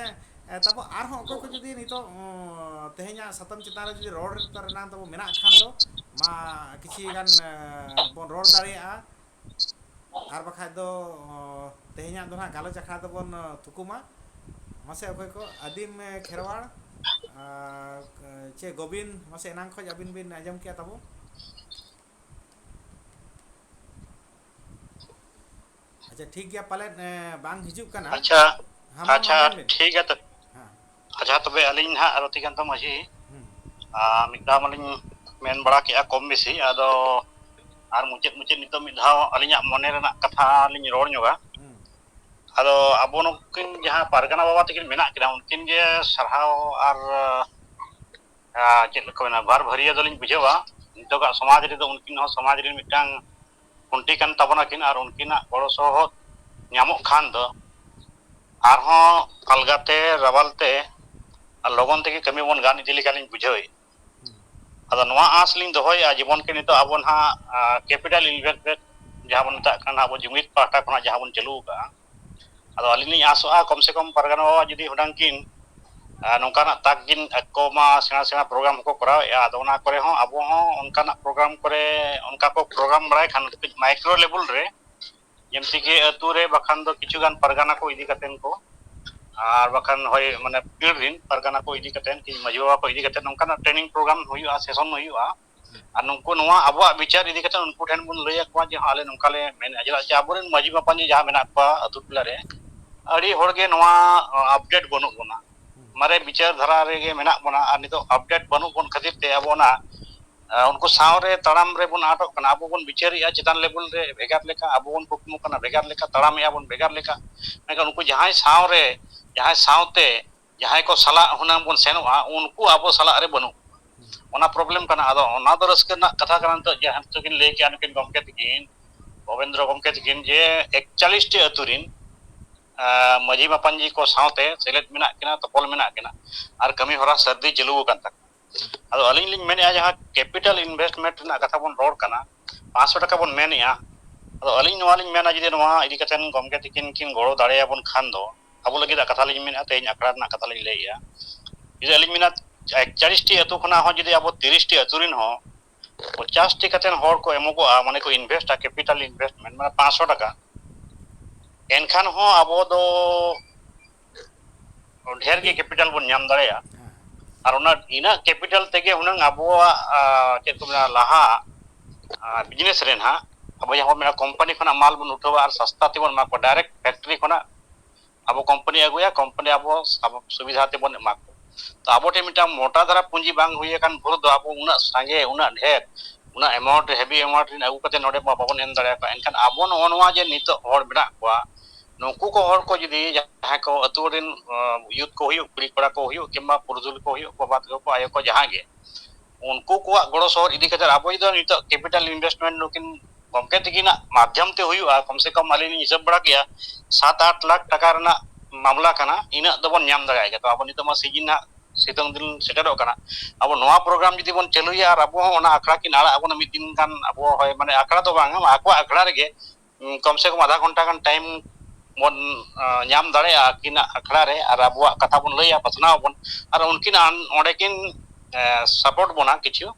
ᱮ, ᱛᱟᱵᱚ ᱟᱨᱦᱚᱸ ᱚᱠᱚᱭ ᱠᱚ ᱡᱩᱫᱤ ᱱᱤᱛᱚᱜ, ᱚᱸ, ᱛᱮᱦᱮᱧᱟᱜ ᱥᱟᱛᱟᱢ ᱪᱮᱛᱟᱱ ᱨᱮ ᱡᱩᱫᱤ ᱨᱚᱲ ᱨᱮᱱᱟᱜ ᱛᱟᱵᱚ ᱢᱮᱱᱟᱜ ᱠᱷᱟᱱ ᱫᱚ, ᱢᱟ, ᱠᱤᱪᱷᱤ ᱜᱟᱱ, ᱮ, ᱵᱚᱱ ᱨᱚᱲ ᱫᱟᱲᱮᱭᱟᱜᱼᱟ᱾ ᱟᱨ ᱵᱟᱠᱷᱟᱡ ᱫᱚ, ᱚᱸ, ᱛᱮᱦᱮᱧᱟᱜ ᱫᱚ ᱱᱟᱦᱟᱜ ᱜᱟᱞᱚᱪ ᱟᱠᱷᱲᱟ ᱫᱚᱵᱚᱱ, ᱚᱸ, ᱛᱷᱩᱠᱩᱢᱟ᱾ ᱢᱟᱥᱮ ᱚᱠᱚᱭ ᱠᱚ, ᱟᱹᱫᱤᱢ, ᱮ, ᱠᱷᱮᱨᱣᱟᱲ, ᱟᱨ, ᱮ, ᱪᱮ ᱜᱳᱵᱤᱱ, ᱢᱟᱥᱮ ᱮᱱᱟᱝ ᱠᱷᱚᱡ ᱟᱹᱵᱤᱱ ᱵᱤᱱ ᱟᱸᱡᱚᱢ ᱠᱮᱜᱼᱟ ᱛᱟᱵᱚ? ᱟᱪᱪᱷᱟ, ᱴᱷᱤᱠ ᱜᱮᱭᱟ, ᱯᱟᱞᱮᱫ, ᱮ, ᱵᱟᱝ ᱦᱤᱡᱩᱜ ᱠᱟᱱᱟ᱾ ᱟᱪᱪᱷᱟ, ᱦᱮᱸ, ᱢᱟ, ᱢᱟ ᱟᱪᱪᱷᱟ, ᱢᱮᱱ ᱵᱤᱱ᱾ ᱴᱷᱤᱠ ᱜᱮᱭᱟ ᱛᱚ᱾ ᱦᱮᱸ᱾ ᱟᱪᱪᱷᱟ, ᱛᱚᱵᱮ ᱟᱹᱞᱤᱧ ᱱᱟᱦᱟᱜ ᱨᱚᱛᱤᱠᱟᱱᱛᱚ ᱢᱟᱹᱡᱷᱤ, ᱦᱩᱸ᱾ ᱟᱨ ᱢᱤᱫ ᱫᱷᱟᱣ ᱢᱟᱞᱤᱧ ᱢᱮᱱ ᱵᱟᱲᱟ ᱠᱮᱜᱼᱟ ᱠᱚᱢ ᱵᱮᱥᱤ, ᱟᱫᱚ ᱟᱨ ᱢᱩᱪᱟᱹᱫ ᱢᱩᱪᱟᱹᱫ ᱱᱤᱛᱚᱜ ᱢᱤᱫ ᱫᱷᱟᱣ ᱟᱹᱞᱤᱧᱟᱜ ᱢᱚᱱᱮ ᱨᱮᱱᱟᱜ ᱠᱟᱛᱷᱟ ᱞᱤᱧ ᱨᱚᱲ ᱧᱚᱜᱟ᱾ ᱦᱩᱸ᱾ ᱟᱫᱚ ᱟᱵᱚ ᱱᱩᱠᱤᱱ ᱡᱟᱦᱟᱸ ᱯᱟᱨᱜᱟᱱᱟ ᱵᱟᱵᱟ ᱛᱟᱹᱠᱤᱱ ᱢᱮᱱᱟᱜ ᱠᱤᱱᱟ, ᱩᱱᱠᱤᱱ ᱜᱮ ᱥᱟᱨᱦᱟᱣ ᱟᱨ, ᱟᱨ ᱪᱮᱫ ᱠᱚ ᱢᱮᱱᱟ, ᱵᱷᱟᱨ ᱵᱷᱟᱹᱨᱭᱟᱹ ᱫᱚᱞᱤᱧ ᱵᱩᱡᱷᱟᱹᱣᱟ᱾ ᱱᱤᱛᱚᱜᱟᱜ ᱥᱚᱢᱟᱡᱽ ᱨᱮᱫᱚ ᱩᱱᱠᱤᱱ ᱦᱚᱸ ᱥᱚᱢᱟᱡᱽ ᱨᱮᱱ ᱢᱤᱫᱴᱟᱝ ᱠᱷᱩᱱᱴᱤ ᱠᱟᱱ ᱛᱟᱵᱚᱱᱟᱠᱤᱱ, ᱟᱨ ᱩᱱᱠᱤᱱᱟᱜ ᱜᱚᱲᱚ ᱥᱚᱦᱚᱫ ᱧᱟᱢᱚᱜ ᱠᱷᱟᱱ ᱫᱚ ᱟᱨᱦᱚᱸ ᱟᱞᱜᱟᱛᱮ, ᱨᱟᱣᱟᱞ ᱛᱮ ᱟᱨ ᱞᱚᱜᱚᱱ ᱛᱮᱜᱮ ᱠᱟᱹᱢᱤ ᱵᱚᱱ ᱜᱟᱱ ᱤᱫᱤ ᱞᱮᱠᱟᱞᱤᱧ ᱵᱩᱡᱷᱟᱹᱣᱮᱫ᱾ ᱟᱫᱚ ᱱᱚᱣᱟ ᱟᱸᱥ ᱞᱤᱧ ᱫᱚᱦᱚᱭᱮᱫᱼᱟ, ᱡᱮᱢᱚᱱ ᱠᱤ ᱱᱤᱛᱚᱜ ᱟᱵᱚ ᱱᱟᱦᱟᱜ, ᱟ, capital investment ᱡᱟᱦᱟᱸ ᱵᱚᱱ ᱢᱮᱛᱟᱜ ᱠᱟᱱᱟ ᱟᱵᱚ ᱡᱩᱢᱤᱫ ᱯᱟᱦᱴᱟ ᱠᱷᱚᱱᱟᱜ ᱡᱟᱦᱟᱸ ᱵᱚᱱ ᱪᱟᱹᱞᱩ ᱟᱠᱟᱫᱼᱟ᱾ ᱟᱫᱚ ᱟᱹᱞᱤᱧ ᱞᱤᱧ ᱟᱥᱚᱜᱼᱟ ᱠᱚᱢ ᱥᱮ ᱠᱚᱢ ᱯᱟᱨᱜᱟᱱᱟ ᱵᱟᱵᱟ ᱡᱩᱫᱤ ᱦᱩᱱᱟᱹᱝ ᱠᱤᱱ ᱟᱨ ᱱᱚᱝᱠᱟᱱᱟᱜ ᱛᱟᱠ ᱜᱤᱱ ᱟᱠᱚ ᱢᱟ ᱥᱮᱬᱟ ᱥᱮᱬᱟ ᱯᱨᱳᱜᱨᱟᱢ ᱦᱚᱸᱠᱚ ᱠᱚᱨᱟᱣᱮᱫᱼᱟ, ᱟᱫᱚ ᱚᱱᱟ ᱠᱚᱨᱮ ᱦᱚᱸ ᱟᱵᱚ ᱦᱚᱸ ᱚᱱᱠᱟᱱᱟᱜ ᱯᱨᱳᱜᱨᱟᱢ ᱠᱚᱨᱮ ᱚᱱᱠᱟ ᱠᱚ ᱯᱨᱳᱜᱨᱟᱢ ᱵᱟᱲᱟᱭ ᱠᱷᱟᱱ ᱠᱟᱹᱡ ᱢᱟᱭᱠᱨᱳ ᱞᱮᱵᱮᱞ ᱨᱮ, ᱡᱮᱢᱛᱤ ᱠᱤ ᱟᱹᱛᱩ ᱨᱮ ᱵᱟᱠᱷᱟᱱ ᱫᱚ ᱠᱤᱪᱷᱩ ᱜᱟᱱ ᱯᱟᱨᱜᱟᱱᱟ ᱠᱚ ᱤᱫᱤ ᱠᱟᱛᱮᱱ ᱠᱚ ᱟᱨ ᱵᱟᱠᱷᱟᱱ ᱦᱳᱭ ᱢᱟᱱᱮ ᱯᱤᱲ ᱨᱤᱱ ᱯᱟᱨᱜᱟᱱᱟ ᱠᱚ ᱤᱫᱤ ᱠᱟᱛᱮᱱ ᱠᱤ ᱢᱟᱹᱡᱷᱤ ᱵᱟᱵᱟ ᱠᱚ ᱤᱫᱤ ᱠᱟᱛᱮᱱ ᱱᱚᱝᱠᱟᱱᱟᱜ ᱴᱨᱮᱱᱤᱝ ᱯᱨᱳᱜᱨᱟᱢ ᱦᱩᱭᱩᱜᱼᱟ, ᱥᱮᱥᱚᱱ ᱦᱩᱭᱩᱜᱼᱟ᱾ ᱟᱨ ᱱᱩᱠᱩ ᱱᱚᱣᱟ ᱟᱵᱚᱣᱟᱜ ᱵᱤᱪᱟᱨ ᱤᱫᱤ ᱠᱟᱛᱮ ᱩᱱᱠᱩ ᱴᱷᱮᱱ ᱵᱚᱱ ᱞᱟᱹᱭ ᱟᱠᱚᱣᱟ ᱡᱮ ᱟᱞᱮ ᱱᱚᱝᱠᱟ ᱞᱮ ᱢᱮᱱᱮᱫᱼᱟ᱾ ᱪᱮᱫᱟᱜ ᱪᱮ ᱟᱵᱚᱨᱮᱱ ᱢᱟᱹᱡᱷᱤ ᱢᱟᱯᱟᱧᱡᱤ ᱡᱟᱦᱟᱸ ᱢᱮᱱᱟᱜ ᱠᱚᱣᱟ ᱟᱹᱛᱩ ᱴᱚᱞᱟ ᱨᱮ, ᱟᱹᱰᱤ ᱦᱚᱲᱜᱮ ᱱᱚᱣᱟ ᱟᱯᱰᱮᱴ ᱵᱟᱹᱱᱩᱜ ᱵᱚᱱᱟ, ᱢᱟᱨᱮ ᱵᱤᱪᱟᱨ ᱫᱷᱟᱨᱟ ᱨᱮᱜᱮ ᱢᱮᱱᱟᱜ ᱵᱚᱱᱟ᱾ ᱟᱨ ᱱᱤᱛᱚᱜ ᱟᱯᱰᱮᱴ ᱵᱟᱹᱱᱩᱜ ᱵᱚᱱ ᱠᱷᱟᱹᱛᱤᱨ ᱛᱮ ᱟᱵᱚ ᱚᱱᱟ ᱟᱨ ᱩᱱᱠᱩ ᱥᱟᱶᱨᱮ ᱛᱟᱲᱟᱢ ᱨᱮᱵᱚᱱ ᱟᱴᱚᱜ ᱠᱟᱱᱟ᱾ ᱟᱵᱚ ᱵᱚᱱ ᱵᱤᱪᱟᱹᱨᱮᱜᱼᱟ ᱪᱮᱛᱟᱱ ᱞᱮᱵᱮᱞ ᱨᱮ ᱵᱷᱮᱜᱟᱨ ᱞᱮᱠᱟ, ᱟᱵᱚ ᱵᱚᱱ ᱠᱩᱠᱢᱩ ᱠᱟᱱᱟ ᱵᱷᱮᱜᱟᱨ ᱞᱮᱠᱟ, ᱛᱟᱲᱟᱢᱮᱜᱼᱟ ᱵᱚᱱ ᱵᱷᱮᱜᱟᱨ ᱞᱮᱠᱟ᱾ ᱢᱮᱱᱠᱷᱟᱱ ᱩᱱᱠᱩ ᱡᱟᱦᱟᱸᱭ ᱥᱟᱶᱨᱮ, ᱡᱟᱦᱟᱸᱭ ᱥᱟᱶᱛᱮ, ᱡᱟᱦᱟᱸᱭ ᱠᱚ ᱥᱟᱞᱟᱜ ᱦᱩᱱᱟᱹᱝ ᱵᱚᱱ ᱥᱮᱱᱚᱜᱼᱟ, ᱩᱱᱠᱩ ᱟᱵᱚ ᱥᱟᱞᱟᱜ ᱨᱮ ᱵᱟᱹᱱᱩᱜ ᱠᱚᱣᱟ᱾ ᱚᱱᱟ ᱯᱨᱚᱵᱞᱮᱢ ᱠᱟᱱᱟ᱾ ᱟᱫᱚ ᱚᱱᱟ ᱫᱚ ᱨᱟᱹᱥᱠᱟᱹ ᱨᱮᱱᱟᱜ ᱠᱟᱛᱷᱟ ᱠᱟᱱᱟ᱾ ᱱᱤᱛᱚᱜ ᱡᱟᱦᱟᱸ ᱱᱤᱛᱚᱜ ᱠᱤᱱ ᱞᱟᱹᱭ ᱠᱮᱜᱼᱟ ᱱᱩᱠᱤᱱ ᱜᱚᱢᱠᱮ ᱛᱟᱹᱠᱤᱱ, ᱵᱷᱚᱵᱮᱱᱫᱨᱚ ᱜᱚᱢᱠᱮ ᱛᱟᱹᱠᱤᱱ, ᱡᱮ ᱮᱠᱪᱟᱞᱤᱥ ᱴᱤ ᱟᱹᱛᱩ ᱨᱤᱱ ᱟᱸ, ᱢᱟᱹᱡᱷᱤ ᱢᱟᱯᱟᱧᱡᱤ ᱠᱚ ᱥᱟᱶᱛᱮ ᱥᱮᱞᱮᱫ ᱢᱮᱱᱟᱜ ᱠᱤᱱᱟ, ᱛᱚᱯᱚᱞ ᱢᱮᱱᱟᱜ ᱠᱤᱱᱟ, ᱟᱨ ᱠᱟᱹᱢᱤ ᱦᱚᱨᱟ ᱥᱟᱹᱨᱫᱤ ᱪᱟᱹᱞᱩ ᱟᱠᱟᱱ ᱛᱟᱠᱚᱣᱟ᱾ ᱟᱫᱚ ᱟᱹᱞᱤᱧ ᱞᱤᱧ ᱢᱮᱱᱮᱫᱼᱟ, ᱡᱟᱦᱟᱸ ᱠᱮᱯᱤᱴᱟᱞ ᱤᱱᱵᱷᱮᱥᱴᱢᱮᱱᱴ ᱨᱮᱱᱟᱜ ᱠᱟᱛᱷᱟ ᱵᱚᱱ ᱨᱚᱲ ᱠᱟᱱᱟ, ᱯᱟᱸᱪᱥᱚ ᱴᱟᱠᱟ ᱵᱚᱱ ᱢᱮᱱᱮᱫᱼᱟ, ᱟᱫᱚ ᱟᱹᱞᱤᱧ ᱱᱚᱣᱟ ᱞᱤᱧ ᱢᱮᱱᱟ, ᱡᱩᱫᱤ ᱱᱚᱣᱟ ᱤᱫᱤ ᱠᱟᱛᱮ ᱜᱚᱢᱠᱮ ᱛᱤᱠᱤᱱ ᱠᱤᱱ ᱜᱚᱲᱚ ᱫᱟᱲᱮᱭᱟᱵᱚᱱ ᱠᱷᱟᱱ ᱫᱚ, ᱟᱵᱚ ᱞᱟᱹᱜᱤᱫ ᱠᱟᱛᱷᱟ ᱞᱤᱧ ᱢᱮᱱᱮᱫᱼᱟ, ᱛᱮᱦᱮᱧ ᱟᱠᱷᱲᱟ ᱨᱮᱱᱟᱜ ᱠᱟᱛᱷᱟ ᱞᱤᱧ ᱞᱟᱹᱭᱮᱫᱼᱟ, ᱡᱩᱫᱤ ᱟᱹᱞᱤᱧ ᱢᱮᱱᱟ ᱮᱠᱪᱟᱞᱤᱥ ᱴᱤ ᱟᱹᱛᱩ ᱠᱷᱚᱱᱟᱜ ᱦᱚᱸ ᱡᱩᱫᱤ ᱟᱵᱚ ᱛᱤᱨᱤᱥ ᱴᱤ ᱟᱹᱛᱩ ᱨᱮᱱ ᱦᱚᱸ ᱯᱚᱪᱟᱥ ᱴᱤ ᱠᱟᱛᱮ ᱦᱚᱲ ᱠᱚ ᱮᱢᱚᱜᱚᱜᱼᱟ, ᱢᱟᱱᱮ ᱠᱚ ᱤᱱᱵᱷᱮᱥᱴᱟ, ᱠᱮᱯᱤᱴᱟᱞ ᱤᱱᱵᱷᱮᱥᱴᱢᱮᱱᱴ, ᱢᱟᱱᱮ ᱯᱟᱸᱪᱥᱚ ᱴᱟᱠᱟ, ᱮᱱᱠᱷᱟᱱ ᱦᱚᱸ ᱟᱵᱚ ᱫᱚ ᱰᱷᱮᱨ ᱜᱮ ᱠᱮᱯᱤᱴᱟᱞ ᱵᱚᱱ ᱧᱟᱢ ᱫᱟᱲᱮᱭᱟᱜᱼᱟ᱾ ᱟᱨ ᱚᱱᱟ ᱤᱱᱟᱹᱜ ᱠᱮᱯᱤᱴᱟᱞ ᱛᱮᱜᱮ ᱦᱩᱱᱟᱹᱝ ᱟᱵᱚᱣᱟᱜ, ᱟᱨ, ᱪᱮᱫ ᱠᱚ ᱢᱮᱱᱟ, ᱞᱟᱦᱟ ᱵᱤᱡᱽᱱᱮᱥ ᱨᱮ ᱱᱟᱦᱟᱜ ᱟᱵᱚ ᱡᱟᱦᱟᱸ ᱵᱚᱱ ᱢᱮᱱᱟ ᱠᱳᱢᱯᱟᱱᱤ ᱠᱷᱚᱱᱟᱜ ᱢᱟᱞ ᱵᱚᱱ ᱩᱴᱷᱟᱹᱣᱟ ᱟᱨ ᱥᱟᱥᱛᱟ ᱛᱮᱵᱚᱱ ᱮᱢᱟ ᱠᱚᱣᱟ, ᱰᱟᱭᱨᱮᱠᱴ ᱯᱷᱮᱠᱴᱨᱤ ᱠᱷᱚᱱᱟᱜ ᱟᱵᱚ ᱠᱳᱢᱯᱟᱱᱤ ᱟᱹᱜᱩᱭᱟ, ᱠᱳᱢᱯᱟᱱᱤ ᱟᱵᱚ, ᱟᱵᱚ ᱥᱩᱵᱤᱫᱷᱟ ᱛᱮᱵᱚᱱ ᱮᱢᱟ ᱠᱚᱣᱟ᱾ ᱛᱚ ᱟᱵᱚ ᱴᱷᱮᱱ ᱢᱤᱫᱴᱟᱝ ᱢᱚᱴᱟ ᱫᱷᱟᱨᱟ ᱯᱩᱸᱡᱤ ᱵᱟᱝ ᱦᱩᱭ ᱟᱠᱟᱱ ᱵᱷᱳᱨ ᱫᱚ ᱟᱵᱚ ᱩᱱᱟᱹᱜ ᱥᱟᱸᱜᱮ, ᱩᱱᱟᱹᱜ ᱰᱷᱮᱨ, ᱩᱱᱟᱹᱜ ᱮᱢᱟᱣᱩᱱᱴ, ᱦᱮᱵᱤ ᱮᱢᱟᱣᱩᱱᱴ ᱨᱮᱱ ᱟᱹᱜᱩ ᱠᱟᱛᱮ ᱱᱚᱰᱮ ᱢᱟ ᱵᱟᱵᱚᱱ ᱮᱢ ᱫᱟᱲᱮᱭᱟᱠᱚᱣᱟ᱾ ᱮᱱᱠᱷᱟᱱ ᱟᱵᱚ ᱱᱚᱜᱼᱚ ᱱᱚᱣᱟ ᱡᱮ ᱱᱤᱛᱚᱜ ᱦᱚᱲ ᱢᱮᱱᱟᱜ ᱠᱚᱣᱟ, ᱱᱩᱠᱩ ᱠᱚ ᱦᱚᱲ ᱠᱚ ᱡᱩᱫᱤ ᱡᱟᱦᱟᱸᱭ ᱠᱚ ᱟᱹᱛᱩ ᱨᱮᱱ, ᱟᱸ, ᱭᱩᱛᱷ ᱠᱚ ᱦᱩᱭᱩᱜ, ᱠᱩᱲᱤ ᱠᱚᱲᱟ ᱠᱚ ᱦᱩᱭᱩᱜ, ᱠᱤᱝᱵᱟ ᱯᱩᱨᱩᱫᱷᱩᱞ ᱠᱚ ᱦᱩᱭᱩᱜ, ᱵᱟᱵᱟ ᱛᱟᱠᱚ ᱠᱚ, ᱟᱭᱳ ᱠᱚ, ᱡᱟᱦᱟᱸ ᱜᱮ, ᱩᱱᱠᱩ ᱠᱚᱣᱟᱜ ᱜᱚᱲᱚ ᱥᱚᱦᱚᱫ ᱤᱫᱤ ᱠᱟᱛᱮ ᱟᱵᱚ ᱡᱩᱫᱤ ᱱᱤᱛᱚᱜ ᱠᱮᱯᱤᱴᱟᱞ ᱤᱱᱵᱷᱮᱥᱴᱢᱮᱱᱴ ᱱᱩᱠᱤᱱ ᱜᱚᱢᱠᱮ ᱛᱟᱹᱠᱤᱱᱟᱜ ᱢᱟᱫᱽᱫᱷᱚᱢ ᱛᱮ ᱦᱩᱭᱩᱜᱼᱟ, ᱠᱚᱢ ᱥᱮ ᱠᱚᱢ ᱟᱹᱞᱤᱧ ᱞᱤᱧ ᱦᱤᱥᱟᱹᱵ ᱵᱟᱲᱟ ᱠᱮᱜᱼᱟ, ᱥᱟᱛ ᱟᱴ ᱞᱟᱠᱷ ᱴᱟᱠᱟ ᱨᱮᱱᱟᱜ ᱢᱟᱢᱞᱟ ᱠᱟᱱᱟ, ᱤᱱᱟᱹᱜ ᱫᱚᱵᱚᱱ ᱧᱟᱢ ᱫᱟᱲᱮᱭᱟᱜ ᱜᱮᱭᱟ᱾ ᱛᱚ ᱟᱵᱚ ᱱᱤᱛᱚᱜ ᱢᱟ ᱥᱤᱡᱤᱱ ᱦᱟᱸᱜ ᱥᱤᱛᱩᱝ ᱫᱤᱱ ᱥᱮᱴᱮᱨᱚᱜ ᱠᱟᱱᱟ᱾ ᱟᱵᱚ ᱱᱚᱣᱟ ᱯᱨᱳᱜᱨᱟᱢ ᱡᱩᱫᱤ ᱵᱚᱱ ᱪᱟᱹᱞᱩᱭᱟ ᱟᱨ ᱟᱵᱚ ᱦᱚᱸ ᱚᱱᱟ ᱟᱠᱷᱲᱟ ᱠᱤᱱ ᱟᱲᱟᱜ ᱟᱵᱚᱱᱟ ᱢᱤᱫ ᱫᱤᱱ ᱜᱟᱱ, ᱟᱵᱚ ᱦᱚᱭ ᱢᱟᱱᱮ ᱟᱠᱷᱲᱟ ᱫᱚ ᱵᱟᱝ, ᱟᱠᱚᱣᱟᱜ ᱟᱠᱷᱲᱟ ᱨᱮᱜᱮ ᱠᱚᱢ ᱥᱮ ᱠᱚᱢ ᱟᱫᱷᱟ ᱜᱷᱚᱱᱴᱟ ᱜᱟᱱ ᱴᱟᱭᱤᱢ ᱵᱚᱱ ᱧᱟᱢ ᱫᱟᱲᱮᱭᱟᱜᱼᱟ ᱟᱹᱠᱤᱱᱟᱜ ᱟᱠᱷᱲᱟ ᱨᱮ, ᱟᱨ ᱟᱵᱚᱣᱟᱜ ᱠᱟᱛᱷᱟ ᱵᱚᱱ ᱞᱟᱹᱭᱟ, ᱯᱟᱥᱱᱟᱣ ᱟᱵᱚᱱ, ᱟᱨ ᱩᱱᱠᱤᱱ ᱚᱸᱰᱮ ᱠᱤᱱ ᱥᱟᱯᱳᱨᱴ ᱵᱚᱱᱟ ᱠᱤᱪᱷᱩ,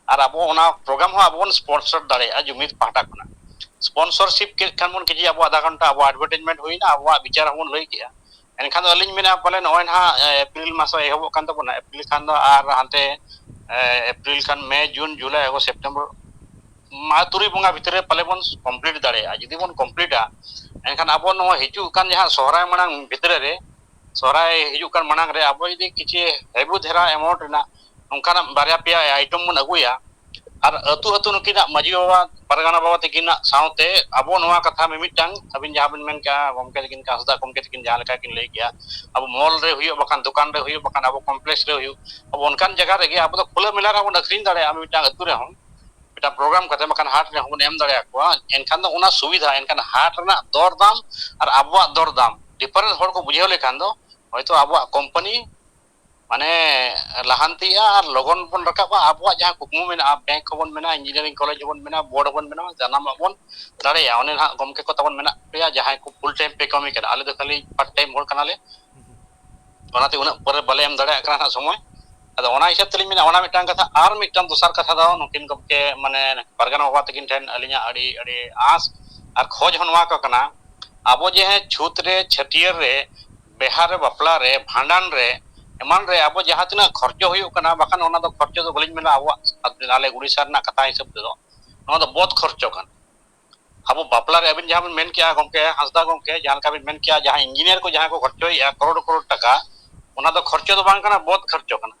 ᱟᱨ ᱟᱵᱚ ᱚᱱᱟ ᱯᱨᱳᱜᱨᱟᱢ ᱦᱚᱸ ᱟᱵᱚ ᱵᱚᱱ ᱥᱯᱚᱱᱥᱚᱨ ᱫᱟᱲᱮᱭᱟᱜᱼᱟ ᱡᱩᱢᱤᱫ ᱯᱟᱦᱴᱟ ᱠᱷᱚᱱᱟᱜ᱾ ᱥᱯᱚᱱᱥᱚᱨᱥᱤᱯ ᱠᱮᱫ ᱠᱷᱟᱱ ᱵᱚᱱ ᱠᱤᱪᱷᱩ ᱟᱵᱚᱣᱟᱜ ᱟᱫᱷᱟ ᱜᱷᱚᱱᱴᱟ ᱟᱵᱚᱣᱟᱜ ᱮᱰᱵᱷᱟᱨᱴᱟᱭᱤᱡᱽᱢᱮᱱᱴ ᱦᱩᱭᱱᱟ, ᱟᱵᱚᱣᱟᱜ ᱵᱤᱪᱟᱨ ᱦᱚᱸᱵᱚᱱ ᱞᱟᱹᱭ ᱠᱮᱜᱼᱟ᱾ ᱮᱱᱠᱷᱟᱱ ᱫᱚ ᱟᱹᱞᱤᱧ ᱢᱮᱱᱟ ᱯᱟᱞᱮ ᱱᱚᱜᱼᱚᱭ ᱱᱟᱦᱟᱜ ᱮᱯᱨᱤᱞ ᱢᱟᱥ ᱮᱦᱚᱵᱚᱜ ᱠᱟᱱ ᱛᱟᱵᱚᱱᱟ, ᱮᱯᱨᱤᱞ ᱠᱷᱟᱱ ᱫᱚ ᱟᱨ ᱦᱟᱱᱛᱮ ᱮᱯᱨᱤᱞ ᱠᱷᱟᱱ ᱢᱮ, ᱡᱩᱱ, ᱡᱩᱞᱟᱭ, ᱟᱜᱚᱥᱴ, ᱥᱮᱯᱴᱮᱢᱵᱚᱨ, ᱢᱟ ᱛᱩᱨᱩᱭ ᱵᱚᱸᱜᱟ ᱵᱷᱤᱛᱨᱤ ᱨᱮ ᱯᱟᱞᱮ ᱵᱚᱱ ᱠᱚᱢᱯᱞᱤᱴ ᱫᱟᱲᱮᱭᱟᱜᱼᱟ᱾ ᱡᱩᱫᱤ ᱵᱚᱱ ᱠᱚᱢᱯᱞᱤᱴᱟ, ᱮᱱᱠᱷᱟᱱ ᱟᱵᱚ ᱱᱚᱣᱟ ᱦᱤᱡᱩᱜ ᱠᱟᱱ ᱡᱟᱦᱟᱸ ᱥᱚᱦᱨᱟᱭ ᱢᱟᱲᱟᱝ ᱵᱷᱤᱛᱨᱤ ᱨᱮ, ᱥᱚᱦᱨᱟᱭ ᱦᱤᱡᱩᱜ ᱠᱟᱱ ᱢᱟᱲᱟᱝ ᱨᱮ ᱟᱵᱚ ᱡᱩᱫᱤ ᱠᱤᱪᱷᱤ ᱦᱮᱵᱤ ᱫᱷᱟᱨᱟ ᱮᱢᱟᱣᱩᱱᱴ ᱨᱮᱱᱟᱜ ᱱᱚᱝᱠᱟᱱᱟᱜ ᱵᱟᱨᱭᱟ ᱯᱮᱭᱟ ᱟᱭᱴᱮᱢ ᱵᱚᱱ ᱟᱹᱜᱩᱭᱟ, ᱟᱨ ᱟᱹᱛᱩ ᱟᱹᱛᱩ ᱱᱩᱠᱤᱱᱟᱜ ᱢᱟᱹᱡᱷᱤ ᱵᱟᱵᱟ, ᱯᱟᱨᱜᱟᱱᱟ ᱵᱟᱵᱟ ᱛᱟᱹᱠᱤᱱᱟᱜ ᱥᱟᱶᱛᱮ ᱟᱵᱚ ᱱᱚᱣᱟ ᱠᱟᱛᱷᱟ ᱢᱤᱢᱤᱫᱴᱟᱝ, ᱟᱹᱵᱤᱱ ᱡᱟᱦᱟᱸ ᱵᱤᱱ ᱢᱮᱱ ᱠᱮᱜᱼᱟ, ᱜᱚᱢᱠᱮ ᱛᱟᱹᱠᱤᱱ, ᱦᱟᱸᱥᱫᱟ ᱜᱚᱢᱠᱮ ᱛᱟᱹᱠᱤᱱ ᱡᱟᱦᱟᱸ ᱞᱮᱠᱟ ᱠᱤᱱ ᱞᱟᱹᱭ ᱠᱮᱜᱼᱟ, ᱟᱵᱚ ᱢᱚᱞ ᱨᱮ ᱦᱩᱭᱩᱜ, ᱵᱟᱠᱷᱟᱱ ᱫᱚᱠᱟᱱ ᱨᱮ ᱦᱩᱭᱩᱜ, ᱵᱟᱠᱷᱟᱱ ᱟᱵᱚ ᱠᱚᱢᱯᱞᱮᱠᱥ ᱨᱮ ᱦᱩᱭᱩᱜ, ᱟᱵᱚ ᱚᱱᱠᱟᱱ ᱡᱟᱭᱜᱟ ᱨᱮᱜᱮ ᱟᱵᱚ ᱫᱚ ᱠᱷᱩᱞᱟᱹ ᱢᱮᱞᱟ ᱨᱮᱦᱚᱸ ᱵᱚᱱ ᱟᱹᱠᱷᱨᱤᱧ ᱫᱟᱲᱮᱭᱟᱜᱼᱟ, ᱢᱤᱫᱴᱟᱝ ᱟᱹᱛᱩ ᱨᱮᱦᱚᱸ ᱢᱤᱫᱴᱟᱝ ᱯᱨᱳᱜᱨᱟᱢ ᱠᱟᱛᱮ, ᱵᱟᱠᱷᱟᱱ ᱦᱟᱴ ᱨᱮᱦᱚᱸ ᱵᱚᱱ ᱮᱢ ᱫᱟᱲᱮᱭᱟᱠᱚᱣᱟ᱾ ᱮᱱᱠᱷᱟᱱ ᱫᱚ ᱚᱱᱟ ᱥᱩᱵᱤᱫᱷᱟ, ᱮᱱᱠᱷᱟᱱ ᱦᱟᱴ ᱨᱮᱱᱟᱜ ᱫᱚᱨ ᱫᱟᱢ ᱟᱨ ᱟᱵᱚᱣᱟᱜ ᱫᱚᱨ ᱫᱟᱢ ᱰᱤᱯᱷᱟᱨᱮᱱᱥ ᱦᱚᱲ ᱠᱚ ᱵᱩᱡᱷᱟᱹᱣ ᱞᱮᱠᱷᱟᱱ ᱫᱚ ᱦᱚᱭᱛᱳ ᱟᱵᱚᱣᱟᱜ ᱠᱳᱢᱯᱟᱱᱤ ᱢᱟᱱᱮ ᱞᱟᱦᱟᱱᱛᱤᱜᱼᱟ ᱟᱨ ᱞᱚᱜᱚᱱ ᱵᱚᱱ ᱨᱟᱠᱟᱵᱼᱟ᱾ ᱟᱵᱚᱣᱟᱜ ᱡᱟᱦᱟᱸ ᱠᱩᱠᱢᱩ ᱢᱮᱱᱟᱜᱼᱟ, ᱵᱮᱝᱠ ᱦᱚᱸᱵᱚᱱ ᱢᱮᱱᱟ, ᱤᱧᱡᱤᱱᱤᱭᱟᱨᱤᱝ ᱠᱚᱞᱮᱡᱽ ᱦᱚᱸᱵᱚᱱ ᱢᱮᱱᱟ, ᱵᱳᱨᱰ ᱦᱚᱸᱵᱚᱱ ᱢᱮᱱᱟ, ᱥᱟᱱᱟᱢᱟᱜ ᱵᱚᱱ ᱫᱟᱲᱮᱭᱟᱜᱼᱟ᱾ ᱚᱱᱮ ᱱᱟᱦᱟᱜ ᱜᱚᱢᱠᱮ ᱠᱚ ᱛᱟᱵᱚᱱ ᱢᱮᱱᱟᱜ ᱯᱮᱭᱟ, ᱡᱟᱦᱟᱸᱭ ᱠᱚ ᱯᱷᱩᱞ ᱴᱟᱭᱤᱢ ᱯᱮ ᱠᱟᱹᱢᱤ ᱠᱟᱱᱟ, ᱟᱞᱮ ᱫᱚ ᱠᱷᱟᱹᱞᱤ ᱯᱟᱨᱴ ᱴᱟᱭᱤᱢ ᱦᱚᱲ ᱠᱟᱱᱟᱞᱮ, ᱚᱱᱟᱛᱮ ᱩᱱᱟᱹᱜ ᱯᱚᱨᱮ ᱵᱟᱞᱮ ᱮᱢ ᱫᱟᱲᱮᱭᱟᱜ ᱠᱟᱱᱟ ᱱᱟᱦᱟᱜ ᱥᱚᱢᱚᱭ᱾ ᱟᱫᱚ ᱚᱱᱟ ᱦᱤᱥᱟᱹᱵ ᱛᱮᱞᱤᱧ ᱢᱮᱱᱟ, ᱚᱱᱟ ᱢᱤᱫᱴᱟᱝ ᱠᱟᱛᱷᱟ᱾ ᱟᱨ ᱢᱤᱫᱴᱟᱝ ᱫᱚᱥᱟᱨ ᱠᱟᱛᱷᱟ ᱫᱚ ᱱᱩᱠᱤᱱ ᱜᱚᱢᱠᱮ ᱢᱟᱱᱮ ᱯᱟᱨᱜᱟᱱᱟ ᱵᱟᱵᱟ ᱛᱟᱹᱠᱤᱱ ᱴᱷᱮᱱ ᱟᱹᱞᱤᱧᱟᱜ ᱟᱹᱰᱤ ᱟᱹᱰᱤ ᱟᱸᱥ ᱟᱨ ᱠᱷᱚᱡᱽ ᱦᱚᱸ ᱱᱚᱣᱟ ᱠᱚ ᱠᱟᱱᱟ, ᱟᱵᱚ ᱡᱮ ᱦᱮᱸ ᱪᱷᱩᱛ ᱨᱮ, ᱪᱷᱟᱹᱴᱭᱟᱹᱨ ᱨᱮ, ᱵᱤᱦᱟ ᱨᱮ, ᱵᱟᱯᱞᱟ ᱨᱮ, ᱵᱷᱟᱸᱰᱟᱱ ᱨᱮ, ᱮᱢᱟᱱ ᱨᱮ ᱟᱵᱚ ᱡᱟᱦᱟᱸ ᱛᱤᱱᱟᱹᱜ ᱠᱷᱚᱨᱪᱚ ᱦᱩᱭᱩᱜ ᱠᱟᱱᱟ, ᱵᱟᱠᱷᱟᱱ ᱚᱱᱟ ᱫᱚ ᱠᱷᱚᱨᱪᱚ ᱫᱚ ᱵᱟᱹᱞᱤᱧ ᱢᱮᱱᱟ ᱟᱵᱚᱣᱟᱜ, ᱟᱞᱮ ᱩᱲᱤᱥᱥᱟ ᱨᱮᱱᱟᱜ ᱠᱟᱛᱷᱟ ᱦᱤᱥᱟᱹᱵ ᱛᱮᱫᱚ ᱱᱚᱣᱟ ᱫᱚ ᱵᱚᱫ ᱠᱷᱚᱨᱪᱚ ᱠᱟᱱᱟ᱾ ᱟᱵᱚ ᱵᱟᱯᱞᱟ ᱨᱮ ᱟᱹᱵᱤᱱ ᱡᱟᱦᱟᱸ ᱵᱤᱱ ᱢᱮᱱ ᱠᱮᱜᱼᱟ ᱜᱚᱢᱠᱮ, ᱦᱟᱸᱥᱫᱟ ᱜᱚᱢᱠᱮ, ᱡᱟᱦᱟᱸ ᱞᱮᱠᱟ ᱵᱤᱱ ᱢᱮᱱ ᱠᱮᱜᱼᱟ, ᱡᱟᱦᱟᱸ ᱤᱧᱡᱤᱱᱤᱭᱟᱨ ᱠᱚ ᱡᱟᱦᱟᱸ ᱠᱚ ᱠᱷᱚᱨᱪᱚᱭᱮᱜᱼᱟ ᱠᱨᱳᱲ ᱠᱨᱳᱲ ᱴᱟᱠᱟ, ᱚᱱᱟ ᱫᱚ ᱠᱷᱚᱨᱪᱚ ᱫᱚ ᱵᱟᱝ ᱠᱟᱱᱟ, ᱵᱚᱫ ᱠᱷᱚᱨᱪᱚ ᱠᱟᱱᱟ᱾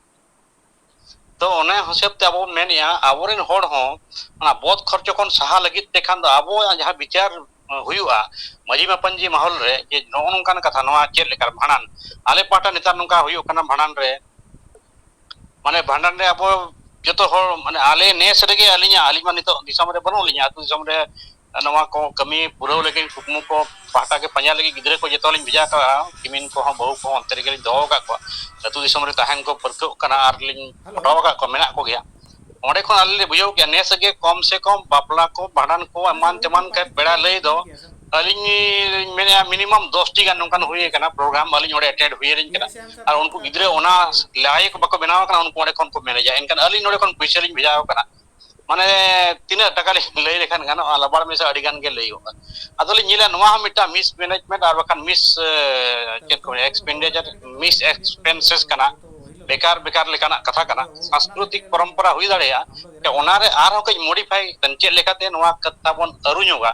ᱛᱚ ᱚᱱᱟ ᱦᱤᱥᱟᱹᱵ ᱛᱮ ᱟᱵᱚ ᱵᱚᱱ ᱢᱮᱱᱮᱜᱼᱟ, ᱟᱵᱚᱨᱮᱱ ᱦᱚᱲ ᱦᱚᱸ ᱚᱱᱟ ᱵᱚᱫ ᱠᱷᱚᱨᱪᱚ ᱠᱷᱚᱱ ᱥᱟᱦᱟ ᱞᱟᱹᱜᱤᱫ ᱛᱮ ᱠᱷᱟᱱ ᱫᱚ ᱟᱵᱚᱣᱟᱜ ᱡᱟᱦᱟᱸ ᱵᱤᱪᱟᱨ ᱦᱩᱭᱩᱜᱼᱟ ᱢᱟᱹᱡᱷᱤ ᱢᱟᱯᱟᱧᱡᱤ ᱢᱟᱦᱚᱞ ᱨᱮ, ᱡᱮ ᱱᱚᱜᱼᱚ ᱱᱚᱝᱠᱟᱱ ᱠᱟᱛᱷᱟ, ᱱᱚᱣᱟ ᱪᱮᱫ ᱞᱮᱠᱟ ᱵᱷᱟᱸᱰᱟᱱ, ᱟᱞᱮ ᱯᱟᱦᱴᱟ ᱱᱮᱛᱟᱨ ᱱᱚᱝᱠᱟ ᱦᱩᱭᱩᱜ ᱠᱟᱱᱟ ᱵᱷᱟᱸᱰᱟᱱ ᱨᱮ, ᱢᱟᱱᱮ ᱵᱷᱟᱸᱰᱟᱱ ᱨᱮ ᱟᱵᱚ ᱡᱚᱛᱚ ᱦᱚᱲ, ᱢᱟᱱᱮ ᱟᱞᱮ ᱱᱮᱥ ᱨᱮᱜᱮ ᱟᱹᱞᱤᱧᱟᱜ, ᱟᱹᱞᱤᱧ ᱢᱟ ᱱᱤᱛᱚᱜ ᱫᱤᱥᱚᱢ ᱨᱮ ᱵᱟᱹᱱᱩᱜ ᱞᱤᱧᱟ, ᱟᱹᱛᱩ ᱫᱤᱥᱚᱢ ᱨᱮ ᱱᱚᱣᱟ ᱠᱚ ᱠᱟᱹᱢᱤ ᱯᱩᱨᱟᱹᱣ ᱞᱟᱹᱜᱤᱫ, ᱠᱩᱠᱢᱩ ᱠᱚ ᱯᱟᱦᱴᱟ ᱜᱮ ᱯᱟᱸᱡᱟ ᱞᱟᱹᱜᱤᱫ ᱜᱤᱫᱽᱨᱟᱹ ᱠᱚ ᱡᱚᱛᱚ ᱞᱤᱧ ᱵᱷᱮᱡᱟ ᱠᱟᱜᱼᱟ᱾ ᱠᱤᱢᱤᱱ ᱠᱚᱦᱚᱸ ᱵᱟᱹᱦᱩ ᱠᱚᱦᱚᱸ ᱚᱱᱛᱮ ᱨᱮᱜᱮ ᱞᱤᱧ ᱫᱚᱦᱚ ᱟᱠᱟᱫ ᱠᱚᱣᱟ᱾ ᱟᱹᱛᱩ ᱫᱤᱥᱚᱢ ᱨᱮ ᱛᱟᱦᱮᱱ ᱠᱚ ᱯᱟᱹᱨᱠᱟᱹᱣ ᱠᱟᱱᱟ ᱟᱨ ᱞᱤᱧ ᱯᱚᱴᱟᱣ ᱟᱠᱟᱫ ᱠᱚᱣᱟ, ᱢᱮᱱᱟᱜ ᱠᱚᱜᱮᱭᱟ᱾ ᱚᱸᱰᱮ ᱠᱷᱚᱱ ᱟᱞᱮ ᱞᱮ ᱵᱩᱡᱷᱟᱹᱣ ᱠᱮᱜᱼᱟ, ᱱᱮᱥ ᱜᱮ ᱠᱚᱢ ᱥᱮ ᱠᱚᱢ ᱵᱟᱯᱞᱟ ᱠᱚ, ᱵᱷᱟᱸᱰᱟᱱ ᱠᱚ, ᱮᱢᱟᱱ ᱛᱮᱢᱟᱱ ᱠᱷᱟᱡ ᱯᱮᱲᱟ ᱞᱟᱹᱭ ᱫᱚ ᱟᱹᱞᱤᱧ ᱞᱤᱧ ᱢᱮᱱᱮᱫᱼᱟ, ᱢᱤᱱᱤᱢᱟᱢ ᱫᱚᱥ ᱴᱤ ᱜᱟᱱ ᱱᱚᱝᱠᱟᱱ ᱦᱩᱭ ᱟᱠᱟᱱᱟ ᱯᱨᱳᱜᱨᱟᱢ, ᱟᱹᱞᱤᱧ ᱚᱸᱰᱮ ᱮᱴᱮᱱᱰ ᱦᱩᱭ ᱟᱹᱞᱤᱧ ᱠᱟᱱᱟ᱾ ᱟᱨ ᱩᱱᱠᱩ ᱜᱤᱫᱽᱨᱟᱹ ᱚᱱᱟ ᱞᱟᱭᱚᱠ ᱵᱟᱠᱚ ᱵᱮᱱᱟᱣ ᱟᱠᱟᱱᱟ, ᱩᱱᱠᱩ ᱚᱸᱰᱮ ᱠᱷᱚᱱ ᱠᱚ ᱢᱮᱱᱮᱡᱟ, ᱮᱱᱠᱷᱟᱱ ᱟᱹᱞᱤᱧ ᱱᱚᱸᱰᱮ ᱠᱷᱚᱱ ᱯᱩᱭᱥᱟᱹ ᱞᱤᱧ ᱵᱷᱮᱡᱟ ᱟᱠᱚ ᱠᱟᱱᱟ᱾ ᱢᱟᱱᱮ ᱛᱤᱱᱟᱹᱜ ᱴᱟᱠᱟ ᱞᱤᱧ ᱞᱟᱹᱭ ᱞᱮᱠᱷᱟᱱ ᱜᱟᱱᱚᱜᱼᱟ, ᱞᱟᱵᱟᱲ ᱢᱮᱥᱟ ᱟᱹᱰᱤ ᱜᱟᱱ ᱜᱮ ᱞᱟᱹᱭᱚᱜᱼᱟ᱾ ᱟᱫᱚ ᱞᱤᱧ ᱧᱮᱞᱟ, ᱱᱚᱣᱟ ᱦᱚᱸ ᱢᱤᱫᱴᱟᱝ ᱢᱤᱥ ᱢᱮᱱᱮᱡᱢᱮᱱᱴ ᱟᱨ ᱵᱟᱠᱷᱟᱱ ᱢᱤᱥ, ᱪᱮᱫ ᱠᱚ ᱢᱮᱱᱟ, ᱮᱠᱥᱯᱮᱱᱰᱤᱪᱟᱨ, ᱢᱤᱥ ᱮᱠᱥᱯᱮᱱᱥᱮᱥ ᱠᱟᱱᱟ, ᱵᱮᱠᱟᱨ ᱵᱮᱠᱟᱨ ᱞᱮᱠᱟᱱᱟᱜ ᱠᱟᱛᱷᱟ ᱠᱟᱱᱟ᱾ ᱥᱟᱝᱥᱠᱨᱤᱛᱤᱠ ᱯᱚᱨᱚᱢᱯᱚᱨᱟ ᱦᱩᱭ ᱫᱟᱲᱮᱭᱟᱜᱼᱟ, ᱡᱮ ᱚᱱᱟᱨᱮ ᱟᱨᱦᱚᱸ ᱠᱟᱹᱡ ᱢᱚᱰᱤᱯᱷᱟᱭ ᱪᱮᱫ ᱞᱮᱠᱟᱛᱮ ᱱᱚᱣᱟ ᱠᱟᱛᱷᱟ ᱵᱚᱱ ᱟᱹᱨᱩ ᱧᱚᱜᱟ᱾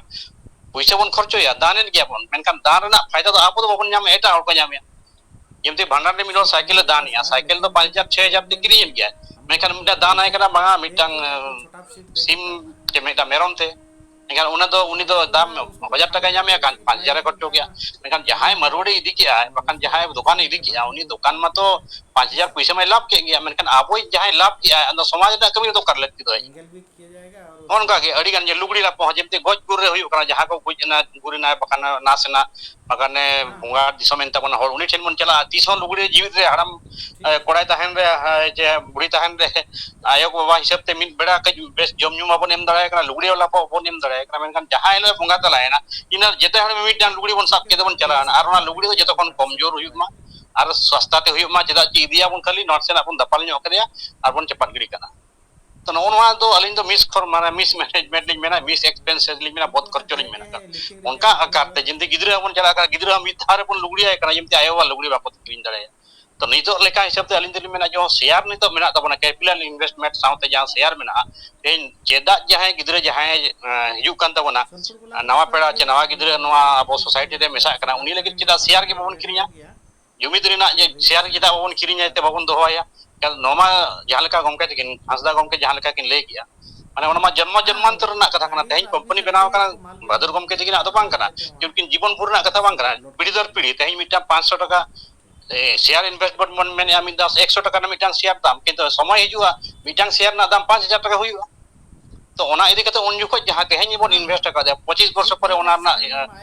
ᱯᱩᱭᱥᱟᱹ ᱵᱚᱱ ᱠᱷᱚᱨᱪᱚᱭᱟ, ᱫᱟᱱᱮᱫ ᱜᱮᱭᱟ ᱵᱚᱱ, ᱢᱮᱱᱠᱷᱟᱱ ᱫᱟᱱ ᱨᱮᱱᱟᱜ ᱯᱷᱟᱭᱫᱟ ᱫᱚ ᱟᱵᱚ ᱫᱚ ᱵᱟᱵᱚᱱ ᱧᱟᱢᱟ, ᱮᱴᱟᱜ ᱦᱚᱲ ᱠᱚ ᱧᱟᱢᱮᱫᱼᱟ᱾ ᱡᱮᱢᱛᱤ ᱵᱷᱟᱸᱰᱟᱱ ᱨᱮ ᱢᱤᱫ ᱦᱚᱲ ᱥᱟᱭᱠᱮᱞ ᱮ ᱫᱟᱱ ᱮᱜᱼᱟ, ᱥᱟᱭᱠᱮᱞ ᱫᱚ ᱯᱟᱸᱪ ᱦᱟᱡᱟᱨ ᱪᱷᱚᱭ ᱦᱟᱡᱟᱨ ᱛᱮ ᱠᱤᱨᱤᱧᱮᱫ ᱜᱮᱭᱟᱭ, ᱢᱮᱱᱠᱷᱟᱱ ᱢᱤᱫᱴᱟᱝ ᱫᱟᱱ ᱟᱭ ᱠᱟᱱᱟ ᱵᱟᱝᱟ ᱢᱤᱫᱴᱟᱝ, ᱮ, ᱥᱤᱢ ᱪᱮ ᱢᱤᱫᱴᱟᱝ ᱢᱮᱨᱚᱢ ᱛᱮ, ᱮᱱᱠᱷᱟᱱ ᱚᱱᱟ ᱫᱚ, ᱩᱱᱤ ᱫᱚ ᱫᱟᱢ ᱦᱟᱡᱟᱨ ᱴᱟᱠᱟᱭ ᱧᱟᱢᱮᱜᱼᱟ, ᱠᱷᱟᱱ ᱯᱟᱸᱪ ᱦᱟᱡᱟᱨ ᱮ ᱠᱷᱚᱨᱪᱚ ᱠᱮᱜᱼᱟ᱾ ᱢᱮᱱᱠᱷᱟᱱ ᱡᱟᱦᱟᱸᱭ ᱢᱟᱹᱨᱩᱣᱟᱹᱲᱤ ᱤᱫᱤ ᱠᱮᱜᱼᱟᱭ, ᱵᱟᱠᱷᱟᱱ ᱡᱟᱦᱟᱸᱭ ᱫᱚᱠᱟᱱ ᱤᱫᱤ ᱠᱮᱜᱼᱟ, ᱩᱱᱤ ᱫᱚᱠᱟᱱ ᱢᱟᱛᱚ ᱯᱟᱸᱪ ᱦᱟᱡᱟᱨ ᱯᱩᱭᱥᱟᱹ ᱢᱟᱭ ᱞᱟᱵᱷ ᱠᱮᱫ ᱜᱮᱭᱟ, ᱢᱮᱱᱠᱷᱟᱱ ᱟᱵᱚᱭᱤᱡ ᱡᱟᱦᱟᱸᱭ ᱞᱟᱵᱷ ᱠᱮᱜᱼᱟᱭ, ᱟᱫᱚ ᱥᱚᱢᱟᱡᱽ ᱨᱮᱱᱟᱜ ᱠᱟᱹᱢᱤ ᱨᱮ ᱫᱚ ᱚᱠᱟ ᱨᱮ ᱞᱟᱹᱠᱛᱤ ᱫᱚ ᱦᱮᱡ ᱮᱱᱟ? ᱱᱚᱜᱼᱚ ᱱᱚᱝᱠᱟ ᱜᱮ ᱟᱹᱰᱤ ᱜᱟᱱ ᱡᱮ ᱞᱩᱜᱽᱲᱤ ᱞᱟᱯᱚ ᱦᱚᱸ, ᱡᱮᱢᱛᱤ ᱜᱚᱡ ᱜᱩᱨ ᱨᱮ ᱦᱩᱭᱩᱜ ᱠᱟᱱᱟ, ᱡᱟᱦᱟᱸ ᱠᱚ ᱜᱩᱡ ᱮᱱᱟ, ᱜᱩᱨ ᱮᱱᱟᱭ, ᱵᱟᱠᱷᱟᱱ ᱱᱟᱥ ᱮᱱᱟ, ᱵᱟᱠᱷᱟᱱᱮ ᱵᱚᱸᱜᱟ ᱫᱤᱥᱚᱢ ᱮᱱ ᱛᱟᱵᱚᱱᱟ ᱦᱚᱲ, ᱩᱱᱤ ᱴᱷᱮᱱ ᱵᱚᱱ ᱪᱟᱞᱟᱜᱼᱟ, ᱛᱤᱥ ᱦᱚᱸ ᱞᱩᱜᱽᱲᱤ ᱡᱤᱣᱤᱫ ᱨᱮ ᱦᱟᱲᱟᱢ, ᱮ, ᱠᱚᱲᱟᱭ ᱛᱟᱦᱮᱱ ᱨᱮ, ᱮ, ᱡᱮ ᱵᱩᱲᱦᱤ ᱛᱟᱦᱮᱱ ᱨᱮ ᱟᱭᱳ ᱵᱟᱵᱟ ᱦᱤᱥᱟᱹᱵ ᱛᱮ ᱢᱤᱫ ᱵᱮᱲᱟ ᱠᱟᱹᱡ ᱵᱮᱥ ᱡᱚᱢ ᱧᱩ ᱢᱟᱵᱚᱱ ᱮᱢ ᱫᱟᱲᱮᱭᱟᱭ ᱠᱟᱱᱟ, ᱞᱩᱜᱽᱲᱤ ᱞᱟᱯᱚ ᱵᱚᱱ ᱮᱢ ᱫᱟᱲᱮᱭᱟᱭ ᱠᱟᱱᱟ, ᱢᱮᱱᱠᱷᱟᱱ ᱡᱟᱦᱟᱸ ᱦᱤᱞᱳᱜ ᱵᱚᱸᱜᱟ ᱛᱟᱞᱟᱭᱮᱱᱟ, ᱤᱱᱟᱹ ᱡᱮᱛᱮ ᱦᱚᱲ ᱢᱤᱫᱴᱟᱝ ᱞᱩᱜᱽᱲᱤ ᱵᱚᱱ ᱥᱟᱵ ᱠᱮᱫᱟ ᱵᱚᱱ ᱪᱟᱞᱟᱣᱮᱱᱟ, ᱟᱨ ᱚᱱᱟ ᱞᱩᱜᱽᱲᱤ ᱫᱚ ᱡᱚᱛᱚ ᱠᱷᱚᱱ ᱠᱚᱢᱡᱳᱨ ᱦᱩᱭᱩᱜ ᱢᱟ ᱟᱨ ᱥᱚᱥᱛᱟ ᱛᱮ ᱦᱩᱭᱩᱜ ᱢᱟ, ᱪᱮᱫᱟᱜ ᱪᱮ ᱤᱫᱤᱭᱟᱵᱚᱱ ᱠᱷᱟᱹᱞᱤ ᱱᱟᱥᱮᱱᱟᱜ ᱵᱚᱱ ᱫᱟᱯᱟᱞ ᱧᱚᱜ ᱠᱮᱫᱮᱭᱟ ᱟᱨ ᱵᱚᱱ ᱪᱟᱯᱟᱫ ᱜᱤᱰᱤ ᱠᱟᱜᱼᱟ᱾ ᱛᱚ ᱱᱚᱜᱼᱚ ᱱᱚᱣᱟ ᱫᱚ ᱟᱹᱞᱤᱧ ᱫᱚ ᱢᱤᱥ ᱠᱷᱚᱨ-, ᱢᱟᱱᱮ ᱢᱤᱥ ᱢᱮᱱᱮᱡᱢᱮᱱᱴ ᱞᱤᱧ ᱢᱮᱱᱟ, ᱢᱤᱥ ᱮᱠᱥᱯᱮᱱᱥᱮᱥ ᱞᱤᱧ ᱢᱮᱱᱟ, ᱵᱚᱫ ᱠᱷᱚᱨᱪᱚ ᱞᱤᱧ ᱢᱮᱱᱟ᱾ ᱚᱱᱠᱟ ᱟᱠᱟᱨ ᱛᱮ ᱡᱩᱫᱤ ᱜᱤᱫᱽᱨᱟᱹ ᱵᱚᱱ ᱪᱟᱞᱟᱜ ᱠᱟᱱᱟ, ᱜᱤᱫᱽᱨᱟᱹ ᱦᱚᱸ ᱢᱤᱫ ᱫᱷᱟᱣ ᱨᱮᱵᱚᱱ ᱞᱩᱜᱽᱲᱤᱭᱟᱭ ᱠᱟᱱᱟ, ᱡᱮᱢᱛᱤ ᱟᱭᱳ ᱵᱟᱵᱟ ᱞᱩᱜᱽᱲᱤ ᱵᱟᱠᱚ ᱠᱤᱨᱤᱧ ᱫᱟᱲᱮᱭᱟᱜᱼᱟ᱾ ᱛᱚ ᱱᱤᱛᱚᱜ ᱞᱮᱠᱟ ᱦᱤᱥᱟᱹᱵ ᱛᱮ ᱟᱹᱞᱤᱧ ᱫᱚᱞᱤᱧ ᱢᱮᱱᱟ, ᱡᱮᱢᱚᱱ ᱥᱮᱭᱟᱨ ᱱᱤᱛᱚᱜ ᱢᱮᱱᱟᱜ ᱛᱟᱵᱚᱱᱟ, ᱠᱮᱯᱤᱴᱟᱞ ᱤᱱᱵᱷᱮᱥᱴᱢᱮᱱᱴ ᱥᱟᱶᱛᱮ ᱡᱟᱦᱟᱸ ᱥᱮᱭᱟᱨ ᱢᱮᱱᱟᱜᱼᱟ, ᱛᱮᱦᱮᱧ ᱪᱮᱫᱟᱜ ᱡᱟᱦᱟᱸᱭ ᱜᱤᱫᱽᱨᱟᱹ ᱡᱟᱦᱟᱸᱭ, ᱮᱸ, ᱦᱤᱡᱩᱜ ᱠᱟᱱ ᱛᱟᱵᱚᱱᱟ, ᱱᱟᱣᱟ ᱯᱮᱲᱟ ᱪᱮ ᱱᱟᱣᱟ ᱜᱤᱫᱽᱨᱟᱹ ᱱᱚᱣᱟ ᱟᱵᱚ ᱥᱳᱥᱟᱭᱴᱤ ᱨᱮ ᱢᱮᱥᱟᱜ ᱠᱟᱱᱟ, ᱩᱱᱤ ᱞᱟᱹᱜᱤᱫ ᱪᱮᱫᱟᱜ ᱥᱮᱭᱟᱨ ᱜᱮ ᱵᱟᱵᱚᱱ ᱠᱤᱨᱤᱧᱟ? ᱡᱩᱢᱤᱫ ᱨᱮᱱᱟᱜ ᱡᱮ ᱥᱮᱭᱟᱨ ᱪᱮᱫᱟᱜ ᱵᱟᱵᱚᱱ ᱠᱤᱨᱤᱧᱟ, ᱛᱮ ᱵᱟᱵᱚᱱ ᱫᱚᱦᱚᱭᱟ? ᱱᱚᱣᱟ ᱢᱟ ᱡᱟᱦᱟᱸ ᱞᱮᱠᱟ ᱜᱚᱢᱠᱮ ᱛᱟᱹᱠᱤᱱ, ᱦᱟᱸᱥᱫᱟ ᱜᱚᱢᱠᱮ ᱡᱟᱦᱟᱸ ᱞᱮᱠᱟ ᱠᱤᱱ ᱞᱟᱹᱭ ᱠᱮᱜᱼᱟ, ᱢᱟᱱᱮ ᱚᱱᱟ ᱢᱟ ᱡᱚᱱᱢᱚ ᱡᱚᱱᱢᱟᱱᱛᱚᱨ ᱨᱮᱱᱟᱜ ᱠᱟᱛᱷᱟ ᱠᱟᱱᱟ᱾ ᱛᱮᱦᱮᱧ ᱠᱳᱢᱯᱟᱱᱤ ᱵᱮᱱᱟᱣ ᱟᱠᱟᱱᱟ ᱵᱷᱟᱫᱩᱨ ᱜᱚᱢᱠᱮ ᱛᱟᱹᱠᱤᱱᱟᱜ ᱫᱚ ᱵᱟᱝ ᱠᱟᱱᱟ, ᱡᱮ ᱩᱱᱠᱤᱱ ᱡᱤᱵᱚᱱ ᱵᱷᱳᱨ ᱨᱮᱱᱟᱜ ᱠᱟᱛᱷᱟ ᱵᱟᱝ ᱠᱟᱱᱟ᱾ ᱯᱤᱲᱦᱤ ᱫᱚᱨ ᱯᱤᱲᱦᱤ ᱛᱮᱦᱮᱧ ᱢᱤᱫᱴᱟᱝ ᱯᱟᱸᱪᱥᱚ ᱴᱟᱠᱟ, ᱮ, ᱥᱮᱭᱟᱨ ᱤᱱᱵᱷᱮᱥᱴᱢᱮᱱᱴ ᱵᱚᱱ ᱢᱮᱱᱮᱫᱼᱟ, ᱢᱤᱫ ᱫᱷᱟᱣ ᱮᱠᱥᱚ ᱴᱟᱠᱟ ᱨᱮᱱᱟᱜ ᱢᱤᱫᱴᱟᱝ ᱥᱮᱭᱟᱨ ᱫᱟᱢ, ᱠᱤᱱᱛᱩ ᱥᱚᱢᱚᱭ ᱦᱤᱡᱩᱜᱼᱟ, ᱢᱤᱫᱴᱟᱝ ᱥᱮᱭᱟᱨ ᱨᱮᱱᱟᱜ ᱫᱟᱢ ᱯᱟᱸᱪ ᱦᱟᱡᱟᱨ ᱴᱟᱠᱟ ᱦᱩᱭᱩᱜᱼᱟ᱾ ᱛᱚ ᱚᱱᱟ ᱤᱫᱤ ᱠᱟᱛᱮ ᱩᱱ ᱡᱚᱠᱷᱚᱱ ᱡᱟᱦᱟᱸ ᱛᱮᱦᱮᱧ ᱵᱚᱱ ᱤᱱᱵᱷᱮᱥᱴ ᱟᱠᱟᱫᱟ, ᱯᱚᱸᱪᱤᱥ ᱵᱚᱨᱥᱚ ᱯᱚᱨᱮ ᱚᱱᱟ ᱨᱮᱱᱟᱜ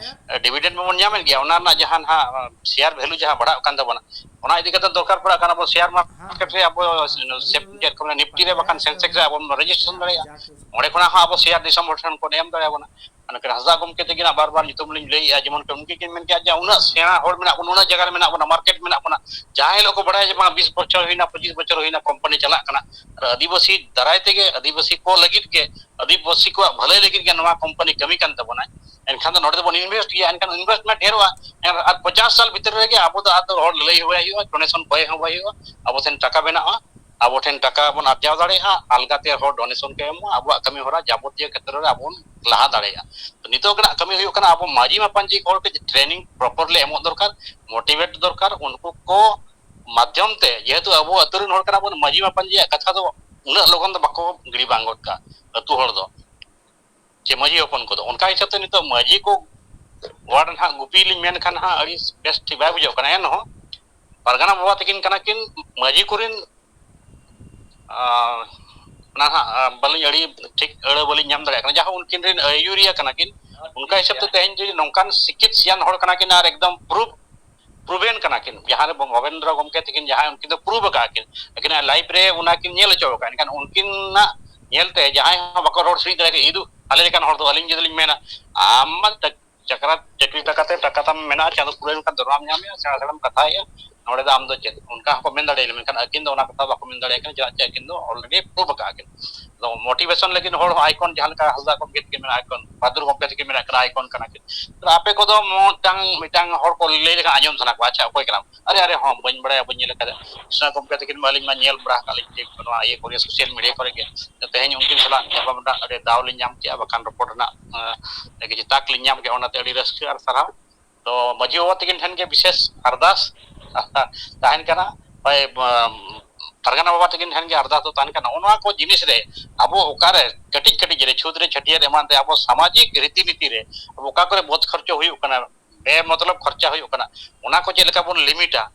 ᱰᱤᱵᱤᱰᱮᱱᱰ ᱵᱚᱱ ᱧᱟᱢᱮᱫ ᱜᱮᱭᱟ, ᱚᱱᱟ ᱨᱮᱱᱟᱜ ᱡᱟᱦᱟᱸ ᱱᱟᱦᱟᱜ ᱥᱮᱭᱟᱨ ᱵᱷᱮᱞᱩ ᱡᱟᱦᱟᱸ ᱵᱟᱲᱦᱟᱜ ᱠᱟᱱ ᱛᱟᱵᱚᱱᱟ, ᱚᱱᱟ ᱤᱫᱤ ᱠᱟᱛᱮ ᱫᱚᱨᱠᱟᱨ ᱯᱟᱲᱟᱜ ᱠᱟᱱᱟ ᱟᱵᱚ ᱥᱮᱭᱟᱨ ᱢᱟᱨᱠᱮᱴ ᱨᱮ, ᱟᱵᱚ ᱪᱮᱫ ᱠᱚ ᱢᱮᱱᱟ, ᱱᱤᱯᱴᱤ ᱨᱮ ᱵᱟᱠᱷᱟᱱ ᱥᱮᱱᱥᱮᱠᱥ ᱨᱮ ᱟᱵᱚ ᱨᱮᱡᱤᱥᱴᱨᱮᱥᱚᱱ ᱫᱟᱲᱮᱭᱟᱜᱼᱟ᱾ ᱚᱸᱰᱮ ᱠᱷᱚᱱᱟᱜ ᱦᱚᱸ ᱟᱵᱚ ᱥᱮᱭᱟᱨ ᱫᱤᱥᱚᱢ ᱦᱚᱲ ᱴᱷᱮᱱ ᱠᱚ ᱮᱢ ᱫᱟᱲᱮᱭᱟᱵᱚᱱᱟ᱾ ᱢᱟᱱᱮ ᱦᱟᱸᱥᱫᱟ ᱜᱚᱢᱠᱮ ᱛᱟᱹᱠᱤᱱᱟᱜ ᱵᱟᱨ ᱵᱟᱨ ᱧᱩᱛᱩᱢ ᱞᱤᱧ ᱞᱟᱹᱭᱮᱫᱼᱟ, ᱡᱮᱢᱚᱱ ᱩᱱᱠᱤᱱ ᱠᱤᱱ ᱢᱮᱱ ᱠᱮᱫᱼᱟ ᱡᱮ ᱩᱱᱟᱹᱜ ᱥᱮᱬᱟ ᱦᱚᱲ ᱢᱮᱱᱟᱜ ᱵᱚᱱᱟ, ᱩᱱᱟᱹᱜ ᱡᱟᱭᱜᱟ ᱨᱮ ᱢᱮᱱᱟᱜ ᱵᱚᱱᱟ, ᱢᱟᱨᱠᱮᱴ ᱢᱮᱱᱟᱜ ᱵᱚᱱᱟ, ᱡᱟᱦᱟᱸ ᱦᱤᱞᱳᱜ ᱠᱚ ᱵᱟᱲᱟᱭᱟ ᱡᱮ ᱵᱟᱝ ᱵᱤᱥ ᱵᱚᱪᱷᱚᱨ ᱦᱩᱭᱱᱟ, ᱯᱚᱸᱪᱤᱥ ᱵᱚᱪᱷᱚᱨ ᱦᱩᱭᱱᱟ ᱠᱳᱢᱯᱟᱱᱤ ᱪᱟᱞᱟᱜ ᱠᱟᱱᱟ, ᱟᱨ ᱟᱹᱫᱤᱵᱟᱹᱥᱤ ᱫᱟᱨᱟᱭ ᱛᱮᱜᱮ, ᱟᱹᱫᱤᱵᱟᱹᱥᱤ ᱠᱚ ᱞᱟᱹᱜᱤᱫ ᱜᱮ, ᱟᱹᱫᱤᱵᱟᱹᱥᱤ ᱠᱚᱣᱟᱜ ᱵᱷᱟᱹᱞᱟᱹᱭ ᱞᱟᱹᱜᱤᱫ ᱜᱮ ᱱᱚᱣᱟ ᱠᱳᱢᱯᱟᱱᱤ ᱠᱟᱹᱢᱤ ᱠᱟᱱ ᱛᱟᱵᱚᱱᱟ᱾ ᱮᱱᱠᱷᱟᱱ ᱫᱚ ᱱᱚᱰᱮ ᱫᱚᱵᱚᱱ ᱤᱱᱵᱷᱮᱥᱴ ᱜᱮᱭᱟ, ᱮᱱᱠᱷᱟᱱ ᱤᱱᱵᱷᱮᱥᱴᱢᱮᱱᱴ ᱰᱷᱮᱨᱚᱜᱼᱟ᱾ ᱟᱨ ᱯᱚᱪᱟᱥ ᱥᱟᱞ ᱵᱷᱤᱛᱤᱨ ᱨᱮᱜᱮ ᱟᱵᱚ ᱫᱚ ᱟᱫᱚ ᱦᱚᱲ ᱞᱟᱹᱞᱟᱹᱭ ᱦᱚᱦᱚᱭ ᱦᱩᱭᱩᱜᱼᱟ, ᱰᱚᱱᱮᱥᱚᱱ ᱠᱚᱭ ᱦᱚᱦᱚᱭ ᱦᱩᱭᱩᱜᱼᱟ, ᱟᱵᱚ ᱴᱷᱮᱱ ᱴᱟᱠᱟ ᱵᱮᱱᱟᱜᱼᱟ, ᱟᱵᱚ ᱴᱷᱮᱱ ᱴᱟᱠᱟ ᱵᱚᱱ ᱟᱨᱡᱟᱣ ᱫᱟᱲᱮᱭᱟᱜᱼᱟ, ᱟᱞᱜᱟᱛᱮ ᱦᱚᱲ ᱰᱚᱱᱮᱥᱚᱱ ᱠᱚ ᱮᱢᱚᱜᱼᱟ, ᱟᱵᱚᱣᱟᱜ ᱠᱟᱹᱢᱤ ᱦᱚᱨᱟ ᱡᱟᱵᱚᱛᱤᱭᱚ ᱠᱷᱮᱛᱨᱚ ᱨᱮ ᱟᱵᱚ ᱵᱚᱱ ᱞᱟᱦᱟ ᱫᱟᱲᱮᱭᱟᱜᱼᱟ᱾ ᱛᱚ ᱱᱤᱛᱚᱜ ᱨᱮᱱᱟᱜ ᱠᱟᱹᱢᱤ ᱦᱩᱭᱩᱜ ᱠᱟᱱᱟ ᱟᱵᱚ ᱢᱟᱹᱡᱷᱤ ᱢᱟᱯᱟᱧᱡᱤ ᱦᱚᱲ ᱠᱚ ᱴᱨᱮᱱᱤᱝ ᱯᱨᱚᱯᱟᱨᱞᱤ ᱮᱢᱚᱜ ᱫᱚᱨᱠᱟᱨ, ᱢᱳᱴᱤᱵᱷᱮᱴ ᱫᱚᱨᱠᱟᱨ, ᱩᱱᱠᱩ ᱠᱚ ᱢᱟᱫᱽᱫᱷᱚᱢ ᱛᱮ, ᱡᱮᱦᱮᱛᱩ ᱟᱵᱚ ᱟᱹᱛᱩ ᱨᱮᱱ ᱦᱚᱲ ᱠᱟᱱᱟ ᱵᱚᱱ, ᱢᱟᱹᱡᱷᱤ ᱢᱟᱯᱟᱧᱡᱤᱭᱟᱜ ᱠᱟᱛᱷᱟ ᱫᱚ ᱩᱱᱟᱹᱜ ᱞᱚᱜᱚᱱ ᱫᱚ ᱵᱟᱠᱚ ᱜᱤᱲᱤ ᱵᱟᱝ ᱜᱚᱫ ᱠᱟᱜᱼᱟ ᱟᱹᱛᱩ ᱦᱚᱲ ᱫᱚ, ᱪᱮ ᱢᱟᱹᱡᱷᱤ ᱦᱚᱯᱚᱱ ᱠᱚᱫᱚ᱾ ᱚᱱᱠᱟ ᱦᱤᱥᱟᱹᱵ ᱛᱮ ᱱᱤᱛᱚᱜ ᱢᱟᱹᱡᱷᱤ ᱠᱚ ᱣᱟᱨᱰ ᱱᱟᱦᱟᱜ ᱜᱩᱯᱤ ᱞᱤᱧ ᱢᱮᱱ ᱠᱷᱟᱱ ᱦᱟᱸᱜ ᱟᱹᱰᱤ ᱵᱮᱥ ᱴᱷᱤᱠ ᱵᱟᱭ ᱵᱩᱡᱷᱟᱹᱜ ᱠᱟᱱᱟ, ᱮᱱᱦᱚᱸ ᱯᱟᱨᱜᱟᱱᱟ ᱵᱟᱵᱟ ᱛᱟᱹᱠᱤᱱ ᱠᱟᱱᱟ ᱠᱤᱱ, ᱢᱟᱹᱡᱷᱤ ᱠᱚᱨᱮᱱ ᱟᱨ ᱚᱱᱟ ᱦᱟᱸᱜ, ᱟᱨ ᱵᱟᱹᱞᱤᱧ, ᱟᱹᱰᱤ ᱴᱷᱤᱠ ᱟᱹᱲᱟᱹ ᱵᱟᱹᱞᱤᱧ ᱧᱟᱢ ᱫᱟᱲᱮᱭᱟᱜ ᱠᱟᱱᱟ, ᱡᱟᱦᱟᱸ ᱩᱱᱠᱤᱱ ᱨᱮᱱ ᱟᱹᱭᱩᱨᱤᱭᱟᱹ ᱠᱟᱱᱟ ᱠᱤᱱ᱾ ᱚᱱᱠᱟ ᱦᱤᱥᱟᱹᱵ ᱛᱮ ᱛᱮᱦᱮᱧ ᱡᱩᱫᱤ ᱱᱚᱝᱠᱟᱱ ᱥᱤᱠᱠᱷᱤᱛ ᱥᱤᱭᱟᱱ ᱦᱚᱲ ᱠᱟᱱᱟ ᱠᱤᱱ ᱟᱨ ᱮᱠᱫᱚᱢ ᱯᱨᱩᱯ, ᱯᱨᱩᱵᱷᱮᱱ ᱠᱟᱱᱟ ᱠᱤᱱ, ᱡᱟᱦᱟᱸ ᱨᱮ ᱵᱷᱚᱵᱮᱱᱫᱨᱚ ᱜᱚᱢᱠᱮ ᱛᱟᱹᱠᱤᱱ ᱡᱟᱦᱟᱸᱭ ᱩᱱᱠᱤᱱ ᱫᱚ ᱯᱨᱩᱵᱷ ᱟᱠᱟᱫ ᱠᱤᱱ, ᱟᱹᱠᱤᱱᱟᱜ ᱞᱟᱭᱤᱯᱷ ᱨᱮ ᱚᱱᱟ ᱠᱤᱱ ᱧᱮᱞ ᱦᱚᱪᱚ ᱟᱠᱟᱫ, ᱮᱱᱠᱷᱟᱱ ᱩᱱᱠᱤᱱᱟᱜ ᱧᱮᱞᱛᱮ ᱡᱟᱦᱟᱸᱭ ᱦᱚᱸ ᱵᱟᱠᱚ ᱨᱚᱲ ᱥᱟᱹᱦᱤᱡ ᱫᱟᱲᱮᱭᱟᱜ ᱠᱟᱱᱟ, ᱤᱫᱩ ᱟᱞᱮ ᱞᱮᱠᱟᱱ ᱦᱚᱲ ᱫᱚ, ᱟᱹᱞᱤᱧ ᱡᱩᱫᱤ ᱞᱤᱧ ᱢᱮᱱᱟ, ᱟᱢ ᱢᱟ ᱪᱟᱠᱨᱟ ᱪᱟᱹᱠᱨᱤ ᱴᱟᱠᱟ ᱛᱮ ᱴᱟᱠᱟ ᱛᱟᱢ ᱢᱮᱱᱟᱜᱼᱟ, ᱪᱟᱸᱫᱳ ᱯᱩᱨᱟᱹᱣ ᱞᱮᱱᱠᱷᱟᱱ ᱫᱚᱨᱢᱟᱢ ᱧᱟᱢᱮᱜᱼᱟ, ᱥᱮᱬᱟ ᱥᱮᱬᱟᱢ ᱠᱟᱛᱷᱟᱭᱮᱜᱼᱟ, ᱱᱚᱰᱮ ᱫᱚ ᱟᱢ ᱫᱚ ᱪᱮᱫ? ᱚᱱᱠᱟ ᱦᱚᱸᱠᱚ ᱢᱮᱱ ᱫᱟᱲᱮᱭᱟᱜᱼᱟ, ᱢᱮᱱᱠᱷᱟᱱ ᱟᱹᱠᱤᱱ ᱫᱚ ᱚᱱᱟ ᱠᱟᱛᱷᱟ ᱵᱟᱠᱚ ᱢᱮᱱ ᱫᱟᱲᱮᱭᱟᱜ ᱠᱟᱱᱟ, ᱪᱮᱫᱟᱜ ᱪᱮ ᱟᱹᱠᱤᱱ ᱫᱚ already prove ᱟᱠᱟᱫ ᱟᱹᱠᱤᱱ᱾ ᱟᱫᱚ motivation ᱞᱟᱹᱜᱤᱫ ᱦᱚᱲ ᱦᱚᱸ icon, ᱡᱟᱦᱟᱸ ᱞᱮᱠᱟ ᱦᱟᱸᱥᱫᱟ ᱜᱚᱢᱠᱮ ᱛᱟᱹᱠᱤᱱ ᱢᱮᱱᱟᱜ, icon, ᱵᱷᱟᱫᱩᱨ ᱜᱚᱢᱠᱮ ᱛᱟᱹᱠᱤᱱ ᱢᱮᱱᱟᱜ ᱠᱤᱱᱟ, icon ᱠᱟᱱᱟ ᱠᱤᱱ᱾ ᱛᱚ ᱟᱯᱮ ᱠᱚᱫᱚ ᱢᱤᱫᱴᱟᱝ, ᱢᱤᱫᱴᱟᱝ ᱦᱚᱲ ᱠᱚ ᱞᱟᱹᱭ ᱞᱮᱠᱷᱟᱱ ᱟᱸᱡᱚᱢ ᱥᱟᱱᱟ ᱠᱚᱣᱟ, "ᱟᱪᱪᱷᱟ, ᱚᱠᱚᱭ ᱠᱟᱱᱟᱢ?" "ᱟᱨᱮ, ᱟᱨᱮ, ᱦᱚᱸ, ᱵᱟᱹᱧ ᱵᱟᱲᱟᱭᱟ, ᱵᱟᱹᱧ ᱧᱮᱞ ᱟᱠᱟᱫᱟ᱾" ᱠᱨᱤᱥᱱᱟ ᱜᱚᱢᱠᱮ ᱛᱟᱹᱠᱤᱱ ᱢᱟ ᱟᱹᱞᱤᱧ ᱢᱟ ᱧᱮᱞ ᱵᱟᱲᱟ ᱟᱠᱟᱫ ᱞᱤᱧ ᱱᱚᱣᱟ ᱤᱭᱟᱹ ᱠᱚᱨᱮ, social media ᱠᱚᱨᱮ ᱜᱮ᱾ ᱛᱮᱦᱮᱧ ᱩᱱᱠᱤᱱ ᱥᱟᱞᱟᱜ ᱧᱟᱯᱟᱢ ᱨᱮᱱᱟᱜ ᱟᱹᱰᱤ ᱫᱟᱣ ᱞᱤᱧ ᱧᱟᱢ ᱠᱮᱜᱼᱟ, ᱵᱟᱠᱷᱟᱱ ᱨᱚᱯᱚᱲ ᱨᱮᱱᱟᱜ, ᱮᱸ, ᱠᱤᱪᱷᱩ ᱛᱟᱠ ᱞᱤᱧ ᱧᱟᱢ ᱠᱮᱜᱼᱟ, ᱚᱱᱟᱛᱮ ᱟᱹᱰᱤ ᱨᱟᱹᱥᱠᱟᱹ ᱟᱨ ᱥᱟᱨᱦᱟᱣ᱾ ᱛᱚ ᱢᱟᱹᱡᱷᱤ ᱵᱟᱵᱟ ᱛᱟᱹᱠᱤᱱ ᱴᱷᱮᱱ ᱜᱮ ᱵᱤᱥᱮᱥ ᱟᱨᱫᱟᱥ ᱛᱟᱦᱮᱱ ᱠᱟᱱᱟ, ᱦᱳᱭ, ᱟᱸ, ᱯᱟᱨᱜᱟᱱᱟ ᱵᱟᱵᱟ ᱛᱟᱹᱠᱤᱱ ᱴᱷᱮᱱ ᱜᱮ ᱟᱨᱫᱟᱥ ᱫᱚ ᱛᱟᱦᱮᱱ ᱠᱟᱱᱟ, ᱱᱚᱜᱼᱚ ᱱᱚᱣᱟ ᱠᱚ ᱡᱤᱱᱤᱥ ᱨᱮ ᱟᱵᱚ ᱚᱠᱟᱨᱮ ᱠᱟᱹᱴᱤᱡ ᱠᱟᱹᱴᱤᱡ ᱨᱮ, ᱪᱷᱩᱛ ᱨᱮ, ᱪᱷᱟᱹᱴᱭᱟᱹᱨ ᱮᱢᱟᱱ ᱨᱮ, ᱟᱵᱚ ᱥᱟᱢᱟᱡᱤᱠ ᱨᱤᱛᱤ ᱱᱤᱛᱤ ᱨᱮ ᱟᱵᱚ ᱚᱠᱟ ᱠᱚᱨᱮ ᱵᱚᱫ ᱠᱷᱚᱨᱪᱚ ᱦᱩᱭᱩᱜ ᱠᱟᱱᱟ, ᱵᱮ ᱢᱚᱛᱞᱚᱵ ᱠᱷᱚᱨᱪᱟ ᱦᱩᱭᱩᱜ ᱠᱟᱱᱟ, ᱚᱱᱟ ᱠᱚ ᱪᱮᱫ ᱞᱮᱠᱟ ᱵᱚᱱ ᱞᱤᱢᱤᱴᱟ,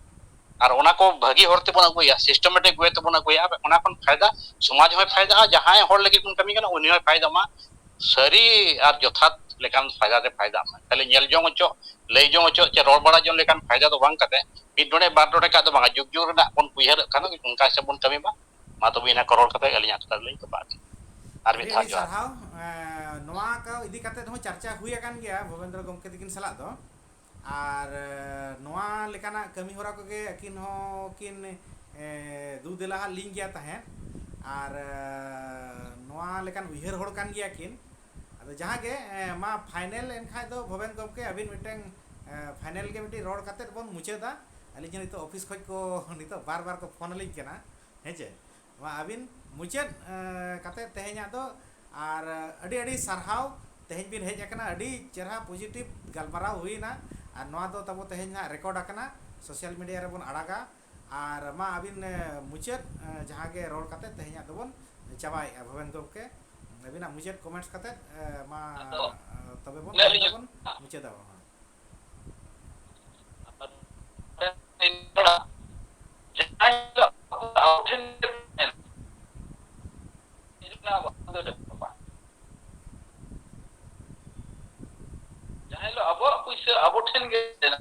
ᱟᱨ ᱚᱱᱟ ᱠᱚ ᱵᱷᱟᱹᱜᱤ ᱦᱚᱨ ᱛᱮᱵᱚᱱ ᱟᱹᱜᱩᱭᱟ, systematic way ᱛᱮᱵᱚᱱ ᱟᱹᱜᱩᱭᱟ, ᱚᱱᱟ ᱠᱷᱚᱱ ᱯᱷᱟᱭᱫᱟ ᱥᱚᱢᱟᱡᱽ ᱦᱚᱸᱭ ᱯᱷᱟᱭᱫᱟᱜᱼᱟ, ᱡᱟᱦᱟᱸᱭ ᱦᱚᱲ ᱞᱟᱹᱜᱤᱫ ᱵᱚᱱ ᱠᱟᱹᱢᱤ ᱠᱟᱱᱟ ᱩᱱᱤ ᱦᱚᱸᱭ ᱯᱷᱟᱭᱫᱟᱜ ᱢᱟ᱾ ᱥᱟᱹᱨᱤ ᱟᱨ ᱡᱚᱛᱷᱟᱛ ᱞᱮᱠᱟᱱ ᱯᱷᱟᱭᱫᱟ ᱨᱮ ᱯᱷᱟᱭᱫᱟᱜ ᱢᱟ᱾ ᱠᱷᱟᱹᱞᱤ ᱧᱮᱞ ᱡᱚᱝ ᱦᱚᱪᱚ, ᱞᱟᱹᱭ ᱡᱚᱝ ᱦᱚᱪᱚ ᱪᱮ ᱨᱚᱲ ᱵᱟᱲᱟ ᱡᱚᱝ ᱞᱮᱠᱟᱱ ᱯᱷᱟᱭᱫᱟ ᱫᱚ ᱵᱟᱝ ᱠᱟᱛᱮ, ᱢᱤᱫ ᱰᱚᱸᱰᱮ ᱵᱟᱨ ᱰᱚᱸᱰᱮ ᱠᱟᱜ ᱫᱚ ᱵᱟᱝᱟ, ᱡᱩᱜᱽ ᱡᱩᱜᱽ ᱨᱮᱱᱟᱜ ᱵᱚᱱ ᱩᱭᱦᱟᱹᱨᱚᱜ ᱠᱷᱟᱱ ᱚᱱᱠᱟ ᱦᱤᱥᱟᱹᱵ ᱵᱚᱱ ᱠᱟᱹᱢᱤ ᱢᱟ᱾ ᱢᱟ ᱛᱚᱵᱮ ᱤᱱᱟᱹ ᱠᱚ ᱨᱚᱲ ᱠᱟᱛᱮ ᱟᱹᱞᱤᱧᱟᱜ ᱠᱟᱛᱷᱟ ᱫᱚᱞᱤᱧ ᱛᱚᱯᱟᱜ ᱠᱮᱫᱟ᱾ ᱟᱨ ᱢᱤᱫ ᱟᱹᱰᱤ ᱫᱷᱟᱣ ᱟᱹᱰᱤ ᱡᱚᱦᱟᱨ᱾ ᱥᱟᱨᱦᱟᱣ᱾ ᱮᱸ, ᱱᱚᱣᱟ ᱠᱚ ᱤᱫᱤ ᱠᱟᱛᱮ ᱦᱚᱸ ᱪᱟᱨᱪᱟ ᱦᱩᱭ ᱟᱠᱟᱱ ᱜᱮᱭᱟ ᱵᱷᱩᱵᱮᱱᱫᱨᱚ ᱜᱚᱢᱠᱮ ᱛᱟᱹᱠᱤᱱ ᱥᱟᱞᱟᱜ ᱫᱚ᱾ ᱟᱨ, ᱮᱸ, ᱱᱚᱣᱟ ᱞᱮᱠᱟᱱᱟᱜ ᱠᱟᱹᱢᱤ ᱦᱚᱨᱟ ᱠᱚᱜᱮ ᱟᱹᱠᱤᱱ ᱦᱚᱸ ᱠᱤᱱ, ᱮᱸ, ᱫᱩ ᱫᱮᱞᱟ ᱦᱟᱜ ᱞᱤᱧ ᱜᱮᱭᱟ ᱛᱟᱦᱮᱸᱫ᱾ ᱟᱨ, ᱮᱸ, ᱱᱚᱣᱟ ᱞᱮᱠᱟᱱ ᱩᱭᱦᱟᱹᱨ ᱦᱚᱲ ᱠᱟᱱ ᱜᱮᱭᱟ ᱠᱤᱱ᱾ ᱟᱫᱚ ᱡᱟᱦᱟᱸ ᱜᱮ, ᱮᱸ, ᱢᱟ ᱯᱷᱟᱭᱱᱮᱞ ᱮᱱᱠᱷᱟᱡ ᱫᱚ ᱵᱷᱩᱵᱮᱱ ᱜᱚᱢᱠᱮ ᱟᱹᱵᱤᱱ ᱢᱤᱫᱴᱟᱝ, ᱮᱸ, ᱯᱷᱟᱭᱱᱮᱞ ᱜᱮ ᱢᱤᱫᱴᱤᱡ ᱨᱚᱲ ᱠᱟᱛᱮᱫ ᱵᱚᱱ ᱢᱩᱪᱟᱹᱫᱟ᱾ ᱟᱹᱞᱤᱧ ᱦᱚᱸ ᱱᱤᱛᱚᱜ ᱚᱯᱷᱤᱥ ᱠᱷᱚᱡ ᱠᱚ ᱱᱤᱛᱚᱜ ᱵᱟᱨ ᱵᱟᱨ ᱠᱚ ᱯᱷᱳᱱ ᱟᱹᱞᱤᱧ ᱠᱟᱱᱟ, ᱦᱮᱸ ᱪᱮ? ᱢᱟ ᱟᱹᱵᱤᱱ ᱢᱩᱪᱟᱹᱫ, ᱮᱸ, ᱠᱟᱛᱮᱫ ᱛᱮᱦᱮᱧᱟᱜ ᱫᱚ ᱟᱨ ᱟᱹᱰᱤ ᱟᱹᱰᱤ ᱥᱟᱨᱦᱟᱣ᱾ ᱛᱮᱦᱮᱧ ᱵᱤᱱ ᱦᱮᱡ ᱟᱠᱟᱱᱟ, ᱟᱹᱰᱤ ᱪᱮᱨᱦᱟ positive ᱜᱟᱞᱢᱟᱨᱟᱣ ᱦᱩᱭᱱᱟ᱾ ᱟᱨ ᱱᱚᱣᱟ ᱫᱚ ᱛᱟᱵᱚ ᱛᱮᱦᱮᱧ ᱦᱟᱸᱜ record ᱟᱠᱟᱱᱟ, social media ᱨᱮᱵᱚᱱ ᱟᱲᱟᱜᱟ᱾ ᱟᱨ ᱢᱟ ᱟᱹᱵᱤᱱ, ᱮ, ᱢᱩᱪᱟᱹᱫ, ᱮ, ᱡᱟᱦᱟᱸ ᱜᱮ ᱨᱚᱲ ᱠᱟᱛᱮ ᱛᱮᱦᱮᱧᱟᱜ ᱫᱚᱵᱚᱱ ᱪᱟᱵᱟᱭᱮᱫᱼᱟ᱾ ᱵᱷᱩᱵᱮᱱ ᱜᱚᱢᱠᱮ, ᱟᱹᱵᱤᱱᱟᱜ ᱢᱩᱪᱟᱹᱫ comments ᱠᱟᱛᱮ, ᱮ, ᱢᱟ, ᱟᱫᱚ ᱮ, ᱛᱚᱵᱮ ᱵᱚᱱ ᱤᱱᱟᱹ ᱛᱮᱦᱮᱧ ᱞᱤᱧ ᱫᱚᱵᱚᱱ ᱢᱩᱪᱟᱹᱫᱟ᱾ ᱡᱟᱦᱟᱸ ᱦᱤᱞᱳᱜ ᱟᱵᱚ ᱴᱷᱮᱱ ᱜᱮ ᱛᱟᱦᱮᱱᱟ, ᱡᱟᱦᱟᱸ ᱦᱤᱞᱳᱜ ᱟᱵᱚᱣᱟᱜ ᱯᱩᱭᱥᱟᱹ ᱟᱵᱚ ᱴᱷᱮᱱ ᱜᱮ ᱛᱟᱦᱮᱱᱟ,